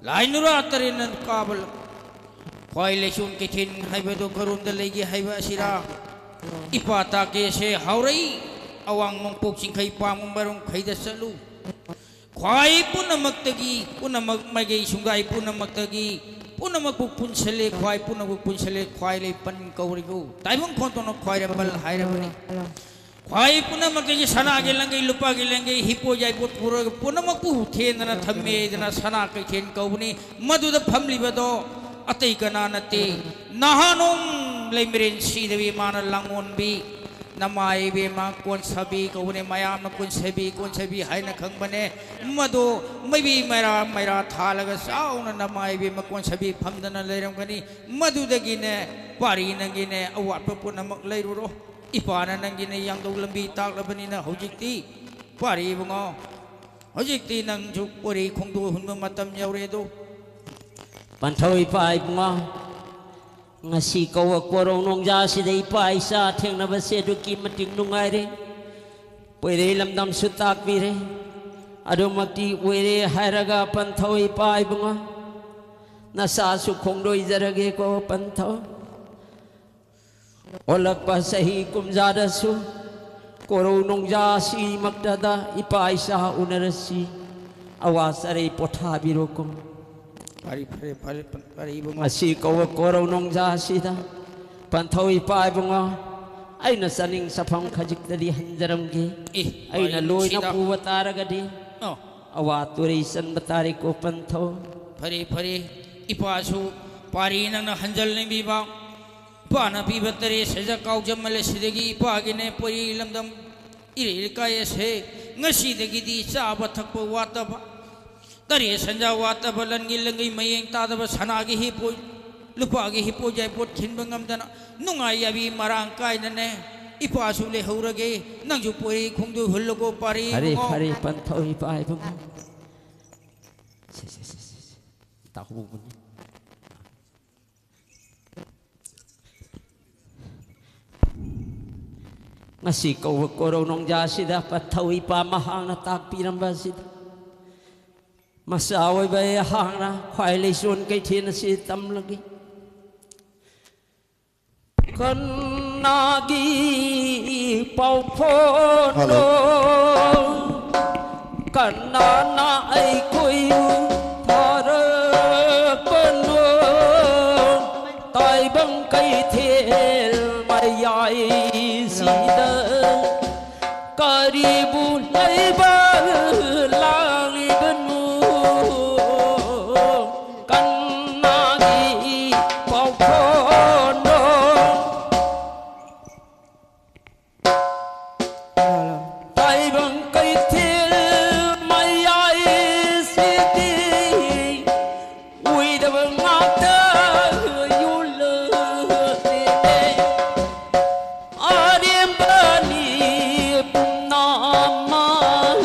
ꯂꯥꯏ ꯅꯨꯔꯥ ꯇꯔꯦꯠꯅ ꯀꯥꯕ ꯂꯝ, ꯈ꯭ꯋꯥꯏ ꯂꯩꯁꯣꯟ ꯀꯩꯊꯦꯜ ꯍꯥꯏꯕꯗꯨ ꯀꯔꯣꯝꯗ ꯂꯩꯒꯦ ꯍꯥꯏꯕ ꯑꯁꯤꯔꯥ? ꯏꯄꯥ ꯇꯥꯛꯀꯦꯁꯦ ꯍꯥꯎꯔꯩ, ꯑꯋꯥꯡ ꯅꯣꯡꯄꯣꯛ ꯆꯤꯡꯈꯩ ꯄꯥꯡꯕ ꯃꯔꯨꯝꯈꯩꯗ ꯆꯠꯂꯨ꯫ ꯈ꯭ꯋꯥꯏ ꯄꯨꯝꯅꯃꯛꯇꯒꯤ, ꯄꯨꯝꯅꯃꯛ ꯃꯥꯏꯀꯩ ꯁꯨꯡꯒꯥꯏ ꯄꯨꯝꯅꯃꯛꯇꯒꯤ, ꯄꯨꯝꯅꯃꯛꯄꯨ ꯄꯨꯟꯁꯜꯂꯦ, ꯈ꯭ꯋꯥꯏ ꯄꯨꯝꯅꯃꯛꯄꯨ ꯄꯨꯟꯁꯜꯂꯦ, ꯈ꯭ꯋꯥꯏ ꯂꯩꯄꯟ ꯀꯧꯔꯤꯒꯨ꯫ ꯇꯥꯏꯕꯪ ꯈꯣꯟꯊꯣꯛꯅ ꯈ꯭ꯋꯥꯏꯔꯝꯕꯜ ꯍꯥꯏꯔꯕꯅꯤ꯫ ꯈ꯭ꯋꯥꯏ ꯄꯨꯝꯅꯃꯛꯇꯒꯤ ꯁꯅꯥꯒꯤ ꯂꯪꯒꯩ, ꯂꯨꯄꯥꯒꯤ ꯂꯪꯒꯩ, ꯍꯤꯞꯄꯣ ꯌꯥꯏꯄꯣ ꯄꯨꯔꯒ ꯄꯨꯝꯅꯃꯛꯄꯨ ꯊꯦꯟꯗꯅ ꯊꯝꯃꯦꯗꯅ ꯁꯅꯥ ꯀꯩꯊꯦꯜ ꯀꯧꯕꯅꯤ꯫ ꯃꯗꯨꯗ ꯐꯝꯂꯤꯕꯗꯣ ꯑꯇꯩ ꯀꯅꯥ ꯅꯠꯇꯦ, ꯅꯍꯥꯅꯣꯡ ꯂꯩꯃꯔꯦꯟ ꯁꯤꯗꯕꯤ ꯃꯥꯅ ꯂꯥꯡꯑꯣꯟꯕꯤ, ꯅꯃꯥ ꯏꯕꯦꯝꯃ ꯀꯣꯟꯁꯥꯕꯤ ꯀꯧꯕꯅꯦ꯫ ꯃꯌꯥꯝꯅ ꯀꯣꯟꯁꯥꯕꯤ, ꯀꯣꯟꯁꯥꯕꯤ ꯍꯥꯏꯅ ꯈꯪꯕꯅꯦ꯫ ꯃꯗꯨ ꯃꯩꯕꯤ ꯃꯩꯔꯥ, ꯃꯩꯔꯥ ꯊꯥꯜꯂꯒ ꯆꯥꯎꯅ ꯅꯃꯥ ꯏꯕꯦꯝꯃ ꯀꯣꯟꯁꯥꯕꯤ ꯐꯝꯗꯅ ꯂꯩꯔꯝꯒꯅꯤ꯫ ꯃꯗꯨꯗꯒꯤꯅꯦ ꯄꯥꯔꯤ ꯅꯪꯒꯤꯅꯦ ꯑꯋꯥꯠꯄ ꯄꯨꯝꯅꯃꯛ ꯂꯩꯔꯨꯔꯣ꯫ ꯏꯄꯥꯅ ꯅꯪꯒꯤꯅ ꯌꯥꯡꯗꯧ ꯂꯝꯕꯤ ꯇꯥꯛꯂꯕꯅꯤꯅ ꯍꯧꯖꯤꯛꯇꯤ ꯄꯥꯔꯤ ꯏꯕꯨꯡꯉꯣ, ꯍꯧꯖꯤꯛꯇꯤ ꯅꯪꯁꯨ ꯄꯣꯔꯤ ꯈꯣꯡꯗꯣꯛ ꯍꯨꯟꯕ ꯃꯇꯝ ꯌꯧꯔꯦ ꯑꯗꯣ꯫ ꯄꯟꯊꯧ ꯏꯄꯥ ꯏꯕꯨꯡꯉꯣ, ꯉꯁꯤ ꯀꯧꯕ ꯀꯣꯔꯧ ꯅꯣꯡꯖꯥꯁꯤꯗ ꯏꯄꯥ ꯏꯆꯥ ꯊꯦꯡꯅꯕꯁꯦ ꯑꯗꯨꯛꯀꯤ ꯃꯇꯤꯛ ꯅꯨꯡꯉꯥꯏꯔꯦ꯫ ꯄꯣꯏꯔꯩ ꯂꯝꯗꯝꯁꯨ ꯇꯥꯛꯄꯤꯔꯦ꯫ ꯑꯗꯨꯃꯛꯇꯤ ꯑꯣꯏꯔꯦ ꯍꯥꯏꯔꯒ ꯄꯟꯊꯧ ꯏꯄꯥ ꯏꯕꯨꯡꯉꯣ, ꯅꯆꯥꯁꯨ ꯈꯣꯡꯗꯣꯏꯖꯔꯒꯦꯀꯣ ꯄꯟꯊꯧ꯫ ꯑꯣꯜꯂꯛꯄ ꯆꯍꯤ ꯀꯨꯝꯖꯥꯗꯁꯨ ꯀꯣꯔꯧ ꯅꯣꯡꯖꯥ ꯑꯁꯤꯃꯛꯇꯗ ꯏꯄꯥ ꯏꯆꯥ ꯎꯅꯔꯁꯤ꯫ ꯑꯋꯥ ꯆꯔꯩ ꯄꯣꯊꯥꯕꯤꯔꯣꯀꯣ꯫ ꯐꯔꯦ, ꯐꯔꯦ, ꯐꯔꯦ, ꯐꯔꯦ, ꯏꯕꯨꯡꯉꯣ꯫ ꯉꯁꯤ ꯀꯧꯕ ꯀꯣꯔꯧ ꯅꯣꯡꯖꯥ ꯑꯁꯤꯗ ꯄꯟꯊꯧ ꯏꯄꯥ ꯏꯕꯨꯡꯉꯣ, ꯑꯩꯅ ꯆꯥꯅꯤꯡ ꯆꯐꯝ ꯈꯖꯤꯛꯇꯗꯤ ꯍꯟꯖꯔꯝꯒꯦ꯫ ꯑꯦ, ꯑꯩꯅ ꯋꯥꯔꯤ ꯂꯣꯏꯅ ꯅꯨꯡꯁꯤꯗ꯫ ꯄꯨꯕ ꯇꯥꯔꯒꯗꯤ ꯑꯣ꯫ ꯑꯋꯥ ꯇꯨꯔꯩ ꯆꯟꯕ ꯇꯥꯔꯦꯀꯣ ꯄꯟꯊꯧ꯫ ꯐꯔꯦ, ꯐꯔꯦ, ꯏꯄꯥꯁꯨ ꯄꯥꯔꯤ ꯅꯪꯅ ꯍꯟꯖꯜꯅꯤꯡꯕꯤꯕ꯫ ꯏꯄꯥꯅ ꯄꯤꯕ ꯇꯔꯦꯠ ꯁꯦꯖ ꯀꯥꯎꯖꯃꯜꯂꯦ꯫ ꯁꯤꯗꯒꯤ ꯏꯄꯥꯒꯤꯅꯦ ꯄꯣꯏꯔꯤ ꯂꯝꯗꯝ ꯏꯔꯩ ꯂꯩꯀꯥꯏ ꯑꯁꯦ ꯉꯁꯤꯗꯒꯤꯗꯤ ꯆꯥꯕ ꯊꯛꯄ ꯋꯥꯠꯇꯕ, ꯇꯔꯦꯠ ꯁꯦꯟꯖꯥ ꯋꯥꯠꯇꯕ, ꯂꯟꯒꯤ ꯂꯪꯒꯤ ꯃꯌꯦꯡ ꯇꯥꯗꯕ, ꯁꯅꯥꯒꯤ ꯍꯤꯞꯄꯣ, ꯂꯨꯄꯥꯒꯤ ꯍꯤꯞꯄꯣ ꯌꯥꯏꯄꯣꯠ ꯈꯤꯟꯕ ꯉꯝꯗꯅ ꯅꯨꯡꯉꯥꯏ ꯌꯥꯕꯤ ꯃꯔꯥꯡ ꯀꯥꯏꯅꯅꯦ ꯏꯄꯥꯁꯨ ꯂꯩꯍꯧꯔꯒꯦ꯫ ꯅꯪꯁꯨ ꯄꯣꯏꯔꯤ ꯈꯣꯡꯗꯣꯏ ꯍꯨꯜꯂꯒꯣ ꯄꯥꯔꯤ ꯐꯔꯦ, ꯏꯕꯨꯡꯉꯣ꯫ ꯐꯔꯦ, ꯄꯟꯊꯧ ꯏꯄꯥ ꯏꯕꯨꯡꯉꯣ꯫ ꯁꯦ, ꯁꯦ, ꯁꯦ, ꯁꯦ, ꯁꯦ꯫ ꯇꯥꯍꯧꯕꯅꯤ꯫ ꯉꯁꯤ ꯀꯧꯕ ꯀꯣꯔꯧ ꯅꯣꯡꯖꯥꯁꯤꯗ ꯄꯟꯊꯧ ꯏꯄꯥ ꯃꯍꯥꯛꯅ ꯇꯥꯛꯄꯤꯔꯝꯕ ꯑꯁꯤꯗ ꯃꯆꯥ ꯑꯣꯏꯕ ꯑꯩꯍꯥꯛꯅ ꯈ꯭ꯋꯥꯏ ꯂꯩꯆꯣꯟ ꯀꯩꯊꯦꯜ ꯑꯁꯤ ꯇꯝꯂꯒꯦ꯫ ꯀꯅꯥꯒꯤ ꯄꯥꯎ ꯐꯣꯟꯅꯣ? ꯍꯜꯂꯣ꯫ ꯀꯅꯥꯅ ꯑꯩꯈꯣꯏꯕꯨ ꯊꯥꯔꯛꯄꯅꯣ? ꯇꯥꯏꯕꯪ ꯀꯩꯊꯦꯜ ꯃꯌꯥꯏꯁꯤꯗ ꯂꯩꯕ ꯂꯥꯛꯂꯤꯕꯅꯨ ꯀꯅꯥꯒꯤ ꯄꯥꯎꯈꯣꯟꯅꯣ? ꯇꯥꯏꯕꯪ ꯀꯩꯊꯦꯜ ꯃꯌꯥꯏꯁꯤꯗꯤ ꯎꯏꯗꯕ ꯉꯥꯛꯇ ꯌꯣꯜꯂꯦ꯫ ꯑꯔꯦꯝꯕꯅꯤ ꯄꯨꯝꯅꯃꯛ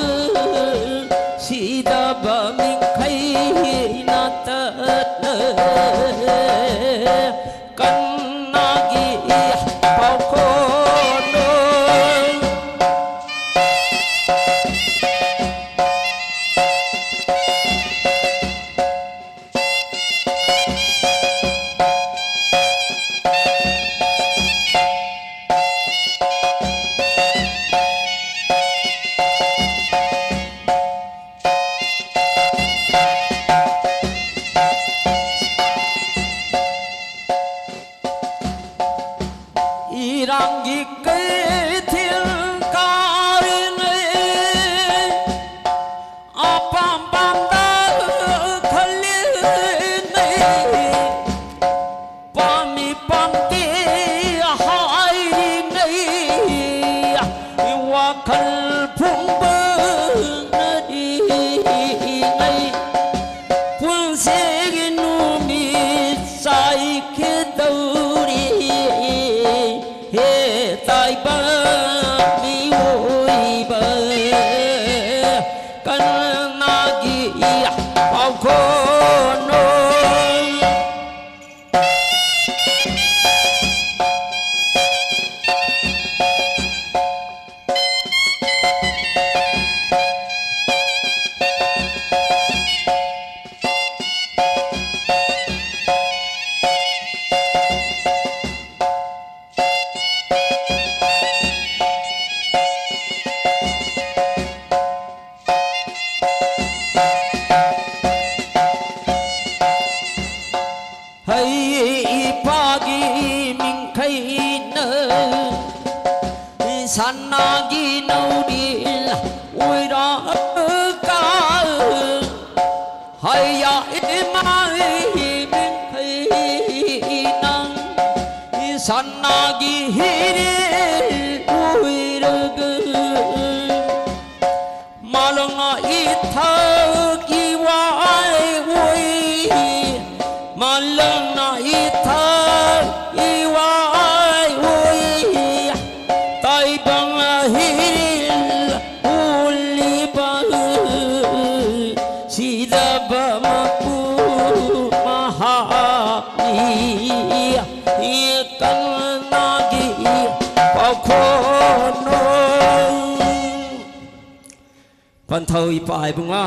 ꯊꯛ ꯏꯋꯥꯏ ꯎꯏ, ꯃꯥꯂꯪꯅ ꯏꯊꯛ ꯏꯋꯥꯏ ꯎꯏ, ꯇꯥꯏꯕꯪ ꯑꯍꯤꯜ ꯎꯂꯤꯕ ꯁꯤꯗꯕ ꯃꯄꯨ ꯃꯍꯥꯛꯅꯤ꯫ ꯀꯅꯥꯒꯤ ꯄꯥꯎꯈꯣꯟꯅꯣ? ꯄꯟꯊꯧ ꯏꯄꯥ ꯏꯕꯨꯡꯉꯣ,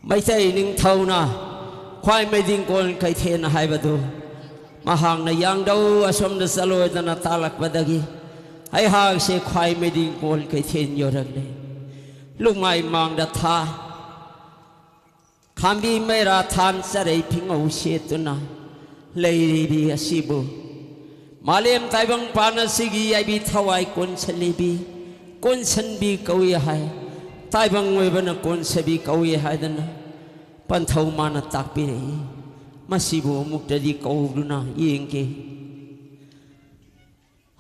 ꯃꯩꯇꯩ ꯅꯤꯡꯊꯧꯅ ꯈ꯭ꯋꯥꯏ ꯃꯩꯗꯤꯡꯀꯣꯜ ꯀꯩꯊꯦꯟ ꯍꯥꯏꯕꯗꯨ ꯃꯍꯥꯛꯅ ꯌꯥꯡꯗꯧ ꯑꯁꯣꯝꯗ ꯆꯠꯂꯣꯏꯗꯅ ꯇꯥꯛꯂꯛꯄꯗꯒꯤ ꯑꯩꯍꯥꯛꯁꯦ ꯈ꯭ꯋꯥꯏ ꯃꯩꯗꯤꯡꯀꯣꯜ ꯀꯩꯊꯦꯟ ꯌꯧꯔꯛꯂꯦ꯫ ꯂꯨꯃꯥꯏ ꯃꯥꯡꯗ ꯊꯥ ꯈꯥꯝꯕꯤ ꯃꯩꯔꯥ ꯊꯥꯟ ꯆꯔꯩ ꯐꯤꯉꯧ ꯁꯦꯠꯇꯨꯅ ꯂꯩꯔꯤꯕꯤ ꯑꯁꯤꯕꯨ ꯃꯥꯂꯦꯝ ꯇꯥꯏꯕꯪ ꯄꯥꯟ ꯑꯁꯤꯒꯤ ꯌꯥꯏꯕꯤ ꯊꯋꯥꯏ ꯀꯣꯟꯁꯜꯂꯤꯕꯤ, ꯀꯣꯟꯁꯟꯕꯤ ꯀꯧꯏ ꯍꯥꯏ꯫ ꯇꯥꯏꯕꯪ ꯑꯣꯏꯕꯅ ꯀꯣꯟꯁꯕꯤ ꯀꯧꯏ ꯍꯥꯏꯗꯅ ꯄꯟꯊꯧ ꯃꯥꯅ ꯇꯥꯛꯄꯤꯔꯛꯏ꯫ ꯃꯁꯤꯕꯨ ꯑꯃꯨꯛꯇꯗꯤ ꯀꯧꯗꯨꯅ ꯌꯦꯡꯒꯦ꯫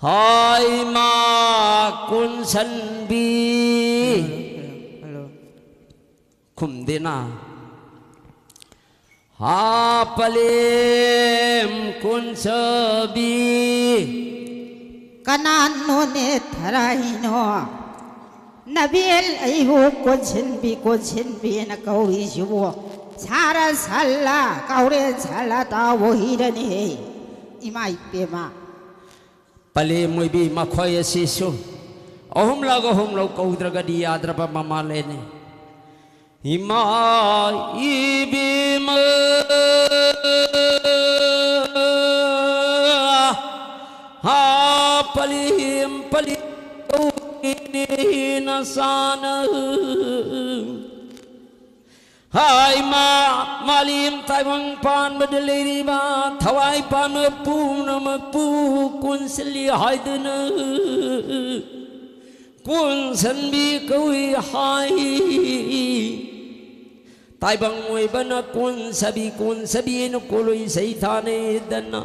ꯍꯥꯏꯃ ꯀꯨꯟꯁꯟꯕꯤ꯫ ꯈꯨꯝꯗꯦꯅ꯫ ꯍꯥ ꯄꯂꯦꯝ ꯀꯨꯟꯁꯕꯤ꯫ ꯀꯅꯥꯅꯣꯅꯦ ꯊꯔꯥꯏꯅꯣ? ꯅꯕꯦꯜ ꯑꯩꯕꯨ ꯀꯣꯟꯁꯤꯟꯕꯤ ꯀꯣꯟꯁꯤꯟꯕꯤꯅ ꯀꯧꯔꯤꯁꯤꯕꯨ? ꯁꯥꯔ ꯁꯜꯂ ꯀꯧꯔꯦꯟ ꯁꯜꯂ ꯇꯥꯎꯕ ꯍꯤꯔꯅꯤꯍꯦ꯫ ꯏꯃꯥ ꯏꯄꯦꯝꯃ꯫ ꯄꯂꯦꯝ ꯑꯣꯏꯕꯤ ꯃꯈꯣꯏ ꯑꯁꯤꯁꯨ ꯑꯍꯨꯝꯂꯛ ꯑꯍꯨꯝꯂꯛ ꯀꯧꯗ꯭ꯔꯒꯗꯤ ꯌꯥꯗ꯭ꯔꯕ ꯃꯃꯥꯂꯦꯅꯤ꯫ ꯏꯃꯥ ꯏꯕꯦꯝꯃ ꯍꯥ ꯄꯂꯦꯝ ꯄꯂꯦꯝ ꯀꯧꯏꯅꯦ ꯅꯆꯥꯅ꯫ ꯍꯥꯏꯃ ꯃꯥꯂꯦꯝ ꯇꯥꯏꯕꯪ ꯄꯥꯟꯕꯗ ꯂꯩꯔꯤꯕ ꯊꯋꯥꯏ ꯄꯥꯟꯕ ꯄꯨꯝꯅꯃꯛꯄꯨ ꯀꯣꯟꯁꯤꯜꯂꯤ ꯍꯥꯏꯗꯨꯅ ꯀꯣꯟꯁꯟꯕꯤ ꯀꯧꯏ ꯍꯥꯏ꯫ ꯇꯥꯏꯕꯪ ꯑꯣꯏꯕꯅ ꯀꯣꯟꯁꯕꯤ ꯀꯣꯟꯁꯕꯤꯅ ꯀꯣꯂꯣꯏ ꯁꯩꯊꯥꯅꯩꯗꯅ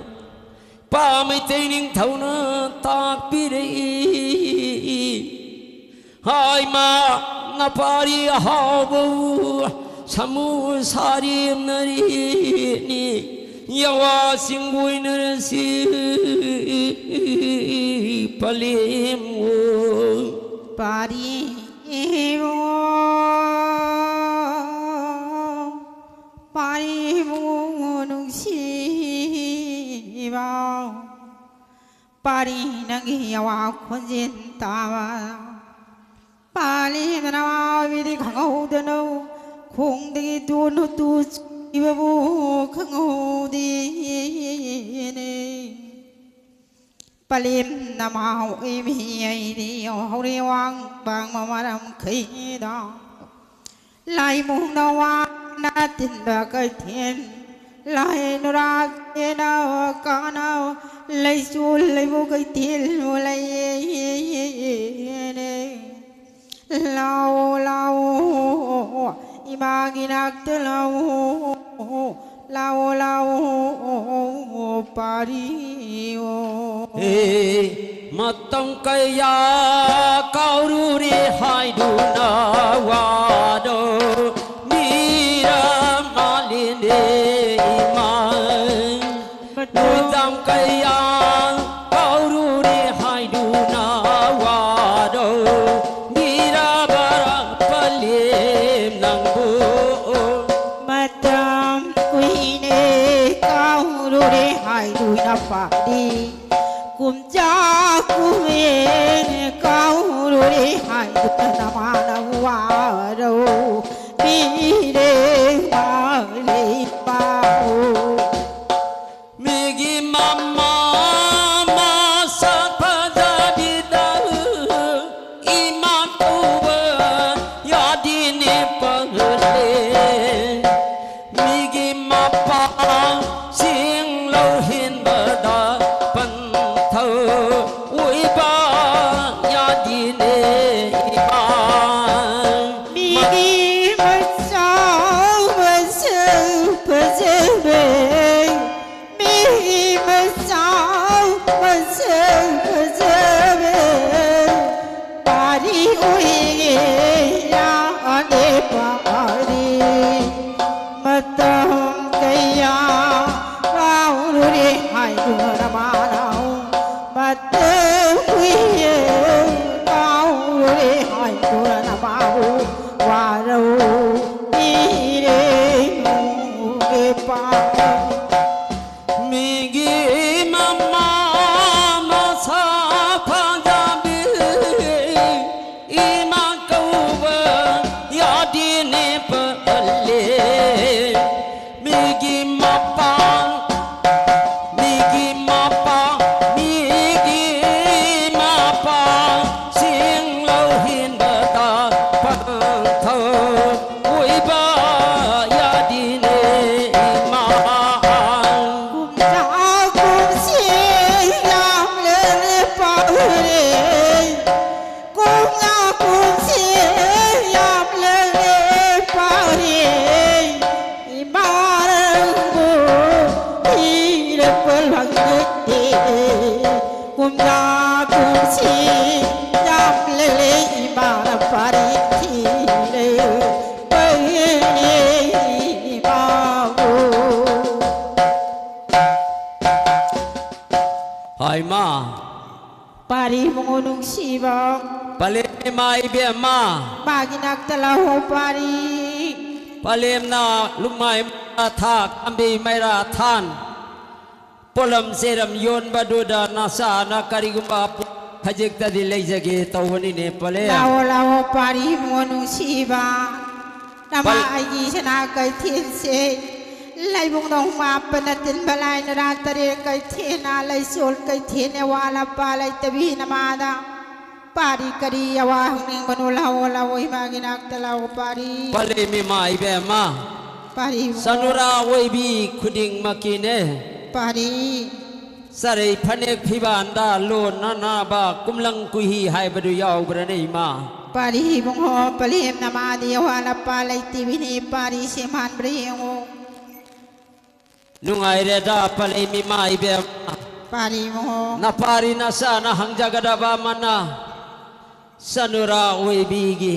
ꯄꯥ ꯃꯩꯇꯩ ꯅꯤꯡꯊꯧꯅ ꯇꯥꯛꯄꯤꯔꯛꯏ꯫ ꯍꯥꯏꯃ ꯄꯥꯔꯤ ꯍꯥꯎꯕ ꯁꯃꯨ ꯁꯥꯔꯤ ꯅꯔꯤꯅꯤ꯫ ꯌꯥꯋꯥ ꯆꯤꯡꯕꯣꯏ ꯅꯔꯁꯤ ꯄꯂꯦꯝ ꯑꯣꯏ꯫ ꯄꯥꯔꯤ ꯏꯕꯨꯡꯉꯣ, ꯄꯥꯔꯤ ꯏꯕꯨꯡꯉꯣ ꯅꯨꯡꯁꯤꯕ꯫ ꯄꯥꯔꯤ ꯅꯪꯒꯤ ꯌꯥꯋꯥ ꯈꯣꯟꯖꯦꯜ ꯇꯥꯕ꯫ ꯄꯥꯂꯦꯝ ꯅꯃꯥ ꯑꯣꯏꯕꯤꯗꯤ ꯈꯪꯍꯧꯗꯅ ꯈꯣꯡꯗꯒꯤ ꯇꯨꯅꯨ ꯇꯨ ꯆꯨꯈꯤꯕꯕꯨ ꯈꯪꯍꯧꯗꯦꯅꯦ꯫ ꯄꯥꯂꯦꯝ ꯅꯃꯥ ꯑꯣꯏꯕꯤ ꯑꯩꯗꯤ ꯍꯧꯔꯦ ꯋꯥꯡ ꯄꯥꯡꯕ ꯃꯔꯝ ꯈꯩꯗ꯫ ꯂꯥꯏꯃꯨꯡꯅ ꯋꯥꯅ ꯇꯤꯟꯕ ꯀꯩꯊꯦꯜ, ꯂꯥꯏ ꯅꯨꯔꯥꯛꯀꯦꯅ ꯀꯥꯅ ꯂꯩꯆꯨ ꯂꯩꯕꯨ ꯀꯩꯊꯦꯜꯕꯨ ꯂꯩꯌꯦꯅꯦ꯫ ꯂꯥꯛꯑꯣ, ꯂꯥꯛꯑꯣ, ꯏꯃꯥꯒꯤ ꯅꯥꯛꯇ ꯂꯥꯛꯑꯣ꯫ ꯂꯥꯛꯑꯣ, ꯂꯥꯛꯑꯣ, ꯄꯥꯔꯤꯑꯣ꯫ ꯑꯦ, ꯃꯇꯝ ꯀꯌꯥ ꯀꯥꯎꯔꯨꯔꯦ ꯍꯥꯏꯗꯨꯅ ꯋꯥꯗꯣ ꯃꯤꯔ ꯃꯥꯜꯂꯤꯅꯦ ꯏꯃꯥ꯫ ꯃꯇꯝ ꯀꯌꯥ ꯀꯥꯎꯔꯨꯔꯦ ꯍꯥꯏꯗꯨꯅ ꯋꯥꯔꯧꯕꯤꯔꯕ ꯄꯂꯦꯝ ꯅꯪꯕꯨ꯫ ꯃꯇꯝ ꯀꯨꯏꯅ ꯀꯥꯎꯔꯨꯔꯦ ꯍꯥꯏꯗꯨꯅ ꯄꯥꯔꯤ꯫ ꯀꯨꯝꯖꯥ ꯀꯨꯝꯍꯦꯟ ꯀꯥꯎꯔꯨꯔꯦ ꯍꯥꯏꯗꯨꯅ ꯅꯃꯥ꯫ ꯄꯥꯔꯤ꯫ ꯃꯇꯝ ꯀꯌꯥ ꯀꯥꯎꯔꯨꯔꯦ ꯍꯥꯏꯗꯨꯅ ꯃꯥꯅ ꯃꯇꯝ ꯀꯨꯏꯔꯦ ꯀꯥꯎꯔꯨꯔꯦ ꯍꯥꯏꯗꯨꯅ ꯃꯥꯕꯨ ꯋꯥꯔꯧꯕꯤꯔꯦ ꯅꯣꯡꯒꯤ ꯄꯥꯎ꯫ ꯃꯤꯒꯤ ꯃꯃꯥ ꯃꯁꯛ ꯐꯖꯕꯤ ꯏꯃꯥ ꯀꯧꯕ ꯌꯥꯗꯦꯅꯦ ꯄꯜꯂꯦ꯫ ꯃꯤꯒꯤ ꯃꯄꯥ ꯃꯤꯒꯤ ꯃꯄꯥ ꯃꯤꯒꯤ ꯃꯄꯥꯁꯤꯡ ꯂꯧꯍꯤꯟꯕꯗ ꯄꯥꯡꯊꯧ ꯑꯣꯏꯕ ꯌꯥꯗꯤꯅꯦ ꯏꯃꯥ꯫ ꯀꯨꯝꯖꯥ ꯀꯨꯝꯁꯤ ꯌꯥꯝꯂꯦ ꯄꯥꯎꯔꯦ꯫ ꯀꯨꯝꯖꯥ ꯀꯨꯝꯁꯤ ꯌꯥꯝꯂꯦ ꯄꯥꯎꯔꯦ꯫ ꯏꯃꯥ ꯅꯪꯕꯨ ꯊꯤꯔꯛꯄ ꯂꯥꯛꯅꯗꯦ꯫ ꯀꯨꯝꯖꯥ ꯀꯨꯝꯁꯤ ꯌꯥꯝꯂꯦ ꯏꯃꯥꯅ ꯄꯥꯔꯤ ꯊꯤꯔꯦ꯫ ꯄꯥꯔꯤꯅꯦ ꯏꯃꯥꯕꯨ꯫ ꯍꯥꯏꯃ꯫ ꯄꯥꯔꯤ ꯏꯕꯨꯡꯉꯣ ꯅꯨꯡꯁꯤꯕ꯫ ꯄꯂꯦꯝ ꯏꯃꯥ ꯏꯕꯦꯝꯃ꯫ ꯃꯥꯒꯤ ꯅꯥꯛꯇ ꯂꯥꯛꯑꯣ ꯄꯥꯔꯤ꯫ ꯄꯂꯦꯝꯅ ꯂꯨꯃꯥꯏ ꯃꯩꯔꯥ ꯊꯥ, ꯀꯥꯝꯕꯤ ꯃꯩꯔꯥ ꯊꯥꯟ꯫ ꯄꯣꯠꯂꯝ ꯆꯦꯔꯝ ꯌꯣꯟꯕꯗꯨꯗ ꯅꯆꯥꯅ ꯀꯔꯤꯒꯨꯝꯕ ꯈꯖꯤꯛꯇꯗꯤ ꯂꯩꯖꯒꯦ ꯇꯧꯕꯅꯤꯅꯦ ꯄꯂꯦꯝ꯫ ꯂꯥꯛꯑꯣ, ꯂꯥꯛꯑꯣ, ꯄꯥꯔꯤ ꯏꯕꯨꯡꯉꯣ ꯅꯨꯡꯁꯤꯕ꯫ ꯅꯃꯥ ꯄꯜ- ꯑꯩꯒꯤ ꯁꯅꯥ ꯀꯩꯊꯦꯜꯁꯦ ꯂꯩꯕꯨꯡ ꯅꯣꯡ ꯃꯥꯄꯟꯅ ꯇꯤꯟꯕ ꯂꯥꯏ ꯅꯔꯥ ꯇꯔꯦꯠ ꯀꯩꯊꯦꯜꯅ ꯂꯩꯆꯣꯜ ꯀꯩꯊꯦꯜ ꯑꯋꯥꯠ ꯑꯄꯥ ꯂꯩꯇꯕꯤ ꯅꯃꯥꯗ ꯄꯥꯔꯤ ꯀꯔꯤ ꯑꯋꯥ ꯍꯪꯅꯤꯡꯕꯅꯣ? ꯂꯥꯛꯑꯣ, ꯂꯥꯛꯑꯣ, ꯏꯃꯥꯒꯤ ꯅꯥꯛꯇ ꯂꯥꯛꯑꯣ, ꯄꯥꯔꯤ꯫ ꯄꯂꯦꯝ ꯏꯃꯥ ꯏꯕꯦꯝꯃ꯫ ꯄꯥꯔꯤ ꯏꯕꯨꯡꯉꯣ꯫ ꯆꯅꯨꯔꯥ ꯑꯣꯏꯕꯤ ꯈꯨꯗꯤꯡꯃꯛꯀꯤꯅꯦ꯫ ꯄꯥꯔꯤ꯫ ꯆꯔꯩ ꯐꯅꯦꯛ ꯐꯤꯕꯥꯟꯗ ꯂꯣꯟꯅꯅꯕ ꯀꯨꯝꯂꯪ ꯀꯨꯏꯍꯤ ꯍꯥꯏꯕꯗꯨ ꯌꯥꯎꯕ꯭ꯔꯅꯦ ꯏꯃꯥ? ꯄꯥꯔꯤ ꯏꯕꯨꯡꯉꯣ, ꯄꯂꯦꯝ ꯅꯃꯥꯗꯤ ꯑꯋꯥꯠ ꯑꯄꯥ ꯂꯩꯇꯕꯤꯅꯦ, ꯄꯥꯔꯤ ꯁꯦꯝꯍꯟꯕ꯭ꯔꯥ ꯌꯦꯡꯉꯨ꯫ ꯅꯨꯡꯉꯥꯏꯔꯦꯗ ꯄꯂꯦꯝ ꯏꯃꯥ ꯏꯕꯦꯝꯃ꯫ ꯄꯥꯔꯤ ꯏꯕꯨꯡꯉꯣ꯫ ꯅꯄꯥꯔꯤ ꯅꯆꯥꯅ ꯍꯪꯖꯒꯗꯕ ꯑꯃꯅ, ꯆꯅꯨꯔꯥ ꯑꯣꯏꯕꯤꯒꯤ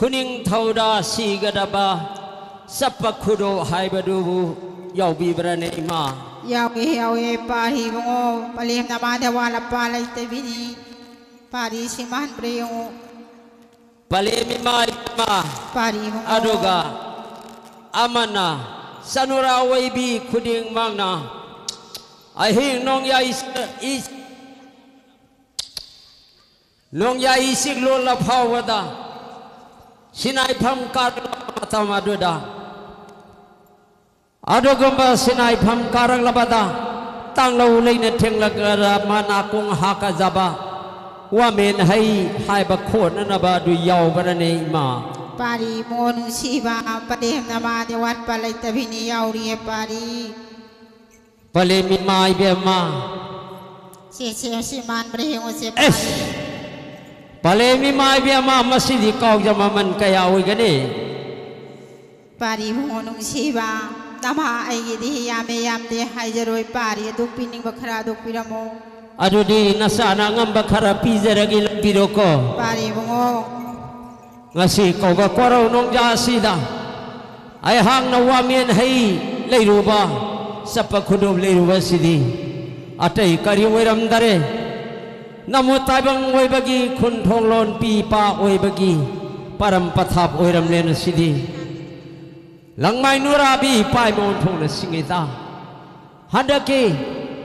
ꯈꯨꯅꯤꯡꯊꯧꯗ ꯁꯤꯒꯗꯕ ꯆꯠꯄ ꯈꯨꯗꯣꯞ ꯍꯥꯏꯕꯗꯨꯕꯨ ꯌꯥꯎꯕꯤꯕ꯭ꯔꯅꯦ, ꯏꯃꯥ? ꯌꯥꯎꯏ, ꯌꯥꯎꯏ, ꯄꯥꯔꯤ ꯏꯕꯨꯡꯉꯣ꯫ ꯄꯂꯦꯝ ꯅꯃꯥꯗ ꯋꯥꯠꯂꯛꯄ ꯂꯩꯇꯕꯤꯅꯤ꯫ ꯄꯥꯔꯤ ꯁꯤ ꯃꯥꯟꯕ꯭ꯔꯥ ꯌꯦꯡꯉꯨ꯫ ꯄꯂꯦꯝ ꯏꯃꯥ, ꯏꯃꯥ꯫ ꯄꯥꯔꯤ ꯏꯕꯨꯡꯉꯣ꯫ ꯑꯗꯨꯒ ꯑꯃꯅ ꯆꯅꯨꯔꯥ ꯑꯣꯏꯕꯤ ꯈꯨꯗꯤꯡꯃꯛꯅ ꯑꯍꯤꯡ ꯅꯣꯡꯌꯥꯏ ꯏꯁ-, ꯏꯁ-, ꯅꯣꯡꯌꯥꯏ ꯏꯁꯤꯛ ꯂꯣꯜꯂ ꯐꯥꯎꯕꯗ ꯁꯤꯅꯥꯏꯐꯝ ꯀꯥꯔꯛꯄ ꯃꯇꯝ ꯑꯗꯨꯗ, ꯑꯗꯨꯒꯨꯝꯕ ꯁꯤꯅꯥꯏꯐꯝ ꯀꯥꯔꯛꯂꯕꯗ ꯇꯥꯡꯂꯧ ꯂꯩꯅ ꯊꯦꯡꯂꯛꯂꯒ ꯃꯅꯥꯀꯣꯡ ꯍꯥꯀꯖꯕ ꯋꯥꯃꯦꯟ ꯍꯩ ꯍꯥꯏꯕ ꯈꯣꯠꯅꯅꯕ ꯑꯗꯨ ꯌꯥꯎꯕ꯭ꯔꯅꯦ, ꯏꯃꯥ? ꯄꯥꯔꯤ ꯏꯕꯨꯡꯉꯣ ꯅꯨꯡꯁꯤꯕ, ꯄꯂꯦꯝ ꯅꯃꯥꯗꯤ ꯋꯥꯠꯄ ꯂꯩꯇꯕꯤꯅꯤ, ꯌꯥꯎꯔꯤꯌꯦ ꯄꯥꯔꯤ꯫ ꯄꯂꯦꯝ ꯏꯃꯥ ꯏꯕꯦꯝꯃ꯫ ꯁꯦ, ꯁꯦ, ꯁꯤ ꯃꯥꯟꯕ꯭ꯔꯥ ꯌꯦꯡꯉꯨꯁꯦ, ꯑꯦꯁ! ꯄꯥꯔꯤ꯫ ꯄꯂꯦꯝ ꯏꯃꯥ ꯏꯕꯦꯝꯃ, ꯃꯁꯤꯗꯤ ꯀꯥꯎꯖ ꯃꯃꯟ ꯀꯌꯥ ꯑꯣꯏꯒꯅꯤ? ꯄꯥꯔꯤ ꯏꯕꯨꯡꯉꯣ ꯅꯨꯡꯁꯤꯕ, ꯅꯃꯥ ꯑꯩꯒꯤꯗꯤ ꯌꯥꯝꯃꯦ ꯌꯥꯝꯗꯦ ꯍꯥꯏꯖꯔꯣꯏ ꯄꯥꯔꯤ, ꯑꯗꯨꯛ ꯄꯤꯅꯤꯡꯕ ꯈꯔ ꯑꯗꯨꯛ ꯄꯤꯔꯝꯃꯣ꯫ ꯑꯗꯨꯗꯤ ꯅꯆꯥꯅ ꯑꯉꯝꯕ ꯈꯔ ꯄꯤꯖꯔꯒꯦ, ꯂꯧꯕꯤꯔꯣꯀꯣ꯫ ꯄꯥꯔꯤ ꯏꯕꯨꯡꯉꯣ꯫ ꯉꯁꯤ ꯀꯧꯕ ꯀꯣꯔꯧ ꯅꯣꯡꯖꯥ ꯑꯁꯤꯗ ꯑꯩꯍꯥꯛꯅ ꯋꯥꯃꯦꯟ ꯍꯩ ꯂꯩꯔꯨꯕ, ꯆꯠꯄ ꯈꯨꯗꯣꯞ ꯂꯩꯔꯨꯕꯁꯤꯗꯤ ꯑꯇꯩ ꯀꯔꯤ ꯑꯣꯏꯔꯝꯗꯔꯦ, ꯅꯃꯣ ꯇꯥꯏꯕꯪ ꯑꯣꯏꯕꯒꯤ, ꯈꯨꯟ ꯊꯣꯡꯂꯣꯟ ꯄꯤ ꯄꯥ ꯑꯣꯏꯕꯒꯤ ꯄꯔꯝ ꯄꯊꯥꯞ ꯑꯣꯏꯔꯝꯂꯦꯅ ꯁꯤꯗꯤ ꯂꯪꯃꯥꯏ ꯅꯨꯔꯥꯕꯤ ꯏꯄꯥ ꯏꯃꯣꯟ ꯊꯣꯡꯅ ꯁꯤꯡꯉꯤꯗ꯫ ꯍꯟꯗꯛꯀꯤ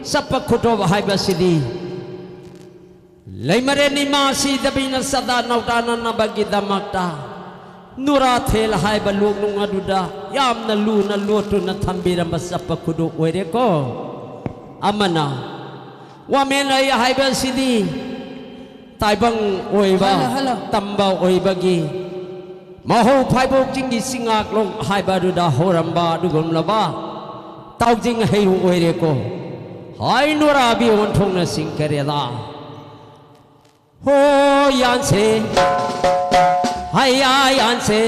ꯆꯠꯄ ꯈꯨꯗꯣꯞ ꯍꯥꯏꯕꯁꯤꯗꯤ ꯂꯩꯃꯔꯦꯟ ꯏꯃꯥ ꯁꯤꯗꯕꯤꯅ ꯁꯗꯥ ꯅꯧꯇꯥꯅꯅꯕꯒꯤꯗꯃꯛꯇ ꯅꯨꯔꯥꯊꯦꯜ ꯍꯥꯏꯕ ꯂꯣꯛꯅꯨꯡ ꯑꯗꯨꯗ ꯌꯥꯝꯅ ꯂꯨꯅ ꯂꯣꯠꯇꯨꯅ ꯊꯝꯕꯤꯔꯝꯕ ꯆꯠꯄ ꯈꯨꯗꯣꯞ ꯑꯣꯏꯔꯦꯀꯣ꯫ ꯑꯃꯅ ꯋꯥꯃꯦꯟ ꯍꯩ ꯍꯥꯏꯕꯁꯤꯗꯤ ꯇꯥꯏꯕꯪ ꯑꯣꯏꯕ, ꯍꯜꯂꯣ, ꯍꯜꯂꯣ꯫ ꯇꯝꯕ ꯑꯣꯏꯕꯒꯤ ꯃꯍꯧ ꯐꯥꯏꯕꯣꯛ ꯆꯤꯡꯒꯤ ꯆꯤꯡꯉꯥꯛꯂꯣꯛ ꯍꯥꯏꯕ ꯑꯗꯨꯗ ꯍꯧꯔꯝꯕ ꯑꯗꯨꯒꯨꯝꯂꯕ ꯇꯥꯎꯖꯤꯡ ꯍꯩꯔꯨ ꯑꯣꯏꯔꯦꯀꯣ꯫ ꯍꯥꯏ ꯅꯨꯔꯥꯕꯤ ꯑꯣꯟꯊꯣꯛꯅ ꯁꯤꯡꯀꯔꯦꯂꯥ꯫ ꯍꯣ ꯌꯥꯟꯁꯦ, ꯍꯥꯏ ꯌꯥ ꯌꯥꯟꯁꯦ꯫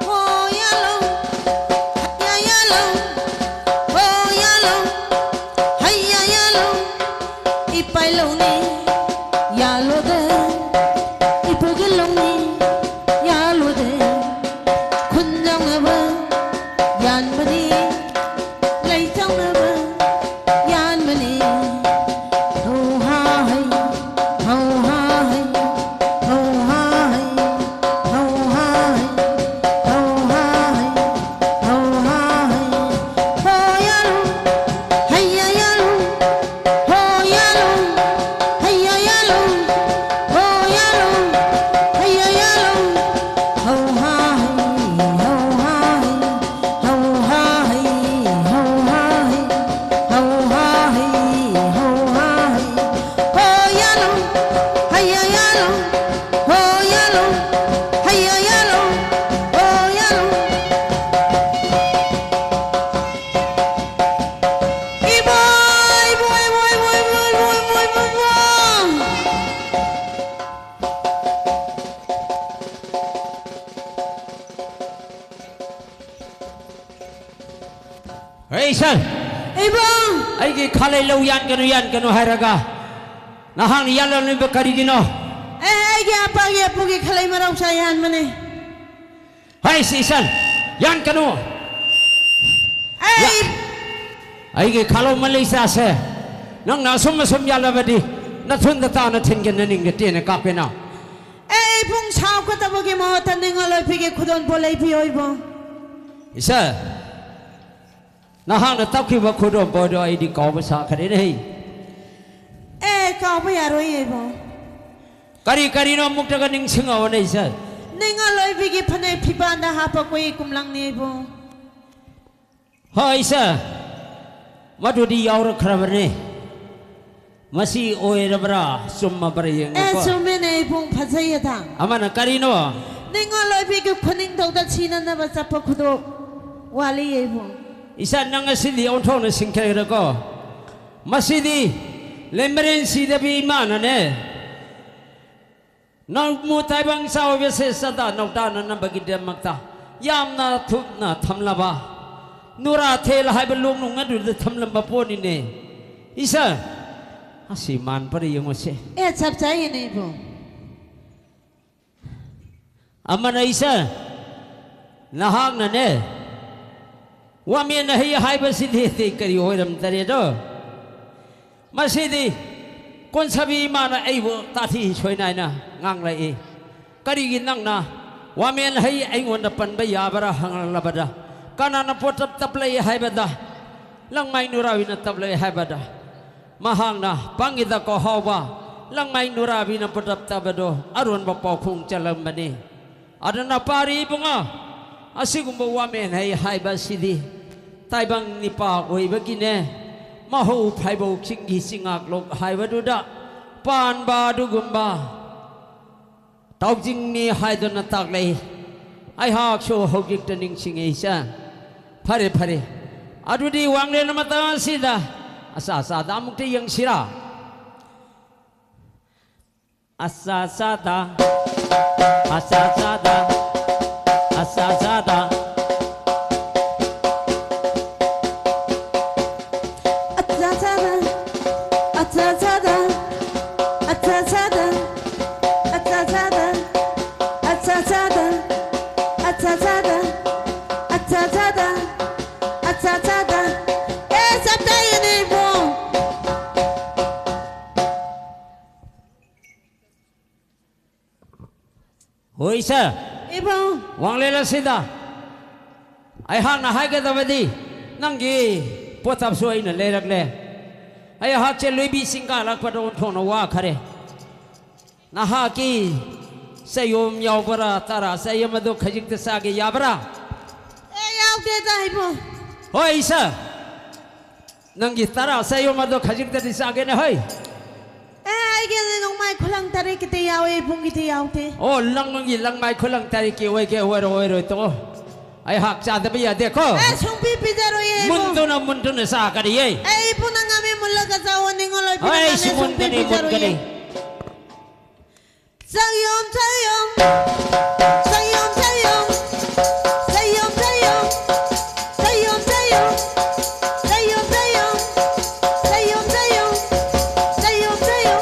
ꯍꯣ ꯌꯥꯂꯣ, ꯍꯥꯏ ꯌꯥ ꯌꯥꯂꯣ, ꯍꯣ ꯌꯥꯂꯣ, ꯍꯥꯏ ꯌꯥ ꯌꯥꯂꯣ꯫ ꯏꯄꯥꯏ ꯂꯧꯅꯤ, ꯌꯥꯂꯣꯗꯦ꯫ ꯑꯩ ꯁꯥꯔ, ꯏꯕꯨꯡ! ꯑꯩꯒꯤ ꯈꯥꯂꯩ ꯂꯧ ꯌꯥꯟꯒꯅꯨ, ꯌꯥꯟꯒꯅꯨ ꯍꯥꯏꯔꯒ ꯅꯍꯥꯛꯅ ꯌꯥꯜꯂꯝꯂꯤꯕ ꯀꯔꯤꯒꯤꯅꯣ? ꯑꯦ, ꯑꯩꯒꯤ ꯑꯄꯥꯒꯤ ꯑꯄꯨꯒꯤ ꯈꯥꯂꯩ ꯃꯔꯧꯁꯥ ꯌꯥꯟꯕꯅꯦ꯫ ꯍꯩ, ꯁꯤ ꯏꯆꯟ, ꯌꯥꯟꯒꯅꯨ꯫ ꯑꯩ ꯌꯥ-, ꯑꯩꯒꯤ ꯈꯥꯂꯧ ꯃꯂꯩꯁꯥꯁꯦ ꯅꯪꯅ ꯑꯁꯨꯝ ꯑꯁꯨꯝ ꯌꯥꯜꯂꯕꯗꯤ ꯅꯊꯨꯟꯗ ꯇꯥꯅ ꯊꯤꯟꯒꯦ, ꯅꯅꯤꯡꯗ ꯇꯦꯟꯅ ꯀꯥꯞꯀꯦ ꯅꯪ꯫ ꯑꯦ, ꯏꯕꯨꯡ, ꯁꯥꯎꯒꯗꯕꯒꯤ ꯃꯍꯨꯠꯇ ꯅꯤꯡꯉꯣꯜ ꯑꯣꯏꯕꯤꯒꯤ ꯈꯨꯗꯣꯜꯄꯣꯠ ꯂꯩꯕꯤꯌꯣ, ꯏꯕꯨꯡ꯫ ꯏꯆꯟ, ꯅꯍꯥꯛꯅ ꯇꯞꯈꯤꯕ ꯈꯨꯗꯣꯜꯄꯣꯠ ꯑꯗꯨ ꯑꯩꯗꯤ ꯀꯥꯎꯕ ꯁꯥꯈ꯭ꯔꯦꯅꯦ꯫ ꯑꯦ, ꯀꯥꯎꯕ ꯌꯥꯔꯣꯏ, ꯏꯕꯨꯡ꯫ ꯀꯔꯤ ꯀꯔꯤꯅꯣ ꯑꯃꯨꯛꯇꯒ ꯅꯤꯡꯁꯤꯡꯉꯛꯑꯣꯅꯦ, ꯏꯆꯟ꯫ ꯅꯤꯡꯉꯣꯜ ꯑꯣꯏꯕꯤꯒꯤ ꯐꯅꯦꯛ ꯐꯤꯕꯥꯟꯗ ꯍꯥꯞꯄ ꯀꯣꯏ ꯀꯨꯝꯂꯪꯅꯤ, ꯏꯕꯨꯡ꯫ ꯍꯣꯏ, ꯏꯆꯟ, ꯃꯗꯨꯗꯤ ꯌꯥꯎꯔꯛꯈ꯭ꯔꯕꯅꯦ꯫ ꯃꯁꯤ ꯑꯣꯏꯔꯕ꯭ꯔꯥ? ꯆꯨꯝꯃꯕ꯭ꯔꯥ? ꯑꯦ, ꯌꯦꯡꯉꯨꯀꯣ꯫ ꯆꯨꯝꯃꯦꯅꯦ, ꯏꯕꯨꯡ, ꯐꯖꯩꯌꯦꯗ꯫ ꯑꯃꯅ ꯀꯔꯤꯅꯣ? ꯅꯤꯡꯉꯣꯜ ꯑꯣꯏꯕꯤꯒꯤ ꯈꯨꯅꯤꯡꯊꯧꯗ ꯁꯤꯅꯅꯕ ꯆꯠꯄ ꯈꯨꯗꯣꯞ ꯋꯥꯠꯂꯤꯌꯦ, ꯏꯕꯨꯡ꯫ ꯏꯆꯟ, ꯅꯪ ꯉꯁꯤꯗꯤ ꯑꯣꯟꯊꯣꯛꯅ ꯁꯤꯡꯈ꯭ꯔꯦꯗꯀꯣ꯫ ꯃꯁꯤꯗꯤ ꯂꯩꯃꯔꯦꯟ ꯁꯤꯗꯕꯤ ꯏꯃꯥꯅꯅꯦ, ꯅꯪꯕꯨ ꯇꯥꯏꯕꯪ ꯆꯥꯎꯕꯁꯦ ꯆꯥꯗꯥ ꯅꯧꯗꯥꯅꯅꯕꯒꯤꯗꯃꯛꯇ ꯌꯥꯝꯅ ꯊꯨꯞꯅ ꯊꯝꯂꯕ ꯅꯨꯔꯥꯊꯦꯜ ꯍꯥꯏꯕ ꯂꯣꯡꯅꯨꯡ ꯑꯗꯨꯗ ꯊꯝꯂꯝꯕ ꯄꯣꯠꯅꯤꯅꯦ꯫ ꯏꯆꯟ, ꯑꯁꯤ ꯃꯥꯟꯕ꯭ꯔꯥ ꯌꯦꯡꯉꯨꯁꯦ꯫ ꯑꯦ, ꯆꯞ ꯆꯥꯏꯅꯦ, ꯏꯕꯨꯡ꯫ ꯑꯃꯅ, ꯏꯆꯟ, ꯅꯍꯥꯛꯅꯅꯦ, ꯋꯥꯃꯦꯟ ꯑꯍꯩ ꯍꯥꯏꯕꯁꯤꯗꯤ ꯀꯔꯤ ꯑꯣꯏꯔꯝꯗꯔꯦꯗꯣ? ꯃꯁꯤꯗꯤ ꯀꯣꯟꯁꯥꯕꯤ ꯏꯃꯥꯅ ꯑꯩꯕꯨ ꯇꯥꯊꯤ ꯁꯣꯏꯅꯥꯏꯅ ꯉꯥꯡꯂꯛꯏ꯫ ꯀꯔꯤꯒꯤ ꯅꯪꯅ ꯋꯥꯃꯦꯟ ꯑꯍꯩ ꯑꯩꯉꯣꯟꯗ ꯄꯟꯕ ꯌꯥꯕ꯭ꯔꯥ ꯍꯪꯂꯛꯂꯕꯗ, ꯀꯅꯥꯅ ꯄꯣꯠꯇꯞ ꯇꯞꯂꯛꯏ ꯍꯥꯏꯕꯗ, ꯂꯪꯃꯥꯏ ꯅꯨꯔꯥꯕꯤꯅ ꯇꯞꯂꯛꯏ ꯍꯥꯏꯕꯗ, ꯃꯍꯥꯛꯅ ꯄꯥꯡꯒꯤꯗ ꯀꯣꯍꯥꯎꯕ ꯂꯪꯃꯥꯏ ꯅꯨꯔꯥꯕꯤꯅ ꯄꯨꯔꯛꯇꯕꯗꯣ ꯑꯔꯣꯟꯕ ꯄꯥꯎꯈꯣꯡ ꯆꯜꯂꯝꯕꯅꯤ꯫ ꯑꯗꯨꯅ ꯄꯥꯔꯤ ꯏꯕꯨꯡꯉꯣ, ꯑꯁꯤꯒꯨꯝꯕ ꯋꯥꯃꯦꯟ ꯍꯩ ꯍꯥꯏꯕ ꯑꯁꯤꯗꯤ ꯇꯥꯏꯕꯪ ꯅꯤꯄꯥ ꯑꯣꯏꯕꯒꯤꯅꯦ꯫ ꯃꯍꯧ ꯐꯥꯏꯕꯧ ꯆꯤꯡꯒꯤ ꯆꯤꯡꯉꯥꯛꯂꯣꯛ ꯍꯥꯏꯕꯗꯨꯗ ꯄꯥꯟꯕ ꯑꯗꯨꯒꯨꯝꯕ ꯇꯥꯎꯖꯤꯡꯅꯤ ꯍꯥꯏꯗꯨꯅ ꯇꯥꯛꯂꯛꯏ꯫ ꯑꯩꯍꯥꯛꯁꯨ ꯍꯧꯖꯤꯛꯇ ꯅꯤꯡꯁꯤꯡꯉꯤ, ꯏꯆꯟ꯫ ꯐꯔꯦ, ꯐꯔꯦ꯫ ꯑꯗꯨꯗꯤ ꯋꯥꯡꯂꯦꯟ ꯃꯇꯝ ꯑꯁꯤꯗ ꯑꯆꯥ ꯑꯆꯥꯗ ꯑꯃꯨꯛꯇ ꯌꯦꯡꯁꯤꯔꯥ? ꯑꯆꯥ ꯑꯆꯥꯗ, ꯑꯆꯥ ꯑꯆꯥꯗ, ꯑꯆꯥ ꯑꯆꯥꯗ꯫ ꯑꯠꯆꯥ ꯆꯥꯗ, ꯑꯠꯆꯥ ꯆꯥꯗ, ꯑꯠꯆꯥ ꯆꯥꯗ, ꯑꯠꯆꯥ ꯆꯥꯗ, ꯑꯠꯆꯥ ꯆꯥꯗ, ꯑꯠꯆꯥ ꯆꯥꯗ꯫ ꯑꯦ, ꯆꯞ ꯆꯥꯏꯌꯦꯅꯦ, ꯏꯕꯨꯡ꯫ ꯍꯣꯏ, ꯁꯥꯔ꯫ ꯏꯕꯨꯡ꯫ ꯋꯥꯡꯂꯦꯟ ꯑꯁꯤꯗ ꯑꯩꯍꯥꯛꯅ ꯍꯥꯏꯒꯗꯕꯗꯤ ꯅꯪꯒꯤ ꯄꯣꯠꯊꯥꯞꯁꯨ ꯑꯩꯅ ꯂꯩꯔꯛꯂꯦ꯫ ꯑꯩꯍꯥꯛꯁꯦ ꯂꯣꯏꯕꯤ ꯆꯤꯡ ꯀꯥꯂꯛꯄꯗ ꯑꯣꯟꯊꯣꯛꯅ ꯋꯥꯈꯔꯦ꯫ ꯅꯍꯥꯛꯀꯤ ꯆꯌꯣꯝ ꯌꯥꯎꯕ꯭ꯔꯥ? ꯇꯔꯥ ꯆꯌꯣꯝ ꯑꯗꯨ ꯈꯖꯤꯛꯇ ꯆꯥꯒꯦ ꯌꯥꯕ꯭ꯔꯥ? ꯑꯦ, ꯌꯥꯎꯗꯦꯗ, ꯏꯕꯨꯡ꯫ ꯍꯣꯏ, ꯁꯥꯔ꯫ ꯅꯪꯒꯤ ꯇꯔꯥ ꯆꯌꯣꯝ ꯑꯗꯣ ꯈꯖꯤꯛꯇꯗꯤ ꯆꯥꯒꯦꯅꯦ, ꯍꯣꯏ꯫ ꯑꯦ, ꯑꯩꯒꯤꯗꯤ ꯅꯣꯡꯃꯥꯏ ꯈꯨꯂꯪ ꯇꯔꯦꯠꯀꯤꯗꯤ ꯌꯥꯎꯋꯦ, ꯏꯕꯨꯡꯒꯤꯗꯤ ꯌꯥꯎꯗꯦ꯫ ꯑꯣ, ꯅꯪꯒꯤ ꯂꯪꯃꯥꯏ ꯈꯨꯂꯪ ꯇꯔꯦꯠꯀꯤ ꯑꯣꯏꯒꯦ ꯑꯣꯏꯔꯣ ꯑꯣꯏꯔꯣꯏ ꯇꯣ꯫ ꯑꯩꯍꯥꯛ ꯆꯥꯗꯕ ꯌꯥꯗꯦꯀꯣ꯫ ꯑꯦ, ꯁꯨꯡꯄꯤ ꯄꯤꯖꯔꯣꯏꯌꯦ, ꯏꯕꯨꯡ꯫ ꯃꯨꯟꯗꯨꯅ ꯃꯨꯟꯗꯨꯅ ꯆꯥꯒꯅꯤꯌꯦ꯫ ꯑꯦ, ꯏꯕꯨꯡ, ꯅꯪ ꯉꯥꯃꯤ ꯃꯨꯜꯂꯒ ꯆꯥꯎꯑꯣ, ꯅꯤꯡꯉꯣꯜ ꯑꯣꯏꯕꯤꯅ ꯑꯩꯁꯨ ꯉꯥꯃꯤ ꯁꯨꯡꯄꯤ ꯃꯨꯟꯒꯅꯤ, ꯄꯤꯖꯔꯣꯏꯌꯦ꯫ ꯃꯨꯟꯒꯅꯤ꯫ ꯆꯌꯣꯝ, ꯆꯌꯣꯝ, ꯆꯌꯣꯝ, ꯆꯌꯣꯝ, ꯆꯌꯣꯝ, ꯆꯌꯣꯝ, ꯆꯌꯣꯝ, ꯆꯌꯣꯝ, ꯆꯌꯣꯝ, ꯆꯌꯣꯝ, ꯆꯌꯣꯝ, ꯆꯌꯣꯝ, ꯆꯌꯣꯝ, ꯆꯌꯣꯝ, ꯆꯌꯣꯝ, ꯆꯌꯣꯝ꯫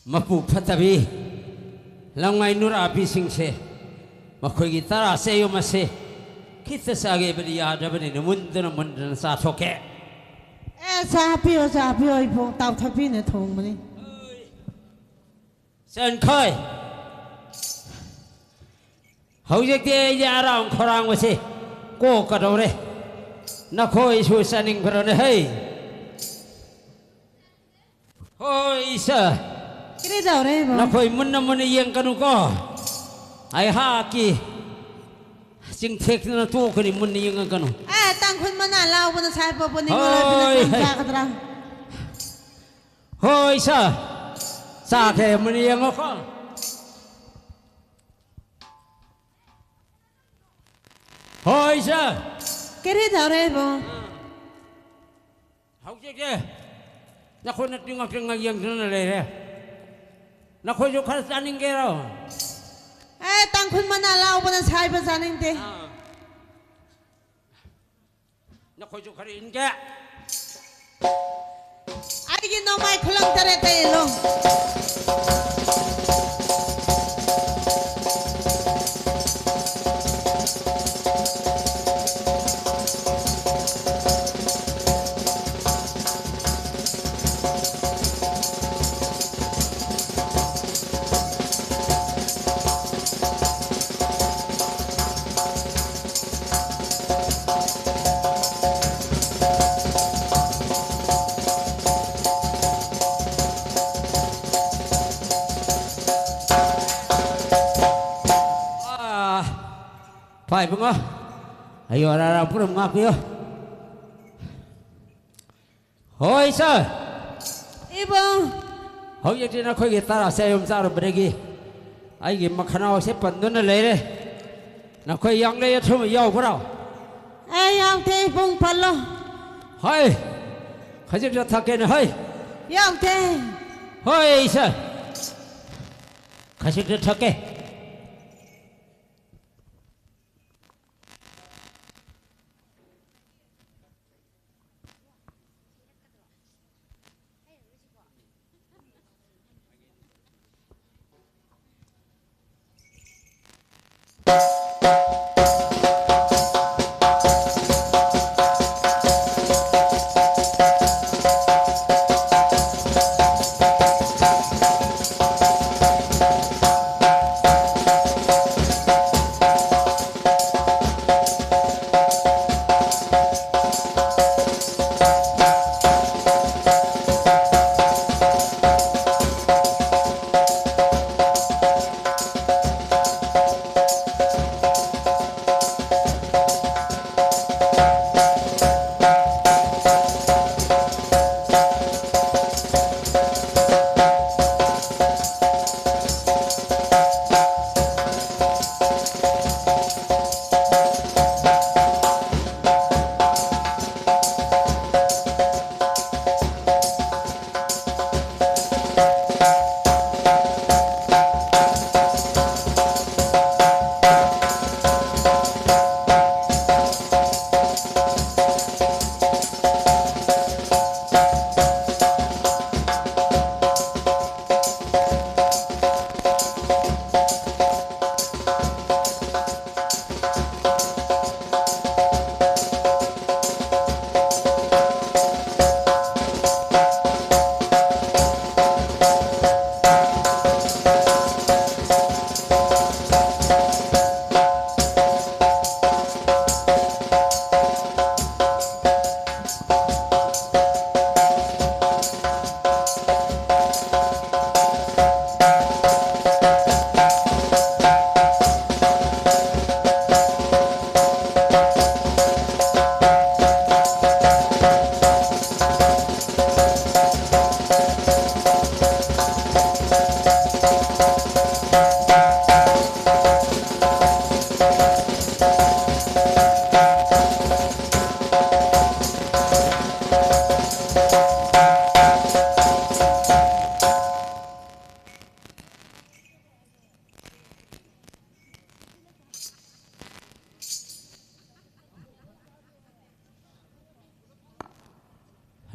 ꯃꯄꯨꯛ ꯐꯠꯇꯕꯤ ꯂꯝꯉꯥꯏ ꯅꯨꯔꯥꯕꯤꯁꯤꯡꯁꯦ, ꯃꯈꯣꯏꯒꯤ ꯇꯔꯥ ꯆꯌꯣꯝ ꯑꯁꯦ ꯈꯤꯠꯇ ꯆꯥꯒꯦꯕꯗꯤ ꯌꯥꯗ꯭ꯔꯕꯅꯤꯅ, ꯃꯨꯟꯗꯅ ꯃꯨꯟꯗꯅ ꯆꯥꯊꯣꯛꯀꯦ꯫ ꯑꯦ, ꯆꯥ ꯍꯥꯞꯄꯤꯌꯣ, ꯆꯥ ꯍꯥꯞꯄꯤꯌꯣ, ꯏꯕꯣꯛ ꯇꯥꯎꯊꯕꯤꯅ ꯊꯣꯡꯕꯅꯤ꯫ ꯆꯟꯈꯣꯏ, ꯍꯧꯖꯤꯛꯇꯤ ꯑꯩꯗꯤ ꯑꯔꯥꯡ ꯈꯧꯔꯥꯡꯕꯁꯤ ꯀꯣꯛꯀꯗꯧꯔꯦ꯫ ꯅꯈꯣꯏꯁꯨ ꯆꯥꯅꯤꯡꯕ꯭ꯔꯣꯅꯦ ꯍꯩ? ꯍꯣꯏ, ꯏꯆꯥ꯫ ꯀꯔꯤ ꯇꯧꯔꯦ, ꯏꯕꯣ? ꯅꯈꯣꯏ ꯃꯨꯟꯅ ꯃꯨꯟꯅ ꯌꯦꯡꯒꯅꯨꯀꯣ꯫ ꯑꯩꯍꯥꯛꯀꯤ ꯆꯤꯡꯊꯦꯛꯇꯅ ꯇꯣꯛꯀꯅꯤ, ꯃꯨꯟꯅ ꯌꯦꯡꯉꯛꯀꯅꯨ꯫ ꯑꯦ, ꯇꯥꯡꯈꯨꯜ ꯃꯅꯥ ꯂꯥꯎꯕꯅ ꯁꯥꯏꯕ ꯄꯣꯠꯅꯤ, ꯍꯣꯏ, ꯃꯂꯣꯏꯕꯅ ꯍꯩ꯫ ꯆꯥꯒꯗ꯭ꯔꯥ? ꯍꯣꯏ, ꯏꯆꯥ꯫ ꯆꯥꯈ꯭ꯔꯦ, ꯃꯨꯟꯅ ꯌꯦꯡꯉꯣꯀꯣ꯫ ꯍꯣꯏ, ꯏꯆꯥ꯫ ꯀꯔꯤ ꯇꯧꯔꯦ, ꯏꯕꯣ? ꯍꯧꯖꯤꯛꯁꯦ ꯅꯈꯣꯏꯅ ꯇꯤꯡꯉꯛ ꯇꯤꯡꯉꯛ ꯌꯦꯡꯗꯨꯅ ꯂꯩꯔꯦ꯫ ꯅꯈꯣꯏꯁꯨ ꯈꯔ ꯆꯥꯅꯤꯡꯒꯦꯔꯣ? ꯑꯦ, ꯇꯥꯡꯈꯨꯜ ꯃꯅꯥ ꯂꯥꯎꯕꯅ ꯁꯥꯏꯕ ꯆꯥꯅꯤꯡꯗꯦ꯫ ꯑꯥ꯫ ꯅꯈꯣꯏꯁꯨ ꯈꯔ ꯏꯟꯒꯦ꯫ ꯑꯩꯒꯤ ꯅꯣꯡꯃꯥꯏ ꯈꯨꯂꯪ ꯇꯔꯦꯠꯇ ꯏꯜꯂꯣ꯫ ꯑꯥ, ꯐꯥꯏ ꯏꯕꯨꯡꯉꯣ, ꯑꯩ ꯑꯣꯔꯥ ꯑꯣꯔꯥ ꯄꯨꯔꯝ ꯉꯥꯛꯄꯤꯌꯣ꯫ ꯍꯣꯏ, ꯁꯥꯔ꯫ ꯏꯕꯨꯡ꯫ ꯍꯧꯖꯤꯛꯇꯤ ꯅꯈꯣꯏꯒꯤ ꯇꯔꯥ ꯆꯌꯣꯝ ꯆꯥꯔꯨꯕꯗꯒꯤ ꯑꯩꯒꯤ ꯃꯈꯅꯥꯎ ꯑꯁꯤ ꯄꯟꯗꯨꯅ ꯂꯩꯔꯦ꯫ ꯅꯈꯣꯏ ꯌꯥꯡꯂꯩ ꯑꯊꯨꯝꯕ ꯌꯥꯎꯕ꯭ꯔꯣ? ꯑꯦ, ꯌꯥꯎꯗꯦ, ꯏꯕꯨꯡ, ꯄꯜꯂꯣ꯫ ꯍꯣꯏ, ꯈꯖꯤꯛꯇ ꯊꯛꯀꯦꯅ, ꯍꯣꯏ꯫ ꯌꯥꯎꯗꯦ꯫ ꯍꯣꯏ, ꯁꯥꯔ꯫ ꯈꯖꯤꯛꯇ ꯊꯛꯀꯦ꯫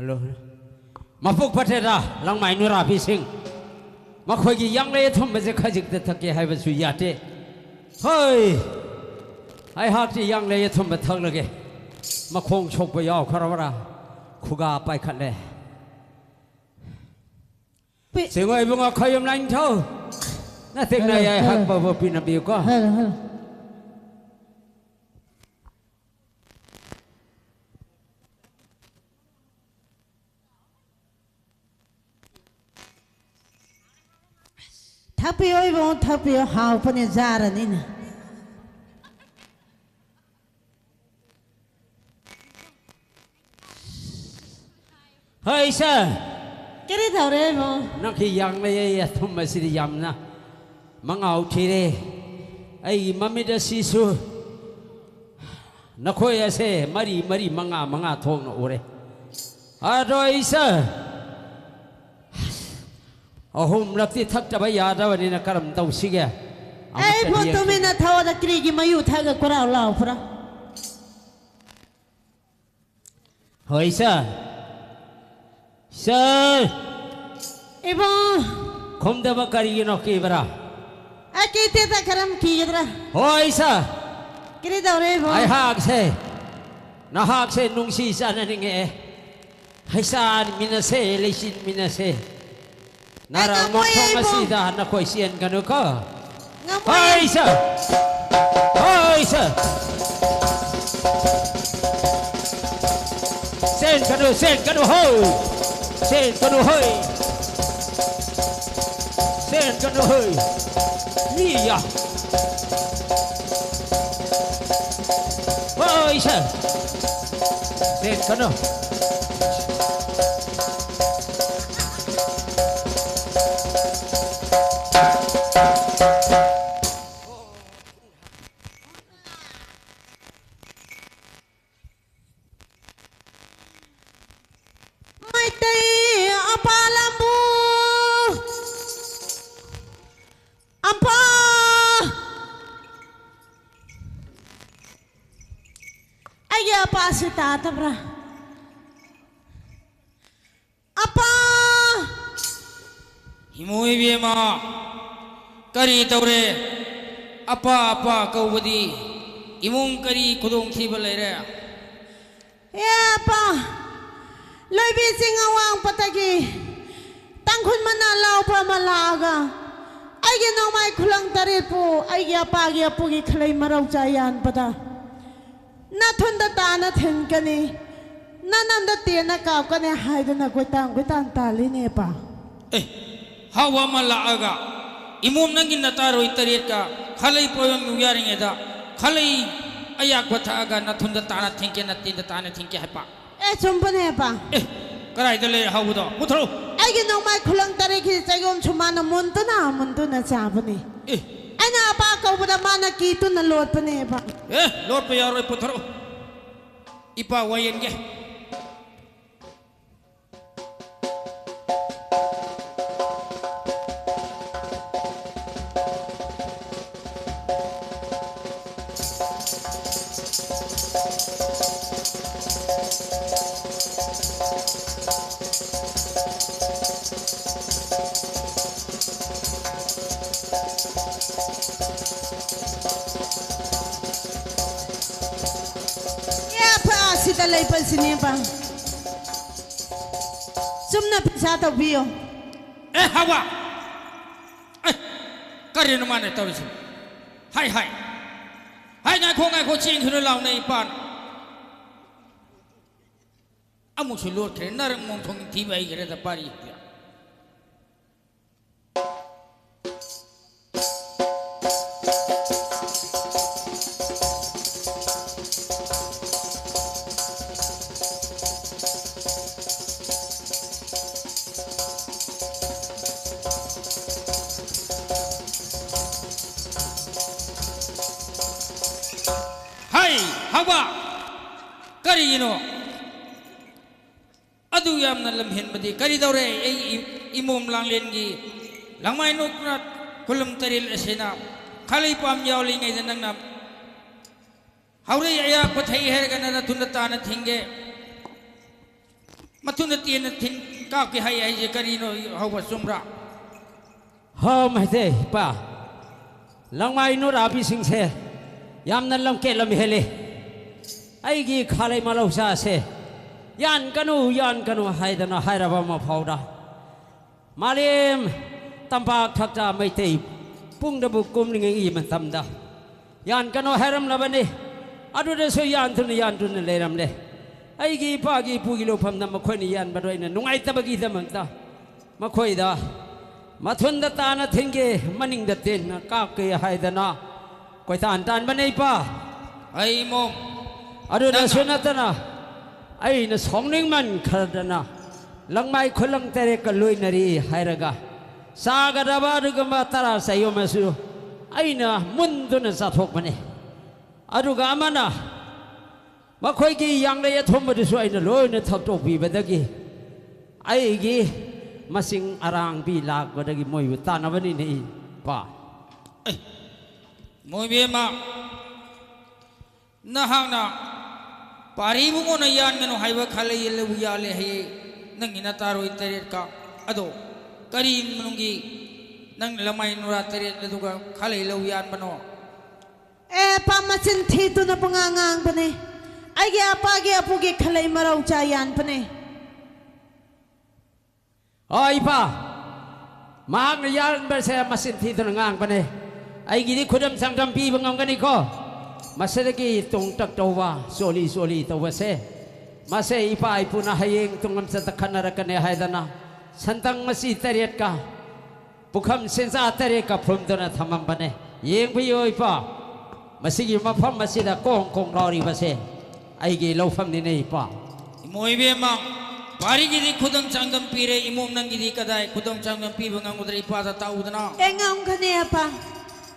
ꯍꯜꯂꯣ꯫ ꯃꯄꯨꯛ ꯐꯠꯇꯦꯗ, ꯂꯪꯃꯥꯏ ꯅꯨꯔꯥꯕꯤꯁꯤꯡ꯫ ꯃꯈꯣꯏꯒꯤ ꯌꯥꯡꯂꯩ ꯑꯊꯨꯝꯕꯁꯦ ꯈꯖꯤꯛꯇ ꯊꯛꯀꯦ ꯍꯥꯏꯕꯁꯨ ꯌꯥꯗꯦ꯫ ꯍꯣꯏ! ꯑꯩꯍꯥꯛꯇꯤ ꯌꯥꯡꯂꯩ ꯑꯊꯨꯝꯕ ꯊꯛꯂꯒꯦ꯫ ꯃꯈꯣꯡ ꯁꯣꯛꯄ ꯌꯥꯎꯈ꯭ꯔꯕ꯭ꯔꯥ? ꯈꯨꯒꯥ ꯄꯥꯏꯈꯠꯂꯦ꯫ ꯄꯤ- ꯆꯤꯡꯉꯣꯏ ꯏꯕꯨꯡꯉꯣ ꯈꯣꯏꯌꯨꯝ ꯂꯥꯏꯅꯤꯡꯊꯧ꯫ ꯅꯇꯤꯛꯅ ꯍꯜꯂꯣ, ꯌꯥꯏ ꯍꯜꯂꯣ꯫ ꯍꯛꯄꯕꯨ ꯄꯤꯅꯕꯤꯌꯨꯀꯣ꯫ Hello, hello. ꯊꯛꯄꯤꯌꯣ ꯏꯕꯨꯡꯉꯣ, ꯊꯛꯄꯤꯌꯣ, ꯍꯥꯎꯕꯅꯦ, ꯖꯥꯔꯅꯤꯅ꯫ ꯍꯣꯏ, ꯁꯥꯔ꯫ ꯀꯔꯤ ꯇꯧꯔꯦ ꯏꯕꯨꯡꯉꯣ? ꯅꯪꯒꯤ ꯌꯥꯡꯂꯩ ꯑꯊꯨꯝ ꯑꯁꯤꯗꯤ ꯌꯥꯝꯅ ꯃꯉꯥꯎ ꯊꯤꯔꯦ꯫ ꯑꯩꯒꯤ ꯃꯃꯤꯠ ꯑꯁꯤꯁꯨ ꯅꯈꯣꯏ ꯑꯁꯦ ꯃꯔꯤ ꯃꯔꯤ, ꯃꯉꯥ ꯃꯉꯥ ꯊꯣꯛꯅ ꯎꯔꯦ꯫ ꯑꯗꯣ ꯑꯩ, ꯁꯥꯔ, ꯑꯍꯨꯝꯂꯛꯇꯤ ꯊꯛꯇꯕ ꯌꯥꯗꯕꯅꯤꯅ ꯀꯔꯝ ꯇꯧꯁꯤꯒꯦ? ꯑꯃꯨꯛꯇꯗꯤ ꯑꯩꯕꯨ ꯌꯦꯡꯁꯤ꯫ ꯇꯨꯃꯤꯟꯅ ꯊꯛꯑꯣꯗ, ꯀꯔꯤꯒꯤ ꯃꯌꯨ ꯊꯛꯑꯒ ꯀꯣꯔꯥꯎ ꯂꯥꯎꯕ꯭ꯔꯥ? ꯍꯣꯏ, ꯁꯥꯔ꯫ ꯁꯥꯔ! ꯏꯕꯨꯡ! ꯈꯨꯝꯗꯕ ꯀꯔꯤꯒꯤꯅꯣ, ꯀꯤꯕ꯭ꯔꯥ? ꯑꯩ ꯀꯤꯗꯦꯗ, ꯀꯔꯝ ꯀꯤꯒꯗ꯭ꯔꯥ? ꯍꯣꯏ, ꯁꯥꯔ꯫ ꯀꯔꯤ ꯇꯧꯔꯦ, ꯏꯕꯨꯡ? ꯑꯩꯍꯥꯛꯁꯦ ꯅꯍꯥꯛꯁꯦ ꯅꯨꯡꯁꯤ ꯆꯥꯟꯅꯅꯤꯡꯉꯛꯑꯦ꯫ ꯍꯩꯁꯥꯟꯃꯤꯟꯅꯁꯦ, ꯂꯩꯁꯤꯟꯃꯤꯟꯅꯁꯦ꯫ ꯅꯔꯥ ꯑꯩ ꯉꯝꯃꯣꯏ, ꯃꯣꯡꯁꯣꯡ ꯏꯕꯨꯡ꯫ ꯑꯁꯤꯗ ꯅꯈꯣꯏ ꯆꯦꯟꯒꯅꯨꯀꯣ꯫ ꯉꯝꯃꯣꯏ꯫ ꯍꯣꯏ, ꯁꯥꯔ꯫ ꯍꯣꯏ, ꯁꯥꯔ꯫ ꯆꯦꯟꯒꯅꯨ, ꯆꯦꯟꯒꯅꯨ, ꯍꯣꯏ꯫ ꯆꯦꯟꯒꯅꯨ, ꯍꯣꯏ꯫ ꯆꯦꯟꯒꯅꯨ, ꯍꯣꯏ꯫ ꯃꯤꯌꯥ꯫ ꯍꯣꯏ, ꯁꯥꯔ꯫ ꯆꯦꯟꯒꯅꯨ꯫ ꯃꯩꯇꯩ ꯑꯄꯥ ꯂꯝꯕꯨ ꯑꯄꯥ, ꯑꯩꯒꯤ ꯑꯄꯥꯁꯤ ꯇꯥꯗꯕ꯭ꯔꯥ? ꯏꯃꯣ ꯏꯕꯦꯝꯃ, ꯀꯔꯤ ꯇꯧꯔꯦ? ꯑꯄꯥ ꯑꯄꯥ ꯀꯧꯕꯗꯤ ꯏꯃꯨꯡ ꯀꯔꯤ ꯈꯨꯗꯣꯡꯊꯤꯕ ꯂꯩꯔꯦ? ꯑꯦ ꯑꯄꯥ, ꯂꯣꯏꯕꯤ ꯆꯤꯡ ꯑꯋꯥꯡꯄꯗꯒꯤ ꯇꯥꯡꯈꯨꯜ ꯃꯅꯥ ꯂꯥꯎꯕ ꯑꯃ ꯂꯥꯛꯑꯒ ꯑꯩꯒꯤ ꯅꯣꯡꯃꯥꯏ ꯈꯨꯂꯪ ꯇꯔꯦꯠꯄꯨ ꯑꯩꯒꯤ ꯑꯄꯥꯒꯤ ꯑꯄꯨꯒꯤ ꯈꯂꯩ ꯃꯔꯧ ꯆꯥ ꯌꯥꯟꯕꯗ ꯅꯥꯊꯨꯟꯗ ꯇꯥꯅ ꯊꯤꯟꯒꯅꯤ, ꯅꯅꯝꯗ ꯇꯦꯟꯅ ꯀꯥꯞꯀꯅꯤ ꯍꯥꯏꯗꯨꯅ ꯀꯣꯏꯇꯥꯟ ꯀꯣꯏꯇꯥꯟ ꯇꯥꯜꯂꯤꯅꯦ ꯑꯄꯥ꯫ ꯑꯦ, ꯍꯥꯎꯕ ꯑꯃ ꯂꯥꯛꯑꯒ ꯏꯃꯣꯝ ꯅꯪꯒꯤ ꯅꯇꯥꯔꯣꯏ ꯇꯔꯦꯠꯀ ꯈꯂꯩ ꯄꯣꯏꯕ ꯃꯤꯎ ꯌꯥꯔꯤꯉꯩꯗ ꯈꯂꯩ ꯑꯌꯥꯛꯄ ꯊꯛꯑꯒ ꯅꯥꯊꯨꯟꯗ ꯇꯥꯅ ꯊꯤꯟꯀꯦ, ꯅꯇꯦꯟꯗ ꯇꯥꯅ ꯊꯤꯟꯀꯦ ꯍꯥꯏꯕ꯫ ꯑꯦ, ꯆꯨꯝꯕꯅꯦ ꯑꯄꯥ꯫ ꯑꯦ, ꯀꯗꯥꯏꯗ ꯂꯩ ꯍꯥꯎꯕꯗꯣ? ꯄꯨꯊꯣꯔꯛꯎ꯫ ꯑꯩꯒꯤ ꯅꯣꯡꯃꯥꯏ ꯈꯨꯂꯪ ꯇꯔꯦꯠꯀꯤ ꯆꯌꯣꯝꯁꯨ ꯃꯥꯅ ꯃꯨꯟꯗꯨꯅ ꯃꯨꯟꯗꯨꯅ ꯆꯥꯕꯅꯤ꯫ ꯑꯦ꯫ ꯑꯩꯅ ꯑꯄꯥ ꯀꯧꯕꯗ ꯃꯥꯅ ꯀꯤꯗꯨꯅ ꯂꯣꯠꯄꯅꯦ ꯑꯄꯥ꯫ ꯑꯦ, ꯂꯣꯠꯄ ꯌꯥꯔꯣꯏ, ꯄꯨꯊꯣꯔꯛꯎ꯫ ꯏꯄꯥ ꯋꯥꯌꯦꯟꯒꯦ꯫ ꯑꯦ, ꯑꯐ, ꯁꯤꯗ ꯂꯩꯕꯁꯤꯅꯦꯕ꯫ ꯆꯨꯝꯅ ꯄꯩꯁꯥ ꯇꯧꯕꯤꯌꯣ꯫ ꯑꯦ, ꯍꯥꯎꯕ! ꯑꯦ, ꯀꯔꯤꯅꯣ ꯃꯥꯅ ꯇꯧꯔꯤꯁꯤꯕꯣ? ꯍꯥꯏ, ꯍꯥꯏ꯫ ꯍꯥꯏ, ꯉꯥꯏꯈꯣ, ꯉꯥꯏꯈꯣ, ꯆꯦꯟꯈꯤꯅꯨ ꯂꯥꯎꯅꯦ ꯏꯄꯥꯅ꯫ ꯑꯃꯨꯛꯁꯨ ꯂꯣꯠꯈ꯭ꯔꯦ, ꯅꯔꯛ ꯃꯣꯡꯊꯣꯡ ꯊꯤꯕ ꯍꯩꯈ꯭ꯔꯦꯗ ꯄꯥꯔꯤꯁꯤꯗꯤ꯫ ꯍꯩ, ꯍꯥꯎꯕ! ꯀꯔꯤꯒꯤꯅꯣ? ꯑꯗꯨ ꯌꯥꯝꯅ ꯂꯝꯍꯦꯟꯕꯗꯤ ꯀꯔꯤ ꯇꯧꯔꯦ? ꯑꯩ ꯏ-, ꯏꯃꯣꯝ ꯂꯥꯡꯂꯦꯟꯒꯤ ꯂꯥꯡꯃꯥꯏ ꯅꯣꯛꯅ ꯈꯨꯂꯪ ꯇꯔꯦꯠ ꯑꯁꯤꯅ ꯈꯂꯩ ꯄꯥꯝ ꯌꯥꯎꯂꯤꯉꯩꯗ ꯅꯪꯅ ꯍꯥꯎꯔꯩ ꯑꯌꯥꯛꯄ ꯊꯛꯏ ꯍꯥꯏꯔꯒ ꯅꯪ ꯅꯥꯊꯨꯟꯗ ꯇꯥꯅ ꯊꯤꯟꯒꯦ, ꯃꯊꯨꯟꯗ ꯇꯦꯟꯅ ꯊꯤꯟ ꯀꯥꯞꯀꯦ ꯍꯥꯏ ꯍꯥꯏꯁꯦ ꯀꯔꯤꯅꯣ ꯍꯥꯎꯕ, ꯆꯨꯝꯕ꯭ꯔꯥ? ꯍꯣ ꯃꯩꯇꯩ ꯏꯄꯥ, ꯂꯪꯃꯥꯏ ꯅꯨꯔꯥꯕꯤꯁꯤꯡꯁꯦ ꯌꯥꯝꯅ ꯂꯝꯀꯦꯠ ꯂꯝꯍꯦꯜꯂꯤ꯫ ꯑꯩꯒꯤ ꯈꯥꯂꯩ ꯃꯂꯧꯁꯥꯁꯦ ꯌꯥꯟꯒꯅꯨ, ꯌꯥꯟꯒꯅꯨ ꯍꯥꯏꯗꯅ ꯍꯥꯏꯔꯕ ꯃꯐꯥꯎꯗ, ꯃꯥꯂꯦꯝ ꯇꯝꯄꯥꯛ ꯊꯛꯇ ꯃꯩꯇꯩ ꯄꯨꯡꯗꯕꯨ ꯀꯨꯝꯂꯤꯉꯩꯒꯤ ꯃꯇꯝꯗ ꯌꯥꯟꯒꯅꯨ ꯍꯥꯏꯔꯝꯂꯕꯅꯤ꯫ ꯑꯗꯨꯗꯁꯨ ꯌꯥꯟꯗꯨꯅ ꯌꯥꯟꯗꯨꯅ ꯂꯩꯔꯝꯂꯦ꯫ ꯑꯩꯒꯤ ꯏꯄꯥꯒꯤ ꯏꯄꯨꯒꯤ ꯂꯧꯐꯝꯗ ꯃꯈꯣꯏꯅ ꯌꯥꯟꯕꯗꯣ ꯑꯩꯅ ꯅꯨꯡꯉꯥꯏꯇꯕꯒꯤꯗꯃꯛꯇ ꯃꯈꯣꯏꯗ ꯃꯊꯨꯟꯗ ꯇꯥꯅ ꯊꯤꯟꯒꯦ, ꯃꯅꯤꯡꯗ ꯇꯦꯟꯅ ꯀꯥꯞꯀꯦ ꯍꯥꯏꯗꯅ ꯀꯣꯏꯇꯥꯟ ꯇꯥꯟꯕꯅꯦ ꯏꯄꯥ꯫ ꯑꯩ ꯏꯃꯣꯝ, ꯑꯗꯨꯗꯁꯨ ꯅꯪꯅ ꯅꯠꯇꯅ ꯑꯩꯅ ꯁꯥꯎꯅꯤꯡꯃꯟꯈ꯭ꯔꯗꯅ ꯂꯪꯃꯥꯏ ꯈꯨꯂꯪ ꯇꯔꯦꯠꯀ ꯂꯣꯏꯅꯔꯤ ꯍꯥꯏꯔꯒ ꯆꯥꯒꯗꯕ ꯑꯗꯨꯒꯨꯝꯕ ꯇꯔꯥ ꯆꯌꯣꯝ ꯑꯃꯁꯨ ꯑꯩꯅ ꯃꯨꯟꯗꯨꯅ ꯆꯥꯊꯣꯛꯄꯅꯦ꯫ ꯑꯗꯨꯒ ꯑꯃꯅ ꯃꯈꯣꯏꯒꯤ ꯌꯥꯡꯂꯩ ꯑꯊꯨꯝꯕꯗꯨꯁꯨ ꯑꯩꯅ ꯂꯣꯏꯅ ꯊꯛꯇꯣꯛꯄꯤꯕꯗꯒꯤ ꯑꯩꯒꯤ ꯃꯁꯤꯡ ꯑꯔꯥꯡꯕꯤ ꯂꯥꯛꯄꯗꯒꯤ ꯃꯣꯏꯕꯨ ꯇꯥꯟꯅꯕꯅꯤꯅꯦ ꯏꯄꯥ꯫ ꯃꯣꯏꯕꯦꯝꯃ, ꯅꯍꯥꯛꯅ ꯄꯥꯔꯤ ꯏꯕꯨꯡꯉꯣꯅ ꯌꯥꯟꯒꯅꯨ ꯍꯥꯏꯕ ꯈꯥꯂꯩ ꯂꯧ ꯌꯥꯜꯂꯦ ꯍꯥꯏꯌꯦ꯫ ꯅꯪꯒꯤ ꯅꯇꯥꯔꯣꯏ ꯇꯔꯦꯠꯀ ꯑꯗꯣ ꯀꯔꯤ ꯃꯅꯨꯡꯒꯤ ꯅꯪ ꯂꯃꯥꯏ ꯅꯨꯔꯥ ꯇꯔꯦꯠ ꯑꯗꯨꯒ ꯈꯥꯂꯩ ꯂꯧ ꯌꯥꯟꯕꯅꯣ? ꯑꯦ, ꯄꯥ, ꯃꯆꯤꯟ ꯊꯤꯗꯨꯅ ꯄꯉꯥꯡ ꯉꯥꯡꯕꯅꯦ꯫ ꯑꯩꯒꯤ ꯑꯄꯥꯒꯤ ꯑꯄꯨꯒꯤ ꯈꯥꯂꯩ ꯃꯔꯧ ꯆꯥ ꯌꯥꯟꯕꯅꯦ꯫ ꯑꯣ ꯏꯄꯥ, ꯃꯍꯥꯛꯅ ꯌꯥꯟꯕꯁꯦ ꯃꯆꯤꯟ ꯊꯤꯗꯨꯅ ꯉꯥꯡꯕꯅꯦ꯫ ꯑꯩꯒꯤꯗꯤ ꯈꯨꯗꯝ ꯆꯥꯡꯗꯝ ꯄꯤꯕ ꯉꯝꯒꯅꯤꯀꯣ꯫ ꯃꯁꯤꯗꯒꯤ ꯇꯣꯡꯇꯛ ꯇꯧꯕ, ꯆꯣꯂꯤ ꯆꯣꯂꯤ ꯇꯧꯕꯁꯦ, ꯃꯁꯦ ꯏꯄꯥ ꯏꯄꯨꯅ ꯍꯌꯦꯡ ꯇꯨꯡꯂꯝꯆꯠꯇ ꯈꯟꯅꯔꯛꯀꯅꯤ ꯍꯥꯏꯗꯅ ꯁꯟꯇꯪ ꯃꯆꯤ ꯇꯔꯦꯠꯀ ꯄꯨꯈꯝ ꯁꯦꯟꯖꯥ ꯇꯔꯦꯠꯀ ꯐꯨꯝꯗꯨꯅ ꯊꯝꯃꯝꯕꯅꯦ꯫ ꯌꯦꯡꯕꯤꯌꯨ ꯏꯄꯥ, ꯃꯁꯤꯒꯤ ꯃꯐꯝ ꯑꯁꯤꯗ ꯀꯣꯡ ꯀꯣꯡ ꯂꯥꯎꯔꯤꯕꯁꯦ ꯑꯩꯒꯤ ꯂꯧꯐꯝꯅꯤꯅꯦ ꯏꯄꯥ꯫ ꯏꯃꯣ ꯏꯕꯦꯝꯃ, ꯄꯥꯔꯤꯒꯤꯗꯤ ꯈꯨꯗꯝ ꯆꯥꯡꯗꯝ ꯄꯤꯔꯦ, ꯏꯃꯣꯝ ꯅꯪꯒꯤꯗꯤ ꯀꯗꯥꯏ ꯈꯨꯗꯝ ꯆꯥꯡꯗꯝ ꯄꯤꯕ ꯉꯝꯒꯗ꯭ꯔꯥ? ꯏꯄꯥꯗ ꯇꯥꯛꯎꯗꯅ꯫ ꯑꯦ, ꯉꯝꯒꯅꯤ ꯑꯄꯥ꯫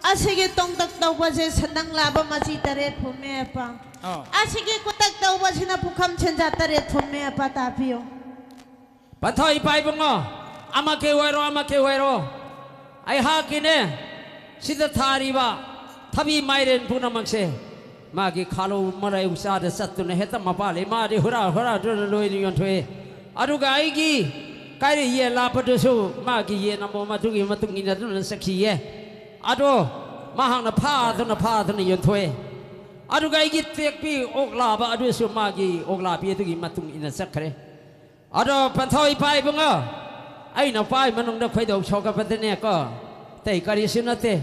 ꯑꯁꯤꯒꯤ ꯇꯣꯡꯇꯛ ꯇꯧꯕꯁꯦ ꯁꯟꯗꯪ ꯂꯥꯕ ꯃꯆꯤ ꯇꯔꯦꯠ ꯐꯨꯝꯃꯦ ꯑꯄꯥ꯫ ꯑꯥ꯫ ꯑꯁꯤꯒꯤ ꯀꯨꯇꯛ ꯇꯧꯕꯁꯤꯅ ꯄꯨꯈꯝ ꯁꯦꯟꯖꯥ ꯇꯔꯦꯠ ꯐꯨꯝꯃꯦ ꯑꯄꯥ, ꯇꯥꯕꯤꯌꯨ꯫ ꯄꯟꯊꯧ ꯏꯄꯥ ꯏꯕꯨꯡꯉꯣ, ꯑꯃꯛꯀꯤ ꯑꯣꯏꯔꯣ, ꯑꯃꯛꯀꯤ ꯑꯣꯏꯔꯣ, ꯑꯩꯍꯥꯛꯀꯤꯅꯦ, ꯁꯤꯗ ꯊꯥꯔꯤꯕ ꯊꯕꯤ ꯃꯥꯏꯔꯦꯟ ꯄꯨꯝꯅꯃꯛꯁꯦ ꯃꯥꯒꯤ ꯈꯥꯂꯧ ꯃꯔꯩ ꯎꯆꯥꯗ ꯆꯠꯇꯨꯅ ꯍꯦꯛꯇ ꯃꯄꯥꯜꯂꯤ꯫ ꯃꯥꯗꯤ ꯍꯨꯔꯥ ꯍꯨꯔꯥꯗꯨꯅ ꯂꯣꯏꯅ ꯌꯣꯟꯊꯣꯛꯏ꯫ ꯑꯗꯨꯒ ꯑꯩꯒꯤ ꯀꯥꯏꯔꯦ ꯌꯦꯟ ꯂꯥꯕꯗꯨꯁꯨ ꯃꯥꯒꯤ ꯌꯦꯟ ꯑꯃꯣꯝ ꯑꯗꯨꯒꯤ ꯃꯇꯨꯡ ꯏꯟꯅꯗꯨꯅ ꯆꯠꯈꯤꯌꯦ꯫ ꯑꯗꯣ ꯃꯍꯥꯛꯅ ꯐꯥꯗꯨꯅ ꯐꯥꯗꯨꯅ ꯌꯣꯟꯊꯣꯛꯑꯦ꯫ ꯑꯗꯨꯒ ꯑꯩꯒꯤ ꯇꯦꯛꯄꯤ ꯑꯣꯛ ꯂꯥꯕ ꯑꯗꯨꯁꯨ ꯃꯥꯒꯤ ꯑꯣꯛ ꯂꯥꯕꯤ ꯑꯗꯨꯒꯤ ꯃꯇꯨꯡ ꯏꯟꯅ ꯆꯠꯈ꯭ꯔꯦ꯫ ꯑꯗꯣ ꯄꯟꯊꯧ ꯏꯄꯥ ꯏꯕꯨꯡꯉꯣ, ꯑꯩꯅ ꯄꯥꯏ ꯃꯅꯨꯡꯗ ꯈꯣꯏꯗꯧ ꯁꯥꯎꯒꯠꯄꯗꯅꯦꯀꯣ, ꯑꯇꯩ ꯀꯔꯤꯁꯨ ꯅꯠꯇꯦ꯫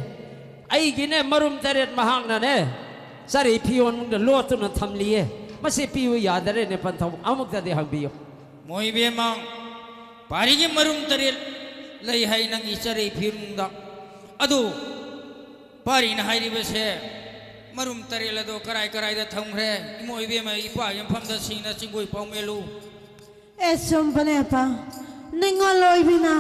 ꯑꯩꯒꯤꯅꯦ ꯃꯔꯨꯝ ꯇꯔꯦꯠ ꯃꯍꯥꯛꯅꯅꯦ ꯆꯔꯩ ꯐꯤꯌꯣꯟꯗ ꯂꯣꯠꯇꯨꯅ ꯊꯝꯂꯤꯌꯦ꯫ ꯃꯁꯤ ꯄꯤꯌꯨ ꯌꯥꯗꯔꯦꯅꯦ ꯄꯟꯊꯧ, ꯑꯃꯨꯛꯇꯗꯤ ꯍꯪꯕꯤꯌꯨ꯫ ꯃꯣꯏ ꯏꯕꯦꯝꯃ, ꯄꯥꯔꯤꯒꯤ ꯃꯔꯨꯝ ꯇꯔꯦꯠ ꯂꯩ ꯍꯥꯏ ꯅꯪꯒꯤ ꯆꯔꯩ ꯐꯤꯔꯨꯡꯗ꯫ ꯑꯗꯨ ꯄꯥꯔꯤꯅ ꯍꯥꯏꯔꯤꯕꯁꯦ ꯃꯔꯨꯝ ꯇꯔꯦꯠ ꯑꯗꯣ ꯀꯔꯥꯏ ꯀꯔꯥꯏꯗ ꯊꯝꯈ꯭ꯔꯦ? ꯏꯃꯣ ꯏꯕꯦꯝꯃ, ꯏꯄꯥꯒꯤ ꯃꯐꯝꯗ ꯁꯤꯡꯅ ꯆꯤꯡꯒꯣꯏ ꯄꯥꯎꯃꯦꯜꯂꯨ꯫ ꯑꯦ, ꯆꯨꯝꯕꯅꯦ, ꯑꯄꯥ꯫ ꯅꯤꯡꯉꯣꯜ ꯑꯣꯏꯕꯤꯅ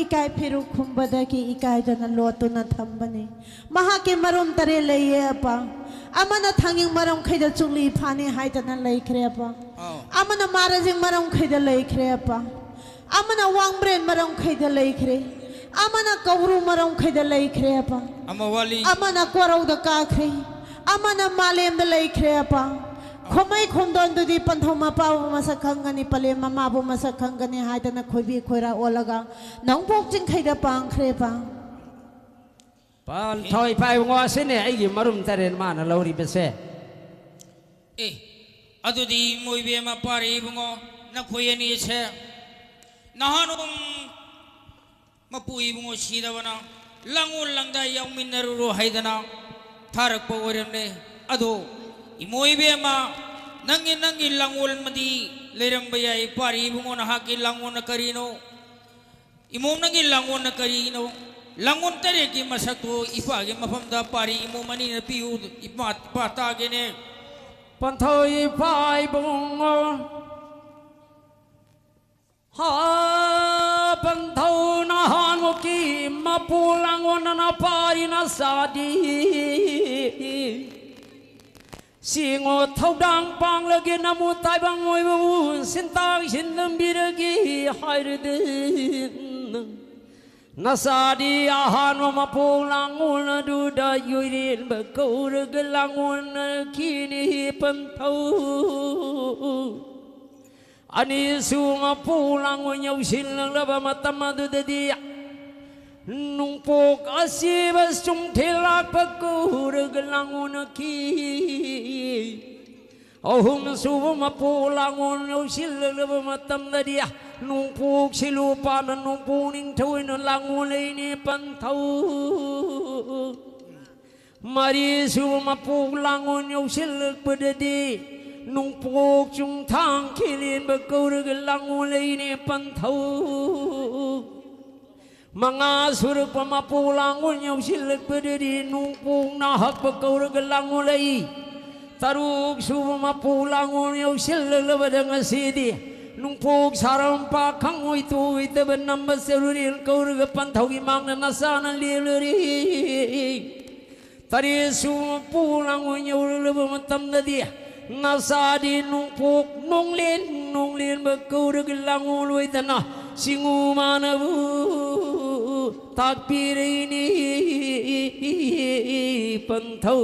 ꯏꯀꯥꯏ ꯐꯤꯔꯨꯛ ꯈꯨꯝꯕꯗꯒꯤ ꯏꯀꯥꯏꯗꯅ ꯂꯣꯠꯇꯨꯅ ꯊꯝꯕꯅꯤ꯫ ꯃꯍꯥꯛꯀꯤ ꯃꯔꯨꯝ ꯇꯔꯦꯠ ꯂꯩꯌꯦ, ꯑꯄꯥ꯫ ꯑꯃꯅ ꯊꯥꯡꯖꯤꯡ ꯃꯔꯝꯈꯩꯗ ꯆꯨꯛꯂꯤ ꯐꯥꯅꯤ ꯍꯥꯏꯗꯅ ꯂꯩꯈ꯭ꯔꯦ, ꯑꯄꯥ꯫ ꯑꯥꯎ꯫ ꯑꯃꯅ ꯃꯥꯔꯖꯤꯡ ꯃꯔꯝꯈꯩꯗ ꯂꯩꯈ꯭ꯔꯦ, ꯑꯄꯥ꯫ ꯑꯃꯅ ꯋꯥꯡꯕ꯭ꯔꯦꯟ ꯃꯔꯝꯈꯩꯗ ꯂꯩꯈ꯭ꯔꯦ꯫ ꯑꯃꯅ ꯀꯧꯕ꯭ꯔꯨ ꯃꯔꯝꯈꯩꯗ ꯂꯩꯈ꯭ꯔꯦ, ꯑꯄꯥ꯫ ꯑꯃ ꯋꯥꯠꯂꯤ꯫ ꯑꯃꯅ ꯀꯣꯔꯧꯗ ꯀꯥꯈ꯭ꯔꯦ꯫ ꯑꯃꯅ ꯃꯥꯂꯦꯝꯗ ꯂꯩꯈ꯭ꯔꯦ, ꯑꯄꯥ꯫ ꯈꯣꯃꯩ ꯈꯣꯝꯗꯣꯟꯗꯨꯗꯤ ꯄꯟꯊꯧ ꯃꯄꯥꯕꯨ ꯃꯁꯛ ꯈꯪꯒꯅꯤ, ꯄꯂꯦꯝ ꯃꯃꯥꯕꯨ ꯃꯁꯛ ꯈꯪꯒꯅꯤ ꯍꯥꯏꯗꯅ ꯈꯣꯏꯕꯤ ꯈꯣꯏꯔꯥ ꯑꯣꯜꯂꯒ ꯅꯣꯡꯄꯣꯛ ꯆꯤꯡꯈꯩꯗ ꯄꯥꯡꯈ꯭ꯔꯦ, ꯑꯄꯥ꯫ ꯄꯟꯊꯧ ꯏꯄꯥ ꯏꯕꯨꯡꯉꯣ, ꯑꯁꯤꯅꯦ ꯑꯩꯒꯤ ꯃꯔꯨꯝ ꯇꯔꯦꯠ ꯃꯥꯅ ꯂꯧꯔꯤꯕꯁꯦ꯫ ꯑꯦ, ꯑꯗꯨꯗꯤ ꯏꯃꯣꯏꯕꯦꯝꯃ ꯄꯥꯔꯤ ꯏꯕꯨꯡꯉꯣ, ꯅꯈꯣꯏ ꯑꯅꯤꯁꯦ ꯅꯍꯥꯟ ꯃꯄꯨ ꯏꯕꯨꯡꯉꯣ ꯁꯤꯗꯕꯅ ꯂꯥꯡꯑꯣꯜ ꯂꯥꯡꯗꯥꯏ ꯌꯥꯎꯃꯤꯟꯅꯔꯨꯔꯣ ꯍꯥꯏꯗꯅ ꯊꯥꯔꯛꯄ ꯑꯣꯏꯔꯝꯂꯦ꯫ ꯑꯗꯣ ꯏꯃꯣ ꯏꯕꯦꯝꯃ, ꯅꯪꯒꯤ, ꯅꯪꯒꯤ ꯂꯥꯡꯑꯣꯜ ꯑꯃꯗꯤ ꯂꯩꯔꯝꯕ ꯌꯥꯏ꯫ ꯄꯥꯔꯤ ꯏꯕꯨꯡꯉꯣ, ꯅꯍꯥꯛꯀꯤ ꯂꯥꯡꯑꯣꯜꯅ ꯀꯔꯤꯅꯣ? ꯏꯃꯣꯝ, ꯅꯪꯒꯤ ꯂꯥꯡꯑꯣꯜꯅ ꯀꯔꯤꯅꯣ? ꯂꯥꯡꯑꯣꯜ ꯇꯔꯦꯠꯀꯤ ꯃꯁꯛꯇꯨ ꯏꯄꯥꯒꯤ ꯃꯐꯝꯗ ꯄꯥꯔꯤ ꯏꯃꯣꯝ ꯑꯅꯤꯅ ꯄꯤꯌꯨ꯫ ꯏꯄꯥ, ꯏꯄꯥ ꯇꯥꯒꯦꯅꯦ꯫ ꯄꯟꯊꯧ ꯏꯄꯥ ꯏꯕꯨꯡꯉꯣ꯫ ꯍꯥ, ꯄꯟꯊꯧ ꯅꯍꯥꯟꯃꯨꯛꯀꯤ ꯃꯄꯨ ꯂꯥꯡꯑꯣꯟꯅ ꯄꯥꯔꯤꯅ ꯆꯥꯗꯤ꯫ ꯁꯤꯡꯉꯣ ꯊꯧꯗꯥꯡ ꯄꯥꯡꯂꯒꯦ ꯅꯃꯨ ꯇꯥꯏꯕꯪ ꯑꯣꯏꯕꯕꯨ ꯁꯤꯟꯇꯥꯛ ꯁꯤꯟꯗꯝꯕꯤꯔꯒꯦ ꯍꯥꯏꯔꯗꯤ꯫ ꯅꯆꯥꯗꯤ ꯑꯍꯥꯟꯕ ꯃꯄꯣꯛ ꯂꯥꯡꯑꯣꯟ ꯑꯗꯨꯗ ꯌꯣꯏꯔꯦꯟꯕ ꯀꯧꯔꯒ ꯂꯥꯡꯑꯣꯟꯅꯈꯤꯅꯤ ꯄꯟꯊꯧ꯫ ꯑꯅꯤꯁꯨ ꯃꯄꯨ ꯂꯥꯡꯉꯣꯜ ꯌꯧꯁꯤꯜꯂꯛꯂꯕ ꯃꯇꯝ ꯑꯗꯨꯗꯗꯤ, ꯅꯣꯡꯄꯣꯛ ꯑꯁꯤꯕ ꯆꯨꯝꯊꯤꯜꯂꯛꯄ ꯀꯧꯔꯒ ꯂꯥꯡꯉꯣꯜꯅꯈꯤ꯫ ꯑꯍꯨꯝꯁꯨꯕ ꯃꯄꯨ ꯂꯥꯡꯉꯣꯜ ꯌꯧꯁꯤꯜꯂꯛꯂꯕ ꯃꯇꯝꯗꯗꯤ, ꯅꯣꯡꯄꯣꯛ ꯁꯤꯂꯨ ꯄꯥꯟꯕ ꯅꯣꯡꯄꯣꯛ ꯅꯤꯡꯊꯧꯅ ꯂꯥꯡꯉꯣꯜ ꯂꯩꯅꯤ ꯄꯟꯊꯧ꯫ ꯃꯔꯤꯁꯨꯕ ꯃꯄꯣꯛ ꯂꯥꯡꯉꯣꯜ ꯌꯧꯁꯤꯜꯂꯛꯄꯗꯗꯤ, ꯅꯣꯡꯄꯣꯛ ꯆꯨꯡꯊꯥꯡ ꯈꯤꯂꯦꯟꯕ ꯀꯧꯔꯒ ꯂꯥꯡꯉꯣꯜ ꯂꯩꯅꯤ ꯄꯟꯊꯧ꯫ ꯃꯉꯥ ꯁꯨꯔꯛꯄ ꯃꯄꯣꯛ ꯂꯥꯡꯉꯣꯜ ꯌꯧꯁꯤꯜꯂꯛꯄꯗꯗꯤ, ꯅꯣꯡꯄꯣꯛ ꯅꯥꯍꯛꯄ ꯀꯧꯔꯒ ꯂꯥꯡꯉꯣꯜ ꯂꯩ꯫ ꯇꯔꯨꯛ ꯁꯨꯕ ꯃꯄꯣꯛ ꯂꯥꯡꯉꯣꯜ ꯌꯧꯁꯤꯜꯂꯛꯂꯕꯗ ꯉꯁꯤꯗꯤ, ꯅꯣꯡꯄꯣꯛ ꯁꯥꯔꯝꯄꯥ ꯈꯪꯑꯣꯏ ꯇꯣꯛꯑꯣꯏꯗꯕ ꯅꯝꯕ ꯆꯔꯨꯔꯦꯜ ꯀꯧꯔꯒ ꯄꯟꯊꯧꯒꯤ ꯃꯥꯡꯗ ꯅꯆꯥꯅ ꯂꯦꯞꯂꯔꯤ꯫ ꯇꯔꯦꯠ ꯁꯨꯕ ꯃꯄꯣꯛ ꯂꯥꯡꯉꯣꯜ ꯌꯧꯔꯛꯂꯕ ꯃꯇꯝꯗꯗꯤ, ꯅꯆꯥꯗꯤ ꯅꯣꯡꯄꯣꯛ ꯅꯣꯡꯂꯦꯟ, ꯅꯣꯡꯂꯦꯟꯕ ꯀꯧꯔꯒ ꯂꯥꯡꯉꯣꯜ ꯑꯣꯏꯗꯅ ꯆꯤꯡꯉꯨ ꯃꯥꯅꯕꯨ ꯇꯥꯛꯄꯤꯔꯤꯅꯤ ꯄꯟꯊꯧ꯫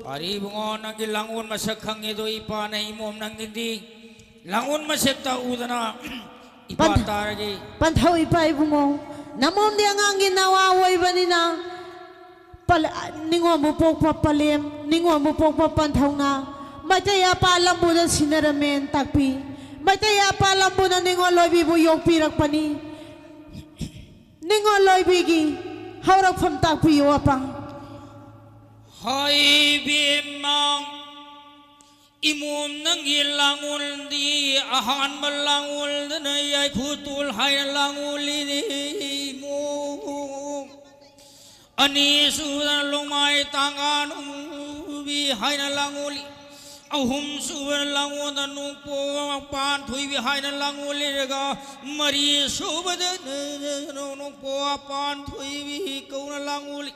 ꯐꯔꯦ ꯏꯕꯨꯡꯉꯣ, ꯅꯪꯒꯤ ꯂꯥꯡꯉꯣꯜ ꯃꯁꯛ ꯈꯪꯉꯦꯗꯣ ꯏꯄꯥꯅ ꯏꯃꯣꯝ ꯅꯪꯒꯤꯗꯤ ꯂꯥꯡꯉꯣꯜ ꯃꯁꯛ ꯇꯥꯛꯎꯗꯅ ꯏꯄꯥ ꯄꯟꯊ-, ꯇꯥꯔꯒꯦ꯫ ꯄꯟꯊꯧ ꯏꯄꯥ ꯏꯕꯨꯡꯉꯣ, ꯅꯃꯣꯝꯗꯤ ꯑꯉꯥꯡꯒꯤ ꯅꯋꯥ ꯑꯣꯏꯕꯅꯤꯅ, ꯄꯜ-, ꯅꯤꯉꯣꯝꯕꯨ ꯄꯣꯛꯄ ꯄꯂꯦꯝ, ꯅꯤꯉꯣꯝꯕꯨ ꯄꯣꯛꯄ ꯄꯟꯊꯧꯅ ꯃꯩꯇꯩ ꯑꯄꯥ ꯂꯝꯕꯨꯗ ꯁꯤꯟꯅꯔꯝꯃꯦꯅ ꯇꯥꯛꯄꯤ꯫ ꯃꯩꯇꯩ ꯑꯄꯥ ꯂꯝꯕꯨꯅ ꯅꯤꯉꯣꯜ ꯂꯣꯏꯕꯤꯕꯨ ꯌꯣꯛꯄꯤꯔꯛꯄꯅꯤ꯫ ꯅꯤꯉꯣꯜ ꯂꯣꯏꯕꯤꯒꯤ ꯍꯧꯔꯛꯐꯝ ꯇꯥꯛꯄꯤꯌꯨ ꯑꯄꯥ꯫ ꯍꯥꯏ ꯏꯕꯦꯝꯃ, ꯏꯃꯣꯝ ꯅꯪꯒꯤ ꯂꯥꯡꯉꯣꯜꯗꯤ ꯑꯍꯥꯟꯕ ꯂꯥꯡꯉꯣꯜꯗꯅ ꯌꯥꯏꯐꯨꯇꯣꯜ ꯍꯥꯏꯅ ꯂꯥꯡꯉꯣꯜꯂꯤꯅꯤ ꯏꯃꯣꯝ꯫ ꯑꯅꯤꯁꯨꯕꯗ ꯂꯣꯡꯃꯥꯏ ꯇꯥꯡꯒꯥꯅꯨꯕꯤ ꯍꯥꯏꯅ ꯂꯥꯡꯉꯣꯜꯂꯤ꯫ ꯑꯍꯨꯝꯁꯨꯕꯗ ꯂꯥꯡꯉꯣꯜꯗ ꯅꯣꯡꯄꯣꯛ ꯄꯥꯟꯊꯣꯏꯕꯤ ꯍꯥꯏꯅ ꯂꯥꯡꯉꯣꯜꯂꯤꯔꯒ, ꯃꯔꯤꯁꯨꯕꯗ ꯅꯣꯡꯄꯣꯛ ꯄꯥꯟꯊꯣꯏꯕꯤ ꯀꯧꯅ ꯂꯥꯡꯉꯣꯜꯂꯤ꯫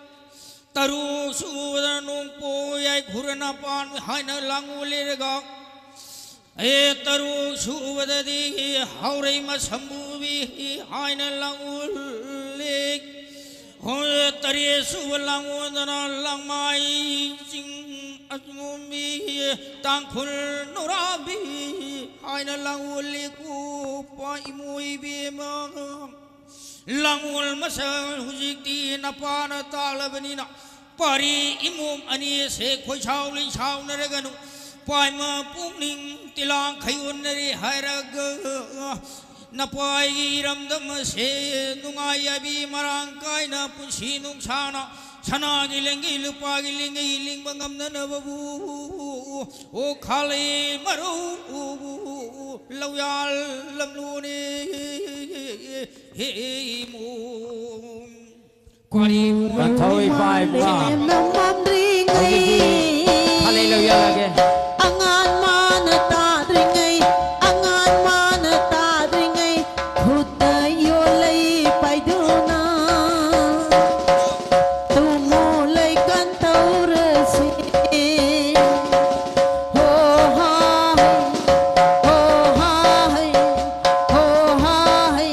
ꯇꯔꯨꯛ ꯁꯨꯕꯗ ꯅꯣꯡꯄꯣꯛ ꯌꯥꯏꯐꯨꯔꯅ ꯄꯥꯟꯕꯤ ꯍꯥꯏꯅ ꯂꯥꯡꯉꯣꯜꯂꯤꯔꯒ, ꯑꯦ, ꯇꯔꯨꯛ ꯁꯨꯕꯗꯗꯤ ꯍꯥꯎꯔꯩ ꯃꯁꯝꯕꯨꯕꯤ ꯍꯥꯏꯅ ꯂꯥꯡꯉꯣꯜꯂꯤ꯫ ꯍꯣꯏ, ꯇꯔꯦꯠ ꯁꯨꯕ ꯂꯥꯡꯉꯣꯜꯗꯅ ꯂꯥꯡꯃꯥꯏ ꯆꯤꯡ ꯑꯆꯨꯝꯕꯤ ꯇꯥꯡꯈꯨꯜ ꯅꯨꯔꯥꯕꯤ ꯍꯥꯏꯅ ꯂꯥꯡꯑꯣꯜꯂꯤꯀꯣ ꯏꯃꯣ ꯏꯕꯦꯝꯃ꯫ ꯂꯥꯡꯑꯣꯜ ꯃꯁꯛ ꯍꯧꯖꯤꯛꯇꯤ ꯅꯄꯥꯅ ꯇꯥꯛꯂꯕꯅꯤꯅ ꯄꯥꯔꯤ ꯏꯃꯣꯝ ꯑꯅꯤꯁꯦ ꯈꯣꯏꯁꯥꯎ ꯂꯤꯟꯁꯥꯎꯅꯔꯒꯅꯨ꯫ ꯄꯥꯏꯃ ꯄꯨꯛꯅꯤꯡ ꯇꯤꯂꯥꯡ ꯈꯩ ꯑꯣꯟꯅꯔꯦ ꯍꯥꯏꯔꯒ ꯅꯄꯥꯏꯒꯤ ꯏꯔꯝꯗꯝ ꯑꯁꯦ ꯅꯨꯡꯉꯥꯏ ꯌꯥꯏꯕꯤ ꯃꯔꯥꯡ ꯀꯥꯏꯅ ꯄꯨꯟꯁꯤ ꯅꯨꯡꯁꯥꯅ ꯁꯅꯥꯒꯤ ꯂꯦꯡꯒꯩ ꯂꯨꯄꯥꯒꯤ ꯂꯦꯡꯒꯩ ꯂꯤꯡꯕ ꯉꯝꯅꯅꯕꯕꯨ ꯑꯣ ꯈꯥꯂꯩ ꯃꯔꯨ ꯂꯧꯌꯥꯜ ꯂꯝꯂꯣꯅꯦ ꯍꯦ ꯏꯃꯣ꯫ ꯀꯣꯟꯊꯧ ꯏꯄꯥ ꯏꯄꯨ꯫ ꯍꯧꯖꯤꯛꯇꯤ ꯈꯥꯂꯩ ꯂꯧꯌꯥꯜꯂꯒꯦ꯫ ꯑꯉꯥꯟ ꯃꯥꯅ ꯇꯥꯗ꯭ꯔꯤꯉꯩ, ꯑꯉꯥꯟ ꯃꯥꯅ ꯇꯥꯗ꯭ꯔꯤꯉꯩ, ꯈꯨꯠꯇ ꯌꯣꯜꯂꯩ ꯄꯥꯏꯗꯨꯅ, ꯇꯨꯝꯃꯨ ꯂꯩꯀꯟ ꯇꯧꯔꯁꯤ꯫ ꯍꯣ ꯍꯥ ꯍꯩ, ꯍꯣ ꯍꯥ ꯍꯩ, ꯍꯣ ꯍꯥ ꯍꯩ꯫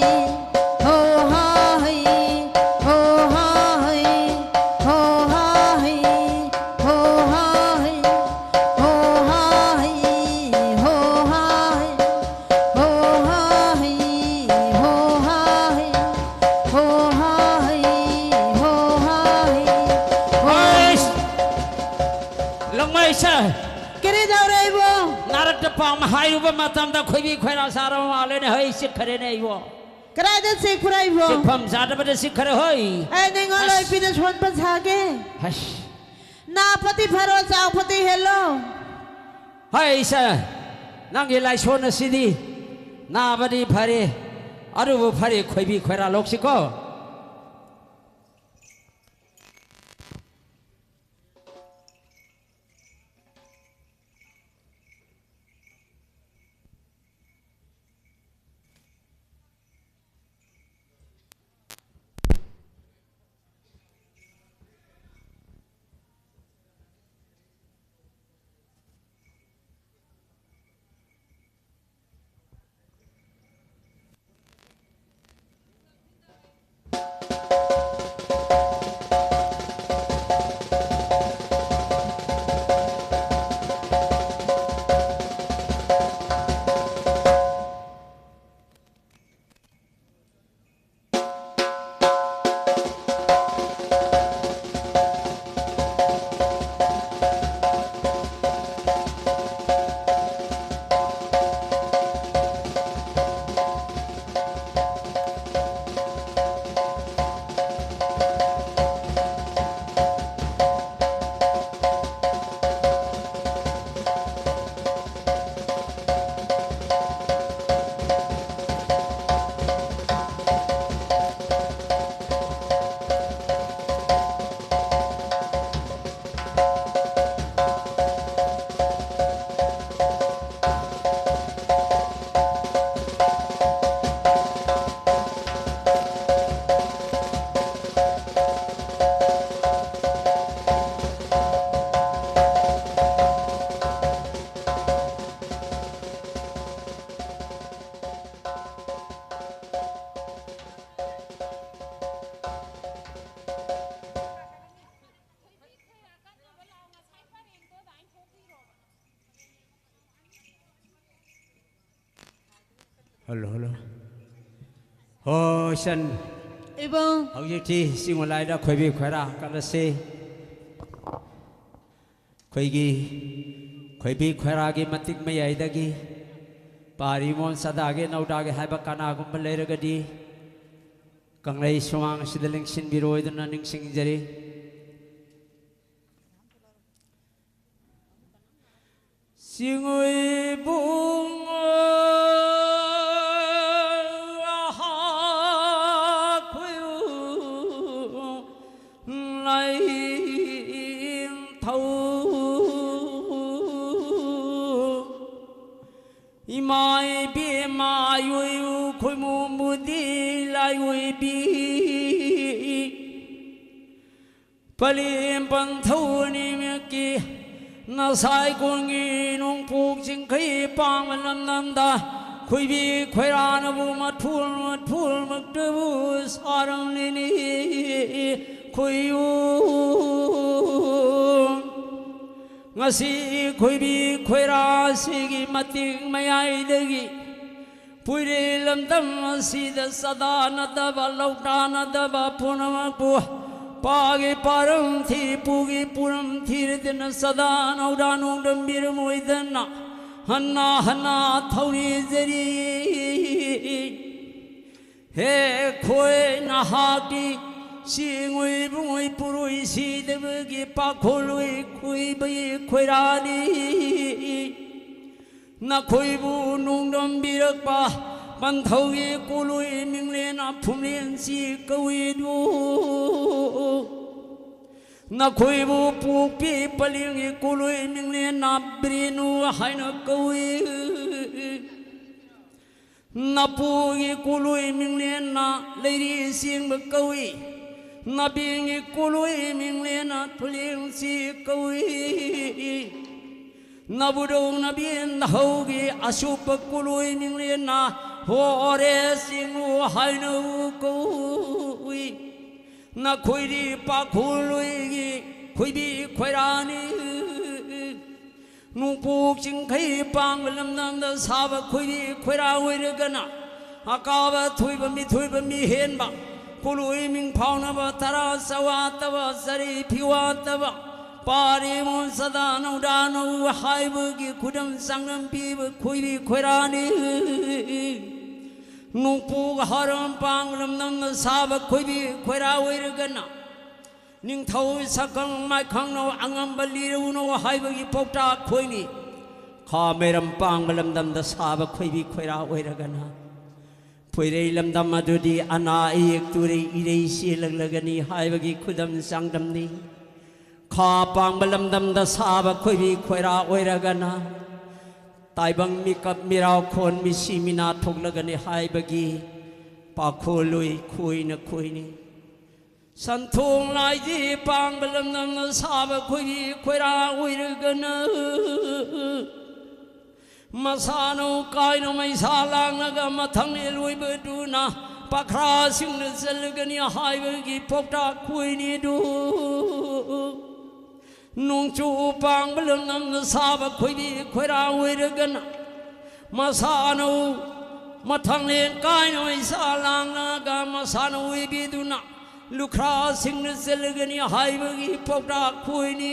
ꯑꯩꯁ! ꯂꯪꯃꯩꯁꯦ! ꯀꯔꯤ ꯇꯧꯔꯦ ꯏꯕꯣ? ꯅꯥꯔꯛꯇ ꯄꯥꯝ ꯍꯥꯏꯔꯨꯕ ꯃꯇꯝꯗ ꯈꯣꯏꯕꯤ ꯈꯣꯏꯔꯥ ꯆꯥꯔꯕ ꯃꯥꯜꯂꯦꯅꯦ꯫ ꯍꯩ, ꯆꯤꯛꯈ꯭ꯔꯦꯅꯦ ꯏꯕꯣ꯫ ꯀꯗꯥꯏꯗ ꯆꯤꯛꯄ꯭ꯔꯥ ꯏꯕꯣ? ꯆꯤꯛꯐꯝ ꯆꯥꯗꯕꯗ ꯆꯤꯛꯈ꯭ꯔꯦ ꯍꯣꯏ꯫ ꯑꯩ ꯅꯉꯣꯟꯗ ꯑꯁ! ꯏꯄꯤꯅ ꯁꯣꯟꯕ ꯁꯥꯒꯦ꯫ ꯑꯁ! ꯅꯥ ꯐꯠꯇꯤ ꯐꯔꯣ, ꯆꯥꯎ ꯐꯠꯇꯤ ꯍꯦꯜꯂꯣ꯫ ꯍꯣꯏ ꯏꯆꯥ, ꯅꯪꯒꯤ ꯂꯥꯏꯁꯣꯟ ꯑꯁꯤꯗꯤ ꯅꯥꯕꯗꯤ ꯐꯔꯦ, ꯑꯗꯨꯕꯨ ꯐꯔꯦ ꯈꯣꯏꯕꯤ ꯈꯣꯏꯔꯥ ꯂꯣꯛꯁꯤꯀꯣ꯫ Hello, hello. ꯍꯣ, ꯏꯆꯟ꯫ ꯏꯕꯨꯡ꯫ ꯍꯧꯖꯤꯛꯇꯤ ꯆꯤꯡ ꯃꯂꯥꯏꯗ ꯈꯣꯏꯕꯤ ꯈꯣꯏꯔꯥ ꯀꯠꯂꯁꯤ꯫ ꯑꯩꯈꯣꯏꯒꯤ ꯈꯣꯏꯕꯤ ꯈꯣꯏꯔꯥꯒꯤ ꯃꯇꯤꯛ ꯃꯌꯥꯏꯗꯒꯤ ꯄꯥꯔꯤꯃꯣꯟ ꯆꯥꯗꯥꯒꯦ ꯅꯧꯗꯥꯒꯦ ꯍꯥꯏꯕ ꯀꯅꯥꯒꯨꯝꯕ ꯂꯩꯔꯒꯗꯤ ꯀꯪꯂꯩ ꯁꯨꯃꯥꯡ ꯑꯁꯤꯗ ꯂꯦꯡꯁꯤꯟꯕꯤꯔꯣꯏꯗꯅ ꯅꯤꯡꯁꯤꯡꯖꯔꯤ꯫ ꯆꯤꯡꯉꯣꯏꯕꯨꯡ ꯑꯍꯥ ꯈꯨꯌꯨ ꯂꯥꯏꯅꯤꯡꯊꯧ ꯏꯃꯥ ꯏꯕꯦꯝꯃ ꯌꯣꯏꯌꯨ ꯈꯣꯏꯃꯣꯝꯕꯨꯗꯤ ꯂꯥꯏꯑꯣꯏꯕꯤ ꯄꯂꯦꯝ ꯄꯟꯊꯧ ꯑꯅꯤꯃꯛꯀꯤ ꯅꯁꯥꯏ ꯀꯣꯟꯒꯤ ꯅꯣꯡꯄꯣꯛ ꯆꯤꯡꯈꯩ ꯄꯥꯡꯕ ꯂꯝꯗꯝꯗ ꯈꯣꯏꯕꯤ ꯈꯣꯏꯔꯥꯅꯕꯨ ꯃꯊꯨꯜ ꯃꯊꯨꯜꯃꯛꯇꯕꯨ ꯁꯥꯔꯝꯂꯤꯅꯤ ꯈꯣꯏꯌꯨ꯫ ꯉꯁꯤ ꯈꯣꯏꯕꯤ ꯈꯣꯏꯔꯥꯁꯤꯒꯤ ꯃꯇꯤꯛ ꯃꯌꯥꯏꯗꯒꯤ ꯄꯨꯏꯔꯦ ꯂꯝꯗꯝ ꯑꯁꯤꯗ ꯆꯥꯗꯥꯅꯗꯕ, ꯂꯧꯇꯥꯅꯗꯕ ꯄꯨꯝꯅꯃꯛꯄꯨ ꯄꯥꯒꯤ ꯄꯥꯔꯝ ꯊꯤ, ꯄꯨꯒꯤ ꯄꯨꯔꯝ ꯊꯤꯔꯗꯅ ꯆꯥꯗꯥ ꯅꯧꯗꯥ ꯅꯣꯡꯗꯝꯕꯤꯔꯝꯃꯣꯏꯗꯅ ꯍꯟꯅ ꯍꯟꯅ ꯊꯧꯅꯤꯖꯔꯤ꯫ ꯍꯦ ꯈꯣꯏ ꯅꯍꯥꯛꯀꯤ ꯆꯤꯡꯉꯨꯏ ꯕꯨꯡꯉꯨꯏ ꯄꯨꯔꯨꯏ ꯁꯤꯗꯕꯒꯤ ꯄꯥꯈꯣꯜꯂꯨꯏ ꯈꯨꯏꯕꯒꯤ ꯈꯣꯏꯔꯥꯅꯤ꯫ ꯅꯈꯣꯏꯕꯨ ꯅꯣꯡꯗꯝꯕꯤꯔꯛꯄ ꯄꯟꯊꯧꯒꯤ ꯀꯣꯂꯣꯏ ꯃꯤꯡꯂꯦꯟ ꯐꯨꯝꯂꯦꯟꯁꯤ ꯀꯧꯏꯗꯨ꯫ ꯅꯈꯣꯏꯕꯨ ꯄꯣꯛꯄꯤ ꯄꯂꯦꯝꯒꯤ ꯀꯣꯂꯣꯏ ꯃꯤꯡꯂꯦꯟ ꯕ꯭ꯔꯦꯅꯨ ꯍꯥꯏꯅ ꯀꯧꯏ꯫ ꯅꯄꯨꯒꯤ ꯀꯣꯂꯣꯏ ꯃꯤꯡꯂꯦꯟꯅ ꯂꯩꯔꯤ ꯆꯦꯡꯕ ꯀꯧꯏ꯫ ꯅꯕꯦꯡꯒꯤ ꯀꯣꯂꯣꯏ ꯃꯤꯡꯂꯦꯟꯅ ꯊꯨꯂꯦꯡꯁꯤ ꯀꯧꯏ꯫ ꯅꯕꯨꯗꯧ ꯅꯕꯦꯟ ꯅꯍꯧꯒꯤ ꯑꯁꯨꯞꯄ ꯀꯣꯂꯣꯏ ꯃꯤꯡꯂꯦꯟꯅ ꯍꯣꯔꯦ ꯆꯤꯡꯂꯨ ꯍꯥꯏꯅ ꯀꯧꯏ꯫ ꯅꯈꯣꯏꯗꯤ ꯄꯥꯈꯣꯜꯂꯣꯏꯒꯤ ꯈꯣꯏꯕꯤ ꯈꯣꯏꯔꯥꯅꯤ꯫ ꯅꯣꯡꯄꯣꯛ ꯆꯤꯡꯈꯩ ꯄꯥꯡꯕ ꯂꯝꯗꯝꯗ ꯁꯥꯕ ꯈꯣꯏꯕꯤ ꯈꯣꯏꯔꯥ ꯑꯣꯏꯔꯒꯅ, ꯑꯀꯥꯕ ꯊꯣꯏꯕ ꯃꯤꯊꯣꯏꯕ ꯃꯤꯍꯦꯟꯕ, ꯄꯣꯂꯣꯏ ꯃꯤꯡ ꯐꯥꯎꯅꯕ ꯇꯔꯥ ꯆꯋꯥꯠꯇꯕ ꯆꯔꯤ ꯐꯤꯋꯥꯠꯇꯕ, ꯄꯥꯔꯤꯃꯣꯟ ꯆꯗꯥ ꯅꯧꯗꯥ ꯅꯧ ꯍꯥꯏꯕꯒꯤ ꯈꯨꯗꯝ ꯆꯥꯡꯗꯝ ꯄꯤꯕ ꯈꯣꯏꯕꯤ ꯈꯣꯏꯔꯥꯅꯤ꯫ ꯅꯣꯡꯄꯣꯛ ꯍꯥꯔꯣꯝ ꯄꯥꯡꯕ ꯂꯝꯗꯝꯗ ꯁꯥꯕ ꯈꯣꯏꯕꯤ ꯈꯣꯏꯔꯥ ꯑꯣꯏꯔꯒꯅ, ꯅꯤꯡꯊꯧ ꯁꯛꯀꯪ ꯃꯥꯏꯈꯪꯅꯧ ꯑꯉꯝꯕ ꯂꯤꯔꯧꯅꯧ ꯍꯥꯏꯕꯒꯤ ꯄꯥꯎꯇꯥꯛ ꯈꯣꯏꯅꯤ꯫ ꯈꯥ ꯃꯩꯔꯝ ꯄꯥꯡꯕ ꯂꯝꯗꯝꯗ ꯁꯥꯕ ꯈꯣꯏꯕꯤ ꯈꯣꯏꯔꯥ ꯑꯣꯏꯔꯒꯅ, ꯐꯣꯏꯔꯩ ꯂꯝꯗꯝ ꯑꯗꯨꯗꯤ ꯑꯅꯥ ꯑꯌꯦꯛ ꯇꯨꯔꯩ ꯏꯔꯩ ꯆꯦꯜꯂꯛꯂꯒꯅꯤ ꯍꯥꯏꯕꯒꯤ ꯈꯨꯗꯝ ꯆꯥꯡꯗꯝꯅꯤ꯫ ꯈꯥ ꯄꯥꯡꯕ ꯂꯝꯗꯝꯗ ꯁꯥꯕ ꯈꯣꯏꯕꯤ ꯈꯣꯏꯔꯥ ꯑꯣꯏꯔꯒꯅ, ꯇꯥꯏꯕꯪ ꯃꯤꯀꯞ ꯃꯤꯔꯥꯎ ꯈꯣꯟ ꯃꯤꯁꯤ ꯃꯤꯅꯥ ꯊꯣꯛꯂꯒꯅꯤ ꯍꯥꯏꯕꯒꯤ ꯄꯥꯈꯣꯜꯂꯣꯏ ꯈꯣꯏꯅ ꯈꯣꯏꯅꯤ꯫ ꯁꯟꯊꯣꯡ ꯂꯥꯏꯖꯤ ꯄꯥꯡꯕ ꯂꯝꯗꯝꯅ ꯁꯥꯕ ꯈꯣꯏꯕꯤ ꯈꯣꯏꯔꯥ ꯑꯣꯏꯔꯒꯅ, ꯃꯁꯥꯅꯧ ꯀꯥꯏꯅ ꯃꯩꯁꯥ ꯂꯥꯡꯂꯒ ꯃꯊꯪ ꯂꯦꯜ ꯑꯣꯏꯕꯗꯨꯅ ꯄꯥꯈ꯭ꯔꯥꯁꯤꯡꯅ ꯆꯜꯂꯒꯅꯤ ꯍꯥꯏꯕꯒꯤ ꯄꯥꯎꯇꯥꯛ ꯈꯣꯏꯅꯤꯗꯨ꯫ ꯅꯣꯡꯆꯨ ꯄꯥꯡꯕ ꯂꯝꯗꯝꯅ ꯁꯥꯕ ꯈꯣꯏꯕꯤ ꯈꯣꯏꯔꯥ ꯑꯣꯏꯔꯒꯅ, ꯃꯁꯥꯅꯧ ꯃꯊꯪꯂꯦꯟ ꯀꯥꯏꯅ ꯏꯁꯥ ꯂꯥꯡꯂꯒ ꯃꯁꯥꯅ ꯑꯣꯏꯕꯤꯗꯨꯅ ꯂꯨꯈ꯭ꯔꯥꯁꯤꯡꯅ ꯆꯜꯂꯒꯅꯤ ꯍꯥꯏꯕꯒꯤ ꯄꯥꯎꯇꯥꯛ ꯈꯣꯏꯅꯤ꯫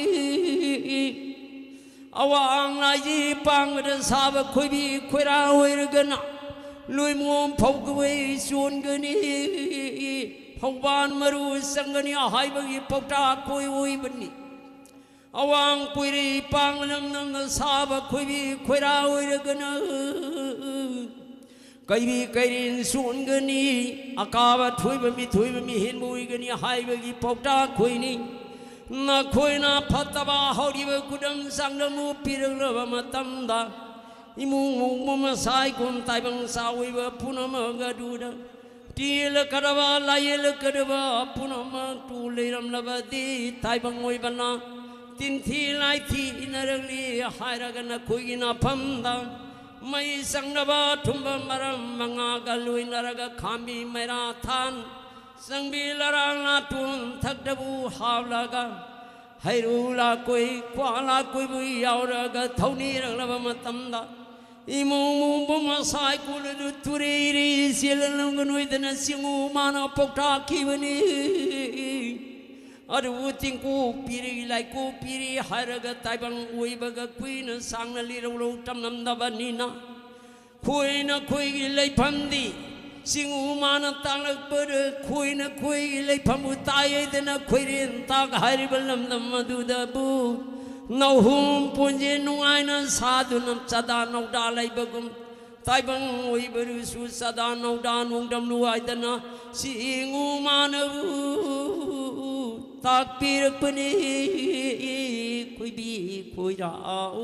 ꯑꯋꯥꯡ ꯂꯥꯏꯖꯤ ꯄꯥꯡꯕꯗ ꯁꯥꯕ ꯈꯣꯏꯕꯤ ꯈꯣꯏꯔꯥ ꯑꯣꯏꯔꯒꯅ, ꯂꯣꯏꯃꯣꯝ ꯐꯧꯒꯋꯩ ꯆꯣꯟꯒꯅꯤ, ꯐꯧꯕꯥꯟ ꯃꯔꯨ ꯆꯪꯒꯅꯤ ꯍꯥꯏꯕꯒꯤ ꯄꯥꯎꯇꯥꯛ ꯈꯣꯏ ꯑꯣꯏꯕꯅꯤ꯫ ꯑꯋꯥꯡ ꯄꯣꯏꯔꯩ ꯄꯥꯡ ꯂꯝꯗꯝꯅ ꯁꯥꯕ ꯈꯣꯏꯕꯤ ꯈꯣꯏꯔꯥ ꯑꯣꯏꯔꯒꯅ, ꯀꯩꯕꯤ ꯀꯩꯔꯦꯟ ꯆꯣꯟꯒꯅꯤ, ꯑꯀꯥꯕ ꯊꯣꯏꯕ ꯃꯤꯊꯣꯏꯕ ꯃꯤꯍꯦꯟꯕ ꯑꯣꯏꯒꯅꯤ ꯍꯥꯏꯕꯒꯤ ꯄꯥꯎꯇꯥꯛ ꯈꯣꯏꯅꯤ꯫ ꯅꯈꯣꯏꯅ ꯐꯠꯇꯕ ꯍꯧꯔꯤꯕ ꯈꯨꯗꯝ ꯆꯥꯡꯗꯝ ꯄꯤꯔꯛꯂꯕ ꯃꯇꯝꯗ, ꯏꯃꯨꯡ ꯃꯣꯡꯕ ꯃꯁꯥꯏ ꯀꯨꯝ ꯇꯥꯏꯕꯪ ꯆꯥꯎꯏꯕ ꯄꯨꯝꯅꯃꯛ ꯑꯗꯨꯗ ꯇꯦꯜꯂꯛꯀꯗꯕ ꯂꯥꯏꯌꯦꯜꯂꯛꯀꯗꯕ ꯄꯨꯝꯅꯃꯛꯇꯨ ꯂꯩꯔꯝꯂꯕꯗꯤ ꯇꯥꯏꯕꯪ ꯑꯣꯏꯕꯅ ꯇꯤꯟꯊꯤ ꯂꯥꯏꯊꯤ ꯏꯟꯅꯔꯛꯂꯤ ꯍꯥꯏꯔꯒ ꯅꯈꯣꯏꯒꯤ ꯅꯐꯝꯗ ꯃꯩ ꯆꯪꯅꯕ ꯊꯨꯝꯕ ꯃꯔꯝ ꯃꯉꯥꯒ ꯂꯣꯏꯅꯔꯒ ꯈꯥꯝꯕꯤ ꯃꯩꯔꯥ ꯊꯥꯟ ꯆꯪꯕꯤ ꯂꯔꯥꯡ ꯂꯥꯇꯣꯟ ꯊꯛꯇꯕꯨ ꯍꯥꯞꯂꯒ ꯍꯩꯔꯨ ꯂꯥꯛꯀꯣꯏ, ꯀ꯭ꯋꯥ ꯂꯥꯛꯀꯣꯏꯕꯨ ꯌꯥꯎꯔꯒ ꯊꯧꯅꯤꯔꯛꯂꯕ ꯃꯇꯝꯗ, ꯏꯃꯨꯡ ꯃꯨꯡꯕꯨ ꯃꯁꯥꯏ ꯀꯣꯜꯂꯗꯨ ꯇꯨꯔꯦ ꯏꯔꯦ ꯆꯦꯜꯂꯝꯒꯅꯨ ꯍꯥꯏꯗꯅ ꯆꯤꯡꯉꯨ ꯃꯥꯅ ꯄꯥꯎꯇꯥꯛꯈꯤꯕꯅꯤ꯫ ꯑꯗꯨꯕꯨ ꯇꯤꯡꯀꯣꯛ ꯄꯤꯔꯤ, ꯂꯥꯏꯀꯣꯛ ꯄꯤꯔꯤ ꯍꯥꯏꯔꯒ ꯇꯥꯏꯕꯪ ꯑꯣꯏꯕꯒ ꯀꯨꯏꯅ ꯁꯥꯡꯅ ꯂꯤꯔꯧꯔꯧ ꯇꯝꯂꯝꯗꯕꯅꯤꯅ, ꯈꯣꯏꯅ ꯈꯣꯏꯒꯤ ꯂꯩꯐꯝꯗꯤ ꯆꯤꯡꯉꯨ ꯃꯥꯅ ꯇꯥꯛꯂꯛꯄꯗ, ꯈꯣꯏꯅ ꯈꯣꯏꯒꯤ ꯂꯩꯐꯝꯕꯨ ꯇꯥꯛꯑꯦꯗꯅ ꯈꯣꯏꯔꯦꯟ ꯇꯥꯛ ꯍꯥꯏꯔꯤꯕ ꯂꯝꯗꯝ ꯑꯗꯨꯗꯕꯨ ꯅꯧꯍꯨꯝ ꯄꯨꯟꯁꯤ ꯅꯨꯡꯉꯥꯏꯅ ꯁꯥꯗꯨꯅ ꯆꯥꯗꯥ ꯅꯧꯗꯥ ꯂꯩꯕꯒꯨꯝ, ꯇꯥꯏꯕꯪ ꯑꯣꯏꯕꯗꯨꯁꯨ ꯆꯥꯗꯥ ꯅꯧꯗꯥ ꯅꯣꯡꯗꯝ ꯅꯨꯡꯉꯥꯏꯗꯅ ꯆꯤꯡꯉꯨ ꯃꯥꯅꯕꯨ ꯇꯥꯛꯄꯤꯔꯛꯄꯅꯤ꯫ ꯈꯣꯏꯕꯤ ꯈꯣꯏꯔꯥꯎ꯫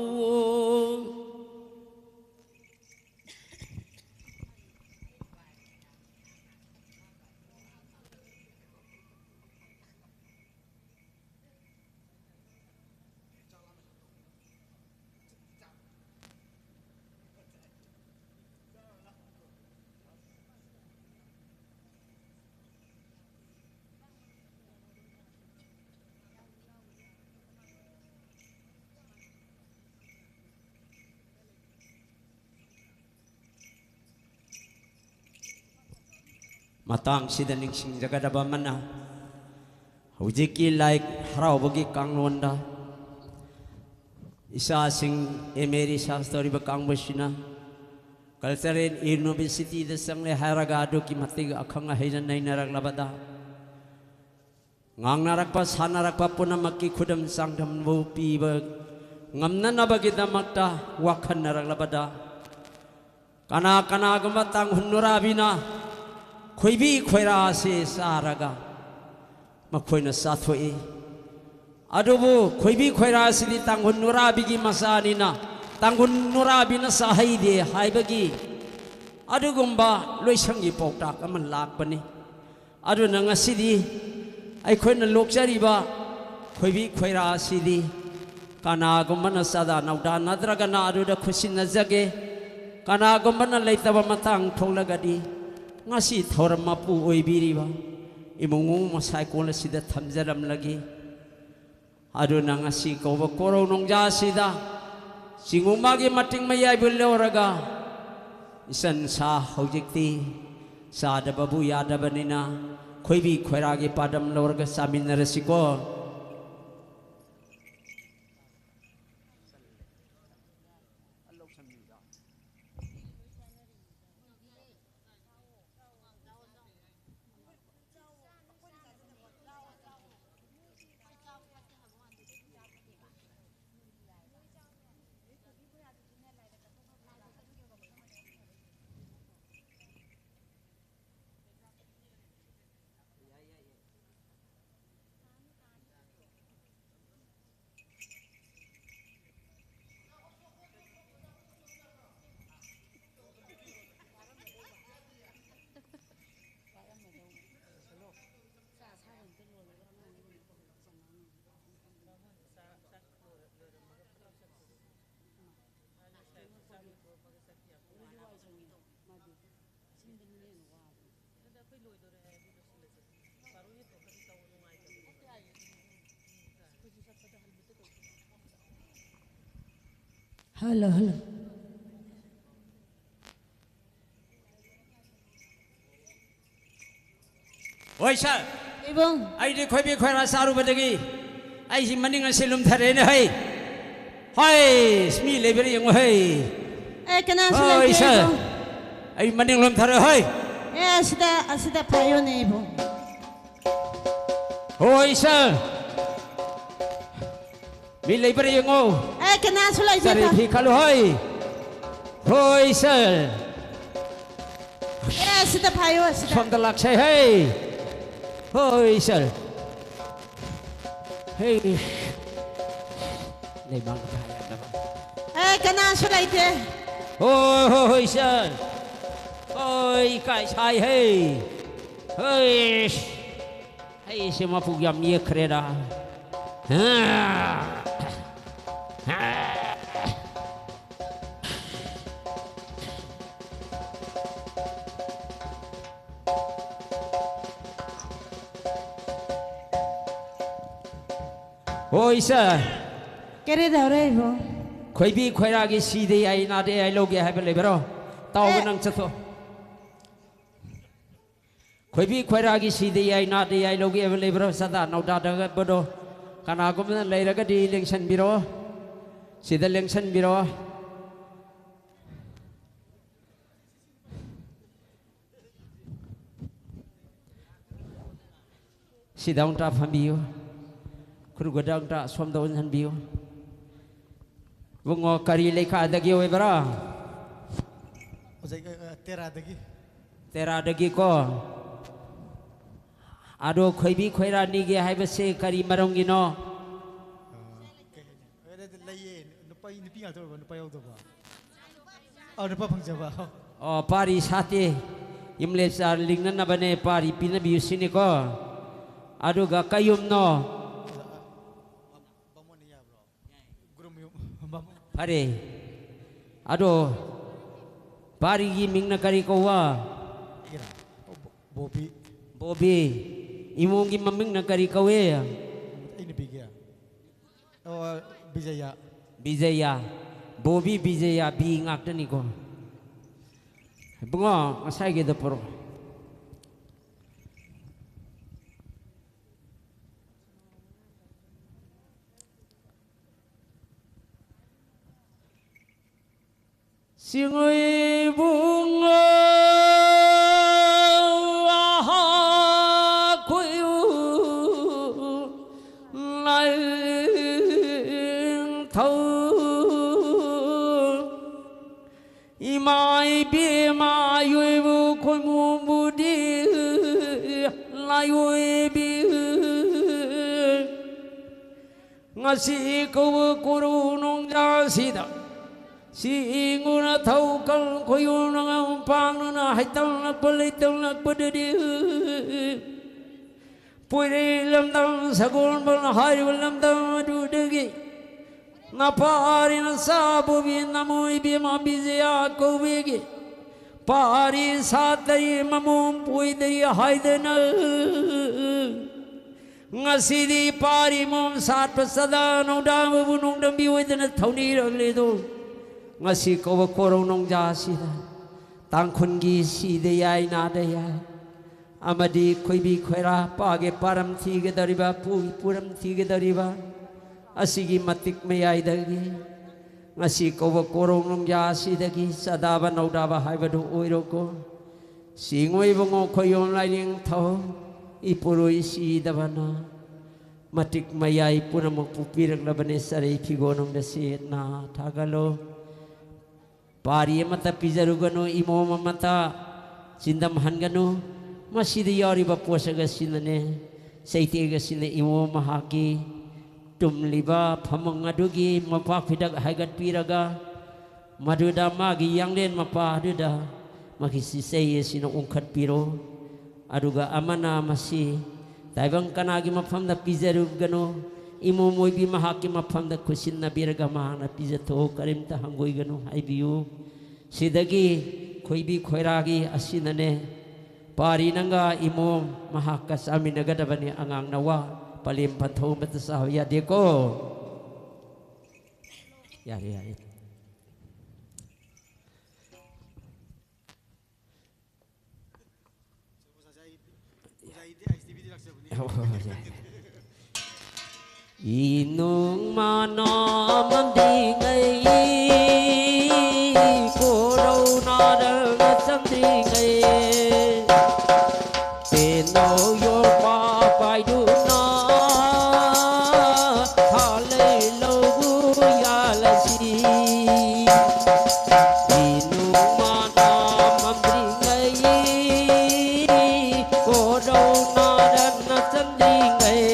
ꯃꯇꯥꯡꯁꯤꯗ ꯅꯤꯡꯁꯤꯡꯖꯒꯗꯕ ꯑꯃꯅ, ꯍꯧꯖꯤꯛꯀꯤ ꯂꯥꯏ ꯍꯔꯥꯎꯕꯒꯤ ꯀꯥꯡꯂꯣꯟꯗ ꯏꯆꯥꯁꯤꯡ ꯑꯦꯝ ꯑꯦ ꯔꯤꯁꯥꯔꯁ ꯇꯧꯔꯤꯕ ꯀꯥꯡꯕꯨꯁꯤꯅ ꯀꯜꯆꯔꯦꯜ ꯌꯨꯅꯤꯚꯔꯁꯤꯇꯤꯗ ꯆꯪꯂꯦ ꯍꯥꯏꯔꯒ ꯑꯗꯨꯛꯀꯤ ꯃꯇꯤꯛ ꯑꯈꯪ ꯑꯍꯩꯅ ꯅꯩꯅꯔꯛꯂꯕꯗ, ꯉꯥꯡꯅꯔꯛꯄ, ꯁꯥꯟꯅꯔꯛꯄ ꯄꯨꯝꯅꯃꯛꯀꯤ ꯈꯨꯗꯝ ꯆꯥꯡꯗꯝꯕꯨ ꯄꯤꯕ ꯉꯝꯅꯅꯕꯒꯤꯗꯃꯛꯇ ꯋꯥꯈꯟꯅꯔꯛꯂꯕꯗ, ꯀꯅꯥ ꯀꯅꯥꯒꯨꯝꯕ ꯇꯥꯡꯈꯨꯜ ꯅꯨꯔꯥꯕꯤꯅ ꯈꯣꯏꯕꯤ ꯈꯣꯏꯔꯥ ꯑꯁꯤ ꯆꯥꯔꯒ ꯃꯈꯣꯏꯅ ꯆꯥꯊꯣꯛꯏ꯫ ꯑꯗꯨꯕꯨ ꯈꯣꯏꯕꯤ ꯈꯣꯏꯔꯥ ꯑꯁꯤꯗꯤ ꯇꯥꯡꯈꯨꯜ ꯅꯨꯔꯥꯕꯤꯒꯤ ꯃꯆꯥꯅꯤꯅ ꯇꯥꯡꯈꯨꯜ ꯅꯨꯔꯥꯕꯤꯅ ꯆꯥꯍꯩꯗꯦ ꯍꯥꯏꯕꯒꯤ ꯑꯗꯨꯒꯨꯝꯕ ꯂꯣꯏꯁꯪꯒꯤ ꯄꯥꯎꯇꯥꯛ ꯑꯃ ꯂꯥꯛꯄꯅꯤ꯫ ꯑꯗꯨꯅ ꯉꯁꯤꯗꯤ ꯑꯩꯈꯣꯏꯅ ꯂꯣꯛꯆꯔꯤꯕ ꯈꯣꯏꯕꯤ ꯈꯣꯏꯔꯥ ꯑꯁꯤꯗꯤ ꯀꯅꯥꯒꯨꯝꯕꯅ ꯆꯥꯗꯥ ꯅꯧꯗꯥ ꯅꯠꯇ꯭ꯔꯒꯅ ꯑꯗꯨꯗ ꯈꯨꯠꯁꯤꯟꯅꯖꯒꯦ, ꯀꯅꯥꯒꯨꯝꯕꯅ ꯂꯩꯇꯕ ꯃꯇꯥꯡ ꯊꯣꯛꯂꯒꯗꯤ ꯉꯁꯤ ꯊꯧꯔꯝ ꯃꯄꯨ ꯑꯣꯏꯕꯤꯔꯤꯕ ꯏꯃꯨꯡ ꯃꯅꯨꯡ ꯃꯁꯥꯏꯀꯣꯟ ꯑꯁꯤꯗ ꯊꯝꯖꯔꯝꯂꯒꯦ꯫ ꯑꯗꯨꯅ ꯉꯁꯤ ꯀꯧꯕ ꯀꯣꯔꯧ ꯅꯣꯡꯖꯥꯁꯤꯗ ꯆꯤꯡꯉꯨ ꯃꯥꯒꯤ ꯃꯇꯤꯡ ꯃꯌꯥꯏꯕꯨ ꯂꯧꯔꯒ, ꯏꯆꯟ ꯁꯥ ꯍꯧꯖꯤꯛꯇꯤ ꯆꯥꯗꯕꯕꯨ ꯌꯥꯗꯕꯅꯤꯅ, ꯈꯣꯏꯕꯤ ꯈꯣꯏꯔꯥꯒꯤ ꯄꯥꯗꯝ ꯂꯧꯔꯒ ꯆꯥꯃꯤꯟꯅꯔꯁꯤꯀꯣ꯫ Hello, hello. ꯍꯣꯏ, ꯁꯥꯔ꯫ ꯏꯕꯨꯡ꯫ ꯑꯩꯗꯤ ꯈꯣꯏꯕꯤ ꯈꯣꯏꯔꯥ ꯆꯥꯔꯨꯕꯗꯒꯤ ꯑꯩꯁꯤ ꯃꯅꯤꯡ ꯑꯁꯤ ꯂꯨꯝꯊꯔꯦꯅꯦ, ꯍꯩ꯫ ꯍꯣꯏ, ꯃꯤ ꯂꯩꯕ꯭ꯔꯥ ꯌꯦꯡꯉꯣ, ꯍꯩ꯫ ꯑꯦ, ꯀꯅꯥꯁꯨ ꯍꯣꯏ, ꯂꯩꯇꯦ, ꯁꯥꯔ꯫ ꯏꯕꯨꯡ꯫ ꯑꯩ ꯃꯅꯤꯡ ꯂꯨꯝꯊꯔꯦ, ꯍꯣꯏ꯫ ꯑꯦ, ꯑꯁꯤꯗ, ꯑꯁꯤꯗ ꯐꯥꯏꯌꯣꯅꯦ, ꯏꯕꯨꯡ꯫ ꯍꯣꯏ, ꯁꯥꯔ꯫ ꯃꯤ ꯂꯩꯕ꯭ꯔꯥ ꯌꯦꯡꯉꯣ꯫ ꯑꯦ, ꯀꯅꯥꯁꯨ ꯂꯩꯇꯦ, ꯆꯔꯦ ꯁꯥꯔ꯫ ꯐꯤ ꯈꯜꯂꯨ, ꯍꯣꯏ꯫ ꯍꯣꯏ, ꯁꯥꯔ꯫ ꯑꯦ, ꯑꯁꯤꯗ ꯐꯥꯏꯌꯣ, ꯑꯁꯤꯗ꯫ ꯁꯣꯝꯗ ꯂꯥꯛꯁꯦ, ꯍꯩ꯫ ꯍꯣꯏ, ꯁꯥꯔ꯫ ꯍꯩ꯫ ꯂꯩꯕꯥꯛ ꯊꯥ ꯌꯥꯗꯕ꯫ ꯑꯦ, ꯀꯅꯥꯁꯨ ꯂꯩꯇꯦ꯫ ꯍꯣꯏ, ꯍꯣꯏ, ꯍꯣꯏ, ꯁꯥꯔ꯫ ꯍꯣꯏ, ꯏꯀꯥꯏ ꯁꯥꯏ, ꯍꯩ꯫ ꯍꯣꯏ꯫ ꯑꯩꯁꯦ ꯃꯄꯨꯛ ꯌꯥꯝ ꯌꯦꯛꯈ꯭ꯔꯦꯗ꯫ ꯍꯣꯏ, ꯁꯥꯔ꯫ ꯀꯔꯤꯗꯧꯔꯦ, ꯏꯕꯨꯡ? ꯈꯣꯏꯕꯤ ꯈꯣꯏꯔꯥꯒꯤ ꯁꯤꯗ ꯌꯥꯏ, ꯅꯥꯗ ꯌꯥꯏ ꯂꯧꯒꯦ ꯍꯥꯏꯕ ꯂꯩꯕꯔꯣ? ꯇꯥꯎꯕ ꯑꯦ꯫ ꯅꯪ ꯆꯠꯊꯣꯛ꯫ ꯈꯣꯏꯕꯤ ꯈꯣꯏꯔꯥꯒꯤ ꯁꯤꯗ ꯌꯥꯏ, ꯅꯥꯗ ꯌꯥꯏ ꯂꯧꯒꯦ ꯍꯥꯏꯕ ꯂꯩꯕꯔꯣ? ꯆꯥꯗꯥ ꯅꯧꯗꯥꯗꯕꯗꯣ ꯀꯅꯥꯒꯨꯝꯕꯅ ꯂꯩꯔꯒꯗꯤ ꯂꯦꯡꯁꯟꯕꯤꯔꯣ꯫ ꯁꯤꯗ ꯂꯦꯡꯁꯟꯕꯤꯔꯣ꯫ ꯁꯤꯗ ꯑꯃꯨꯛꯇ ꯐꯝꯕꯤꯌꯨ꯫ ꯈꯨꯔꯨꯒꯗ ꯑꯃꯨꯛꯇ ꯁꯣꯝꯗ ꯑꯣꯟꯁꯤꯟꯕꯤꯌꯨ꯫ ꯏꯕꯨꯡꯉꯣ, ꯀꯔꯤ ꯂꯩꯈꯥꯗꯒꯤ ꯑꯣꯏꯕ꯭ꯔꯥ? ꯑꯣꯖꯥ, ꯑ, ꯑ, ꯇꯦꯔꯥꯗꯒꯤ꯫ ꯇꯦꯔꯥꯗꯒꯤꯀꯣ꯫ ꯑꯗꯣ ꯈꯣꯏꯕꯤ ꯈꯣꯏꯔꯥꯅꯤꯒꯤ ꯍꯥꯏꯕꯁꯦ ꯀꯔꯤ ꯃꯔꯝꯒꯤꯅꯣ? ꯑ, ꯀꯩ ꯍꯥꯏꯅꯤ? ꯑ, ꯂꯩꯌꯦ꯫ ꯅꯨꯄꯥ, ꯅꯨꯄꯤ ꯉꯥꯛꯇ ꯑꯣꯏꯕ, ꯅꯨꯄꯥ ꯌꯥꯎꯗꯕ꯫ ꯑꯧ, ꯅꯨꯄꯥ ꯐꯪꯖꯕ꯫ ꯑꯣ, ꯄꯥꯔꯤ ꯁꯥꯠꯇꯦ꯫ ꯌꯨꯝꯂꯦꯞꯆꯥ ꯂꯤꯡꯅꯅꯕꯅꯦ, ꯄꯥꯔꯤ ꯄꯤꯅꯕꯤꯌꯨ ꯁꯤꯅꯤꯀꯣ꯫ ꯑꯗꯨꯒ ꯀꯩꯌꯨꯝꯅꯣ? ꯕꯥꯃꯣꯟꯅ ꯌꯥꯕ꯭ꯔꯣ? ꯒꯨꯔꯨ ꯃꯌꯨꯝ, ꯕꯥꯃꯣꯟ꯫ ꯐꯔꯦ꯫ ꯑꯗꯣ, ꯄꯥꯔꯤꯒꯤ ꯃꯤꯡꯅ ꯀꯔꯤ ꯀꯧꯕ? ꯏꯔꯥ? ꯑꯣ, ꯕꯣ-, ꯕꯣꯕꯤ꯫ ꯕꯣꯕꯤ꯫ ꯏꯃꯣꯝꯒꯤ ꯃꯃꯤꯡꯅ ꯀꯔꯤ ꯀꯧꯏ? ꯑꯩ ꯅꯨꯄꯤꯒꯤ? ꯑꯣ, ꯕꯤꯖꯌꯥ꯫ ꯕꯤꯖꯌꯥ꯫ ꯕꯣꯕꯤ ꯕꯤꯖꯌꯥ ꯕꯤ ꯉꯥꯛꯇꯅꯤꯀꯣ꯫ ꯏꯕꯨꯡꯉꯣ, ꯉꯁꯥꯏꯒꯤꯗꯣ ꯄꯨꯔꯛꯑꯣ꯫ ꯆꯤꯡꯉꯨꯏꯕꯨꯡꯉꯣ ꯑꯍꯥ ꯈꯨꯌꯨ ꯂꯥꯏꯅꯤꯡꯊꯧ꯫ ꯏꯃꯥ ꯏꯕꯦꯝꯃ ꯑꯌꯣꯏꯕꯨ ꯈꯣꯏꯃꯨꯕꯨꯗꯤ ꯂꯥꯏꯑꯣꯏꯕꯤ꯫ ꯉꯁꯤ ꯀꯧꯕ ꯀꯣꯔꯧ ꯅꯣꯡꯖꯥꯁꯤꯗ ꯆꯤꯡꯉꯨꯅ ꯊꯧꯀꯜ ꯈꯣꯏꯌꯨꯅ ꯄꯥꯡꯅꯅ ꯍꯩꯇꯪꯂꯛꯄ ꯂꯩꯇꯪꯂꯛꯄꯗꯗꯤ ꯄꯣꯏꯔꯩ ꯂꯝꯗꯝ ꯁꯒꯣꯜꯕꯟ ꯍꯥꯏꯔꯤꯕ ꯂꯝꯗꯝ ꯑꯗꯨꯗꯒꯤ ꯅꯄꯥꯔꯤ ꯅꯆꯥꯕꯨꯕꯤ ꯅꯃꯣꯏ ꯏꯕꯦꯝꯃ ꯕꯤꯖꯌꯥ ꯀꯧꯕꯤꯒꯤ ꯄꯥꯔꯤ ꯁꯥꯠꯇꯔꯤ ꯃꯃꯣꯝ ꯄꯣꯏꯗꯔꯤ ꯍꯥꯏꯗꯅ ꯉꯁꯤꯗꯤ ꯄꯥꯔꯤ ꯃꯣꯝ ꯁꯥꯠꯄ ꯆꯗꯥ ꯅꯧꯗꯥꯕꯕꯨ ꯅꯣꯡꯗꯝꯕꯤ ꯑꯣꯏꯗꯅ ꯊꯧꯅꯤꯔꯛꯂꯤꯗꯣ꯫ ꯉꯁꯤ ꯀꯧꯕ ꯀꯣꯔꯧ ꯅꯣꯡꯖꯥꯁꯤꯗ ꯇꯥꯡꯈꯨꯜꯒꯤ ꯁꯤꯗ ꯌꯥꯏ ꯅꯥꯗ ꯌꯥꯏ ꯑꯃꯗꯤ ꯈꯣꯏꯕꯤ ꯈꯣꯏꯔꯥ ꯄꯥꯒꯦ ꯄꯥꯔꯝ ꯊꯤꯒꯗꯧꯔꯤꯕ ꯄꯨꯒꯤ ꯄꯨꯔꯝ ꯊꯤꯒꯗꯧꯔꯤꯕ ꯑꯁꯤꯒꯤ ꯃꯇꯤꯛ ꯃꯌꯥꯏꯗꯒꯤ ꯉꯁꯤ ꯀꯧꯕ ꯀꯣꯔꯧ ꯅꯣꯡꯖꯥ ꯑꯁꯤꯗꯒꯤ ꯆꯗꯥꯕ ꯅꯧꯗꯥꯕ ꯍꯥꯏꯕꯗꯨ ꯑꯣꯏꯔꯣꯀꯣ꯫ ꯁꯤꯡꯉꯣꯏꯕꯨꯡꯉꯣ ꯈꯣꯏꯌꯣꯝ ꯂꯥꯏꯅꯤꯡꯊꯧ ꯏꯄꯨꯔꯣꯏ ꯁꯤꯗꯕꯅ ꯃꯇꯤꯛ ꯃꯌꯥꯏ ꯄꯨꯝꯅꯃꯛꯄꯨ ꯄꯤꯔꯛꯂꯕꯅꯤ꯫ ꯆꯔꯩ ꯐꯤꯒꯣꯟ ꯅꯨꯡꯗ ꯁꯦꯠꯅ ꯊꯥꯒꯠꯂꯨ꯫ ꯄꯥꯔꯤ ꯑꯃꯠꯇ ꯄꯤꯖꯔꯨꯒꯅꯨ, ꯏꯃꯣꯝ ꯑꯃꯠꯇ ꯆꯤꯟꯗꯝꯍꯟꯒꯅꯨ꯫ ꯃꯁꯤꯗ ꯌꯥꯎꯔꯤꯕ ꯄꯣꯠꯁꯛ ꯑꯁꯤꯅꯅꯦ, ꯆꯩꯇꯦꯛ ꯑꯁꯤꯅ ꯏꯃꯣꯝ ꯃꯍꯥꯛꯀꯤ ꯇꯨꯝꯂꯤꯕ ꯐꯃꯨꯡ ꯑꯗꯨꯒꯤ ꯃꯣꯝꯄꯥꯛ ꯐꯤꯗꯛ ꯍꯥꯏꯒꯠꯄꯤꯔꯒ, ꯃꯗꯨꯗ ꯃꯥꯒꯤ ꯌꯥꯡꯂꯦꯟ ꯃꯄꯥ ꯑꯗꯨꯗ ꯃꯥꯒꯤ ꯆꯤꯆꯩ ꯑꯁꯤꯅ ꯎꯪꯈꯠꯄꯤꯔꯣ꯫ ꯑꯗꯨꯒ ꯑꯃꯅ ꯃꯁꯤ ꯇꯥꯏꯕꯪ ꯀꯅꯥꯒꯤ ꯃꯐꯝꯗ ꯄꯤꯖꯔꯨꯒꯅꯨ, ꯏꯃꯣꯝ ꯑꯣꯏꯕꯤ ꯃꯍꯥꯛꯀꯤ ꯃꯐꯝꯗ ꯈꯨꯠꯁꯤꯟꯅꯕꯤꯔꯒ ꯃꯍꯥꯛꯅ ꯄꯤꯖꯊꯣꯛꯎ, ꯀꯔꯤꯝꯇ ꯍꯪꯒꯣꯏꯒꯅꯨ ꯍꯥꯏꯕꯤꯌꯨ꯫ ꯁꯤꯗꯒꯤ ꯈꯣꯏꯕꯤ ꯈꯣꯏꯔꯥꯒꯤ ꯑꯁꯤꯅꯅꯦ, ꯄꯥꯔꯤ ꯅꯪꯒ ꯏꯃꯣꯝ ꯃꯍꯥꯛꯀ ꯆꯥꯃꯤꯟꯅꯒꯗꯕꯅꯤ꯫ ꯑꯉꯥꯡ ꯅꯋꯥ ꯄꯂꯦꯝ ꯄꯟꯊꯧ ꯑꯃꯠꯇ ꯆꯥꯕ ꯌꯥꯗꯦꯀꯣ꯫ ꯌꯥꯔꯦ, ꯌꯥꯔꯦ꯫ ꯏꯅꯨꯡ ꯃꯅꯥ ꯃꯟꯗ꯭ꯔꯤꯉꯩ, ꯀꯣꯔꯧ ꯅꯥꯔꯒ ꯆꯪꯗ꯭ꯔꯤꯉꯩ, ꯄꯦꯅꯧ ꯌꯣꯔꯄꯥ ꯄꯥꯏꯗꯨꯅ ꯍꯥꯂꯩ ꯂꯧꯒꯨ ꯌꯥꯂꯁꯤ꯫ ꯏꯅꯨꯡ ꯃꯅꯥ ꯃꯟꯗ꯭ꯔꯤꯉꯩ, ꯀꯣꯔꯧ ꯅꯥꯔꯅ ꯆꯪꯗ꯭ꯔꯤꯉꯩ꯫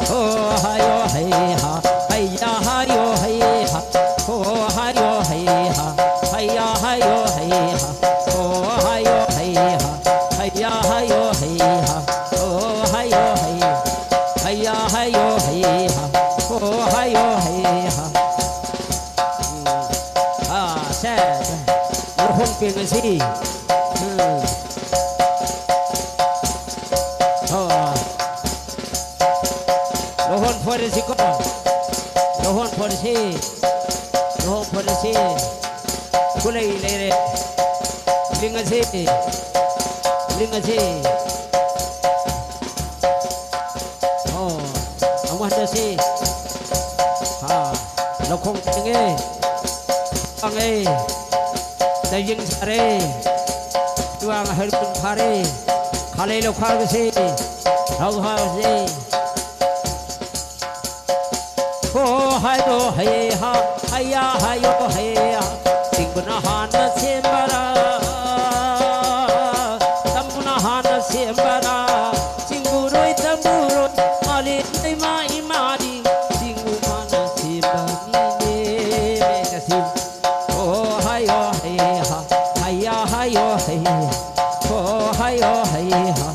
ꯍꯣ ꯍꯥꯏꯌꯣ ꯍꯩ ꯍꯥ, ꯍꯩꯌꯥ ꯍꯥꯏꯌꯣ ꯍꯩ ꯍꯥ꯫ ꯍꯣ ꯍꯥꯏꯌꯣ ꯍꯩ ꯍꯥ, ꯍꯩꯌꯥ ꯍꯥꯏꯌꯣ ꯍꯩ ꯍꯥ꯫ ꯍꯣ ꯍꯥꯏꯌꯣ ꯍꯩ ꯍꯥ, ꯍꯩꯌꯥ ꯍꯥꯏꯌꯣ ꯍꯩ ꯍꯥ꯫ ꯍꯣ ꯍꯥꯏꯌꯣ ꯍꯩ, ꯍꯩꯌꯥ ꯍꯥꯏꯌꯣ ꯍꯩ ꯍꯥ꯫ ꯍꯣ ꯍꯥꯏꯌꯣ ꯍꯩ ꯍꯥ꯫ ꯎꯝ꯫ ꯑꯥ, ꯁꯦ, ꯁꯦ꯫ ꯂꯨꯍꯣꯡ ꯄꯦꯡ ꯑꯁꯤ꯫ ꯎꯝ꯫ ꯐꯔꯁꯤꯀꯣ꯫ ꯂꯧꯍꯣꯟ ꯐꯔꯁꯤ꯫ ꯂꯧꯍꯣꯟ ꯐꯔꯁꯤ꯫ ꯈꯨꯂꯩ ꯂꯩꯔꯦ꯫ ꯂꯤꯡꯉꯁꯤ꯫ ꯂꯤꯡꯉꯁꯤ꯫ ꯑꯣ, ꯑꯃꯨꯛ ꯍꯟꯗꯁꯤ꯫ ꯍꯥ, ꯂꯧꯈꯣꯡ ꯊꯦꯡꯉꯦ꯫ ꯋꯥꯡꯉꯦ꯫ ꯇꯥꯏꯕꯪ ꯁꯥꯔꯦ꯫ ꯏꯋꯥꯡ ꯍꯩꯔꯨꯛ ꯐꯥꯔꯦ꯫ ꯈꯥꯂꯩ ꯂꯧꯈꯥꯒꯁꯤ꯫ ꯂꯧꯈꯥꯒꯁꯤ꯫ ꯍꯣ ꯍꯥꯏꯌꯣ ꯍꯩ ꯍꯥ, ꯍꯩꯌꯥ ꯍꯥꯏꯌꯣ ꯍꯩ ꯍꯥ꯫ ꯆꯤꯡꯕꯅ ꯍꯥꯟꯅ ꯁꯦꯝꯕꯔꯥ, ꯇꯝꯕꯅ ꯍꯥꯟꯅ ꯁꯦꯝꯕꯔꯥ? ꯆꯤꯡꯕꯨꯔꯣꯏ ꯇꯝꯕꯨꯔꯣꯏ, ꯃꯥꯂꯦꯝ ꯂꯩꯃꯥ ꯏꯃꯥꯗꯤ ꯆꯤꯡꯕꯨ ꯃꯥꯅ ꯁꯦꯝꯕꯅꯤꯅꯦ꯫ ꯉꯁꯤ ꯍꯣ ꯍꯥꯏꯌꯣ ꯍꯩ ꯍꯥ, ꯍꯩꯌꯥ ꯍꯥꯏꯌꯣ ꯍꯩ ꯍꯥ꯫ ꯍꯣ ꯍꯥꯏꯌꯣ ꯍꯩ ꯍꯥ,